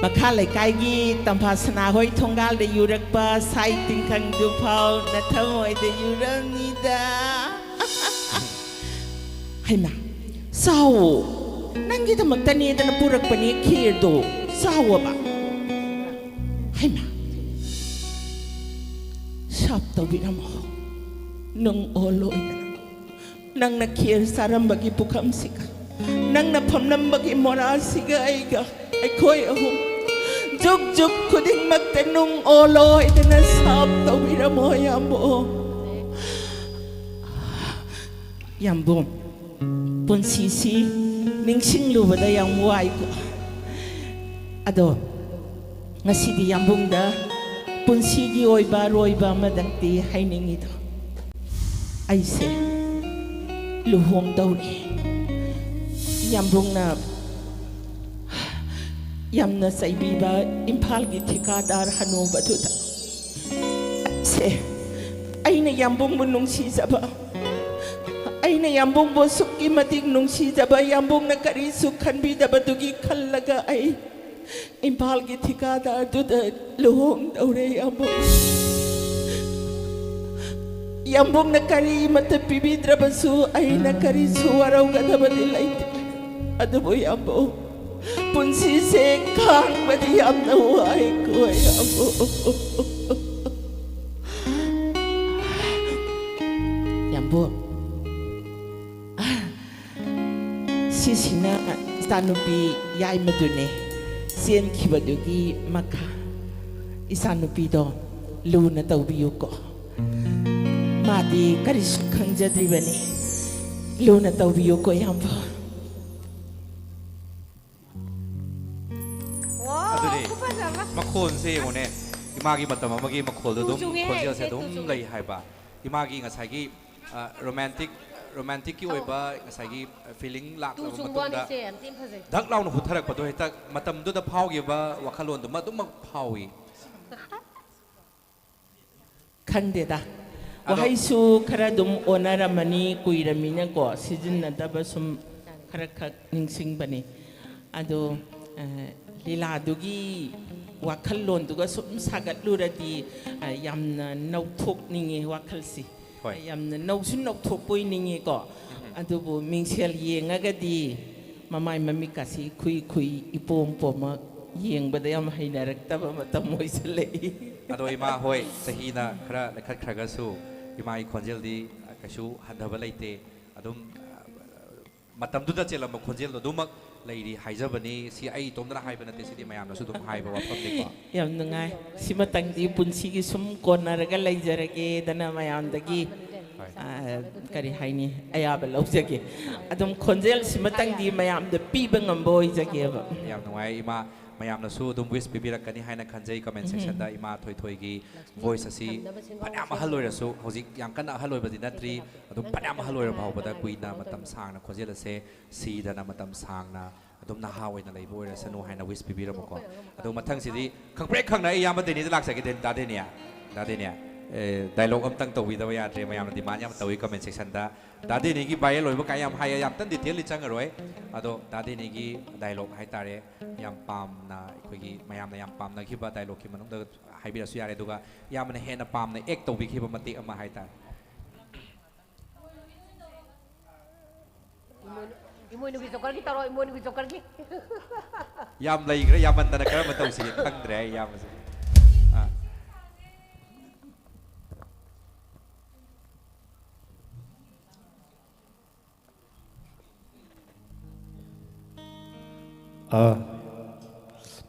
ꯃꯈꯥ ꯂꯩꯀꯥꯏꯒꯤ ꯇꯝꯐꯥ ꯁꯅꯥꯍꯣꯏ ꯊꯣꯡꯒꯥꯜꯗ ꯌꯨꯔꯛꯄ ꯁꯥꯏ ꯇꯤꯡꯈꯪꯗꯨꯐꯥꯎ ꯅꯊꯃꯣꯏꯗ ꯌꯨꯔꯝꯅꯤꯗ꯫ ꯍꯩꯃꯥ, ꯆꯥꯎꯋꯣ꯫ ꯅꯪꯒꯤꯗꯃꯛꯇꯅꯦꯗꯅ ꯄꯨꯔꯛꯄꯅꯦ ꯈꯦꯔꯗꯣ꯫ ꯆꯥꯎꯋꯣꯕ꯫ ꯍꯩꯃꯥ꯫ ꯁꯥꯞ ꯇꯧꯕꯤꯔꯝꯃꯣ꯫ ꯅꯨꯡ ꯑꯣꯜꯂꯣꯏꯗꯅ꯫ ꯅꯪꯅ ꯈꯦꯔ ꯆꯥꯔꯝꯕꯒꯤ ꯄꯨꯈꯝꯁꯤꯒ, ꯅꯪꯅ ꯐꯝꯂꯝꯕꯒꯤ ꯃꯣꯔꯥꯁꯤꯒ ꯑꯩꯒ, ꯑꯩꯈꯣꯏ ꯑꯍꯨꯝ ꯖꯨꯛ ꯖꯨꯛ ꯈꯨꯗꯤꯡꯃꯛꯇ ꯅꯨꯡ ꯑꯣꯜꯂꯣꯏꯗꯅ ꯁꯥꯞ ꯇꯧꯕꯤꯔꯝꯃꯣ, ꯌꯥꯝꯕꯨꯡ꯫ ꯌꯥꯝꯕꯨꯡ, ꯄꯨꯟꯁꯤꯁꯤ ꯅꯤꯡꯁꯤꯡꯂꯨꯕꯗ ꯌꯥꯝ ꯋꯥꯏꯀꯣ꯫ ꯑꯗꯣ, ꯉꯁꯤꯗꯤ ꯌꯥꯝꯕꯨꯡꯗ ꯄꯨꯟꯁꯤꯒꯤ ꯑꯣꯏꯕ ꯑꯔꯣꯏꯕ ꯑꯃꯗꯪꯗꯤ ꯍꯥꯏꯅꯤꯡꯉꯤꯗꯣ, ꯑꯩꯁꯦ ꯂꯨꯍꯣꯡꯗꯧꯔꯦ꯫ ꯌꯥꯝꯕꯨꯡꯅ ꯌꯥꯝꯅ ꯆꯩꯕꯤꯕ ꯏꯝꯐꯥꯜꯒꯤ ꯊꯤꯀꯥꯗꯥꯔ ꯍꯅꯨꯕꯗꯨꯗ ꯁꯦ, ꯑꯩꯅ ꯌꯥꯝꯕꯨꯡꯕꯨ ꯅꯨꯡꯁꯤꯖꯕ, ꯑꯩꯅ ꯌꯥꯝꯕꯨꯡꯕꯨ ꯑꯁꯨꯛꯀꯤ ꯃꯇꯤꯛ ꯅꯨꯡꯁꯤꯖꯕ, ꯌꯥꯝꯕꯨꯡꯅ ꯀꯔꯤꯁꯨ ꯈꯟꯕꯤꯗꯕꯗꯨꯒꯤ ꯈꯜꯂꯒ ꯑꯩ ꯏꯝꯐꯥꯜꯒꯤ ꯊꯤꯀꯥꯗꯥꯔꯗꯨꯗ ꯂꯨꯍꯣꯡꯗꯧꯔꯦ, ꯌꯥꯝꯕꯨꯡ꯫ ꯌꯥꯝꯕꯨꯡꯅ ꯀꯔꯤꯃꯠꯇ ꯄꯤꯕꯤꯗ꯭ꯔꯕꯁꯨ ꯑꯩꯅ ꯀꯔꯤꯁꯨ ꯋꯥꯔꯧꯒꯗꯕꯗꯤ ꯂꯩꯇꯦ꯫ ꯑꯗꯨꯕꯨ ꯌꯥꯝꯕꯨꯡ, ꯄꯨꯟꯁꯤꯁꯦ ꯈꯥꯡꯕꯗꯤ ꯌꯥꯝꯅ ꯋꯥꯏꯀꯣ, ꯌꯥꯝꯕꯨꯡ꯫ ꯌꯥꯝꯕꯨꯡ, ꯁꯤꯁꯤꯅ ꯏꯆꯥꯅꯨꯄꯤ ꯌꯥꯏꯃꯗꯨꯅꯦ, ꯆꯦꯟꯈꯤꯕꯗꯨꯒꯤ ꯃꯈꯥ꯫ ꯏꯆꯥꯅꯨꯄꯤꯗꯣ ꯂꯨꯅ ꯇꯧꯕꯤꯌꯨꯀꯣ꯫ ꯃꯥꯗꯤ ꯀꯔꯤꯁꯨ ꯈꯪꯖꯗ꯭ꯔꯤꯕꯅꯤ꯫ ꯂꯨꯅ ꯇꯧꯕꯤꯌꯨꯀꯣ, ꯏꯌꯥꯝꯕ꯫ ꯑꯗꯨꯅꯦ꯫ ꯃꯈꯣꯟꯁꯦ ꯌꯦꯡꯉꯨꯅꯦ꯫ ꯏꯃꯥꯒꯤ ꯃꯇꯝ ꯑꯃꯒꯤ ꯃꯈꯣꯜꯗꯣ ꯑꯗꯨꯝ, ꯈꯣꯟꯖꯦꯜꯁꯦ ꯑꯗꯨꯝ ꯂꯩ ꯍꯥꯏꯕ꯫ ꯏꯃꯥꯒꯤ ꯉꯁꯥꯏꯒꯤ ꯔꯣꯃꯥꯟꯇꯤꯛ, ꯔꯣꯃꯥꯟꯇꯤꯛꯀꯤ ꯑꯣꯏꯕ ꯉꯁꯥꯏꯒꯤ ꯐꯤꯂꯤꯡ ꯂꯥꯛꯂꯕ ꯃꯇꯨꯡꯗ ꯙꯛ ꯂꯥꯎꯅ ꯍꯨꯊꯔꯛꯄꯗꯣ ꯍꯦꯛꯇ ꯃꯇꯝꯗꯨꯗ ꯐꯥꯎꯈꯤꯕ ꯋꯥꯈꯜꯂꯣꯟꯗꯨꯃ ꯑꯗꯨꯃꯛ ꯐꯥꯎꯏ꯫ ꯈꯪꯗꯦꯗ, ꯑꯗꯣ ꯋꯥꯍꯩꯁꯨ ꯈꯔ ꯑꯗꯨꯝ ꯑꯣꯟꯅꯔꯝꯃꯅꯤ, ꯀꯨꯏꯔꯃꯤꯅꯀꯣ, ꯁꯤꯖꯤꯟꯅꯗꯕ ꯁꯨꯝ ꯈꯔ ꯈꯛ ꯅꯤꯡꯁꯤꯡꯕꯅꯤ꯫ ꯑꯗꯣ, ꯑ, ꯂꯤꯂꯥꯗꯨꯒꯤ ꯋꯥꯈꯜꯂꯣꯟꯗꯨꯒ ꯁꯨꯝ ꯁꯥꯒꯠꯂꯨꯔꯗꯤ, ꯑ, ꯌꯥꯝꯅ ꯅꯧꯊꯣꯛꯅꯤꯡꯉꯤ ꯋꯥꯈꯜꯁꯤ꯫ ꯍꯣꯏ꯫ ꯌꯥꯝꯅ ꯅꯧꯁꯨ ꯅꯧꯊꯣꯛꯄ ꯑꯣꯏꯅꯤꯡꯉꯤꯀꯣ꯫ ꯎꯝ꯫ ꯑꯗꯨꯕꯨ ꯃꯤꯡꯁꯦꯜ ꯌꯦꯡꯉꯒꯗꯤ ꯃꯃꯥꯏ ꯃꯃꯤꯠꯀꯥꯁꯤ ꯈꯨꯏ ꯈꯨꯏ ꯏꯄꯣꯝ ꯄꯣꯝꯃ ꯌꯦꯡꯕꯗ ꯌꯥꯝ ꯍꯩꯅꯔꯛꯇꯕ ꯃꯇꯝ ꯑꯣꯏꯁꯜꯂꯛꯏ꯫ ꯑꯗꯣ ꯏꯃꯥ ꯍꯣꯏ, ꯆꯍꯤꯅ ꯈꯔ ꯂꯩꯈꯠꯈ꯭ꯔꯒꯁꯨ ꯏꯃꯥꯒꯤ ꯈꯣꯟꯖꯦꯜꯗꯤ ꯀꯩꯁꯨ ꯍꯟꯊꯕ ꯂꯩꯇꯦ꯫ ꯑꯗꯨꯝ, ꯑ, ꯃꯇꯝꯗꯨꯗ ꯆꯦꯜꯂꯝꯕ ꯈꯣꯟꯖꯦꯜꯗꯣ ꯑꯗꯨꯃꯛ ꯂꯩꯔꯤ ꯍꯥꯏꯖꯕꯅꯤ꯫ ꯁꯤ ꯑꯩ ꯏꯇꯣꯝꯇꯅ ꯍꯥꯏꯕ ꯅꯠꯇꯦ, ꯁꯤꯗꯤ ꯃꯌꯥꯝꯅꯁꯨ ꯑꯗꯨꯝ ꯍꯥꯏꯕ ꯋꯥꯐꯝꯅꯤꯀꯣ꯫ ꯌꯥꯝ ꯅꯨꯡꯉꯥꯏ꯫ ꯁꯤꯃꯇꯪꯗꯤ ꯄꯨꯟꯁꯤꯒꯤ ꯁꯨꯝ ꯀꯣꯟꯅꯔꯒ ꯂꯩꯖꯔꯒꯦꯗꯅ ꯃꯌꯥꯝꯗꯒꯤ, ꯍꯣꯏ꯫ ꯑ, ꯀꯔꯤ ꯍꯥꯏꯅꯤ, ꯑꯌꯥꯕ ꯂꯧꯖꯒꯦ꯫ ꯑꯗꯨꯝ ꯈꯣꯟꯖꯦꯜ ꯁꯤꯃꯇꯪꯗꯤ ꯃꯌꯥꯝꯗ ꯄꯤꯕ ꯉꯝꯕ ꯑꯣꯏꯖꯒꯦꯕ꯫ ꯌꯥꯝ ꯅꯨꯡꯉꯥꯏ ꯏꯃꯥ, ꯃꯌꯥꯝꯅꯁꯨ ꯑꯗꯨꯝ wish ꯄꯤꯕꯤꯔꯛꯀꯅꯤ ꯍꯥꯏꯅ ꯈꯟꯖꯩ comment ꯎꯝ꯫ Section ꯗ꯫ ꯏꯃꯥ ꯊꯣꯏꯊꯣꯏꯒꯤ voice ꯑꯁꯤ ꯐꯅꯌꯥꯝ ꯑꯍꯜ ꯑꯣꯏꯔꯁꯨ, ꯍꯧꯖꯤꯛ ꯌꯥꯝ ꯀꯟꯅ ꯑꯍꯜ ꯑꯣꯏꯕꯗꯤ ꯅꯠꯇ꯭ꯔꯤ, ꯑꯗꯨꯝ ꯐꯅꯌꯥꯝ ꯑꯍꯜ ꯑꯣꯏꯔ ꯐꯥꯎꯕꯗ ꯀꯨꯏꯅ ꯃꯇꯝ ꯁꯥꯡꯅ ꯈꯣꯟꯖꯦꯜ ꯑꯁꯦ ꯁꯤꯗꯅ ꯃꯇꯝ ꯁꯥꯡꯅ ꯑꯗꯨꯝ ꯅꯍꯥ ꯑꯣꯏꯅ ꯂꯩꯕ ꯑꯣꯏꯔꯁꯅꯨ ꯍꯥꯏꯅ wish ꯄꯤꯕꯤꯔꯝꯃꯨꯀꯣ꯫ ꯑꯗꯣ ꯃꯊꯪꯁꯤꯗꯤ ꯈꯪꯄ꯭ꯔꯦꯛ ꯈꯪꯅ ꯑꯩ ꯏꯌꯥꯝꯕ ꯗꯦꯅꯤꯗ ꯂꯥꯛꯆꯒꯦ꯫ ꯗꯦ-, ꯗꯥ ꯗꯦꯅꯤ, ꯗꯥ ꯗꯦꯅꯤ, ꯑꯦ, dialogue ꯑꯝꯇꯪ ꯇꯧꯕꯤꯗꯕ ꯌꯥꯗ꯭ꯔꯦ꯫ ꯃꯌꯥꯝꯅ demand ꯌꯥꯝ ꯇꯧꯏ comment section ꯗ꯫ ꯗꯥ ꯗꯦꯅꯤꯒꯤ viral ꯑꯣꯏꯕ ꯀꯥꯏ ꯌꯥꯝ ꯍꯥꯏꯌꯦ, ꯌꯥꯝ ꯀꯟꯅ detail ꯗꯤ ꯆꯪꯉꯔꯣꯏ꯫ ꯑꯗꯣ ꯗꯥ ꯗꯦꯅꯤꯒꯤ dialogue ꯍꯥꯏꯇꯥꯔꯦ, ꯌꯥꯝ ꯄꯥꯝꯅ, ꯑꯩꯈꯣꯏꯒꯤ ꯃꯌꯥꯝꯅ ꯌꯥꯝ ꯄꯥꯝꯅꯈꯤꯕ dialogue ꯀꯤ ꯃꯅꯨꯡꯗ ꯍꯥꯏꯕꯤꯔꯁꯨ ꯌꯥꯔꯦ꯫ ꯑꯗꯨꯒ ꯏꯌꯥꯝꯕꯅ ꯍꯦꯟꯅ ꯄꯥꯝꯅ act ꯇꯧꯕꯤꯈꯤꯕ ꯃꯇꯦꯛ ꯑꯃ ꯍꯥꯏꯇꯥꯔꯦ꯫ ꯏꯃꯣꯏꯅꯨ-, ꯏꯃꯣꯏꯅꯨꯒꯤ ꯖꯣꯀꯔꯒꯤ ꯇꯧꯔꯣ, ꯏꯃꯣꯏꯅꯨꯒꯤ ꯖꯣꯀꯔꯒꯤ꯫ ꯌꯥꯝ ꯂꯩꯈ꯭ꯔꯦ, ꯌꯥꯝꯃꯟꯗꯅ ꯀꯔꯝꯕ ꯇꯧꯁꯤꯒꯦ ꯈꯪꯗ꯭ꯔꯦ ꯑꯩ ꯏꯌꯥꯝꯕꯁꯦ꯫ ꯑꯥ꯫ ꯑꯥ,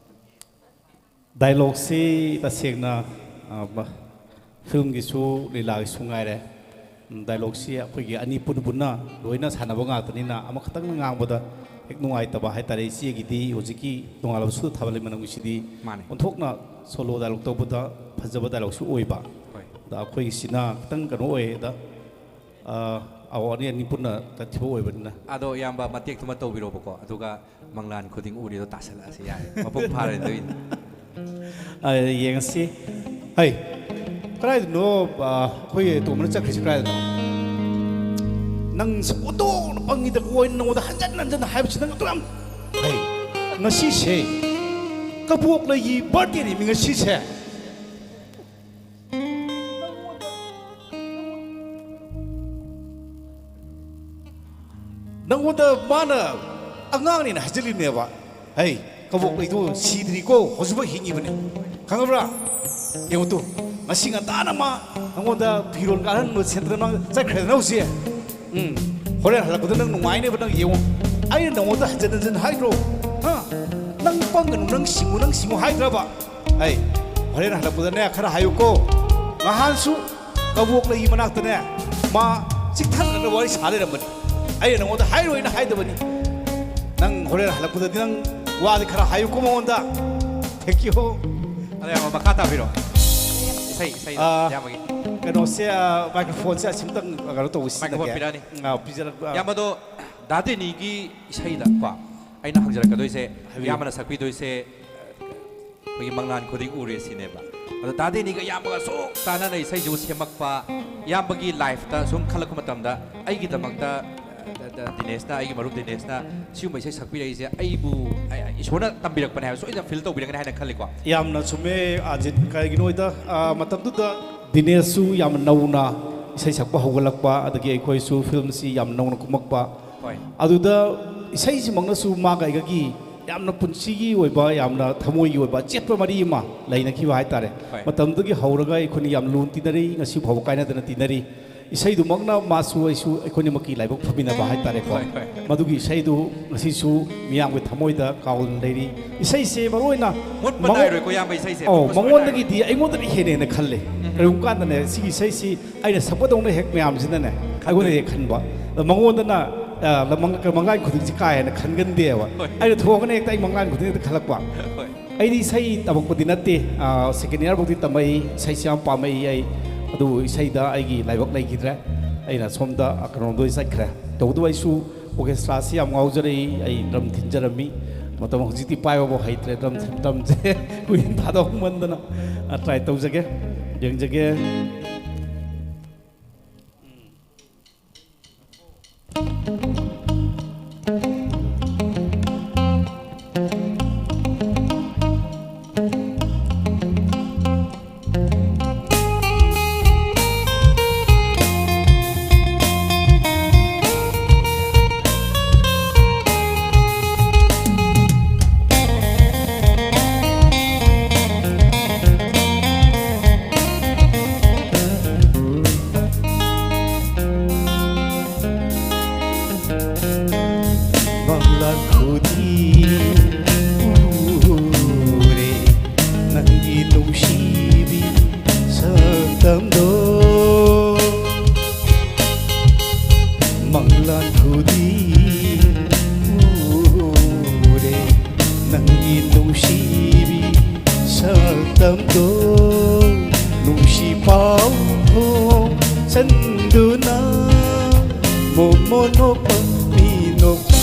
dialogue ꯁꯤ ꯇꯁꯦꯡꯅ, ꯑꯥ, ꯕ-, film ꯒꯤꯁꯨ ꯂꯤꯂꯥꯒꯤꯁꯨ ꯉꯥꯏꯔꯦ꯫ ꯎꯝ, dialogue ꯁꯤ ꯑꯩꯈꯣꯏꯒꯤ ꯑꯅꯤ ꯄꯨꯟ ꯄꯨꯟꯅ ꯂꯣꯏꯅ ꯁꯥꯟꯅꯕ ꯉꯥꯛꯇꯅꯤꯅ ꯑꯃꯈꯛꯇꯪꯅ ꯉꯥꯡꯕꯗ ꯍꯦꯛ ꯅꯨꯡꯉꯥꯏꯇꯕ ꯍꯥꯏꯇꯥꯔꯦ꯫ ꯏꯆꯦꯒꯤꯗꯤ ꯍꯧꯖꯤꯛꯀꯤ ꯅꯣꯡꯉꯥꯜꯂꯕꯁꯨ ꯊꯥꯕꯜꯂꯩ ꯃꯅꯝꯒꯤꯁꯤꯗꯤ ꯃꯥꯅꯦ꯫ ꯑꯣꯟꯊꯣꯛꯅ solo dialogue ꯇꯧꯕꯗ ꯐꯖꯕ dialogue ꯁꯨ ꯑꯣꯏꯕ꯫ ꯍꯣꯏ꯫ ꯑꯗ ꯑꯩꯈꯣꯏꯒꯤꯁꯤꯅ ꯈꯤꯇꯪ ꯀꯩꯅꯣ ꯑꯣꯏꯌꯦ꯫ ꯑꯗ ꯑꯥ, ꯑꯧ, ꯑꯅꯤ, ꯑꯅꯤ ꯄꯨꯟꯅ ꯆꯠꯈꯤꯕ ꯑꯣꯏꯕꯅꯤꯅ꯫ ꯑꯗꯣ ꯏꯌꯥꯝꯕ ꯃꯇꯦꯛꯇꯨꯃ ꯇꯧꯕꯤꯔꯣꯕꯀꯣ, ꯑꯗꯨꯒ "ꯃꯪꯂꯥꯟ ꯈꯨꯗꯤꯡ ꯎꯔꯤꯗꯣ" ꯇꯥꯁꯜꯂꯛꯑꯁꯤ ꯌꯥꯔꯦ, ꯃꯄꯨꯡ ꯐꯥꯔꯅꯤ ꯑꯗꯨꯒꯤꯗꯤ꯫ ꯑꯥ, ꯌꯦꯡꯉꯁꯤ꯫ ꯍꯩ꯫ ꯀꯗꯥꯏꯗꯅꯣ? ꯑ, ꯑꯩꯈꯣꯏ ꯇꯣꯝꯕꯅ ꯆꯠꯈ꯭ꯔꯤꯁꯦ ꯀꯗꯥꯏꯗꯅꯣ? ꯅꯪ ꯁꯛ ꯑꯣꯟꯊꯣꯛꯅ ꯄꯪꯉꯤꯗ, ꯀꯣ, ꯑꯩꯅ ꯅꯉꯣꯟꯗ ꯍꯟꯖꯟ ꯍꯟꯖꯟ ꯍꯥꯏꯕꯁꯤ ꯅꯪ ꯑꯗꯨ ꯌꯥꯝ ꯐꯩ꯫ ꯉꯁꯤꯁꯦ ꯀꯕꯣꯛꯂꯩꯒꯤ ꯕꯥꯔꯗꯦꯅꯦꯃꯤ ꯉꯁꯤꯁꯦ꯫ ꯅꯪꯉꯣꯟꯗ ꯃꯥꯅ ꯑꯉꯥꯡꯅꯦꯅ ꯍꯥꯏꯖꯤꯜꯂꯤꯕꯅꯦꯕ꯫ ꯍꯩ, ꯀꯕꯣꯛꯂꯩꯗꯣ ꯁꯤꯗ꯭ꯔꯤꯀꯣ, ꯍꯧꯖꯤꯛꯐꯥꯎ ꯍꯤꯡꯉꯤꯕꯅꯤ꯫ ꯈꯪꯉꯕ꯭ꯔꯥ? ꯌꯦꯡꯉꯨ ꯇꯨ, ꯉꯁꯤ ꯉꯟꯇꯥꯅ ꯃꯥ ꯅꯪꯉꯣꯟꯗ ꯐꯤꯔꯣꯜ ꯀꯥꯍꯟꯕ ꯁꯦꯠꯇꯅ ꯃꯥ ꯆꯠꯈ꯭ꯔꯦꯗꯅ ꯍꯧꯖꯤꯛ꯫ ꯎꯝ, ꯍꯣꯔꯦꯟ ꯍꯜꯂꯛꯄꯗ ꯅꯪ ꯅꯨꯡꯉꯥꯏꯅꯦꯕ ꯅꯪ ꯌꯦꯡꯉꯨ꯫ ꯑꯩꯅ ꯅꯪꯉꯣꯟꯗ ꯍꯟꯖꯤꯟ ꯍꯟꯖꯤꯟ ꯍꯥꯏꯗ꯭ꯔꯣ? ꯍꯥ? ꯅꯪ ꯄꯪꯒꯅꯨ, ꯅꯪ ꯁꯤꯡꯉꯨ, ꯅꯪ ꯁꯤꯡꯉꯨ ꯍꯥꯏꯗ꯭ꯔꯕ? ꯑꯩ ꯍꯣꯔꯦꯟ ꯍꯜꯂꯛꯄꯗꯅꯦ ꯈꯔ ꯍꯥꯏꯌꯨꯀꯣ꯫ ꯉꯍꯥꯟꯁꯨ ꯀꯕꯣꯛꯂꯩꯒꯤ ꯃꯅꯥꯛꯇꯅꯦ ꯃꯥ ꯆꯤꯛꯊꯠꯅꯅ ꯋꯥꯔꯤ ꯁꯥ ꯂꯩꯔꯝꯕꯅꯤ꯫ ꯑꯩꯅ ꯅꯪꯉꯣꯟꯗ ꯍꯥꯏꯔꯣꯏꯅ ꯍꯥꯏꯗꯕꯅꯤ꯫ ꯅꯪ ꯍꯣꯔꯦꯟ ꯍꯜꯂꯛꯄꯗꯗꯤ ꯅꯪ ꯋꯥꯗꯤ ꯈꯔ ꯍꯥꯏꯌꯨꯀꯣ ꯃꯉꯣꯟꯗ꯫ Thank you꯫ ꯑꯗꯣ ꯌꯥꯝ ꯃꯈꯥ ꯇꯥꯕꯤꯔꯣ꯫ ꯏꯁꯩ, ꯏꯁꯩ, ꯑꯥ, ꯌꯥꯝꯕꯒꯤ꯫ ꯀꯩꯅꯣꯁꯦ, ꯑꯥ, ꯃꯥꯏꯀ꯭ꯔꯣꯐꯣꯟꯁꯦ ꯑꯁꯤꯝꯇꯪ ꯀꯩꯅꯣ ꯇꯧꯕ ꯁꯤꯖꯤꯟꯅꯒꯦ꯫ ꯃꯥꯏꯀ꯭ꯔꯣꯐꯣꯟ ꯄꯤꯔꯛꯑꯅꯤ꯫ ꯑꯥ, ꯄꯤꯖꯔꯛ-, ꯑꯥ꯫ ꯌꯥꯝꯕꯗꯣ ꯗꯥ ꯗꯦꯅꯤꯒꯤ ꯏꯁꯩꯗ ꯀꯣ, ꯑꯩꯅ ꯍꯪꯖꯔꯛꯀꯗꯣꯏꯁꯦ, ꯍꯥꯏꯕꯤꯌꯨ꯫ ꯏꯌꯥꯝꯕꯅ ꯁꯛꯄꯤꯗꯣꯏꯁꯦ, ꯑꯩꯈꯣꯏꯒꯤ ꯃꯪꯂꯥꯟ ꯈꯨꯗꯤꯡ ꯎꯔꯦ ꯁꯤꯅꯦꯕ꯫ ꯑꯗꯣ ꯗꯥ ꯗꯦꯅꯤꯒ ꯏꯌꯥꯝꯕꯒ ꯑꯁꯨꯛ ꯆꯥꯟꯅꯅ ꯏꯁꯩꯁꯤꯕꯨ ꯁꯦꯝꯃꯛꯄ, ꯏꯌꯥꯝꯕꯒꯤ ꯂꯥꯏꯐꯇ ꯁꯨꯝ ꯈꯜꯂꯛꯄ ꯃꯇꯝꯗ, ꯑꯩꯒꯤꯗꯃꯛꯇ, ꯑ, ꯗ-, ꯗ-, ꯗꯤꯅꯦꯁꯅ, ꯑꯩꯒꯤ ꯃꯔꯨꯞ ꯗꯤꯅꯦꯁꯅ ꯁꯤꯒꯨꯝꯕ ꯏꯁꯩ ꯁꯛꯄꯤꯔꯛꯏꯁꯦ, ꯑꯩꯕꯨ, ꯑ, ꯏꯁꯣꯔꯅ ꯇꯝꯕꯤꯔꯛꯄꯅꯦ ꯍꯥꯏꯕ ꯁꯣꯏꯗꯅ ꯐꯤꯜ ꯇꯧꯕꯤꯔꯝꯒꯅꯤ ꯍꯥꯏꯅ ꯈꯜꯂꯤꯀꯣ꯫ ꯌꯥꯝꯅ ꯆꯨꯝꯃꯦ, ꯑꯖꯤꯠ꯫ ꯀꯔꯤꯒꯤꯅꯣꯗ, ꯑ, ꯃꯇꯝꯗꯨꯗ ꯗꯤꯅꯦꯁꯁꯨ ꯌꯥꯝꯅ ꯅꯧꯅ ꯏꯁꯩ ꯁꯛꯄ ꯍꯧꯒꯠꯂꯛꯄ, ꯑꯗꯒꯤ ꯑꯩꯈꯣꯏꯁꯨ ꯐꯤꯜꯝꯁꯤ ꯌꯥꯝ ꯅꯧꯅ ꯀꯨꯝꯃꯛꯄ꯫ ꯍꯣꯏ꯫ ꯑꯗꯨꯗ ꯏꯁꯩꯁꯤꯃꯛꯅꯁꯨ ꯃꯥꯒ ꯑꯩꯒꯒꯤ ꯌꯥꯝꯅ ꯄꯨꯟꯁꯤꯒꯤ ꯑꯣꯏꯕ, ꯌꯥꯝꯅ ꯊꯃꯣꯏꯒꯤ ꯑꯣꯏꯕ ꯑꯆꯦꯠꯄ ꯃꯔꯤ ꯑꯃ ꯂꯩꯅꯈꯤꯕ ꯍꯥꯏꯇꯥꯔꯦ꯫ ꯍꯣꯏ꯫ ꯃꯇꯝꯗꯨꯗꯒꯤ ꯍꯧꯔꯒ ꯑꯩꯈꯣꯏꯅ ꯌꯥꯝ ꯂꯨꯅ ꯇꯤꯟꯅꯔꯤ, ꯉꯁꯤ ꯐꯥꯎꯕ ꯀꯥꯏꯅꯗꯅ ꯇꯤꯟꯅꯔꯤ꯫ ꯏꯁꯩꯗꯨꯃꯛꯅ ꯃꯥꯁꯨ ꯑꯩꯁꯨ ꯑꯩꯈꯣꯏꯅꯤꯃꯛꯀꯤ ꯂꯥꯏꯕꯛ ꯐꯃꯤꯟꯅꯕ ꯍꯥꯏꯇꯥꯔꯦꯀꯣ꯫ ꯍꯣꯏ, ꯍꯣꯏ꯫ ꯃꯗꯨꯒꯤ ꯏꯁꯩꯗꯨ ꯉꯁꯤꯁꯨ ꯃꯤꯌꯥꯝꯒꯤ ꯊꯃꯣꯏꯗ ꯀꯥꯎꯗꯅ ꯂꯩꯔꯤ꯫ ꯏꯁꯩꯁꯦ ꯃꯔꯨ ꯑꯣꯏꯅ ꯃꯨꯠꯄ ꯃꯉꯣꯟ-, ꯅꯥꯏꯔꯣꯏꯀꯣ, ꯏꯌꯥꯝꯕ, ꯏꯁꯩꯁꯦ ꯑꯧ, ꯃꯨꯠꯄ ꯁꯨꯡꯌꯥ ꯃꯉꯣꯟꯗꯒꯤꯗꯤ ꯑꯩꯉꯣꯟꯗꯅ ꯍꯦꯟꯅ ꯍꯦꯟꯅ ꯈꯜꯂꯦ꯫ ꯎꯝ꯫ ꯀꯔꯤꯒꯨꯝꯕ ꯀꯥꯟꯗꯅꯦ, ꯁꯤꯒꯤ ꯏꯁꯩꯁꯤ ꯑꯩꯅ ꯁꯛꯄꯗꯧꯅ ꯍꯦꯛ ꯃꯌꯥꯝꯁꯤꯅꯅꯦ, ꯑꯩꯉꯣꯟꯗ ꯍꯦꯛ ꯈꯟꯕ꯫ ꯑꯗꯣ ꯃꯉꯣꯟꯗꯅ, ꯑ, ꯃꯪ-, ꯃꯪꯂꯥꯟ ꯈꯨꯗꯤꯡꯁꯤ ꯀꯥ ꯍꯦꯟꯅ ꯈꯟꯒꯟꯗꯦꯕ꯫ ꯍꯣꯏ꯫ ꯑꯩꯅ ꯊꯣꯛꯑꯒꯅ ꯍꯦꯛꯇ ꯑꯩ ꯃꯪꯂꯥꯟ ꯈꯨꯗꯤꯡ ꯍꯦꯛꯇ ꯈꯜꯂꯛꯄ꯫ ꯍꯣꯏ꯫ ꯑꯩꯗꯤ ꯏꯁꯩ ꯇꯝꯃꯛꯄꯗꯤ ꯅꯠꯇꯦ, ꯑ, ꯁꯦꯀꯦꯟ ꯏꯌꯥꯔ ꯐꯥꯎꯗꯤ ꯇꯝꯃꯛꯏ, ꯏꯁꯩꯁꯤ ꯌꯥꯝ ꯄꯥꯝꯃꯛꯏ ꯑꯩ꯫ ꯑꯗꯨꯕꯨ ꯏꯁꯩꯗ ꯑꯩꯒꯤ ꯂꯥꯏꯕꯛ ꯂꯩꯈꯤꯗ꯭ꯔꯦ꯫ ꯑꯩꯅ ꯁꯣꯝꯗ, ꯑ, ꯀꯩꯅꯣꯗ ꯑꯣꯏ ꯆꯠꯈ꯭ꯔꯦ꯫ ꯇꯧꯕꯇꯕꯨ ꯑꯩꯁꯨ ꯑꯣꯔꯀꯦꯁꯇ꯭ꯔꯥꯁꯤ ꯌꯥꯝ ꯉꯥꯎꯖꯔꯛꯏ, ꯑꯩ ꯗ꯭ꯔꯝ ꯊꯤꯟꯖꯔꯝꯃꯤ꯫ ꯃꯇꯝ ꯍꯧꯖꯤꯛꯇꯤ ꯄꯥꯏꯕꯐꯥꯎ ꯍꯩꯇ꯭ꯔꯦ, ꯗ꯭ꯔꯝ ꯊꯤꯟ-, ꯗ꯭ꯔꯝꯁꯦ ꯀꯨꯏꯅ ꯊꯥꯗꯣꯛꯃꯟꯗꯅ, ꯑ, ꯇ꯭ꯔꯥꯏ ꯇꯧꯖꯒꯦ꯫ ꯌꯦꯡꯖꯒꯦ꯫ ꯃꯪꯂꯥꯟ ꯈꯨꯗꯤꯡ ꯎꯔꯦ ꯅꯪꯒꯤ ꯅꯨꯡꯁꯤꯕꯤ ꯁꯛꯇꯝꯗꯣ꯫ ꯃꯪꯂꯥꯟ ꯈꯨꯗꯤꯡ ꯎꯔꯦ ꯅꯪꯒꯤ ꯅꯨꯡꯁꯤꯕꯤ ꯁꯛꯇꯝꯗꯣ꯫ ꯅꯨꯡꯁꯤ ꯄꯥꯎꯈꯣꯡ ꯆꯟꯗꯨꯅ ꯃꯣꯃꯣ ꯅꯣꯛꯄ ꯃꯤ ꯅꯣꯛꯄ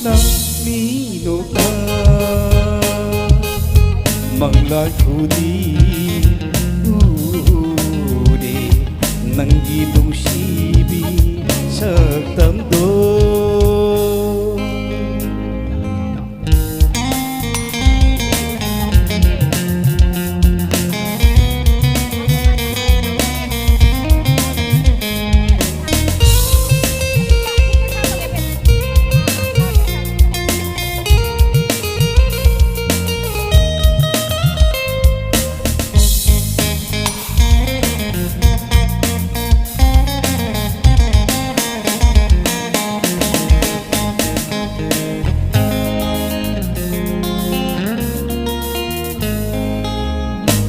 ꯅꯪ ꯃꯤ ꯅꯣꯛꯄ꯫ ꯃꯪꯂꯥꯟ ꯈꯨꯗꯤꯡ ꯎꯔꯦ ꯅꯪꯒꯤ ꯅꯨꯡꯁꯤꯕꯤ ꯁꯛꯇꯝꯗꯣ꯫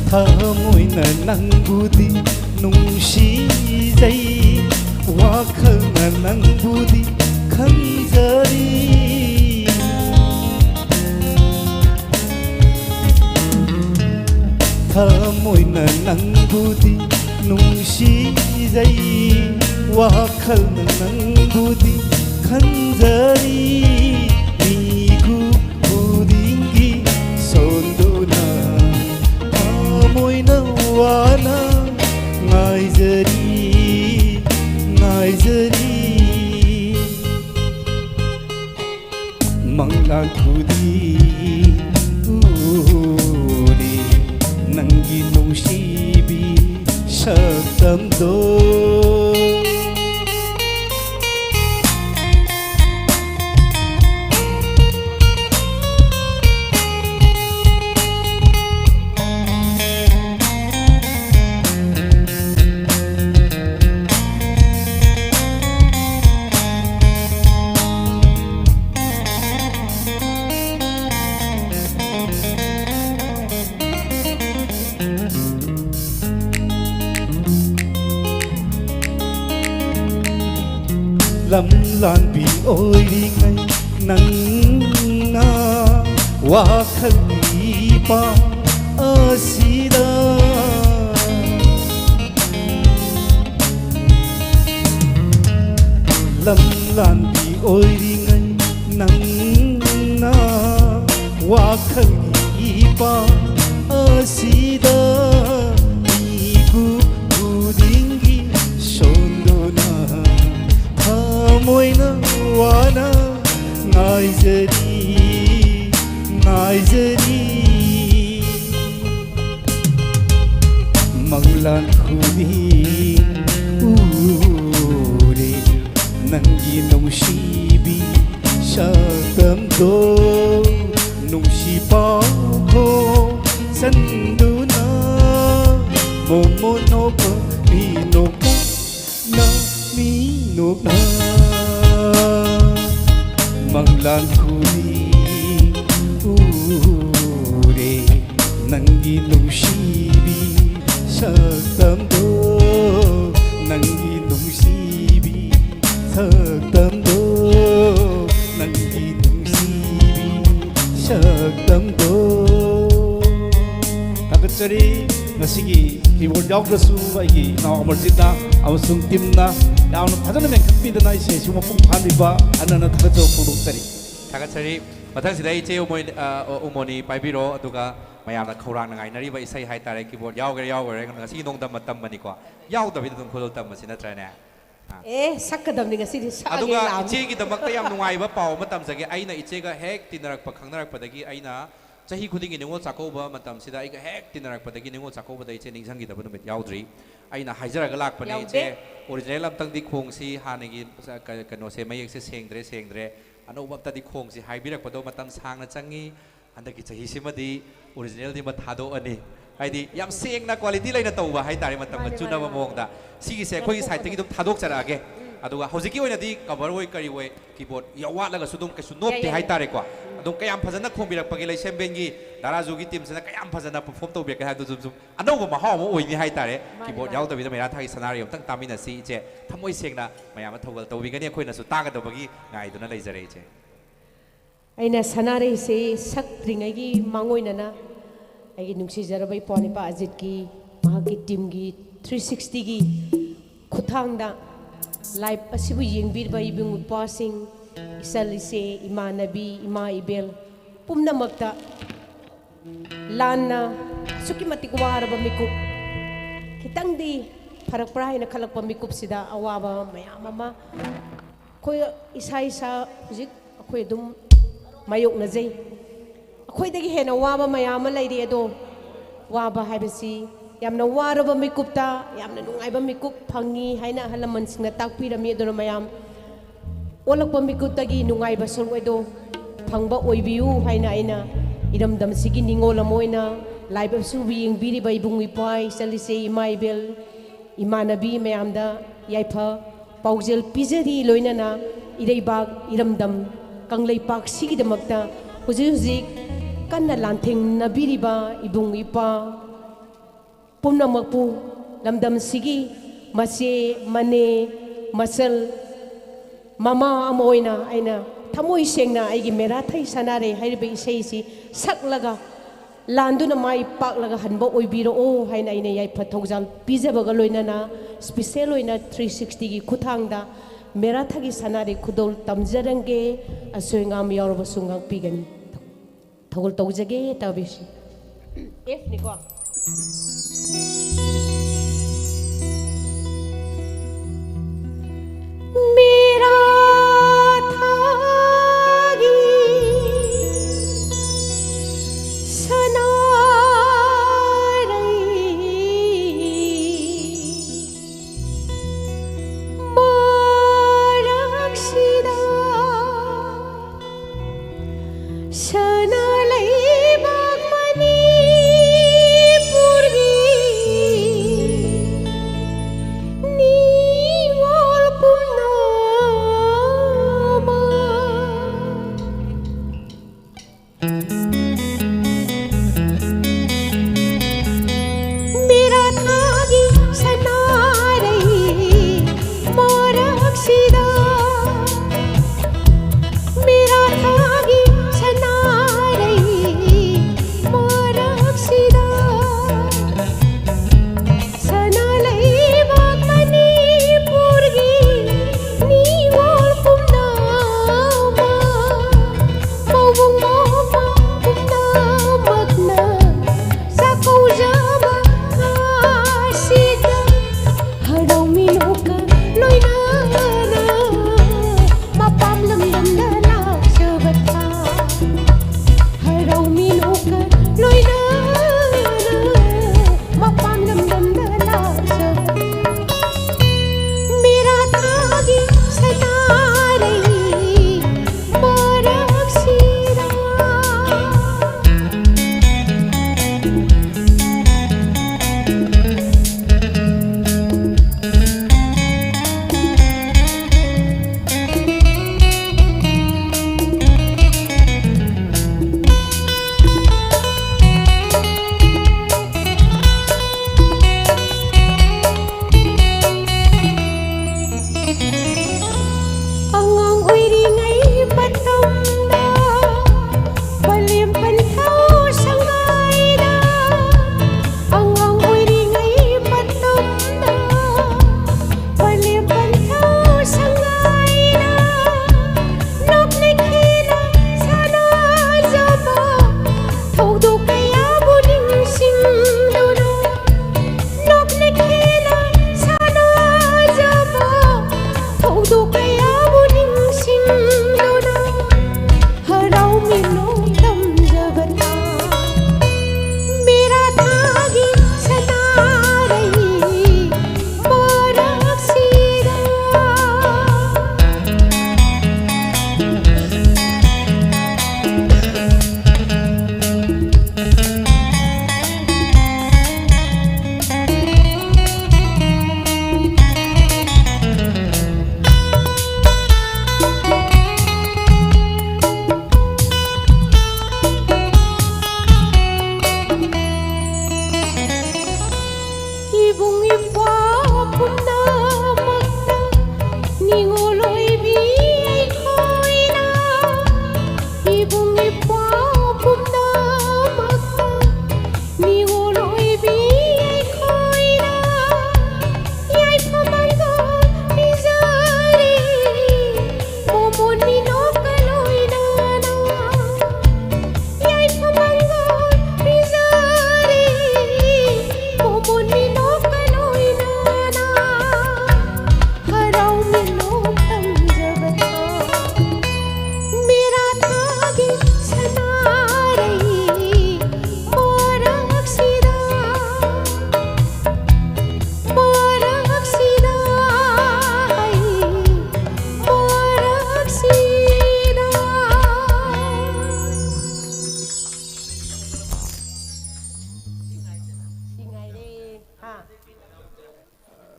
ꯊꯃꯣꯏꯅ ꯅꯪꯕꯨꯗꯤ ꯅꯨꯡꯁꯤꯖꯩ, ꯋꯥꯈꯜꯅ ꯅꯪꯕꯨꯗꯤ ꯈꯟꯖꯔꯤ꯫ ꯊꯃꯣꯏꯅ ꯅꯪꯕꯨꯗꯤ ꯅꯨꯡꯁꯤꯖꯩ, ꯋꯥꯈꯜꯅ ꯅꯪꯕꯨꯗꯤ ꯈꯟꯖꯔꯤ꯫ ꯃꯤꯀꯨꯞ ꯈꯨꯗꯤꯡꯒꯤ ꯁꯣꯟꯗꯨꯅ ꯊꯃꯣꯏꯅ ꯋꯥꯅ ꯉꯥꯏꯖꯔꯤ, ꯉꯥꯏꯖꯔꯤ꯫ ꯃꯪꯂꯥꯟ ꯈꯨꯗꯤꯡ ꯎꯔꯤ ꯅꯪꯒꯤ ꯅꯨꯡꯁꯤꯕꯤ ꯁꯛꯇꯝꯗꯣ꯫ ꯂꯝꯂꯥꯟꯕꯤ ꯑꯣꯏꯔꯤꯉꯩ ꯅꯪꯅ ꯋꯥꯈꯜꯒꯤ ꯏꯄꯥ ꯑꯁꯤꯗ ꯂꯝꯂꯥꯟꯕꯤ ꯑꯣꯏꯔꯤꯉꯩ ꯅꯪꯅ ꯋꯥꯈꯜꯒꯤ ꯏꯄꯥ ꯑꯁꯤꯗ ꯃꯤꯀꯨꯞ ꯈꯨꯗꯤꯡꯒꯤ ꯁꯣꯟꯗꯨꯅ ꯊꯃꯣꯏꯅ ꯋꯥꯅ ꯉꯥꯏꯖꯔꯤ, ꯉꯥꯏꯖꯔꯤ꯫ ꯃꯪꯂꯥꯟ ꯈꯨꯗꯤꯡ ꯎꯔꯦ ꯅꯪꯒꯤ ꯅꯨꯡꯁꯤꯕꯤ ꯁꯛꯇꯝꯗꯣ꯫ ꯅꯨꯡꯁꯤ ꯄꯥꯎꯈꯣꯡ ꯆꯟꯗꯨꯅ ꯃꯣꯃꯣ ꯅꯣꯛꯄ ꯃꯤ ꯅꯣꯛꯄ ꯅꯃꯤ ꯅꯣꯛꯅ ꯃꯪꯂꯥꯟ ꯈꯨꯗꯤꯡ ꯎꯔꯦ ꯅꯪꯒꯤ ꯅꯨꯡꯁꯤꯕꯤ ꯁꯛꯇꯝꯗꯣ, ꯅꯪꯒꯤ ꯅꯨꯡꯁꯤꯕꯤ ꯁꯛꯇꯝꯗꯣ, ꯅꯪꯒꯤ ꯅꯨꯡꯁꯤꯕꯤ ꯁꯛꯇꯝꯗꯣ꯫ ꯊꯥꯒꯠꯆꯔꯤ꯫ ꯉꯁꯤꯒꯤ keyboard ꯌꯥꯎꯗ꯭ꯔꯁꯨ ꯑꯩꯒꯤ ꯏꯅꯥꯎ ꯑꯃꯔꯖꯤꯠꯅ ꯑꯃꯁꯨꯡ teamꯅ ꯌꯥꯝꯅ ꯐꯖꯅ ꯃꯦꯟꯈꯠꯄꯤꯗꯅ ꯏꯁꯩ ꯑꯁꯤ ꯃꯄꯨꯡ ꯐꯥꯍꯟꯕꯤꯕ ꯍꯟꯅ ꯍꯟꯅ ꯊꯥꯒꯠꯆꯕ ꯐꯣꯡꯗꯣꯛꯆꯔꯤ꯫ ꯊꯥꯒꯠꯆꯔꯤ꯫ ꯃꯊꯪꯁꯤꯗ ꯏꯆꯦ ꯎꯃꯣꯏ-, ꯑ, ꯎꯃꯣꯅꯤ ꯄꯥꯏꯕꯤꯔꯣ, ꯑꯗꯨꯒ ꯃꯌꯥꯝꯅ ꯈꯧꯔꯥꯡꯅ ꯉꯥꯏꯅꯔꯤꯕ ꯏꯁꯩ ꯍꯥꯏꯇꯥꯔꯦ, ꯀꯤꯕꯣꯔꯗ ꯌꯥꯎꯒꯦꯔꯥ ꯌꯥꯎꯒꯦꯔꯥ, ꯉꯁꯤꯒꯤ ꯅꯣꯡꯗꯝ ꯃꯇꯝꯕꯅꯤꯀꯣ, ꯌꯥꯎꯗꯕꯤꯗ ꯑꯗꯨꯝ ꯈꯨꯗꯣꯜ ꯇꯝꯕꯁꯤ ꯅꯠꯇ꯭ꯔꯅꯦ? ꯑꯦ, ꯁꯛꯀꯗꯕꯅꯤ ꯉꯁꯤꯗꯤ, ꯁꯛꯑꯒꯦ ꯑꯗꯨꯒ ꯂꯥꯛꯑꯕꯅꯤ꯫ ꯏꯆꯦꯒꯤꯗꯃꯛꯇ ꯌꯥꯝ ꯅꯨꯡꯉꯥꯏꯕ ꯄꯥꯎ ꯑꯃ ꯇꯝꯖꯒꯦ꯫ ꯑꯩꯅ ꯏꯆꯦꯒ ꯍꯦꯛ ꯇꯤꯟꯅꯔꯛꯄ, ꯈꯪꯅꯔꯛꯄꯗꯒꯤ ꯑꯩꯅ ꯆꯍꯤ ꯈꯨꯗꯤꯡꯒꯤ ꯅꯤꯉꯣꯜ ꯆꯥꯛꯀꯧꯕ ꯃꯇꯝꯁꯤꯗ, ꯑꯩꯒ ꯍꯦꯛ ꯇꯤꯟꯅꯔꯛꯄꯗꯒꯤ ꯅꯤꯉꯣꯜ ꯆꯥꯛꯀꯧꯕꯗ ꯏꯆꯦ ꯅꯤꯡꯁꯤꯡꯈꯤꯗꯕ ꯅꯨꯃꯤꯠ ꯌꯥꯎꯗ꯭ꯔꯤ꯫ ꯑꯩꯅ ꯍꯥꯏꯖꯔꯒ ꯂꯥꯛꯄꯅꯦ, ꯌꯥꯎꯗꯦ꯫ ꯏꯆꯦ, ꯑꯣꯔꯤꯖꯤꯅꯦꯜ ꯑꯝꯇꯪꯗꯤ ꯈꯣꯡꯁꯤ, ꯍꯥꯟꯅꯒꯤ ꯀ-, ꯀꯩꯅꯣꯁꯦ, ꯃꯌꯦꯛꯁꯦ ꯁꯦꯡꯗ꯭ꯔꯦ, ꯁꯦꯡꯗ꯭ꯔꯦ, ꯑꯅꯧꯕ ꯑꯝꯇꯗꯤ ꯈꯣꯡꯁꯤ ꯍꯥꯏꯕꯤꯔꯛꯄꯗꯣ ꯃꯇꯝ ꯁꯥꯡꯅ ꯆꯪꯉꯤ꯫ ꯍꯟꯗꯛꯀꯤ ꯆꯍꯤꯁꯤꯃꯗꯤ ꯑꯣꯔꯤꯖꯤꯅꯦꯜꯗꯤ ꯑꯃ ꯊꯥꯗꯣꯛꯑꯅꯤ꯫ ꯍꯥꯏꯗꯤ ꯌꯥꯝ ꯁꯦꯡꯅ, ꯀ꯭ꯋꯥꯂꯤꯇꯤ ꯂꯩꯅ ꯇꯧꯕ ꯍꯥꯏꯇꯥꯔꯦ, ꯃꯇꯝꯒ ꯃꯥꯅꯦ, ꯆꯨꯅꯕ ꯃꯥꯅꯦ, ꯃꯥꯅꯦ꯫ ꯃꯑꯣꯡꯗ꯫ ꯁꯤꯒꯤꯁꯦ ꯑꯩꯈꯣꯏꯒꯤ ꯁꯥꯏꯠꯇꯒꯤ ꯑꯗꯨꯝ ꯊꯥꯗꯣꯛꯆꯔꯛꯑꯒꯦ꯫ ꯑꯗꯨꯒ ꯍꯧꯖꯤꯛꯀꯤ ꯑꯣꯏꯅꯗꯤ ꯀꯚꯔ ꯑꯣꯏ ꯀꯔꯤ ꯑꯣꯏ, ꯀꯤꯕꯣꯔꯗ ꯌꯥꯎ ꯋꯥꯠꯂꯒꯁꯨ ꯑꯗꯨꯝ ꯀꯩꯁꯨ ꯅꯣꯞꯇꯦ ꯌꯥꯏ, ꯌꯥꯏ꯫ ꯍꯥꯏꯇꯥꯔꯦꯀꯣ꯫ ꯑꯗꯨꯝ ꯀꯌꯥꯝ ꯐꯖꯅ ꯈꯣꯡꯕꯤꯔꯛꯄꯒꯦ, ꯂꯩꯁꯦꯝꯕꯦꯟꯒꯤ ꯙꯔꯥꯖꯨꯒꯤ ꯇꯤꯝꯁꯤꯅ ꯀꯌꯥꯝ ꯐꯖꯅ ꯄꯔꯐꯣꯔꯝ ꯇꯧꯕꯤꯔꯛꯀꯦ ꯍꯥꯏꯕꯗꯨ ꯁꯨꯝ, ꯁꯨꯝ ꯑꯅꯧꯕ ꯃꯍꯥꯎ ꯑꯃ ꯑꯣꯏꯅꯤ ꯍꯥꯏꯇꯥꯔꯦ꯫ ꯃꯥꯅꯦ, ꯀꯤꯕꯣꯔꯗ ꯃꯥꯅꯦ꯫ ꯌꯥꯎꯗꯕꯤꯗ ꯃꯩꯔꯥ ꯊꯥꯒꯤ ꯁꯅꯥꯔꯩ ꯑꯃꯨꯛꯇꯪ ꯇꯥꯃꯤꯟꯅꯁꯤ ꯏꯆꯦ꯫ ꯊꯃꯣꯏ ꯁꯦꯡꯅ ꯃꯌꯥꯝꯅ ꯊꯧꯒꯜ ꯇꯧꯕꯤꯒꯅꯤ, ꯑꯩꯈꯣꯏꯅꯁꯨ ꯇꯥꯒꯗꯕꯒꯤ ꯉꯥꯏꯗꯨꯅ ꯂꯩꯖꯔꯦ ꯏꯆꯦ꯫ ꯑꯩꯅ ꯁꯅꯥꯔꯩꯁꯦ ꯁꯛꯇ꯭ꯔꯤꯉꯩꯒꯤ ꯃꯥꯡꯑꯣꯏꯅꯅ ꯑꯩꯒꯤ ꯅꯨꯡꯁꯤꯖꯔꯕ ꯏꯄ꯭ꯋꯥ ꯅꯤꯄꯥ ꯑꯖꯤꯠꯀꯤ, ꯃꯍꯥꯛꯀꯤ ꯇꯤꯝꯒꯤ, ꯊ꯭ꯔꯤ ꯁꯤꯛꯁꯇꯤꯒꯤ ꯈꯨꯠꯊꯥꯡꯗ ꯂꯥꯏꯚ ꯑꯁꯤꯕꯨ ꯌꯦꯡꯕꯤꯔꯤꯕ ꯏꯕꯨꯡ ꯏꯄ꯭ꯋꯥꯁꯤꯡ, ꯏꯆꯜ ꯏꯆꯦ, ꯏꯃꯥꯟꯅꯕꯤ, ꯏꯃꯥ ꯏꯕꯦꯜ ꯄꯨꯝꯅꯃꯛꯇ ꯂꯥꯟꯅ ꯑꯁꯨꯛꯀꯤ ꯃꯇꯤꯛ ꯋꯥꯔꯕ ꯃꯤꯀꯨꯞ, ꯈꯤꯇꯪꯗꯤ ꯐꯔꯛꯄ꯭ꯔꯥ ꯍꯥꯏꯅ ꯈꯜꯂꯛꯄ ꯃꯤꯀꯨꯞꯁꯤꯗ ꯑꯋꯥꯕ ꯃꯌꯥꯝ ꯑꯃ ꯑꯩꯈꯣꯏ ꯏꯁꯥ ꯏꯁꯥ ꯍꯧꯖꯤꯛ ꯑꯩꯈꯣꯏ ꯑꯗꯨꯝ ꯃꯥꯌꯣꯛꯅꯖꯩ꯫ ꯑꯩꯈꯣꯏꯗꯒꯤ ꯍꯦꯟꯅ ꯋꯥꯕ ꯃꯌꯥꯝ ꯑꯃ ꯂꯩꯔꯤ, ꯑꯗꯣ ꯋꯥꯕ ꯍꯥꯏꯕꯁꯤ ꯌꯥꯝꯅ ꯋꯥꯔꯕ ꯃꯤꯀꯨꯞꯇ ꯌꯥꯝꯅ ꯅꯨꯡꯉꯥꯏꯕ ꯃꯤꯀꯨꯞ ꯐꯪꯉꯤ ꯍꯥꯏꯅ ꯑꯍꯜ ꯂꯃꯟꯁꯤꯡꯅ ꯇꯥꯛꯄꯤꯔꯝꯃꯤ꯫ ꯑꯗꯨꯅ ꯃꯌꯥꯝ ꯑꯣꯜꯂꯛꯄ ꯃꯤꯀꯨꯞꯇꯒꯤ ꯅꯨꯡꯉꯥꯏꯕ ꯁꯔꯨꯛ ꯑꯗꯣ ꯐꯪꯕ ꯑꯣꯏꯕꯤꯌꯨ ꯍꯥꯏꯅ ꯑꯩꯅ ꯏꯔꯝꯗꯝꯁꯤꯒꯤ ꯅꯤꯡꯉꯣꯜ ꯑꯃ ꯑꯣꯏꯅ ꯂꯥꯏꯕꯛ ꯑꯁꯤꯕꯨ ꯌꯦꯡꯕꯤꯔꯤꯕ ꯏꯕꯨꯡ ꯏꯄ꯭ꯋꯥ, ꯏꯆꯜ ꯏꯆꯦ, ꯏꯃꯥ ꯏꯕꯦꯜ, ꯏꯃꯥꯟꯅꯕꯤ ꯃꯌꯥꯝꯗ ꯌꯥꯏꯐ ꯄꯥꯎꯖꯦꯜ ꯄꯤꯖꯔꯤ꯫ ꯂꯣꯏꯅꯅ ꯏꯔꯩꯕꯥꯛ ꯏꯔꯝꯗꯝ ꯀꯪꯂꯩꯄꯥꯛꯁꯤꯒꯤꯗꯃꯛꯇ ꯍꯧꯖꯤꯛ ꯍꯧꯖꯤꯛ ꯀꯟꯅ ꯂꯥꯟꯊꯦꯡꯅꯕꯤꯔꯤꯕ ꯏꯕꯨꯡ ꯏꯄ꯭ꯋꯥ ꯄꯨꯝꯅꯃꯛꯄꯨ ꯂꯝꯗꯝꯁꯤꯒꯤ ꯃꯆꯦ, ꯃꯅꯦ, ꯃꯆꯜ, ꯃꯃꯥ ꯑꯃ ꯑꯣꯏꯅ ꯑꯩꯅ ꯊꯃꯣꯏ ꯁꯦꯡꯅ ꯑꯩꯒꯤ ꯃꯦꯔꯥ ꯊꯩ ꯁꯥꯟꯅꯔꯦ ꯍꯥꯏꯔꯤꯕ ꯏꯁꯩꯁꯤ ꯁꯛꯂꯒ ꯂꯥꯟꯗꯨꯅ ꯃꯥꯏ ꯄꯥꯛꯂꯒ ꯍꯟꯕ ꯑꯣꯏꯕꯤꯔꯛꯑꯣ ꯍꯥꯏꯅ ꯑꯩꯅ ꯌꯥꯏꯐ ꯊꯧꯖꯥꯜ ꯄꯤꯖꯕꯒ ꯂꯣꯏꯅꯅ ꯏꯁꯄꯤꯁꯦꯜ ꯑꯣꯏꯅ ꯊ꯭ꯔꯤ ꯁꯤꯛꯁꯇꯤꯒꯤ ꯈꯨꯠꯊꯥꯡꯗ ꯃꯦꯔꯥ ꯊꯥꯒꯤ ꯁꯥꯟꯅꯔꯦ ꯈꯨꯗꯣꯜ ꯇꯝꯖꯔꯝꯒꯦ꯫ ꯑꯁꯣꯏ ꯑꯉꯥꯝ ꯌꯥꯎꯔꯕꯁꯨ ꯉꯥꯛꯄꯤꯒꯅꯤ꯫ ꯊꯧꯒꯜ ꯇꯧꯖꯒꯦ꯫ ꯇꯥꯕꯤꯁꯤ꯫ ꯑꯦꯐꯅꯤꯀꯣ꯫ ꯃꯦꯔꯥ ꯊꯥꯒꯤ ꯁꯅꯥꯔꯩ ꯃꯔꯛꯁꯤꯗ ꯁꯅꯥ ꯂꯩꯕꯥꯛ ꯃꯅꯤꯄꯨꯔꯒꯤ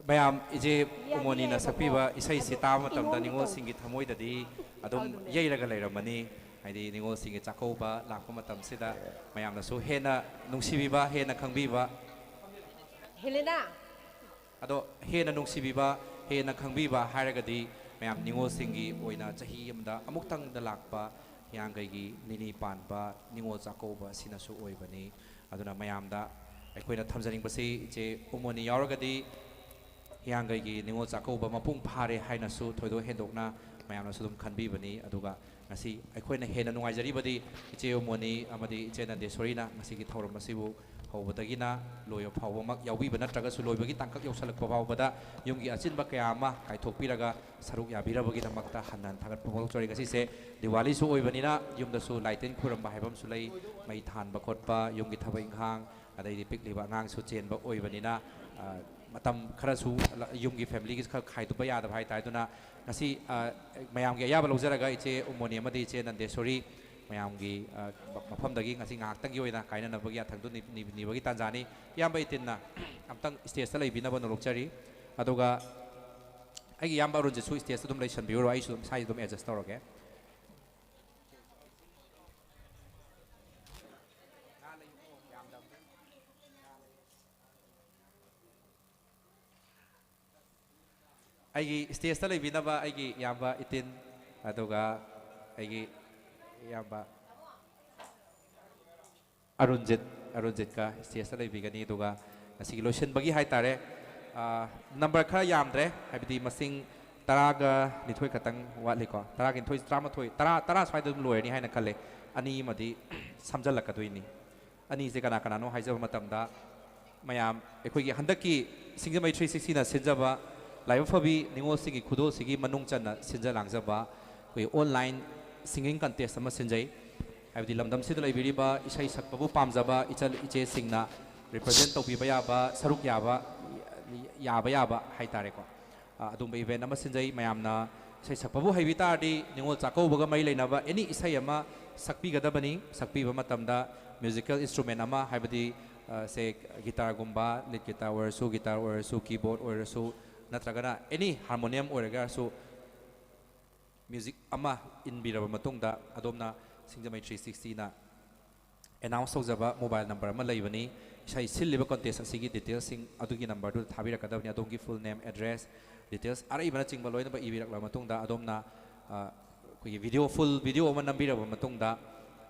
ꯃꯌꯥꯝ, ꯏꯆꯦ ꯎꯃꯣꯅꯤꯅ ꯁꯛꯄꯤꯕ ꯏꯁꯩꯁꯤ ꯇꯥꯕ ꯃꯇꯝꯗ ꯅꯤꯉꯣꯜꯁꯤꯡꯒꯤ ꯊꯃꯣꯏꯗꯗꯤ ꯑꯗꯨꯝ ꯌꯩꯔꯒ ꯂꯩꯔꯝꯃꯅꯤ꯫ ꯍꯥꯏꯗꯤ ꯅꯤꯉꯣꯜꯁꯤꯡꯒꯤ ꯆꯥꯛꯀꯧꯕ ꯂꯥꯛꯄ ꯃꯇꯝꯁꯤꯗ ꯃꯌꯥꯝꯅꯁꯨ ꯍꯦꯟꯅ ꯅꯨꯡꯁꯤꯕꯤꯕ, ꯍꯦꯟꯅ ꯈꯪꯕꯤꯕ, ꯍꯦꯂꯦꯅꯥ꯫ ꯑꯗꯣ ꯍꯦꯟꯅ ꯅꯨꯡꯁꯤꯕꯤꯕ, ꯍꯦꯟꯅ ꯈꯪꯕꯤꯕ ꯍꯥꯏꯔꯒꯗꯤ ꯃꯌꯥꯝ ꯅꯤꯉꯣꯜꯁꯤꯡꯒꯤ ꯑꯣꯏꯅ ꯆꯍꯤ ꯑꯃꯗ ꯑꯃꯨꯛꯇꯪꯗ ꯂꯥꯛꯄ ꯍꯤꯌꯥꯡꯒꯩꯒꯤ ꯅꯤꯅꯤ ꯄꯥꯟꯕ ꯅꯤꯉꯣꯜ ꯆꯥꯛꯀꯧꯕ ꯑꯁꯤꯅꯁꯨ ꯑꯣꯏꯕꯅꯤ꯫ ꯑꯗꯨꯅ ꯃꯌꯥꯝꯗ ꯑꯩꯈꯣꯏꯅ ꯊꯝꯖꯅꯤꯡꯕꯁꯤ, ꯏꯆꯦ ꯎꯃꯣꯅꯤ ꯌꯥꯎꯔꯒꯗꯤ ꯍꯤꯌꯥꯡꯒꯩꯒꯤ ꯅꯤꯉꯣꯜ ꯆꯥꯛꯀꯧꯕ ꯃꯄꯨꯡ ꯐꯥꯔꯦ ꯍꯥꯏꯅꯁꯨ ꯊꯣꯏꯗꯣꯛ ꯍꯦꯟꯗꯣꯛꯅ ꯃꯌꯥꯝꯅꯁꯨ ꯑꯗꯨꯝ ꯈꯟꯕꯤꯕꯅꯤ꯫ ꯑꯗꯨꯒ ꯉꯁꯤ ꯑꯩꯈꯣꯏꯅ ꯍꯦꯟꯅ ꯅꯨꯡꯉꯥꯏꯖꯔꯤꯕꯗꯤ ꯏꯆꯦ ꯎꯃꯣꯅꯤ ꯑꯃꯗꯤ ꯏꯆꯦ ꯅꯟꯗꯦꯁꯣꯔꯤꯅ ꯉꯁꯤꯒꯤ ꯊꯧꯔꯝ ꯑꯁꯤꯕꯨ ꯍꯧꯕꯗꯒꯤꯅ ꯂꯣꯏꯕ ꯐꯥꯎꯕꯃꯛ ꯌꯥꯎꯕꯤꯕ ꯅꯠꯇ꯭ꯔꯒꯁꯨ ꯂꯣꯏꯕꯒꯤ ꯇꯥꯡꯀꯛ ꯌꯧꯁꯤꯜꯂꯛꯄ ꯐꯥꯎꯕꯗ ꯌꯨꯝꯒꯤ ꯑꯆꯤꯟꯕ ꯀꯌꯥ ꯑꯃ ꯀꯥꯏꯊꯣꯛꯄꯤꯔꯒ ꯁꯔꯨꯛ ꯌꯥꯕꯤꯔꯕꯒꯤꯗꯃꯛꯇ ꯍꯟꯅ ꯍꯟꯅ ꯊꯥꯒꯠꯄ ꯐꯣꯡꯗꯣꯛꯆꯔꯤ꯫ ꯉꯁꯤꯁꯦ ꯗꯤꯋꯥꯂꯤꯁꯨ ꯑꯣꯏꯕꯅꯤꯅ ꯌꯨꯝꯗꯁꯨ ꯂꯥꯏ ꯇꯤꯟ ꯈꯨꯔꯝꯕ ꯍꯥꯏꯕ ꯑꯃꯁꯨ ꯂꯩ, ꯃꯩ ꯊꯥꯟꯕ ꯈꯣꯠꯄ, ꯌꯨꯝꯒꯤ ꯊꯕꯛ ꯏꯪꯈꯥꯡ, ꯑꯗꯩꯗꯤ ꯄꯤꯛꯂꯤꯕ ꯑꯉꯥꯡꯁꯨ ꯆꯦꯟꯕ ꯑꯣꯏꯕꯅꯤꯅ, ꯑ, ꯃꯇꯝ ꯈꯔꯁꯨ ꯌꯨꯝꯒꯤ ꯐꯦꯃꯤꯂꯤꯒꯤꯁꯨ ꯈꯔ ꯈꯥꯏꯗꯣꯛꯄ ꯌꯥꯗꯕ ꯍꯥꯏꯇꯥꯔꯦ꯫ ꯑꯗꯨꯅ ꯉꯁꯤ, ꯑ, ꯃꯌꯥꯝꯒꯤ ꯑꯌꯥꯕ ꯂꯧꯖꯔꯒ ꯏꯆꯦ ꯎꯃꯣꯅꯤ ꯑꯃꯗꯤ ꯏꯆꯦ ꯅꯟꯗꯦꯁꯣꯔꯤ ꯃꯌꯥꯝꯒꯤ, ꯑ, ꯃꯐꯝꯗꯒꯤ ꯉꯁꯤ ꯉꯥꯏꯍꯥꯛꯇꯪꯒꯤ ꯑꯣꯏꯅ ꯀꯥꯏꯅꯅꯕꯒꯤ ꯌꯥꯊꯪꯗꯨ ꯅꯤ-, ꯅꯤ-, ꯅꯤꯕꯒꯤ ꯇꯥꯟꯖꯥꯅꯤ꯫ ꯏꯌꯥꯝꯕ ꯏꯇꯤꯟꯅ ꯑꯝꯇꯪ ꯁ꯭ꯇꯦꯖꯇ ꯂꯩꯕꯤꯅꯕ ꯅꯣꯂꯣꯛꯆꯔꯤ꯫ ꯑꯗꯨꯒ ꯑꯩꯒꯤ ꯏꯌꯥꯝꯕ ꯑꯔꯨꯟꯖꯤꯠꯁꯨ ꯁ꯭ꯇꯦꯖꯇ ꯑꯗꯨꯝ ꯂꯩꯁꯟꯕꯤꯔꯨꯔꯣ, ꯑꯩꯁꯨ ꯑꯗꯨꯝ ꯏꯁꯥꯁꯤ ꯑꯗꯨꯝ ꯑꯦꯗꯖꯁ ꯇꯧꯔꯒꯦ꯫ ꯑꯩꯒꯤ ꯁ꯭ꯇꯦꯖꯇ ꯂꯩꯕꯤꯅꯕ ꯑꯩꯒꯤ ꯏꯌꯥꯝꯕ ꯏꯇꯤꯟ, ꯑꯗꯨꯒ ꯑꯩꯒꯤ ꯏꯌꯥꯝꯕ ꯑꯔꯨꯟꯖꯤꯠ, ꯑꯔꯨꯟꯖꯤꯠꯀ ꯁ꯭ꯇꯦꯖꯇ ꯂꯩꯕꯤꯒꯅꯤ꯫ ꯑꯗꯨꯒ ꯉꯁꯤꯒꯤ ꯂꯣꯏꯁꯤꯟꯕꯒꯤ ꯍꯥꯏꯇꯥꯔꯦ, ꯑ, ꯅꯝꯕꯔ ꯈꯔ ꯌꯥꯝꯗ꯭ꯔꯦ, ꯍꯥꯏꯕꯗꯤ ꯃꯁꯤꯡ ꯇꯔꯥꯒ ꯅꯤꯊꯣꯏ ꯈꯛꯇꯪ ꯋꯥꯠꯂꯤꯀꯣ, ꯇꯔꯥꯒ ꯅꯤꯊꯣꯏ, ꯇꯔꯥꯃꯥꯊꯣꯏ, ꯇꯔꯥ, ꯇꯔꯥ ꯁ꯭ꯋꯥꯏꯗ ꯑꯗꯨꯝ ꯂꯣꯏꯔꯅꯤ ꯍꯥꯏꯅ ꯈꯜꯂꯦ꯫ ꯑꯅꯤ ꯑꯃꯗꯤ ꯁꯝꯖꯜꯂꯛꯀꯗꯣꯏꯅꯤ꯫ ꯑꯅꯤꯁꯦ ꯀꯅꯥ ꯀꯅꯥꯅꯣ ꯍꯥꯏꯖꯕ ꯃꯇꯝꯗ, ꯃꯌꯥꯝ ꯑꯩꯈꯣꯏꯒꯤ ꯍꯟꯗꯛꯀꯤ ꯁꯤꯡꯖꯃꯩ ꯊ꯭ꯔꯤ ꯁꯤꯛꯁꯇꯤꯅ ꯁꯤꯟꯖꯕ ꯂꯥꯏꯕꯛ ꯐꯕꯤ ꯅꯤꯉꯣꯜꯁꯤꯡꯒꯤ ꯈꯨꯗꯣꯜꯁꯤꯒꯤ ꯃꯅꯨꯡ ꯆꯟꯅ ꯁꯤꯟꯖ ꯂꯥꯡꯖꯕ ꯑꯩꯈꯣꯏ ꯑꯣꯟꯂꯥꯏꯟ ꯁꯤꯡꯒꯤꯡ ꯀꯟꯇꯦꯁ ꯑꯃ ꯁꯤꯟꯖꯩ꯫ ꯍꯥꯏꯕꯗꯤ ꯂꯝꯗꯝꯁꯤꯗ ꯂꯩꯕꯤꯔꯤꯕ ꯏꯁꯩ ꯁꯛꯄꯕꯨ ꯄꯥꯝꯖꯕ ꯏꯆꯜ ꯏꯆꯦꯁꯤꯡꯅ ꯔꯤꯄ꯭ꯔꯖꯦꯟ ꯇꯧꯕꯤꯕ ꯌꯥꯕ, ꯁꯔꯨꯛ ꯌꯥꯕ, ꯌꯥꯕ ꯌꯥꯕ ꯍꯥꯏꯇꯥꯔꯦꯀꯣ꯫ ꯑ, ꯑꯗꯨꯝꯕ ꯏꯚꯦꯟ ꯑꯃ ꯁꯤꯟꯖꯩ꯫ ꯃꯌꯥꯝꯅ ꯏꯁꯩ ꯁꯛꯄꯕꯨ ꯍꯩꯕꯤ ꯇꯥꯔꯗꯤ ꯅꯤꯉꯣꯜ ꯆꯥꯛꯀꯧꯕꯒ ꯃꯔꯤ ꯂꯩꯅꯕ ꯑꯦꯅꯤ ꯏꯁꯩ ꯑꯃ ꯁꯛꯄꯤꯒꯗꯕꯅꯤ꯫ ꯁꯛꯄꯤꯕ ꯃꯇꯝꯗ ꯃ꯭ꯌꯨꯖꯤꯀꯦꯜ ꯏꯟꯁꯇ꯭ꯔꯨꯃꯦꯟ ꯑꯃ, ꯍꯥꯏꯕꯗꯤ ꯑ, ꯁꯦ ꯒꯤꯇꯥꯔꯒꯨꯝꯕ, ꯂꯤꯠ ꯒꯤꯇꯥꯔ ꯑꯣꯏꯔꯁꯨ, ꯒꯤꯇꯥꯔ ꯑꯣꯏꯔꯁꯨ, ꯀꯤꯕꯣꯔꯗ ꯑꯣꯏꯔꯁꯨ, ꯅꯠꯇ꯭ꯔꯒꯅ ꯑꯦꯅꯤ ꯍꯥꯔꯃꯣꯅꯤꯌꯝ ꯑꯣꯏꯔꯒꯁꯨ, ꯃ꯭ꯌꯨꯖꯤꯛ ꯑꯃ ꯏꯟꯕꯤꯔꯕ ꯃꯇꯨꯡꯗ ꯑꯗꯣꯝꯅ ꯁꯤꯡꯖꯃꯩ ꯊ꯭ꯔꯤ ꯁꯤꯛꯁꯇꯤꯅ ꯑꯦꯅꯥꯎꯟꯁ ꯇꯧꯖꯕ ꯃꯣꯕꯥꯏꯜ ꯅꯝꯕꯔ ꯑꯃ ꯂꯩꯕꯅꯤ꯫ ꯏꯁꯩ ꯁꯤꯜꯂꯤꯕ ꯀꯟꯇꯦꯁ ꯑꯁꯤꯒꯤ ꯗꯤꯇꯦꯜꯁꯁꯤꯡ ꯑꯗꯨꯒꯤ ꯅꯝꯕꯔꯗꯨꯗ ꯊꯥꯕꯤꯔꯛꯀꯗꯕꯅꯤ꯫ ꯑꯗꯣꯝꯒꯤ ꯐꯨꯜ ꯅꯦꯝ, ꯑꯦꯗ꯭ꯔꯦꯁ, ꯗꯤꯇꯦꯜꯁ ꯑꯔꯩꯕꯅꯆꯤꯡꯕ ꯂꯣꯏꯅꯃꯛ ꯏꯕꯤꯔꯛꯂꯕ ꯃꯇꯨꯡꯗ ꯑꯗꯣꯝꯅ, ꯑ, ꯑꯩꯈꯣꯏꯒꯤ ꯚꯤꯗꯤꯑꯣ, ꯐꯨꯜ ꯚꯤꯗꯤꯑꯣ ꯑꯃ ꯅꯝꯕꯤꯔꯕ ꯃꯇꯨꯡꯗ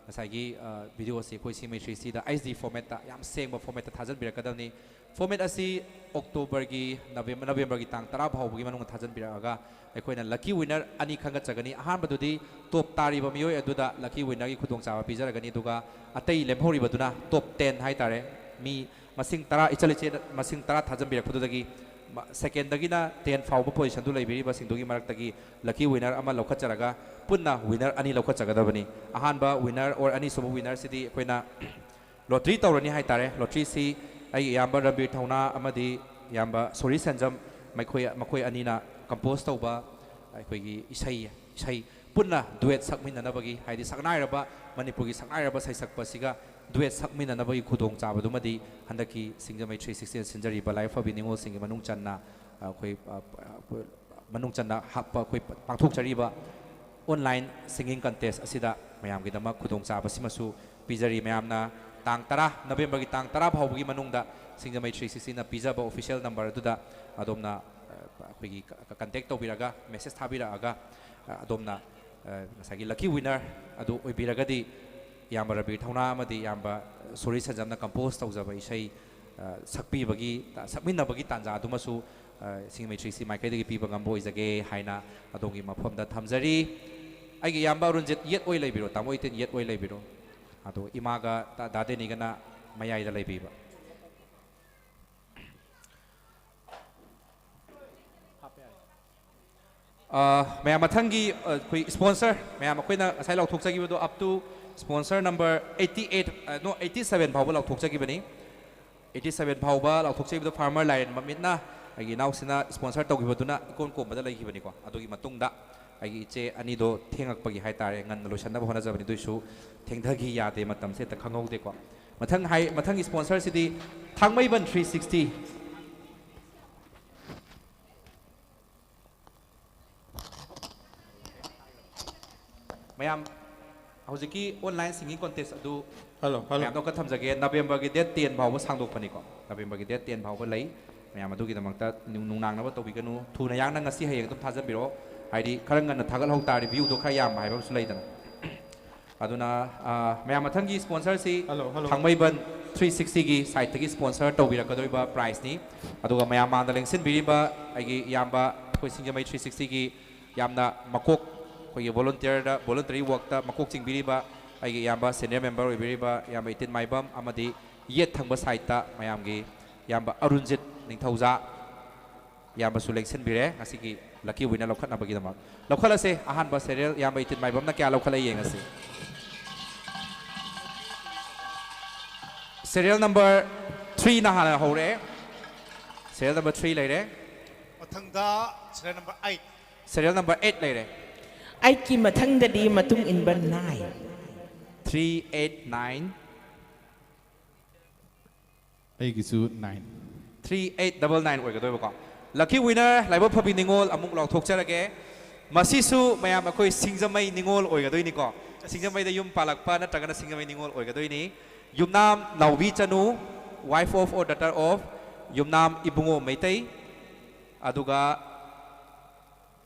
ꯉꯁꯥꯏꯒꯤ, ꯑ, ꯚꯤꯗꯤꯑꯣ ꯑꯁꯤ ꯑꯩꯈꯣꯏ ꯁꯤꯡꯖꯃꯩ ꯊ꯭ꯔꯤ ꯁꯤꯛꯁꯇꯤꯗ ꯑꯩꯆ ꯗꯤ ꯐꯣꯔꯃꯦꯠꯇ ꯌꯥꯝ ꯁꯦꯡꯕ ꯐꯣꯔꯃꯦꯠꯇ ꯊꯥꯖꯤꯟꯕꯤꯔꯛꯀꯗꯕꯅꯤ꯫ ꯐꯣꯔꯃꯦꯠ ꯑꯁꯤ ꯑꯣꯛꯇꯣꯕꯔꯒꯤ, ꯅꯕꯦꯝ-, ꯅꯕꯦꯝꯕꯔꯒꯤ ꯇꯥꯡ ꯇꯔꯥ ꯐꯥꯎꯕꯒꯤ ꯃꯅꯨꯡꯗ ꯊꯥꯖꯤꯟꯕꯤꯔꯛꯑꯒ ꯑꯩꯈꯣꯏꯅ ꯂꯛꯀꯤ ꯋꯤꯅꯔ ꯑꯅꯤ ꯈꯟꯒꯠꯆꯒꯅꯤ꯫ ꯑꯍꯥꯟꯕꯗꯨꯗꯤ ꯇꯣꯞ ꯇꯥꯔꯤꯕ ꯃꯤꯑꯣꯏ ꯑꯗꯨꯗ ꯂꯛꯀꯤ ꯋꯤꯅꯔꯒꯤ ꯈꯨꯗꯣꯡꯆꯥꯕ ꯄꯤꯖꯔꯒꯅꯤ, ꯑꯗꯨꯒ ꯑꯇꯩ ꯂꯦꯝꯍꯧꯔꯤꯕꯗꯨꯅ ꯇꯣꯞ ꯇꯦꯟ ꯍꯥꯏꯇꯥꯔꯦ, ꯃꯤ ꯃꯁꯤꯡ ꯇꯔꯥ, ꯏꯆꯜ ꯏꯆꯦꯗ ꯃꯁꯤꯡ ꯇꯔꯥ ꯊꯥꯖꯤꯟꯕꯤꯔꯛꯄꯗꯨꯗꯒꯤ ꯃ-, ꯁꯦꯀꯦꯟꯗꯒꯤꯅ ꯇꯦꯟ ꯐꯥꯎꯕ ꯄꯣꯖꯤꯁꯟꯗꯨ ꯂꯩꯕꯤꯔꯤꯕꯁꯤꯡꯗꯨꯒꯤ ꯃꯔꯛꯇꯒꯤ ꯂꯛꯀꯤ ꯋꯤꯅꯔ ꯑꯃ ꯂꯧꯈꯠꯆꯔꯒ ꯄꯨꯟꯅ ꯋꯤꯅꯔ ꯑꯅꯤ ꯂꯧꯈꯠꯆꯒꯗꯕꯅꯤ꯫ ꯑꯍꯥꯟꯕ ꯋꯤꯅꯔ ꯑꯣꯔ ꯑꯅꯤꯁꯨꯕ ꯋꯤꯅꯔꯁꯤꯗꯤ ꯑꯩꯈꯣꯏꯅ ꯂꯣꯇ꯭ꯔꯤ ꯇꯧꯔꯅꯤ ꯍꯥꯏꯇꯥꯔꯦ꯫ ꯂꯣꯇ꯭ꯔꯤꯁꯤ ꯑꯩꯒꯤ ꯏꯌꯥꯝꯕ ꯔꯟꯕꯤꯔ ꯊꯧꯅꯥ ꯑꯃꯗꯤ ꯏꯌꯥꯝꯕ ꯁꯣꯔꯤ ꯁꯦꯟꯖꯝ, ꯃꯈꯣꯏ, ꯃꯈꯣꯏ ꯑꯅꯤꯅ ꯀꯝꯄꯣꯖ ꯇꯧꯕ ꯑꯩꯈꯣꯏꯒꯤ ꯏꯁꯩ, ꯏꯁꯩ ꯄꯨꯟꯅ ꯗꯨꯋꯦꯠ ꯁꯛꯃꯤꯟꯅꯅꯕꯒꯤ, ꯍꯥꯏꯗꯤ ꯁꯛꯅꯥꯏꯔꯕ, ꯃꯅꯤꯄꯨꯔꯒꯤ ꯁꯛꯅꯥꯏꯔꯕ ꯁꯩꯁꯛꯄ ꯑꯁꯤꯒ ꯗꯨꯋꯦꯠ ꯁꯛꯃꯤꯟꯅꯅꯕꯒꯤ ꯈꯨꯗꯣꯡꯆꯥꯕꯗꯨꯃꯗꯤ ꯍꯟꯗꯛꯀꯤ ꯁꯤꯡꯖꯃꯩ ꯊ꯭ꯔꯤ ꯁꯤꯛꯁꯇꯤꯅ ꯁꯤꯟꯖꯔꯤꯕ ꯂꯥꯏꯐ ꯐꯕꯤ ꯅꯤꯉꯣꯜꯁꯤꯡꯒꯤ ꯃꯅꯨꯡ ꯆꯟꯅ, ꯑꯩꯈꯣꯏ, ꯑ, ꯑꯩꯈꯣꯏ ꯃꯅꯨꯡ ꯆꯟꯅ ꯍꯥꯞꯄ, ꯑꯩꯈꯣꯏ ꯄꯥꯡꯊꯣꯛꯆꯔꯤꯕ ꯑꯣꯟꯂꯥꯏꯟ ꯁꯤꯡꯒꯤꯡ ꯀꯟꯇꯦꯁ ꯑꯁꯤꯗ ꯃꯌꯥꯝꯒꯤꯗꯃꯛ ꯈꯨꯗꯣꯡꯆꯥꯕꯁꯤꯃꯁꯨ ꯄꯤꯖꯔꯤ꯫ ꯃꯌꯥꯝꯅ ꯇꯥꯡ ꯇꯔꯥ, ꯅꯕꯦꯝꯕꯔꯒꯤ ꯇꯥꯡ ꯇꯔꯥ ꯐꯥꯎꯕꯒꯤ ꯃꯅꯨꯡꯗ ꯁꯤꯡꯖꯃꯩ ꯊ꯭ꯔꯤ ꯁꯤꯛꯁꯇꯤꯅ ꯄꯤꯖꯕ ꯑꯣꯐꯤꯁꯤꯌꯦꯜ ꯅꯝꯕꯔ ꯑꯗꯨꯗ ꯑꯗꯣꯝꯅ, ꯑ, ꯑꯩꯈꯣꯏꯒꯤ ꯀ-, ꯀꯟꯇꯦꯛ ꯇꯧꯕꯤꯔꯒ, ꯃꯦꯁꯦꯖ ꯊꯥꯕꯤꯔꯛꯑꯒ, ꯑ, ꯑꯗꯣꯝꯅ, ꯑ, ꯉꯁꯥꯏꯒꯤ ꯂꯛꯀꯤ ꯋꯤꯅꯔ ꯑꯗꯨ ꯑꯣꯏꯕꯤꯔꯒꯗꯤ ꯏꯌꯥꯝꯕ ꯔꯕꯤꯔ ꯊꯧꯅꯥ ꯑꯃꯗꯤ ꯏꯌꯥꯝꯕ ꯁꯣꯔꯤ ꯁꯟꯖꯝꯅ ꯀꯝꯄꯣꯖ ꯇꯧꯖꯕ ꯏꯁꯩ, ꯑ, ꯁꯛꯄꯤꯕꯒꯤ, ꯁꯛꯃꯤꯟꯅꯕꯒꯤ ꯇꯥꯟꯖꯥ ꯑꯗꯨꯃꯁꯨ, ꯑ, ꯁꯤꯡꯖꯃꯩ ꯊ꯭ꯔꯤ ꯁꯤꯛꯁꯇꯤ ꯃꯥꯏꯀꯩꯗꯒꯤ ꯄꯤꯕ ꯉꯝꯕ ꯑꯣꯏꯖꯒꯦ ꯍꯥꯏꯅ ꯑꯗꯣꯝꯒꯤ ꯃꯐꯝꯗ ꯊꯝꯖꯔꯤ꯫ ꯑꯩꯒꯤ ꯏꯌꯥꯝꯕ ꯑꯔꯨꯟꯖꯤꯠ ꯌꯦꯠ ꯑꯣꯏ ꯂꯩꯕꯤꯔꯣ, ꯇꯥꯃꯣ ꯏꯇꯦꯟ ꯌꯦꯠ ꯑꯣꯏ ꯂꯩꯕꯤꯔꯣ꯫ ꯑꯗꯣ ꯏꯃꯥꯒ ꯗꯥ, ꯗꯥ ꯗꯦꯅꯤꯒꯅ ꯃꯌꯥꯏꯗ ꯂꯩꯕꯤꯕ꯫ ꯑ, ꯃꯌꯥꯝ ꯃꯊꯪꯒꯤ, ꯑ, ꯑꯩꯈꯣꯏ ꯁ꯭ꯄꯣꯟꯁꯔ ꯃꯌꯥꯝ ꯑꯩꯈꯣꯏꯅ ꯉꯁꯥꯏ ꯂꯥꯎꯊꯣꯛꯆꯈꯤꯕꯗꯣ, up to sponsor number eighty eight, ꯑ, no, eighty seven ꯐꯥꯎꯕ ꯂꯥꯎꯊꯣꯛꯆꯈꯤꯕꯅꯤ꯫ Eighty seven ꯐꯥꯎꯕ ꯂꯥꯎꯊꯣꯛꯆꯈꯤꯕꯗꯣ ꯐꯥꯔꯃꯔ ꯂꯥꯏꯔꯦꯟ ꯃꯃꯤꯠꯅ ꯑꯩꯒꯤ ꯏꯅꯥꯎꯁꯤꯅ ꯁ꯭ꯄꯣꯟꯁꯔ ꯇꯧꯈꯤꯕꯗꯨꯅ ꯏꯀꯣꯟ ꯀꯣꯟꯕꯗ ꯂꯩꯈꯤꯕꯅꯤꯀꯣ꯫ ꯑꯗꯨꯒꯤ ꯃꯇꯨꯡꯗ ꯑꯩꯒꯤ ꯏꯆꯦ ꯑꯅꯤꯗꯣ ꯊꯦꯡꯉꯛꯄꯒꯤ ꯍꯥꯏꯇꯥꯔꯦ, ꯉꯟꯅ ꯂꯣꯏꯁꯤꯟꯅꯕ ꯍꯣꯠꯅꯖꯕꯅꯤ, ꯑꯗꯨꯏꯁꯨ ꯊꯦꯡꯊꯈꯤ, ꯌꯥꯗꯦ, ꯃꯇꯝꯁꯦ ꯍꯦꯛꯇ ꯈꯪꯍꯧꯗꯦꯀꯣ꯫ ꯃꯊꯪ ꯍꯥꯏ ꯃꯊꯪꯒꯤ ꯁ꯭ꯄꯣꯟꯁꯔꯁꯤꯗꯤ ꯊꯥꯡꯃꯩꯕꯟ ꯊ꯭ꯔꯤ ꯁꯤꯛꯁꯇꯤ꯫ ꯃꯌꯥꯝ, ꯍꯧꯖꯤꯛꯀꯤ ꯑꯣꯟꯂꯥꯏꯟ ꯁꯤꯡꯒꯤꯡ ꯀꯣꯟꯇꯦꯁ ꯑꯗꯨ ꯍꯜꯂꯣ, ꯍꯜꯂꯣ꯫ ꯃꯌꯥꯝꯗ ꯑꯃꯨꯛꯀ ꯊꯝꯖꯒꯦ꯫ ꯅꯕꯦꯝꯕꯔꯒꯤ ꯗꯦꯠ ꯇꯦꯟ ꯐꯥꯎꯕ ꯁꯥꯡꯗꯣꯛꯄꯅꯤꯀꯣ꯫ ꯅꯕꯦꯝꯕꯔꯒꯤ ꯗꯦꯠ ꯇꯦꯟ ꯐꯥꯎꯕ ꯂꯩ꯫ ꯃꯌꯥꯝ ꯑꯗꯨꯒꯤꯗꯃꯛꯇ ꯅꯨꯡ-, ꯅꯨꯡꯅꯥꯡꯅꯕ ꯇꯧꯕꯤꯒꯅꯨ꯫ ꯊꯨꯅ ꯌꯥꯡꯅ ꯉꯁꯤ ꯍꯌꯦꯡ ꯑꯗꯨꯝ ꯊꯥꯖꯟꯕꯤꯔꯛꯑꯣ꯫ ꯍꯥꯏꯗꯤ ꯈꯔ ꯉꯟꯅ ꯊꯥꯒꯠꯍꯧ ꯇꯥꯔꯗꯤ ꯚ꯭ꯌꯨꯗꯣ ꯈꯔ ꯌꯥꯝꯕ ꯍꯥꯏꯕ ꯑꯃꯁꯨ ꯂꯩꯗꯅ꯫ ꯑꯗꯨꯅ, ꯑ, ꯃꯌꯥꯝ ꯃꯊꯪꯒꯤ ꯁ꯭ꯄꯣꯟꯁꯔꯁꯤ ꯍꯜꯂꯣ, ꯍꯜꯂꯣ꯫ ꯊꯥꯡꯃꯩꯕꯟ ꯊ꯭ꯔꯤ ꯁꯤꯛꯁꯇꯤꯒꯤ ꯁꯥꯏꯠꯇꯒꯤ ꯁ꯭ꯄꯣꯟꯁꯔ ꯇꯧꯕꯤꯔꯛꯀꯗꯧꯔꯤꯕ ꯄ꯭ꯔꯥꯏꯖꯅꯤ꯫ ꯑꯗꯨꯒ ꯃꯌꯥꯝ ꯃꯥꯡꯗ ꯂꯦꯡꯁꯤꯟꯕꯤꯔꯤꯕ ꯑꯩꯒꯤ ꯏꯌꯥꯝꯕ ꯑꯩꯈꯣꯏ ꯁꯤꯡꯖꯃꯩ ꯊ꯭ꯔꯤ ꯁꯤꯛꯁꯇꯤꯒꯤ ꯌꯥꯝꯅ ꯃꯀꯣꯛ, ꯑꯩꯈꯣꯏꯒꯤ ꯚꯣꯂꯨꯟꯇꯤꯌꯔꯗ, ꯚꯣꯂꯨꯟꯇꯔꯤ ꯋꯥꯔꯛꯇ ꯃꯀꯣꯛ ꯆꯤꯡꯕꯤꯔꯤꯕ ꯑꯩꯒꯤ ꯏꯌꯥꯝꯕ ꯁꯦꯅꯤꯌꯔ ꯃꯦꯝꯕꯔ ꯑꯣꯏꯕꯤꯔꯤꯕ ꯏꯌꯥꯝꯕ ꯏꯇꯤꯟ ꯃꯥꯏꯕꯝ, ꯑꯃꯗꯤ ꯌꯦꯠ ꯊꯪꯕ ꯁꯥꯏꯠꯇ ꯃꯌꯥꯝꯒꯤ ꯏꯌꯥꯝꯕ ꯑꯔꯨꯟꯖꯤꯠ ꯅꯤꯡꯊꯧꯖꯥ, ꯏꯌꯥꯝꯕꯁꯨ ꯂꯦꯡꯁꯤꯟꯕꯤꯔꯦ ꯉꯁꯤꯒꯤ ꯂꯛꯀꯤ ꯋꯤꯟꯅꯔ ꯂꯧꯈꯠꯅꯕꯒꯤꯗꯃꯛ꯫ ꯂꯧꯈꯠꯂꯁꯦ꯫ ꯑꯍꯥꯟꯕ ꯁꯦꯔꯤꯌꯦꯜ ꯏꯌꯥꯝꯕ ꯏꯇꯤꯟ ꯃꯥꯏꯕꯝꯅ ꯀꯌꯥ ꯂꯧꯈꯠꯂꯦ ꯌꯦꯡꯉꯁꯤ꯫ ꯁꯦꯔꯤꯌꯦꯜ ꯅꯝꯕꯔ ꯊ꯭ꯔꯤꯅ ꯍꯥꯟꯅ ꯍꯧꯔꯦ꯫ ꯁꯦꯔꯤꯌꯦꯜ ꯅꯝꯕꯔ ꯊ꯭ꯔꯤ ꯂꯩꯔꯦ꯫ ꯃꯊꯪꯗ serial number eight. Serial number eight ꯂꯩꯔꯦ꯫ ꯑꯩꯠꯀꯤ ꯃꯊꯪꯗꯗꯤ ꯃꯇꯨꯡ ꯏꯟꯕ ꯅꯥꯏꯟ꯫ Three eight nine. ꯑꯩꯒꯤꯁꯨ nine. Three eight double nine ꯑꯣꯏꯒꯗꯣꯏꯕꯀꯣ꯫ ꯂꯛꯀꯤ ꯋꯤꯅꯔ ꯂꯥꯏꯕꯛ ꯐꯕꯤ ꯅꯤꯉꯣꯜ ꯑꯃꯨꯛ ꯂꯥꯎꯊꯣꯛꯆꯔꯒꯦ꯫ ꯃꯁꯤꯁꯨ ꯃꯌꯥꯝ ꯑꯩꯈꯣꯏ ꯁꯤꯡꯖꯃꯩ ꯅꯤꯉꯣꯜ ꯑꯣꯏꯒꯗꯣꯏꯅꯤꯀꯣ꯫ ꯁꯤꯡꯖꯃꯩꯗ ꯌꯨꯝ ꯄꯥꯜꯂꯛꯄ ꯅꯠꯇ꯭ꯔꯒꯅ ꯁꯤꯡꯖꯃꯩ ꯅꯤꯉꯣꯜ ꯑꯣꯏꯒꯗꯣꯏꯅꯤ꯫ ꯌꯨꯝꯅꯥꯝ ꯅꯥꯎꯕꯤ ꯆꯅꯨ, wife of or daughter of ꯌꯨꯝꯅꯥꯝ ꯏꯕꯨꯡꯉꯣ ꯃꯩꯇꯩ꯫ ꯑꯗꯨꯒ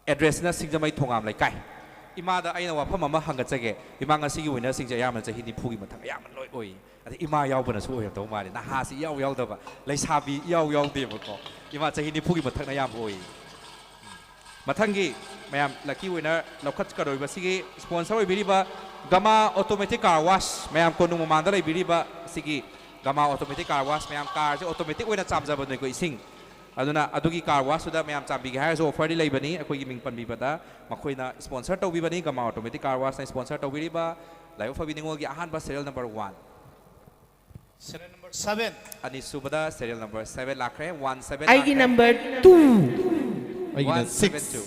ꯑꯦꯗ꯭ꯔꯦꯁꯅ ꯁꯤꯡꯖꯃꯩ ꯊꯣꯉꯥꯝ ꯂꯩꯀꯥꯏ꯫ ꯏꯃꯥꯗ ꯑꯩꯅ ꯋꯥꯐꯝ ꯑꯃ ꯍꯪꯒꯠꯆꯒꯦ꯫ ꯏꯃꯥ, ꯉꯁꯤꯒꯤ ꯋꯤꯅꯔꯁꯤꯡꯁꯦ ꯑꯌꯥꯝꯕꯅ ꯆꯍꯤ ꯅꯤꯐꯨꯒꯤ ꯃꯊꯛ ꯑꯌꯥꯝꯕ ꯂꯣꯏ ꯑꯣꯏ꯫ ꯑꯗꯩ ꯏꯃꯥ ꯌꯥꯎꯕꯅꯁꯨ ꯑꯣꯏꯔꯝꯗꯧ ꯃꯥꯜꯂꯤ꯫ ꯅꯍꯥꯁꯤ ꯏꯌꯥꯎ ꯌꯥꯎꯗꯕ, ꯂꯩꯁꯥꯕꯤ ꯏꯌꯥꯎ ꯌꯥꯎꯗꯦꯕꯀꯣ꯫ ꯏꯃꯥ ꯆꯍꯤ ꯅꯤꯐꯨꯒꯤ ꯃꯊꯛꯅ ꯑꯌꯥꯝꯕ ꯑꯣꯏ꯫ ꯃꯊꯪꯒꯤ ꯃꯌꯥꯝ ꯂꯛꯀꯤ ꯋꯤꯅꯔ ꯂꯧꯈꯠꯀꯗꯧꯔꯤꯕꯁꯤꯒꯤ ꯁ꯭ꯄꯣꯟꯁꯔ ꯑꯣꯏꯕꯤꯔꯤꯕ ꯒꯃꯥ ꯑꯣꯇꯣꯃꯦꯇꯤꯛ ꯀꯥꯔ ꯋꯥꯁ, ꯃꯌꯥꯝ ꯀꯣꯅꯨꯡ ꯃꯃꯥꯡꯗ ꯂꯩꯕꯤꯔꯤꯕ ꯁꯤꯒꯤ ꯒꯃꯥ ꯑꯣꯇꯣꯃꯦꯇꯤꯛ ꯀꯥꯔ ꯋꯥꯁ, ꯃꯌꯥꯝ ꯀꯥꯔꯁꯦ ꯑꯣꯇꯣꯃꯦꯇꯤꯛ ꯑꯣꯏꯅ ꯆꯥꯝꯖꯕꯅꯤꯀꯣ, ꯏꯁꯤꯡ꯫ ꯑꯗꯨꯅ ꯑꯗꯨꯒꯤ ꯀꯥꯔ ꯋꯥꯁꯇꯨꯗ ꯃꯌꯥꯝ ꯆꯥꯝꯕꯤꯒꯦ ꯍꯥꯏꯔꯁꯨ ꯑꯣꯐꯔꯗꯤ ꯂꯩꯕꯅꯤ꯫ ꯑꯩꯈꯣꯏꯒꯤ ꯃꯤꯡ ꯄꯟꯕꯤꯕꯗ ꯃꯈꯣꯏꯅ ꯁ꯭ꯄꯣꯟꯁꯔ ꯇꯧꯕꯤꯕꯅꯤ꯫ ꯒꯃꯥ ꯑꯣꯇꯣꯃꯦꯇꯤꯛ ꯀꯥꯔ ꯋꯥꯁꯅ ꯁ꯭ꯄꯣꯟꯁꯔ ꯇꯧꯕꯤꯔꯤꯕ ꯂꯥꯏꯕꯛ ꯐꯕꯤ ꯅꯤꯉꯣꯜꯒꯤ ꯑꯍꯥꯟꯕ serial number one. Serial number seven. ꯑꯅꯤꯁꯨꯕꯗ ꯁꯦꯔꯤꯌꯦꯜ ꯅꯝꯕꯔ ꯁꯕꯦꯟ ꯂꯥꯛꯈ꯭ꯔꯦ꯫ ꯋꯥꯟ ꯁꯕꯦꯟ ꯑꯩꯒꯤ ꯂꯥꯛꯈ꯭ꯔꯦ꯫ Number two. ꯑꯩꯒꯤꯅ one seven six. Two.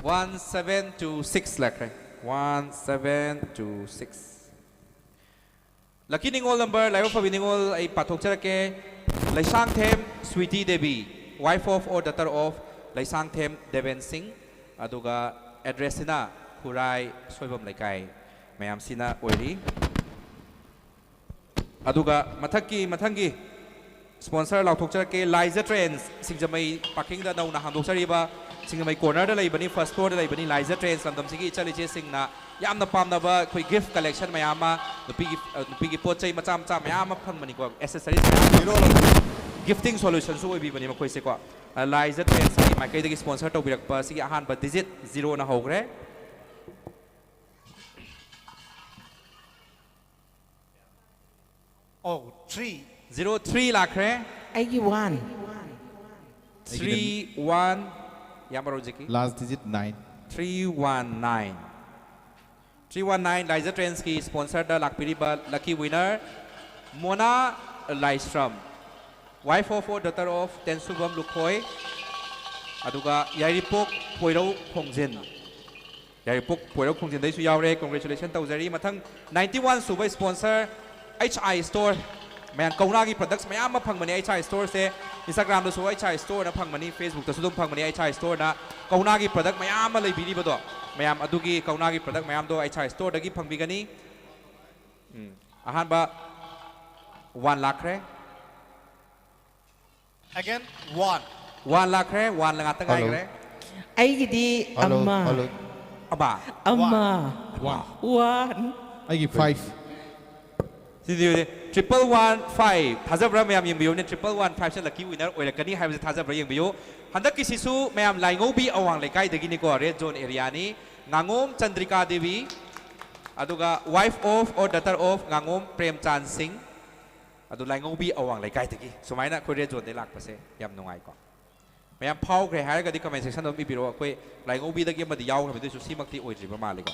One seven two six ꯂꯥꯛꯈ꯭ꯔꯦ꯫ One seven two six. Lucky ꯅꯤꯉꯣꯜ number, ꯂꯥꯏꯕꯛ ꯐꯕꯤ ꯅꯤꯉꯣꯜ ꯑꯩ ꯄꯥꯊꯣꯛꯆꯔꯛꯀꯦ꯫ Leishangthem Sweety Devi, wife of or daughter of Leishangthem Deben Singh. ꯑꯗꯨꯒ address ꯁꯤꯅ ꯈꯨꯔꯥꯏ ꯁꯣꯏꯕꯝ ꯂꯩꯀꯥꯏ꯫ ꯃꯌꯥꯝꯁꯤꯅ ꯑꯣꯏꯔꯤ꯫ ꯑꯗꯨꯒ ꯃꯊꯛꯀꯤ, ꯃꯊꯪꯒꯤ sponsor ꯂꯥꯎꯊꯣꯛꯆꯔꯛꯀꯦ, ꯂꯥꯏꯖ ꯇ꯭ꯔꯦꯟꯁ, ꯁꯤꯡꯖꯃꯩ parking ꯗ ꯅꯧꯅ ꯍꯥꯡꯗꯣꯛꯆꯔꯤꯕ, ꯁꯤꯡꯖꯃꯩ corner ꯗ ꯂꯩꯕꯅꯤ, first floor ꯗ ꯂꯩꯕꯅꯤ꯫ ꯂꯥꯏꯖ ꯇ꯭ꯔꯦꯟꯁ ꯂꯝꯗꯝꯁꯤꯒꯤ ꯏꯆꯜ ꯏꯆꯦꯁꯤꯡꯅ ꯌꯥꯝꯅ ꯄꯥꯝꯅꯕ ꯑꯩꯈꯣꯏ gift collection ꯃꯌꯥꯝ ꯑꯃ, ꯅꯨꯄꯤꯒꯤ, ꯑ, ꯅꯨꯄꯤꯒꯤ ꯄꯣꯠ ꯆꯩ ꯃꯆꯥ ꯃꯆꯥ ꯃꯌꯥꯝ ꯑꯃ ꯐꯪꯕꯅꯤꯀꯣ, accessories ꯃꯌꯥꯝ ꯑꯃ꯫ Gifting solution ꯁꯨ ꯑꯣꯏꯕꯤꯕꯅꯤ ꯃꯈꯣꯏꯁꯦꯀꯣ꯫ ꯑ, ꯂꯥꯏꯖ ꯇ꯭ꯔꯦꯟꯁ ꯀꯤ ꯃꯥꯏꯀꯩꯗꯒꯤ sponsor ꯇꯧꯕꯤꯔꯛꯄ ꯁꯤꯒꯤ ꯑꯍꯥꯟꯕ digit zero ꯅ ꯍꯧꯈ꯭ꯔꯦ꯫ Oh, three. Zero three ꯂꯥꯛꯈ꯭ꯔꯦ꯫ ꯑꯩꯒꯤ one꯫ Three one꯫ ꯌꯥꯝꯕꯔꯣ ꯍꯧꯖꯤꯛꯀꯤ꯫ Last digit nine. Three one nine꯫ Three one nine ꯂꯥꯏꯖ ꯇ꯭ꯔꯦꯟꯁꯀꯤ sponsor ꯗ ꯂꯥꯛꯄꯤꯔꯤꯕ lucky winner Mona Laishram, wife of or daughter of Tensubam Lukhoi, ꯑꯗꯨꯒ ꯌꯥꯏꯔꯤꯄꯣꯛ ꯄꯣꯏꯔꯧ ꯈꯣꯡꯖꯤꯟ꯫ ꯌꯥꯏꯔꯤꯄꯣꯛ ꯄꯣꯏꯔꯧ ꯈꯣꯡꯖꯤꯟꯗꯩꯁꯨ ꯌꯥꯎꯔꯦ꯫ Congratulation ꯇꯧꯖꯔꯤ꯫ ꯃꯊꯪ ninety one ꯁꯨꯕ sponsor H I Store꯫ ꯃꯌꯥꯝ ꯀꯧꯅꯥꯒꯤ products ꯃꯌꯥꯝ ꯑꯃ ꯐꯪꯕꯅꯦ H I Store say. Instagram ꯗꯁꯨ H I Store ꯅ ꯐꯪꯕꯅꯤ, Facebook ꯇꯁꯨ ꯑꯗꯨꯝ ꯐꯪꯕꯅꯤ H I Store ꯅ꯫ ꯀꯧꯅꯥꯒꯤ product ꯃꯌꯥꯝ ꯑꯃ ꯂꯩꯕꯤꯔꯤꯕꯗꯣ, ꯃꯌꯥꯝ ꯑꯗꯨꯒꯤ ꯀꯧꯅꯥꯒꯤ product ꯃꯌꯥꯝꯗꯣ H I Store ꯗꯒꯤ ꯐꯪꯕꯤꯒꯅꯤ꯫ ꯎꯝ, ꯑꯍꯥꯟꯕ one ꯂꯥꯛꯈ꯭ꯔꯦ꯫ Again, one. One ꯂꯥꯛꯈ꯭ꯔꯦ, one ꯉꯥꯛꯇ Hello. ꯉꯥꯏꯈ꯭ꯔꯦ꯫ ꯑꯩꯒꯤꯗꯤ Hello, ꯑꯃ꯫ hello. ꯑꯃ꯫ ꯑꯃ꯫ One. One꯫ ꯑꯩꯒꯤ five. ꯁꯤꯗꯤ triple one five꯫ ꯊꯥꯖꯕ꯭ꯔꯥ ꯃꯌꯥꯝ? ꯌꯦꯡꯕꯤꯌꯨꯅꯦ, triple one five ꯁꯦ lucky winner ꯑꯣꯏꯔꯛꯀꯅꯤ ꯍꯥꯏꯕꯁꯦ ꯊꯥꯖꯕ꯭ꯔꯥ ꯌꯦꯡꯕꯤꯌꯨ꯫ ꯍꯟꯗꯛꯀꯤꯁꯤꯁꯨ ꯃꯌꯥꯝ ꯂꯥꯏꯉꯧꯕꯤ ꯑꯋꯥꯡ ꯂꯩꯀꯥꯏꯗꯒꯤꯅꯤꯀꯣ, red zone area ꯅꯤ꯫ ꯉꯥꯉꯣꯝ ꯆꯟꯗ꯭ꯔꯤꯀꯥ ꯗꯦꯕꯤ, ꯑꯗꯨꯒ wife of or daughter of ꯉꯥꯉꯣꯝ ꯄ꯭ꯔꯦꯝꯆꯥꯟ ꯁꯤꯡ꯫ ꯑꯗꯨ ꯂꯥꯏꯉꯧꯕꯤ ꯑꯋꯥꯡ ꯂꯩꯀꯥꯏꯗꯒꯤ ꯁꯨꯃꯥꯏꯅ ꯑꯩꯈꯣꯏ red zone ꯗꯒꯤ ꯂꯥꯛꯄꯁꯦ ꯌꯥꯝ ꯅꯨꯡꯉꯥꯏꯀꯣ꯫ ꯃꯌꯥꯝ ꯐꯥꯎꯈ꯭ꯔꯦ ꯍꯥꯏꯔꯒꯗꯤ comment section ꯗ ꯑꯗꯨꯝ ꯏꯕꯤꯔꯛꯑꯣ꯫ ꯑꯩꯈꯣꯏ ꯂꯥꯏꯉꯧꯕꯤꯗꯒꯤ ꯑꯃꯗꯤ ꯌꯥꯎꯈ꯭ꯔꯕꯅꯤ, ꯑꯗꯨꯁꯨ ꯁꯤꯃꯛꯇꯤ ꯑꯣꯏꯗ꯭ꯔꯤꯕ ꯃꯥꯜꯂꯤꯀꯣ꯫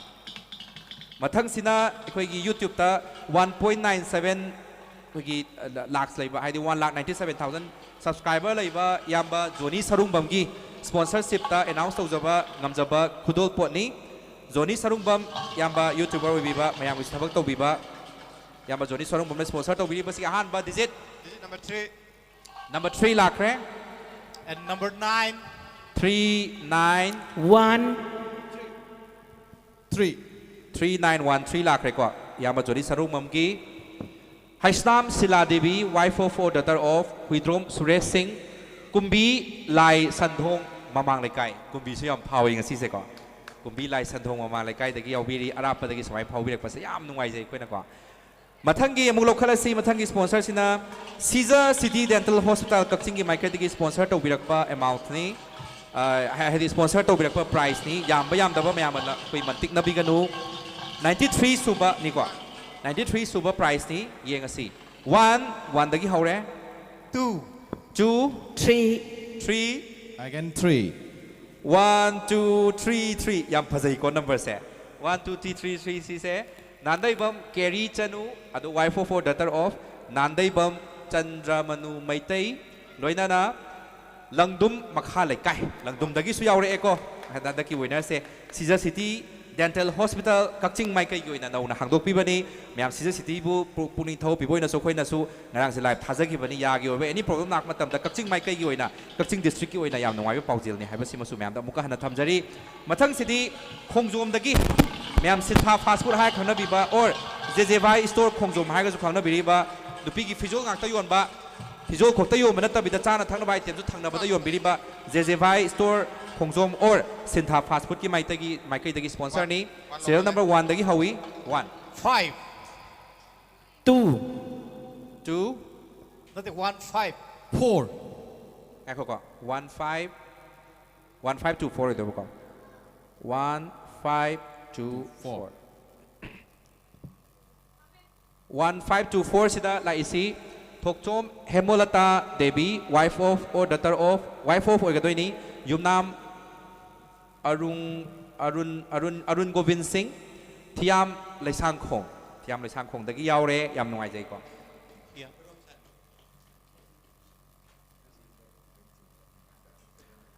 ꯃꯊꯪꯁꯤꯅ ꯑꯩꯈꯣꯏꯒꯤ YouTube ꯇ one point nine seven ꯑꯩꯈꯣꯏꯒꯤ, ꯑ, ꯂ-, lakhs ꯂꯩꯕ, ꯍꯥꯏꯗꯤ one lakh ninety seven thousand subscriber ꯂꯩꯕ ꯏꯌꯥꯝꯕ ꯖꯣꯅꯤ ꯁꯔꯨꯡꯕꯝꯒꯤ sponsorship ꯇ announce ꯇꯧꯖꯕ ꯉꯝꯖꯕ ꯈꯨꯗꯣꯜꯄꯣꯠꯅꯤ꯫ ꯖꯣꯅꯤ ꯁꯔꯨꯡꯕꯝ ꯏꯌꯥꯝꯕ YouTuber ꯑꯣꯏꯕꯤꯕ, ꯃꯌꯥꯝꯒꯤꯁꯨ ꯊꯕꯛ ꯇꯧꯕꯤꯕ, ꯏꯌꯥꯝꯕ ꯖꯣꯅꯤ ꯁꯣꯔꯨꯡꯕꯝꯅ sponsor ꯇꯧꯕꯤꯔꯤꯕꯁꯤꯒꯤ ꯑꯍꯥꯟꯕ digit Digit number three. number three ꯂꯥꯛꯈ꯭ꯔꯦ. And number nine. three nine One, Three. three nine one three ꯂꯥꯛꯈ꯭ꯔꯦꯀꯣ, ꯏꯌꯥꯝꯕ ꯖꯣꯅꯤ ꯁꯔꯨꯡꯕꯝꯒꯤ꯫ Heisnam Sheela Devi, wife of or daughter of Huidrom Suresh ꯁꯤꯡ, ꯀꯨꯝꯕꯤ ꯂꯥꯏ ꯁꯟꯊꯣꯡ ꯃꯃꯥꯡ ꯂꯩꯀꯥꯏ꯫ ꯀꯨꯝꯕꯤꯁꯨ ꯌꯥꯝ ꯐꯥꯎꯏ ꯉꯁꯤꯁꯦꯀꯣ꯫ ꯀꯨꯝꯕꯤ ꯂꯥꯏ ꯁꯟꯊꯣꯡ ꯃꯃꯥꯡ ꯂꯩꯀꯥꯏꯗꯒꯤ ꯌꯥꯎꯕꯤꯔꯤ, ꯑꯔꯥꯞꯄꯗꯒꯤ ꯁꯨꯃꯥꯏꯅ ꯐꯥꯎꯕꯤꯔꯛꯄꯁꯦ ꯌꯥꯝ ꯅꯨꯡꯉꯥꯏꯖꯩ ꯑꯩꯈꯣꯏꯅꯀꯣ꯫ ꯃꯊꯪꯒꯤ ꯑꯃꯨꯛ ꯂꯧꯈꯠꯂꯁꯤ꯫ ꯃꯊꯪꯒꯤ sponsor ꯁꯤꯅ ꯁꯤꯖ ꯁꯤꯇꯤ ꯗꯦꯟꯇꯦꯜ ꯍꯣꯁꯄꯤꯇꯥꯜ ꯀꯛꯆꯤꯡꯒꯤ ꯃꯥꯏꯀꯩꯗꯒꯤ sponsor ꯇꯧꯕꯤꯔꯛꯄ amount ꯅꯤ꯫ ꯑ, ꯍꯥꯏ-, ꯍꯥꯏꯗꯤ sponsor ꯇꯧꯕꯤꯔꯛꯄ prize ꯅꯤ꯫ ꯌꯥꯝꯕ ꯌꯥꯝꯗꯕ ꯃꯌꯥꯝ ꯑꯃꯅ ꯑꯩꯈꯣꯏ ꯃꯟꯇꯤꯛꯅꯕꯤꯒꯅꯨ꯫ ninety three ꯁꯨꯕꯅꯤꯀꯣ꯫ ninety three ꯁꯨꯕ prize ꯅꯤ꯫ ꯌꯦꯡꯉꯁꯤ꯫ One, one ꯗꯒꯤ ꯍꯧꯔꯦ꯫ Two. Two, three, three, Again three. one, two, three, three꯫ ꯌꯥꯝ ꯐꯖꯩꯀꯣ number ꯁꯦ꯫ One, two, three, three, three ꯁꯤꯁꯦ ꯅꯥꯟꯗꯩꯕꯝ ꯀꯦꯔꯤ ꯆꯅꯨ, ꯑꯗꯨ wife of or daughter of Nandeibam ꯆꯟꯗ꯭ꯔꯃꯅꯨ Meitei, ꯂꯣꯏꯅꯅ ꯂꯪꯗꯨꯝ ꯃꯈꯥ ꯂꯩꯀꯥꯏ, ꯂꯪꯗꯨꯝꯗꯒꯤꯁꯨ ꯌꯥꯎꯔꯛꯑꯦꯀꯣ꯫ ꯍꯟꯗꯛꯀꯤ winner ꯁꯦ ꯁꯤꯖ ꯁꯤꯇꯤ ꯗꯦꯟꯇꯦꯜ ꯍꯣꯁꯄꯤꯇꯥꯜ ꯀꯛꯆꯤꯡ ꯃꯥꯏꯀꯩꯒꯤ ꯑꯣꯏꯅ ꯅꯧꯅ ꯍꯥꯡꯗꯣꯛꯄꯤꯕꯅꯤ꯫ ꯃꯌꯥꯝ ꯁꯤꯖ ꯁꯤꯇꯤꯕꯨ ꯄꯨ-, ꯄꯨꯛꯅꯤꯡ ꯊꯧꯒꯠꯄꯤꯕ ꯑꯣꯏꯅꯁꯨ ꯑꯩꯈꯣꯏꯅꯁꯨ ꯉꯔꯥꯡꯁꯦ live ꯊꯥꯖꯈꯤꯕꯅꯤ꯫ ꯌꯥꯒꯤ ꯑꯣꯏꯕ any problem ꯂꯥꯛꯄ ꯃꯇꯝꯗ ꯀꯛꯆꯤꯡ ꯃꯥꯏꯀꯩꯒꯤ ꯑꯣꯏꯅ, ꯀꯛꯆꯤꯡ district ꯀꯤ ꯑꯣꯏꯅ ꯌꯥꯝ ꯅꯨꯡꯉꯥꯏꯕ ꯄꯥꯎꯖꯦꯜꯅꯤ ꯍꯥꯏꯕꯁꯤꯃꯁꯨ ꯃꯌꯥꯝꯗ ꯑꯃꯨꯛꯀ ꯍꯟꯅ ꯊꯝꯖꯔꯤ꯫ ꯃꯊꯪꯁꯤꯗꯤ ꯈꯣꯡꯖꯣꯝꯗꯒꯤ ꯃꯌꯥꯝ ꯁꯤꯟꯊꯥ fast food ꯍꯥꯏꯔ ꯈꯪꯅꯕꯤꯕ or ꯖꯦ ꯖꯦ ꯚꯥꯏ store ꯈꯣꯡꯖꯣꯝ ꯍꯥꯏꯔꯒꯁꯨ ꯈꯪꯅꯕꯤꯔꯤꯕ ꯅꯨꯄꯤꯒꯤ ꯐꯤꯖꯣꯜ ꯉꯥꯛꯇ ꯌꯣꯟꯕ, ꯐꯤꯖꯣꯜ ꯈꯛꯇ ꯌꯣꯟꯕ ꯅꯠꯇꯕꯤꯗ ꯆꯥꯅ ꯊꯛꯅꯕ item ꯁꯨ ꯊꯪꯅꯕꯗ ꯌꯣꯟꯕꯤꯔꯤꯕ ꯖꯦ ꯖꯦ ꯚꯥꯏ store Khongjom or ꯁꯤꯟꯊꯥ fast food ꯀꯤ ꯃꯥꯏꯀꯩꯒꯤ, ꯃꯥꯏꯀꯩꯗꯒꯤ sponsor ꯅꯤ꯫ Serial number one ꯗꯒꯤ ꯍꯧꯏ꯫ One, Five. two, two, Not one, five. Four. ꯉꯥꯏꯈꯣꯀꯣ꯫ One five, one five two four ꯑꯣꯏꯗꯧꯕꯀꯣ꯫ One five two four꯫ One five two four ꯁꯤꯗ ꯂꯥꯛꯏꯁꯤ ꯊꯣꯛꯆꯣꯝ ꯍꯦꯃꯣꯂꯇꯥ Devi, wife of or daughter of, wife of ꯑꯣꯏꯒꯗꯣꯏꯅꯤ, ꯌꯨꯝꯅꯥꯝ ꯑꯔꯨꯡ, ꯑꯔꯨꯟ, ꯑꯔꯨꯟ, ꯑꯔꯨꯟ ꯒꯣꯕꯤꯟ ꯁꯤꯡ, ꯊꯤꯌꯥꯝ ꯂꯩꯁꯥꯡꯈꯣꯡ, ꯊꯤꯌꯥꯝ ꯂꯩꯁꯥꯡꯈꯣꯡꯗꯒꯤ ꯌꯥꯎꯔꯦ꯫ ꯌꯥꯝ ꯅꯨꯡꯉꯥꯏꯖꯩꯀꯣ꯫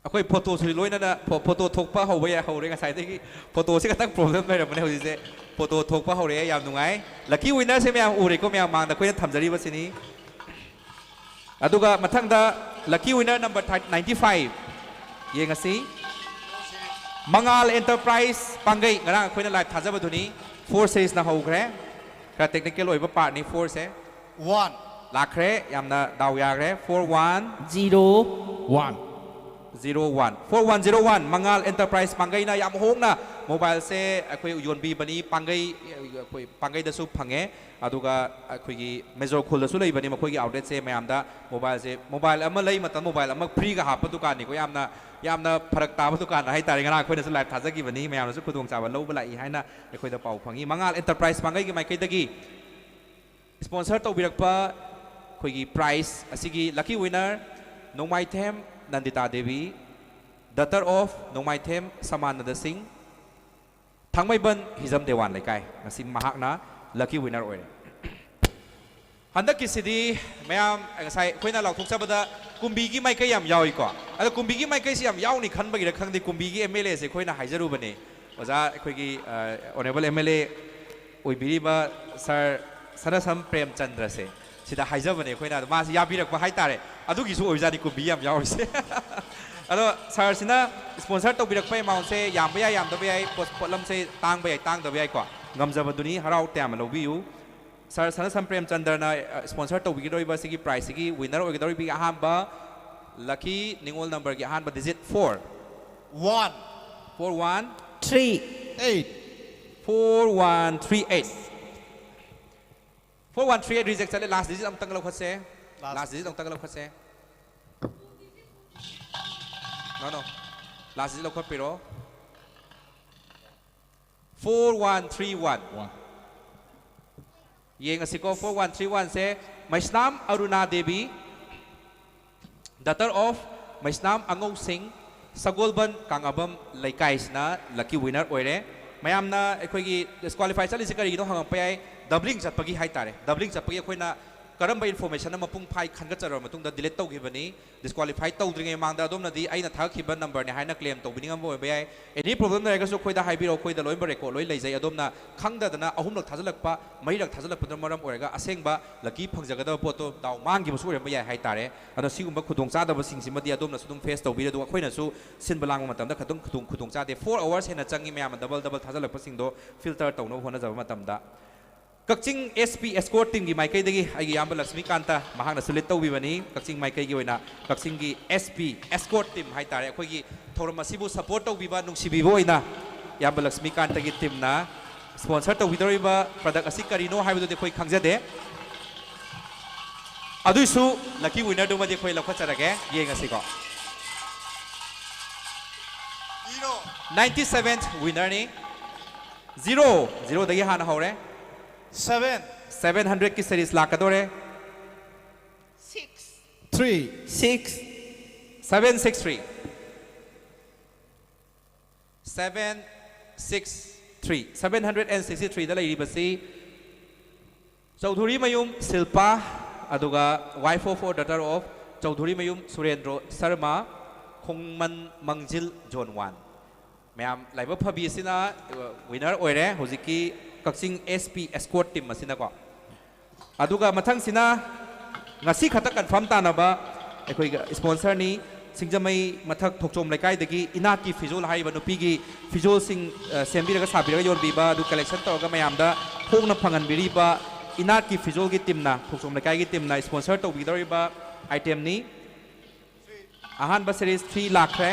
ꯑꯩꯈꯣꯏ ꯐꯣꯇꯣꯁꯨ ꯂꯣꯏꯅꯅ ꯐꯣ- ꯐꯣꯇꯣ ꯊꯣꯛꯄ ꯍꯧꯕ ꯌꯥꯏ, ꯍꯧꯔꯦ꯫ ꯉꯁꯥꯏꯗꯒꯤ ꯐꯣꯇꯣꯁꯤ ꯈꯤꯇꯪ ꯄ꯭ꯔꯣꯕ꯭ꯂꯦꯝ ꯂꯩꯔꯝꯕꯅꯦ, ꯍꯧꯖꯤꯛꯁꯦ ꯐꯣꯇꯣ ꯊꯣꯛꯄ ꯍꯧꯔꯛꯑꯦ꯫ ꯌꯥꯝ ꯅꯨꯡꯉꯥꯏ꯫ ꯂꯛꯀꯤ ꯋꯤꯟꯅꯔꯁꯦ ꯃꯌꯥꯝ ꯎꯔꯦꯀꯣ, ꯃꯌꯥꯝ ꯃꯥꯡꯗ ꯑꯩꯈꯣꯏꯅ ꯊꯝꯖꯔꯤꯕꯁꯤꯅꯤ꯫ ꯑꯗꯨꯒ ꯃꯊꯪꯗ ꯂꯛꯀꯤ ꯋꯤꯟꯅꯔ ꯅꯝꯕꯔ ꯅꯥꯏꯟꯇꯤ ꯐꯥꯏꯚ ꯌꯦꯡꯉꯁꯤ꯫ ꯃꯉꯥꯜ ꯑꯦꯟꯇꯔꯄ꯭ꯔꯥꯏꯁ ꯄꯥꯡꯒꯩ, ꯉꯔꯥꯡ ꯑꯩꯈꯣꯏꯅ ꯂꯥꯏꯚ ꯊꯥꯖꯕꯗꯨꯅꯤ꯫ ꯐꯣꯔ ꯁꯦꯔꯤꯁꯅ ꯍꯧꯈ꯭ꯔꯦ꯫ ꯈꯔ ꯇꯦꯛꯅꯤꯀꯦꯜ ꯑꯣꯏꯕ ꯄꯥꯔꯠꯅꯤ ꯐꯣꯔꯁꯦ꯫ One. ꯂꯥꯛꯈ꯭ꯔꯦ, ꯌꯥꯝꯅ ꯗꯥꯎ ꯌꯥꯈ꯭ꯔꯦ꯫ Four one Zero. One. Zero one, four one zero one. Mangal enterprise ꯄꯥꯡꯒꯩꯅ ꯌꯥꯝ ꯍꯣꯡꯅ ꯃꯣꯕꯥꯏꯜꯁꯦ ꯑꯩꯈꯣꯏ ꯌꯣꯟꯕꯤꯕꯅꯤ꯫ ꯄꯥꯡꯒꯩ, ꯑꯩꯈꯣꯏ ꯄꯥꯡꯒꯩꯗꯁꯨ ꯐꯪꯉꯦ, ꯑꯗꯨꯒ ꯑꯩꯈꯣꯏꯒꯤ ꯃꯦꯖꯣꯔ ꯈꯨꯜꯗꯁꯨ ꯂꯩꯕꯅꯤ ꯃꯈꯣꯏꯒꯤ ꯑꯥꯎꯠꯂꯦꯠꯁꯦ꯫ ꯃꯌꯥꯝꯗ ꯃꯣꯕꯥꯏꯜꯁꯦ, ꯃꯣꯕꯥꯏꯜ ꯑꯃ ꯂꯩ ꯃꯇꯝ ꯃꯣꯕꯥꯏꯜ ꯑꯃ ꯐ꯭ꯔꯤꯒ ꯍꯥꯞꯄ ꯗꯨꯀꯥꯟꯅꯤꯀꯣ꯫ ꯌꯥꯝꯅ ꯌꯥꯝꯅ ꯐꯔꯛ ꯇꯥꯕ ꯗꯨꯀꯥꯟ ꯍꯥꯏꯇꯥꯔꯦ꯫ ꯉꯔꯥꯡ ꯑꯩꯈꯣꯏꯅꯁꯨ ꯂꯥꯏꯚ ꯊꯥꯖꯈꯤꯕꯅꯤ, ꯃꯌꯥꯝꯅꯁꯨ ꯈꯨꯗꯣꯡꯆꯥꯕ ꯂꯧꯕ ꯂꯥꯛꯏ ꯍꯥꯏꯅ ꯑꯩꯈꯣꯏꯗ ꯄꯥꯎ ꯐꯪꯉꯤ꯫ ꯃꯉꯥꯜ ꯑꯦꯟꯇꯔꯄ꯭ꯔꯥꯏꯁ ꯄꯥꯡꯒꯩꯒꯤ ꯃꯥꯏꯀꯩꯗꯒꯤ ꯁ꯭ꯄꯣꯟꯁꯔ ꯇꯧꯕꯤꯔꯛꯄ ꯑꯩꯈꯣꯏꯒꯤ ꯄ꯭ꯔꯥꯏꯖ ꯑꯁꯤꯒꯤ lucky winner Nongmaithem Nandita Devi, daughter of Nongmaithem Samananda Singh, Thangmeiban ꯍꯤꯖꯝ ꯗꯦꯋꯥꯟ ꯂꯩꯀꯥꯏ꯫ ꯉꯁꯤ ꯃꯍꯥꯛꯅ ꯂꯛꯀꯤ ꯋꯤꯟꯅꯔ ꯑꯣꯏꯔꯦ꯫ ꯍꯟꯗꯛꯀꯤꯁꯤꯗꯤ ꯃꯌꯥꯝ ꯉꯁꯥꯏ ꯑꯩꯈꯣꯏꯅ ꯂꯥꯎꯊꯣꯛꯆꯕꯗ ꯀꯨꯝꯕꯤꯒꯤ ꯃꯥꯏꯀꯩ ꯌꯥꯝ ꯌꯥꯎꯏꯀꯣ꯫ ꯑꯗꯣ ꯀꯨꯝꯕꯤꯒꯤ ꯃꯥꯏꯀꯩꯁꯤ ꯌꯥꯝ ꯌꯥꯎꯅꯤ ꯈꯟꯕꯒꯤꯔ ꯈꯪꯗꯦ, ꯀꯨꯝꯕꯤꯒꯤ ꯑꯦꯝ ꯑꯦꯜ ꯑꯦꯁꯦ ꯑꯩꯈꯣꯏꯅ ꯍꯥꯏꯖꯔꯨꯕꯅꯦ꯫ ꯑꯣꯖꯥ ꯑꯩꯈꯣꯏꯒꯤ ꯑꯣꯅꯔꯦꯕꯜ ꯑꯦꯝ ꯑꯦꯜ ꯑꯦ ꯑꯣꯏꯕꯤꯔꯤꯕ ꯁꯥꯔ ꯁꯅꯥꯁꯝ ꯄ꯭ꯔꯦꯝꯆꯟꯗ꯭ꯔꯁꯦ ꯁꯤꯗ ꯍꯥꯏꯖꯕꯅꯦ ꯑꯩꯈꯣꯏꯅ꯫ ꯑꯗꯣ ꯃꯥꯁꯤ ꯌꯥꯕꯤꯔꯛꯄ ꯍꯥꯏꯇꯥꯔꯦ꯫ ꯑꯗꯨꯒꯤꯁꯨ ꯑꯣꯏꯕꯖꯥꯠꯅꯤ ꯀꯨꯝꯕꯤ ꯌꯥꯝ ꯌꯥꯎꯔꯤꯁꯦ꯫ ꯑꯗꯣ ꯁꯥꯔꯁꯤꯅ ꯁ꯭ꯄꯣꯟꯁꯔ ꯇꯧꯕꯤꯔꯛꯄ ꯑꯦꯃꯥꯎꯟꯁꯦ ꯌꯥꯝꯕ ꯌꯥꯏ, ꯌꯥꯝꯗꯕ ꯌꯥꯏ, ꯄꯣꯠ- ꯄꯣꯠꯂꯝꯁꯦ ꯇꯥꯡꯕ ꯌꯥꯏ, ꯇꯥꯡꯗꯕ ꯌꯥꯏꯀꯣ꯫ ꯉꯝꯖꯕꯗꯨꯅꯤ, ꯍꯔꯥꯎ ꯇꯌꯥꯝꯅ ꯂꯧꯕꯤꯌꯨ꯫ ꯁꯥꯔ ꯁꯅꯥꯁꯝ ꯄ꯭ꯔꯦꯝꯆꯟꯗ꯭ꯔꯅ ꯁ꯭ꯄꯣꯟꯁꯔ ꯇꯧꯕꯤꯒꯗꯧꯔꯤꯕ ꯁꯤꯒꯤ ꯄ꯭ꯔꯥꯏꯖꯁꯤꯒꯤ ꯋꯤꯟꯅꯔ ꯑꯣꯏꯒꯗꯧꯔꯤꯕ ꯑꯍꯥꯟꯕ ꯂꯛꯀꯤ ꯅꯤꯉꯣꯜ ꯅꯝꯕꯔꯒꯤ ꯑꯍꯥꯟꯕ digit four, One. Four one, Three. Eight. Four one three eight. Four one three eight reject ꯆꯠꯂꯦ꯫ ꯂꯥꯁ ꯗꯤꯖꯤꯠ ꯑꯃꯨꯛꯇꯪ ꯂꯧꯈꯠꯁꯦ꯫ ꯂꯥꯁ ꯂꯥꯁ ꯗꯤꯖꯤꯠ ꯑꯃꯨꯛꯇꯪ ꯂꯧꯈꯠꯁꯦ꯫ ꯅꯣ ꯅꯣ, ꯂꯥꯁ ꯗꯤꯖꯤꯠ ꯂꯧꯈꯠꯄꯤꯔꯣ꯫ Four one three one. One. ꯌꯦꯡꯉꯁꯤꯀꯣ, ꯐꯣꯔ ꯋꯥꯟ ꯊ꯭ꯔꯤ ꯋꯥꯟꯁꯦ Meisnam Aruna Devi, daughter of Meisnam Angousingh, Sagolband Kangabam ꯂꯩꯀꯥꯏꯁꯤꯅ lucky winner ꯑꯣꯏꯔꯦ꯫ ꯃꯌꯥꯝꯅ ꯑꯩꯈꯣꯏꯒꯤ ꯗꯤꯁꯀ꯭ꯋꯥꯂꯤꯐꯥꯏ ꯆꯠꯂꯤꯁꯦ ꯀꯔꯤꯒꯤꯅꯣ ꯍꯪꯉꯛꯄ ꯌꯥꯏ꯫ ꯗꯕ꯭ꯂꯤꯡ ꯆꯠꯄꯒꯤ ꯍꯥꯏꯇꯥꯔꯦ꯫ ꯗꯕ꯭ꯂꯤꯡ ꯆꯠꯄꯒꯤ ꯑꯩꯈꯣꯏꯅ ꯀꯔꯝꯕ ꯏꯟꯐꯣꯔꯃꯦꯁꯟ ꯑꯃ ꯃꯄꯨꯡ ꯐꯥꯏ ꯈꯟꯒꯠꯆꯔꯕ ꯃꯇꯨꯡꯗ ꯗꯤꯂꯤꯠ ꯇꯧꯈꯤꯕꯅꯤ꯫ ꯗꯤꯁꯀ꯭ꯋꯥꯂꯤꯐꯥꯏ ꯇꯧꯗ꯭ꯔꯤꯉꯩ ꯃꯃꯥꯡꯗ ꯑꯗꯣꯝꯅꯗꯤ ꯑꯩꯅ ꯊꯥꯒꯠꯈꯤꯕ ꯅꯝꯕꯔꯅꯤ ꯍꯥꯏꯅ ꯀ꯭ꯂꯦꯝ ꯇꯧꯕꯤꯅꯤꯡꯉꯝꯕ ꯑꯣꯏꯕ ꯌꯥꯏ꯫ ꯑꯦꯅꯤ ꯄ꯭ꯔꯣꯕ꯭ꯂꯦꯝ ꯂꯩꯔꯒꯁꯨ ꯑꯩꯈꯣꯏꯗ ꯍꯥꯏꯕꯤꯔꯛꯑꯣ, ꯑꯩꯈꯣꯏꯗ ꯂꯣꯏꯅ ꯔꯦꯀꯣꯔꯗ ꯂꯣꯏ ꯂꯩꯖꯩ꯫ ꯑꯗꯣꯝꯅ ꯈꯪꯗꯗꯅ ꯑꯍꯨꯝꯂꯛ ꯊꯥꯖꯤꯜꯂꯛꯄ, ꯃꯔꯤꯔꯛ ꯊꯥꯖꯤꯜꯂꯛꯄꯗꯨꯅ ꯃꯔꯝ ꯑꯣꯏꯔꯒ ꯑꯁꯦꯡꯕ ꯂꯛꯀꯤ ꯐꯪꯖꯒꯗꯕ ꯄꯣꯠꯇꯣ ꯗꯥꯎ ꯃꯥꯡꯈꯤꯕꯁꯨ ꯑꯣꯏꯔꯝꯕ ꯌꯥꯏ ꯍꯥꯏꯇꯥꯔꯦ꯫ ꯑꯗꯣ ꯁꯤꯒꯨꯝꯕ ꯈꯨꯗꯣꯡꯆꯥꯗꯕꯁꯤꯡꯁꯤꯃꯗꯤ ꯑꯗꯣꯝꯅꯁꯨ ꯑꯗꯨꯝ ꯐꯦꯁ ꯇꯧꯕꯤꯔꯦ꯫ ꯑꯗꯨꯒ ꯑꯩꯈꯣꯏꯅꯁꯨ ꯁꯤꯟꯕ ꯂꯥꯡꯕ ꯃꯇꯝꯗ ꯈꯤꯇꯪ ꯈꯨꯗꯣꯡ ꯈꯨꯗꯣꯡꯆꯥꯗꯦ꯫ ꯐꯣꯔ ꯑꯋꯥꯔꯁ ꯍꯦꯟꯅ ꯆꯪꯉꯤ ꯃꯌꯥꯝꯅ ꯗꯕꯜ ꯗꯕꯜ ꯊꯥꯖꯤꯜꯂꯛꯄꯁꯤꯡꯗꯣ ꯐꯤꯜꯇꯔ ꯇꯧꯅꯕ ꯍꯣꯠꯅꯖꯕ ꯃꯇꯝꯗ꯫ ꯀꯛꯆꯤꯡ ꯑꯦꯁ ꯄꯤ ꯑꯦꯁꯀꯣꯔꯠ ꯇꯤꯝꯒꯤ ꯃꯥꯏꯀꯩꯗꯒꯤ ꯑꯩꯒꯤ ꯏꯌꯥꯝꯕ ꯂꯛꯁꯃꯤꯀꯥꯟꯇ ꯃꯍꯥꯛꯅꯁꯨ ꯂꯤꯠ ꯇꯧꯕꯤꯕꯅꯤ꯫ ꯀꯛꯆꯤꯡ ꯃꯥꯏꯀꯩꯒꯤ ꯑꯣꯏꯅ ꯀꯛꯆꯤꯡꯒꯤ ꯑꯦꯁ ꯄꯤ ꯑꯦꯁꯀꯣꯔꯠ ꯇꯤꯝ ꯍꯥꯏꯇꯥꯔꯦ, ꯑꯩꯈꯣꯏꯒꯤ ꯊꯧꯔꯝ ꯑꯁꯤꯕꯨ ꯁꯄꯣꯔꯠ ꯇꯧꯕꯤꯕ, ꯅꯨꯡꯁꯤꯕꯤꯕ ꯑꯣꯏꯅ ꯏꯌꯥꯝꯕ ꯂꯛꯁꯃꯤꯀꯥꯟꯇꯒꯤ ꯇꯤꯝꯅ ꯁ꯭ꯄꯣꯟꯁꯔ ꯇꯧꯕꯤꯗꯧꯔꯤꯕ ꯄ꯭ꯔꯗꯛ ꯑꯁꯤ ꯀꯔꯤꯅꯣ ꯍꯥꯏꯕꯗꯨꯗꯤ ꯑꯩꯈꯣꯏ ꯈꯪꯖꯗꯦ꯫ ꯑꯗꯨꯏꯁꯨ ꯂꯛꯀꯤ ꯋꯤꯅꯔꯗꯨꯃꯗꯤ ꯑꯩꯈꯣꯏ ꯂꯧꯈꯠꯆꯔꯒꯦ, ꯌꯦꯡꯉꯁꯤꯀꯣ꯫ Zero. ꯅꯥꯏꯟꯇꯤ ꯁꯚꯦꯟ ꯋꯤꯅꯔꯅꯤ꯫ ꯖꯤꯔꯣ, ꯖꯤꯔꯣꯗꯒꯤ ꯍꯥꯟꯅ ꯍꯧꯔꯦ꯫ Seven. ꯁꯚꯦꯟ ꯍꯟꯗ꯭ꯔꯦꯗꯀꯤ ꯁꯦꯔꯤꯁ ꯂꯥꯛꯀꯗꯧꯔꯦ꯫ Six. Three. Six. Seven six three. Seven six three. Seven hundred and sixty ꯊ꯭ꯔꯤꯗ ꯂꯩꯔꯤꯕꯁꯤ ꯆꯧꯙꯨꯔꯤꯃꯌꯨꯝ ꯁꯤꯜꯄꯥ, ꯑꯗꯨꯒ wife of or daughter of Chaudhurimayum Surendro Sharma, Khongman Mangjil, zone one. ꯃꯌꯥꯝ ꯂꯥꯏꯕꯛ ꯐꯕꯤ ꯑꯁꯤꯅ ꯋꯤꯅꯔ ꯑꯣꯏꯔꯦ ꯍꯧꯖꯤꯛꯀꯤ ꯀꯛꯆꯤꯡ ꯑꯦꯁ ꯄꯤ ꯑꯦꯁꯀꯣꯔꯠ ꯇꯤꯝ ꯑꯁꯤꯅꯀꯣ꯫ ꯑꯗꯨꯒ ꯃꯊꯪꯁꯤꯅ ꯉꯁꯤ ꯈꯛꯇ ꯀꯟꯐꯥꯔꯝ ꯇꯥꯅꯕ ꯑꯩꯈꯣꯏꯒꯤ ꯁ꯭ꯄꯣꯟꯁꯔꯅꯤ, ꯁꯤꯡꯖꯃꯩ ꯃꯊꯛ ꯊꯣꯛꯆꯣꯝ ꯂꯩꯀꯥꯏꯗꯒꯤ ꯏꯅꯥꯠꯀꯤ ꯐꯤꯖꯣꯜ ꯍꯥꯏꯔꯤꯕ ꯅꯨꯄꯤꯒꯤ ꯐꯤꯖꯣꯜꯁꯤꯡ, ꯑ, ꯁꯦꯝꯕꯤꯔꯒ ꯁꯥꯕꯤꯔꯒ ꯌꯣꯟꯕꯤꯕ, ꯑꯗꯨ ꯀꯂꯦꯛꯁꯟ ꯇꯧꯔꯒ ꯃꯌꯥꯝꯗ ꯍꯣꯡꯅ ꯐꯪꯍꯟꯕꯤꯔꯤꯕ ꯏꯅꯥꯠꯀꯤ ꯐꯤꯖꯣꯜꯒꯤ ꯇꯤꯝꯅ, ꯊꯣꯛꯆꯣꯝ ꯂꯩꯀꯥꯏꯒꯤ ꯇꯤꯝꯅ ꯁ꯭ꯄꯣꯟꯁꯔ ꯇꯧꯕꯤꯒꯗꯧꯔꯤꯕ ꯑꯥꯏꯇꯦꯝꯅꯤ꯫ ꯑꯍꯥꯟꯕ ꯁꯦꯔꯤꯁ ꯊ꯭ꯔꯤ ꯂꯥꯛꯈ꯭ꯔꯦ꯫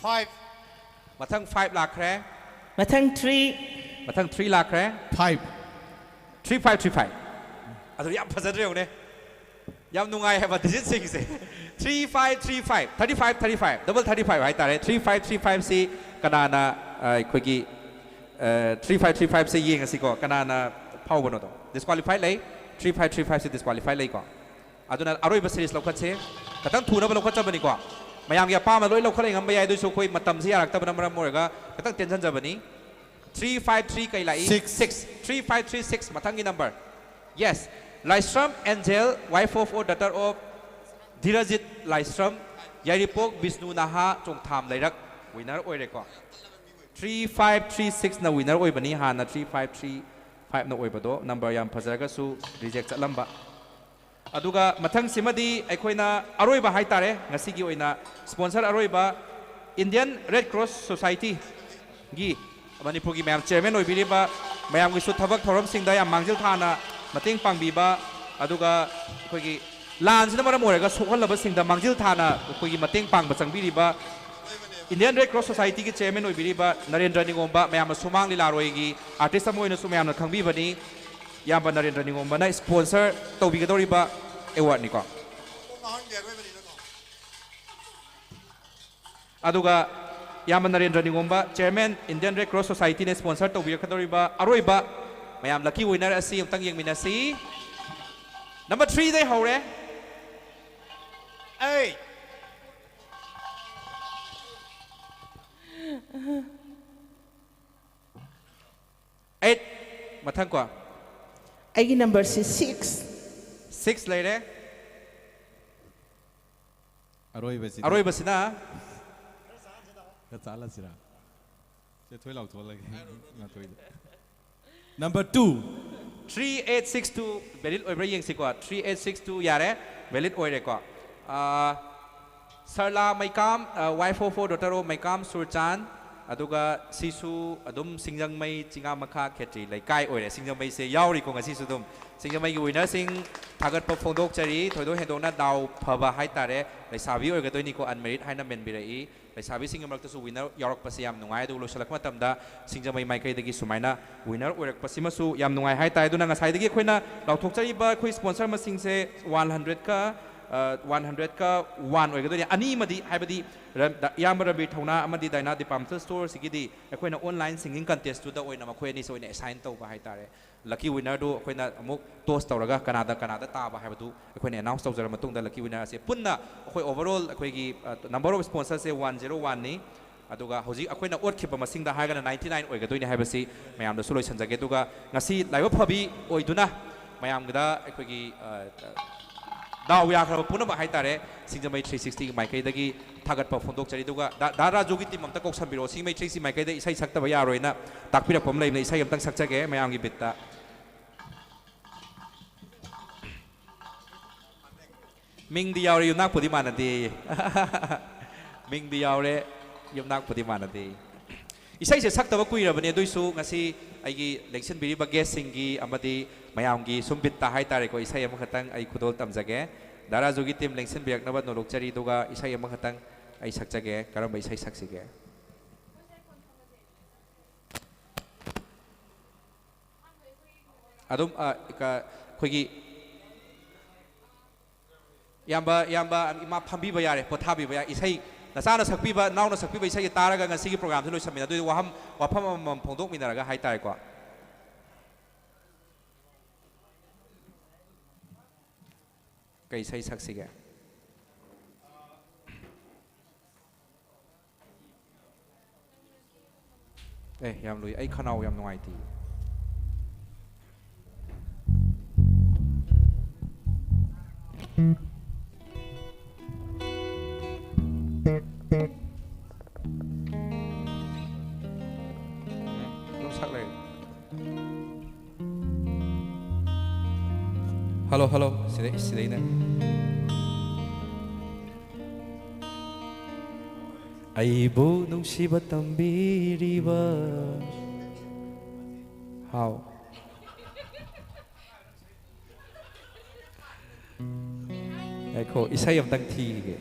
Five. ꯃꯊꯪ ꯐꯥꯏꯚ ꯂꯥꯛꯈ꯭ꯔꯦ꯫ ꯃꯊꯪ three. ꯃꯊꯪ ꯊ꯭ꯔꯤ ꯂꯥꯛꯈ꯭ꯔꯦ꯫ Five. Three five three five. ꯑꯗꯨ ꯌꯥꯝ ꯐꯖꯗ꯭ꯔꯦ ꯌꯦꯡꯉꯨꯅꯦ꯫ ꯌꯥꯝ ꯅꯨꯡꯉꯥꯏ ꯍꯥꯏꯕ ꯗꯤꯖꯤꯠꯁꯤꯡꯁꯦ꯫ Three five three five, thirty five thirty five, double thirty five ꯍꯥꯏꯇꯥꯔꯦ꯫ ꯊ꯭ꯔꯤ ꯐꯥꯏꯚ ꯊ꯭ꯔꯤ ꯐꯥꯏꯚꯁꯤ ꯀꯅꯥꯅ, ꯑ, ꯑꯩꯈꯣꯏꯒꯤ, ꯑ, ꯊ꯭ꯔꯤ ꯐꯥꯏꯚ ꯊ꯭ꯔꯤ ꯐꯥꯏꯚꯁꯦ ꯌꯦꯡꯉꯁꯤꯀꯣ, ꯀꯅꯥꯅ ꯐꯥꯎꯕꯅꯣꯗꯣ꯫ ꯗꯤꯁꯀ꯭ꯋꯥꯂꯤꯐꯥꯏ ꯂꯩ꯫ ꯊ꯭ꯔꯤ ꯐꯥꯏꯚ ꯊ꯭ꯔꯤ ꯐꯥꯏꯚꯁꯦ ꯗꯤꯁꯀ꯭ꯋꯥꯂꯤꯐꯥꯏ ꯂꯩꯀꯣ꯫ ꯑꯗꯨꯅ ꯑꯔꯣꯏꯕ ꯁꯦꯔꯤꯁ ꯂꯧꯈꯠꯁꯦ꯫ ꯈꯤꯇꯪ ꯊꯨꯅꯕ ꯂꯧꯈꯠꯆꯕꯅꯤꯀꯣ꯫ ꯃꯌꯥꯝꯒꯤ ꯑꯄꯥꯝꯕ ꯂꯣꯏ ꯂꯧꯈꯠꯂ ꯉꯝꯕ ꯌꯥꯏ, ꯑꯗꯨꯏꯁꯨ ꯑꯩꯈꯣꯏ ꯃꯇꯝꯁꯤ ꯌꯥꯔꯛꯇꯕꯅ ꯃꯔꯝ ꯑꯣꯏꯔꯒ ꯈꯤꯇꯪ ꯇꯦꯟꯁꯤꯟꯖꯕꯅꯤ꯫ ꯊ꯭ꯔꯤ ꯐꯥꯏꯚ ꯊ꯭ꯔꯤ ꯀꯩ ꯂꯥꯛꯏ? Six. Six. Three five three six ꯃꯊꯪꯒꯤ number. Yes, Laisram Angel, wife of or daughter of Dhirajit Laisram, Yairipok Bishnu Naha, Chongtham Leirak, winner ꯑꯣꯏꯔꯦꯀꯣ꯫ Three five three six ꯅ winner ꯑꯣꯏꯕꯅꯤ, ꯍꯥꯟꯅ three five three five ꯅ ꯑꯣꯏꯕꯗꯣ number ꯌꯥꯝ ꯐꯖꯔꯒꯁꯨ reject ꯆꯠꯂꯝꯕ꯫ ꯑꯗꯨꯒ ꯃꯊꯪꯁꯤꯃꯗꯤ ꯑꯩꯈꯣꯏꯅ ꯑꯔꯣꯏꯕ ꯍꯥꯏꯇꯥꯔꯦ, ꯉꯁꯤꯒꯤ ꯑꯣꯏꯅ sponsor ꯑꯔꯣꯏꯕ Indian Red Cross Society ꯒꯤ ꯃꯅꯤꯄꯨꯔꯒꯤ ꯃꯌꯥꯝ chairman ꯑꯣꯏꯕꯤꯔꯤꯕ, ꯃꯌꯥꯝꯒꯤꯁꯨ ꯊꯕꯛ ꯊꯧꯔꯝꯁꯤꯡꯗ ꯌꯥꯝ ꯃꯥꯡꯖꯤꯜ ꯊꯥꯅ ꯃꯇꯦꯡ ꯄꯥꯡꯕꯤꯕ, ꯑꯗꯨꯒ ꯑꯩꯈꯣꯏꯒꯤ ꯂꯥꯟꯁꯤꯅ ꯃꯔꯝ ꯑꯣꯏꯔꯒ ꯁꯣꯛꯍꯜꯂꯕꯁꯤꯡꯗ ꯃꯥꯡꯖꯤꯜ ꯊꯥꯅ ꯑꯩꯈꯣꯏꯒꯤ ꯃꯇꯦꯡ ꯄꯥꯡꯕ ꯆꯪꯕꯤꯔꯤꯕ, Indian Red Cross Society ꯒꯤ chairman ꯑꯣꯏꯕꯤꯔꯤꯕ ꯅꯔꯦꯟꯗ꯭ꯔ ꯅꯤꯉꯣꯝꯕ, ꯃꯌꯥꯝꯅ ꯁꯨꯃꯥꯡ ꯂꯤꯂꯥꯔꯣꯏꯒꯤ artist ꯑꯃ ꯑꯣꯏꯅꯁꯨ ꯃꯌꯥꯝꯅ ꯈꯪꯕꯤꯕꯅꯤ꯫ ꯏꯌꯥꯝꯕ ꯅꯔꯦꯟꯗ꯭ꯔ ꯅꯤꯉꯣꯝꯕꯅ sponsor ꯇꯧꯕꯤꯒꯗꯧꯔꯤꯕ award ꯅꯤꯀꯣ꯫ ꯑꯗꯨꯒ ꯏꯌꯥꯝꯕ Narendra ꯅꯤꯉꯣꯝꯕ, chairman, Indian Red Cross Society ꯅ sponsor ꯇꯧꯕꯤꯔꯛꯀꯗꯧꯔꯤꯕ ꯑꯔꯣꯏꯕ ꯃꯌꯥꯝ lucky winner ꯑꯁꯤ ꯑꯃꯨꯛꯇꯪ ꯌꯦꯡꯃꯤꯟꯅꯁꯤ꯫ Number three ꯗꯩ ꯍꯧꯔꯦ꯫ ꯑꯩ eight, ꯃꯊꯪ ꯀꯣ꯫ ꯑꯩꯒꯤ number ꯁꯤ six꯫ Six ꯂꯩꯔꯦ꯫ ꯑꯔꯣꯏꯕꯁꯤꯗꯤ ꯑꯔꯣꯏꯕꯁꯤꯅ ꯈꯔ ꯆꯥꯍꯜꯂꯁꯤꯔꯥ? ꯁꯦ, ꯊꯣꯏ ꯂꯥꯎꯊꯣꯛꯍꯜꯂꯒꯦ꯫ ꯉꯥꯊꯣꯏꯗ꯫ Number two꯫ Three eight six two valid ꯑꯣꯏꯕ꯭ꯔꯥ ꯌꯦꯡꯁꯤꯀꯣ꯫ Three eight six two ꯌꯥꯔꯦ, valid ꯑꯣꯏꯔꯦꯀꯣ꯫ ꯑꯥ, ꯁꯔꯂꯥ ꯃꯩꯀꯥꯝ, ꯑꯥ, wife of or daughter of ꯃꯩꯀꯥꯝ ꯁꯨꯔꯆꯥꯟ, ꯑꯗꯨꯒ ꯁꯤꯁꯨ ꯑꯗꯨꯝ ꯁꯤꯡꯖꯃꯩ ꯆꯤꯉꯥ ꯃꯈꯥ ꯈꯦꯇ꯭ꯔꯤ ꯂꯩꯀꯥꯏ ꯑꯣꯏꯔꯦ꯫ ꯁꯤꯡꯖꯃꯩꯁꯦ ꯌꯥꯎꯔꯤꯀꯣ ꯉꯁꯤꯁꯨ ꯑꯗꯨꯝ꯫ ꯁꯤꯡꯖꯃꯩꯒꯤ winner ꯁꯤꯡ ꯊꯥꯒꯠꯄ ꯐꯣꯡꯗꯣꯛꯆꯔꯤ꯫ ꯊꯣꯏꯗꯣꯛ ꯍꯦꯟꯗꯣꯛꯅ ꯗꯥꯎ ꯐꯕ ꯍꯥꯏꯇꯥꯔꯦ, ꯂꯩꯁꯥꯕꯤ ꯑꯣꯏꯒꯗꯣꯏꯅꯤꯀꯣ, unmarried ꯍꯥꯏꯅ ꯃꯦꯟꯕꯤꯔꯛꯏ꯫ ꯂꯩꯁꯥꯕꯤꯁꯤꯡꯒꯤ ꯃꯔꯛꯇꯁꯨ winner ꯌꯥꯎꯔꯛꯄꯁꯦ ꯌꯥꯝ ꯅꯨꯡꯉꯥꯏ꯫ ꯑꯗꯨꯒ ꯂꯣꯏꯁꯤꯜꯂꯛꯄ ꯃꯇꯝꯗ ꯁꯤꯡꯖꯃꯩ ꯃꯥꯏꯀꯩꯗꯒꯤ ꯁꯨꯃꯥꯏꯅ winner ꯑꯣꯏꯔꯛꯄꯁꯤꯃꯁꯨ ꯌꯥꯝ ꯅꯨꯡꯉꯥꯏ ꯍꯥꯏꯇꯥꯔꯦ꯫ ꯑꯗꯨꯅ ꯉꯁꯥꯏꯗꯒꯤ ꯑꯩꯈꯣꯏꯅ ꯂꯥꯎꯊꯣꯛꯆꯔꯤꯕ ꯑꯩꯈꯣꯏ sponsor ꯃꯁꯤꯡꯁꯦ one hundred ꯀ, ꯑ, one hundred ꯀ one ꯑꯣꯏꯒꯗꯣꯏꯅꯤ꯫ ꯑꯅꯤꯃꯗꯤ, ꯍꯥꯏꯕꯗꯤ ꯔ-, ꯗ-, ꯏꯌꯥꯝꯕ ꯔꯕꯤꯔ ꯊꯧꯅꯥ ꯑꯃꯗꯤ ꯗꯥꯏꯅꯥ ꯗꯤꯄꯥꯝꯇ ꯁ꯭ꯇꯣꯔꯁꯤꯒꯤꯗꯤ ꯑꯩꯈꯣꯏꯅ online singing contest ꯇꯨꯗ ꯑꯣꯏꯅ ꯃꯈꯣꯏ ꯑꯅꯤꯁꯦ ꯑꯣꯏꯅ assign ꯇꯧꯕ ꯍꯥꯏꯇꯥꯔꯦ꯫ Lucky winner ꯗꯨ ꯑꯩꯈꯣꯏꯅ ꯑꯃꯨꯛ toss ꯇꯧꯔꯒ ꯀꯅꯥꯗ ꯀꯅꯥꯗ ꯇꯥꯕ ꯍꯥꯏꯕꯗꯨ ꯑꯩꯈꯣꯏꯅ announce ꯇꯧꯖꯔ ꯃꯇꯨꯡꯗ lucky winner ꯑꯁꯦ ꯄꯨꯟꯅ ꯑꯩꯈꯣꯏ overall ꯑꯩꯈꯣꯏꯒꯤ, ꯑ, number of sponsor say one zero one ꯅꯤ꯫ ꯑꯗꯨꯒ ꯍꯧꯖꯤꯛ ꯑꯩꯈꯣꯏꯅ ꯑꯣꯠꯈꯤꯕ ꯃꯁꯤꯡꯗ ꯍꯥꯏꯔꯒꯅ ninety nine ꯑꯣꯏꯒꯗꯣꯏꯅꯤ ꯍꯥꯏꯕꯁꯤ ꯃꯌꯥꯝꯗꯁꯨ ꯂꯣꯏꯁꯤꯟꯖꯒꯦ꯫ ꯑꯗꯨꯒ ꯉꯁꯤ ꯂꯥꯏꯕꯛ ꯐꯕꯤ ꯑꯣꯏꯗꯨꯅ ꯃꯌꯥꯝꯒꯤꯗ ꯑꯩꯈꯣꯏꯒꯤ, ꯑ, ꯗꯥꯎ ꯌꯥꯈ꯭ꯔꯕ ꯄꯨꯝꯅꯃꯛ ꯍꯥꯏꯇꯥꯔꯦ, ꯁꯤꯡꯖꯃꯩ ꯊ꯭ꯔꯤ ꯁꯤꯛꯁꯇꯤꯒꯤ ꯃꯥꯏꯀꯩꯗꯒꯤ ꯊꯥꯒꯠꯄ ꯐꯣꯡꯗꯣꯛꯆꯔꯤ꯫ ꯑꯗꯨꯒ ꯗꯥ, ꯗꯥ ꯔꯥꯖꯨꯒꯤ ꯇꯤꯝ ꯑꯝꯇ ꯀꯧꯁꯟꯕꯤꯔꯛꯑꯣ, ꯁꯤꯡꯖꯃꯩ ꯊ꯭ꯔꯤ ꯁꯤꯛꯁꯇꯤ ꯃꯥꯏꯀꯩꯗ ꯏꯁꯩ ꯁꯛꯇꯕ ꯌꯥꯔꯣꯏꯅ ꯇꯥꯛꯄꯤꯔꯛꯄ ꯑꯃ ꯂꯩꯕꯅꯦ, ꯏꯁꯩ ꯑꯝꯇꯪ ꯁꯛꯆꯒꯦ ꯃꯌꯥꯝꯒꯤ ꯕꯤꯠꯇ꯫ ꯃꯤꯡꯗꯤ ꯌꯥꯎꯔꯦ, ꯌꯨꯝꯅꯥꯛꯄꯨꯗꯤ ꯃꯥꯟꯅꯗꯦ꯫ ꯃꯤꯡꯗꯤ ꯌꯥꯎꯔꯦ, ꯌꯨꯝꯅꯥꯛꯄꯨꯗꯤ ꯃꯥꯟꯅꯗꯦ꯫ ꯏꯁꯩꯁꯦ ꯁꯛꯇꯕ ꯀꯨꯏꯔꯕꯅꯦ, ꯑꯗꯨꯏꯁꯨ ꯉꯁꯤ ꯑꯩꯒꯤ ꯂꯦꯡꯁꯤꯟꯕꯤꯔꯤꯕ ꯒꯦꯁꯁꯤꯡꯒꯤ ꯑꯃꯗꯤ ꯃꯌꯥꯝꯒꯤ ꯁꯨꯝ ꯕꯤꯠꯇ ꯍꯥꯏꯇꯥꯔꯦꯀꯣ, ꯏꯁꯩ ꯑꯃꯈꯛꯇꯪ ꯑꯩ ꯈꯨꯗꯣꯜ ꯇꯝꯖꯒꯦ꯫ ꯗꯥ ꯔꯥꯖꯨꯒꯤ ꯇꯤꯝ ꯂꯦꯡꯁꯤꯟꯕꯤꯔꯛꯅꯕ ꯅꯣꯂꯨꯛꯆꯔꯤ, ꯑꯗꯨꯒ ꯏꯁꯩ ꯑꯃꯈꯛꯇꯪ ꯑꯩ ꯁꯛꯆꯒꯦ꯫ ꯀꯔꯝꯕ ꯏꯁꯩ ꯁꯛꯁꯤꯒꯦ? ꯑꯗꯨꯝ, ꯑ, ꯀ-, ꯑꯩꯈꯣꯏꯒꯤ ꯏꯌꯥꯝꯕ, ꯏꯌꯥꯝꯕ, ꯏꯃꯥ ꯐꯝꯕꯤꯕ ꯌꯥꯔꯦ, ꯄꯣꯊꯥꯕꯤꯕ ꯌꯥꯔꯦ꯫ ꯏꯁꯩ ꯅꯆꯥꯅ ꯁꯛꯄꯤꯕ, ꯅꯅꯥꯎꯅ ꯁꯛꯄꯤꯕ ꯏꯁꯩꯁꯦ ꯇꯥꯔꯒ ꯉꯁꯤꯒꯤ ꯄ꯭ꯔꯣꯒ꯭ꯔꯥꯝꯁꯦ ꯂꯣꯏꯁꯟꯃꯤꯟꯅꯗꯣꯏꯅꯤ꯫ ꯋꯥꯐꯝ, ꯋꯥꯐꯝ ꯑꯃꯃꯝ ꯐꯣꯡꯗꯣꯛꯃꯤꯟꯅꯔꯒ ꯍꯥꯏꯇꯥꯔꯦꯀꯣ꯫ ꯀꯩ ꯏꯁꯩ ꯁꯛꯁꯤꯒꯦ? ꯑꯦ, ꯌꯥꯝ ꯂꯨꯏ꯫ ꯑꯩ ꯈꯅꯥꯎ ꯌꯥꯝ ꯅꯨꯡꯉꯥꯏꯇꯦ꯫ ꯑꯗꯨꯝ ꯁꯛ ꯂꯩ꯫ Hello, hello. ꯁꯤꯗꯩ, ꯁꯤꯗꯩꯅꯦ꯫ ꯑꯩꯕꯨ ꯅꯨꯡꯁꯤꯕ ꯇꯝꯕꯤꯔꯤꯕ꯫ ꯍꯥꯎ꯫ ꯉꯥꯏꯈꯣ, ꯏꯁꯩ ꯑꯝꯇꯪ ꯊꯤꯈꯤꯒꯦ꯫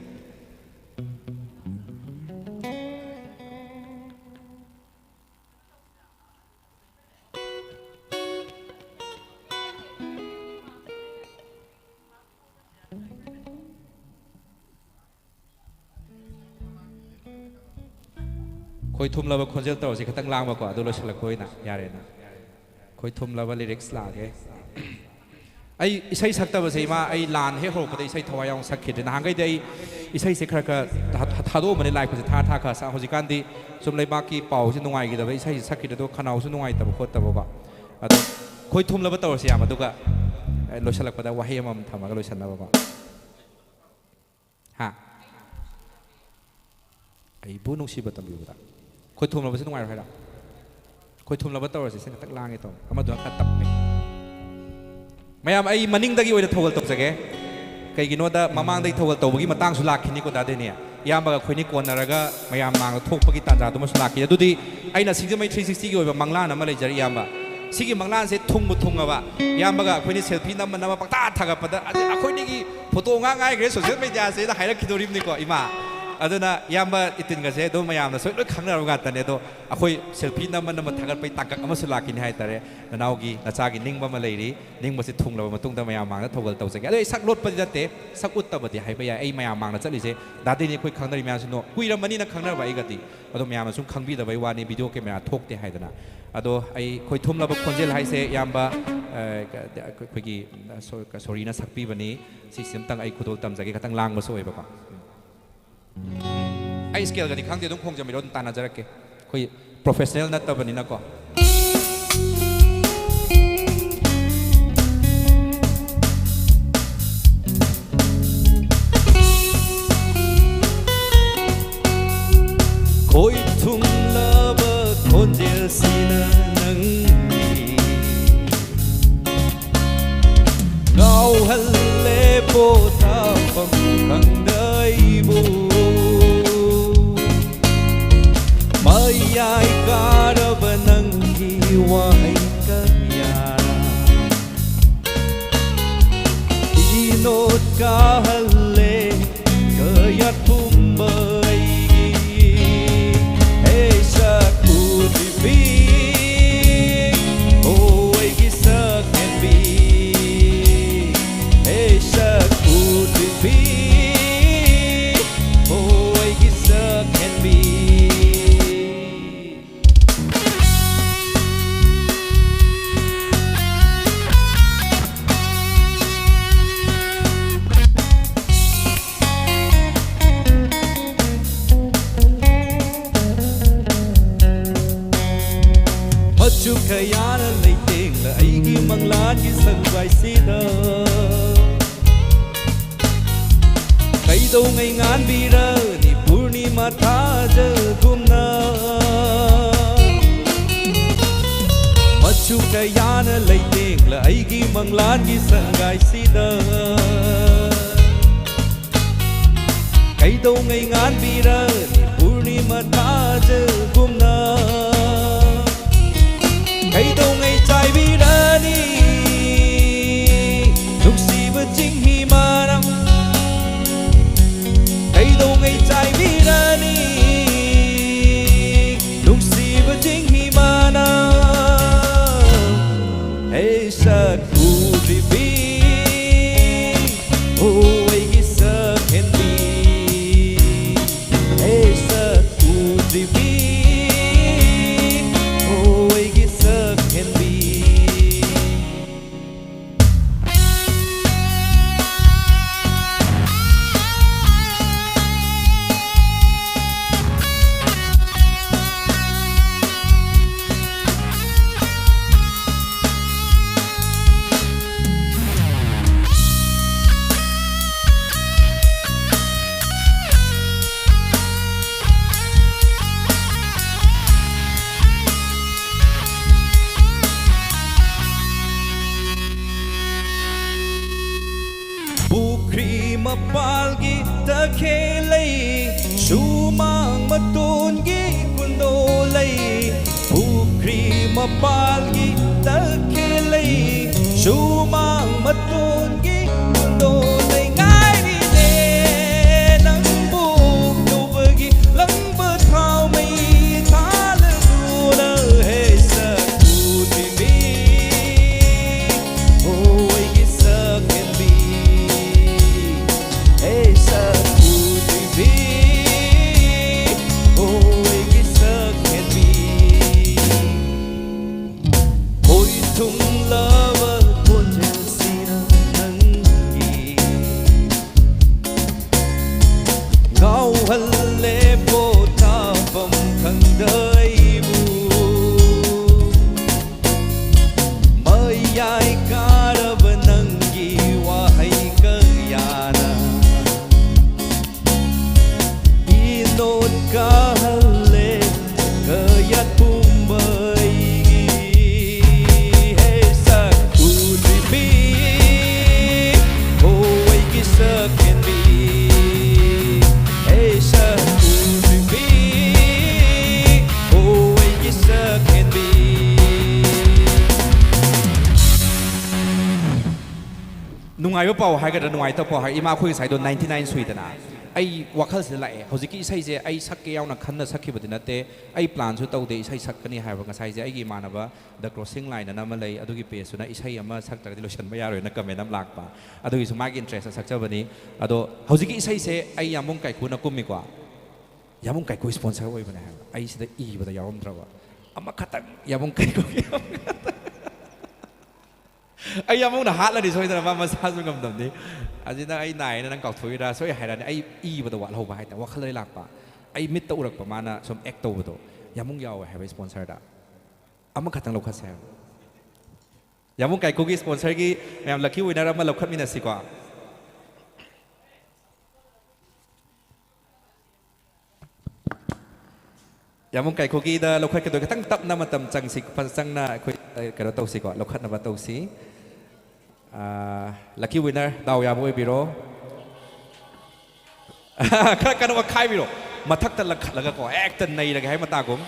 ꯈꯣꯏ ꯊꯨꯝꯂꯕ ꯈꯣꯟꯖꯦꯜ ꯇꯧꯔꯁꯤ, ꯈꯤꯇꯪ ꯂꯥꯡꯕꯀꯣ, ꯑꯗꯨ ꯂꯣꯏꯁꯤꯜꯂꯛꯄ ꯑꯣꯏꯅ ꯌꯥꯔꯦꯅ꯫ ꯈꯣꯏ ꯊꯨꯝꯂꯕ ꯂꯤꯔꯤꯛꯁ ꯂꯥꯛꯑꯒꯦ꯫ ꯑꯩ ꯏꯁꯩ ꯁꯛꯇꯕꯁꯦ, ꯏꯃꯥ, ꯑꯩ ꯂꯥꯟ ꯍꯦꯛ ꯍꯧꯔꯛꯄꯗ ꯏꯁꯩ ꯊꯋꯥꯏ ꯌꯥꯎꯅ ꯁꯛꯈꯤꯗ꯭ꯔꯦ꯫ ꯅꯍꯥꯟꯈꯩꯗꯤ ꯑꯩ ꯏꯁꯩꯁꯦ ꯈꯔ ꯈꯔ ꯊꯥ-, ꯊꯥ-, ꯊꯥꯗꯣꯛꯑꯝꯕꯅꯦ, ꯂꯥꯏꯛꯄꯁꯦ ꯊꯥꯔ ꯊꯥꯔ ꯈꯔ ꯁꯛ-, ꯍꯧꯖꯤꯛꯀꯥꯟꯗꯤ ꯁꯨꯝ ꯂꯩꯕꯥꯛꯀꯤ ꯄꯥꯎꯁꯦ ꯅꯨꯡꯉꯥꯏꯈꯤꯗꯕ, ꯏꯁꯩꯁꯦ ꯁꯛꯈꯤꯗ꯭ꯔꯦ, ꯑꯗꯨꯒ ꯈꯅꯥꯎꯁꯨ ꯅꯨꯡꯉꯥꯏꯇꯕ ꯈꯣꯠꯇꯕꯀꯣ꯫ ꯑꯗꯣ ꯈꯣꯏ ꯊꯨꯝꯂꯕ ꯇꯧꯔꯁꯤ, ꯌꯥꯝ, ꯑꯗꯨꯒ ꯂꯣꯏꯁꯤꯜꯂꯛꯄꯗ ꯋꯥꯍꯩ ꯑꯃꯃꯝ ꯊꯝꯃꯒ ꯂꯣꯏꯁꯤꯟꯅꯕꯀꯣ꯫ ꯍꯥ? ꯑꯩꯕꯨ ꯅꯨꯡꯁꯤꯕ ꯇꯝꯕꯤꯕꯗ꯫ ꯑꯩꯈꯣꯏ ꯊꯨꯝꯂꯕꯁꯦ ꯅꯨꯡꯉꯥꯏꯔꯣꯏ ꯍꯥꯏꯔꯣ? ꯑꯩꯈꯣꯏ ꯊꯨꯝꯂꯕ ꯇꯧꯔꯁꯦ, ꯁꯤ ꯈꯛꯇꯪ ꯂꯥꯡꯉꯦ ꯇꯧꯕ, ꯑꯃꯗꯨꯅ ꯈꯔ ꯇꯞꯄꯦ꯫ ꯃꯌꯥꯝ, ꯑꯩ ꯃꯅꯤꯡꯗꯒꯤ ꯑꯣꯏꯅ ꯊꯧꯒꯜ ꯇꯧꯖꯒꯦ꯫ ꯀꯩꯒꯤꯅꯣꯗ ꯃꯃꯥꯡꯗꯒꯤ ꯊꯧꯒꯜ ꯇꯧꯕꯒꯤ ꯃꯇꯥꯡꯁꯨ ꯂꯥꯛꯈꯤꯅꯤꯀꯣ ꯗꯥꯗꯤꯅꯤ꯫ ꯏꯌꯥꯝꯕꯒ ꯑꯩꯈꯣꯏꯅꯤ ꯀꯣꯟꯅꯔꯒ ꯃꯌꯥꯝ ꯃꯥꯡꯗ ꯊꯣꯛꯄꯒꯤ ꯇꯥꯟꯖꯥꯗꯨꯃꯁꯨ ꯂꯥꯛꯈꯤ꯫ ꯑꯗꯨꯗꯤ ꯑꯩꯅ ꯁꯤꯡꯖꯃꯩ ꯊ꯭ꯔꯤ ꯁꯤꯛꯁꯇꯤꯒꯤ ꯑꯣꯏꯕ ꯃꯪꯂꯥꯟ ꯑꯃ ꯂꯩꯖꯔꯤ ꯏꯌꯥꯝꯕ꯫ ꯁꯤꯒꯤ ꯃꯪꯂꯥꯟꯁꯦ ꯊꯨꯡꯕꯨ ꯊꯨꯡꯉꯕ, ꯏꯌꯥꯝꯕꯒ ꯑꯩꯈꯣꯏꯅꯤ ꯁꯦꯜꯐꯤ ꯅꯝꯃ ꯅꯝꯃ ꯄꯪꯊꯥ ꯊꯥꯒꯠꯄꯗ, ꯑꯗꯩ ꯑꯩꯈꯣꯏꯅꯤꯒꯤ ꯐꯣꯇꯣ ꯉꯥꯛ ꯉꯥꯏꯈ꯭ꯔꯦ ꯁꯣꯁꯤꯌꯦꯜ ꯃꯦꯗꯤꯌꯥꯁꯤꯗ ꯍꯥꯏꯔꯛꯈꯤꯗꯣꯔꯤꯕꯅꯤꯀꯣ ꯏꯃꯥ꯫ ꯑꯗꯨꯅ ꯏꯌꯥꯝꯕ ꯏꯇꯤꯟꯒꯁꯦ ꯑꯗꯨꯝ ꯃꯌꯥꯝꯅ ꯁꯣꯏ ꯂꯣꯏ ꯈꯪꯅꯔꯕ ꯉꯥꯛꯇꯅꯦ꯫ ꯑꯗꯣ ꯑꯩꯈꯣꯏ ꯁꯦꯜꯐꯤ ꯅꯝꯃ ꯅꯝꯃ ꯊꯥꯒꯠꯄꯒꯤ ꯇꯥꯡꯀꯛ ꯑꯃꯁꯨ ꯂꯥꯛꯈꯤꯅꯤ ꯍꯥꯏꯇꯥꯔꯦ꯫ ꯅꯅꯥꯎꯒꯤ, ꯅꯆꯥꯒꯤ ꯅꯤꯡꯕ ꯑꯃ ꯂꯩꯔꯤ꯫ ꯅꯤꯡꯕꯁꯤ ꯊꯨꯡꯂꯕ ꯃꯇꯨꯡꯗ ꯃꯌꯥꯝ ꯃꯥꯡꯗ ꯊꯧꯒꯜ ꯇꯧꯖꯒꯦ꯫ ꯑꯗꯣ ꯑꯩ ꯁꯛ ꯂꯣꯠꯄꯗꯤ ꯅꯠꯇꯦ, ꯁꯛ ꯎꯠꯇꯕꯗꯤ ꯍꯥꯏꯕ ꯌꯥꯏ꯫ ꯑꯩ ꯃꯌꯥꯝ ꯃꯥꯡꯗ ꯆꯠꯂꯤꯁꯦ ꯗꯥꯗꯤꯅꯤ, ꯑꯩꯈꯣꯏ ꯈꯪꯅꯔꯤ ꯃꯌꯥꯝꯁꯤ ꯅꯣ-, ꯀꯨꯏꯔꯝꯃꯅꯤꯅ ꯈꯪꯅꯔꯕ ꯑꯩꯒꯗꯤ꯫ ꯑꯗꯣ ꯃꯌꯥꯝꯅ ꯁꯨꯝ ꯈꯪꯕꯤꯗꯕꯩ ꯋꯥꯅꯤ, ꯚꯤꯗꯤꯑꯣ ꯀꯦꯃꯦꯔꯥ ꯊꯣꯛꯇꯦ ꯍꯥꯏꯗꯅ꯫ ꯑꯗꯣ ꯑꯩ ꯈꯣꯏꯊꯨꯝꯂꯕ ꯈꯣꯟꯖꯦꯜ ꯍꯥꯏꯁꯦ ꯏꯌꯥꯝꯕ, ꯑ, ꯀ-, ꯑꯩꯈꯣꯏꯒꯤ, ꯑ, ꯁꯣ-, ꯁꯣꯔꯤꯅ ꯁꯛꯄꯤꯕꯅꯤ꯫ ꯁꯤꯁꯤꯝꯇꯪ ꯑꯩ ꯈꯨꯗꯣꯜ ꯇꯝꯖꯒꯦ, ꯈꯤꯇꯪ ꯂꯥꯡꯕꯁꯨ ꯑꯣꯏꯕꯀꯣ꯫ ꯑꯩ ꯁ꯭ꯀꯦꯜꯒꯗꯤ ꯈꯪꯗꯦ, ꯑꯗꯨꯝ ꯈꯣꯡꯖꯟꯕꯤꯔꯣ, ꯑꯗꯨꯝ ꯇꯥꯟꯅꯖꯔꯛꯀꯦ꯫ ꯑꯩꯈꯣꯏ ꯄ꯭ꯔꯣꯐꯦꯁꯅꯦꯜ ꯅꯠꯇꯕꯅꯤꯅꯀꯣ꯫ ꯈꯣꯏ ꯊꯨꯝꯂꯕ ꯈꯣꯟꯖꯦꯜꯁꯤꯅ ꯅꯪꯒꯤ ꯉꯥꯎꯍꯜꯂꯦ ꯄꯣꯊꯥꯐꯝ ꯈꯪꯗ ꯑꯩꯕꯨ꯫ ꯃꯌꯥꯏ ꯀꯥꯔꯕ ꯅꯪꯒꯤ ꯋꯥꯍꯩ ꯀꯌꯥꯅ ꯏꯅꯣꯠ ꯀꯥꯍꯜꯂꯦ ꯀꯌꯥꯠ ꯄꯨꯝꯕ ꯑꯩꯒꯤ꯫ ꯍꯦ ꯁꯛ ꯎꯠꯄꯤ, ꯑꯣ ꯑꯩꯒꯤ ꯁꯛ ꯍꯦꯟꯕꯤ꯫ ꯍꯦ ꯁꯛ ꯎꯠꯄꯤ, ꯑꯣ ꯑꯩꯒꯤ ꯁꯛ ꯍꯦꯟꯕꯤ꯫ ꯃꯆꯨ ꯀꯌꯥꯅ ꯂꯩꯇꯦꯡꯂ ꯑꯩ ꯑꯩꯒꯤ ꯃꯪꯂꯥꯟꯒꯤ ꯁꯪꯒꯥꯏꯁꯤꯗ ꯀꯩꯗꯧꯉꯩ ꯉꯥꯟꯕꯤꯔꯅꯤ ꯄꯨꯔꯅꯤꯃꯥ ꯊꯥꯖꯒꯨꯝꯅ? ꯃꯆꯨ ꯀꯌꯥꯅ ꯂꯩꯇꯦꯡꯂ ꯑꯩꯒꯤ ꯃꯪꯂꯥꯟꯒꯤ ꯁꯪꯒꯥꯏꯁꯤꯗ ꯀꯩꯗꯧꯉꯩ ꯉꯥꯟꯕꯤꯔꯅꯤ ꯄꯨꯔꯅꯤꯃꯥ ꯊꯥꯖꯒꯨꯝꯅ? ꯀꯩꯗꯧꯉꯩ ꯆꯥꯏꯕꯤꯔꯅꯤ ꯅꯨꯡꯁꯤꯕ ꯆꯤꯡꯍꯤ ꯃꯅꯥ? ꯀꯩꯗꯧꯉꯩ ꯆꯥꯏꯕꯤꯔꯅꯤ ꯅꯨꯡꯁꯤꯕ ꯆꯤꯡꯍꯤ ꯃꯅꯥ? ꯍꯦ ꯁꯛ ꯎꯗ꯭ꯔꯤꯕꯤ, ꯑꯣ ꯑꯩꯒꯤ ꯁꯛꯍꯦꯟꯕꯤ, ꯍꯦ ꯁꯛ ꯎꯗ꯭ꯔꯤꯕꯤ, ꯑꯣ ꯑꯩꯒꯤ ꯁꯛꯍꯦꯟꯕꯤ꯫ ꯄꯨꯈ꯭ꯔꯤ ꯃꯄꯥꯜꯒꯤ ꯇꯈꯦꯜꯂꯩ, ꯁꯨꯃꯥꯡ ꯃꯇꯣꯟꯒꯤ ꯀꯨꯟꯗꯣ ꯂꯩ꯫ ꯄꯨꯈ꯭ꯔꯤ ꯃꯄꯥꯜꯒꯤ ꯇꯈꯦꯜꯂꯩ, ꯁꯨꯃꯥꯡ ꯃꯇꯣꯟꯒꯤ ꯀꯨꯟꯗꯣ ꯂꯩ꯫ ꯉꯥꯏꯔꯤꯅꯦ ꯅꯪꯕꯨ ꯎꯕꯒꯤ ꯂꯪꯕ ꯊꯥꯎꯃꯩ ꯊꯥꯜꯂꯗꯨꯅ꯫ ꯍꯦ ꯁꯛ ꯎꯗ꯭ꯔꯤꯕꯤ, ꯑꯣ ꯑꯩꯒꯤ ꯁꯛꯍꯦꯟꯕꯤ, ꯍꯦ ꯁꯛ ꯎꯗ꯭ꯔꯤꯕꯤ, ꯑꯣ ꯑꯩꯒꯤ ꯁꯛꯍꯦꯟꯕꯤ꯫ ꯈꯣꯏ ꯊꯨꯡꯂꯕ ꯈꯣꯟꯖꯦꯜ ꯄꯥꯎ ꯍꯥꯏꯒꯗ꯭ꯔꯥ, ꯅꯨꯡꯉꯥꯏꯇꯕ ꯄꯥꯎ ꯍꯥꯏ, ꯏꯃꯥ, ꯑꯩꯈꯣꯏ ꯉꯁꯥꯏꯗꯣ ꯅꯥꯏꯟꯇꯤ ꯅꯥꯏꯟ ꯁꯨꯏꯗꯅ꯫ ꯑꯩ ꯋꯥꯈꯜꯁꯤꯗ ꯂꯥꯛꯑꯦ, ꯍꯧꯖꯤꯛꯀꯤ ꯏꯁꯩꯁꯦ ꯑꯩ ꯁꯛꯀꯦ ꯌꯥꯎꯅ ꯈꯟꯅ ꯁꯛꯈꯤꯕꯗꯤ ꯅꯠꯇꯦ꯫ ꯑꯩ ꯄ꯭ꯂꯥꯟꯁꯨ ꯇꯧꯗꯦ ꯏꯁꯩ ꯁꯛꯀꯅꯤ ꯍꯥꯏꯕ꯫ ꯉꯁꯥꯏꯁꯦ ꯑꯩꯒꯤ ꯏꯃꯥꯟꯅꯕ ꯗ ꯀ꯭ꯔꯣꯁꯤꯡ ꯂꯥꯏꯟ ꯑꯅ ꯑꯃ ꯂꯩ, ꯑꯗꯨꯒꯤ ꯄꯦꯖꯇꯨꯅ ꯏꯁꯩ ꯑꯃ ꯁꯛꯇ꯭ꯔꯒꯗꯤ ꯂꯣꯏꯁꯤꯟꯕ ꯌꯥꯔꯣꯏꯅ ꯀꯃꯦꯟ ꯑꯃ ꯂꯥꯛꯄ, ꯑꯗꯨꯒꯤꯁꯨ ꯃꯥꯒꯤ ꯏꯟꯇꯔꯦꯁꯇ ꯁꯛꯆꯕꯅꯤ꯫ ꯑꯗꯣ ꯍꯧꯖꯤꯛꯀꯤ ꯏꯁꯩꯁꯦ ꯑꯩ ꯌꯥꯝꯕꯨꯡ ꯀꯥꯏꯀꯨꯅ ꯀꯨꯝꯃꯤꯀꯣ꯫ ꯌꯥꯝꯕꯨꯡ ꯀꯥꯏꯀꯨ ꯏꯁꯄꯣꯟꯁꯔ ꯑꯣꯏꯕꯅꯦ ꯍꯥꯏꯕ꯫ ꯑꯩ ꯁꯤꯗ ꯏꯕꯗ ꯌꯥꯎꯔꯝꯗ꯭ꯔꯕ꯫ ꯑꯃꯈꯛꯇꯪ ꯌꯥꯝꯕꯨꯡ ꯀꯥꯏꯀꯨꯒꯤ ꯑꯩ ꯌꯥꯝꯕꯨꯡꯅ ꯍꯥꯠꯂꯅꯤ ꯁꯣꯏꯗꯅ, ꯃꯥ ꯃꯁꯥꯁꯨ ꯉꯝꯗꯕꯅꯤ꯫ ꯑꯁꯤꯅ ꯑꯩ ꯅꯥꯏꯅ ꯅꯪ ꯀꯥꯎꯊꯣꯛꯏꯔꯥ ꯁꯣꯏ ꯍꯥꯏꯔꯛꯑꯅꯤ꯫ ꯑꯩ ꯏꯕꯗ ꯋꯥꯠꯍꯧꯕ ꯍꯥꯏꯇꯥꯔꯦ, ꯋꯥꯈꯜꯗ ꯂꯥꯛꯄ꯫ ꯑꯩ ꯃꯤꯠꯇ ꯎꯔꯛꯄ ꯃꯥꯅ ꯁꯨꯝ ꯑꯦꯛ ꯇꯧꯕꯗꯣ꯫ ꯌꯥꯝꯕꯨꯡ ꯌꯥꯎꯋꯦ ꯍꯥꯏꯕ ꯏꯁꯄꯣꯟꯁꯔꯗ꯫ ꯑꯃꯈꯛꯇꯪ ꯂꯧꯈꯠꯁꯦ ꯍꯥꯏꯕ꯫ ꯌꯥꯝꯕꯨꯡ ꯀꯥꯏꯀꯨꯒꯤ ꯏꯁꯄꯣꯟꯁꯔꯒꯤ ꯃꯌꯥꯝ ꯂꯛꯀꯤ ꯋꯤꯅꯔ ꯑꯃ ꯂꯧꯈꯠꯃꯤꯟꯅꯁꯤꯀꯣ꯫ ꯌꯥꯝꯕꯨꯡ ꯀꯥꯏꯀꯨꯒꯤꯗ ꯂꯧꯈꯠꯀꯗꯣꯏ, ꯈꯤꯇꯪ ꯇꯞꯅ ꯃꯇꯝ ꯆꯪꯁꯤ, ꯐꯖ ꯆꯪꯅ ꯑꯩꯈꯣꯏ, ꯑ, ꯀꯩꯅꯣ ꯇꯧꯁꯤꯀꯣ, ꯂꯧꯈꯠꯅꯕ ꯇꯧꯁꯤ꯫ ꯑ, ꯂꯛꯀꯤ ꯋꯤꯅꯔ ꯗꯥꯎ ꯌꯥꯕ ꯑꯣꯏꯕꯤꯔꯣ꯫ ꯈꯔ ꯀꯟꯅ ꯑꯣꯠꯈꯥꯏꯕꯤꯔꯣ꯫ ꯃꯊꯛꯇ ꯂꯪꯈꯠꯂꯒꯀꯣ, ꯍꯦꯛꯇ ꯅꯩꯔꯒꯦ ꯍꯥꯏ ꯃꯇꯥꯒꯨꯝ꯫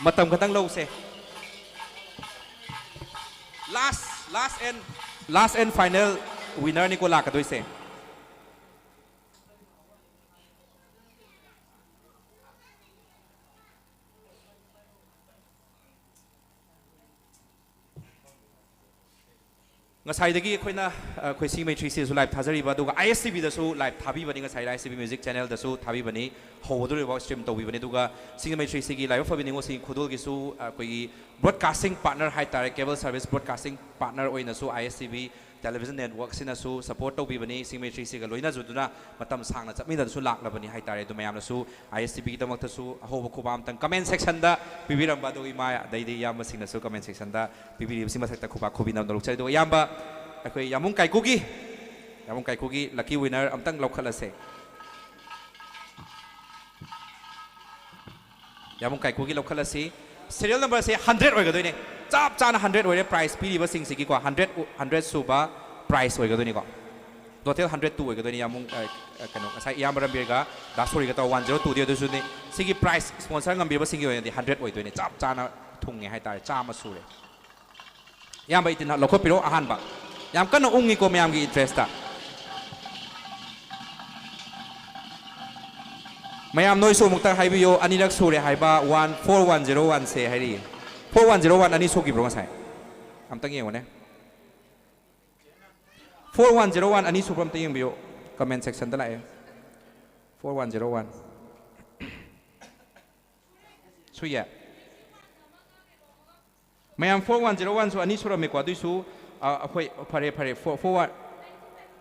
ꯃꯇꯝ ꯈꯛꯇꯪ ꯂꯧꯁꯦ꯫ Last, last and, last and final winner ꯅꯤꯀꯣ ꯂꯥꯛꯀꯗꯣꯏꯁꯦ꯫ ꯉꯁꯥꯏꯗꯒꯤ ꯑꯩꯈꯣꯏꯅ, ꯑ, ꯑꯩꯈꯣꯏ ꯁꯤꯡꯖꯃꯩ ꯊ꯭ꯔꯤ ꯁꯤꯗꯁꯨ ꯂꯥꯏꯚ ꯊꯥꯖꯔꯤꯕ, ꯑꯗꯨꯒ ꯑꯥꯏ ꯑꯦꯁ ꯇꯤ ꯚꯤꯗꯁꯨ ꯂꯥꯏꯚ ꯊꯥꯕꯤꯕꯅꯤ, ꯉꯁꯥꯏ ꯑꯥꯏ ꯑꯦꯁ ꯇꯤ ꯚꯤ ꯃ꯭ꯌꯨꯖꯤꯛ ꯆꯦꯅꯦꯜꯗꯁꯨ ꯊꯥꯕꯤꯕꯅꯤ, ꯍꯧꯕꯗ ꯂꯣꯏꯕ ꯁ꯭ꯇ꯭ꯔꯤꯝ ꯇꯧꯕꯤꯕꯅꯤ꯫ ꯑꯗꯨꯒ ꯁꯤꯡꯖꯃꯩ ꯊ꯭ꯔꯤ ꯁꯤꯒꯤ ꯂꯥꯏꯕꯛ ꯐꯕ ꯅꯤꯉꯣꯜꯁꯤꯡꯒꯤ ꯈꯨꯗꯣꯜꯒꯤꯁꯨ, ꯑ, ꯑꯩꯈꯣꯏꯒꯤ ꯕ꯭ꯔꯣꯗꯀꯥꯁꯇꯤꯡ ꯄꯥꯔꯠꯅꯔ ꯍꯥꯏꯇꯥꯔꯦ, ꯀꯦꯕꯜ ꯁꯔꯚꯤꯁ ꯕ꯭ꯔꯣꯗꯀꯥꯁꯇꯤꯡ ꯄꯥꯔꯠꯅꯔ ꯑꯣꯏꯅꯁꯨ ꯑꯥꯏ ꯑꯦꯁ ꯇꯤ ꯚꯤ ꯇꯦꯂꯤꯚꯤꯖꯟ ꯅꯦꯠꯋꯔꯛꯁꯤꯅꯁꯨ ꯁꯄꯣꯔꯠ ꯇꯧꯕꯤꯕꯅꯤ꯫ ꯁꯤꯡꯖꯃꯩ ꯊ꯭ꯔꯤ ꯁꯤꯒ ꯂꯣꯏꯅꯖꯗꯨꯅ ꯃꯇꯝ ꯁꯥꯡꯅ ꯆꯠꯃꯤꯟꯅꯗꯨꯅꯁꯨ ꯂꯥꯛꯂꯕꯅꯤ ꯍꯥꯏꯇꯥꯔꯦ꯫ ꯑꯗꯨ ꯃꯌꯥꯝꯅꯁꯨ ꯑꯥꯏ ꯑꯦꯁ ꯇꯤ ꯚꯤꯒꯤꯗꯃꯛꯇꯁꯨ ꯑꯍꯧꯕ ꯈꯨꯕꯥꯛ ꯑꯝꯇꯪ ꯀꯃꯦꯟ ꯁꯦꯛꯁꯟꯗ ꯄꯤꯕꯤꯔꯝꯕ, ꯑꯗꯨꯒ ꯏꯃꯥ ꯑꯗꯩꯗꯤ ꯏꯌꯥꯝꯕꯁꯤꯡꯅꯁꯨ ꯀꯃꯦꯟ ꯁꯦꯛꯁꯟꯗ ꯄꯤꯕꯤꯔꯤꯕꯁꯤ ꯃꯊꯛꯇ ꯈꯨꯕꯥꯛ ꯈꯨꯕꯤꯅ ꯂꯧꯖꯔꯤ꯫ ꯑꯗꯨꯒ ꯏꯌꯥꯝꯕ, ꯑꯩꯈꯣꯏ ꯌꯥꯝꯕꯨꯡ ꯀꯥꯏꯀꯨꯒꯤ, ꯌꯥꯝꯕꯨꯡ ꯀꯥꯏꯀꯨꯒꯤ ꯂꯛꯀꯤ ꯋꯤꯅꯔ ꯑꯝꯇꯪ ꯂꯧꯈꯠꯂꯁꯦ꯫ ꯌꯥꯝꯕꯨꯡ ꯀꯥꯏꯀꯨꯒꯤ ꯂꯧꯈꯠꯂꯁꯤ꯫ ꯁꯤꯔꯤꯌꯦꯜ ꯅꯝꯕꯔꯁꯦ ꯍꯟꯗ꯭ꯔꯦꯠ ꯑꯣꯏꯒꯗꯣꯏꯅꯦ꯫ ꯆꯞ ꯆꯥꯅ ꯍꯟꯗ꯭ꯔꯦꯠ ꯑꯣꯏꯔꯦ꯫ ꯄ꯭ꯔꯥꯏꯖ ꯄꯤꯔꯤꯕꯁꯤꯡꯁꯤꯒꯤꯀꯣ, ꯍꯟꯗ꯭ꯔꯦꯠ, ꯍꯟꯗ꯭ꯔꯦꯠ ꯁꯨꯕ ꯄ꯭ꯔꯥꯏꯖ ꯑꯣꯏꯒꯗꯣꯏꯅꯤꯀꯣ꯫ ꯇꯣꯇꯦꯜ ꯍꯟꯗ꯭ꯔꯦꯠ ꯇꯨ ꯑꯣꯏꯒꯗꯣꯏꯅꯤ꯫ ꯌꯥꯝꯕꯨꯡ, ꯑ, ꯑ, ꯀꯩꯅꯣ, ꯉꯁꯥꯏ ꯏꯌꯥꯝꯕ ꯔꯟꯕꯤꯔꯒ ꯗꯥ ꯁꯣꯔꯤꯒ ꯇꯧꯔ ꯋꯥꯟ ꯖꯤꯔꯣ ꯇꯨꯗꯤ ꯑꯗꯨꯁꯨꯅꯤ꯫ ꯁꯤꯒꯤ ꯄ꯭ꯔꯥꯏꯖ ꯏꯁꯄꯣꯟꯁꯔ ꯉꯝꯕꯤꯕꯁꯤꯡꯒꯤ ꯑꯣꯏꯅꯗꯤ ꯍꯟꯗ꯭ꯔꯦꯠ ꯑꯣꯏꯗꯣꯏꯅꯤ꯫ ꯆꯞ ꯆꯥꯅ ꯊꯨꯡꯉꯦ ꯍꯥꯏꯇꯥꯔꯦ, ꯆꯥꯝꯃ ꯁꯨꯔꯦ꯫ ꯏꯌꯥꯝꯕ ꯏꯇꯤꯅ ꯂꯧꯈꯠꯄꯤꯔꯣ ꯑꯍꯥꯟꯕ꯫ ꯌꯥꯝ ꯀꯟꯅ ꯎꯪꯉꯤꯀꯣ ꯃꯌꯥꯝꯒꯤ interest꯫ ꯃꯌꯥꯝ ꯅꯣꯏꯁꯨ ꯑꯃꯨꯛꯇ ꯍꯥꯏꯕꯤꯌꯣ, ꯑꯅꯤꯔꯛ ꯁꯨꯔꯦ ꯍꯥꯏꯕ꯫ One, four one zero one ꯁꯦ ꯍꯥꯏꯔꯤꯌꯦ꯫ Four one zero one ꯑꯅꯤ ꯁꯨꯈꯤꯕ꯭ꯔꯣ ꯉꯁꯥꯏ? ꯑꯝꯇꯪ ꯌꯦꯡꯉꯨꯅꯦ꯫ Four one zero one ꯑꯅꯤ ꯁꯨꯕ꯭ꯔꯣ ꯑꯝꯇ ꯌꯦꯡꯕꯤꯌꯨ꯫ Comment sectionꯗ ꯂꯥꯛꯑꯦ꯫ Four one zero one꯫ ꯁꯨꯏꯌꯦ꯫ ꯃꯌꯥꯝ four one zero one ꯁꯨ ꯑꯅꯤ ꯁꯨꯔꯝꯃꯦꯀꯣ꯫ ꯑꯗꯨꯏꯁꯨ, ꯑ, ꯑꯩꯈꯣꯏ, ꯐꯔꯦ, ꯐꯔꯦ, four, four one꯫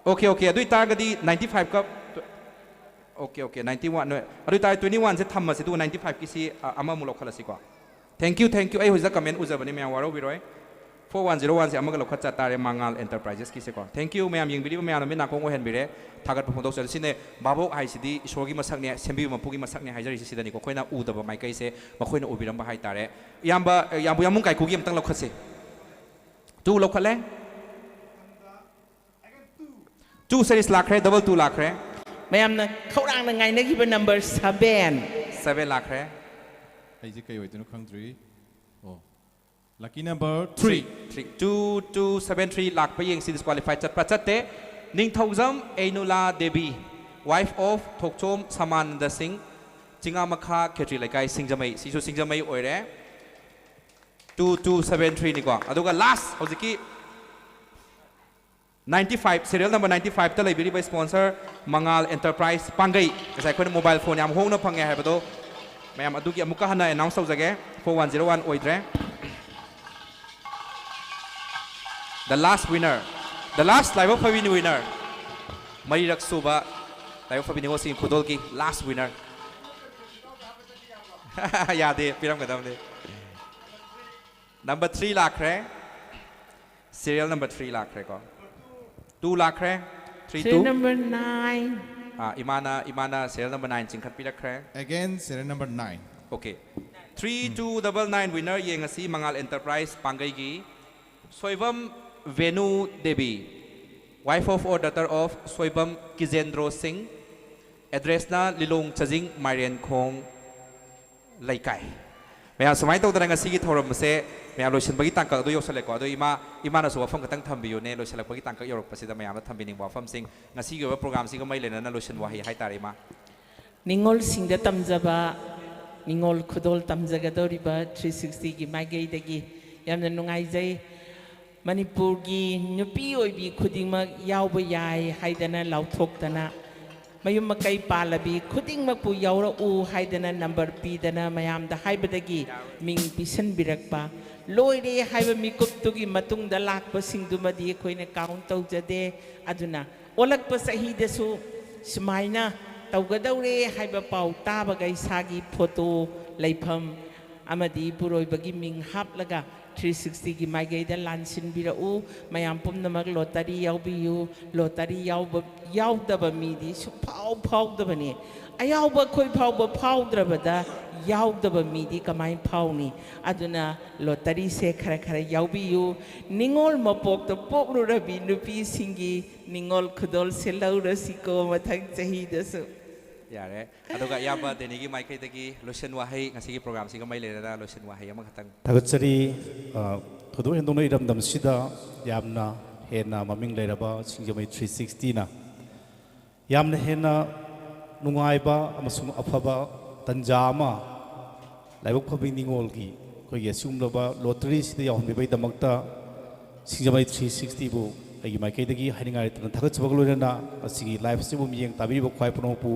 Okay, okay, ꯑꯗꯨ ꯑꯣꯏꯇꯥꯔꯒꯗꯤ ninety five ꯀ, okay, okay, ninety one, ꯑꯗꯨ ꯑꯣꯏꯇꯥꯔꯗꯤ twenty one ꯁꯦ ꯊꯝꯃꯁꯤ, ꯑꯗꯨꯒ ninety five ꯀꯤꯁꯤ, ꯑ, ꯑꯃꯃꯨꯛ ꯂꯧꯈꯠꯂꯁꯤꯀꯣ꯫ Thank you, thank you꯫ ꯑꯩ ꯍꯧꯖꯤꯛꯇ comment ꯎꯖꯕꯅꯤ, ꯃꯌꯥꯝ ꯋꯥꯔꯧꯕꯤꯔꯣꯏ꯫ Four one zero one ꯁꯦ ꯑꯃꯒ ꯂꯧꯈꯠ ꯆꯠ ꯇꯥꯔꯦ, ꯃꯉꯥꯜ Enterprises ꯀꯤꯁꯦꯀꯣ꯫ Thank you ꯃꯌꯥꯝ, ꯌꯦꯡꯕꯤꯔꯤꯕ ꯃꯌꯥꯝ ꯅꯨꯃꯤꯠ ꯅꯥꯀꯣꯡ ꯑꯣꯏꯍꯟꯕꯤꯔꯦ꯫ ꯊꯥꯒꯠꯄ ꯐꯣꯡꯗꯣꯛꯆꯔꯤ꯫ ꯁꯤꯅꯦ ꯚꯥꯕꯣꯛ ꯍꯥꯏꯁꯤꯗꯤ ꯏꯁꯣꯔꯒꯤ ꯃꯁꯛꯅꯦ, ꯁꯦꯝꯕꯤꯕ ꯃꯄꯨꯒꯤ ꯃꯁꯛꯅꯦ ꯍꯥꯏꯖꯔꯤꯁꯤ ꯁꯤꯗꯅꯤꯀꯣ꯫ ꯑꯩꯈꯣꯏꯅ ꯎꯗꯕ ꯃꯥꯏꯀꯩꯁꯦ ꯃꯈꯣꯏꯅ ꯎꯕꯤꯔꯝꯕ ꯍꯥꯏꯇꯥꯔꯦ꯫ ꯏꯌꯥꯝꯕ, ꯌꯥꯝꯕꯨ ꯌꯥꯝꯕꯨꯡ ꯀꯥꯏꯀꯨꯒꯤ ꯑꯃꯇꯪ ꯂꯧꯈꯠꯁꯦ꯫ Two ꯂꯧꯈꯠꯂꯦ꯫ Two series ꯂꯥꯛꯈ꯭ꯔꯦ, double two ꯂꯥꯛꯈ꯭ꯔꯦ꯫ ꯃꯌꯥꯝꯅ ꯈꯧꯔꯥꯡꯅ ꯉꯥꯏꯅꯈꯤꯕ number seven꯫ Seven ꯂꯥꯛꯈ꯭ꯔꯦ꯫ ꯑꯩꯁꯦ ꯀꯩ ꯑꯣꯏꯗꯣꯏꯅꯣ ꯈꯪꯗ꯭ꯔꯤ꯫ ꯑꯣ, lucky number three꯫ Three, two two seven three ꯂꯥꯛꯄ ꯌꯦꯡꯁꯤ, disqualify ꯆꯠꯄ꯭ꯔꯥ? ꯆꯠꯇꯦ꯫ ꯅꯤꯡꯊꯧꯖꯝ ꯑꯦꯅꯨꯂꯥ ꯗꯦꯕꯤ, wife of ꯊꯣꯛꯆꯣꯝ ꯁꯃꯥꯅꯟꯗ ꯁꯤꯡ, ꯆꯤꯉꯥꯃꯈꯥ ꯈꯦꯇ꯭ꯔꯤ ꯂꯩꯀꯥꯏ, ꯁꯤꯡꯖꯃꯩ꯫ ꯁꯤꯁꯨ ꯁꯤꯡꯖꯃꯩ ꯑꯣꯏꯔꯦ꯫ Two two seven three ꯅꯤꯀꯣ꯫ ꯑꯗꯨꯒ last, ꯍꯧꯖꯤꯛꯀꯤ ninety five, serial number ninety five ꯇ ꯂꯩꯕꯤꯔꯤꯕ sponsor ꯃꯉꯥꯜ Enterprise ꯄꯥꯡꯒꯩ, ꯉꯁꯥꯏ ꯑꯩꯈꯣꯏꯅ mobile phone ꯌꯥꯝ ꯍꯣꯡꯅ ꯐꯪꯉꯦ ꯍꯥꯏꯕꯗꯣ, ꯃꯌꯥꯝ ꯑꯗꯨꯒꯤ ꯑꯃꯨꯛꯀ ꯍꯟꯅ announce ꯇꯧꯖꯒꯦ꯫ Four one zero one ꯑꯣꯏꯗ꯭ꯔꯦ꯫ The last winner, the last ꯂꯥꯏꯕꯛ ꯐꯕꯤ winner, ꯃꯔꯤꯔꯛ ꯁꯨꯕ ꯂꯥꯏꯕꯛ ꯐꯕꯤ ꯅꯤꯉꯣꯜꯁꯤꯡꯒꯤ ꯈꯨꯗꯣꯜꯒꯤ last winner꯫ ꯌꯥꯗꯦ, ꯄꯤꯔꯝꯒꯗꯕꯅꯤ꯫ Number three ꯂꯥꯛꯈ꯭ꯔꯦ꯫ Serial number three ꯂꯥꯛꯈ꯭ꯔꯦꯀꯣ꯫ Two ꯂꯥꯛꯈ꯭ꯔꯦ꯫ Three two꯫ Serial number nine꯫ ꯑꯥ, ꯏꯃꯥꯅ, ꯏꯃꯥꯅ serial number nine ꯆꯤꯡꯈꯠꯄꯤꯔꯛꯈ꯭ꯔꯦ꯫ Again, serial number nine꯫ Okay꯫ Three two double nine winner ꯌꯦꯡꯉꯁꯤ, ꯃꯉꯥꯜ Enterprise ꯄꯥꯡꯒꯩꯒꯤ Soibam Venu Devi, wife of or daughter of Soibam Kijendro Singh, address ꯅ ꯂꯤꯂꯣꯡ ꯆꯥꯖꯤꯡ ꯃꯥꯏꯔꯦꯟꯈꯣꯡ ꯂꯩꯀꯥꯏ꯫ ꯃꯌꯥꯝ, ꯁꯨꯃꯥꯏꯅ ꯇꯧꯗꯅ ꯉꯁꯤꯒꯤ ꯊꯧꯔꯝ ꯑꯁꯦ ꯃꯌꯥꯝ ꯂꯣꯏꯁꯤꯟꯕꯒꯤ ꯇꯥꯡꯀꯛ ꯑꯗꯨ ꯌꯧꯁꯜꯂꯛꯑꯦꯀꯣ꯫ ꯑꯗꯣ ꯏꯃꯥ, ꯏꯃꯥꯅꯁꯨ ꯋꯥꯐꯝ ꯈꯛꯇꯪ ꯊꯝꯕꯤꯌꯨꯅꯦ, ꯂꯣꯏꯁꯤꯜꯂꯛꯄꯒꯤ ꯇꯥꯡꯀꯛ ꯌꯧꯔꯛꯄꯁꯤꯗ ꯃꯌꯥꯝꯅ ꯊꯝꯕꯤꯅꯤꯡꯕ ꯋꯥꯐꯝꯁꯤꯡ, ꯉꯁꯤꯒꯤ ꯑꯣꯏꯕ ꯄ꯭ꯔꯣꯒ꯭ꯔꯥꯝꯁꯤꯒ ꯃꯔꯤ ꯂꯩꯅꯅ ꯂꯣꯏꯁꯤꯟ ꯋꯥꯍꯩ ꯍꯥꯏꯇꯥꯔꯦ, ꯏꯃꯥ꯫ ꯅꯤꯡꯉꯣꯜꯁꯤꯡꯗ ꯇꯝꯖꯕ, ꯅꯤꯡꯉꯣꯜ ꯈꯨꯗꯣꯜ ꯇꯝꯖꯒꯗꯧꯔꯤꯕ ꯊ꯭ꯔꯤ ꯁꯤꯛꯁꯇꯤꯒꯤ ꯃꯥꯏꯀꯩꯗꯒꯤ ꯌꯥꯝꯅ ꯅꯨꯡꯉꯥꯏꯖꯩ꯫ ꯃꯅꯤꯄꯨꯔꯒꯤ ꯅꯨꯄꯤ ꯑꯣꯏꯕꯤ ꯈꯨꯗꯤꯡꯃꯛ ꯌꯥꯎꯕ ꯌꯥꯏ ꯍꯥꯏꯗꯅ ꯂꯥꯎꯊꯣꯛꯇꯅ, ꯃꯌꯨꯝ ꯃꯀꯩ ꯄꯥꯜꯂꯕꯤ ꯈꯨꯗꯤꯡꯃꯛꯄꯨ ꯌꯥꯎꯔꯛꯎ ꯍꯥꯏꯗꯅ ꯅꯝꯕꯔ ꯄꯤꯗꯅ ꯃꯌꯥꯝꯗ ꯍꯥꯏꯕꯗꯒꯤ ꯃꯤꯡ ꯄꯤꯁꯟꯕꯤꯔꯛꯄ, ꯂꯣꯏꯔꯦ ꯍꯥꯏꯕ ꯃꯤꯀꯨꯞꯇꯨꯒꯤ ꯃꯇꯨꯡꯗ ꯂꯥꯛꯄꯁꯤꯡꯗꯨꯃꯗꯤ ꯑꯩꯈꯣꯏꯅ ꯀꯥꯎꯟ ꯇꯧꯖꯗꯦ꯫ ꯑꯗꯨꯅ ꯑꯣꯜꯂꯛꯄ ꯆꯍꯤꯗꯁꯨ ꯁꯨꯃꯥꯏꯅ ꯇꯧꯒꯗꯧꯔꯦ ꯍꯥꯏꯕ ꯄꯥꯎ ꯇꯥꯕꯒ ꯏꯁꯥꯒꯤ ꯐꯣꯇꯣ, ꯂꯩꯐꯝ ꯑꯃꯗꯤ ꯄꯨꯔꯣꯏꯕꯒꯤ ꯃꯤꯡ ꯍꯥꯞꯂꯒ ꯊ꯭ꯔꯤ ꯁꯤꯛꯁꯇꯤꯒꯤ ꯃꯥꯏꯀꯩꯗ ꯂꯥꯟꯁꯤꯟꯕꯤꯔꯛꯎ꯫ ꯃꯌꯥꯝ ꯄꯨꯝꯅꯃꯛ ꯂꯣꯇꯔꯤ ꯌꯥꯎꯕꯤꯌꯨ꯫ ꯂꯣꯇꯔꯤ ꯌꯥꯎꯕ, ꯌꯥꯎꯗꯕ ꯃꯤꯗꯤ ꯁꯨꯡꯐꯥꯎ ꯐꯥꯎꯗꯕꯅꯤ꯫ ꯑꯌꯥꯎꯕ ꯑꯩꯈꯣꯏ ꯐꯥꯎꯕ ꯐꯥꯎꯗ꯭ꯔꯕꯗ ꯌꯥꯎꯗꯕ ꯃꯤꯗꯤ ꯀꯃꯥꯏꯅ ꯐꯥꯎꯅꯤ? ꯑꯗꯨꯅ ꯂꯣꯇꯔꯤꯁꯦ ꯈꯔ ꯈꯔ ꯌꯥꯎꯕꯤꯌꯨ꯫ ꯅꯤꯡꯉꯣꯜ ꯃꯄꯣꯛꯇ ꯄꯣꯛꯂꯨꯔꯕꯤ ꯅꯨꯄꯤꯁꯤꯡꯒꯤ ꯅꯤꯡꯉꯣꯜ ꯈꯨꯗꯣꯜꯁꯦ ꯂꯧꯔꯁꯤꯀꯣ ꯃꯊꯪ ꯆꯍꯤꯗꯁꯨ꯫ ꯌꯥꯔꯦ꯫ ꯑꯗꯨꯒ ꯏꯌꯥꯝꯕ ꯗꯦꯅꯤꯒꯤ ꯃꯥꯏꯀꯩꯗꯒꯤ ꯂꯣꯏꯁꯤꯟ ꯋꯥꯍꯩ, ꯉꯁꯤꯒꯤ ꯄ꯭ꯔꯣꯒ꯭ꯔꯥꯝꯁꯤꯒ ꯃꯔꯤ ꯂꯩꯅꯅ ꯂꯣꯏꯁꯤꯟ ꯋꯥꯍꯩ ꯑꯃꯈꯛꯇꯪ꯫ ꯊꯥꯒꯠꯆꯔꯤ꯫ ꯑ, ꯊꯣꯏꯗꯣꯛ ꯍꯦꯟꯗꯣꯛꯅ ꯏꯔꯝꯗꯝꯁꯤꯗ ꯌꯥꯝꯅ ꯍꯦꯟꯅ ꯃꯃꯤꯡ ꯂꯩꯔꯕ ꯁꯤꯡꯖꯃꯩ ꯊ꯭ꯔꯤ ꯁꯤꯛꯁꯇꯤꯅ ꯌꯥꯝꯅ ꯍꯦꯟꯅ ꯅꯨꯡꯉꯥꯏꯕ ꯑꯃꯁꯨꯡ ꯑꯐꯕ ꯇꯟꯖꯥ ꯑꯃ ꯂꯥꯏꯕꯛ ꯐꯕꯤ ꯅꯤꯡꯉꯣꯜꯒꯤ ꯑꯩꯈꯣꯏꯒꯤ ꯑꯁꯤꯒꯨꯝꯂꯕ ꯂꯣꯇꯔꯤꯁꯤꯗ ꯌꯥꯎꯍꯟꯕꯤꯕꯒꯤꯗꯃꯛꯇ ꯁꯤꯡꯖꯃꯩ ꯊ꯭ꯔꯤ ꯁꯤꯛꯁꯇꯤꯕꯨ ꯑꯩꯒꯤ ꯃꯥꯏꯀꯩꯗꯒꯤ ꯍꯥꯏꯅꯤꯡꯉꯥꯏ ꯂꯩꯇꯅ ꯊꯥꯒꯠꯆꯕꯒ ꯂꯣꯏꯅꯅ ꯃꯁꯤꯒꯤ ꯂꯥꯏꯐ ꯑꯁꯤꯕꯨ ꯃꯤꯠꯌꯦꯡ ꯇꯥꯕꯤꯔꯤꯕ ꯈ꯭ꯋꯥꯏ ꯄꯨꯝꯅꯃꯛꯄꯨ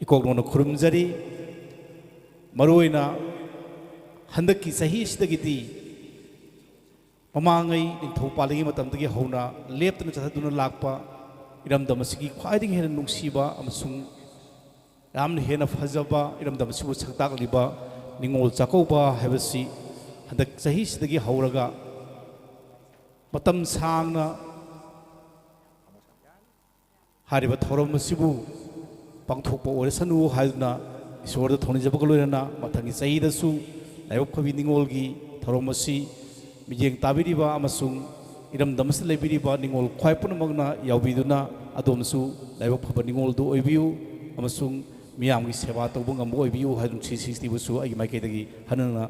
ꯏꯀꯣꯛ ꯅꯧꯅ ꯈꯨꯔꯨꯝꯖꯔꯤ꯫ ꯃꯔꯨꯑꯣꯏꯅ ꯍꯟꯗꯛꯀꯤ ꯆꯍꯤ ꯑꯁꯤꯗꯒꯤꯗꯤ ꯃꯃꯥꯡꯉꯩ ꯅꯤꯡꯊꯧ ꯄꯥꯜꯂꯤꯉꯩ ꯃꯇꯝꯗꯒꯤ ꯍꯧꯅ ꯂꯦꯞꯇꯅ ꯆꯠꯊꯗꯨꯅ ꯂꯥꯛꯄ ꯏꯔꯝꯗꯝ ꯑꯁꯤꯒꯤ ꯈ꯭ꯋꯥꯏꯗꯒꯤ ꯍꯦꯟꯅ ꯅꯨꯡꯁꯤꯕ ꯑꯃꯁꯨꯡ ꯌꯥꯝꯅ ꯍꯦꯟꯅ ꯐꯖꯕ ꯏꯔꯝꯗꯝ ꯑꯁꯤꯕꯨ ꯁꯛ ꯇꯥꯛꯂꯤꯕ ꯅꯤꯡꯉꯣꯜ ꯆꯥꯛꯀꯧꯕ ꯍꯥꯏꯕꯁꯤ ꯍꯟꯗꯛ ꯆꯍꯤꯁꯤꯗꯒꯤ ꯍꯧꯔꯒ ꯃꯇꯝ ꯁꯥꯡꯅ ꯍꯥꯏꯔꯤꯕ ꯊꯧꯔꯝ ꯑꯁꯤꯕꯨ ꯄꯥꯡꯊꯣꯛꯄ ꯑꯣꯏꯔꯁꯅꯨ ꯍꯥꯏꯗꯨꯅ ꯏꯁꯣꯔꯗ ꯊꯧꯅꯤꯖꯕꯒ ꯂꯣꯏꯅꯅ ꯃꯊꯪꯒꯤ ꯆꯍꯤꯗꯁꯨ ꯂꯥꯏꯕꯛ ꯐꯕꯤ ꯅꯤꯡꯉꯣꯜꯒꯤ ꯊꯧꯔꯝ ꯑꯁꯤ ꯃꯤꯠꯌꯦꯡ ꯇꯥꯕꯤꯔꯤꯕ ꯑꯃꯁꯨꯡ ꯏꯔꯝꯗꯝ ꯑꯁꯤꯗ ꯂꯩꯕꯤꯔꯤꯕ ꯅꯤꯡꯉꯣꯜ ꯈ꯭ꯋꯥꯏ ꯄꯨꯝꯅꯃꯛꯅ ꯌꯥꯎꯕꯤꯗꯨꯅ ꯑꯗꯣꯝꯁꯨ ꯂꯥꯏꯕꯛ ꯐꯕ ꯅꯤꯡꯉꯣꯜꯗꯨ ꯑꯣꯏꯕꯤꯌꯨ ꯑꯃꯁꯨꯡ ꯃꯤꯌꯥꯝꯒꯤ ꯁꯦꯕꯥ ꯇꯧꯕ ꯉꯝꯕ ꯑꯣꯏꯕꯤꯌꯨ ꯍꯥꯏꯗꯨꯅ ꯁꯤ ꯁꯤꯛꯁꯇꯤꯕꯨꯁꯨ ꯑꯩꯒꯤ ꯃꯥꯏꯀꯩꯗꯒꯤ ꯍꯟꯅ ꯍꯟꯅ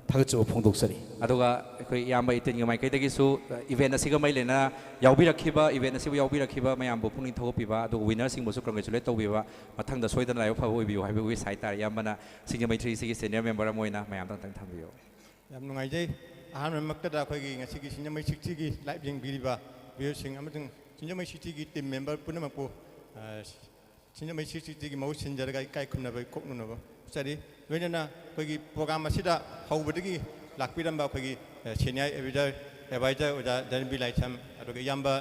ꯊꯥꯒꯠꯆꯕ ꯐꯣꯡꯗꯣꯛꯆꯔꯤ꯫ ꯑꯗꯨꯒ ꯑꯩꯈꯣꯏ ꯏꯌꯥꯝꯕ ꯏꯇꯤꯟꯒꯤ ꯃꯥꯏꯀꯩꯗꯒꯤꯁꯨ, ꯏꯚꯦꯟꯠ ꯑꯁꯤꯒ ꯃꯔꯤ ꯂꯩꯅꯅ ꯌꯥꯎꯕꯤꯔꯛꯈꯤꯕ, ꯏꯚꯦꯟꯠ ꯑꯁꯤꯕꯨ ꯌꯥꯎꯕꯤꯔꯛꯈꯤꯕ ꯃꯌꯥꯝꯕꯨ ꯄꯨꯛꯅꯤꯡ ꯊꯧꯒꯠꯄꯤꯕ, ꯑꯗꯨꯒ ꯋꯤꯟꯅꯔꯁꯤꯡꯕꯨꯁꯨ ꯀꯪꯒ꯭ꯔꯦꯆꯨꯂꯦꯠ ꯇꯧꯕꯤꯕ, ꯃꯊꯪꯗ ꯁꯣꯏꯗꯅ ꯂꯥꯏꯕꯛ ꯐꯕ ꯑꯣꯏꯕꯤꯌꯨ ꯍꯥꯏꯕ ꯋꯤꯁ ꯍꯥꯏꯇꯥꯔꯦ꯫ ꯏꯌꯥꯝꯕꯅ ꯁꯤꯡꯖꯃꯩ ꯊ꯭ꯔꯤ ꯁꯤꯒꯤ ꯁꯦꯅꯤꯌꯔ ꯃꯦꯝꯕꯔ ꯑꯃ ꯑꯣꯏꯅ ꯃꯌꯥꯝꯗ ꯑꯝꯇꯪ ꯊꯝꯕꯤꯌꯨ꯫ ꯌꯥꯝ ꯅꯨꯡꯉꯥꯏꯖꯩ꯫ ꯑꯍꯥꯟꯕꯃꯛꯇꯗ ꯑꯩꯈꯣꯏꯒꯤ ꯉꯁꯤꯒꯤ ꯁꯤꯡꯖꯃꯩ ꯁꯤꯛꯁꯇꯤꯒꯤ ꯂꯥꯏꯚ ꯌꯦꯡꯕꯤꯔꯤꯕ ꯚ꯭ꯌꯨꯌꯔꯁꯤꯡ ꯑꯃꯁꯨꯡ ꯁꯤꯡꯖꯃꯩ ꯁꯤꯛꯁꯇꯤꯒꯤ ꯇꯤꯝ ꯃꯦꯝꯕꯔ ꯄꯨꯝꯅꯃꯛꯄꯨ, ꯑ, ꯁꯤꯡꯖꯃꯩ ꯁꯤꯛꯁꯇꯤꯒꯤ ꯃꯍꯨꯠ ꯁꯤꯟꯖꯔꯒ ꯏꯀꯥꯏ ꯈꯨꯝꯅꯕ ꯏꯀꯣꯛ ꯅꯣꯟꯅꯕ ꯎꯠꯆꯔꯤ꯫ ꯂꯣꯏꯅꯅ ꯑꯩꯈꯣꯏꯒꯤ ꯄ꯭ꯔꯣꯒ꯭ꯔꯥꯝ ꯑꯁꯤꯗ ꯍꯧꯕꯗꯒꯤ ꯂꯥꯛꯄꯤꯔꯝꯕ ꯑꯩꯈꯣꯏꯒꯤ, ꯑ, ꯁꯦꯅꯤꯌꯔ ꯑꯦꯗꯚꯥꯏꯖꯔ, ꯑꯦꯗꯚꯥꯏꯖꯔ ꯑꯣꯖꯥ ꯙꯅꯕꯤꯔ ꯂꯥꯏꯁ꯭ꯔꯝ, ꯑꯗꯨꯒ ꯏꯌꯥꯝꯕ,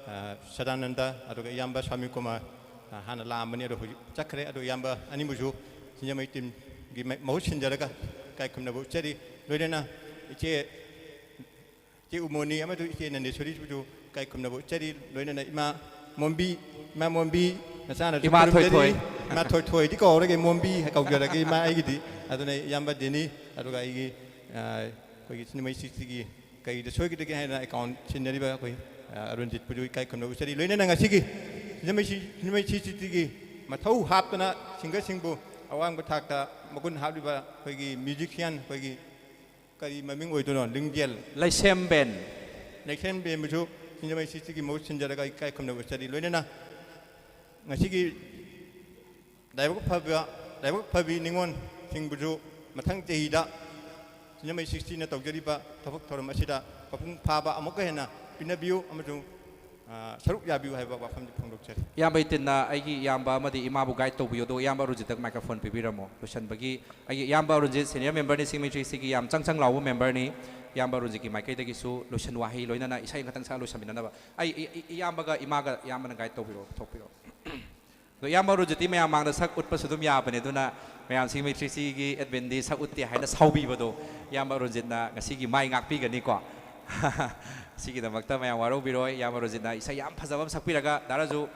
ꯑ, ꯁꯗꯥꯅꯟꯗ, ꯑꯗꯨꯒ ꯏꯌꯥꯝꯕ ꯁ꯭ꯋꯥꯃꯤ ꯀꯨꯃꯥꯔ, ꯑ, ꯍꯥꯟꯅ ꯂꯥꯛꯑꯝꯕꯅꯤ, ꯑꯗꯣ ꯍꯧꯖꯤꯛ ꯆꯠꯈ꯭ꯔꯦ꯫ ꯑꯗꯣ ꯏꯌꯥꯝꯕ ꯑꯅꯤꯕꯨꯁꯨ ꯁꯤꯡꯖꯃꯩ ꯇꯤꯝꯒꯤ ꯃ-, ꯃꯍꯨꯠ ꯁꯤꯟꯖꯔꯒ ꯏꯀꯥꯏ ꯈꯨꯝꯅꯕ ꯎꯠꯆꯔꯤ꯫ ꯂꯣꯏꯅꯅ ꯏꯆꯦ ꯏꯆꯦ ꯎꯃꯣꯅꯤ ꯑꯃꯁꯨ ꯏꯆꯦ ꯅꯟꯗꯦꯁꯣꯔꯤꯕꯨꯁꯨ ꯏꯀꯥꯏ ꯈꯨꯝꯅꯕ ꯎꯠꯆꯔꯤ꯫ ꯂꯣꯏꯅꯅ ꯏꯃꯥ ꯃꯣꯝꯕꯤ, ꯏꯃꯥ ꯃꯣꯝꯕꯤ ꯅꯆꯥꯅꯁꯨ ꯏꯃꯥ ꯈꯨꯔꯨꯝꯖꯔꯤ꯫ ꯊꯣꯏꯊꯣꯏ꯫ ꯏꯃꯥ ꯊꯣꯏꯊꯣꯏꯗꯤ ꯀꯧꯔꯒꯦ, ꯃꯣꯝꯕꯤ ꯀꯧꯖꯔꯒꯦ ꯏꯃꯥ ꯑꯩꯒꯤꯗꯤ꯫ ꯑꯗꯨꯅ ꯏꯌꯥꯝꯕ ꯗꯦꯅꯤ, ꯑꯗꯨꯒ ꯑꯩꯒꯤ, ꯑ, ꯑꯩꯈꯣꯏꯒꯤ ꯁꯤꯡꯖꯃꯩ ꯁꯤꯛꯁꯇꯤꯒꯤ ꯀꯩꯗ ꯁꯣꯏꯈꯤꯗꯒꯦ ꯍꯥꯏꯅ ꯑꯦꯀꯥꯎꯟꯠ ꯁꯤꯟꯅꯔꯤꯕ ꯑꯩꯈꯣꯏ, ꯑ, ꯑꯔꯨꯟꯖꯤꯠꯄꯨꯁꯨ ꯏꯀꯥꯏ ꯈꯨꯝꯅꯕ ꯎꯠꯆꯔꯤ꯫ ꯂꯣꯏꯅꯅ ꯉꯁꯤꯒꯤ ꯁꯤꯡꯖꯃꯩ ꯁꯤ-, ꯁꯤꯡꯖꯃꯩ ꯁꯤꯛꯁꯇꯤꯒꯤ ꯃꯊꯧ ꯍꯥꯞꯇꯅ ꯁꯤꯡꯒꯔꯁꯤꯡꯕꯨ ꯑꯋꯥꯡꯕ ꯊꯥꯛꯇ ꯃꯒꯨꯟ ꯍꯥꯞꯂꯤꯕ ꯑꯩꯈꯣꯏꯒꯤ ꯃ꯭ꯌꯨꯖꯤꯁꯤꯌꯥꯟ, ꯑꯩꯈꯣꯏꯒꯤ ꯀꯔꯤ ꯃꯃꯤꯡ ꯑꯣꯏꯗꯣꯏꯅꯣ? ꯂꯤꯡꯖꯦꯜ꯫ ꯂꯩꯁꯦꯝꯕꯦꯟ꯫ ꯂꯩꯁꯦꯝꯕꯦꯟꯕꯨꯁꯨ ꯁꯤꯡꯖꯃꯩ ꯁꯤꯛꯁꯇꯤꯒꯤ ꯃꯍꯨꯠ ꯁꯤꯟꯖꯔꯒ ꯏꯀꯥꯏ ꯈꯨꯝꯅꯕ ꯆꯠꯂꯤ꯫ ꯂꯣꯏꯅꯅ ꯉꯁꯤꯒꯤ ꯂꯥꯏꯕꯛ ꯐꯕ, ꯂꯥꯏꯕꯛ ꯐꯕꯤ ꯅꯤꯉꯣꯜꯁꯤꯡꯕꯨꯁꯨ ꯃꯊꯪ ꯆꯍꯤꯗ ꯁꯤꯡꯖꯃꯩ ꯁꯤꯛꯁꯇꯤꯅ ꯇꯧꯖꯔꯤꯕ ꯊꯕꯛ ꯊꯧꯔꯝ ꯑꯁꯤꯗ ꯃꯄꯨꯡ ꯐꯥꯕ ꯑꯃꯨꯛꯀ ꯍꯦꯟꯅ ꯄꯤꯅꯕꯤꯌꯨ ꯑꯃꯁꯨꯡ ꯑ, ꯁꯔꯨꯛ ꯌꯥꯕꯤꯌꯨ ꯍꯥꯏꯕ ꯋꯥꯐꯝꯗꯤ ꯐꯣꯡꯗꯣꯛꯆꯔꯤ꯫ ꯏꯌꯥꯝꯕ ꯏꯇꯤꯟꯅ ꯑꯩꯒꯤ ꯏꯌꯥꯝꯕ ꯑꯃꯗꯤ ꯏꯃꯥꯕꯨ ꯒꯥꯏꯗ ꯇꯧꯕꯤꯌꯨ, ꯑꯗꯨꯒ ꯏꯌꯥꯝꯕ ꯑꯔꯨꯟꯖꯤꯠꯇ ꯃꯥꯏꯀ꯭ꯔꯣꯐꯣꯟ ꯄꯤꯕꯤꯔꯝꯃꯣ꯫ ꯂꯣꯏꯁꯤꯟꯕꯒꯤ ꯑꯩꯒꯤ ꯏꯌꯥꯝꯕ ꯑꯔꯨꯟꯖꯤꯠ, ꯁꯦꯅꯤꯌꯔ ꯃꯦꯝꯕꯔꯅꯤ ꯁꯤꯡꯖꯃꯩ ꯊ꯭ꯔꯤ ꯁꯤꯒꯤ, ꯌꯥꯝ ꯆꯪ ꯆꯪ ꯂꯥꯎꯕ ꯃꯦꯝꯕꯔꯅꯤ꯫ ꯏꯌꯥꯝꯕ ꯑꯔꯨꯟꯖꯤꯠꯀꯤ ꯃꯥꯏꯀꯩꯗꯒꯤꯁꯨ ꯂꯣꯏꯁꯟ ꯋꯥꯍꯩ, ꯂꯣꯏꯅꯅ ꯏꯁꯩ ꯈꯛꯇꯪ ꯁꯛꯑ ꯂꯣꯏꯁꯟꯃꯤꯟꯅꯅꯕ꯫ ꯑꯩ, ꯏ-, ꯏ-, ꯏꯌꯥꯝꯕꯒ ꯏꯃꯥꯒ, ꯏꯌꯥꯝꯕꯅ ꯒꯥꯏꯗ ꯇꯧꯕꯤꯔꯛꯑꯣ, ꯄꯨꯊꯣꯛꯄꯤꯔꯛꯑꯣ꯫ ꯑꯗꯣ ꯏꯌꯥꯝꯕ ꯑꯔꯨꯟꯖꯤꯠꯇꯤ ꯃꯌꯥꯝ ꯃꯥꯡꯗ ꯁꯛ ꯎꯠꯄꯁꯨ ꯑꯗꯨꯝ ꯌꯥꯕꯅꯦ, ꯑꯗꯨꯅ ꯃꯌꯥꯝ ꯁꯤꯡꯖꯃꯩ ꯊ꯭ꯔꯤ ꯁꯤꯒꯤ ꯑꯦꯗꯃꯤꯟꯗꯤ ꯁꯛ ꯎꯠꯇꯦ ꯍꯥꯏꯅ ꯁꯥꯎꯕꯤꯕꯗꯣ, ꯏꯌꯥꯝꯕ ꯑꯔꯨꯟꯖꯤꯠꯅ ꯉꯁꯤꯒꯤ ꯃꯥꯏ ꯉꯥꯛꯄꯤꯒꯅꯤꯀꯣ꯫ ꯁꯤꯒꯤꯗꯃꯛꯇ ꯃꯌꯥꯝ ꯋꯥꯔꯧꯕꯤꯔꯣꯏ꯫ ꯏꯌꯥꯝꯕ ꯑꯔꯨꯟꯖꯤꯠꯅ ꯏꯁꯩ ꯌꯥꯝ ꯐꯖꯕ ꯑꯃ ꯁꯛꯄꯤꯔꯒ ꯗꯥ ꯔꯥꯖꯨ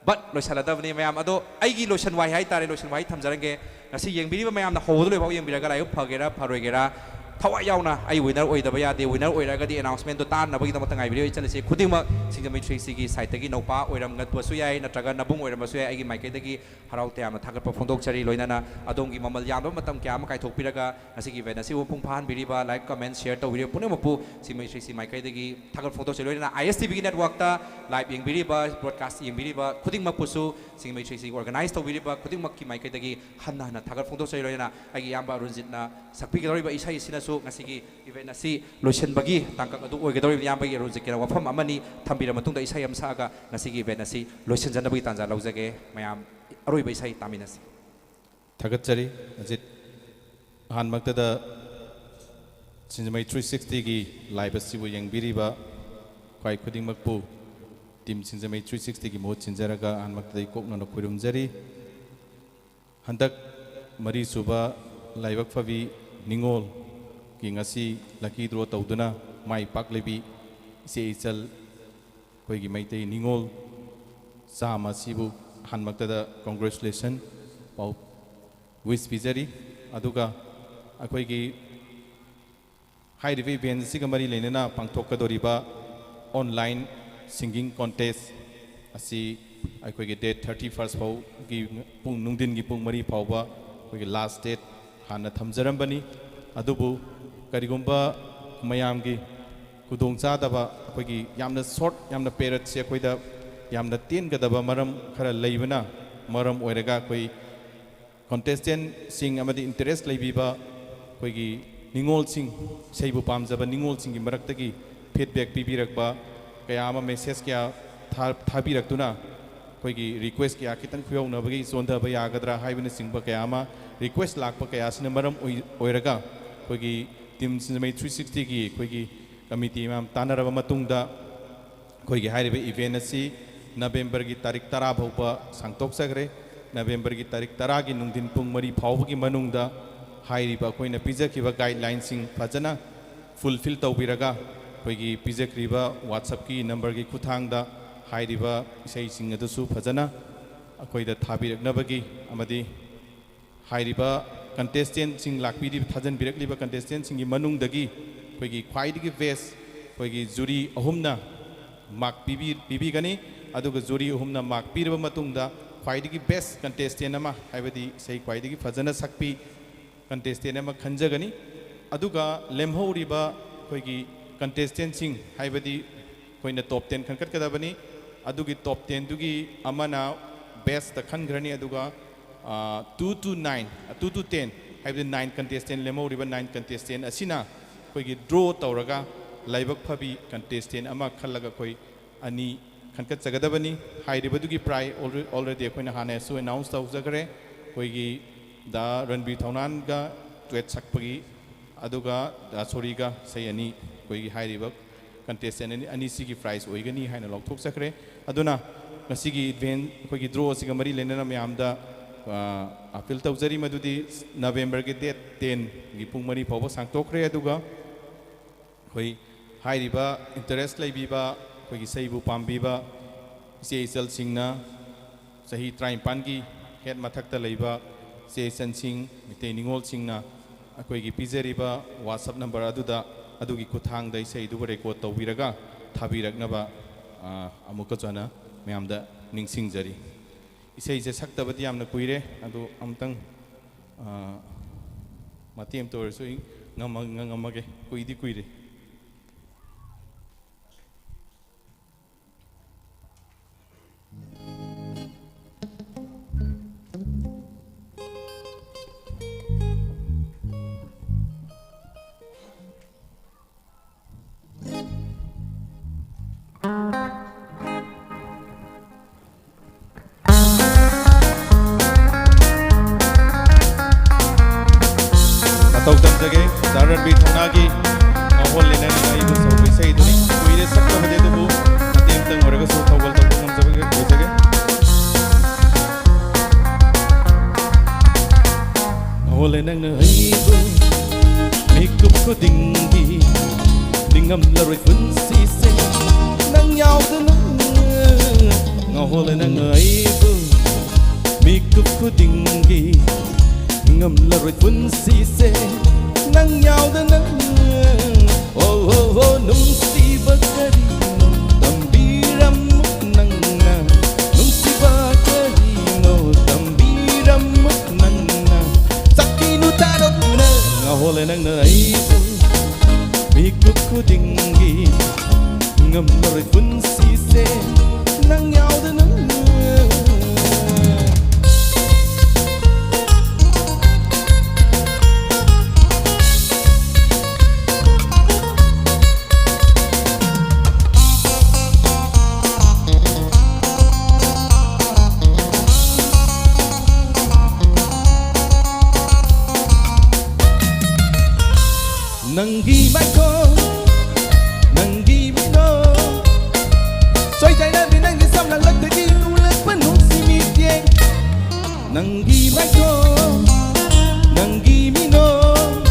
ꯕꯠ ꯂꯣꯏꯁꯜꯂꯗꯕꯅꯤ ꯃꯌꯥꯝ꯫ ꯑꯗꯣ ꯑꯩꯒꯤ ꯂꯣꯏꯁꯟ ꯋꯥꯍꯩ ꯍꯥꯏꯇꯥꯔꯦ, ꯂꯣꯏꯁꯟ ꯋꯥꯍꯩ ꯊꯝꯖꯔꯒꯦ꯫ ꯉꯁꯤ ꯌꯦꯡꯕꯤꯔꯤꯕ ꯃꯌꯥꯝꯅ ꯍꯧꯕꯗ ꯂꯣꯏꯐꯥꯎ ꯌꯦꯡꯕꯤꯔꯒ ꯂꯥꯏꯕꯛ ꯐꯒꯦꯔꯥ ꯐꯔꯣꯏꯒꯦꯔꯥ, ꯊꯋꯥꯏ ꯌꯥꯎꯅ ꯑꯩ ꯋꯤꯅꯔ ꯑꯣꯏꯗꯕ ꯌꯥꯗꯦ꯫ ꯋꯤꯅꯔ ꯑꯣꯏꯔꯒꯗꯤ ꯑꯦꯅꯥꯎꯟꯁꯃꯦꯟꯗꯣ ꯇꯥꯅꯕꯒꯤꯗꯃꯛꯇ ꯉꯥꯏꯕꯤꯔꯤꯕ꯫ ꯑꯩ ꯆꯠꯂꯁꯤ ꯈꯨꯗꯤꯡꯃꯛ ꯁꯤꯡꯖꯃꯩ ꯊ꯭ꯔꯤ ꯁꯤꯒꯤ ꯁꯥꯏꯠꯇꯒꯤ ꯅꯧꯄꯥ ꯑꯣꯏꯔꯝꯕꯁꯨ ꯌꯥꯏ, ꯅꯠꯇ꯭ꯔꯒ ꯅꯕꯨꯡ ꯑꯣꯏꯔꯝꯕꯁꯨ ꯌꯥꯏ꯫ ꯑꯩꯒꯤ ꯃꯥꯏꯀꯩꯗꯒꯤ ꯍꯔꯥꯎ ꯇꯌꯥꯝꯅ ꯊꯥꯒꯠꯄ ꯐꯣꯡꯗꯣꯛꯆꯔꯤ꯫ ꯂꯣꯏꯅꯅ ꯑꯗꯣꯝꯒꯤ ꯃꯃꯜ ꯌꯥꯝꯂꯕ ꯃꯇꯝ ꯀꯌꯥ ꯑꯃ ꯀꯥꯏꯊꯣꯛꯄꯤꯔꯒ ꯉꯁꯤꯒꯤ ꯏꯚꯦꯟꯠ ꯑꯁꯤꯕꯨ ꯃꯄꯨꯡ ꯐꯥꯍꯟꯕꯤꯔꯤꯕ, ꯂꯥꯏꯛ, ꯀꯃꯦꯟ, ꯁꯤꯌꯔ ꯇꯧꯕꯤꯔꯤꯕ ꯄꯨꯝꯅꯃꯛꯄꯨ ꯁꯤꯡꯖꯃꯩ ꯊ꯭ꯔꯤ ꯁꯤ ꯃꯥꯏꯀꯩꯗꯒꯤ ꯊꯥꯒꯠ ꯐꯣꯡꯗꯣꯛꯆꯔꯤ꯫ ꯂꯣꯏꯅꯅ ꯑꯥꯏ ꯑꯦꯁ ꯇꯤ ꯚꯤꯒꯤ ꯅꯦꯠꯋꯥꯔꯛꯇ ꯂꯥꯏꯚ ꯌꯦꯡꯕꯤꯔꯤꯕ, ꯕ꯭ꯔꯣꯗꯀꯥꯁ ꯌꯦꯡꯕꯤꯔꯤꯕ ꯈꯨꯗꯤꯡꯃꯛꯄꯨꯁꯨ ꯁꯤꯡꯖꯃꯩ ꯊ꯭ꯔꯤ ꯁꯤꯒꯤ ꯑꯣꯔꯒꯅꯥꯏꯖ ꯇꯧꯕꯤꯔꯤꯕ ꯈꯨꯗꯤꯡꯃꯛꯀꯤ ꯃꯥꯏꯀꯩꯗꯒꯤ ꯍꯟꯅ ꯍꯟꯅ ꯊꯥꯒꯠ ꯐꯣꯡꯗꯣꯛꯆꯔꯤ꯫ ꯂꯣꯏꯅꯅ ꯑꯩꯒꯤ ꯏꯌꯥꯝꯕ ꯑꯔꯨꯟꯖꯤꯠꯅ ꯁꯛꯄꯤꯒꯗꯧꯔꯤꯕ ꯏꯁꯩ ꯑꯁꯤꯅꯁꯨ ꯉꯁꯤꯒꯤ ꯏꯚꯦꯟꯠ ꯑꯁꯤ ꯂꯣꯏꯁꯤꯟꯕꯒꯤ ꯇꯥꯡꯀꯛ ꯑꯗꯨ ꯑꯣꯏꯒꯗꯧꯔꯤꯕ꯫ ꯏꯌꯥꯝꯕꯒꯤ ꯑꯔꯨꯟꯖꯤꯠꯀꯤꯅ ꯋꯥꯐꯝ ꯑꯃꯅꯤ ꯊꯝꯕꯤꯔꯕ ꯃꯇꯨꯡꯗ ꯏꯁꯩ ꯑꯃ ꯁꯛꯑꯒ ꯉꯁꯤꯒꯤ ꯏꯚꯦꯟꯠ ꯑꯁꯤ ꯂꯣꯏꯁꯤꯟꯖꯅꯕꯒꯤ ꯇꯥꯟꯖꯥ ꯂꯧꯖꯒꯦ꯫ ꯃꯌꯥꯝ ꯑꯔꯣꯏꯕ ꯏꯁꯩ ꯇꯥꯃꯤꯟꯅꯁꯤ꯫ ꯊꯥꯒꯠꯆꯔꯤ ꯑꯖꯤꯠ꯫ ꯑꯍꯥꯟꯕꯃꯛꯇꯗ ꯁꯤꯡꯖꯃꯩ ꯊ꯭ꯔꯤ ꯁꯤꯛꯁꯇꯤꯒꯤ ꯂꯥꯏꯚ ꯑꯁꯤꯕꯨ ꯌꯦꯡꯕꯤꯔꯤꯕ ꯈ꯭ꯋꯥꯏ ꯈꯨꯗꯤꯡꯃꯛꯄꯨ ꯇꯤꯝ ꯁꯤꯡꯖꯃꯩ ꯊ꯭ꯔꯤ ꯁꯤꯛꯁꯇꯤꯒꯤ ꯃꯍꯨꯠ ꯁꯤꯟꯖꯔꯒ ꯑꯍꯥꯟꯕꯃꯛꯇꯗ ꯏꯀꯣꯛꯅꯅ ꯈꯨꯔꯨꯝꯖꯔꯤ꯫ ꯍꯟꯗꯛ ꯃꯔꯤꯁꯨꯕ ꯂꯥꯏꯕꯛ ꯐꯕꯤ ꯅꯤꯉꯣꯜꯒꯤ ꯉꯁꯤ ꯂꯛꯀꯤ ꯗ꯭ꯔꯣ ꯇꯧꯗꯨꯅ ꯃꯥꯏ ꯄꯥꯛꯂꯤꯕꯤ ꯏꯆꯦ ꯏꯆꯜ ꯑꯩꯈꯣꯏꯒꯤ ꯃꯩꯇꯩ ꯅꯤꯉꯣꯜ ꯆꯥꯝꯃ ꯑꯁꯤꯕꯨ ꯑꯍꯥꯟꯕꯃꯛꯇꯗ ꯀꯣꯡꯒ꯭ꯔꯦꯆꯨꯂꯦꯁꯟ ꯄꯥꯎ ꯋꯤꯁ ꯄꯤꯖꯔꯤ꯫ ꯑꯗꯨꯒ ꯑꯩꯈꯣꯏꯒꯤ ꯍꯥꯏꯔꯤꯕ ꯏꯚꯦꯟꯠ ꯑꯁꯤꯒ ꯃꯔꯤ ꯂꯩꯅꯅ ꯄꯥꯡꯊꯣꯛꯀꯗꯧꯔꯤꯕ ꯑꯣꯟꯂꯥꯏꯟ ꯁꯤꯡꯒꯤꯡ ꯀꯣꯟꯇꯦꯁ ꯑꯁꯤ ꯑꯩꯈꯣꯏꯒꯤ ꯗꯦꯠ ꯊꯥꯔꯇꯤ ꯐꯥꯔꯁ ꯐꯥꯎꯒꯤ ꯄꯨꯡ, ꯅꯨꯡꯊꯤꯟꯒꯤ ꯄꯨꯡ ꯃꯔꯤ ꯐꯥꯎꯕ ꯑꯩꯈꯣꯏꯒꯤ ꯂꯥꯁ ꯗꯦꯠ ꯍꯥꯟꯅ ꯊꯝꯖꯔꯝꯕꯅꯤ꯫ ꯑꯗꯨꯕꯨ ꯀꯔꯤꯒꯨꯝꯕ ꯃꯌꯥꯝꯒꯤ ꯈꯨꯗꯣꯡꯆꯥꯗꯕ, ꯑꯩꯈꯣꯏꯒꯤ ꯌꯥꯝꯅ ꯁꯣꯔꯠ, ꯌꯥꯝꯅ ꯄꯦꯔꯠꯁꯦ ꯑꯩꯈꯣꯏꯗ ꯌꯥꯝꯅ ꯇꯦꯟꯒꯗꯕ ꯃꯔꯝ ꯈꯔ ꯂꯩꯕꯅ ꯃꯔꯝ ꯑꯣꯏꯔꯒ ꯑꯩꯈꯣꯏ ꯀꯣꯟꯇꯦꯁꯇꯦꯟꯁꯤꯡ ꯑꯃꯗꯤ ꯏꯟꯇꯔꯦꯁ ꯂꯩꯕꯤꯕ ꯑꯩꯈꯣꯏꯒꯤ ꯅꯤꯉꯣꯜꯁꯤꯡ, ꯏꯁꯩꯕꯨ ꯄꯥꯝꯖꯕ ꯅꯤꯉꯣꯜꯁꯤꯡꯒꯤ ꯃꯔꯛꯇꯒꯤ ꯐꯤꯗꯕꯦꯛ ꯄꯤꯕꯤꯔꯛꯄ ꯀꯌꯥ ꯑꯃ, ꯃꯦꯁꯦꯖ ꯀꯌꯥ ꯊꯥ-, ꯊꯥꯕꯤꯔꯛꯇꯨꯅ ꯑꯩꯈꯣꯏꯒꯤ ꯔꯤꯀ꯭ꯋꯦꯁ ꯀꯌꯥ ꯈꯤꯇꯪ ꯈꯨꯌꯧꯅꯕꯒꯤ ꯆꯣꯟꯊꯕ ꯌꯥꯒꯗ꯭ꯔꯥ ꯍꯥꯏꯕꯅꯆꯤꯡꯕ ꯀꯌꯥ ꯑꯃ ꯔꯤꯀ꯭ꯋꯦꯁ ꯂꯥꯛꯄ ꯀꯌꯥ ꯑꯁꯤꯅ ꯃꯔꯝ ꯑꯣꯏ-, ꯑꯣꯏꯔꯒ ꯑꯩꯈꯣꯏꯒꯤ ꯇꯤꯝ ꯁꯤꯡꯖꯃꯩ ꯊ꯭ꯔꯤ ꯁꯤꯛꯁꯇꯤꯒꯤ ꯑꯩꯈꯣꯏꯒꯤ ꯀꯃꯤꯇꯤ ꯃꯌꯥꯝ ꯇꯥꯟꯅꯔꯕ ꯃꯇꯨꯡꯗ ꯑꯩꯈꯣꯏꯒꯤ ꯍꯥꯏꯔꯤꯕ ꯏꯚꯦꯟꯠ ꯑꯁꯤ ꯅꯕꯦꯝꯕꯔꯒꯤ ꯇꯥꯔꯤꯛ ꯇꯔꯥ ꯐꯥꯎꯕ ꯁꯥꯡꯗꯣꯛꯆꯈ꯭ꯔꯦ꯫ ꯅꯕꯦꯝꯕꯔꯒꯤ ꯇꯥꯔꯤꯛ ꯇꯔꯥꯒꯤ ꯅꯨꯡꯊꯤꯟ ꯄꯨꯡ ꯃꯔꯤ ꯐꯥꯎꯕꯒꯤ ꯃꯅꯨꯡꯗ ꯍꯥꯏꯔꯤꯕ ꯑꯩꯈꯣꯏꯅ ꯄꯤꯖꯈꯤꯕ ꯒꯥꯏꯗꯂꯥꯏꯟꯁꯤꯡ ꯐꯖꯅ ꯐꯨꯜꯐꯤꯜ ꯇꯧꯕꯤꯔꯒ ꯑꯩꯈꯣꯏꯒꯤ ꯄꯤꯖꯈ꯭ꯔꯤꯕ WhatsApp-ꯀꯤ ꯅꯝꯕꯔꯒꯤ ꯈꯨꯠꯊꯥꯡꯗ ꯍꯥꯏꯔꯤꯕ ꯏꯁꯩꯁꯤꯡ ꯑꯗꯨꯁꯨ ꯐꯖꯅ ꯑꯩꯈꯣꯏꯗ ꯊꯥꯕꯤꯔꯛꯅꯕꯒꯤ ꯑꯃꯗꯤ ꯍꯥꯏꯔꯤꯕ ꯀꯟꯇꯦꯁꯇꯦꯟꯁꯤꯡ ꯂꯥꯛꯄꯤꯔꯤꯕ, ꯊꯥꯖꯟꯕꯤꯔꯛꯂꯤꯕ ꯀꯟꯇꯦꯁꯇꯦꯟꯁꯤꯡꯒꯤ ꯃꯅꯨꯡꯗꯒꯤ ꯑꯩꯈꯣꯏꯒꯤ ꯈ꯭ꯋꯥꯏꯗꯒꯤ ꯕꯦꯁ ꯑꯩꯈꯣꯏꯒꯤ ꯖꯨꯔꯤ ꯑꯍꯨꯝꯅ ꯃꯥꯔꯛ ꯄꯤꯕꯤ ꯄꯤꯕꯤꯒꯅꯤ꯫ ꯑꯗꯨꯒ ꯖꯨꯔꯤ ꯑꯍꯨꯝꯅ ꯃꯥꯔꯛ ꯄꯤꯔꯕ ꯃꯇꯨꯡꯗ ꯈ꯭ꯋꯥꯏꯗꯒꯤ ꯕꯦꯁ ꯀꯟꯇꯦꯁꯇꯦꯟ ꯑꯃ, ꯍꯥꯏꯕꯗꯤ ꯏꯁꯩ ꯈ꯭ꯋꯥꯏꯗꯒꯤ ꯐꯖꯅ ꯁꯛꯄꯤ ꯀꯟꯇꯦꯁꯇꯦꯟ ꯑꯃ ꯈꯟꯖꯒꯅꯤ꯫ ꯑꯗꯨꯒ ꯂꯦꯝꯍꯧꯔꯤꯕ ꯑꯩꯈꯣꯏꯒꯤ ꯀꯟꯇꯦꯁꯇꯦꯟꯁꯤꯡ, ꯍꯥꯏꯕꯗꯤ ꯑꯩꯈꯣꯏꯅ ꯇꯣꯞ ꯇꯦꯟ ꯈꯟꯒꯠꯀꯗꯕꯅꯤ꯫ ꯑꯗꯨꯒꯤ ꯇꯣꯞ ꯇꯦꯟꯗꯨꯒꯤ ꯑꯃꯅ ꯕꯦꯁꯇ ꯈꯟꯈ꯭ꯔꯅꯤ꯫ ꯑꯗꯨꯒ two two nine, two two ten, ꯍꯥꯏꯕꯗꯤ ꯅꯥꯏꯟ ꯀꯟꯇꯦꯁꯇꯦꯟ, ꯂꯦꯝꯍꯧꯔꯤꯕ ꯅꯥꯏꯟ ꯀꯟꯇꯦꯁꯇꯦꯟ ꯑꯁꯤꯅ ꯑꯩꯈꯣꯏꯒꯤ ꯗ꯭ꯔꯣ ꯇꯧꯔꯒ ꯂꯥꯏꯕꯛ ꯐꯕꯤ ꯀꯟꯇꯦꯁꯇꯦꯟ ꯑꯃ ꯈꯜꯂꯒ ꯑꯩꯈꯣꯏ ꯑꯅꯤ ꯈꯟꯒꯠꯆꯒꯗꯕꯅꯤ꯫ ꯍꯥꯏꯔꯤꯕꯗꯨꯒꯤ ꯄ꯭ꯔꯥꯏ ꯑꯣꯜꯔꯦ-, ꯑꯣꯜꯔꯦꯗꯤ ꯑꯩꯈꯣꯏꯅ ꯍꯥꯟꯅꯁꯨ ꯑꯦꯅꯥꯎꯟꯁ ꯇꯧꯖꯈ꯭ꯔꯦ꯫ ꯑꯩꯈꯣꯏꯒꯤ ꯗꯥ ꯔꯟꯕꯤꯔ ꯊꯧꯅꯥꯟꯒ ꯗꯨꯋꯦꯠ ꯁꯛꯄꯒꯤ, ꯑꯗꯨꯒ ꯗꯥ ꯁꯣꯔꯤꯒ ꯏꯁꯩ ꯑꯅꯤ ꯑꯩꯈꯣꯏꯒꯤ ꯍꯥꯏꯔꯤꯕ ꯀꯟꯇꯦꯁꯇꯦꯟ ꯑꯅꯤ, ꯑꯅꯤꯁꯤꯒꯤ ꯄ꯭ꯔꯥꯏꯖ ꯑꯣꯏꯒꯅꯤ ꯍꯥꯏꯅ ꯂꯥꯎꯊꯣꯛꯆꯈ꯭ꯔꯦ꯫ ꯑꯗꯨꯅ ꯉꯁꯤꯒꯤ ꯏꯚꯦꯟ, ꯑꯩꯈꯣꯏꯒꯤ ꯗ꯭ꯔꯣ ꯑꯁꯤꯒ ꯃꯔꯤ ꯂꯩꯅꯅ ꯃꯌꯥꯝꯗ, ꯑ, ꯑꯄꯤꯜ ꯇꯧꯖꯔꯤ ꯃꯗꯨꯗꯤ ꯅꯕꯦꯝꯕꯔꯒꯤ ꯗꯦꯠ ꯇꯦꯟꯒꯤ ꯄꯨꯡ ꯃꯔꯤ ꯐꯥꯎꯕ ꯁꯥꯡꯗꯣꯛꯈ꯭ꯔꯦ꯫ ꯑꯗꯨꯒ ꯑꯩꯈꯣꯏ ꯍꯥꯏꯔꯤꯕ ꯏꯟꯇꯔꯦꯁ ꯂꯩꯕꯤꯕ, ꯑꯩꯈꯣꯏꯒꯤ ꯏꯁꯩꯕꯨ ꯄꯥꯝꯕꯤꯕ ꯏꯆꯦ ꯏꯆꯜꯁꯤꯡꯅ, ꯆꯍꯤ ꯇꯔꯥꯅꯤꯄꯥꯟꯒꯤ ꯍꯦꯠ ꯃꯊꯛꯇ ꯂꯩꯕ ꯏꯆꯦ ꯏꯆꯟꯁꯤꯡ, ꯃꯩꯇꯩ ꯅꯤꯉꯣꯜꯁꯤꯡꯅ ꯑꯩꯈꯣꯏꯒꯤ ꯄꯤꯖꯔꯤꯕ WhatsApp ꯅꯝꯕꯔ ꯑꯗꯨꯗ, ꯑꯗꯨꯒꯤ ꯈꯨꯠꯊꯥꯡꯗ ꯏꯁꯩꯗꯨꯕꯨ ꯔꯦꯀꯣꯔꯗ ꯇꯧꯕꯤꯔꯒ ꯊꯥꯕꯤꯔꯛꯅꯕ, ꯑ, ꯑꯃꯨꯛꯀꯁꯨ ꯍꯟꯅ ꯃꯌꯥꯝꯗ ꯅꯤꯡꯁꯤꯡꯖꯔꯤ꯫ ꯏꯁꯩꯁꯦ ꯁꯛꯇꯕꯗꯤ ꯌꯥꯝꯅ ꯀꯨꯏꯔꯦ, ꯑꯗꯨ ꯑꯃꯨꯛꯇꯪ, ꯑ, ꯃꯇꯦꯛ ꯑꯃꯇ ꯑꯣꯏꯔꯁꯨ ꯑꯩ ꯉꯝꯃ-, ꯉꯪꯉꯝꯃꯒꯦ꯫ ꯀꯨꯏꯗꯤ ꯀꯨꯏꯔꯦ꯫ ꯃꯇꯧ ꯇꯝꯖꯒꯦ, ꯗꯥ ꯔꯟꯕꯤꯔ ꯊꯧꯅꯥꯒꯤ ꯉꯥꯎꯍꯜꯂꯦ ꯅꯪꯅ ꯑꯩꯕꯨ ꯁꯧꯕ ꯏꯁꯩꯗꯨꯅꯤ꯫ ꯀꯨꯏꯔꯦ ꯁꯛꯇꯕꯗꯤ, ꯑꯗꯨꯕꯨ ꯃꯇꯦꯛ ꯑꯃꯇꯪ ꯑꯣꯏꯔꯒꯁꯨ ꯊꯧꯒꯜ ꯇꯧꯕ ꯉꯝꯖꯕꯒꯤ ꯑꯣꯏꯖꯒꯦ꯫ ꯉꯥꯎꯍꯜꯂꯦ ꯅꯪꯅ ꯑꯩꯕꯨ ꯃꯤꯀꯨꯞ ꯈꯨꯗꯤꯡꯒꯤ, ꯅꯤꯡꯉꯝꯂꯔꯣꯏ ꯄꯨꯟꯁꯤꯁꯦ ꯅꯪ ꯌꯥꯎꯗꯅ꯫ ꯉꯥꯎꯍꯜꯂꯦ ꯅꯪꯅ ꯑꯩꯕꯨ ꯃꯤꯀꯨꯞ ꯈꯨꯗꯤꯡꯒꯤ, ꯉꯝꯂꯔꯣꯏ ꯄꯨꯟꯁꯤꯁꯦ ꯅꯪ ꯌꯥꯎꯗꯅ. ꯑꯣ ꯍꯣ ꯍꯣ, ꯅꯨꯡꯁꯤꯕ ꯀꯔꯤꯅꯣ ꯇꯝꯕꯤꯔꯝꯃꯨ ꯅꯪꯅ. ꯅꯨꯡꯁꯤꯕ ꯀꯔꯤꯅꯣ ꯇꯝꯕꯤꯔꯝꯃꯨ ꯅꯪꯅ. ꯁꯛꯀꯤꯅꯨ ꯇꯥꯔꯛꯇꯨꯅ ꯉꯥꯎꯍꯣꯜꯂꯦ ꯅꯪꯅ ꯑꯩꯕꯨ ꯃꯤꯀꯨꯞ ꯈꯨꯗꯤꯡꯒꯤ. ꯉꯝꯂꯔꯣꯏ ꯄꯨꯟꯁꯤꯁꯦ ꯅꯪ ꯌꯥꯎꯗꯅ. ꯅꯪꯒꯤ ꯃꯥꯏꯊꯣꯡ, ꯅꯪꯒꯤ ꯃꯤꯅꯣꯛ, ꯁꯣꯏꯗꯅꯕꯤ ꯅꯪꯒꯤ ꯁꯝꯂꯥꯡꯂꯛꯇꯒꯤ ꯎꯔꯛꯄ ꯅꯨꯡꯁꯤ ꯃꯤꯠꯌꯦꯡ. ꯅꯪꯒꯤ ꯃꯥꯏꯊꯣꯡ, ꯅꯪꯒꯤ ꯃꯤꯅꯣꯛ,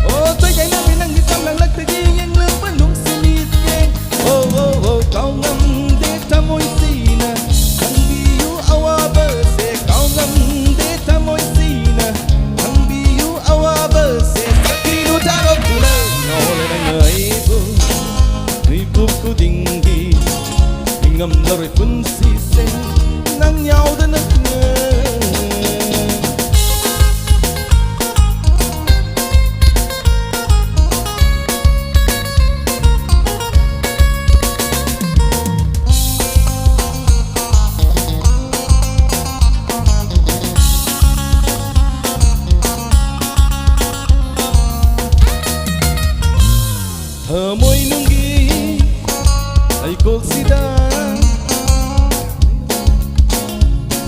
ꯑꯣ, ꯁꯣꯏꯗꯅꯕꯤ ꯅꯪꯒꯤ ꯁꯝꯂꯥꯡꯂꯛꯇꯒꯤ ꯌꯦꯡꯂꯛꯄ ꯅꯨꯡꯁꯤ ꯃꯤꯠꯌꯦꯡ. ꯑꯣ, ꯑꯣ, ꯑꯣ, ꯀꯥꯎꯉꯝꯗꯦ ꯊꯃꯣꯏꯁꯤꯅ ꯈꯪꯕꯤꯌꯨ ꯑꯋꯥꯕꯁꯦ, ꯀꯥꯎꯉꯝꯗꯦ ꯊꯃꯣꯏꯁꯤꯅ ꯈꯪꯕꯤꯌꯨ ꯑꯋꯥꯕꯁꯦ. ꯁꯛꯀꯤꯅꯨ ꯊꯥꯗꯣꯛꯇꯨꯅ ꯉꯥꯎꯍꯜꯂꯦ ꯅꯪꯅ ꯑꯩꯕꯨ ꯃꯤꯀꯨꯞ ꯈꯨꯗꯤꯡꯒꯤ. ꯉꯝꯂꯔꯣꯏ ꯄꯨꯟꯁꯤꯁꯦ ꯅꯪ ꯌꯥꯎꯗꯅ. ꯊꯃꯣꯏꯅꯨꯡꯒꯤ ꯂꯩꯀꯣꯜꯁꯤꯗ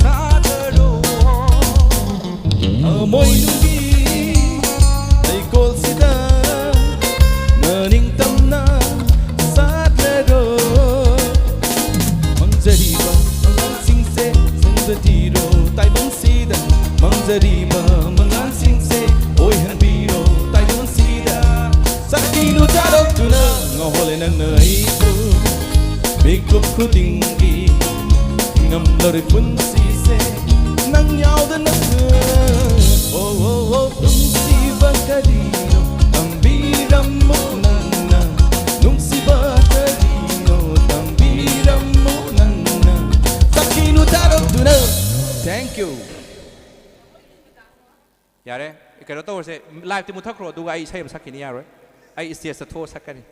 ꯊꯥꯗꯔꯣ. ꯊꯃꯣꯏꯅꯨꯡꯒꯤ ꯂꯩꯀꯣꯜꯁꯤꯗ ꯅꯅꯤꯡꯇꯝꯅ ꯁꯥꯠꯂꯔꯣ. ꯃꯪꯖꯔꯤꯕ ꯃꯪꯂꯥꯟꯁꯤꯡꯁꯦ ꯁꯪꯖꯊꯤꯔꯣ ꯇꯥꯏꯕꯪꯁꯤꯗ. ꯃꯪꯖꯔꯤꯕ ꯃꯪꯂꯥꯟꯁꯤꯡꯁꯦ ꯑꯣꯏꯍꯟꯕꯤꯔꯣ ꯇꯥꯏꯕꯪꯁꯤꯗ. ꯁꯛꯀꯤꯅꯨ ꯊꯥꯗꯣꯛꯇꯨꯅ ꯉꯥꯎꯍꯜꯂꯦ ꯅꯪꯅ ꯑꯩꯕꯨ ꯃꯤꯀꯨꯞ ꯈꯨꯗꯤꯡꯒꯤ. ꯉꯝꯂꯔꯣꯏ ꯄꯨꯟꯁꯤꯁꯦ ꯅꯪ ꯌꯥꯎꯗꯅ. Oh, oh, oh, ꯅꯨꯡꯁꯤꯕ ꯀꯔꯤꯅꯣ ꯇꯝꯕꯤꯔꯝꯃꯣ ꯅꯪꯅ. ꯅꯨꯡꯁꯤꯕ ꯀꯔꯤꯅꯣ ꯇꯝꯕꯤꯔꯝꯃꯣ ꯅꯪꯅ. ꯁꯛꯈꯤꯅꯨ ꯇꯥꯔꯛꯇꯨꯅ. Thank you. ꯌꯥꯔꯦ, ꯀꯩꯅꯣ ꯇꯧꯔꯁꯦ, ꯂꯥꯏꯠꯇꯤ ꯃꯨꯠꯊꯠꯈ꯭ꯔꯣ, ꯑꯗꯨꯒ ꯑꯩ ꯏꯁꯩ ꯑꯃ ꯁꯛꯈꯤꯅꯤ, ꯌꯥꯔꯣꯏ? ꯑꯩ ꯁ꯭ꯇꯦꯖꯇ ꯊꯣꯛꯑ ꯁꯛꯀꯅꯤ꯫